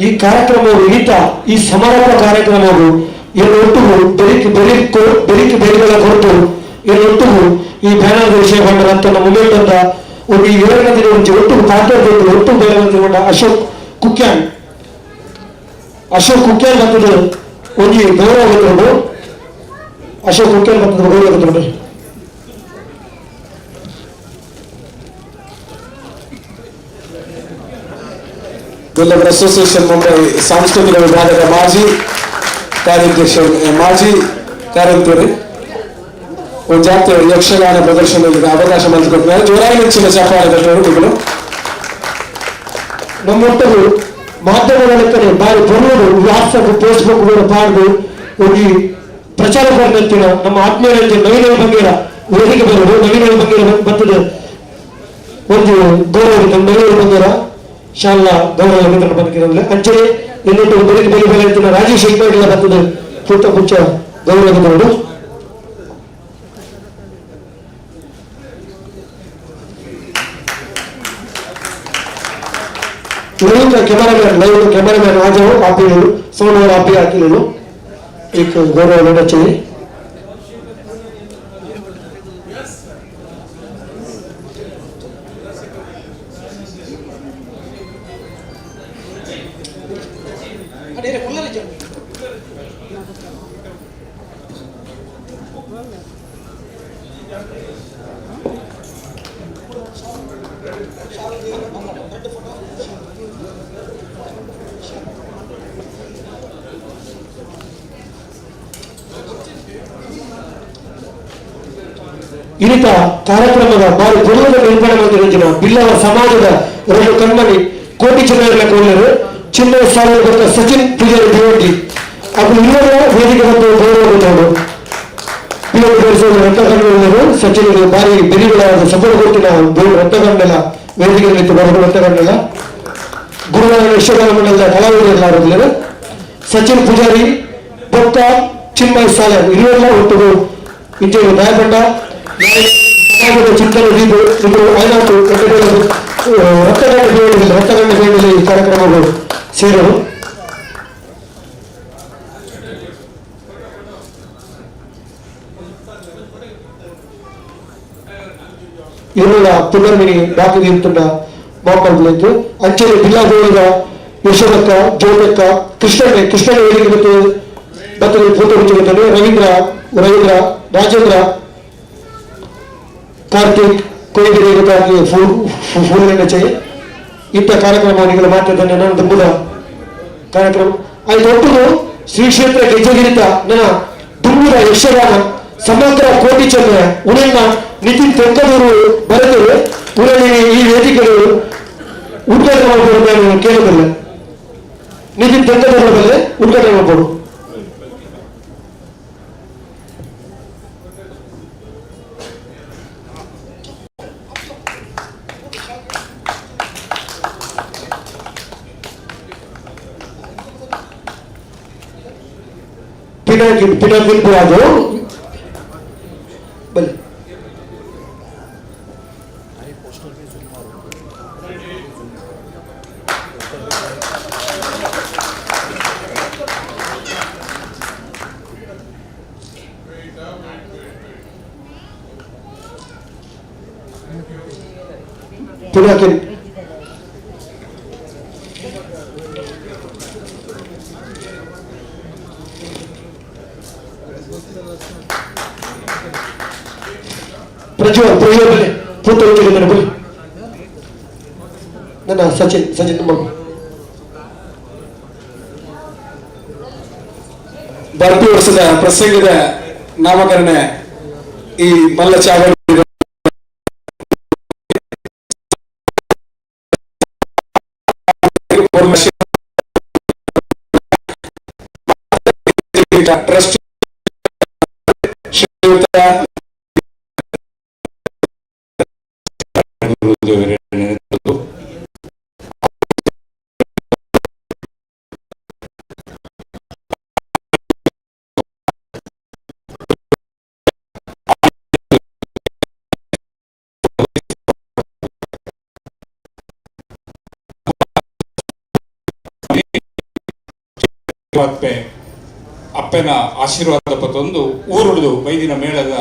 ಈ ಕಾರ್ಯಕ್ರಮವು ವಿಹಿತ ಈ ಸಮಾರೋಪ ಕಾರ್ಯಕ್ರಮವು ಒಟ್ಟು ಬೆರಿಕೆ ಬೆರಿಕು ಬೆರಿಕೆ ಬೆರಿಗಳ ಕೊರತು ಒಟ್ಟು ಈ ಬ್ಯಾನರ್ ವಿಷಯ ಬಂದ ಮೊಮೆಂಟ್ ಅಂತ ಒಂದು ಈ ಏಳನೇ ದಿನ ಒಂಜಿ ಒಟ್ಟು ಪಾತ್ರ ಒಟ್ಟು ಬ್ಯಾನರ್ ಅಶೋಕ್ ಕುಕ್ಯಾನ್ ಅಶೋಕ್ ಕುಕ್ಯಾನ್ ಬರ್ತದೆ ಒಂಜಿ ಗೌರವ ಗೊತ್ತುಂಡು ಅಶೋಕ್ ಕುಕ್ಯಾನ್ ಬರ್ತದೆ ಗೌರವ ಗೊತ್ತುಂಡು. ಬಿಲ್ಲವರ ಅಸೋಸಿಯೇಷನ್ ಮುಂಬೈ ಸಾಂಸ್ಕೃತಿಕ ವಿಭಾಗದ ಮಾಜಿ ಕಾರ್ಯಾಧ್ಯಕ್ಷ ಮಾಜಿ ಕಾರ್ಯಂತರು ಒಂದು ಜಾತಿ ಯಕ್ಷಗಾನ ಪ್ರದರ್ಶನಕ್ಕೆ ಅವಕಾಶ ಮಾಡಿಕೊಟ್ಟಿದ್ದಾರೆ. ಜೋರಾಗಿ ನೆಚ್ಚಿನ ಚಪ್ಪಾಳೆ ತಟ್ಟುವರು. ನಮ್ಮೊಟ್ಟರು ಮಾಧ್ಯಮದ ಲೆಕ್ಕನೆ ಬಾರಿ ಬರುವುದು ವಾಟ್ಸಪ್ ಫೇಸ್ಬುಕ್ ಪಾಡ್ದು ಒಂದು ಪ್ರಚಾರ ಕೊಡ್ತಿನ ನಮ್ಮ ಆತ್ಮೀಯ ನವೀನ ಬಂಗೇರ ವೇದಿಕೆ ಬರುವುದು ನವೀನ ಬಂಗೇರ ಬರ್ತದೆ ಒಂದು ಗೌರವ ನವೀನ ಬಂಗೇರ ಶಾಲಾ ಗೌರವ ವಿತರಣೆ ಬಂದಿರಲಿಲ್ಲ. ಅಂಚನೆ ಇನ್ನೊಂದು ಬೆಳಿಗ್ಗೆ ಬೆಲೆ ಬೆಲೆ ಅಂತಿನ ರಾಜೇಶ್ ಶೆಟ್ಟಿ ಬರ್ತದೆ ಪುಟ್ಟ ಪುಚ್ಚ ಗೌರವ ವಿತರಣೆ. लाइव का कैमरामैन, लाइव का कैमरामैन आ जाओ, आप भी ले लो, फोन और आप भी आके ले लो, एक गौरव लेना चाहिए। ಇನಿತ ಕಾರ್ಯಕ್ರಮದ ಬಾರಿ ಪೊರ್ಲುದ ನಿರ್ಮಾಣ ಮಾಡಿದ ಬಿಲ್ಲವ ಸಮಾಜದ ಎರಡು ಕಣ್ಮಣಿ ಕೋಟಿ ಚಿನ್ನಗಳ ಕೊಳ್ಳರು ಚಿನ್ನ ಸಾಲ ಸಚಿನ್ ಪೂಜಾರಿ ದೇವಟಿ ಅದು ಇನ್ನೊಂದು ವೇದಿಕೆ ಬಂದು ಗೌರವ ಕೊಟ್ಟವರು ರಕ್ತಗಣ್ಣರು ಸಚಿನ್ ಬಾರಿ ಬೆರಿಗಳ ಸಪೋರ್ಟ್ ಕೊಡ್ತಿನ ರಕ್ತಗಣ್ಣೆಲ್ಲ ವೇದಿಕೆ ನಿಂತು ಬರೋದು ರಕ್ತಗಣ್ಣೆಲ್ಲ ಗುರುನಾರಾಯಣ ಯಕ್ಷಗಾನ ಮಂಡಲದ ಕಲಾವಿದರೆಲ್ಲ ಸಚಿನ್ ಪೂಜಾರಿ ಭಕ್ತ ಚಿನ್ಮಯ್ ಸಾಲ ಇವೆಲ್ಲ ಒಟ್ಟು ಇಂಜೆ ನಾಯಕಂಡ ಸಮಾಜದ ಚಿಂತನೆ ಇದು ಐನಾತು ರಕ್ತಗಣ್ಣ ರಕ್ತಗಣ್ಣ ಬೇಡಲಿ ಈ ಕಾರ್ಯಕ್ರಮಗಳು ಸೇರರು. ಇರುಳ ಪುನರ್ಮಿನಿ ಬಾಕಿ ನಿಂತುಂಡ ಮಾಪಲ್ತು ಅಂಚನೆ ಬಿಲ್ಲಾಗೋಳಿದ ಯಶೋದಕ್ಕ ಜ್ಯೋತಕ್ಕ ಕೃಷ್ಣನೆ ಕೃಷ್ಣನ ವೇದಿಕೆ ಮತ್ತು ಭತ್ತದ ಫೋಟೋ ಹಚ್ಚಿರುತ್ತಾನೆ ರವೀಂದ್ರ ರವೀಂದ್ರ ರಾಜೇಂದ್ರ ಕಾರ್ತಿಕ್ ಕೊಯ್ದಿರಿ ಫೂಲಿನ ಚೈ ಇಂಥ ಕಾರ್ಯಕ್ರಮವನ್ನು ಮಾಡ್ತಿದ್ದಾನೆ ನನ್ನ ದುಂಬುದ ಕಾರ್ಯಕ್ರಮ ಆಯ್ತು. ಒಟ್ಟು ಶ್ರೀ ಕ್ಷೇತ್ರ ಗೆಜ್ಜೆಗಿರಿತ ನನ್ನ ದುಂಬುದ ಯಕ್ಷಗಾನ ಸಮಗ್ರ ಕೋಟಿ ಚೆನ್ನಯ ಉಳಿನ ನಿತಿನ್ ತೆಕ್ಕದೂರು ಬರೆದರು ಊರಲ್ಲಿ ಈ ವೇದಿಕೆಗಳು ಉದ್ಘಾಟನೆ ಮಾಡಬಹುದು ನಾನು ಕೇಳಬಲ್ಲೆ. ನಿತಿನ್ ತೆಕ್ಕದೂರು ಬಲ್ಲೆ ಉದ್ಘಾಟನೆ ಮಾಡಬಹುದು. ಪಿನಾಕಿನ್ ಪಿನಾಕಿನ್ ಪುರಾದು ಬಲ್ಲೆ ಪಿನಾಕಿನ್ ಪ್ರಜ್ವಲ್ ಪ್ರಜ್ವಲ್ ಬಲ್ಲೆ ಫೋಟೋ ಇಟ್ಟಿದ್ದಾನೆ ಬಲ್ಲಿ ನನ್ನ ಸಚಿನ್ ಸಚಿನ್ ಮಗು ಬರ್ಪಿ ವರ್ಷದ ಪ್ರಸಂಗದ ನಾಮಕರಣ ಈ ಮಲ್ಲ ಚಾವಡಿ ಟ್ರಸ್ಟ್ ಶ್ರೀಯುತ ಅಪ್ಪೆ ಅಪ್ಪನ ಆಶೀರ್ವಾದ ಪತ್ತೊಂದು ಊರುಳಿದು ಬೈದಿನ ಮೇಳದ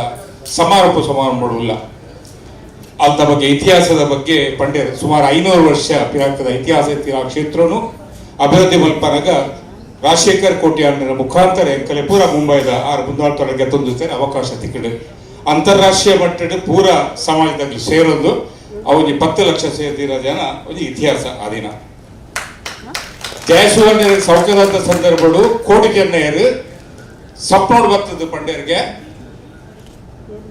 ಸಮಾರೋಪ ಸಮಾರಂಭ ಅಂತ ಬಗ್ಗೆ ಇತಿಹಾಸದ ಬಗ್ಗೆ ಪಂಡ್ಯರು ಸುಮಾರು 500 ವರ್ಷ ಪಿರಾಕದ ಇತಿಹಾಸ ಇತ್ತಿನ ಕ್ಷೇತ್ರನು ಅಭಿವೃದ್ಧಿ ಮಲ್ಪನಗ ರಾಜಶೇಖರ್ ಕೋಟ್ಯಾಣ್ಣನ ಮುಖಾಂತರ ಎಂಕಲೆ ಪೂರ ಮುಂಬೈದ ಆರು ಮುಂದಾಳ್ತೊಳಗೆ ತಂದುತ್ತೇನೆ ಅವಕಾಶ ತಿಕ್ಕಡು ಅಂತಾರಾಷ್ಟ್ರೀಯ ಮಟ್ಟದ ಪೂರ ಸಮಾಜದಲ್ಲಿ ಸೇರೊಂದು ಅವನಿಗೆ 10 ಲಕ್ಷ ಸೇರಿದಿರೋ ಜನ ಒಂದು ಇತಿಹಾಸ ಆ ದಿನ. ಜಯಸುವರ್ಣ ಸೌಕರ್ಯದ ಸಂದರ್ಭಗಳು ಕೋಟಿ ಜನರು ಸಪ್ನೋಡ್ ಬರ್ತದೆ ಪಂಡ್ಯರಿಗೆ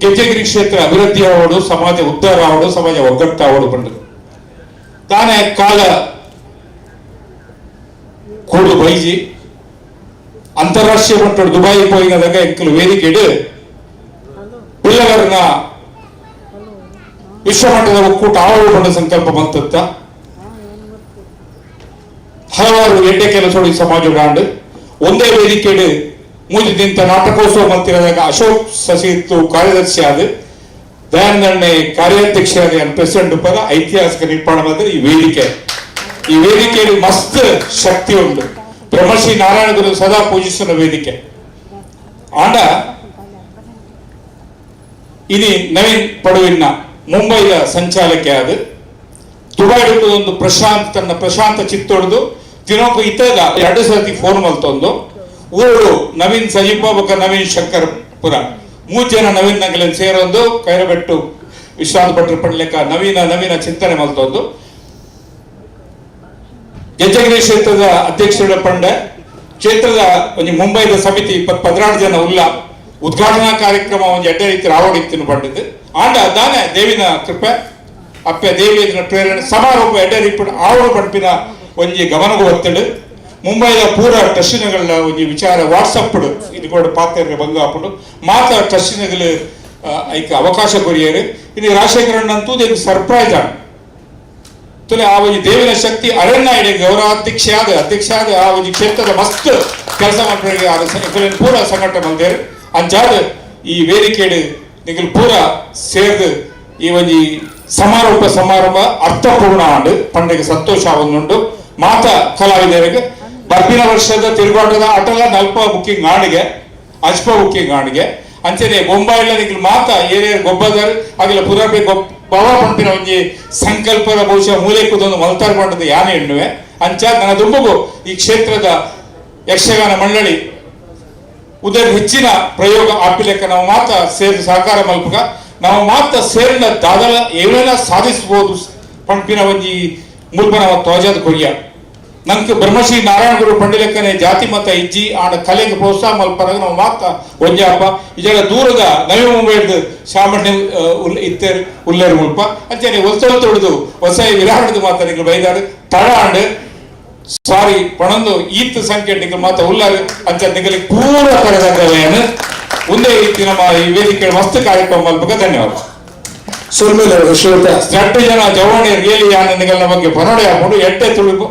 ಗೆಜ್ಜೆಗಿರಿ ಕ್ಷೇತ್ರ ಅಭಿವೃದ್ಧಿ ಆವಡು ಸಮಾಜ ಉದ್ಧಾರ ಆವಡು ಸಮಾಜ ಒಗ್ಗಟ್ಟಾವಡು ಬಂದರು ತಾನೇ ಕಾಲ ಕೂಡು ಬೈಜಿ ಅಂತಾರಾಷ್ಟ್ರೀಯ ಮಟ್ಟದ ದುಬೈ ಪೋಯಿನದಾಗ ಎಂಕಲು ವೇದಿಕೆ ಪಿಲ್ಲವರನ್ನ ವಿಶ್ವಮಟ್ಟದ ಒಕ್ಕೂಟ ಆವಡು ಬಂದ ಸಂಕಲ್ಪ ಬಂತತ್ತ ಹಲವಾರು ಎಡ್ಡೆ ಕೆಲಸ ಸಮಾಜ ಬ್ರಾಂಡ್ ಒಂದೇ ವೇದಿಕೆ ಮೂಜಿ ನಾಟಕೋತ್ಸವ ಮಂತಿರದಾಗ ಅಶೋಕ್ ಸಸಿತ್ತು ಕಾರ್ಯದರ್ಶಿ ಆದ ದಯಾನಂದಣ್ಣೆ ಕಾರ್ಯಾಧ್ಯಕ್ಷ ಆದ ಪ್ರೆಸಿಡೆಂಟ್ ಪದ ಐತಿಹಾಸಿಕ ನಿರ್ಮಾಣ ಮಾಡಿದ್ರೆ ಈ ವೇದಿಕೆ ಈ ವೇದಿಕೆಯಲ್ಲಿ ಮಸ್ತ್ ಶಕ್ತಿ ಉಂಟು. ಬ್ರಹ್ಮಶ್ರೀ ನಾರಾಯಣ ಗುರು ಸದಾ ಪೂಜಿಸುವ ವೇದಿಕೆ ಆಂಡ ಇನಿ ನವೀನ್ ಪಡುವಿನ ಮುಂಬೈದ ಸಂಚಾಲಕಿ ಆದ ದುಬೈ ಒಂದು ಪ್ರಶಾಂತ್ ತನ್ನ ಪ್ರಶಾಂತ ಚಿತ್ತೊಡೆದು ದಿನೊಬ್ಬ ಇತ್ತಾಗ 2 ಸರ್ತಿ ಫೋನ್ ಮಲ್ತೊಂದು ಊರು ನವೀನ್ ಸಜೀಪ ಬೊಕ್ಕ ನವೀನ್ ಶಂಕರ್ಪುರ 3 ಜನ ನವೀನ್ ನಗಲನ್ನು ಸೇರೊಂದು ಕೈರಬೆಟ್ಟು ವಿಶ್ವನಾಥ ಭಟ್ರು ಪಡ್ಲೆಕ್ಕ ನವೀನ ನವೀನ ಚಿಂತನೆ ಮಲ್ತೊಂದು ಗೆಜ್ಜಗಿರಿ ಕ್ಷೇತ್ರದ ಅಧ್ಯಕ್ಷರ ಪಂಡೆ ಕ್ಷೇತ್ರದ ಒಂದು ಮುಂಬೈದ ಸಮಿತಿ 14 ಜನ ಉಲ್ಲ ಉದ್ಘಾಟನಾ ಕಾರ್ಯಕ್ರಮ ಒಂದು ಎಡ್ಡೆ ರೀತಿ ರಾವಡಿತ್ತಿನ ಪಂಡಿದ್ದು ಆಂಡ ದಾನೆ ದೇವಿನ ಕೃಪೆ ಅಪ್ಪೆ ದೇವಿಯ ಪ್ರೇರಣೆ ಸಮಾರೋಪ ಎಡ್ಡೆ ರೀಪುಡು ಆವಡು ಪಡ್ಪಿನ ಒಂಜಿ ಗಮನಗೂ ಒತ್ತಡು ಮುಂಬೈದ ಪೂರ ಟ್ರಸ್ಟಿನಗಳ ಒಂಜಿ ವಿಚಾರ ವಾಟ್ಸಪ್ ಇದು ಕೂಡ ಪಾತ್ರ ಬಂಗಾಪುಡು ಮಾತ ಟ್ರಸ್ಟಿನಗಳು ಐಕ ಅವಕಾಶ ಕೊರಿಯರು ಇದು ರಾಜಶೇಖರಣ್ಣ ಅಂತೂ ಸರ್ಪ್ರೈಸ್ ಆಂಡ್ ತುಲೆ ಆ ಒಂಜಿ ದೇವಿನ ಶಕ್ತಿ ಅರಣ್ಯ ಇಡೀ ಗೌರವಾಧ್ಯಕ್ಷ ಆದ ಅಧ್ಯಕ್ಷ ಆದ ಆ ಒಂಜಿ ಕ್ಷೇತ್ರದ ಮಸ್ತ್ ಕೆಲಸ ಮಾಡ್ತಾರೆ ಪೂರ ಸಂಘಟನೆ ಬಂದೇರು ಅಂಚಾದ ಈ ವೇದಿಕೆಡು ನಿಗಲ್ ಪೂರ ಸೇರ್ದು ಈ ಒಂಜಿ ಸಮಾರೋಪ ಸಮಾರಂಭ ಅರ್ಥಪೂರ್ಣ ಆಂಡ್ ಪಂಡಿಗೆ ಸಂತೋಷ ಒಂದುಂಡು ಮಾತ ಕಲಾವಿದರಿಗೆ ಬರ್ಪಿನ ವರ್ಷದ ತಿರುಗಾಟದ ಅಟಲ ನಲ್ಪ ಬುಕ್ಕಿಂಗ್ ಆಣಿಗೆ ಅಜ್ಪ ಬುಕ್ಕಿಂಗ್ ಆಣಿಗೆ ಅಂಚನೆ ಬೊಂಬಾಯಿಲ ನಿಗಲ್ ಮಾತ ಏರಿಯರ್ ಗೊಬ್ಬದರ್ ಆಗಿಲ್ಲ ಪುನರ್ಬೆ ಗೊಬ್ಬ ಪಂಪಿನ ಒಂಜಿ ಸಂಕಲ್ಪದ ಬಹುಶಃ ಮೂಲೆ ಕೂದೊಂದು ಮಲ್ತಾರ್ ಪಂಡದ ಯಾನೆ ಎಣ್ಣುವೆ ಅಂಚ ನನ್ನ ದುಂಬಗು ಈ ಕ್ಷೇತ್ರದ ಯಕ್ಷಗಾನ ಮಂಡಳಿ ಉದರ ಹೆಚ್ಚಿನ ಪ್ರಯೋಗ ಆಪಿಲೆಕ್ಕ ನಾವು ಮಾತ ಸೇರಿ ಸಹಕಾರ ಮಲ್ಪಗ ನಾವು ಮಾತ ಸೇರಿನ ದಾದಲ ಏನೆಲ್ಲ ಸಾಧಿಸಬಹುದು ಪಂಪಿನ ಒಂಜಿ ಮುಲ್ಪ ನಾವು ತೋಜಾದ ಕೊರಿಯ ನಂಗೆ ಬ್ರಹ್ಮಶ್ರೀ ನಾರಾಯಣ ಗುರು ಪಂಡಿಲೆಕ್ಕನೆ ಜಾತಿ ಮತ ಇಜ್ಜಿ ಆಂಡ ಕಲೆಗೆ ಪ್ರೋತ್ಸಾಹ ಮಲ್ಪನಾಗ ನಾವು ಮಾತ ಒಂಜಾಪ ಇಜಾಗ ದೂರದ ನವಿ ಮುಂಬೈಡ್ದು ಶಾಮಣ್ಯ ಇತ್ತೇರು ಉಲ್ಲೇರು ಮುಲ್ಪ ಅಂಚನೆ ಒಲ್ತೊಲ್ತೊಡ್ದು ಹೊಸ ವಿರಾಡದು ಮಾತ ನಿಂಗೆ ಬೈದಾಡು ತಡ ಆಂಡ್ ಸಾರಿ ಪಣಂದು ಈತ್ ಸಂಖ್ಯೆ ನಿಂಗೆ ಮಾತ ಉಲ್ಲಾರು ಅಂಚ ನಿಂಗಲಿ ಪೂರ ಕರೆದಂಗವೇನು ಒಂದೇ ರೀತಿ ನಮ್ಮ ಈ ವೇದಿಕೆ ಮಸ್ತ್ ಕಾರ್ಯಕ್ರಮ ಮಲ್ಪಕ ಧನ್ಯವಾದ. ಎರಡು ಜನ ಜವಾಣಿ ರಿಯಲಿ ಯಾನ ನಿಗಲ್ನ ಬಗ್ಗೆ ಪನೋಡೆ ಹಾಕೊಂಡು ಎಟ್ಟೆ ತುಳುಕು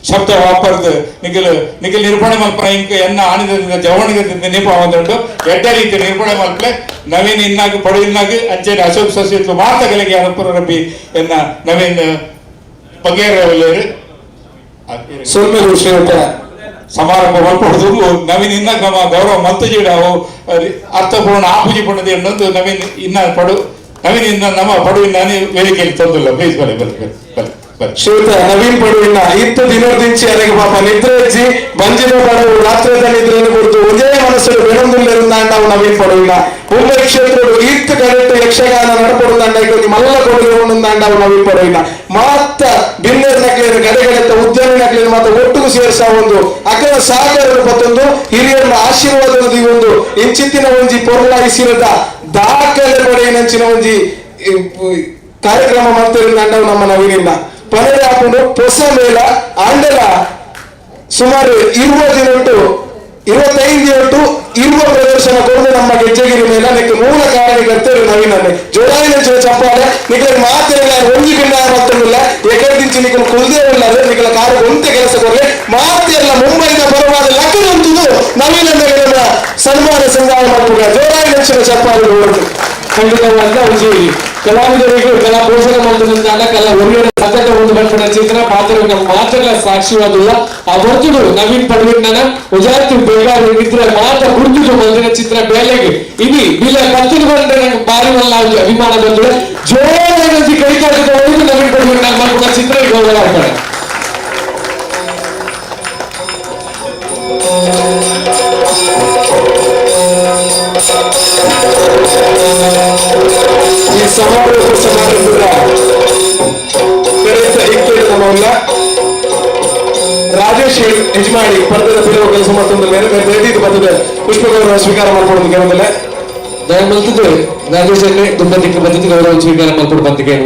ಶಬ್ದ ವಾಪರ್ದು ನಿಗಲ್ ನಿಗಲ್ ನಿರೂಪಣೆ ಮಲ್ಪನ ಇಂಕ ಎನ್ನ ಆನಂದದಿಂದ ಜವಣಿಗೆ ನೆನಪ ಒಂದುಂಟು ಎಡ್ಡೆ ರೀತಿ ನಿರೂಪಣೆ ಮಲ್ಪಲೆ ನವೀನ್ ಇನ್ನಾಗ ಪಡು ಇನ್ನಾಗ ಅಂಚೆನೆ ಅಶೋಕ್ ಸಸಿತ್ವ ಮಾತಗಳಿಗೆ ಅನುಪುರ ರಬ್ಬಿ ಎನ್ನ ನವೀನ್ ಬಗೇರವಲ್ಲೇರು ಸಮಾರಂಭ ಮಲ್ಪೊಡು ನವೀನ್ ಇನ್ನ ನಮ್ಮ ಗೌರವ ಮಲ್ತಜೀಡಾವು ಅರ್ಥಪೂರ್ಣ ಆಪೂಜಿ ಪಣ್ಣದ ಎನ್ನೊಂದು ನವೀನ್ ಇನ್ನ ಪಡು ನವೀನ್ ಇನ್ನ ನಮ್ಮ ಪಡು ಇನ್ನ ವೇದಿಕೆಯಲ್ಲಿ ತಂದಿಲ್ಲ. ಪ್ಲೀಸ್ ಬಲೆ ಬಲೆ ಬಲೆ ಬಲೆ ಶ್ರೀಯುತ ನವೀನ್ ಪಡುವಿನ ಇತ್ತು ದಿನೋದಿಂಚಿ ಅರೆಗೆ ಪಾಪ ನಿದ್ರೆ ಹೆಚ್ಚಿ ಬಂಜಿನ ಪಡವು ರಾತ್ರಿದ ನಿದ್ರೆಯನ್ನು ಕೊಡ್ತು ಒಂದೇ ಮನಸ್ಸು ಬೆಣಂದುಲ್ಲೆರುಂದಾಂಡವು ನವೀನ್ ಪಡುವಿನ ಮುಂಬೈ ಕ್ಷೇತ್ರಡು ಇತ್ತು ಕರೆಕ್ಟ್ ಯಕ್ಷಗಾನ ನಡಪಡುಂದಾಂಡ ಮಲ್ಲ ಕೊಡುಗೆ ಉಂಡಾಂಡವು ನವೀನ್ ಪಡುವಿನ ಮಾತ ಬಿನ್ನೆರ್ ನಕ್ಲೇನು ಗಡೆಗಡೆತ್ತ ಉದ್ಯಮಿ ನಕ್ಲೇನು ಮಾತ ಒಟ್ಟಿಗೂ ಸೇರ್ಸ ಒಂದು ಅಕಲ ಸಾಗರ ಪತ್ತೊಂದು ಹಿರಿಯರ ಆಶೀರ್ವಾದದ ಈ ಒಂದು ಇಂಚಿತ್ತಿನ ಒಂಜಿ ಪೊರ್ಲ ಇಸಿರದ ದಾಖಲೆ ಪಡೆಯಿನಂಚಿನ ಒಂಜಿ ಕಾರ್ಯಕ್ರಮ ಮಾಡ್ತಿರುಂದಾಂಡವು ನಮ್ಮ ನವೀನಿಂದ ಪನರೆ ಹಾಕೊಂಡು ಹೊಸ ಮೇಳ ಆಂಡಲ ಸುಮಾರು 20 25 ಇರುವ ಪ್ರದರ್ಶನ ಕೊಡದು ನಮ್ಮ ಗೆಜ್ಜೆಗಿರಿ ಮೇಳ ನಿಕ್ಕೆ ಮೂಲ ಕಾರಣಕರ್ತರು ನವೀನನ್ನೇ ಜೋರಾಯಿನ ಚಪ್ಪಾಳೆ ನಿಕ್ಕಲ ಮಾತಿರಲ್ಲ ಒಂಜಿ ಭಿನ್ನ ಮತ್ತೊಂದಿಲ್ಲ ಎಕಡೆ ನಿಕ್ಕಲು ಕುಲ್ದೇ ಇಲ್ಲ ನಿಕ್ಕಲ ಕಾರು ಒಂತೆ ಕೆಲಸ ಕೊರಲೆ ಮಾತೆಲ್ಲ ಮುಂಬೈನ ಪರವಾದ ಲಕ್ಕದಂತುದು ನವೀನನ್ನ ಸನ್ಮಾನ ಸಂಗಾಯ ಮಾಡ್ತಾರೆ ಜೋರಾಯಿನ ಚಪ್ಪಾಳೆ ಹೊರಟು. ಖಂಡಿತವಾದ ಒಂಜಿ ಕಲಾವಿದರಿಗೂ ಕಲಾ ಪೋಷಣೆ ಮಂತ್ರದಿಂದ ಕಲಾ ಒರಿಯರ ಸತತ ಒಂದು ಬರ್ಪಣ ಚಿತ್ರ ಪಾತ್ರ ಮಾತ್ರ ಸಾಕ್ಷಿವಾದಿಲ್ಲ ಆ ಹೊರತುಡು ನವೀನ್ ಪಡುವಿನ ಉಜಾತಿ ಬೇಗ ಇದ್ರೆ ಮಾತ್ರ ಗುರುತಿದು ಬಂದಿನ ಚಿತ್ರ ಬೇಲೆಗೆ ಇನಿ ಬಿಲ ಕತ್ತಿನ ಬಂದ್ರೆ ನಂಗೆ ಬಾರಿ ವಲ್ಲ ಅಭಿಮಾನ ಬಂದ್ರೆ ಜೋರಾಗಿ ಕೈ ಕಾಟದ ನವೀನ್ ಪಡುವಿನ ಮಾಡ್ಕೊಂಡ ಚಿತ್ರ ಗೌರವ ಆಗ್ತಾರೆ. ಈ ಸಮಾರೋಪ ಸಮಾರಂಭದ ಕರೆತ ಇಕ್ಕೇಳು ನಮ್ಮಲ್ಲ ರಾಜೇಶ್ ಯಜಮಾಡಿ ಪರ್ದದ ಬಿಡುವ ಕೆಲಸ ಮತ್ತೊಂದು ಬೇರೆ ಬೇರೆ ಇದು ಬರ್ತದೆ ಪುಷ್ಪಗೌರವ ಸ್ವೀಕಾರ ಮಾಡ್ಕೊಡೋದು ಕೇಳೋದಿಲ್ಲ ದಯಮಲ್ತದ್ದು ರಾಜೇಶ್ ಅಲ್ಲೇ ದುಂಬದಿಕ್ಕೆ ಬಂದಿದ್ದು ಗೌರವ ಸ್ವೀಕಾರ ಮಾಡ್ಕೊಂಡು ಬಂದಿಗೆ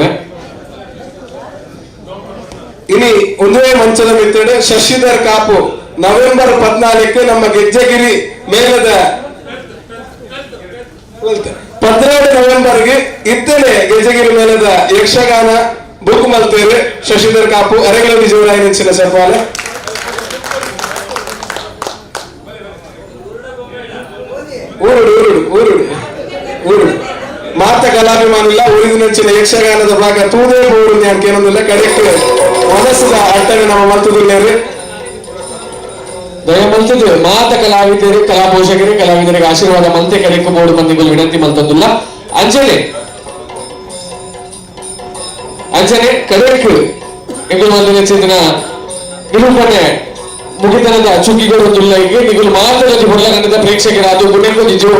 ಇನಿ ಒಂದೇ ಮಂಚದ ಮಿತ್ರಡೆ ಶಶಿಧರ್ ಕಾಪು ನವೆಂಬರ್ 14 ನಮ್ಮ ಗೆಜ್ಜೆಗಿರಿ ಮೇಲದ 12 ನವೆಂಬರ್ಗೆ ಇತ್ತನೆ ಗೆಜ್ಜೆಗಿರಿ ಮೇಲದ ಯಕ್ಷಗಾನ ಬುಕ್ ಮಲ್ತೇವೆ ಶಶಿಧರ್ ಕಾಪು ಅರೆಗಳ ವಿಜಯರಾಯನಿಂಚಿನ ಸಫಾಲೆ. ಊರುಡು ಊರುಡು ಊರುಡು ಊರುಡು ಮಾತ ಕಲಾಭಿಮಾನಿಲ್ಲ ಊರಿನ ಯಕ್ಷಗಾನದ ಭಾಗ ತೂದೇ ಊರು ಏನೊಂದಿಲ್ಲ ಕಡೆಕ್ಟ್ ಮನಸ್ಸದ ಅಟ್ಟನೆ ನಮ್ಮ ಮಲ್ತುದುಲ್ಲೇರಿ ದಯಮಲ್ತದ್ದು ಮಾತ ಕಲಾವಿದರು ಕಲಾ ಪೋಷಕರು ಕಲಾವಿದರಿಗೆ ಆಶೀರ್ವಾದ ಮಂತೆ ಕಡೆಕು ಬೋರ್ಡ್ ಮಂದಿಗಳು ವಿನಂತಿ ಮಲ್ತದ್ದುಲ್ಲ ಅಂಜನೆ ಅಂಜನೆ ಕಡೆಕು ನಿಗುಲು ಮಂದಿನ ಚಿಂದಿನ ನಿರೂಪಣೆ ಮುಗಿತನದ ಚುಕ್ಕಿಗಳು ತುಲ್ಲ ಈಗ ನಿಗುಲು ಮಾತ್ರ ಹೊರಗಂಡದ ಪ್ರೇಕ್ಷಕರಾದ ಗುಣೆಂಗು ನಿಜು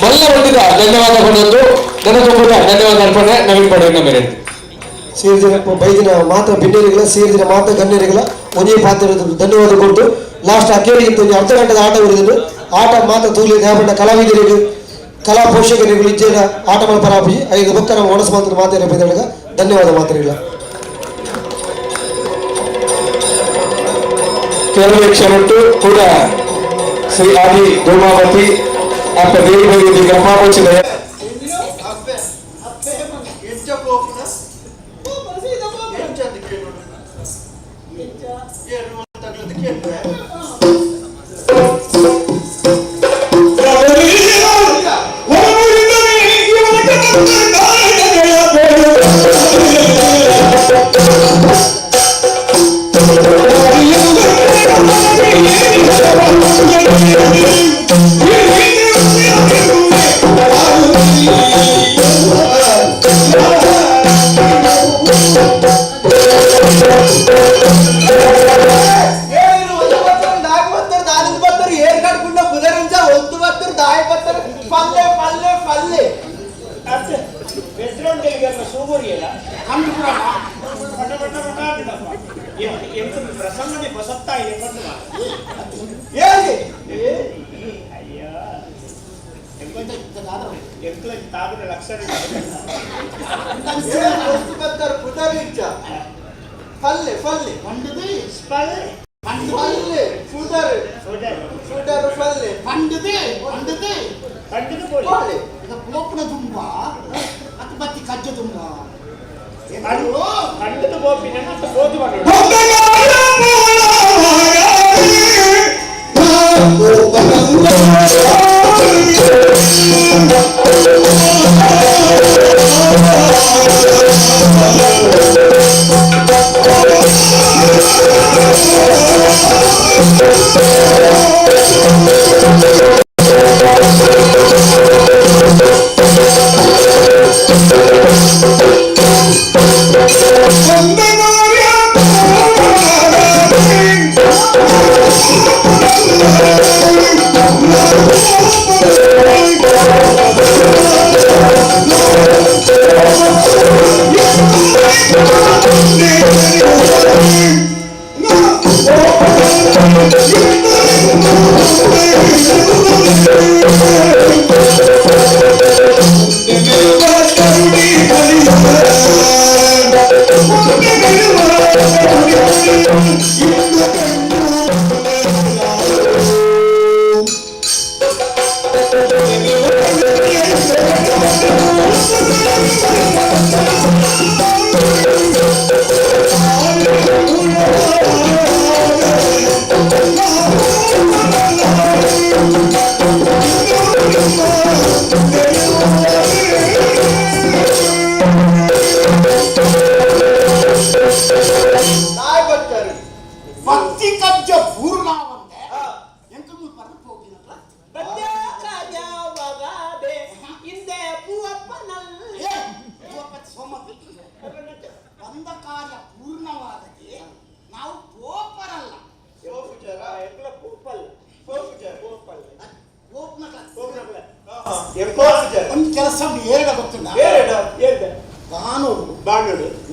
ಮಲ್ಲ ಬಂದಿದ ಧನ್ಯವಾದ ಬಂದದ್ದು ನನ್ನ ತುಂಬ ಧನ್ಯವಾದ ಅರ್ಪಣೆ ನವೀನ್ ಪಡೆಯನ್ನ ಮೇರೆ ಸೇರಿದಿನ ಬೈದಿನ ಮಾತ್ರ ಬಿನ್ನೇರಿಗಳ ಸೇರಿದಿನ ಮಾತ್ರ ಗಣ್ಯರಿಗಳ ಒಂದೇ ಪಾತ್ರ ಧನ್ಯವಾದ ಕೊಟ್ಟು ಲಾಸ್ಟ್ ಅಕೇರಿಗೆ ಅರ್ಧ ಗಂಟೆದ ಆಟ ಉಳಿದಿದ್ದು ಆಟ ಮಾತ್ರ ತೂಲಿ ನ್ಯಾಪಣ್ಣ ಕಲಾವಿದರಿಗೆ ಕಲಾ ಪೋಷಕರಿಗಳು ಇಜ್ಜೆಡ ಆಟ ಮಲ್ಪರಾಪುಜಿ ಐದು ಬೊಕ್ಕ ನಮ್ಮ ಒಣಸು ಮಾತ್ರ ಮಾತಾಡ ಧನ್ಯವಾದ ಮಾತ್ರ. ಕೆಲವೇ ಕ್ಷಣಟ್ಟು ಕೂಡ ಶ್ರೀ ಆದಿ ಧೂಮಾವತಿ ಅಪ್ಪ ದೇವಿ ಗರ್ಭಾಪೋಚಿದ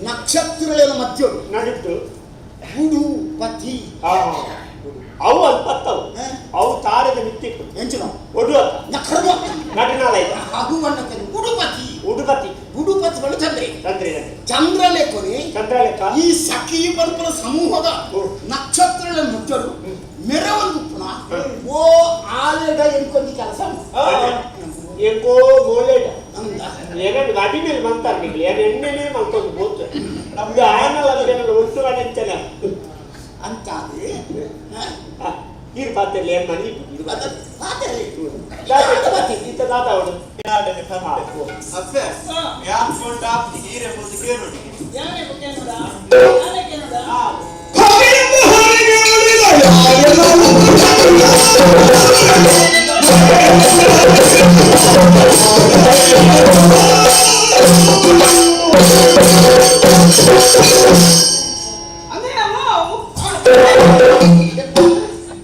ನಕ್ಷತ್ರಗಳ ಮಧ್ಯ ನಡುಟ್ಟು ಗುಡುಪತಿ ಅವು ಅಲ್ಪತ್ತವು ಅವು ತಾರದ ಮಿತ್ತಿತ್ತು ಎಂಚಿನ ಒಡುವ ನಖರ್ಮ ನಟನಾಲ ಅದು ಬಣ್ಣಕ್ಕೆ ಗುಡುಪತಿ ಉಡುಪತಿ ಗುಡುಪತಿ ಬಣ್ಣ ಚಂದ್ರೆ ಚಂದ್ರೆ ಚಂದ್ರಲೇಖನಿ ಚಂದ್ರಲೇಖ ಈ ಸಖಿ ಪರ್ಪಲ ಸಮೂಹದ ನಕ್ಷತ್ರಗಳ ಮಧ್ಯರು ಮೆರವೊಂದು ಪುನಃ ಓ ಆಲೆಡ ಎನ್ಕೊಂದು ಕೆಲಸ ಎಂಕೋ ಮೋಲೆಡ ಏನಂದ್ರೆ ಗಾಡಿ ಮೇಲೆ ಮಂತಾರೆ ನೀವು ಏನು ಎಣ್ಣೆನೇ ಮಂತೊಂದು ಬೋತು ನಮ್ದು ಆಯನಲ್ಲ ಏನಲ್ಲ ಒಟ್ಟು ಅಂಚನ ಅಂತಾದ್ರೆ ನೀರು ಪಾತ್ರೆ ಏನು ಮನೆ ಈತ ದಾತ ಅವಳು ಅಪ್ಪೆ ಯಾಕೆ ಕೊಂಡ ಹೀರೆ ಮುಂದೆ ಕೇಳೋಡಿ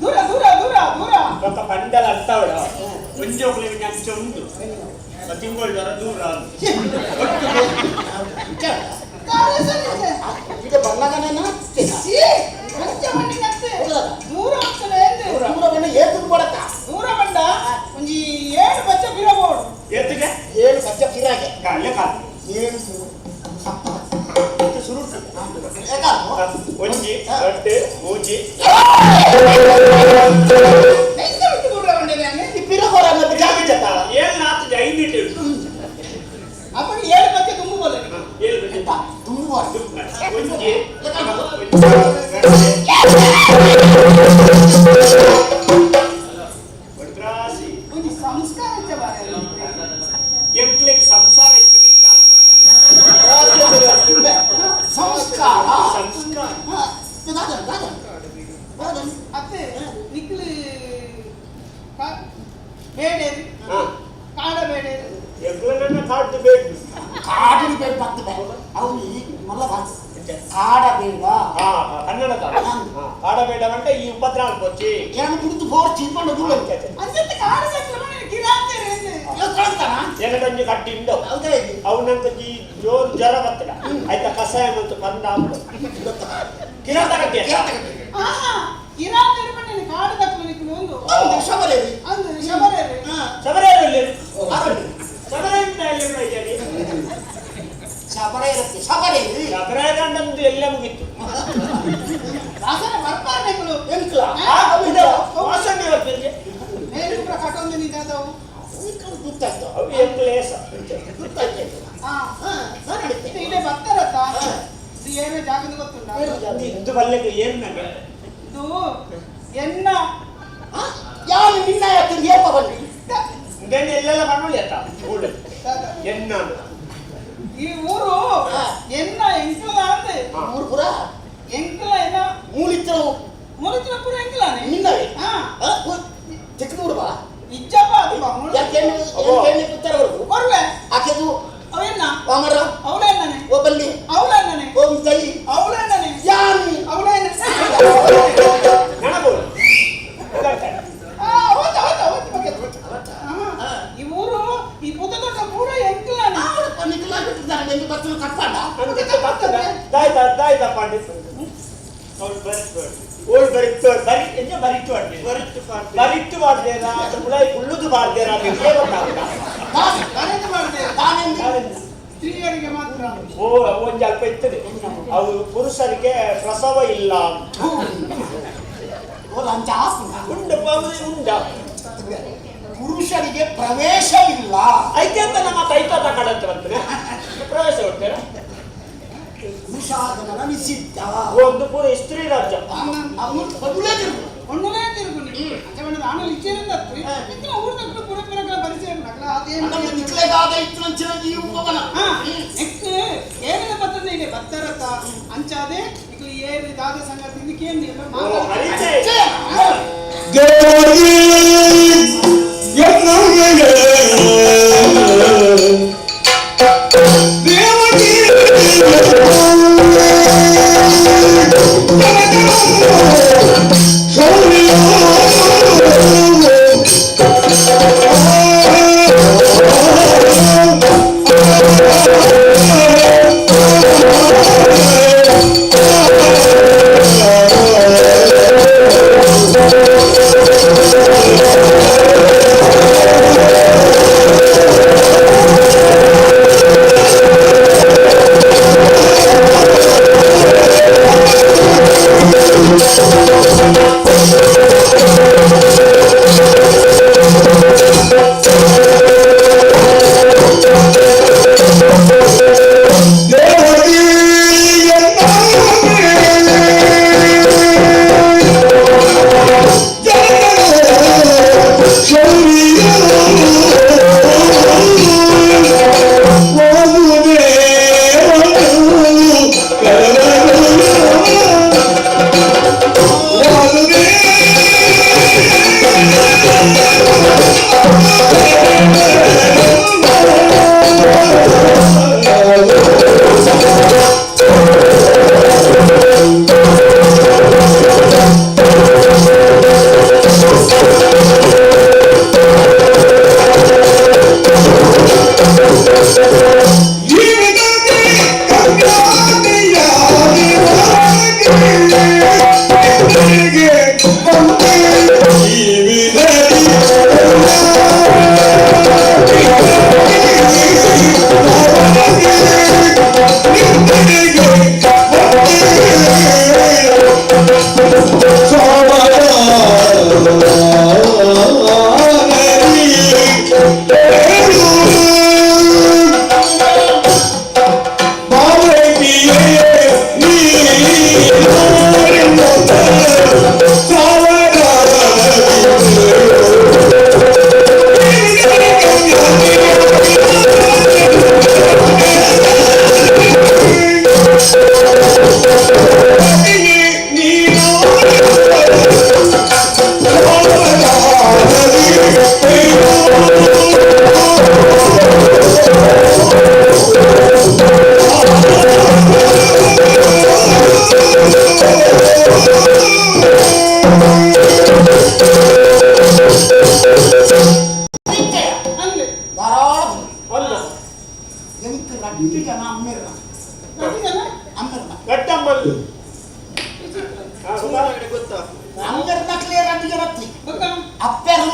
ದೂರ ದೂರ ದೂರ ದೂರ ఒక పండల అంటావిడ ಒಂಜಿ ಒಕ್ಲೆಗ್ ಅಂಚ ಉಂಟು ತಿಂಗಳು ದೂರ ಈಗ ಬಣ್ಣಗನ ದೂರ ದೂರ ಬಣ್ಣ ಏತು ಕೊಡತ್ತ ದೂರ ಬಂಡ ಒಂಜಿ ಏಳು ಬಚ್ಚ ಬಿರಬೋಡು ಒಂಜಿ ರಡ್ಡು ಮೂಜಿ ಏಳು ನಾಲ್ಕು ಐದು ಇಟ್ಟು ಅಪ್ಪಗೆ ಏಳು ಬತ್ತೆ ತುಂಬು ಬೋಲೆ ಏಳು ತುಂಬು ಒಂಜಿ ಒಂಜಿ ಸಂಸ್ಕಾರ ಇತ್ತೆ ಬಾರೆ ಎಂಕ್ಲೆಗ್ ಸಂಸಾರ ಇತ್ತನೆ ಸಂಸ್ಕಾರ ಸಂಸ್ಕಾರ ಅತ್ತೆ ನಿಕ್ಲು ಬೇಡೇರಿ ಕಾಡ ಬೇಡೇರಿ ಎಂಕ್ಲೆನ ಕಾಡು ಬೇಡ ಕಾಡಿನ ಬೇಡ ಬರ್ತದೆ ಅವನು ಮಲ್ಲ ಭಾಷೆ ಕಾಡ ಬೇಡ ಕನ್ನಡ ಕಾಡ ಬೇಡ అంటే ಈ ಉಪದ್ರವ వచ్చి ಏನು ಬಿಡ್ತು ಫೋರ್ ಚೀಪಂಡು ದೂರ ಅಂಚತ್ತೆ ಕಾಡ ಸಕ್ಲ ಮನೆ ಕಿರಾತೇರಿ ಎನಗೊಂಜಿ ಕಟ್ಟಿ ಉಂಡು ಅವನಂತ ಈ ಜೋರು ಜ್ವರ ಬರ್ತದ ಆಯ್ತಾ ಕಷಾಯ ಮತ್ತು ಕಂದ ಕಿರಾತ ಕಟ್ಟಿ ಕಿರಾತೇರಿ ಮನೆ ಕಾಡು ದಕ್ಲ ನಿಕ್ಲು ಒಂದು ಅಂದು ಶಬರೇರಿ ಅಂದು ಶಬರೇರಿ ಶಬರೇರಿ ಶಬರೇರಿ ಎಲ್ಲಿ ಶಬರೇರಿ ಶಬರೇರಿ ಶಬರೇರಿ ಅಂದಂದು ಎಲ್ಲ ಮುಗಿತ್ತು ವಾಸನೆ ಬರ್ಪಾರ ನಿಕ್ಲು ಎಂಕ್ಲ ವಾಸನೆ ಬರ್ಪಿರ್ಗೆ ಮೇಲು ಪೂರ ಕಟೊಂದು ನಿಜಾದವು ಗೊತ್ತಾಯ್ತು ಅವು ಎಂಕ್ಲೇಸ ಗೊತ್ತಾಯ್ತು ಇಲ್ಲೇ ಬರ್ತಾರತ್ತ ಇದು ಏನೋ ಜಾಗದ ಗೊತ್ತುಂಟ ಇದು ಬಲ್ಲೆಗೆ ಏನು ನಂಗೆ ಇದು ಎನ್ನ ಯಾರು ನಿನ್ನ ಯಾಕೆ ಏಪ ಬನ್ನಿ ಇದನ್ನ ಎಲ್ಲೆಲ್ಲ ಬಣ್ಣೋಳಿ ಅತ್ತ ಊರು ಎನ್ನ ಈ ಊರು ಎನ್ನ ಎಂಕ್ಲದ ಅಂದೆ ಊರು ಪೂರ ಎಂಕ್ಲ ಎನ್ನ ಮೂಲಿತ್ರ ಮೂಲಿತ್ರ ಪೂರ ಎಂಕ್ಲಾನೆ ನಿನ್ನವೇ ಹಾ ಚಿಕ್ಕನೂರು ಬಾ ಇಜ್ಜಪ್ಪ ಅದು ಬಾ ಯಾಕೆ ಉತ್ತರವರೆಗೂ ಬರ್ವೆ ಆಕೆದು ಅವೆನ್ನ ವಾಮರ ಅವಳೆನ್ನನೆ ಓ ಬಲ್ಲಿ ಅವಳೆನ್ನನೆ ಓಂ ಜೈ ಅವಳೆನ್ನನೆ ಯಾನಿ ಅವಳೆನ್ನ ನನಬೋದು ಈ ಊರು ಈ ಪುತ್ತ ದೊಡ್ಡ ಪೂರ ಎಂಕ್ಲಾನೆ ದಾಯ್ ತಪ್ಪಾಂಡಿ ಓಳ್ ಬರಿತ್ತು ಬರಿ ಎಂಜ ಬರಿತ್ತು ಅಡ್ಡಿ ಬರಿತ್ತು ಬಾರ್ದೇರಾ ಮುಳೈ ಕುಳ್ಳುದು ಬಾರ್ದೇರಾ ನಿಮಗೆ ಗೊತ್ತಾಗಲ್ಲ ಸ್ತ್ರೀಯರಿಗೆ ಮಾತ್ರ ಓ ಒಂಜಿ ಅಲ್ಪ ಇರ್ತದೆ ಅವು ಪುರುಷರಿಗೆ ಪ್ರಸವ ಇಲ್ಲ ಉಂಡ ಉಂಡ ಪುರುಷರಿಗೆ ಪ್ರವೇಶವಿಲ್ಲ ಐತೆ ಅಂತ ನಮ್ಮ ತೈತ ತಕಡಂತ ಬರ್ತದೆ ಪ್ರವೇಶ ಕೊಡ್ತೀರಾ ಪುರುಷಾಗಮನ ನಿಷಿದ್ಧ ಒಂದು ಪೂರ ಸ್ತ್ರೀ ರಾಜ್ಯ ಒಣ್ಣುಲೇ ತಿರುಗುನಿ ಅಂಚೆ ಆಮೇಲೆ ಇಚ್ಚೇರಿಂದ ಇತ್ತಿನ ಊರು ತಕ್ಕ ಪೂರ ಪೂರಗಳ ಪರಿಚಯ ನಮ್ಮ ನಿಕ್ಲೆಗಾದ ಇತ್ತು ನಂಚಿನ ಈ ಉಪವನ ನೆಕ್ಸ್ಟ್ ಏನೇನು ಬರ್ತದೆ ಇಲ್ಲಿ ಬರ್ತಾರತ್ತ ಅಂಚಾದೆ ಈಗ ಏನು ದಾದ ಸಂಗತಿ ಇದಕ್ಕೇನು ಎಲ್ಲ Oh,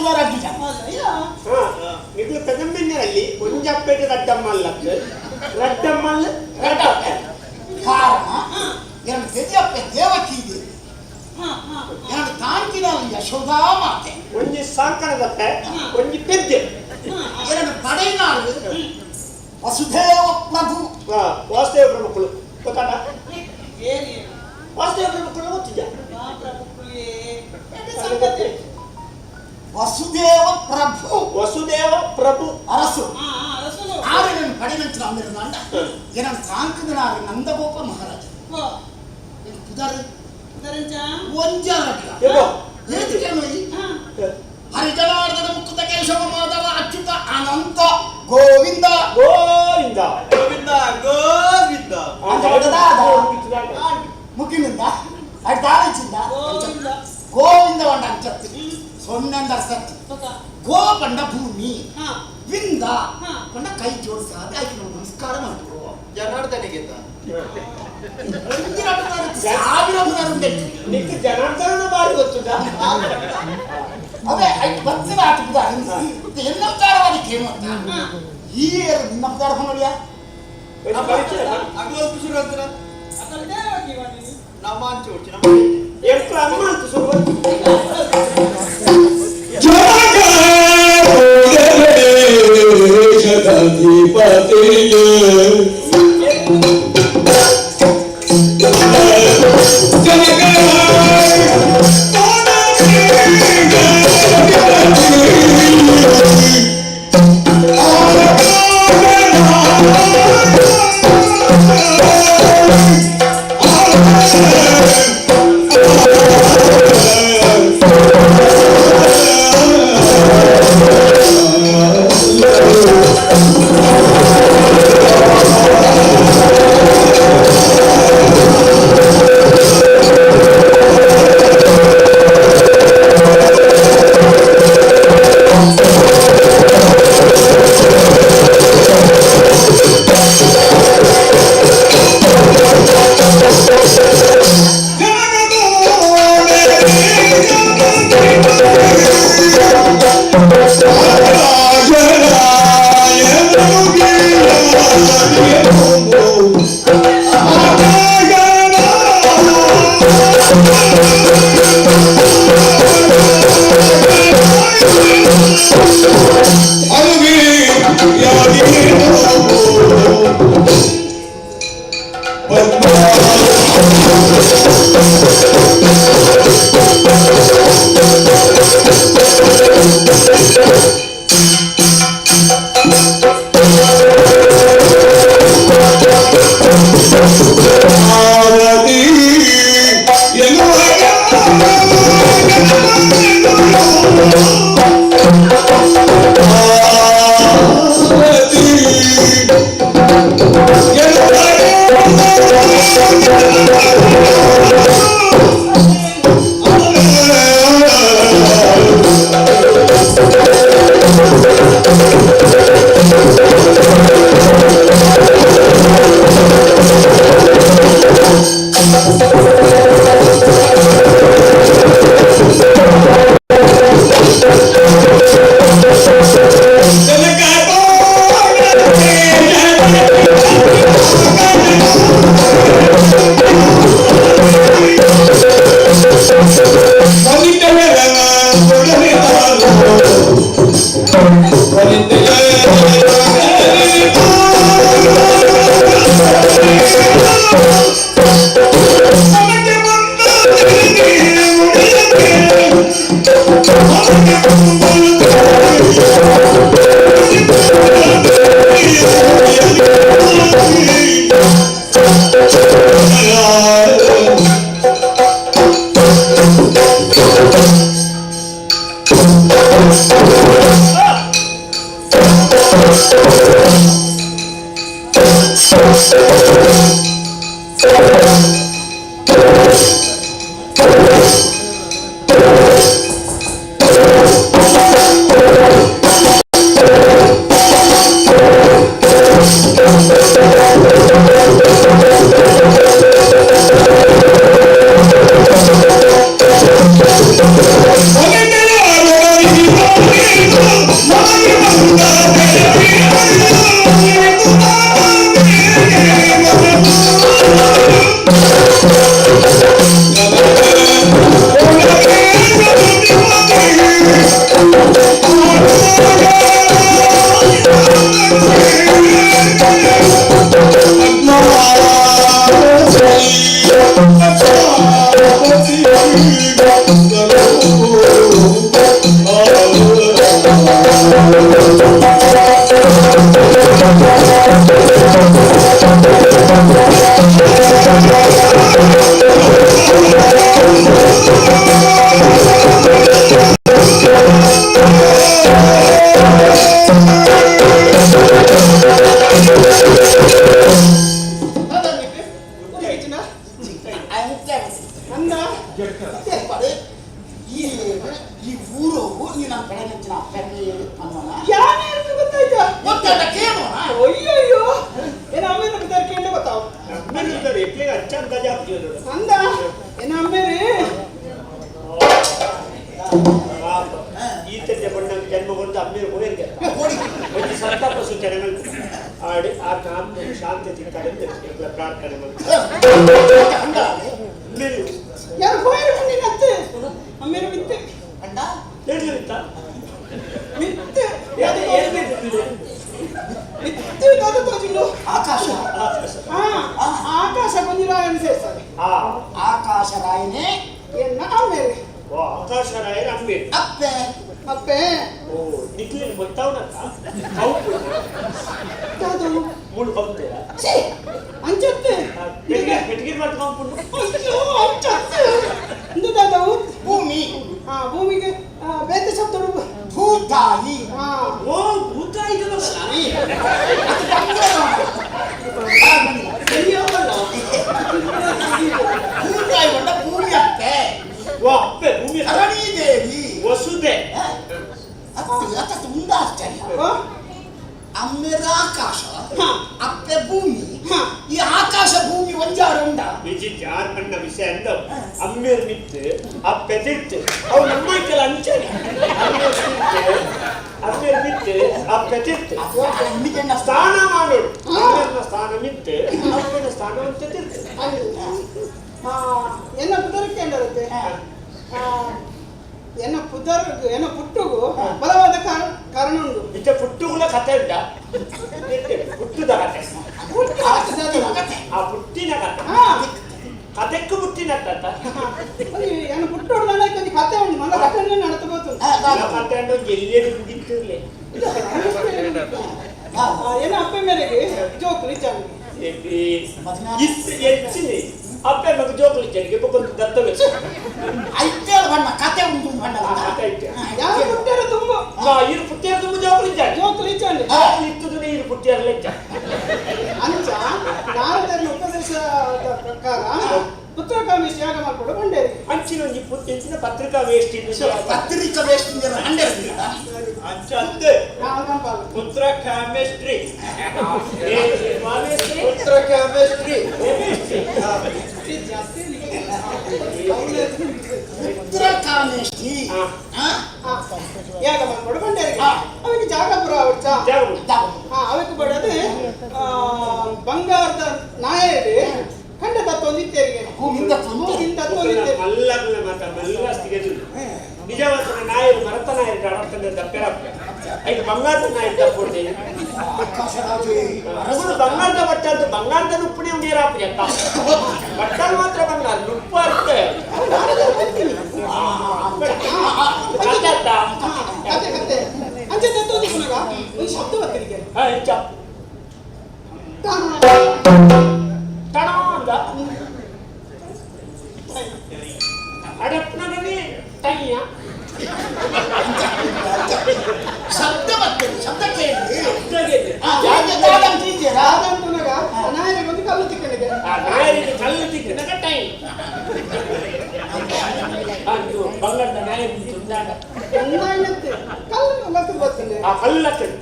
ಅಪ್ಪುದ ರಡ್ಡು ಜನ. ನಿಗ್ಲು ಪೆದಂಬೆಣ್ಣರಲ್ಲಿ ಒಂಜಪ್ಪೇಟೆ ರಡ್ಡಮ್ಮಲ್ಲ ರಡ್ಡಮ್ಮಲ್ಲ ರಡ್ಡಪ್ಪೆ ಕಾರಣ ಎರಡು ಪೆದ್ಯಪ್ಪೆ ದೇವಕಿ ಇದೆ, ಎರಡು ತಾಂಕಿನ ಯಶೋಧಾ ಮಾತೆ, ಒಂಜಿ ಸಾಂಕಣದಪ್ಪೆ ಒಂಜಿ ಪೆದ್ದೆ, ಎರಡು ಪಡೆನಾಳು ವಸುದೇವ ಪ್ರಭು. ವಾಸುದೇವ ಪ್ರಭುಕ್ಕಳು ಗೊತ್ತಾಟ? ವಾಸುದೇವ ಪ್ರಭುಕ್ಕಳು ಗೊತ್ತಿದ್ಯಾ? ವಸುದೇವ ಪ್ರಭು, ವಸುದೇವ ಪ್ರಭು ಅರಸು ಆರು ನನ್ನ ಪಡೆನಂತ ಅಮ್ಮಿರುಂಡ ಏನನ್ನು ಸಾಂಕದನಾರು ನಂದಗೋಪ ಮಹಾರಾಜ ಪುದಾರು ಒಂಜಾರಡ್ಲ ಹರಿಜನಾರ್ದನ ಮುಕ್ಕುತ ಕೇಶವ ಮಾಧವ ಅಚ್ಯುತ ಅನಂತ ಗೋವಿಂದ ಗೋವಿಂದ ಗೋವಿಂದ ಗೋವಿಂದ ಮುಗಿನಿಂದ ಅಡ್ಡಾಳಿಚಿಂದ ಗೋವಿಂದ వంಡ ಅಂಚತ್ತಿ ಸೊನ್ನೆ ಅರ್ಥತ್ತಿ ಗೋ ಪಂಡ ಭೂಮಿ ವಿಂದ ಪಂಡ ಕೈ ಜೋಡಿಸಾದ ಆಯ್ತು ನಮಸ್ಕಾರ ಮಾಡ್ರು ಜನಾರ್ದನಿಗೆ ಸಾವಿರ ನಿಕ್ಕು ಜನಾರ್ದನ ಬಾರಿ ಗೊತ್ತುದ ಅದೇ ಐದು ಬತ್ತಿನ ಆಟ ಎಲ್ಲ ವಿಚಾರವಾಗಿ ಏನು ಅಂತ ಈ ನಿನ್ನ ವಿಚಾರ ಹೊಂದಿಯ Thank you. ಈ ಊರು ನೀನು ನನ್ನ ಕಡೆ ನೆಚ್ಚಿನ ಗೊತ್ತಾಯ್ತಾ ಅಯ್ಯೋ ಏನ ಅಮ್ಮೇನ ಬಿದ್ದಾರೆ ಕೇಂದ್ರ ಗೊತ್ತಾವ ಅಂದ ಏನ ಅಮ್ಮೇರಿ ಈತಕ್ಕೆ ಬಣ್ಣ ಜನ್ಮಗೊಂಡು ಅಮ್ಮೇರು ಹೋಗಿದ್ದೆ ಒಂದು ಸಂತಾಪ ಸೂಚನೆ ಆಡಿ ಆತ ಆತ್ಮ ಶಾಂತಿ ಸಿಗ್ತಾರೆ ಅಂತ ಪ್ರಾರ್ಥನೆ ಮಾಡಿ ಯಾರು ಹೋಯರು ನೀನು ಅತ್ತೆ ಅಮ್ಮೇರು ಬಿತ್ತೆ ಅಣ್ಣ ಎಲ್ಲಿ ಬಿತ್ತ ಬಿತ್ತೆ ಬಿತ್ತೆ ದಾದ ತೋಜಿಂಡು ಆಕಾಶ ಹಾ ಆಕಾಶ ಕೊಂಜಿರಾಯನ್ ಸೇರ್ತಾರೆ ಆಕಾಶ ರಾಯನೇ ಎನ್ನ ಅಮ್ಮೇರಿ ಓ ಆಕಾಶ ರಾಯರ ಅಮ್ಮೆ ಅಪ್ಪೆ ಅಪ್ಪೆ ಓ ನಿಕ್ಲಿ ಗೊತ್ತಾವನಕ್ಕ ಕೌಪು ದಾದು ಮೂಳು ಕೌಂತೀರ ಛೀ ಅಂಚತ್ತೆ ಪೆಟ್ಟಿಗೆ ಮಾಡ್ಕೊಂಡು ಅಯ್ಯೋ ಅಂಚತ್ತೆ ಇಂದು ದಾದವು ಭೂಮಿ ಹಾ ಭೂಮಿಗೆ ಬೇತೆ ಶಬ್ದ ಭೂತಾಯಿ ಹಾ ಓ ಭೂತಾಯಿ ಭೂತಾಯಿ ಬಂಡ ಭೂಮಿ ಅಪ್ಪೆ ಓ ಅಪ್ಪೆ ಭೂಮಿ ಧರಣಿ ದೇವಿ ವಸುದೆ ಅತ್ತು ಅತ್ತ ಉಂಡ ಆಶ್ಚರ್ಯ ಅಮ್ಮೆರ ಆಕಾಶ ಅಪ್ಪೆ ಭೂಮಿ ಈ ಆಕಾಶ ಭೂಮಿ ಒಂಜಾರು ಉಂಡ ವಿಚಿತ್ರ ಪಣ್ಣ ವಿಷಯ ಅಂದ ಅಮ್ಮೇರ್ ಮಿತ್ತು ಅಪ್ಪೆ ತಿರ್ತು ಅವು ನಮ್ಮ ಐತಲ್ಲ ಅಂಚನೆ ಅಮ್ಮೇರ್ ಮಿತ್ತು ಅಪ್ಪೆ ತಿರ್ತು ಸ್ಥಾನ ಮಾಡೋಡು ಅಮ್ಮೇರ್ನ ಸ್ಥಾನ ಮಿತ್ತು ಅಪ್ಪನ ಸ್ಥಾನ ಅಂತ ತಿರ್ತು ಎನ್ನ ಪುದರಕ್ಕೆ ಎಂಡರುತ್ತೆ ಎನ್ನ ಪುದರ್ ಎನ್ನ ಪುಟ್ಟುಗು ಬಲವಾದ ಕಾರಣ ಉಂಟು ಇತ್ತ ಪುಟ್ಟುಗುಲ ಕಥೆ ಉಂಟ ಪುಟ್ಟುದ ಕಥೆ ಆ ಪುಟ್ಟಿನ ಕಥೆ ಕಥೆಕ್ಕು ಪುಟ್ಟಿನ ಕಥೆ ಏನು ಪುಟ್ಟೋಡು ನನ್ನ ಕಥೆ ಉಂಟು ಮಲ್ಲ ಕಥೆ ನಡತಬೋದು ಕಥೆ ಅಂದ್ರೆ ಎಲ್ಲೆಲ್ಲಿ ಮುಗಿತಿರ್ಲಿ ಏನೋ ಅಪ್ಪೆ ಮೇರೆಗೆ ಜೋಕುಲಿ ಚಾಂಗಿ ಹೆಚ್ಚಿನಿ ಅಪ್ಪೆ ಮಗ ಜೋಕುಲಿ ಚಾಂಗಿ ಬೊಕ್ಕೊಂದು ದತ್ತವೆ ಐತೇಳು ಬಣ್ಣ ಕತೆ ಉಂಟು ಬಣ್ಣ ಕಥೆ ಐತೆ ಯಾರು ಪುಟ್ಟಿಯರ ತುಂಬ ಇರು ಪುಟ್ಟಿಯರ ತುಂಬ ಜೋಕುಲಿ ಚಾಂಗಿ ಜೋಕುಲಿ ಚಾಂಗಿ ಇತ್ತದು ಇರು ಪುಟ್ಟಿಯರ ಲೆಚ್ಚ ಅಂಚ ನಾರದರ ಉಪದೇಶದ ಪ್ರಕಾರ ಪುತ್ರಕಾಮೇಶ್ ಯಾಗ ಮಾಡ್ಕೊಂಡು ಬಂಡೇರಿ ಅಂಚಿನ ಒಂಜಿ ಇಂಚಿನ ಪತ್ರಿಕಾ ವೇಸ್ಟ್ ಪತ್ರಿಕಾ ವೇಸ್ಟ್ ಅಂಚಂತೆ ಪುತ್ರ ಕೆಮಿಸ್ಟ್ರಿ ಪುತ್ರ ಕೆಮಿಸ್ಟ್ರಿ ಪುತ್ರ ಕಾಮೇಷ್ಟಿ ಯಾಗ ಮಾಡ್ಕೊಂಡು ಬಂಡೇರಿ ಅವನಿಗೆ ಜಾಗ ಪುರ ಅವಡ್ಚ ಅವಕ್ಕೆ ಬಡದು ಬಂಗಾರದ ನಾಯರಿ ಕಂಡ ತತ್ವ ಭೂಮಿಂದ ತತ್ವ ಮಲ್ಲಗ್ನ ಮಾತ ಮಲ್ಲಾಸ್ತಿಗೆ ನಿಜವಾದ ನಾಯರು ಮರತ ನಾಯರು ಅಡರ್ತಂದೆ ದಪ್ಪೆರಪ್ಪ ಐದು ಬಂಗಾರದ ನಾಯರು ತಪ್ಪುಡ್ದೆ ಬಂಗಾರದ ಬಟ್ಟೆ ಅಂತ ಬಂಗಾರದ ನುಪ್ಪಣೆ ನೀರಾಪ ಎತ್ತ ಬಟ್ಟಲು ಮಾತ್ರ ಬಂಗಾರ ನುಪ್ಪು ಅರ್ಥ ಕತೆ ಕತೆ ಅಂಚೆ ತತ್ವ ಒಂದು ಶಬ್ದ ಬರ್ತದೆ ತಣ ಅಂದ ಅಡಪ್ನಗನೇ ಟಯ್ಯ ಶಬ್ದ ಬರ್ತದೆ ಶಬ್ದ ಕೇಳಿ ನಾಯರಿಗೆ ಒಂದು ಕಲ್ಲು ತಿಕ್ಕಣಿಗೆ ನಾಯರಿಗೆ ಕಲ್ಲು ತಿಕ್ಕಣಗ ಟೈ ಅದು ಬಂಗಾರದ ನಾಯರಿ ತುಂದಾಡ ಕಲ್ಲು ಲಕ್ಕ ಬರ್ತದೆ ಆ ಕಲ್ಲು ಲಕ್ಕದು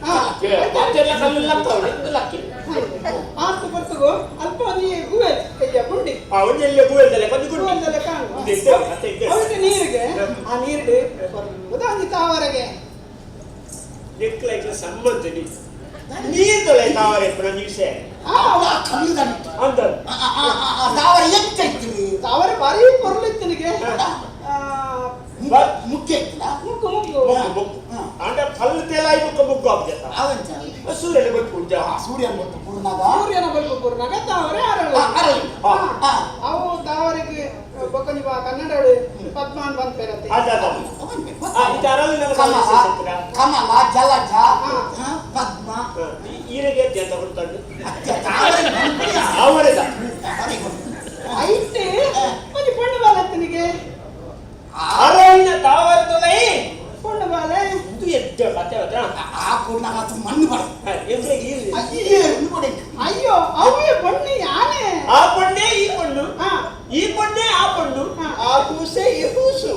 ಮತ್ತೆಲ್ಲ ಕಲ್ಲು ಲಕ್ಕವಳೆ ಇದು ಲಕ್ಕಿ ಆರ್ತು ಬರ್ತಗೋ ಅಲ್ಪ ಒಂಜಿ ಗುವೆ ಕೈಯ ಗುಂಡಿ ಆ ಒಂಜಿ ಎಲ್ಲ ಗುವೆಲ್ದಲ್ಲ ಒಂದು ಗುಂಡಿ ಗುವೆಲ್ದಲ್ಲ ಕಾಣು ಅವಕ್ಕೆ ನೀರಿಗೆ ಆ ನೀರು ಉದಾಹರಣೆ ತಾವರೆಗೆ ನೆಕ್ಲೈಕ್ಲ ಸಂಬಂಧ ನೀರ್ದೊಳೆ ತಾವರೆ ಪುನಃ ವಿಷಯ ಅಂತ ತಾವರೆ ಎತ್ತೈತಿ ತಾವರೆ ಭಾರಿ ಪೊರ್ಲಿತ್ತು ನಿಗೆ ಮುಖ್ಯ ಇತ್ತಲ್ಲ ಮುಕ್ಕು ಮುಕ್ಕು ಮುಕ್ಕು ಅಂಡ ಕಲ್ಲು ತೇಲಾಯಿ ಮುಕ್ಕು ಮುಕ್ಕು ಆಗ್ತದೆ ಸೂರ್ಯನ ಬಲ್ಪು ಉಂಟಾ ಸೂರ್ಯನ ಬಲ್ಪು ಪೂರ್ಣಾಗ ಸೂರ್ಯನ ಬಲ್ಪು ಪೂರ್ಣಾಗ ತಾವರೆ ಅರಳು ಅರಳು ಅವು ತಾವರೆಗೆ ಬೊಕ್ಕನಿವ ಕನ್ನಡ ಪದ್ಮಾನ್ ಬಂದ್ಪೇರತ್ತೆ ಕಮಲ ಜಲಜ ಪದ್ಮ ಈರೆಗೆ ಅತ್ಯಂತ ಕೊಡ್ತಾಳೆ ಅವರದ ಐತೆ ಒಂಜಿ ಪೊಣ್ಣು ಬಾಲತ್ತನಿಗೆ ಅರಣ್ಯ ತಾವರ್ತಲೈ ಪೊಣ್ಣು ಬಾಲೆ ಇದು ಎಡ್ಡ ಕತೆ ಅವತ್ರ ಆ ಪೊಣ್ಣ ಮಾತ್ರ ಮಣ್ಣು ಬಡ ಅಯ್ಯೋ ಅವೇ ಪೊಣ್ಣು ಯಾನೆ ಆ ಪೊಣ್ಣೆ ಈ ಪೊಣ್ಣು ಈ ಪೊಣ್ಣೆ ಆ ಪೊಣ್ಣು ಆ ಕೂಸೆ ಈ ಕೂಸು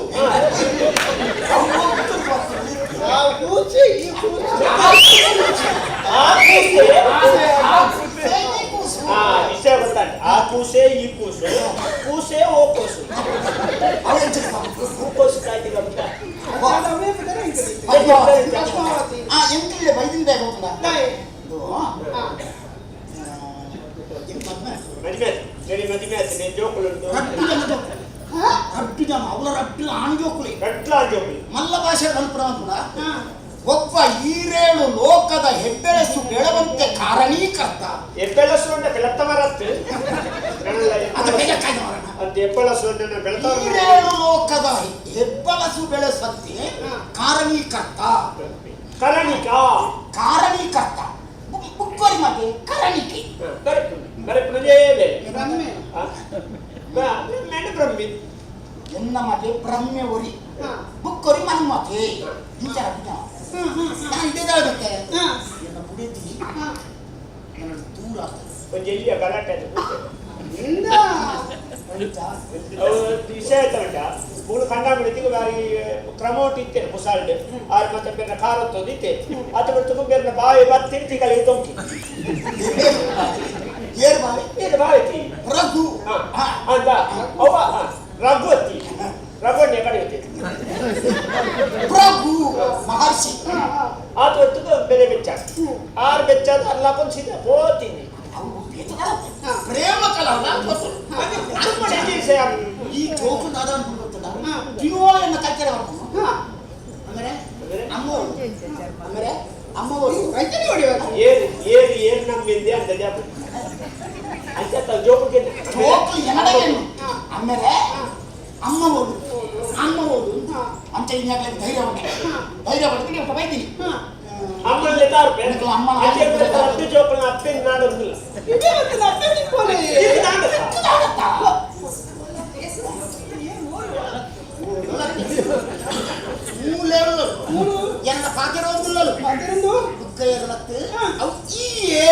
ಆ ಕೂಸೆ ಈ ಕೂಸು ಆ ಕೂಸೆ ಆ ವಿಷಯ ಗೊತ್ತಾಯ್ತು ಆ ಕೂಸೆ ಈ ಕೂಸು ಕೂಸೆ ಓ ಕೂಸು ಹೂಕೋಸು ಕಾಯ್ತಿ ಗೊತ್ತಾ ಆ ಎಂತಿಲ್ಲ ಬೈದಿನ ಬ್ಯಾಗ್ ಹೋಗ್ತದ ಮದುವೆ ಆಯ್ತು ಮದುವೆ ಆಯ್ತು ಜೋಕುಲು ರಡ್ಡು ಜನ ಅವಳ ರಡ್ಡು ಆಣ್ ಜೋಕುಲಿ ರಡ್ಲು ಆಣ್ ಜೋಕುಲಿ ಮಲ್ಲ ಭಾಷೆ ಕಲ್ಪನ ಒಬ್ಬ ಈರೇಳು ಲೋಕದ ಹೆಬ್ಬೆಳಸು ಬೆಳವಂತೆ ಕಾರಣೀಕರ್ತ ಹೆಬ್ಬೆಳಸು ಅಂದ್ರೆ ಬೆಳತ ಮರತ್ತು ಅಂತ ಹೆಬ್ಬೆಳಸು ಅಂದ್ರೆ ಬೆಳತ ಈರೇಳು ಲೋಕದ ಹೆಬ್ಬಳಸು ಬೆಳೆಸಂತೆ ಕಾರಣೀಕರ್ತ ಕರಣಿಕ ಕಾರಣೀಕರ್ತ ಬುಕ್ಕೋರಿ ಮತ್ತೆ ಕರಣಿಕೆ ಬ್ರಹ್ಮಿ ಎನ್ನ ಮತ್ತೆ ಬ್ರಹ್ಮೆ ಒರಿ ಬುಕ್ಕೊರಿ ಮನ್ಮತೆ ವಿಚಾರ ನಾನು ಇದೇ ಆಗುತ್ತೆ ಎನ್ನ ಬುಡತಿ ನನ್ನ ದೂರ ಒಂಜಿ ಎಲ್ಲಿಯ ಗಲಾಟೆ ವಿಷಯ ತಗೊಂಡ ಮೂರು ಕಂಡ ಬಿಡ್ತಿಗೆ ಬಾರಿ ಕ್ರಮೋಟ್ ಇತ್ತೇನೆ ಮುಸಾಲ್ಡ್ ಆರು ಮತ್ತೆ ಬೇರೆ ಖಾರ ಇತ್ತೆ ಆತ ಬಿಡ್ತು ಬೇರೆ ಬಾಯಿ ಬತ್ತಿ ತಿಂಗಳಿಗೆ ತೊಂಕಿ ಏರ್ ಬಾವಿ ಏರ್ ಬಾವಿ ರಘು ಅಂತ ಅವ್ವ ರಘು ಅತ್ತಿ ರಘುವನ್ನೇ ಕಡೆಯುತ್ತೆ ಪ್ರಭು ಮಹರ್ಷಿ ಆತ ಹೊತ್ತಿಗೆ ಬೆಲೆ ಬೆಚ್ಚ ಆರು ಬೆಚ್ಚ ಅಲ್ಲ ಸೀದಾ ಹೋತೀನಿ ಪ್ರೇಮ ಕಲ ಈ ಜೋಕು ದಾದ ಅಂತ ಗೊತ್ತಲ್ಲ ತಿನ್ನುವಳನ್ನ ಕಲ್ಚರ್ ಅಂದ್ರೆ ಅಮ್ಮವರು ಅಂದ್ರೆ ಅಮ್ಮವರು ಏರು ಏರು ಏರು ನಮ್ಮಿಂದೆ ಅಂತ ಜಾಪ ಅಂತ ಜೋಕುಗೆ ಜೋಕು ಎನಡಗೇನು ಆಮೇಲೆ ಅಮ್ಮವರು ಅಮ್ಮವರು ಅಂತ ಇನ್ಯಾಗಲೇ ಧೈರ್ಯ ಹೊಟ್ಟೆ ಧೈರ್ಯ ಹೊಟ್ಟೆ ನೀವು ಬೈತೀನಿ ಅಮ್ಮಲ್ಲಿ ತಾರ್ಪೆ ಅತ್ತೆ ಜೋಕುನ ಅಪ್ಪೆನ್ ನಾಡೊಂದಿಲ್ಲ ಇದು ನಾಡತ್ತ ಮೂಲೇಳು ಎನ್ನ ಪಾತಿರೋದಿಲ್ಲಲು ಬುಕ್ಕಯ್ಯಲತ್ತು ಅವು ಈಯೇ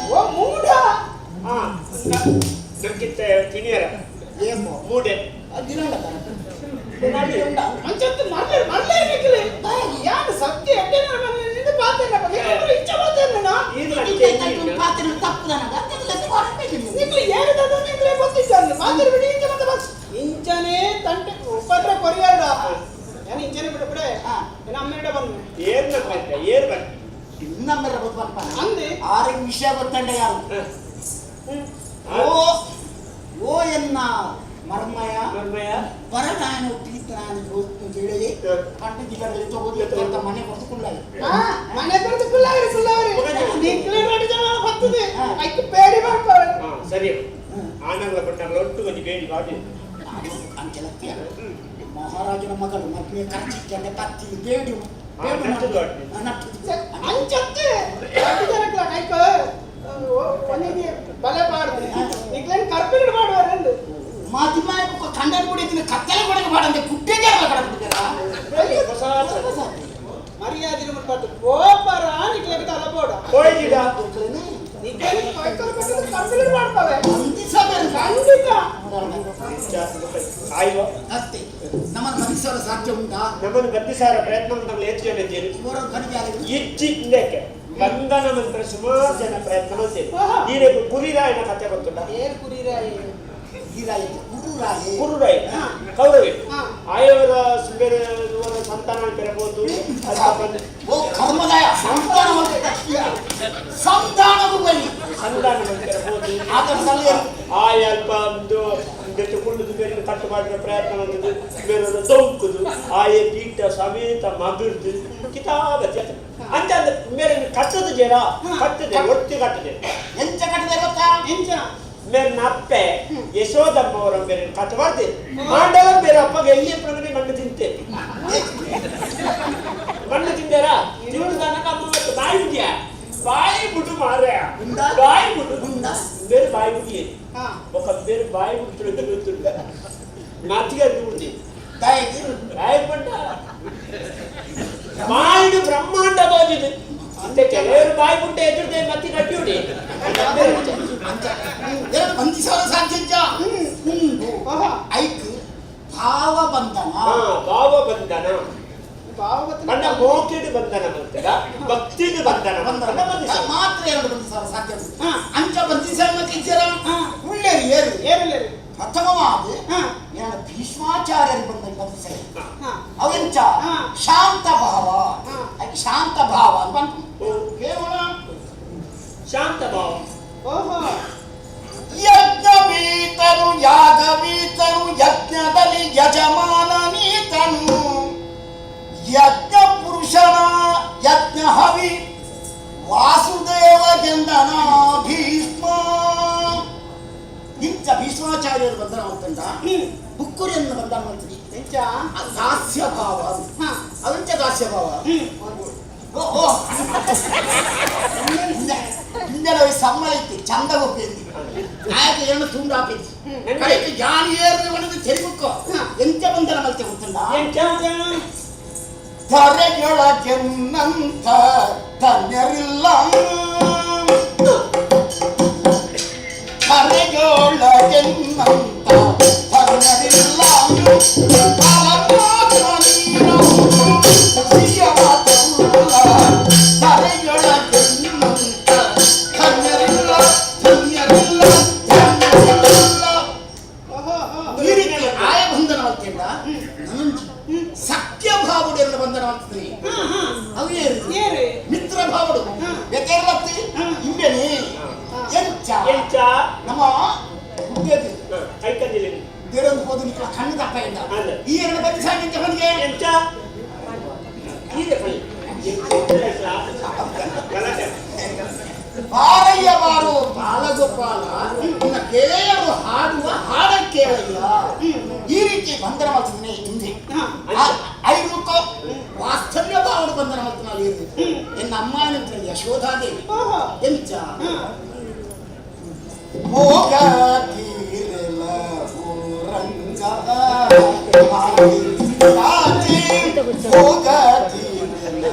ಓ ಮೂಢ ನಂಗಿತ್ತ ತಿನಿಯರ ಮೂಡೆ ಅಂಚತ್ತು ಮರ್ಲೆ ಮರ್ಲೆ ನಿಕ್ಕಲೆ ಯಾರು ಸತ್ಯ ಎಡ್ಡೆನ ನಿಂದು ಪಾತೇನ ಬಗ್ಗೆ ಇಚ್ಛೆ ಪಾತೇನ ಪಾತ್ರೆ ತಪ್ಪು ನನಗ ನಿಕ್ಲೆ ಏನು ದಾದ ನಿಕ್ಲೆ ಗೊತ್ತಿಲ್ಲ ಮಾತಾಡಿ ಬಿಡಿ ಇಂಚ ಮತ್ತೆ ಬಸ್ ಇಂಚನೇ ತಂಟೆ ಉಪದ್ರ ಕೊರಿಯಾಡ ನಾನು ಇಂಚನೆ ಬಿಡು ಬಿಡೆ ನಾನು ಅಮ್ಮೇಡ ಬಂದೆ ಏರ್ ಬಂತೆ ಏರ್ ಬಂತೆ ಇನ್ನಮ್ಮೆಲ್ಲ ಗೊತ್ತಪ್ಪ ಅಂದೆ ಆರಿಗೆ ವಿಷಯ ಗೊತ್ತಂಡ ಯಾರು ಓ ಓ ಎನ್ನ ಮರ್ಮಯ ಮರ್ಮಯ ಪರನಾಯನ ನಾನು ಹೇಳಿ ಕಂಡು ಜಿಲ್ಲೆಗಳಲ್ಲಿ ತಗೋದು ಮನೆ ಕೊಡ್ತು ಕುಳ್ಳಾಗಿ ಮನೆ ಕೊಡ್ತು ಕುಳ್ಳಾರಿ ಕುಳ್ಳಾರಿ ನಿಕ್ಲೆ ನೋಡಿ ಜನ ಬರ್ತದೆ ಐಕ್ ಬೇಡಿ ಮಾಡ್ತಾರೆ ಸರಿ ಆನಂದ ಪಟ್ಟಣ ಒಟ್ಟು ಒಂಜಿ ಬೇಡಿ ಮಾಡಿ ಅಂಚಲಕ್ಕೆ ಮಹಾರಾಜನ ಮಗಳು ಮದುವೆ ಖರ್ಚಿಕ್ಕೆ ಕತ್ತಿ ಬೇಡಿ ಅಂಚತ್ತೆ ಜನಕ್ಲ ಐಕ ಬಲೆ ಪಾಡ್ದು ನಿಕ್ಲೇನ್ ಕರ್ಪಿನ ಮಾಡುವರೆಂದು ಮಾತಿಮಾಯ ಖಂಡನ ಬಿಡಿದ್ದೀನಿ ಕತ್ತಲೆ ಕೊಡಗೆ ಮಾಡಂತೆ ಕುಟ್ಟೆ ಜನ ಕಡ ಮರ್ಯಾದೆ ಮುಟ್ಪಾತು ಕೋಪರ ನಿಕ್ಲೆಗೆ ತಲ ಬೋಡ ಹೋಯ್ದಿಡ ನಿಕ್ಲೇನ್ ಕರ್ಪಿನ ಮಾಡ್ತವೆ ಖಂಡಿತ ಆಯ್ವ ಅಷ್ಟೇ ನಮ್ಮನ್ನು ಬಂಧಿಸಲು ಸಾಧ್ಯ ಉಂಟಾ ನಮ್ಮನ್ನು ಬಂಧಿಸಾರ ಪ್ರಯತ್ನ ನಮ್ಮ ಹೆಚ್ಚು ಜನ ಇದ್ದೀರಿ ಇಚ್ಚಿ ಇಂದಕ್ಕೆ ಬಂಧನ ಮಂತ್ರ ಸುಮಾರು ಜನ ಪ್ರಯತ್ನ ಮಾಡ್ತೀರಿ ನೀನೇ ಕುರಿರಾಯನ ಕತೆ ಗೊತ್ತುಂಟ ಏರ್ ಕುರಿರಾಯ ಈರಾಯ ಕುರು ಕುರುರಾಯಿ ಕುರುರಾಯಿ ಕೌರವೆ ಆಯವರ ಬೇರೆ ಸಂತಾನ ಪೆರಬಹುದು. ಓ ಕರ್ಮದಾಯ ಸಂತಾನ ಸಂತಾನವು ಬನ್ನಿ ಸಂತಾನ ಪೆರಬಹುದು. ಆತನ ಸಲಹೆ ಆಯ ಅಲ್ಪ ಒಂದು ಜೊತೆ ಕುಳ್ಳುದು ಬೇರೆ ಕಟ್ಟು ಮಾಡಿದ ಪ್ರಯತ್ನ ಮಾಡಿದ್ದು ಬೇರೆ ದೊಂಕುದು ಆಯ ಪೀಠ ಸಮೇತ ಮಗುರ್ದು ಕಿತಾಬತಿ ಅಂತ ಮೇರೆ ಕಟ್ಟದ ಜರ ಕಟ್ಟದೆ ಒತ್ತಿ ಕಟ್ಟದೆ ಎಂಚ ಕಟ್ಟದೆ ಗೊತ್ತಾ? ಎಂಚ ಮೇರೆ ನಪ್ಪೆ ಯಶೋದಮ್ಮ ಅವರ ಬೇರೆ ಕಟ್ಟಬಾರ್ದು ಮಾಂಡವ ಬೇರೆ ಅಪ್ಪಗೆ ಎಲ್ಲಿ ಪ್ರಗತಿ ಮಣ್ಣು ತಿಂತೆ ಮಣ್ಣು ತಿಂದಾರ ತಿಂದು ತನಕ ಅಮ್ಮ ಮತ್ತು ಬಾಯಿ ಬಿಡಿಯ ಬಾಯಿ ಬಿಡು ಮಾರ್ರೆ ಬಾಯಿ ಬಿಡು ಬೇರೆ ಬಾಯಿ ಬಿಡಿಯೇ ఒక ಬೇರೆ ಬಾಯಿ ಬಿಡ್ತಾರೆ ಗೊತ್ತಿಲ್ಲ ನಾಚಿಗೆ ಬಿಡ್ತಿ ಬಾಯಿ ಬಂಡ ಬಾಯಿಡು ಬ್ರಹ್ಮಾಂಡ ತೋಜಿದೆ ಅಂತೆ ಕೆಲವರು ಬಾಯಿ ಬಿಟ್ಟೆ ಎದುರ್ದೆ ಮತ್ತೆ ಕಟ್ಟಿಬಿಡಿ ಬಂಧಿಸಲು ಸಾಧ್ಯ ಐಕ್ ಭಾವ ಬಂಧನ ಭಾವ ಬಂಧನ ಬಣ್ಣ ಮೋಕಿಡು ಬಂಧನ ಬಂತದ ಭಕ್ತಿದು ಬಂಧನ ಬಂಧನ ಬಂಧಿಸ ಮಾತ್ರ ಎರಡು ಬಂಧಿಸಲು ಸಾಧ್ಯ ಅಂಚ ಬಂಧಿಸಲ ಉಳ್ಳೇರಿ ಏರು ಏರುಳ್ಳೇರಿ ಪ್ರಥಮವಾದ ಎರಡು ಭೀಷ್ಮಾಚಾರ್ಯರು ಬಂದ ಬಂಧಿಸ ಅವೆಂಚ ಶಾಂತ ಭಾವ ಅದಕ್ಕೆ ಶಾಂತ ಭಾವ ಅಂತ ಕೇವಲ ಶಾಂತ ಭಾವ. ಓಹೋ ಯಜ್ಞವೀತನು ಯಾಗವೀತನು ಯಜ್ಞದಲ್ಲಿ ಯಜಮಾನನೀತನು ಯಜ್ಞ ಪುರುಷನ ಯಜ್ಞ ಹವಿ ವಾಸುದೇವ ಗೆಂದನ ಭೀಷ್ಮ. ಇಂಚ ಭೀಷ್ಮಾಚಾರ್ಯರು ಬಂಧನ ಅಂತಂದ ಬುಕ್ಕುರಿಯನ್ನು ಬಂಧನ ಮಾಡ್ತೀವಿ ಎಂಚ ದಾಸ್ಯ ಭಾವ ಅವೆಂಚ ದಾಸ್ಯ ಭಾವ. ಓ ಹಿಂದೆಲ್ಲ ಸಮ್ಮಳ ಇತ್ತು ಚಂದ ಗೊಪ್ಪೇಂದಿ ಆಯ್ತು ಏನು ತುಂಡು ಹಾಕಿದ್ದಿ ಕಡೆಗೆ ಜಾನಿ ಏರ್ದು ಒಣದು ತೆರಿಬುಕ್ಕೋ ಎಂಚ ಬಂಧನ ಮಲ್ತೆ ಗೊತ್ತುಂಡ ಧರೆಯೊಳಗೆನ್ನಂಥ ಧನ್ಯರಿಲ್ಲ ಧರೆಯೊಳಗೆನ್ನಂಥ ಧನ್ಯರಿಲ್ಲ ಪರಮಾತ್ಮ ನೀನು ಹುಸಿಯ ಮಾತಲ್ಲ ಧರೆಯೊಳಗೆನ್ನಂಥ ಧನ್ಯರಿಲ್ಲ ಧನ್ಯರಿಲ್ಲ ಧನ್ಯರಿಲ್ಲ. ಈ ರೀತಿ ಆಯ ಬಂಧನ ಮಾಡ್ತಿಲ್ಲ ಸತ್ಯ ಭಾವುಡು ಎಲ್ಲ ಬಂಧನ ಮಾಡ್ತಿದ್ರಿ ಅವು ಏರು ಮಿತ್ರ ಭಾವುಡು ಬೇಕೇರ್ಲತ್ತಿ ಇಂಬೇನಿ ಎಂಚ ಎಂಚ ನಮ್ಮ ಹುಟ್ಟಿದ್ದು ಕೈಕಂದಿಲ್ಲ ದೇರೊಂದು ಹೋದು ನಿಕ್ಕಳ ಕಣ್ಣು ತಪ್ಪ ಇಲ್ಲ ಈ ಎರಡು ಬಂದು ಸಾಕಿಂತ ಅವನಿಗೆ ಎಂಚ ಈರೆ ಬಾರಯ್ಯ ಬಾರು ಬಾಲಗೋಪಾಲ ನಿನ್ನ ಗೆಳೆಯರು ಹಾಡುವ ಹಾಡ ಕೇಳಯ್ಯ. ಈ ರೀತಿ ಬಂಧನ ಮಾಡ್ತಿದ್ದೀನಿ ಹಿಂದೆ ಐದು ವಾತ್ಸಲ್ಯ ಭಾವನ ಬಂಧನ ಮಾಡ್ತಾನೆ ಎನ್ನ ಅಮ್ಮ ಅಂತ ಯಶೋಧಾದೇವಿ ಎಂಚ ಭೋಗ ತೀರಲ ರಂಗ ಭೋಗ ತೀರಲ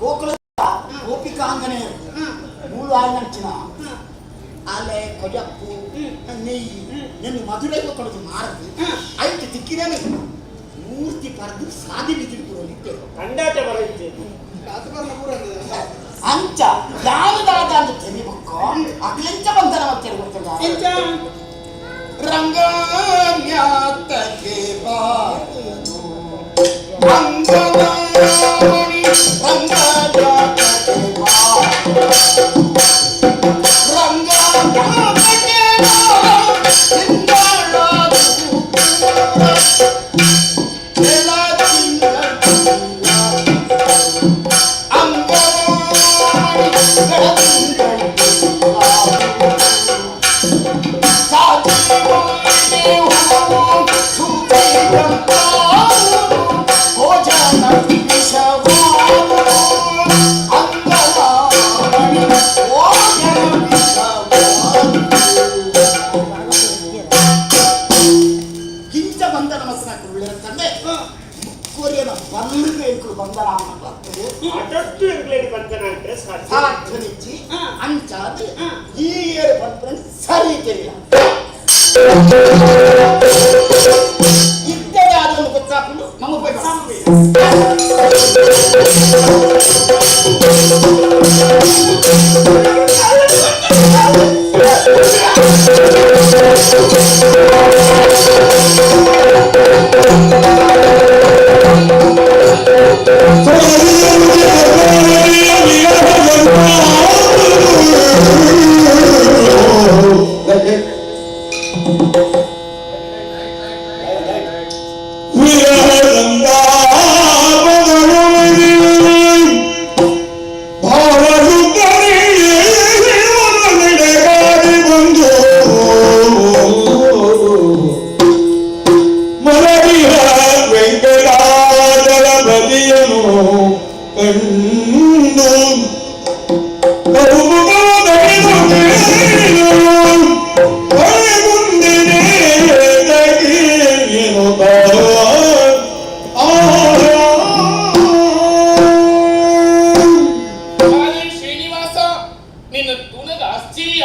ಗೋಕುಲ ಗೋಪಿಕಾಂಗನೆ ಮೂಲು ಆಯ್ನಂಚಿನ ಅಲೆ ಕೊಜಪ್ಪು ನೆಯ್ಯಿ ನಿನ್ನ ಮಧುರೈಗೆ ಕೊಡೋದು ಮಾರದು ಐತು ತಿಕ್ಕಿದೇನೆ ಮೂರ್ತಿ ಪಡೆದು ಸಾದಿ ಬಿದ್ದಿಟ್ಟು ನಿಂತೇವೆ ಕಂಡಾಟ ಬರೈತೆ ಅಂಚ ಯಾವುದಾದ ಅಂತ ತೆರಿಬಕ್ಕು ಅಕ್ಲೆಂಚ ಬಂಧನ ಮತ್ತೆ ಗೊತ್ತಲ್ಲ ಎಂಚ ರಂಗನ್ಯಾತಕ್ಕೆ ಬಾರದು ರಂಗಮಣಿ ರಂಗನ್ಯಾತಕ್ಕೆ ಬಾರದು ರಂಗನ್ಯಾತಕ್ಕೆ ಅಂಗಮಣಿ. ಜೋಕುಲೇಡಿ ಪಂತನ ಸಾಧ್ಯನಿಚ್ಚಿ ಅಂಚಾದ ಈ ಏರು ಪಂಪನ ಸರಿ ತೆರಿಯ ಇದ್ದರೆ ಅದೊಂದು ಗೊತ್ತಾಕೊಂಡು ನಮ್ಮ ಶ್ರೀನಿವಾಸ ನಿನ್ನ ತುಣಗ ಆಶ್ಚರ್ಯ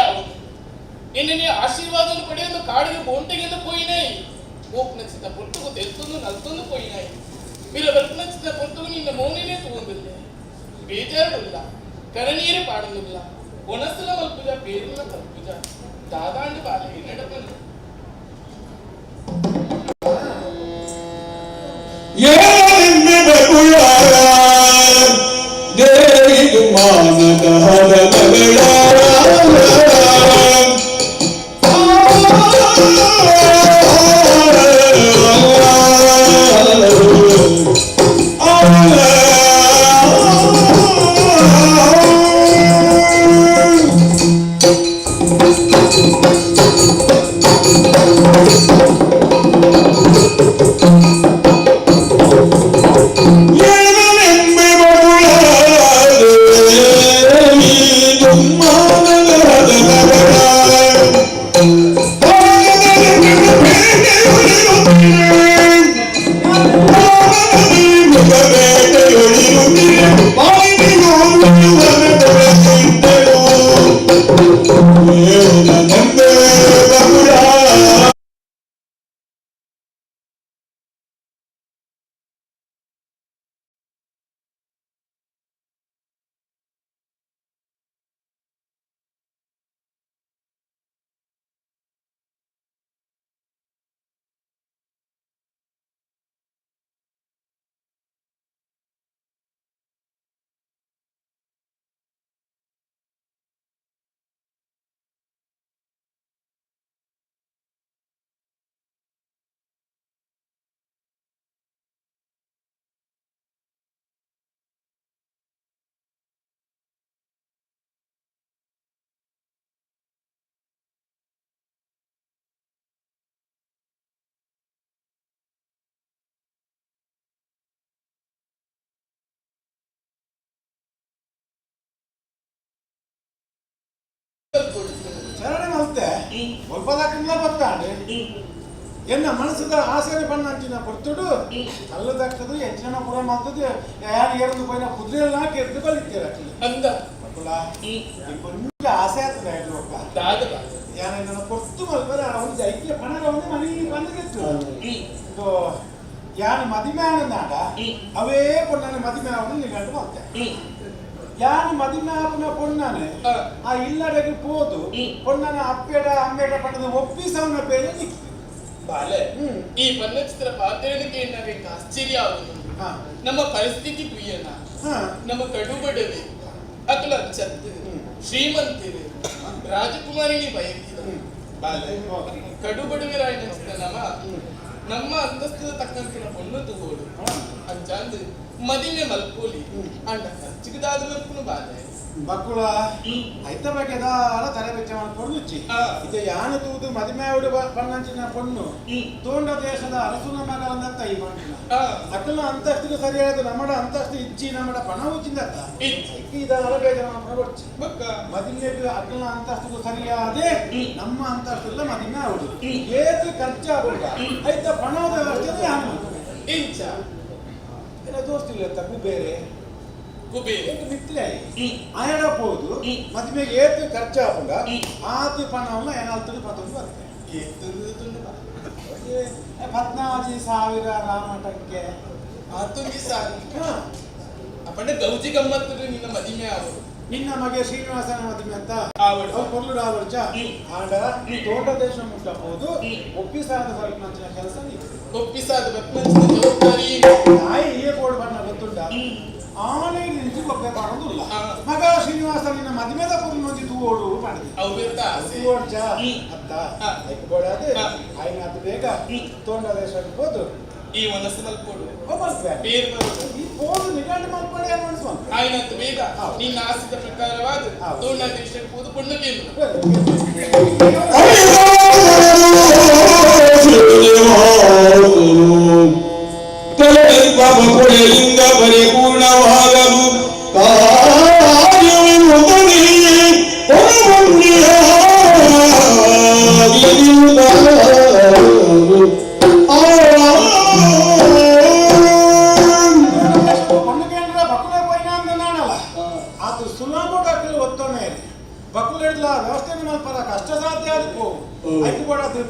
ನಿನ್ನೆ ಆಶೀರ್ವಾದವನ್ನು ಪಡೆಯಲು ಕಾಡಿಗೆ ಬೋಂಟೆಗೆಂದು ಪೋಯಿನಾಯಿ ಓಕ್ನಚಿತ ಪೊಟ್ಟುಗು ತೆಲ್ತೊಂದು ನಲ್ತೊಂದು ಪೋಯಿನಾಯಿ ಮಿರ ಬರ್ಪನಚಿತ ಪೊಟ್ಟುಗು ನಿನ್ನ ಮೌನನೇ ತೂಂದಿಲ್ಲ ಬೇಜಾರುಲ್ಲ ಕರನೀರು ಪಾಡೊಂದಿಲ್ಲ ಒಣಸಲ ಮಲ್ಪುಜ ಪೇರಿನ ತಲ್ಪುಜ ದಾದಾಂಡು ಬಾಲೆ ನಡಪನು ಚರಣೆ ಮಲ್ತೆ ಒಲ್ಪದಾಕಂಡ್ಲ ಗೊತ್ತಾಂಡು ಎನ್ನ ಮನಸ್ಸದ ಆಸೆನೆ ಬಣ್ಣಂಚಿನ ಪೊರ್ತುಡು ಕಲ್ಲು ದಕ್ಕದು ಎಂಚಿನ ಪುರ ಮಲ್ತದು ಯಾರು ಏರಂದು ಪೋಯಿನ ಕುದುರೆಲ್ಲ ಕೆರ್ದು ಬಲಿತ್ತೀರ ಅಂದ ಮಕ್ಕಳ ಕೊಂಚ ಆಸೆ ಆಗ್ತದೆ ಹೇಳುವಕ್ಕ ಯಾನ ನನ್ನ ಪೊರ್ತು ಮಲ್ಪರೆ ಒಂದು ಐಕ್ಯ ಪಣರ ಒಂದು ಮನಿ ಬಂದಿತ್ತು ಇದು ಯಾನ ಮದಿಮೆ ಆನಂದಾಂಡ ಅವೇ ಪೊಣ್ಣನ ಮದಿಮೆ ಆವನು ನಿಗಂಡು ಮಲ್ತೆ ಯಾನು ಮದಿಮೆ ಆಪುನ ಪೊಣ್ಣನೆ ಆ ಇಲ್ಲಡೆಗೆ ಪೋದು ಪೊಣ್ಣನ ಅಪ್ಪೆಡ ಅಮ್ಮೆಡ ಪಣ್ಣದ ಒಪ್ಪಿಸವನ ಬೇರೆ ನಿಕ್ಕಿ ಬಾಲೆ ಈ ಬಣ್ಣಚಿತ್ರ ಪಾತ್ರೆಗೆ ಏನಾಗಬೇಕು ಆಶ್ಚರ್ಯ ಆಗುದು ನಮ್ಮ ಪರಿಸ್ಥಿತಿ ತುಯ್ಯನ ನಮ್ಮ ಕಡುಬಡವಿ ಅಕಲ ಚತ್ತು ಶ್ರೀಮಂತಿರು ರಾಜಕುಮಾರಿಣಿ ಬಯಕಿದ ಬಾಲೆ ಕಡುಬಡವಿರಾಯಿನ ನಮ್ಮ ನಮ್ಮ ಅಂತಸ್ತಿನ ತಕ್ಕಂತಿನ ಪೊಣ್ಣು ತಗೋಡು ಅಂಚಾಂದು ಮದಿಮೆ ಮಲ್ಪೋಲಿ ಅಂಡ ಖರ್ಚಿಗದಾದ ಮಲ್ಪುನು ಬಾಲೆ ಬಕ್ಕುಳ ಐತ ಬಗ್ಗೆ ದಾಲ ತಲೆ ಬೆಚ್ಚ ಮಾಡ್ಕೊಂಡು ಇದು ಯಾನು ತೂದು ಮದಿಮೆ ಆವಿಡು ಬಣ್ಣಂಚಿನ ಪೊಣ್ಣು ತೋಂಡ ದೇಶದ ಅರಸುನ ಮಗಳಂದತ್ತ ಈ ಮಣ್ಣಿನ ಅಕ್ಕಲ ಅಂತಸ್ತಿಗೆ ಸರಿಯಾದ ನಮ್ಮಡ ಅಂತಸ್ತು ಇಜ್ಜಿ ನಮ್ಮಡ ಪಣ ಉಜ್ಜಿಂದತ್ತ ಇದಾಲ ಬೇಜಾರ ಮಾಡ್ಕೊಂಡು ಮದಿಮೆಗೆ ಅಕ್ಕಲ ಅಂತಸ್ತಿಗೂ ಸರಿಯಾದೆ ನಮ್ಮ ಅಂತಸ್ತಿಲ್ಲ ಮದಿಮೆ ಆವಿಡು ಏತು ಖರ್ಚಾಗುದ ಐತ ಪಣದ ವ್ಯವಸ್ಥೆ ಯಾನು ಇಂಚ ಏನ ದೋಸ್ತಿಲ್ಲ ತಪ್ಪು ಬೇರೆ ಮಿತ್ಲೆ ಆಯಡ ಪೋದು ಮದ್ಮೆಗೆ ಏತು ಖರ್ಚಾಪುಂಡ ಆತು ಪಣವನ್ನ ಏನಾಲ್ತುಡು ಪತ್ತೊಂದು ಬರ್ತೇನೆ 14,000 ರಾಮಟಕ್ಕೆ 11,000 ಅಪ್ಪಂಡ ಗೌಜಿ ಗಮ್ಮತ್ತು ನಿನ್ನ ಮದಿಮೆ ಆವು ನಿನ್ನ ಮಗೆ ಶ್ರೀನಿವಾಸನ ಮದುವೆ ಅಂತ ಕೊರ್ಲುಡು ಆವರ್ಜ ಆಡ ತೋಟ ದೇಶ ಮುಟ್ಟಬಹುದು ಒಪ್ಪಿಸಾದ ಬರ್ಪನಂಚಿನ ಕೆಲಸ ನೀವು ಒಪ್ಪಿಸಾದ ಬರ್ಪನಂಚಿನ ಜವಾಬ್ದಾರಿ ತಾಯಿ ಏ ಬೋರ್ಡ್ ಬಣ್ಣ ಗೊತ್ತುಂಟ ಆನೆ ನಿಂತು ಒಪ್ಪೆ ಪಾಡೋದಿಲ್ಲ ಮಗ ಶ್ರೀನಿವಾಸ ನಿನ್ನ ಮದುವೆದ ಪೊರ್ಲು ತೂವೋಡು ಮಾಡಿದೆ ತೂವೋಡ್ಜ ಅತ್ತ ಐಕ್ ಬೋಡಾದ ಆಯ್ನಾತು ಬೇಗ ತೋಂಡ ದೇಶಕ್ಕೆ ಹೋದು ಈ ಮನಸ್ಸು ಮಲ್ಪೋಡು ಈ ಪೋದು ನಿಗಂಟು ಮಲ್ಪಡೆ ಮನಸ್ಸು ಮಲ್ಪಡೆ ಆಯ್ನಂತ ಬೇಗ ನಿನ್ನ ಆಸಿದ ಪ್ರಕಾರವಾದ ತೋಂಡ ದೇಶಕ್ಕೆ ಹೋದು ಪೊಣ್ಣು ಕೇಂದ್ರ ಕೊಡೆಯಿಂದ ಪರಿಪೂರ್ಣವಾಗಲು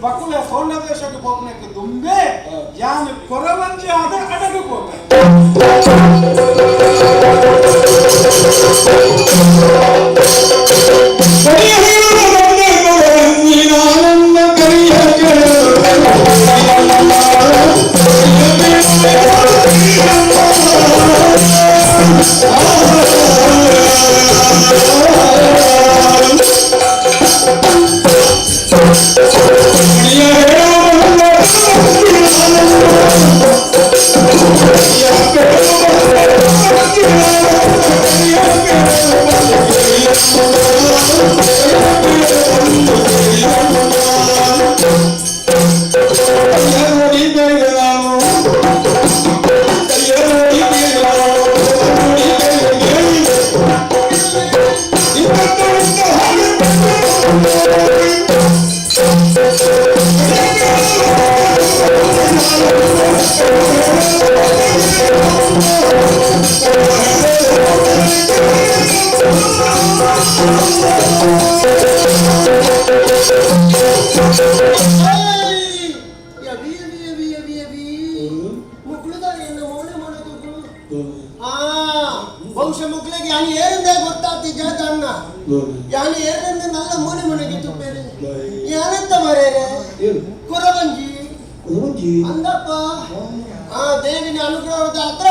ಬಕುಲ ಸೌಂಡ ದೇಶಕ್ಕೆ ಹೋಗ್ನಕ್ಕೆ ದುಂಬೆ ಯಾನು ಕೊರವಂಜಿ ಆದ ಅಡಗು ಹೋಗ್ಬೇಕು ಬಹುಶಃ ಮಕ್ಕಳಿಗೆ ಯಾನು ಏರಿಂದೇ ಗೊತ್ತಾಗ್ತಿದ್ದ ಅಣ್ಣ ಯಾನು ಏರಿಂದ ನಲ್ಲ ಮೂನೆ ಮನೆಗೆ ತುಪ್ಪೇರಿ ಯಾನಂತ ಮರೇರೆ ಕುರವಂಜಿ ಅಂದಪ್ಪ ಆ ದೇವಿನ ಅನುಗ್ರಹದ ಹತ್ರ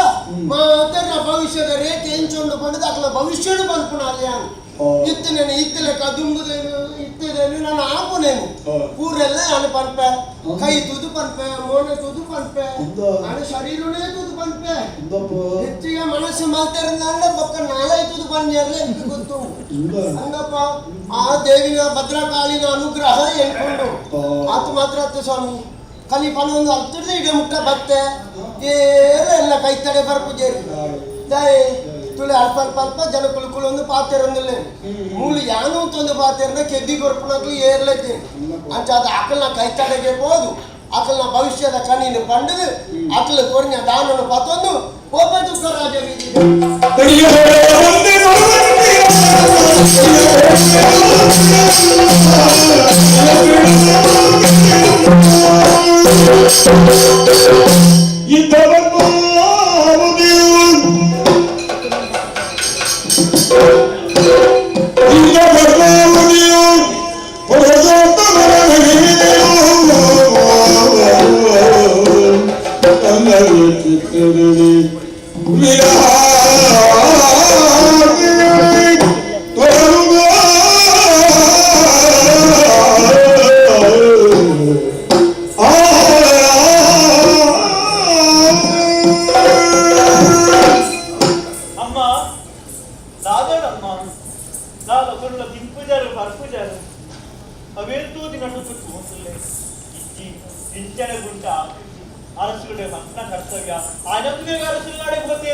ಮಾತ್ರ ಭವಿಷ್ಯದ ರೇಖೆ ಎಂಚೊಂಡು ಬಂದದ ಅಕ್ಲ ಭವಿಷ್ಯಡು ಬಂದ್ಪುಣ ಅಲ್ಲಿ ಯಾನು ಇತ್ತನೇನು ಇತ್ತಲೆಕ್ಕ ದುಂಬುದೇನು ಇತ್ತದೇನು ನಾನು ಆಪುನೇನು ಊರೆಲ್ಲ ಯಾನು ಪನ್ಪೆ ಕೈ ತೂದು ಪನ್ಪೆ ಮೋನೆ ತೂದು ಪನ್ಪೆ ನಾನು ಶರೀರನೇ ತೂದು ಪನ್ಪೆ ಹೆಚ್ಚಿಗೆ ಮನಸ್ಸು ಮಾತಾಡಿದ ಬೊಕ್ಕ ನಾಳೆ ತೂದು ಪಂಜರ್ಲೆ ಎಂತ ಗೊತ್ತು ಹಂಗಪ್ಪ ಆ ದೇವಿನ ಭದ್ರಕಾಳಿನ ಅನುಗ್ರಹ ಎನ್ಕೊಂಡು ಆತು ಮಾತ್ರ ಆತು ಸ್ವಾಮಿ ಕಲಿ ಪನೊಂದು ಹತ್ತಿರದ ಇಡ ಮುಟ್ಟ ಬತ್ತೆ ಏರ ಎಲ್ಲ ಕೈ ತಡೆ ಬರ್ಪುಜೇರಿ ದಾಯೆ ತುಳಿ ಅಲ್ಪ ಅಲ್ಪ ಅಲ್ಪ ಜನ ಕುಳ್ಕುಳೊಂದು ಪಾತೆರೊಂದಿಲ್ಲ ಮೂಲು ಯಾನು ಅಂತ ಒಂದು ಪಾತೆರನ ಕೆದ್ದಿ ಕೊರ್ಪುನಕ್ಲು ಏರ್ಲೈತೆ ಅಂಚ ಅದು ಅಕಲ್ನ ಕೈ ತಡೆಗೆ ಹೋದು ಅಕಲ್ನ ಭವಿಷ್ಯದ ಕಣ್ಣಿನ ಪಂಡದು ಅಕಲ ಕೊರ್ನ ದಾನನು ಪತ್ತೊಂದು ಕೋಪ ದುಃಖ ರಾಜ ವೀಧಿ ಅಮ್ಮ ದಾದಡಮ್ಮ ದಾದ ಕೊಲ್ಲ ತಿಂಪುಜಾರು ಪರ್ಪುಜಾರು ಅವೇತೂ ದಿನಟ್ಟು ತುಟ್ಟು ಹೊಂದಲೆ ಇಜ್ಜಿ ಇಂಚನೆ ಗುಂಟ ಅರಸುಗಡೆ ಮನ್ನ ಕರ್ತವ್ಯ ಆನಂದ ಅರಸು ನಾಡೆ ಗೊತ್ತೇ.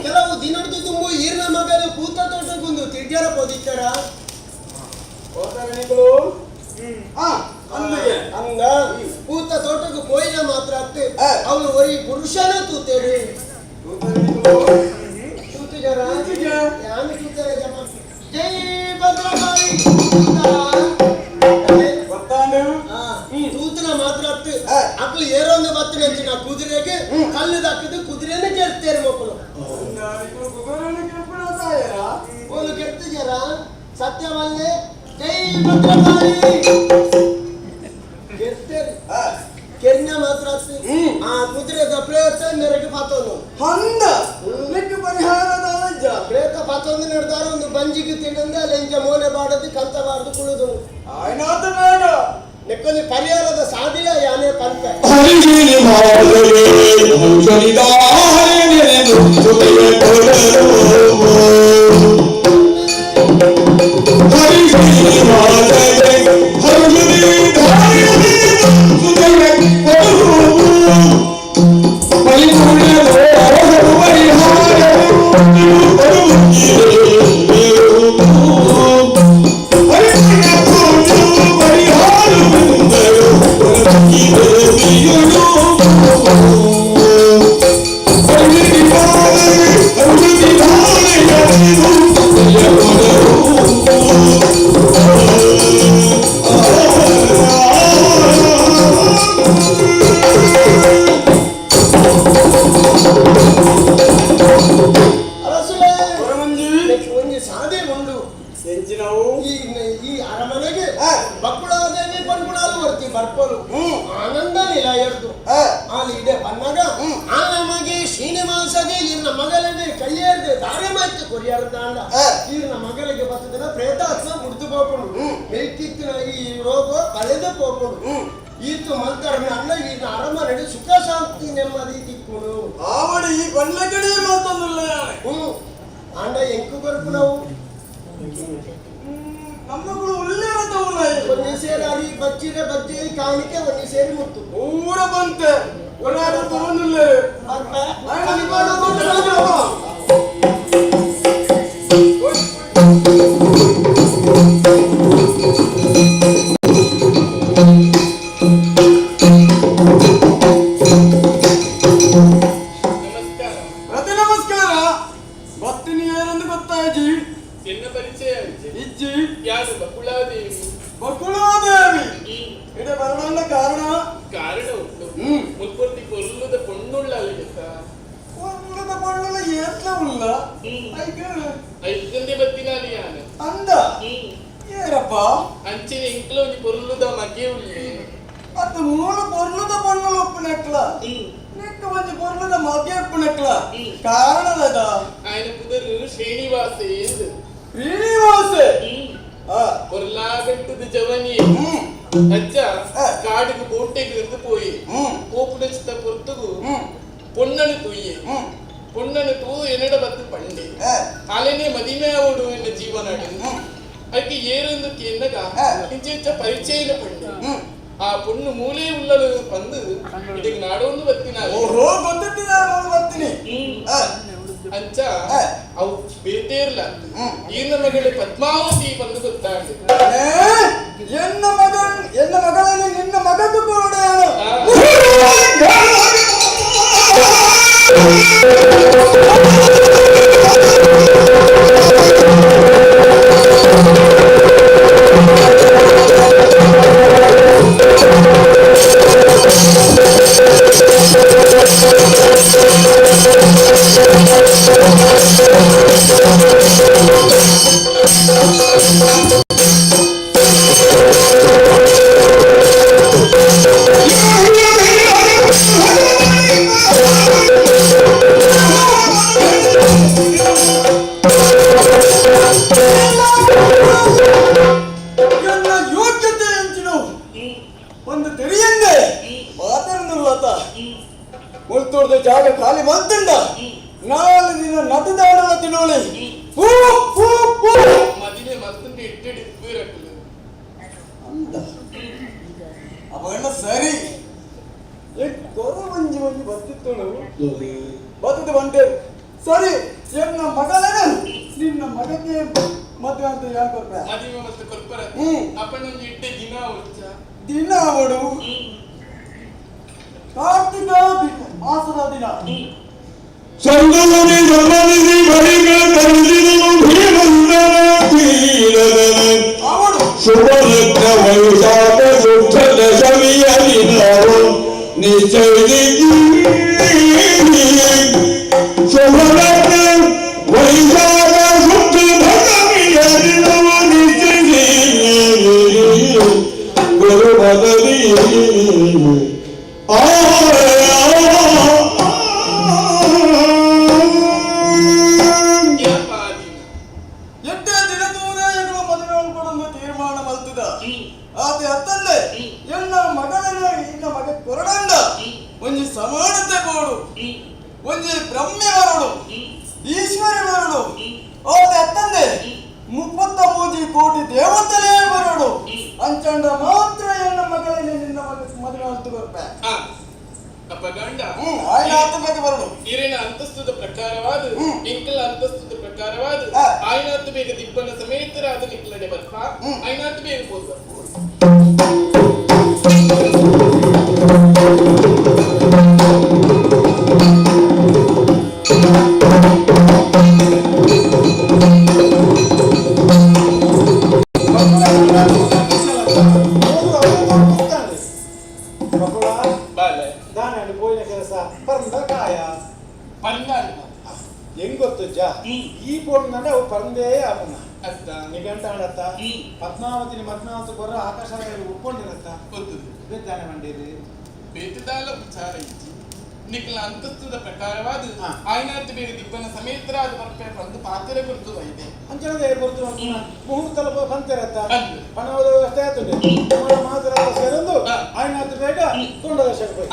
ಕೆಲವು ದಿನ ಹಿಡಿಯರ ಪೋದಿತ್ತಾರ ಹೋತಾರ ಅಂದ ಪೂತ ತೋಟಕ್ಕೆ ಪೋಯಿನ ಮಾತ್ರ ಅತ್ತೆ ಅವನು ಒರಿ ಪುರುಷನ ತೂತೇರಿ ತೂತುಜರ ಯಾನು ತೂತರ ಜಮ ಜೈ ಭದ್ರಕಾಳಿ ತೂತನ ಮಾತ್ರ ಅತ್ತೆ ಅಕ್ಲು ಏರೊಂದು ಬತ್ತಿನ ಅಂಚಿನ ಕುದುರೆಗೆ ಕಲ್ಲು ದಕ್ಕದು ಕುದುರೆನ ಕೆರ್ತೇರು ಮಕ್ಕಳು ಒಂದು ಕೆರ್ತಿಜರ ಸತ್ಯವಲ್ಲೇ ಜೈ ಭದ್ರಕಾಳಿ ಕೆರ್ತೇರು ಕೆರ್ನ ಮಾತ್ರ ಆ ಕುದುರೆದ ಪ್ರೇತ ಮೇರೆಗೆ ಪಾತೊಂದು ಹಂದ ನಿಕ್ಕು ಪರಿಹಾರದ ಅಜ್ಜ ಪ್ರೇತ ಪಾತೊಂದು ನಡೆದಾರ ಒಂದು ಬಂಜಿಗೆ ತಿನ್ನಂದೆ ಅಲ್ಲಿ ಇಂಚ ಮೋನೆ ಬಾಡದು ಕಂತ ಬಾಡದು ಕುಳುದು ಆಯ್ನಾತ ಬೇಡ ನೆಕ್ಕೊಂದು ಪರಿಹಾರದ ಸಾಧಿಲ ಯಾನೇ ಪಂಪೆ ಅರಸುಲೇ ಒಂಜಿ ಸಾದೆ ಉಂಡು ಈ ಈ ಅರಮನೆಗೆ ಬಕ್ಕುಳಾದೇವಿ ಪನ್ಪುಣಾಲು ಬರ್ತಿ ಬರ್ಪಲು ಆನಂದ ನಿಲಯರ್ದು ಅಲ್ಲಿ ಇಡೆ ಬನ್ನಾಗ ಆ ನಮಗೆ ಶ್ರೀನಿವಾಸಗೆ ಇರ್ನ ಮಗಳಿಗೆ ಕೈಯೇರ್ದೆ ದಾರೆ ಮಾಯ್ತು ಕೊರಿಯಾರ್ದಾಂಡ ಇರ್ನ ಮಗಳಿಗೆ ಬತ್ತದಿನ ಪ್ರೇತಾತ್ಮ ಮುಡ್ದು ಪೋಪುಂಡು ಮೆಯ್ಕಿತ್ತಿನ ಈ ರೋಗ ಕಳೆದು ಪೋಪುಂಡು ಈತು ಮಂತರ ಅಣ್ಣ ಈನ ಅರಮನೆಡು ಸುಖ ಶಾಂತಿ ನೆಮ್ಮದಿ ತಿಕ್ಕುಡು ಆವಡಿ ಈ ಬಣ್ಣಗಡೆ ಮಾತೊಂದಿಲ್ಲ ಆಂಡ ಎಂಕು ಕೊರಪು ನಾವು ನಮ್ಮಗಳು ಒಳ್ಳೆಯದವನ ಒಂದೇ ಸೇರಿ ಅರಿ ಬಚ್ಚಿರೆ ಬಜ್ಜೆ ಕಾಣಿಕೆ ಒಂದೇ ಸೇರಿ ಮುತ್ತು ಊರ ಬಂತೆ ಒಳಾಡ ತಗೊಂಡಿಲ್ಲ ಪ್ರತಿ ನಮಸ್ಕಾರ ಗೊತ್ತಿನಿ ಏನಂದು ಗೊತ್ತಾಜಿ ಎನ್ನ ಪರಿಚಯ ಇಜ್ಜಿ ಯಾರು ಬಕುಳಾದೇವಿ ಬಕುಳಾದೇವಿ ಇಡ ಬರಡಲ್ಲ ಕಾರಣ ಕಾರಣ ಉಂಟು ಮುಲ್ಪೊರ್ತಿ ಕೊಲ್ಲುದ ಪೊಣ್ಣುಳ್ಳ ಅಲ್ಲಿಗೆತ್ತ ಕೊಲ್ಲುದ ಪೊಣ್ಣುಳ್ಳ ಏತ್ಲ ಉಳ್ಳ ಐದಂದೆ ಬತ್ತಿನಾಲಿ ಯಾನ ಅಂದ ಏರಪ್ಪ ಅಂಚಿನ ಇಂಕ್ಲ ಒಂಜಿ ಪೊರ್ಲುದ ಮಗೆ ಉಳ್ಳಿ ಅದು ಮೂಲ ಪೊರ್ಲುದ ಪೊಣ್ಣುಳ ಒಪ್ಪುನೆಕ್ಲ ನೆಕ್ಕ ಒಂಜಿ ಪೊರ್ಲುದ ಮಗೆ ಒಪ್ಪುನೆಕ್ಲ ಕಾರಣದ ఆయన ಕುದರು ಶ್ರೀನಿವಾಸ ಎಂದು ಶ್ರೀನಿವಾಸ పొర్లాగట్టుది జవని ಅಜ್ಜ ಕಾಡಿಗೆ ಬೋಟೆಗೆ ಇருந்து போய் கோப்புடச்சித்த பொறுத்துகு பொன்னனு தூயே பொன்னனு தூ என்னட பத்து பண்டே ಅಲೆನೆ ಮದಿಮೆ ಅವಡು ಎನ್ನ ಜೀವನ ಅದಕ್ಕೆ ಏರೊಂದಕ್ಕೆ ಎನ್ನಗ ಇಂಚ ಪರಿಚಯನ ಪಂಡೆ ಆ ಪೊಣ್ಣು ಮೂಲೆ ಉಳ್ಳಲು ಬಂದು ಇದಕ್ಕೆ ನಾಡೊಂದು ಬತ್ತಿನ ಓಹೋ ಗೊತ್ತಿದ್ದ ಬರ್ತೀನಿ ಅಂಚ ಅವು ಬೇತೇರ್ಲ ಈನ ಮಗಳು ಪದ್ಮಾವತಿ ಬಂದು ಗೊತ್ತಾಂಡು ಎನ್ನ ಮಗನ್ ಎನ್ನ ಮಗಳನ್ನು ನಿನ್ನ ಮಗಕ್ಕೂ ಕೊಡೋಣ ಎನ್ನ ಯೋಗ್ಯತೆ ಅಂಚಿನವು ಒಂದು ತೆರಿಯಂದೆ ಮಾತಾಡನುಲ್ಲತ ಮುಲ್ತೋಡ್ದ ಜಾಗ ಖಾಲಿ ಬಂತುಂಡ ನಾಳೆ ದಿನ ನಟದಾಡಲ ತಿನ್ನೋಳಿ ಪೂ ಪೂ ಪೂ ಮದಿಮೆ ಮತ್ತೊಂದು ಇಟ್ಟಿಡಿ ಪೀರಕ್ಕಲು ಅಂದ ಅವಣ್ಣ ಸರಿ ಕೊರ ಮಂಜಿ ಮಂಜಿ ಬತ್ತಿತ್ತೋಳು ಬತ್ತದ ಬಂಟೆ ಸರಿ ಎನ್ನ ಮಗಳನ ನಿನ್ನ ಮಗಕ್ಕೆ ಮದುವೆ ಅಂತ ಯಾರು ಕೊರ್ಪೆ ಮದುವೆ ಮಸ್ತ್ ಕೊರ್ಪರ ಅಪ್ಪನೊಂದು ಇಟ್ಟೆ ದಿನ ಉಚ್ಚ ದಿನ ಅವಳು ಕಾರ್ತಿಕ ಮಾಸದ ದಿನ ಸಂಗಮನಿ ಜನ್ಮನಿಧಿ ಬಳಿಕ ಕರುಳಿದನು ಭೀಮಂದನ ತೀರದನ ಶುಭಲಗ್ನ ವೈಶಾಖ ಶುದ್ಧ ದಶಮಿಯ ದಿನವು ನಿಶ್ಚಯಿಸಿ ಶುಭಲಗ್ನ ವೈಶಾಖ ಶುದ್ಧ ದಶಮಿಯ ದಿನವು ನಿಶ್ಚಯಿಸಿ ಗುರು ಬದಲಿ ಆ ಒಂಜಿ ಸಮಾನತೆ ಬೋಡು ಒಂಜಿ ಬ್ರಹ್ಮೆ ಬರೋಡು ಈಶ್ವರ ಬರೋಡು ಅವನ ಅತ್ತಂದೆ 33 ಕೋಟಿ ದೇವತೆಲೇ ಬರೋಡು ಅಂಚಂಡ ಮಾತ್ರ ಎನ್ನ ಮಗಳಲ್ಲಿ ನಿನ್ನ ಮಗ ಮದುವೆ ಅಂತ ಬರ್ಪೆ ಅಪ್ಪ ಗಂಡ ಆಯ್ನಾತ್ ಬರೋಡು ಹಿರಿಯನ ಅಂತಸ್ತದ ಪ್ರಕಾರವಾದ ಇಂಕಲ ಅಂತಸ್ತದ ಪ್ರಕಾರವಾದ ಆಯ್ನಾತ್ ಬೇಗ ದಿಬ್ಬನ ಸಮೇತರಾದ ನಿಕ್ಕಲಡೆ ಬರ್ಪ ಆಯ್ನಾತ್ ಬೇಗ ಹೋದ ಪದ್ಮಾವತಿನಿ ಮದ್ಮಾವತಿ ಕೊರ ಆಕಾಶ ಉಟ್ಕೊಂಡಿರತ್ತ ಬೇತಾನೆ ಮಂಡೇರಿ ಬೇತದಾಲ ವಿಚಾರ ಇಜ್ಜಿ ನಿಕ್ಕಲ ಅಂತಸ್ತದ ಪ್ರಕಾರವಾದ ಆಯ್ನಾತ್ ಬೇರೆ ದಿಬ್ಬನ ಸಮೇತರಾದ ಬರ್ಪೆ ಬಂದು ಪಾತ್ರೆ ಗುರುತು ಇದೆ ಅಂಚನದೇ ಗುರುತು ಮುಹೂರ್ತಲ ಬಂತಿರತ್ತ ಪಣವದ ವ್ಯವಸ್ಥೆ ಆತದೆ ಮಾತ್ರ ಸೇರೊಂದು ಆಯ್ನಾತ್ ಬೇಗ ತೊಂಡದ ಶಕ್ತಿ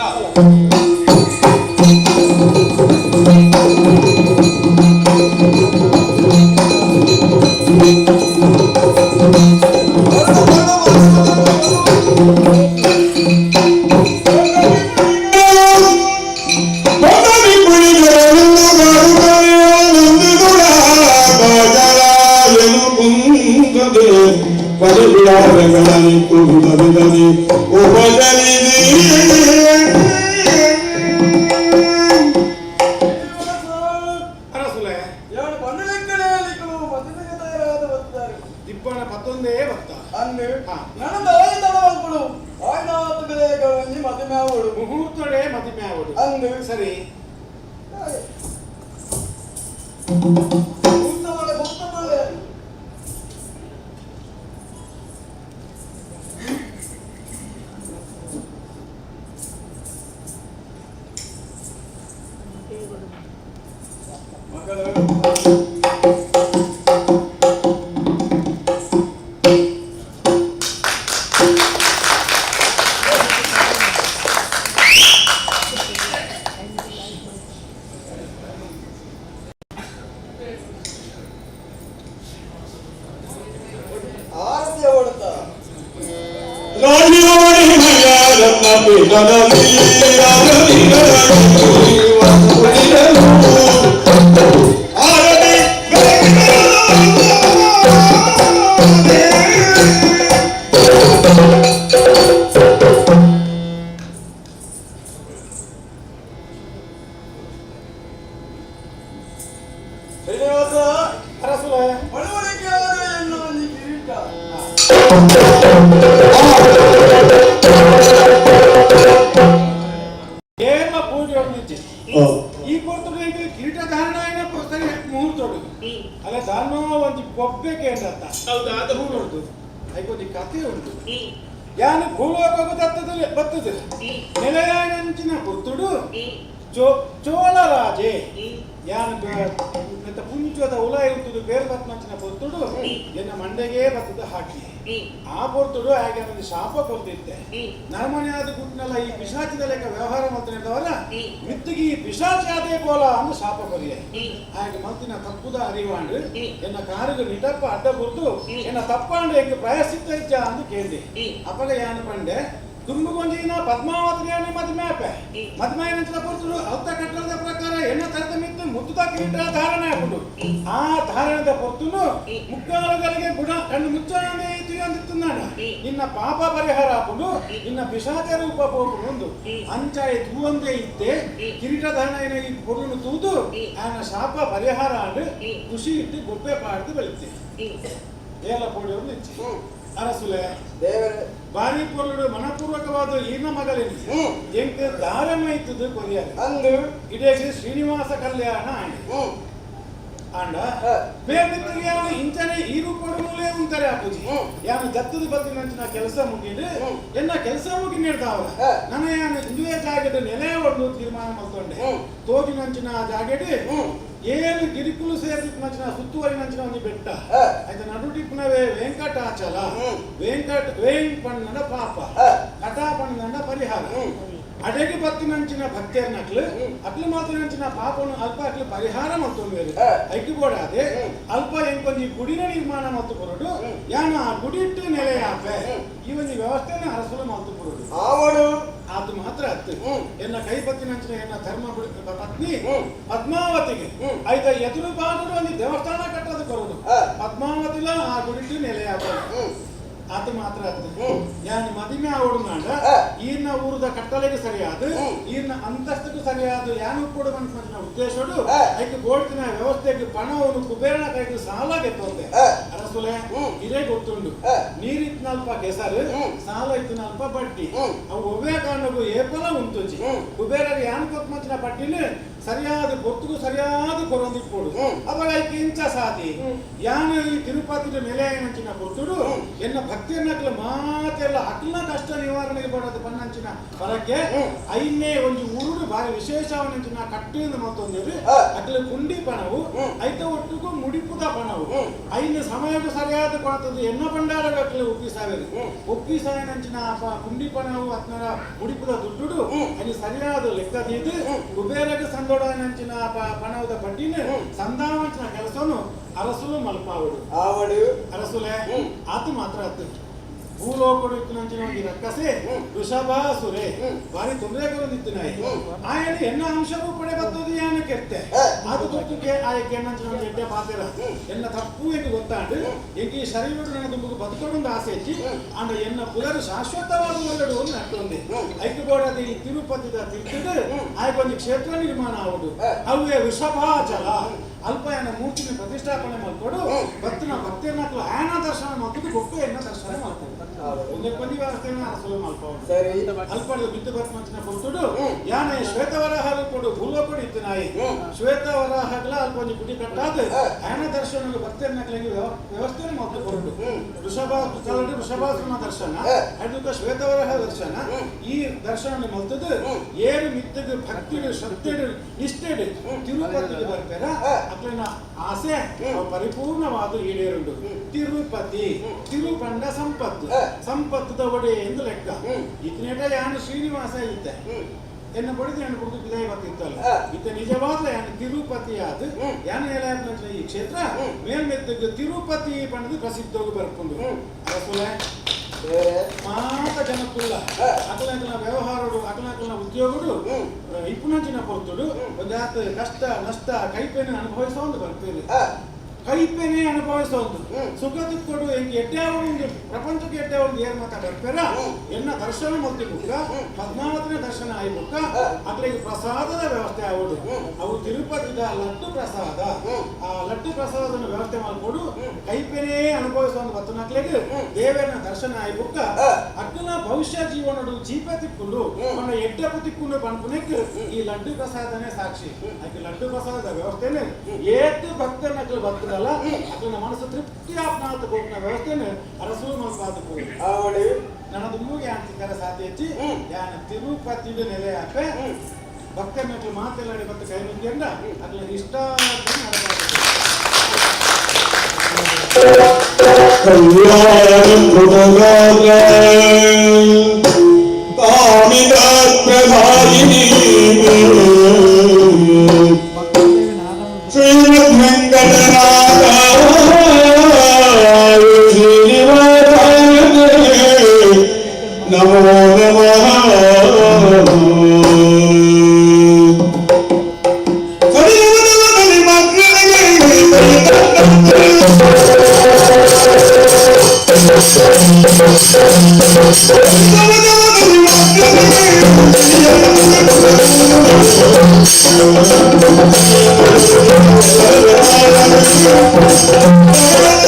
ದುಂಬುಗೊಂಜಿನ ಪದ್ಮಾವತಿಯನ್ನು ಮದುವೆ ಮದುವೆ ನಂತರ ಪುರುಷರು ಅರ್ಥ ಕಟ್ಟಡದ ಪ್ರಕಾರ ಎಣ್ಣ ತರದ ಮಿತ್ತು ಮುದ್ದುದ ಕಿರೀಟ ಧಾರಣೆ ಹಾಕೊಂಡು ಆ ಧಾರಣದ ಪೊರ್ತುನು ಮುಕ್ಕಾಲುಗಳಿಗೆ ಬುಡ ಕಣ್ಣು ಮುಚ್ಚಾನೆ ಅಂದಿತ್ತುನ್ನಾಡ ನಿನ್ನ ಪಾಪ ಪರಿಹಾರ ಹಾಕೊಂಡು ನಿನ್ನ ಪಿಶಾಚ ರೂಪ ಪೋಪುಂಡು ಅಂಚಾಯ ತೂವಂದೇ ಇತ್ತೆ ಕಿರೀಟ ಧಾರಣ ಈ ಪೊರುನು ತೂದು ಆನ ಶಾಪ ಪರಿಹಾರ ಆಂಡು ಖುಷಿ ಇಟ್ಟು ಗೊಬ್ಬೆ ಪಾಡ್ದು ಬೆಳಿತೆ ಏಲ ಪೊಡಿಯೊಂದು ಇಚ್ಚೆ ಅರಸುಲೆ ದೇವರೇ ಬಾರಿ ಪೊರುಡು ಮನಪೂರ್ವಕವಾದ ಈನ ಮಗಲಿನಿ ಎಂಕ್ ದಾರಮ ಇತ್ತದು ಕೊರಿಯಾರೆ ಅಂದು ಇಡೇಶ್ ಶ್ರೀನಿವಾಸ ಕಲ್ಯಾಣ ಆಂಡ ಬೇರೆ ಯಾನು ಇಂಚನೆ ಈ ರೂಪಡು ಮೂಲೇ ಉಂತಾರೆ ಅಪ್ಪುಜಿ ಯಾನು ದತ್ತದ ಬತ್ತಿನಂಚಿನ ಕೆಲಸ ಮುಗಿದು ಎನ್ನ ಕೆಲಸ ಮುಗಿ ನೀಡ್ತಾವ ನನ್ನ ಯಾನು ಇಂದುವೆ ಜಾಗೆಡ್ ನೆಲೆ ಒಡ್ದು ತೀರ್ಮಾನ ಮಲ್ತೊಂಡೆ ತೋಜಿನಂಚಿನ ಜಾಗೆಡ್ ಏಳು ಗಿರಿಕುಲು ಸೇರಿದಂಚಿನ ಸುತ್ತುವರಿನಂಚಿನ ಒಂದು ಬೆಟ್ಟ ಆಯ್ತು ನಡುಟಿಪ್ಪನವೇ ವೆಂಕಟಾಚಲ ವೆಂಕಟ ವೇಂಗ್ ಪಣ್ಣನ ಪಾಪ ಕಟಾ ಪಣ್ಣನ ಪರಿಹಾರ ಅಡೆಗೆ ಬತ್ತಿನಂಚಿನ ಭಕ್ತಿಯರ್ನಕ್ಲು ಅಕ್ಲು ಮಾತಿನಂಚಿನ ಪಾಪನು ಅಲ್ಪ ಅಕ್ಲು ಪರಿಹಾರ ಮತ್ತು ಐಕ್ಯಬೋಡಾದೆ ಅಲ್ಪ ಎಂಕೊಂಜಿ ಗುಡಿನ ನಿರ್ಮಾಣ ಮತ್ತು ಬರೋಡು ಯಾನ ಆ ಗುಡಿಟ್ಟು ನೆಲೆಯಾಪೆ ಈ ಒಂದು ವ್ಯವಸ್ಥೆನ ಅರಸಲು ಮಾತು ಬರೋಡು ಆವಡು ಅದು ಮಾತ್ರ ಅತ್ತು ಎನ್ನ ಕೈ ಪತ್ತಿನಂಚಿನ ಎನ್ನ ಧರ್ಮ ಪತ್ನಿ ಪದ್ಮಾವತಿಗೆ ಆಯ್ತ ಎದುರು ಬಾಗುಡು ಒಂದು ದೇವಸ್ಥಾನ ಕಟ್ಟೋದು ಬರೋದು ಪದ್ಮಾವತಿಲ ಆ ಗುಡಿಟ್ಟು ನೆಲೆಯಾಪ ಅದು ಮಾತ್ರ ಅದು ಯಾನು ಮದಿಮೆ ಆವಡು ನಾಡ ಈರ್ನ ಊರದ ಕಟ್ಟಲೆಗೆ ಸರಿಯಾದ ಈರ್ನ ಅಂತಸ್ತಕ್ಕೂ ಸರಿಯಾದ ಯಾನು ಕೂಡ ಮನ್ಸಿನ ಉದ್ದೇಶಡು ಐಕ್ ಬೋಡ್ತಿನ ವ್ಯವಸ್ಥೆಗೆ ಪಣವನ್ನು ಕುಬೇರನ ಕೈಗೆ ಸಾಲ ಗೆತ್ತೊಂದೆ ಅರಸುಲೆ ಇದೇ ಗೊತ್ತುಂಡು ನೀರಿತ್ನಲ್ಪ ಕೆಸರು ಸಾಲ ಇತ್ತಿನಲ್ಪ ಬಡ್ಡಿ ಅವು ಒವ್ವೇ ಕಾರಣಕ್ಕೂ ಏಪಲ ಉಂಟುಜಿ ಕುಬೇರಗೆ ಯಾನು ಕೊತ್ತು ಬಡ್ಡಿನ ಸರಿಯಾದ ಗೊತ್ತಿಗೂ ಸರಿಯಾದ ಕೊರೊಂದಿಪ್ಪೋಡು ಅವಾಗ ಐಕ್ ಇಂಚ ಸಾತಿ ಯಾನು ಈ ತಿರುಪತಿ ನೆಲೆ ನಂಚಿನ ಕೊರ್ತುಡು ಎನ್ನ ಭಕ್ತಿಯನ್ನಕ್ಲ ಮಾತೆಲ್ಲ ಅಕ್ಲ ಕಷ್ಟ ನಿವಾರಣೆಗೆ ಬರೋದು ಪನ್ನಂಚಿನ ಹೊರಕ್ಕೆ ಐನೇ ಒಂದು ಊರುಡು ಭಾರಿ ವಿಶೇಷವನಂಚಿನ ಕಟ್ಟಿಂದ ಮತ್ತೊಂದಿರು ಅಕ್ಲ ಕುಂಡಿ ಪಣವು ಐತ ಒಟ್ಟಿಗೂ ಮುಡಿಪುದ ಪಣವು ಐನ ಸಮಯಕ್ಕೂ ಸರಿಯಾದ ಕೊರತದ್ದು ಎನ್ನ ಭಂಡಾರ ಅಕ್ಲ ಒಪ್ಪಿಸಾವಿರು ಒಪ್ಪಿಸಾಯನಂಚಿನ ಕುಂಡಿ ಪಣವು ಅತ್ನರ ಮುಡಿಪುದ ದುಡ್ಡು ಐನ ಸರಿಯಾದ ಲೆಕ್ಕ ತೀದು ಕುಬೇರಕ್ಕೆ ಸಂದೋಡನಂಚಿನ ಪಣವದ ಬಡ್ಡಿನ ಸಂದಾವಂಚಿನ ಕೆಲಸನು ಅರಸುಲು ಮಲ್ಪಾವಡು ಆವಡು ಅರಸುಲೆ ಆತು ಮಾತ್ರ ಆತು ಭೂಲೋಕಡು ಇತ್ತಿನಂಚಿನ ಒಂದು ರಕ್ಕಸೆ ವೃಷಭಾಸುರೆ ಭಾರಿ ತೊಂದರೆ ಕೊರದಿತ್ತು ನಾಯಿ ಆಯನ ಎನ್ನ ಅಂಶವೂ ಪಡೆ ಬರ್ತದೆ ಯಾನ ಕೆರ್ತೆ ಅದು ಗೊತ್ತಕ್ಕೆ ಆಯಕ್ಕೆ ಎನ್ನಂಚಿನ ಒಂದು ಎಡ್ಡೆ ಪಾತಿರ ಎನ್ನ ತಪ್ಪು ಎಂದು ಗೊತ್ತಾಂಡು ಎಂಕ್ ಈ ಶರೀರ ನನ್ನ ತುಂಬು ಬದುಕೊಂಡು ಆಸೆ ಹೆಚ್ಚಿ ಅಂಡ ಎನ್ನ ಪುನರು ಶಾಶ್ವತವಾದ ಒಳ್ಳೆಡು ಒಂದು ನಟ್ಟೊಂದೆ ಐಕ್ಯಬೋಡದ ಈ ತಿರುಪತಿದ ತಿರುತಿಡು ಆಯ್ಕೊಂದು ಕ್ಷೇತ್ರ ನಿರ್ಮಾಣ ಆವಡು ಅವೇ ವೃಷಭಾಚಲ ಅಲ್ಪಯನ ಮೂರ್ತಿನ ಪ್ರತಿಷ್ಠಾಪನೆ ಮಾಡ್ಕೊಡು ಭಕ್ತನ ಭಕ್ತಿಯನ್ನ ಆಯನ ದರ್ಶನ ಮಾಡ್ಕೊಂಡು ಗೊಪ್ಪೆ ಎನ್ನ ದರ್ಶನ ಮಾಡ್ಕೊಡು ಒಂದೇ ಕೊನೆ ವ್ಯವಸ್ಥೆನ ಅರಸುಲು ಮಲ್ಪವನು ಸರಿ ಅಲ್ಪದ ಬಿದ್ದು ಬರ್ಮಂಚಿನ ಕೊಡ್ತುಡು ಯಾನೆ ಶ್ವೇತವರಾಹ ಕೊಡು ಭೂಲೋಕಡು ಇತ್ತು ನಾಯಿ ಶ್ವೇತವರಾಹಗಳ ಅಲ್ಪ ಒಂಜಿ ಗುಡಿ ಕಟ್ಟಾದ ಆಯನ ದರ್ಶನ ಭಕ್ತಿಯನ್ನಕ್ಲೆಗೆ ವ್ಯವಸ್ಥೆಯನ್ನು ಮಾಡ್ತು ಕೊರಡು ವೃಷಭ ವೃಷಭಾಸುರನ ದರ್ಶನ ಅದಕ್ಕೆ ಶ್ವೇತವರಾಹ ದರ್ಶನ ಈ ದರ್ಶನ ಮಲ್ತದು ಏರು ಮಿತ್ತಗ ಭಕ್ತಿಡು ಶ್ರದ್ಧೆಡು ನಿಷ್ಠೆಡು ತಿರುಪತಿಗೆ ಬರ್ತಾರ ಅಕ್ಲಿನ ಆಸೆ ಪರಿಪೂರ್ಣವಾದ ಈಡೇರುಂಡು. ತಿರುಪತಿ ತಿರುಪಂಡ ಸಂಪತ್ತು ಸಂಪತ್ತದ ಒಡೆ ಎಂದು ಲೆಕ್ಕ. ಇತನೇಟ ಯಾನು ಶ್ರೀನಿವಾಸ ಇದ್ದೆ ಎನ್ನ ಬಡಿದು ನಾನು ಕುಡಿದು ಬಿದಾಯ ಬರ್ತಿತ್ತಲ್ಲ ಇತ ನಿಜವಾದ ಯಾನು ತಿರುಪತಿ ಆದ ಯಾನು ಏಲಾಯ ಈ ಕ್ಷೇತ್ರ ಮೇಲ್ಮೆತ್ತಗ ತಿರುಪತಿ ಪಂಡದು ಪ್ರಸಿದ್ಧೋಗಿ ಬರ್ಕೊಂಡು ಅರಸುಲೆ ಮಾತ ಜನಕ್ಕುಲ್ಲ ಅಕಲಕಲ ವ್ಯವಹಾರಡು ಅಕಲಕಲ ಉದ್ಯೋಗಡು ಇಪ್ಪುನಂಚಿನ ಪೊರ್ತುಡು ಒಂದಾತ ಕಷ್ಟ ನಷ್ಟ ಕೈಪೇನೆ ಅನುಭವಿಸೋ ಒಂದು ಬರ್ತೀರಿ ಕೈಪೇನೆ ಅನುಭವಿಸೋದು ಸುಖ ದುಃಖಡು ಎಂಕ್ ಎಡ್ಡೆ ಪ್ರಪಂಚಕ್ಕೆ ಎಡ್ಡೆ ಒಂದು ಏರ್ ಮಾತಾ ಬರ್ಪೇರ ಎನ್ನ ದರ್ಶನ ಮಲ್ತಿ ಬುಕ್ಕ ಪದ್ಮಾವತಿನ ದರ್ಶನ ಆಯಿ ಬುಕ್ಕ ಅಕ್ಲಿಗೆ ಪ್ರಸಾದದ ವ್ಯವಸ್ಥೆ ಆವಡು ಅವು ತಿರುಪತಿದ ಲಡ್ಡು ಪ್ರಸಾದ ಆ ಲಡ್ಡು ಪ್ರಸಾದದ ವ್ಯವಸ್ಥೆ ಮಾಡ್ಕೊಡು ಕೈಪೇನೆ ಅನುಭವಿಸೋ ಒಂದು ಬತ್ತನಕ್ಲಿಗೆ ದೇವರನ ದರ್ಶನ ಆಯಿ ಬುಕ್ಕ ಅಕ್ಕನ ಭವಿಷ್ಯ ಜೀವನಡು ಜೀಪ ತಿಕ್ಕೊಂಡು మన ಎಡ್ಡಪ್ಪ ತಿಕ್ಕೊಂಡು ಪನ್ಪುನೆಕ್ ಈ ಲಡ್ಡು ಪ್ರಸಾದನೇ ಸಾಕ್ಷಿ. ಆಕೆ ಲಡ್ಡು ಪ್ರಸಾದದ ವ್ಯವಸ್ಥೆನೆ ಏತು ಭಕ್ತನಕ್ಲು ಬರ್ತದಲ್ಲ ಅಕ್ಲಿನ ಮನಸ್ಸು ತೃಪ್ತಿ ಆಪ್ನಾತ ಹೋಗ್ನ ವ್ಯವಸ್ಥೆನೆ ಅರಸು ಮಲ್ಪಾತ ಅವಳು ನನ್ನದು ಮೂಗೆ ಅಂತಿದ್ದಾರೆ ಸಾಧ್ಯ ಹೆಚ್ಚಿ ಯಾನ ತಿರುಪತಿಡು ನೆಲೆ ಹಾಪೆ ಭಕ್ತನಕ್ಲು ಮಾತೆಲ್ಲಾಡಿ ಮತ್ತು ಕೈ ಮುಂದೆ ಅಕ್ಲ ಇಷ್ಟ ಶ್ರೀಮದ್ವೆಂಕಟನಾಥ ಶ್ರೀನಿವಾಸಾಯ ನಮೋ ನಮಃ. Thank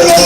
you.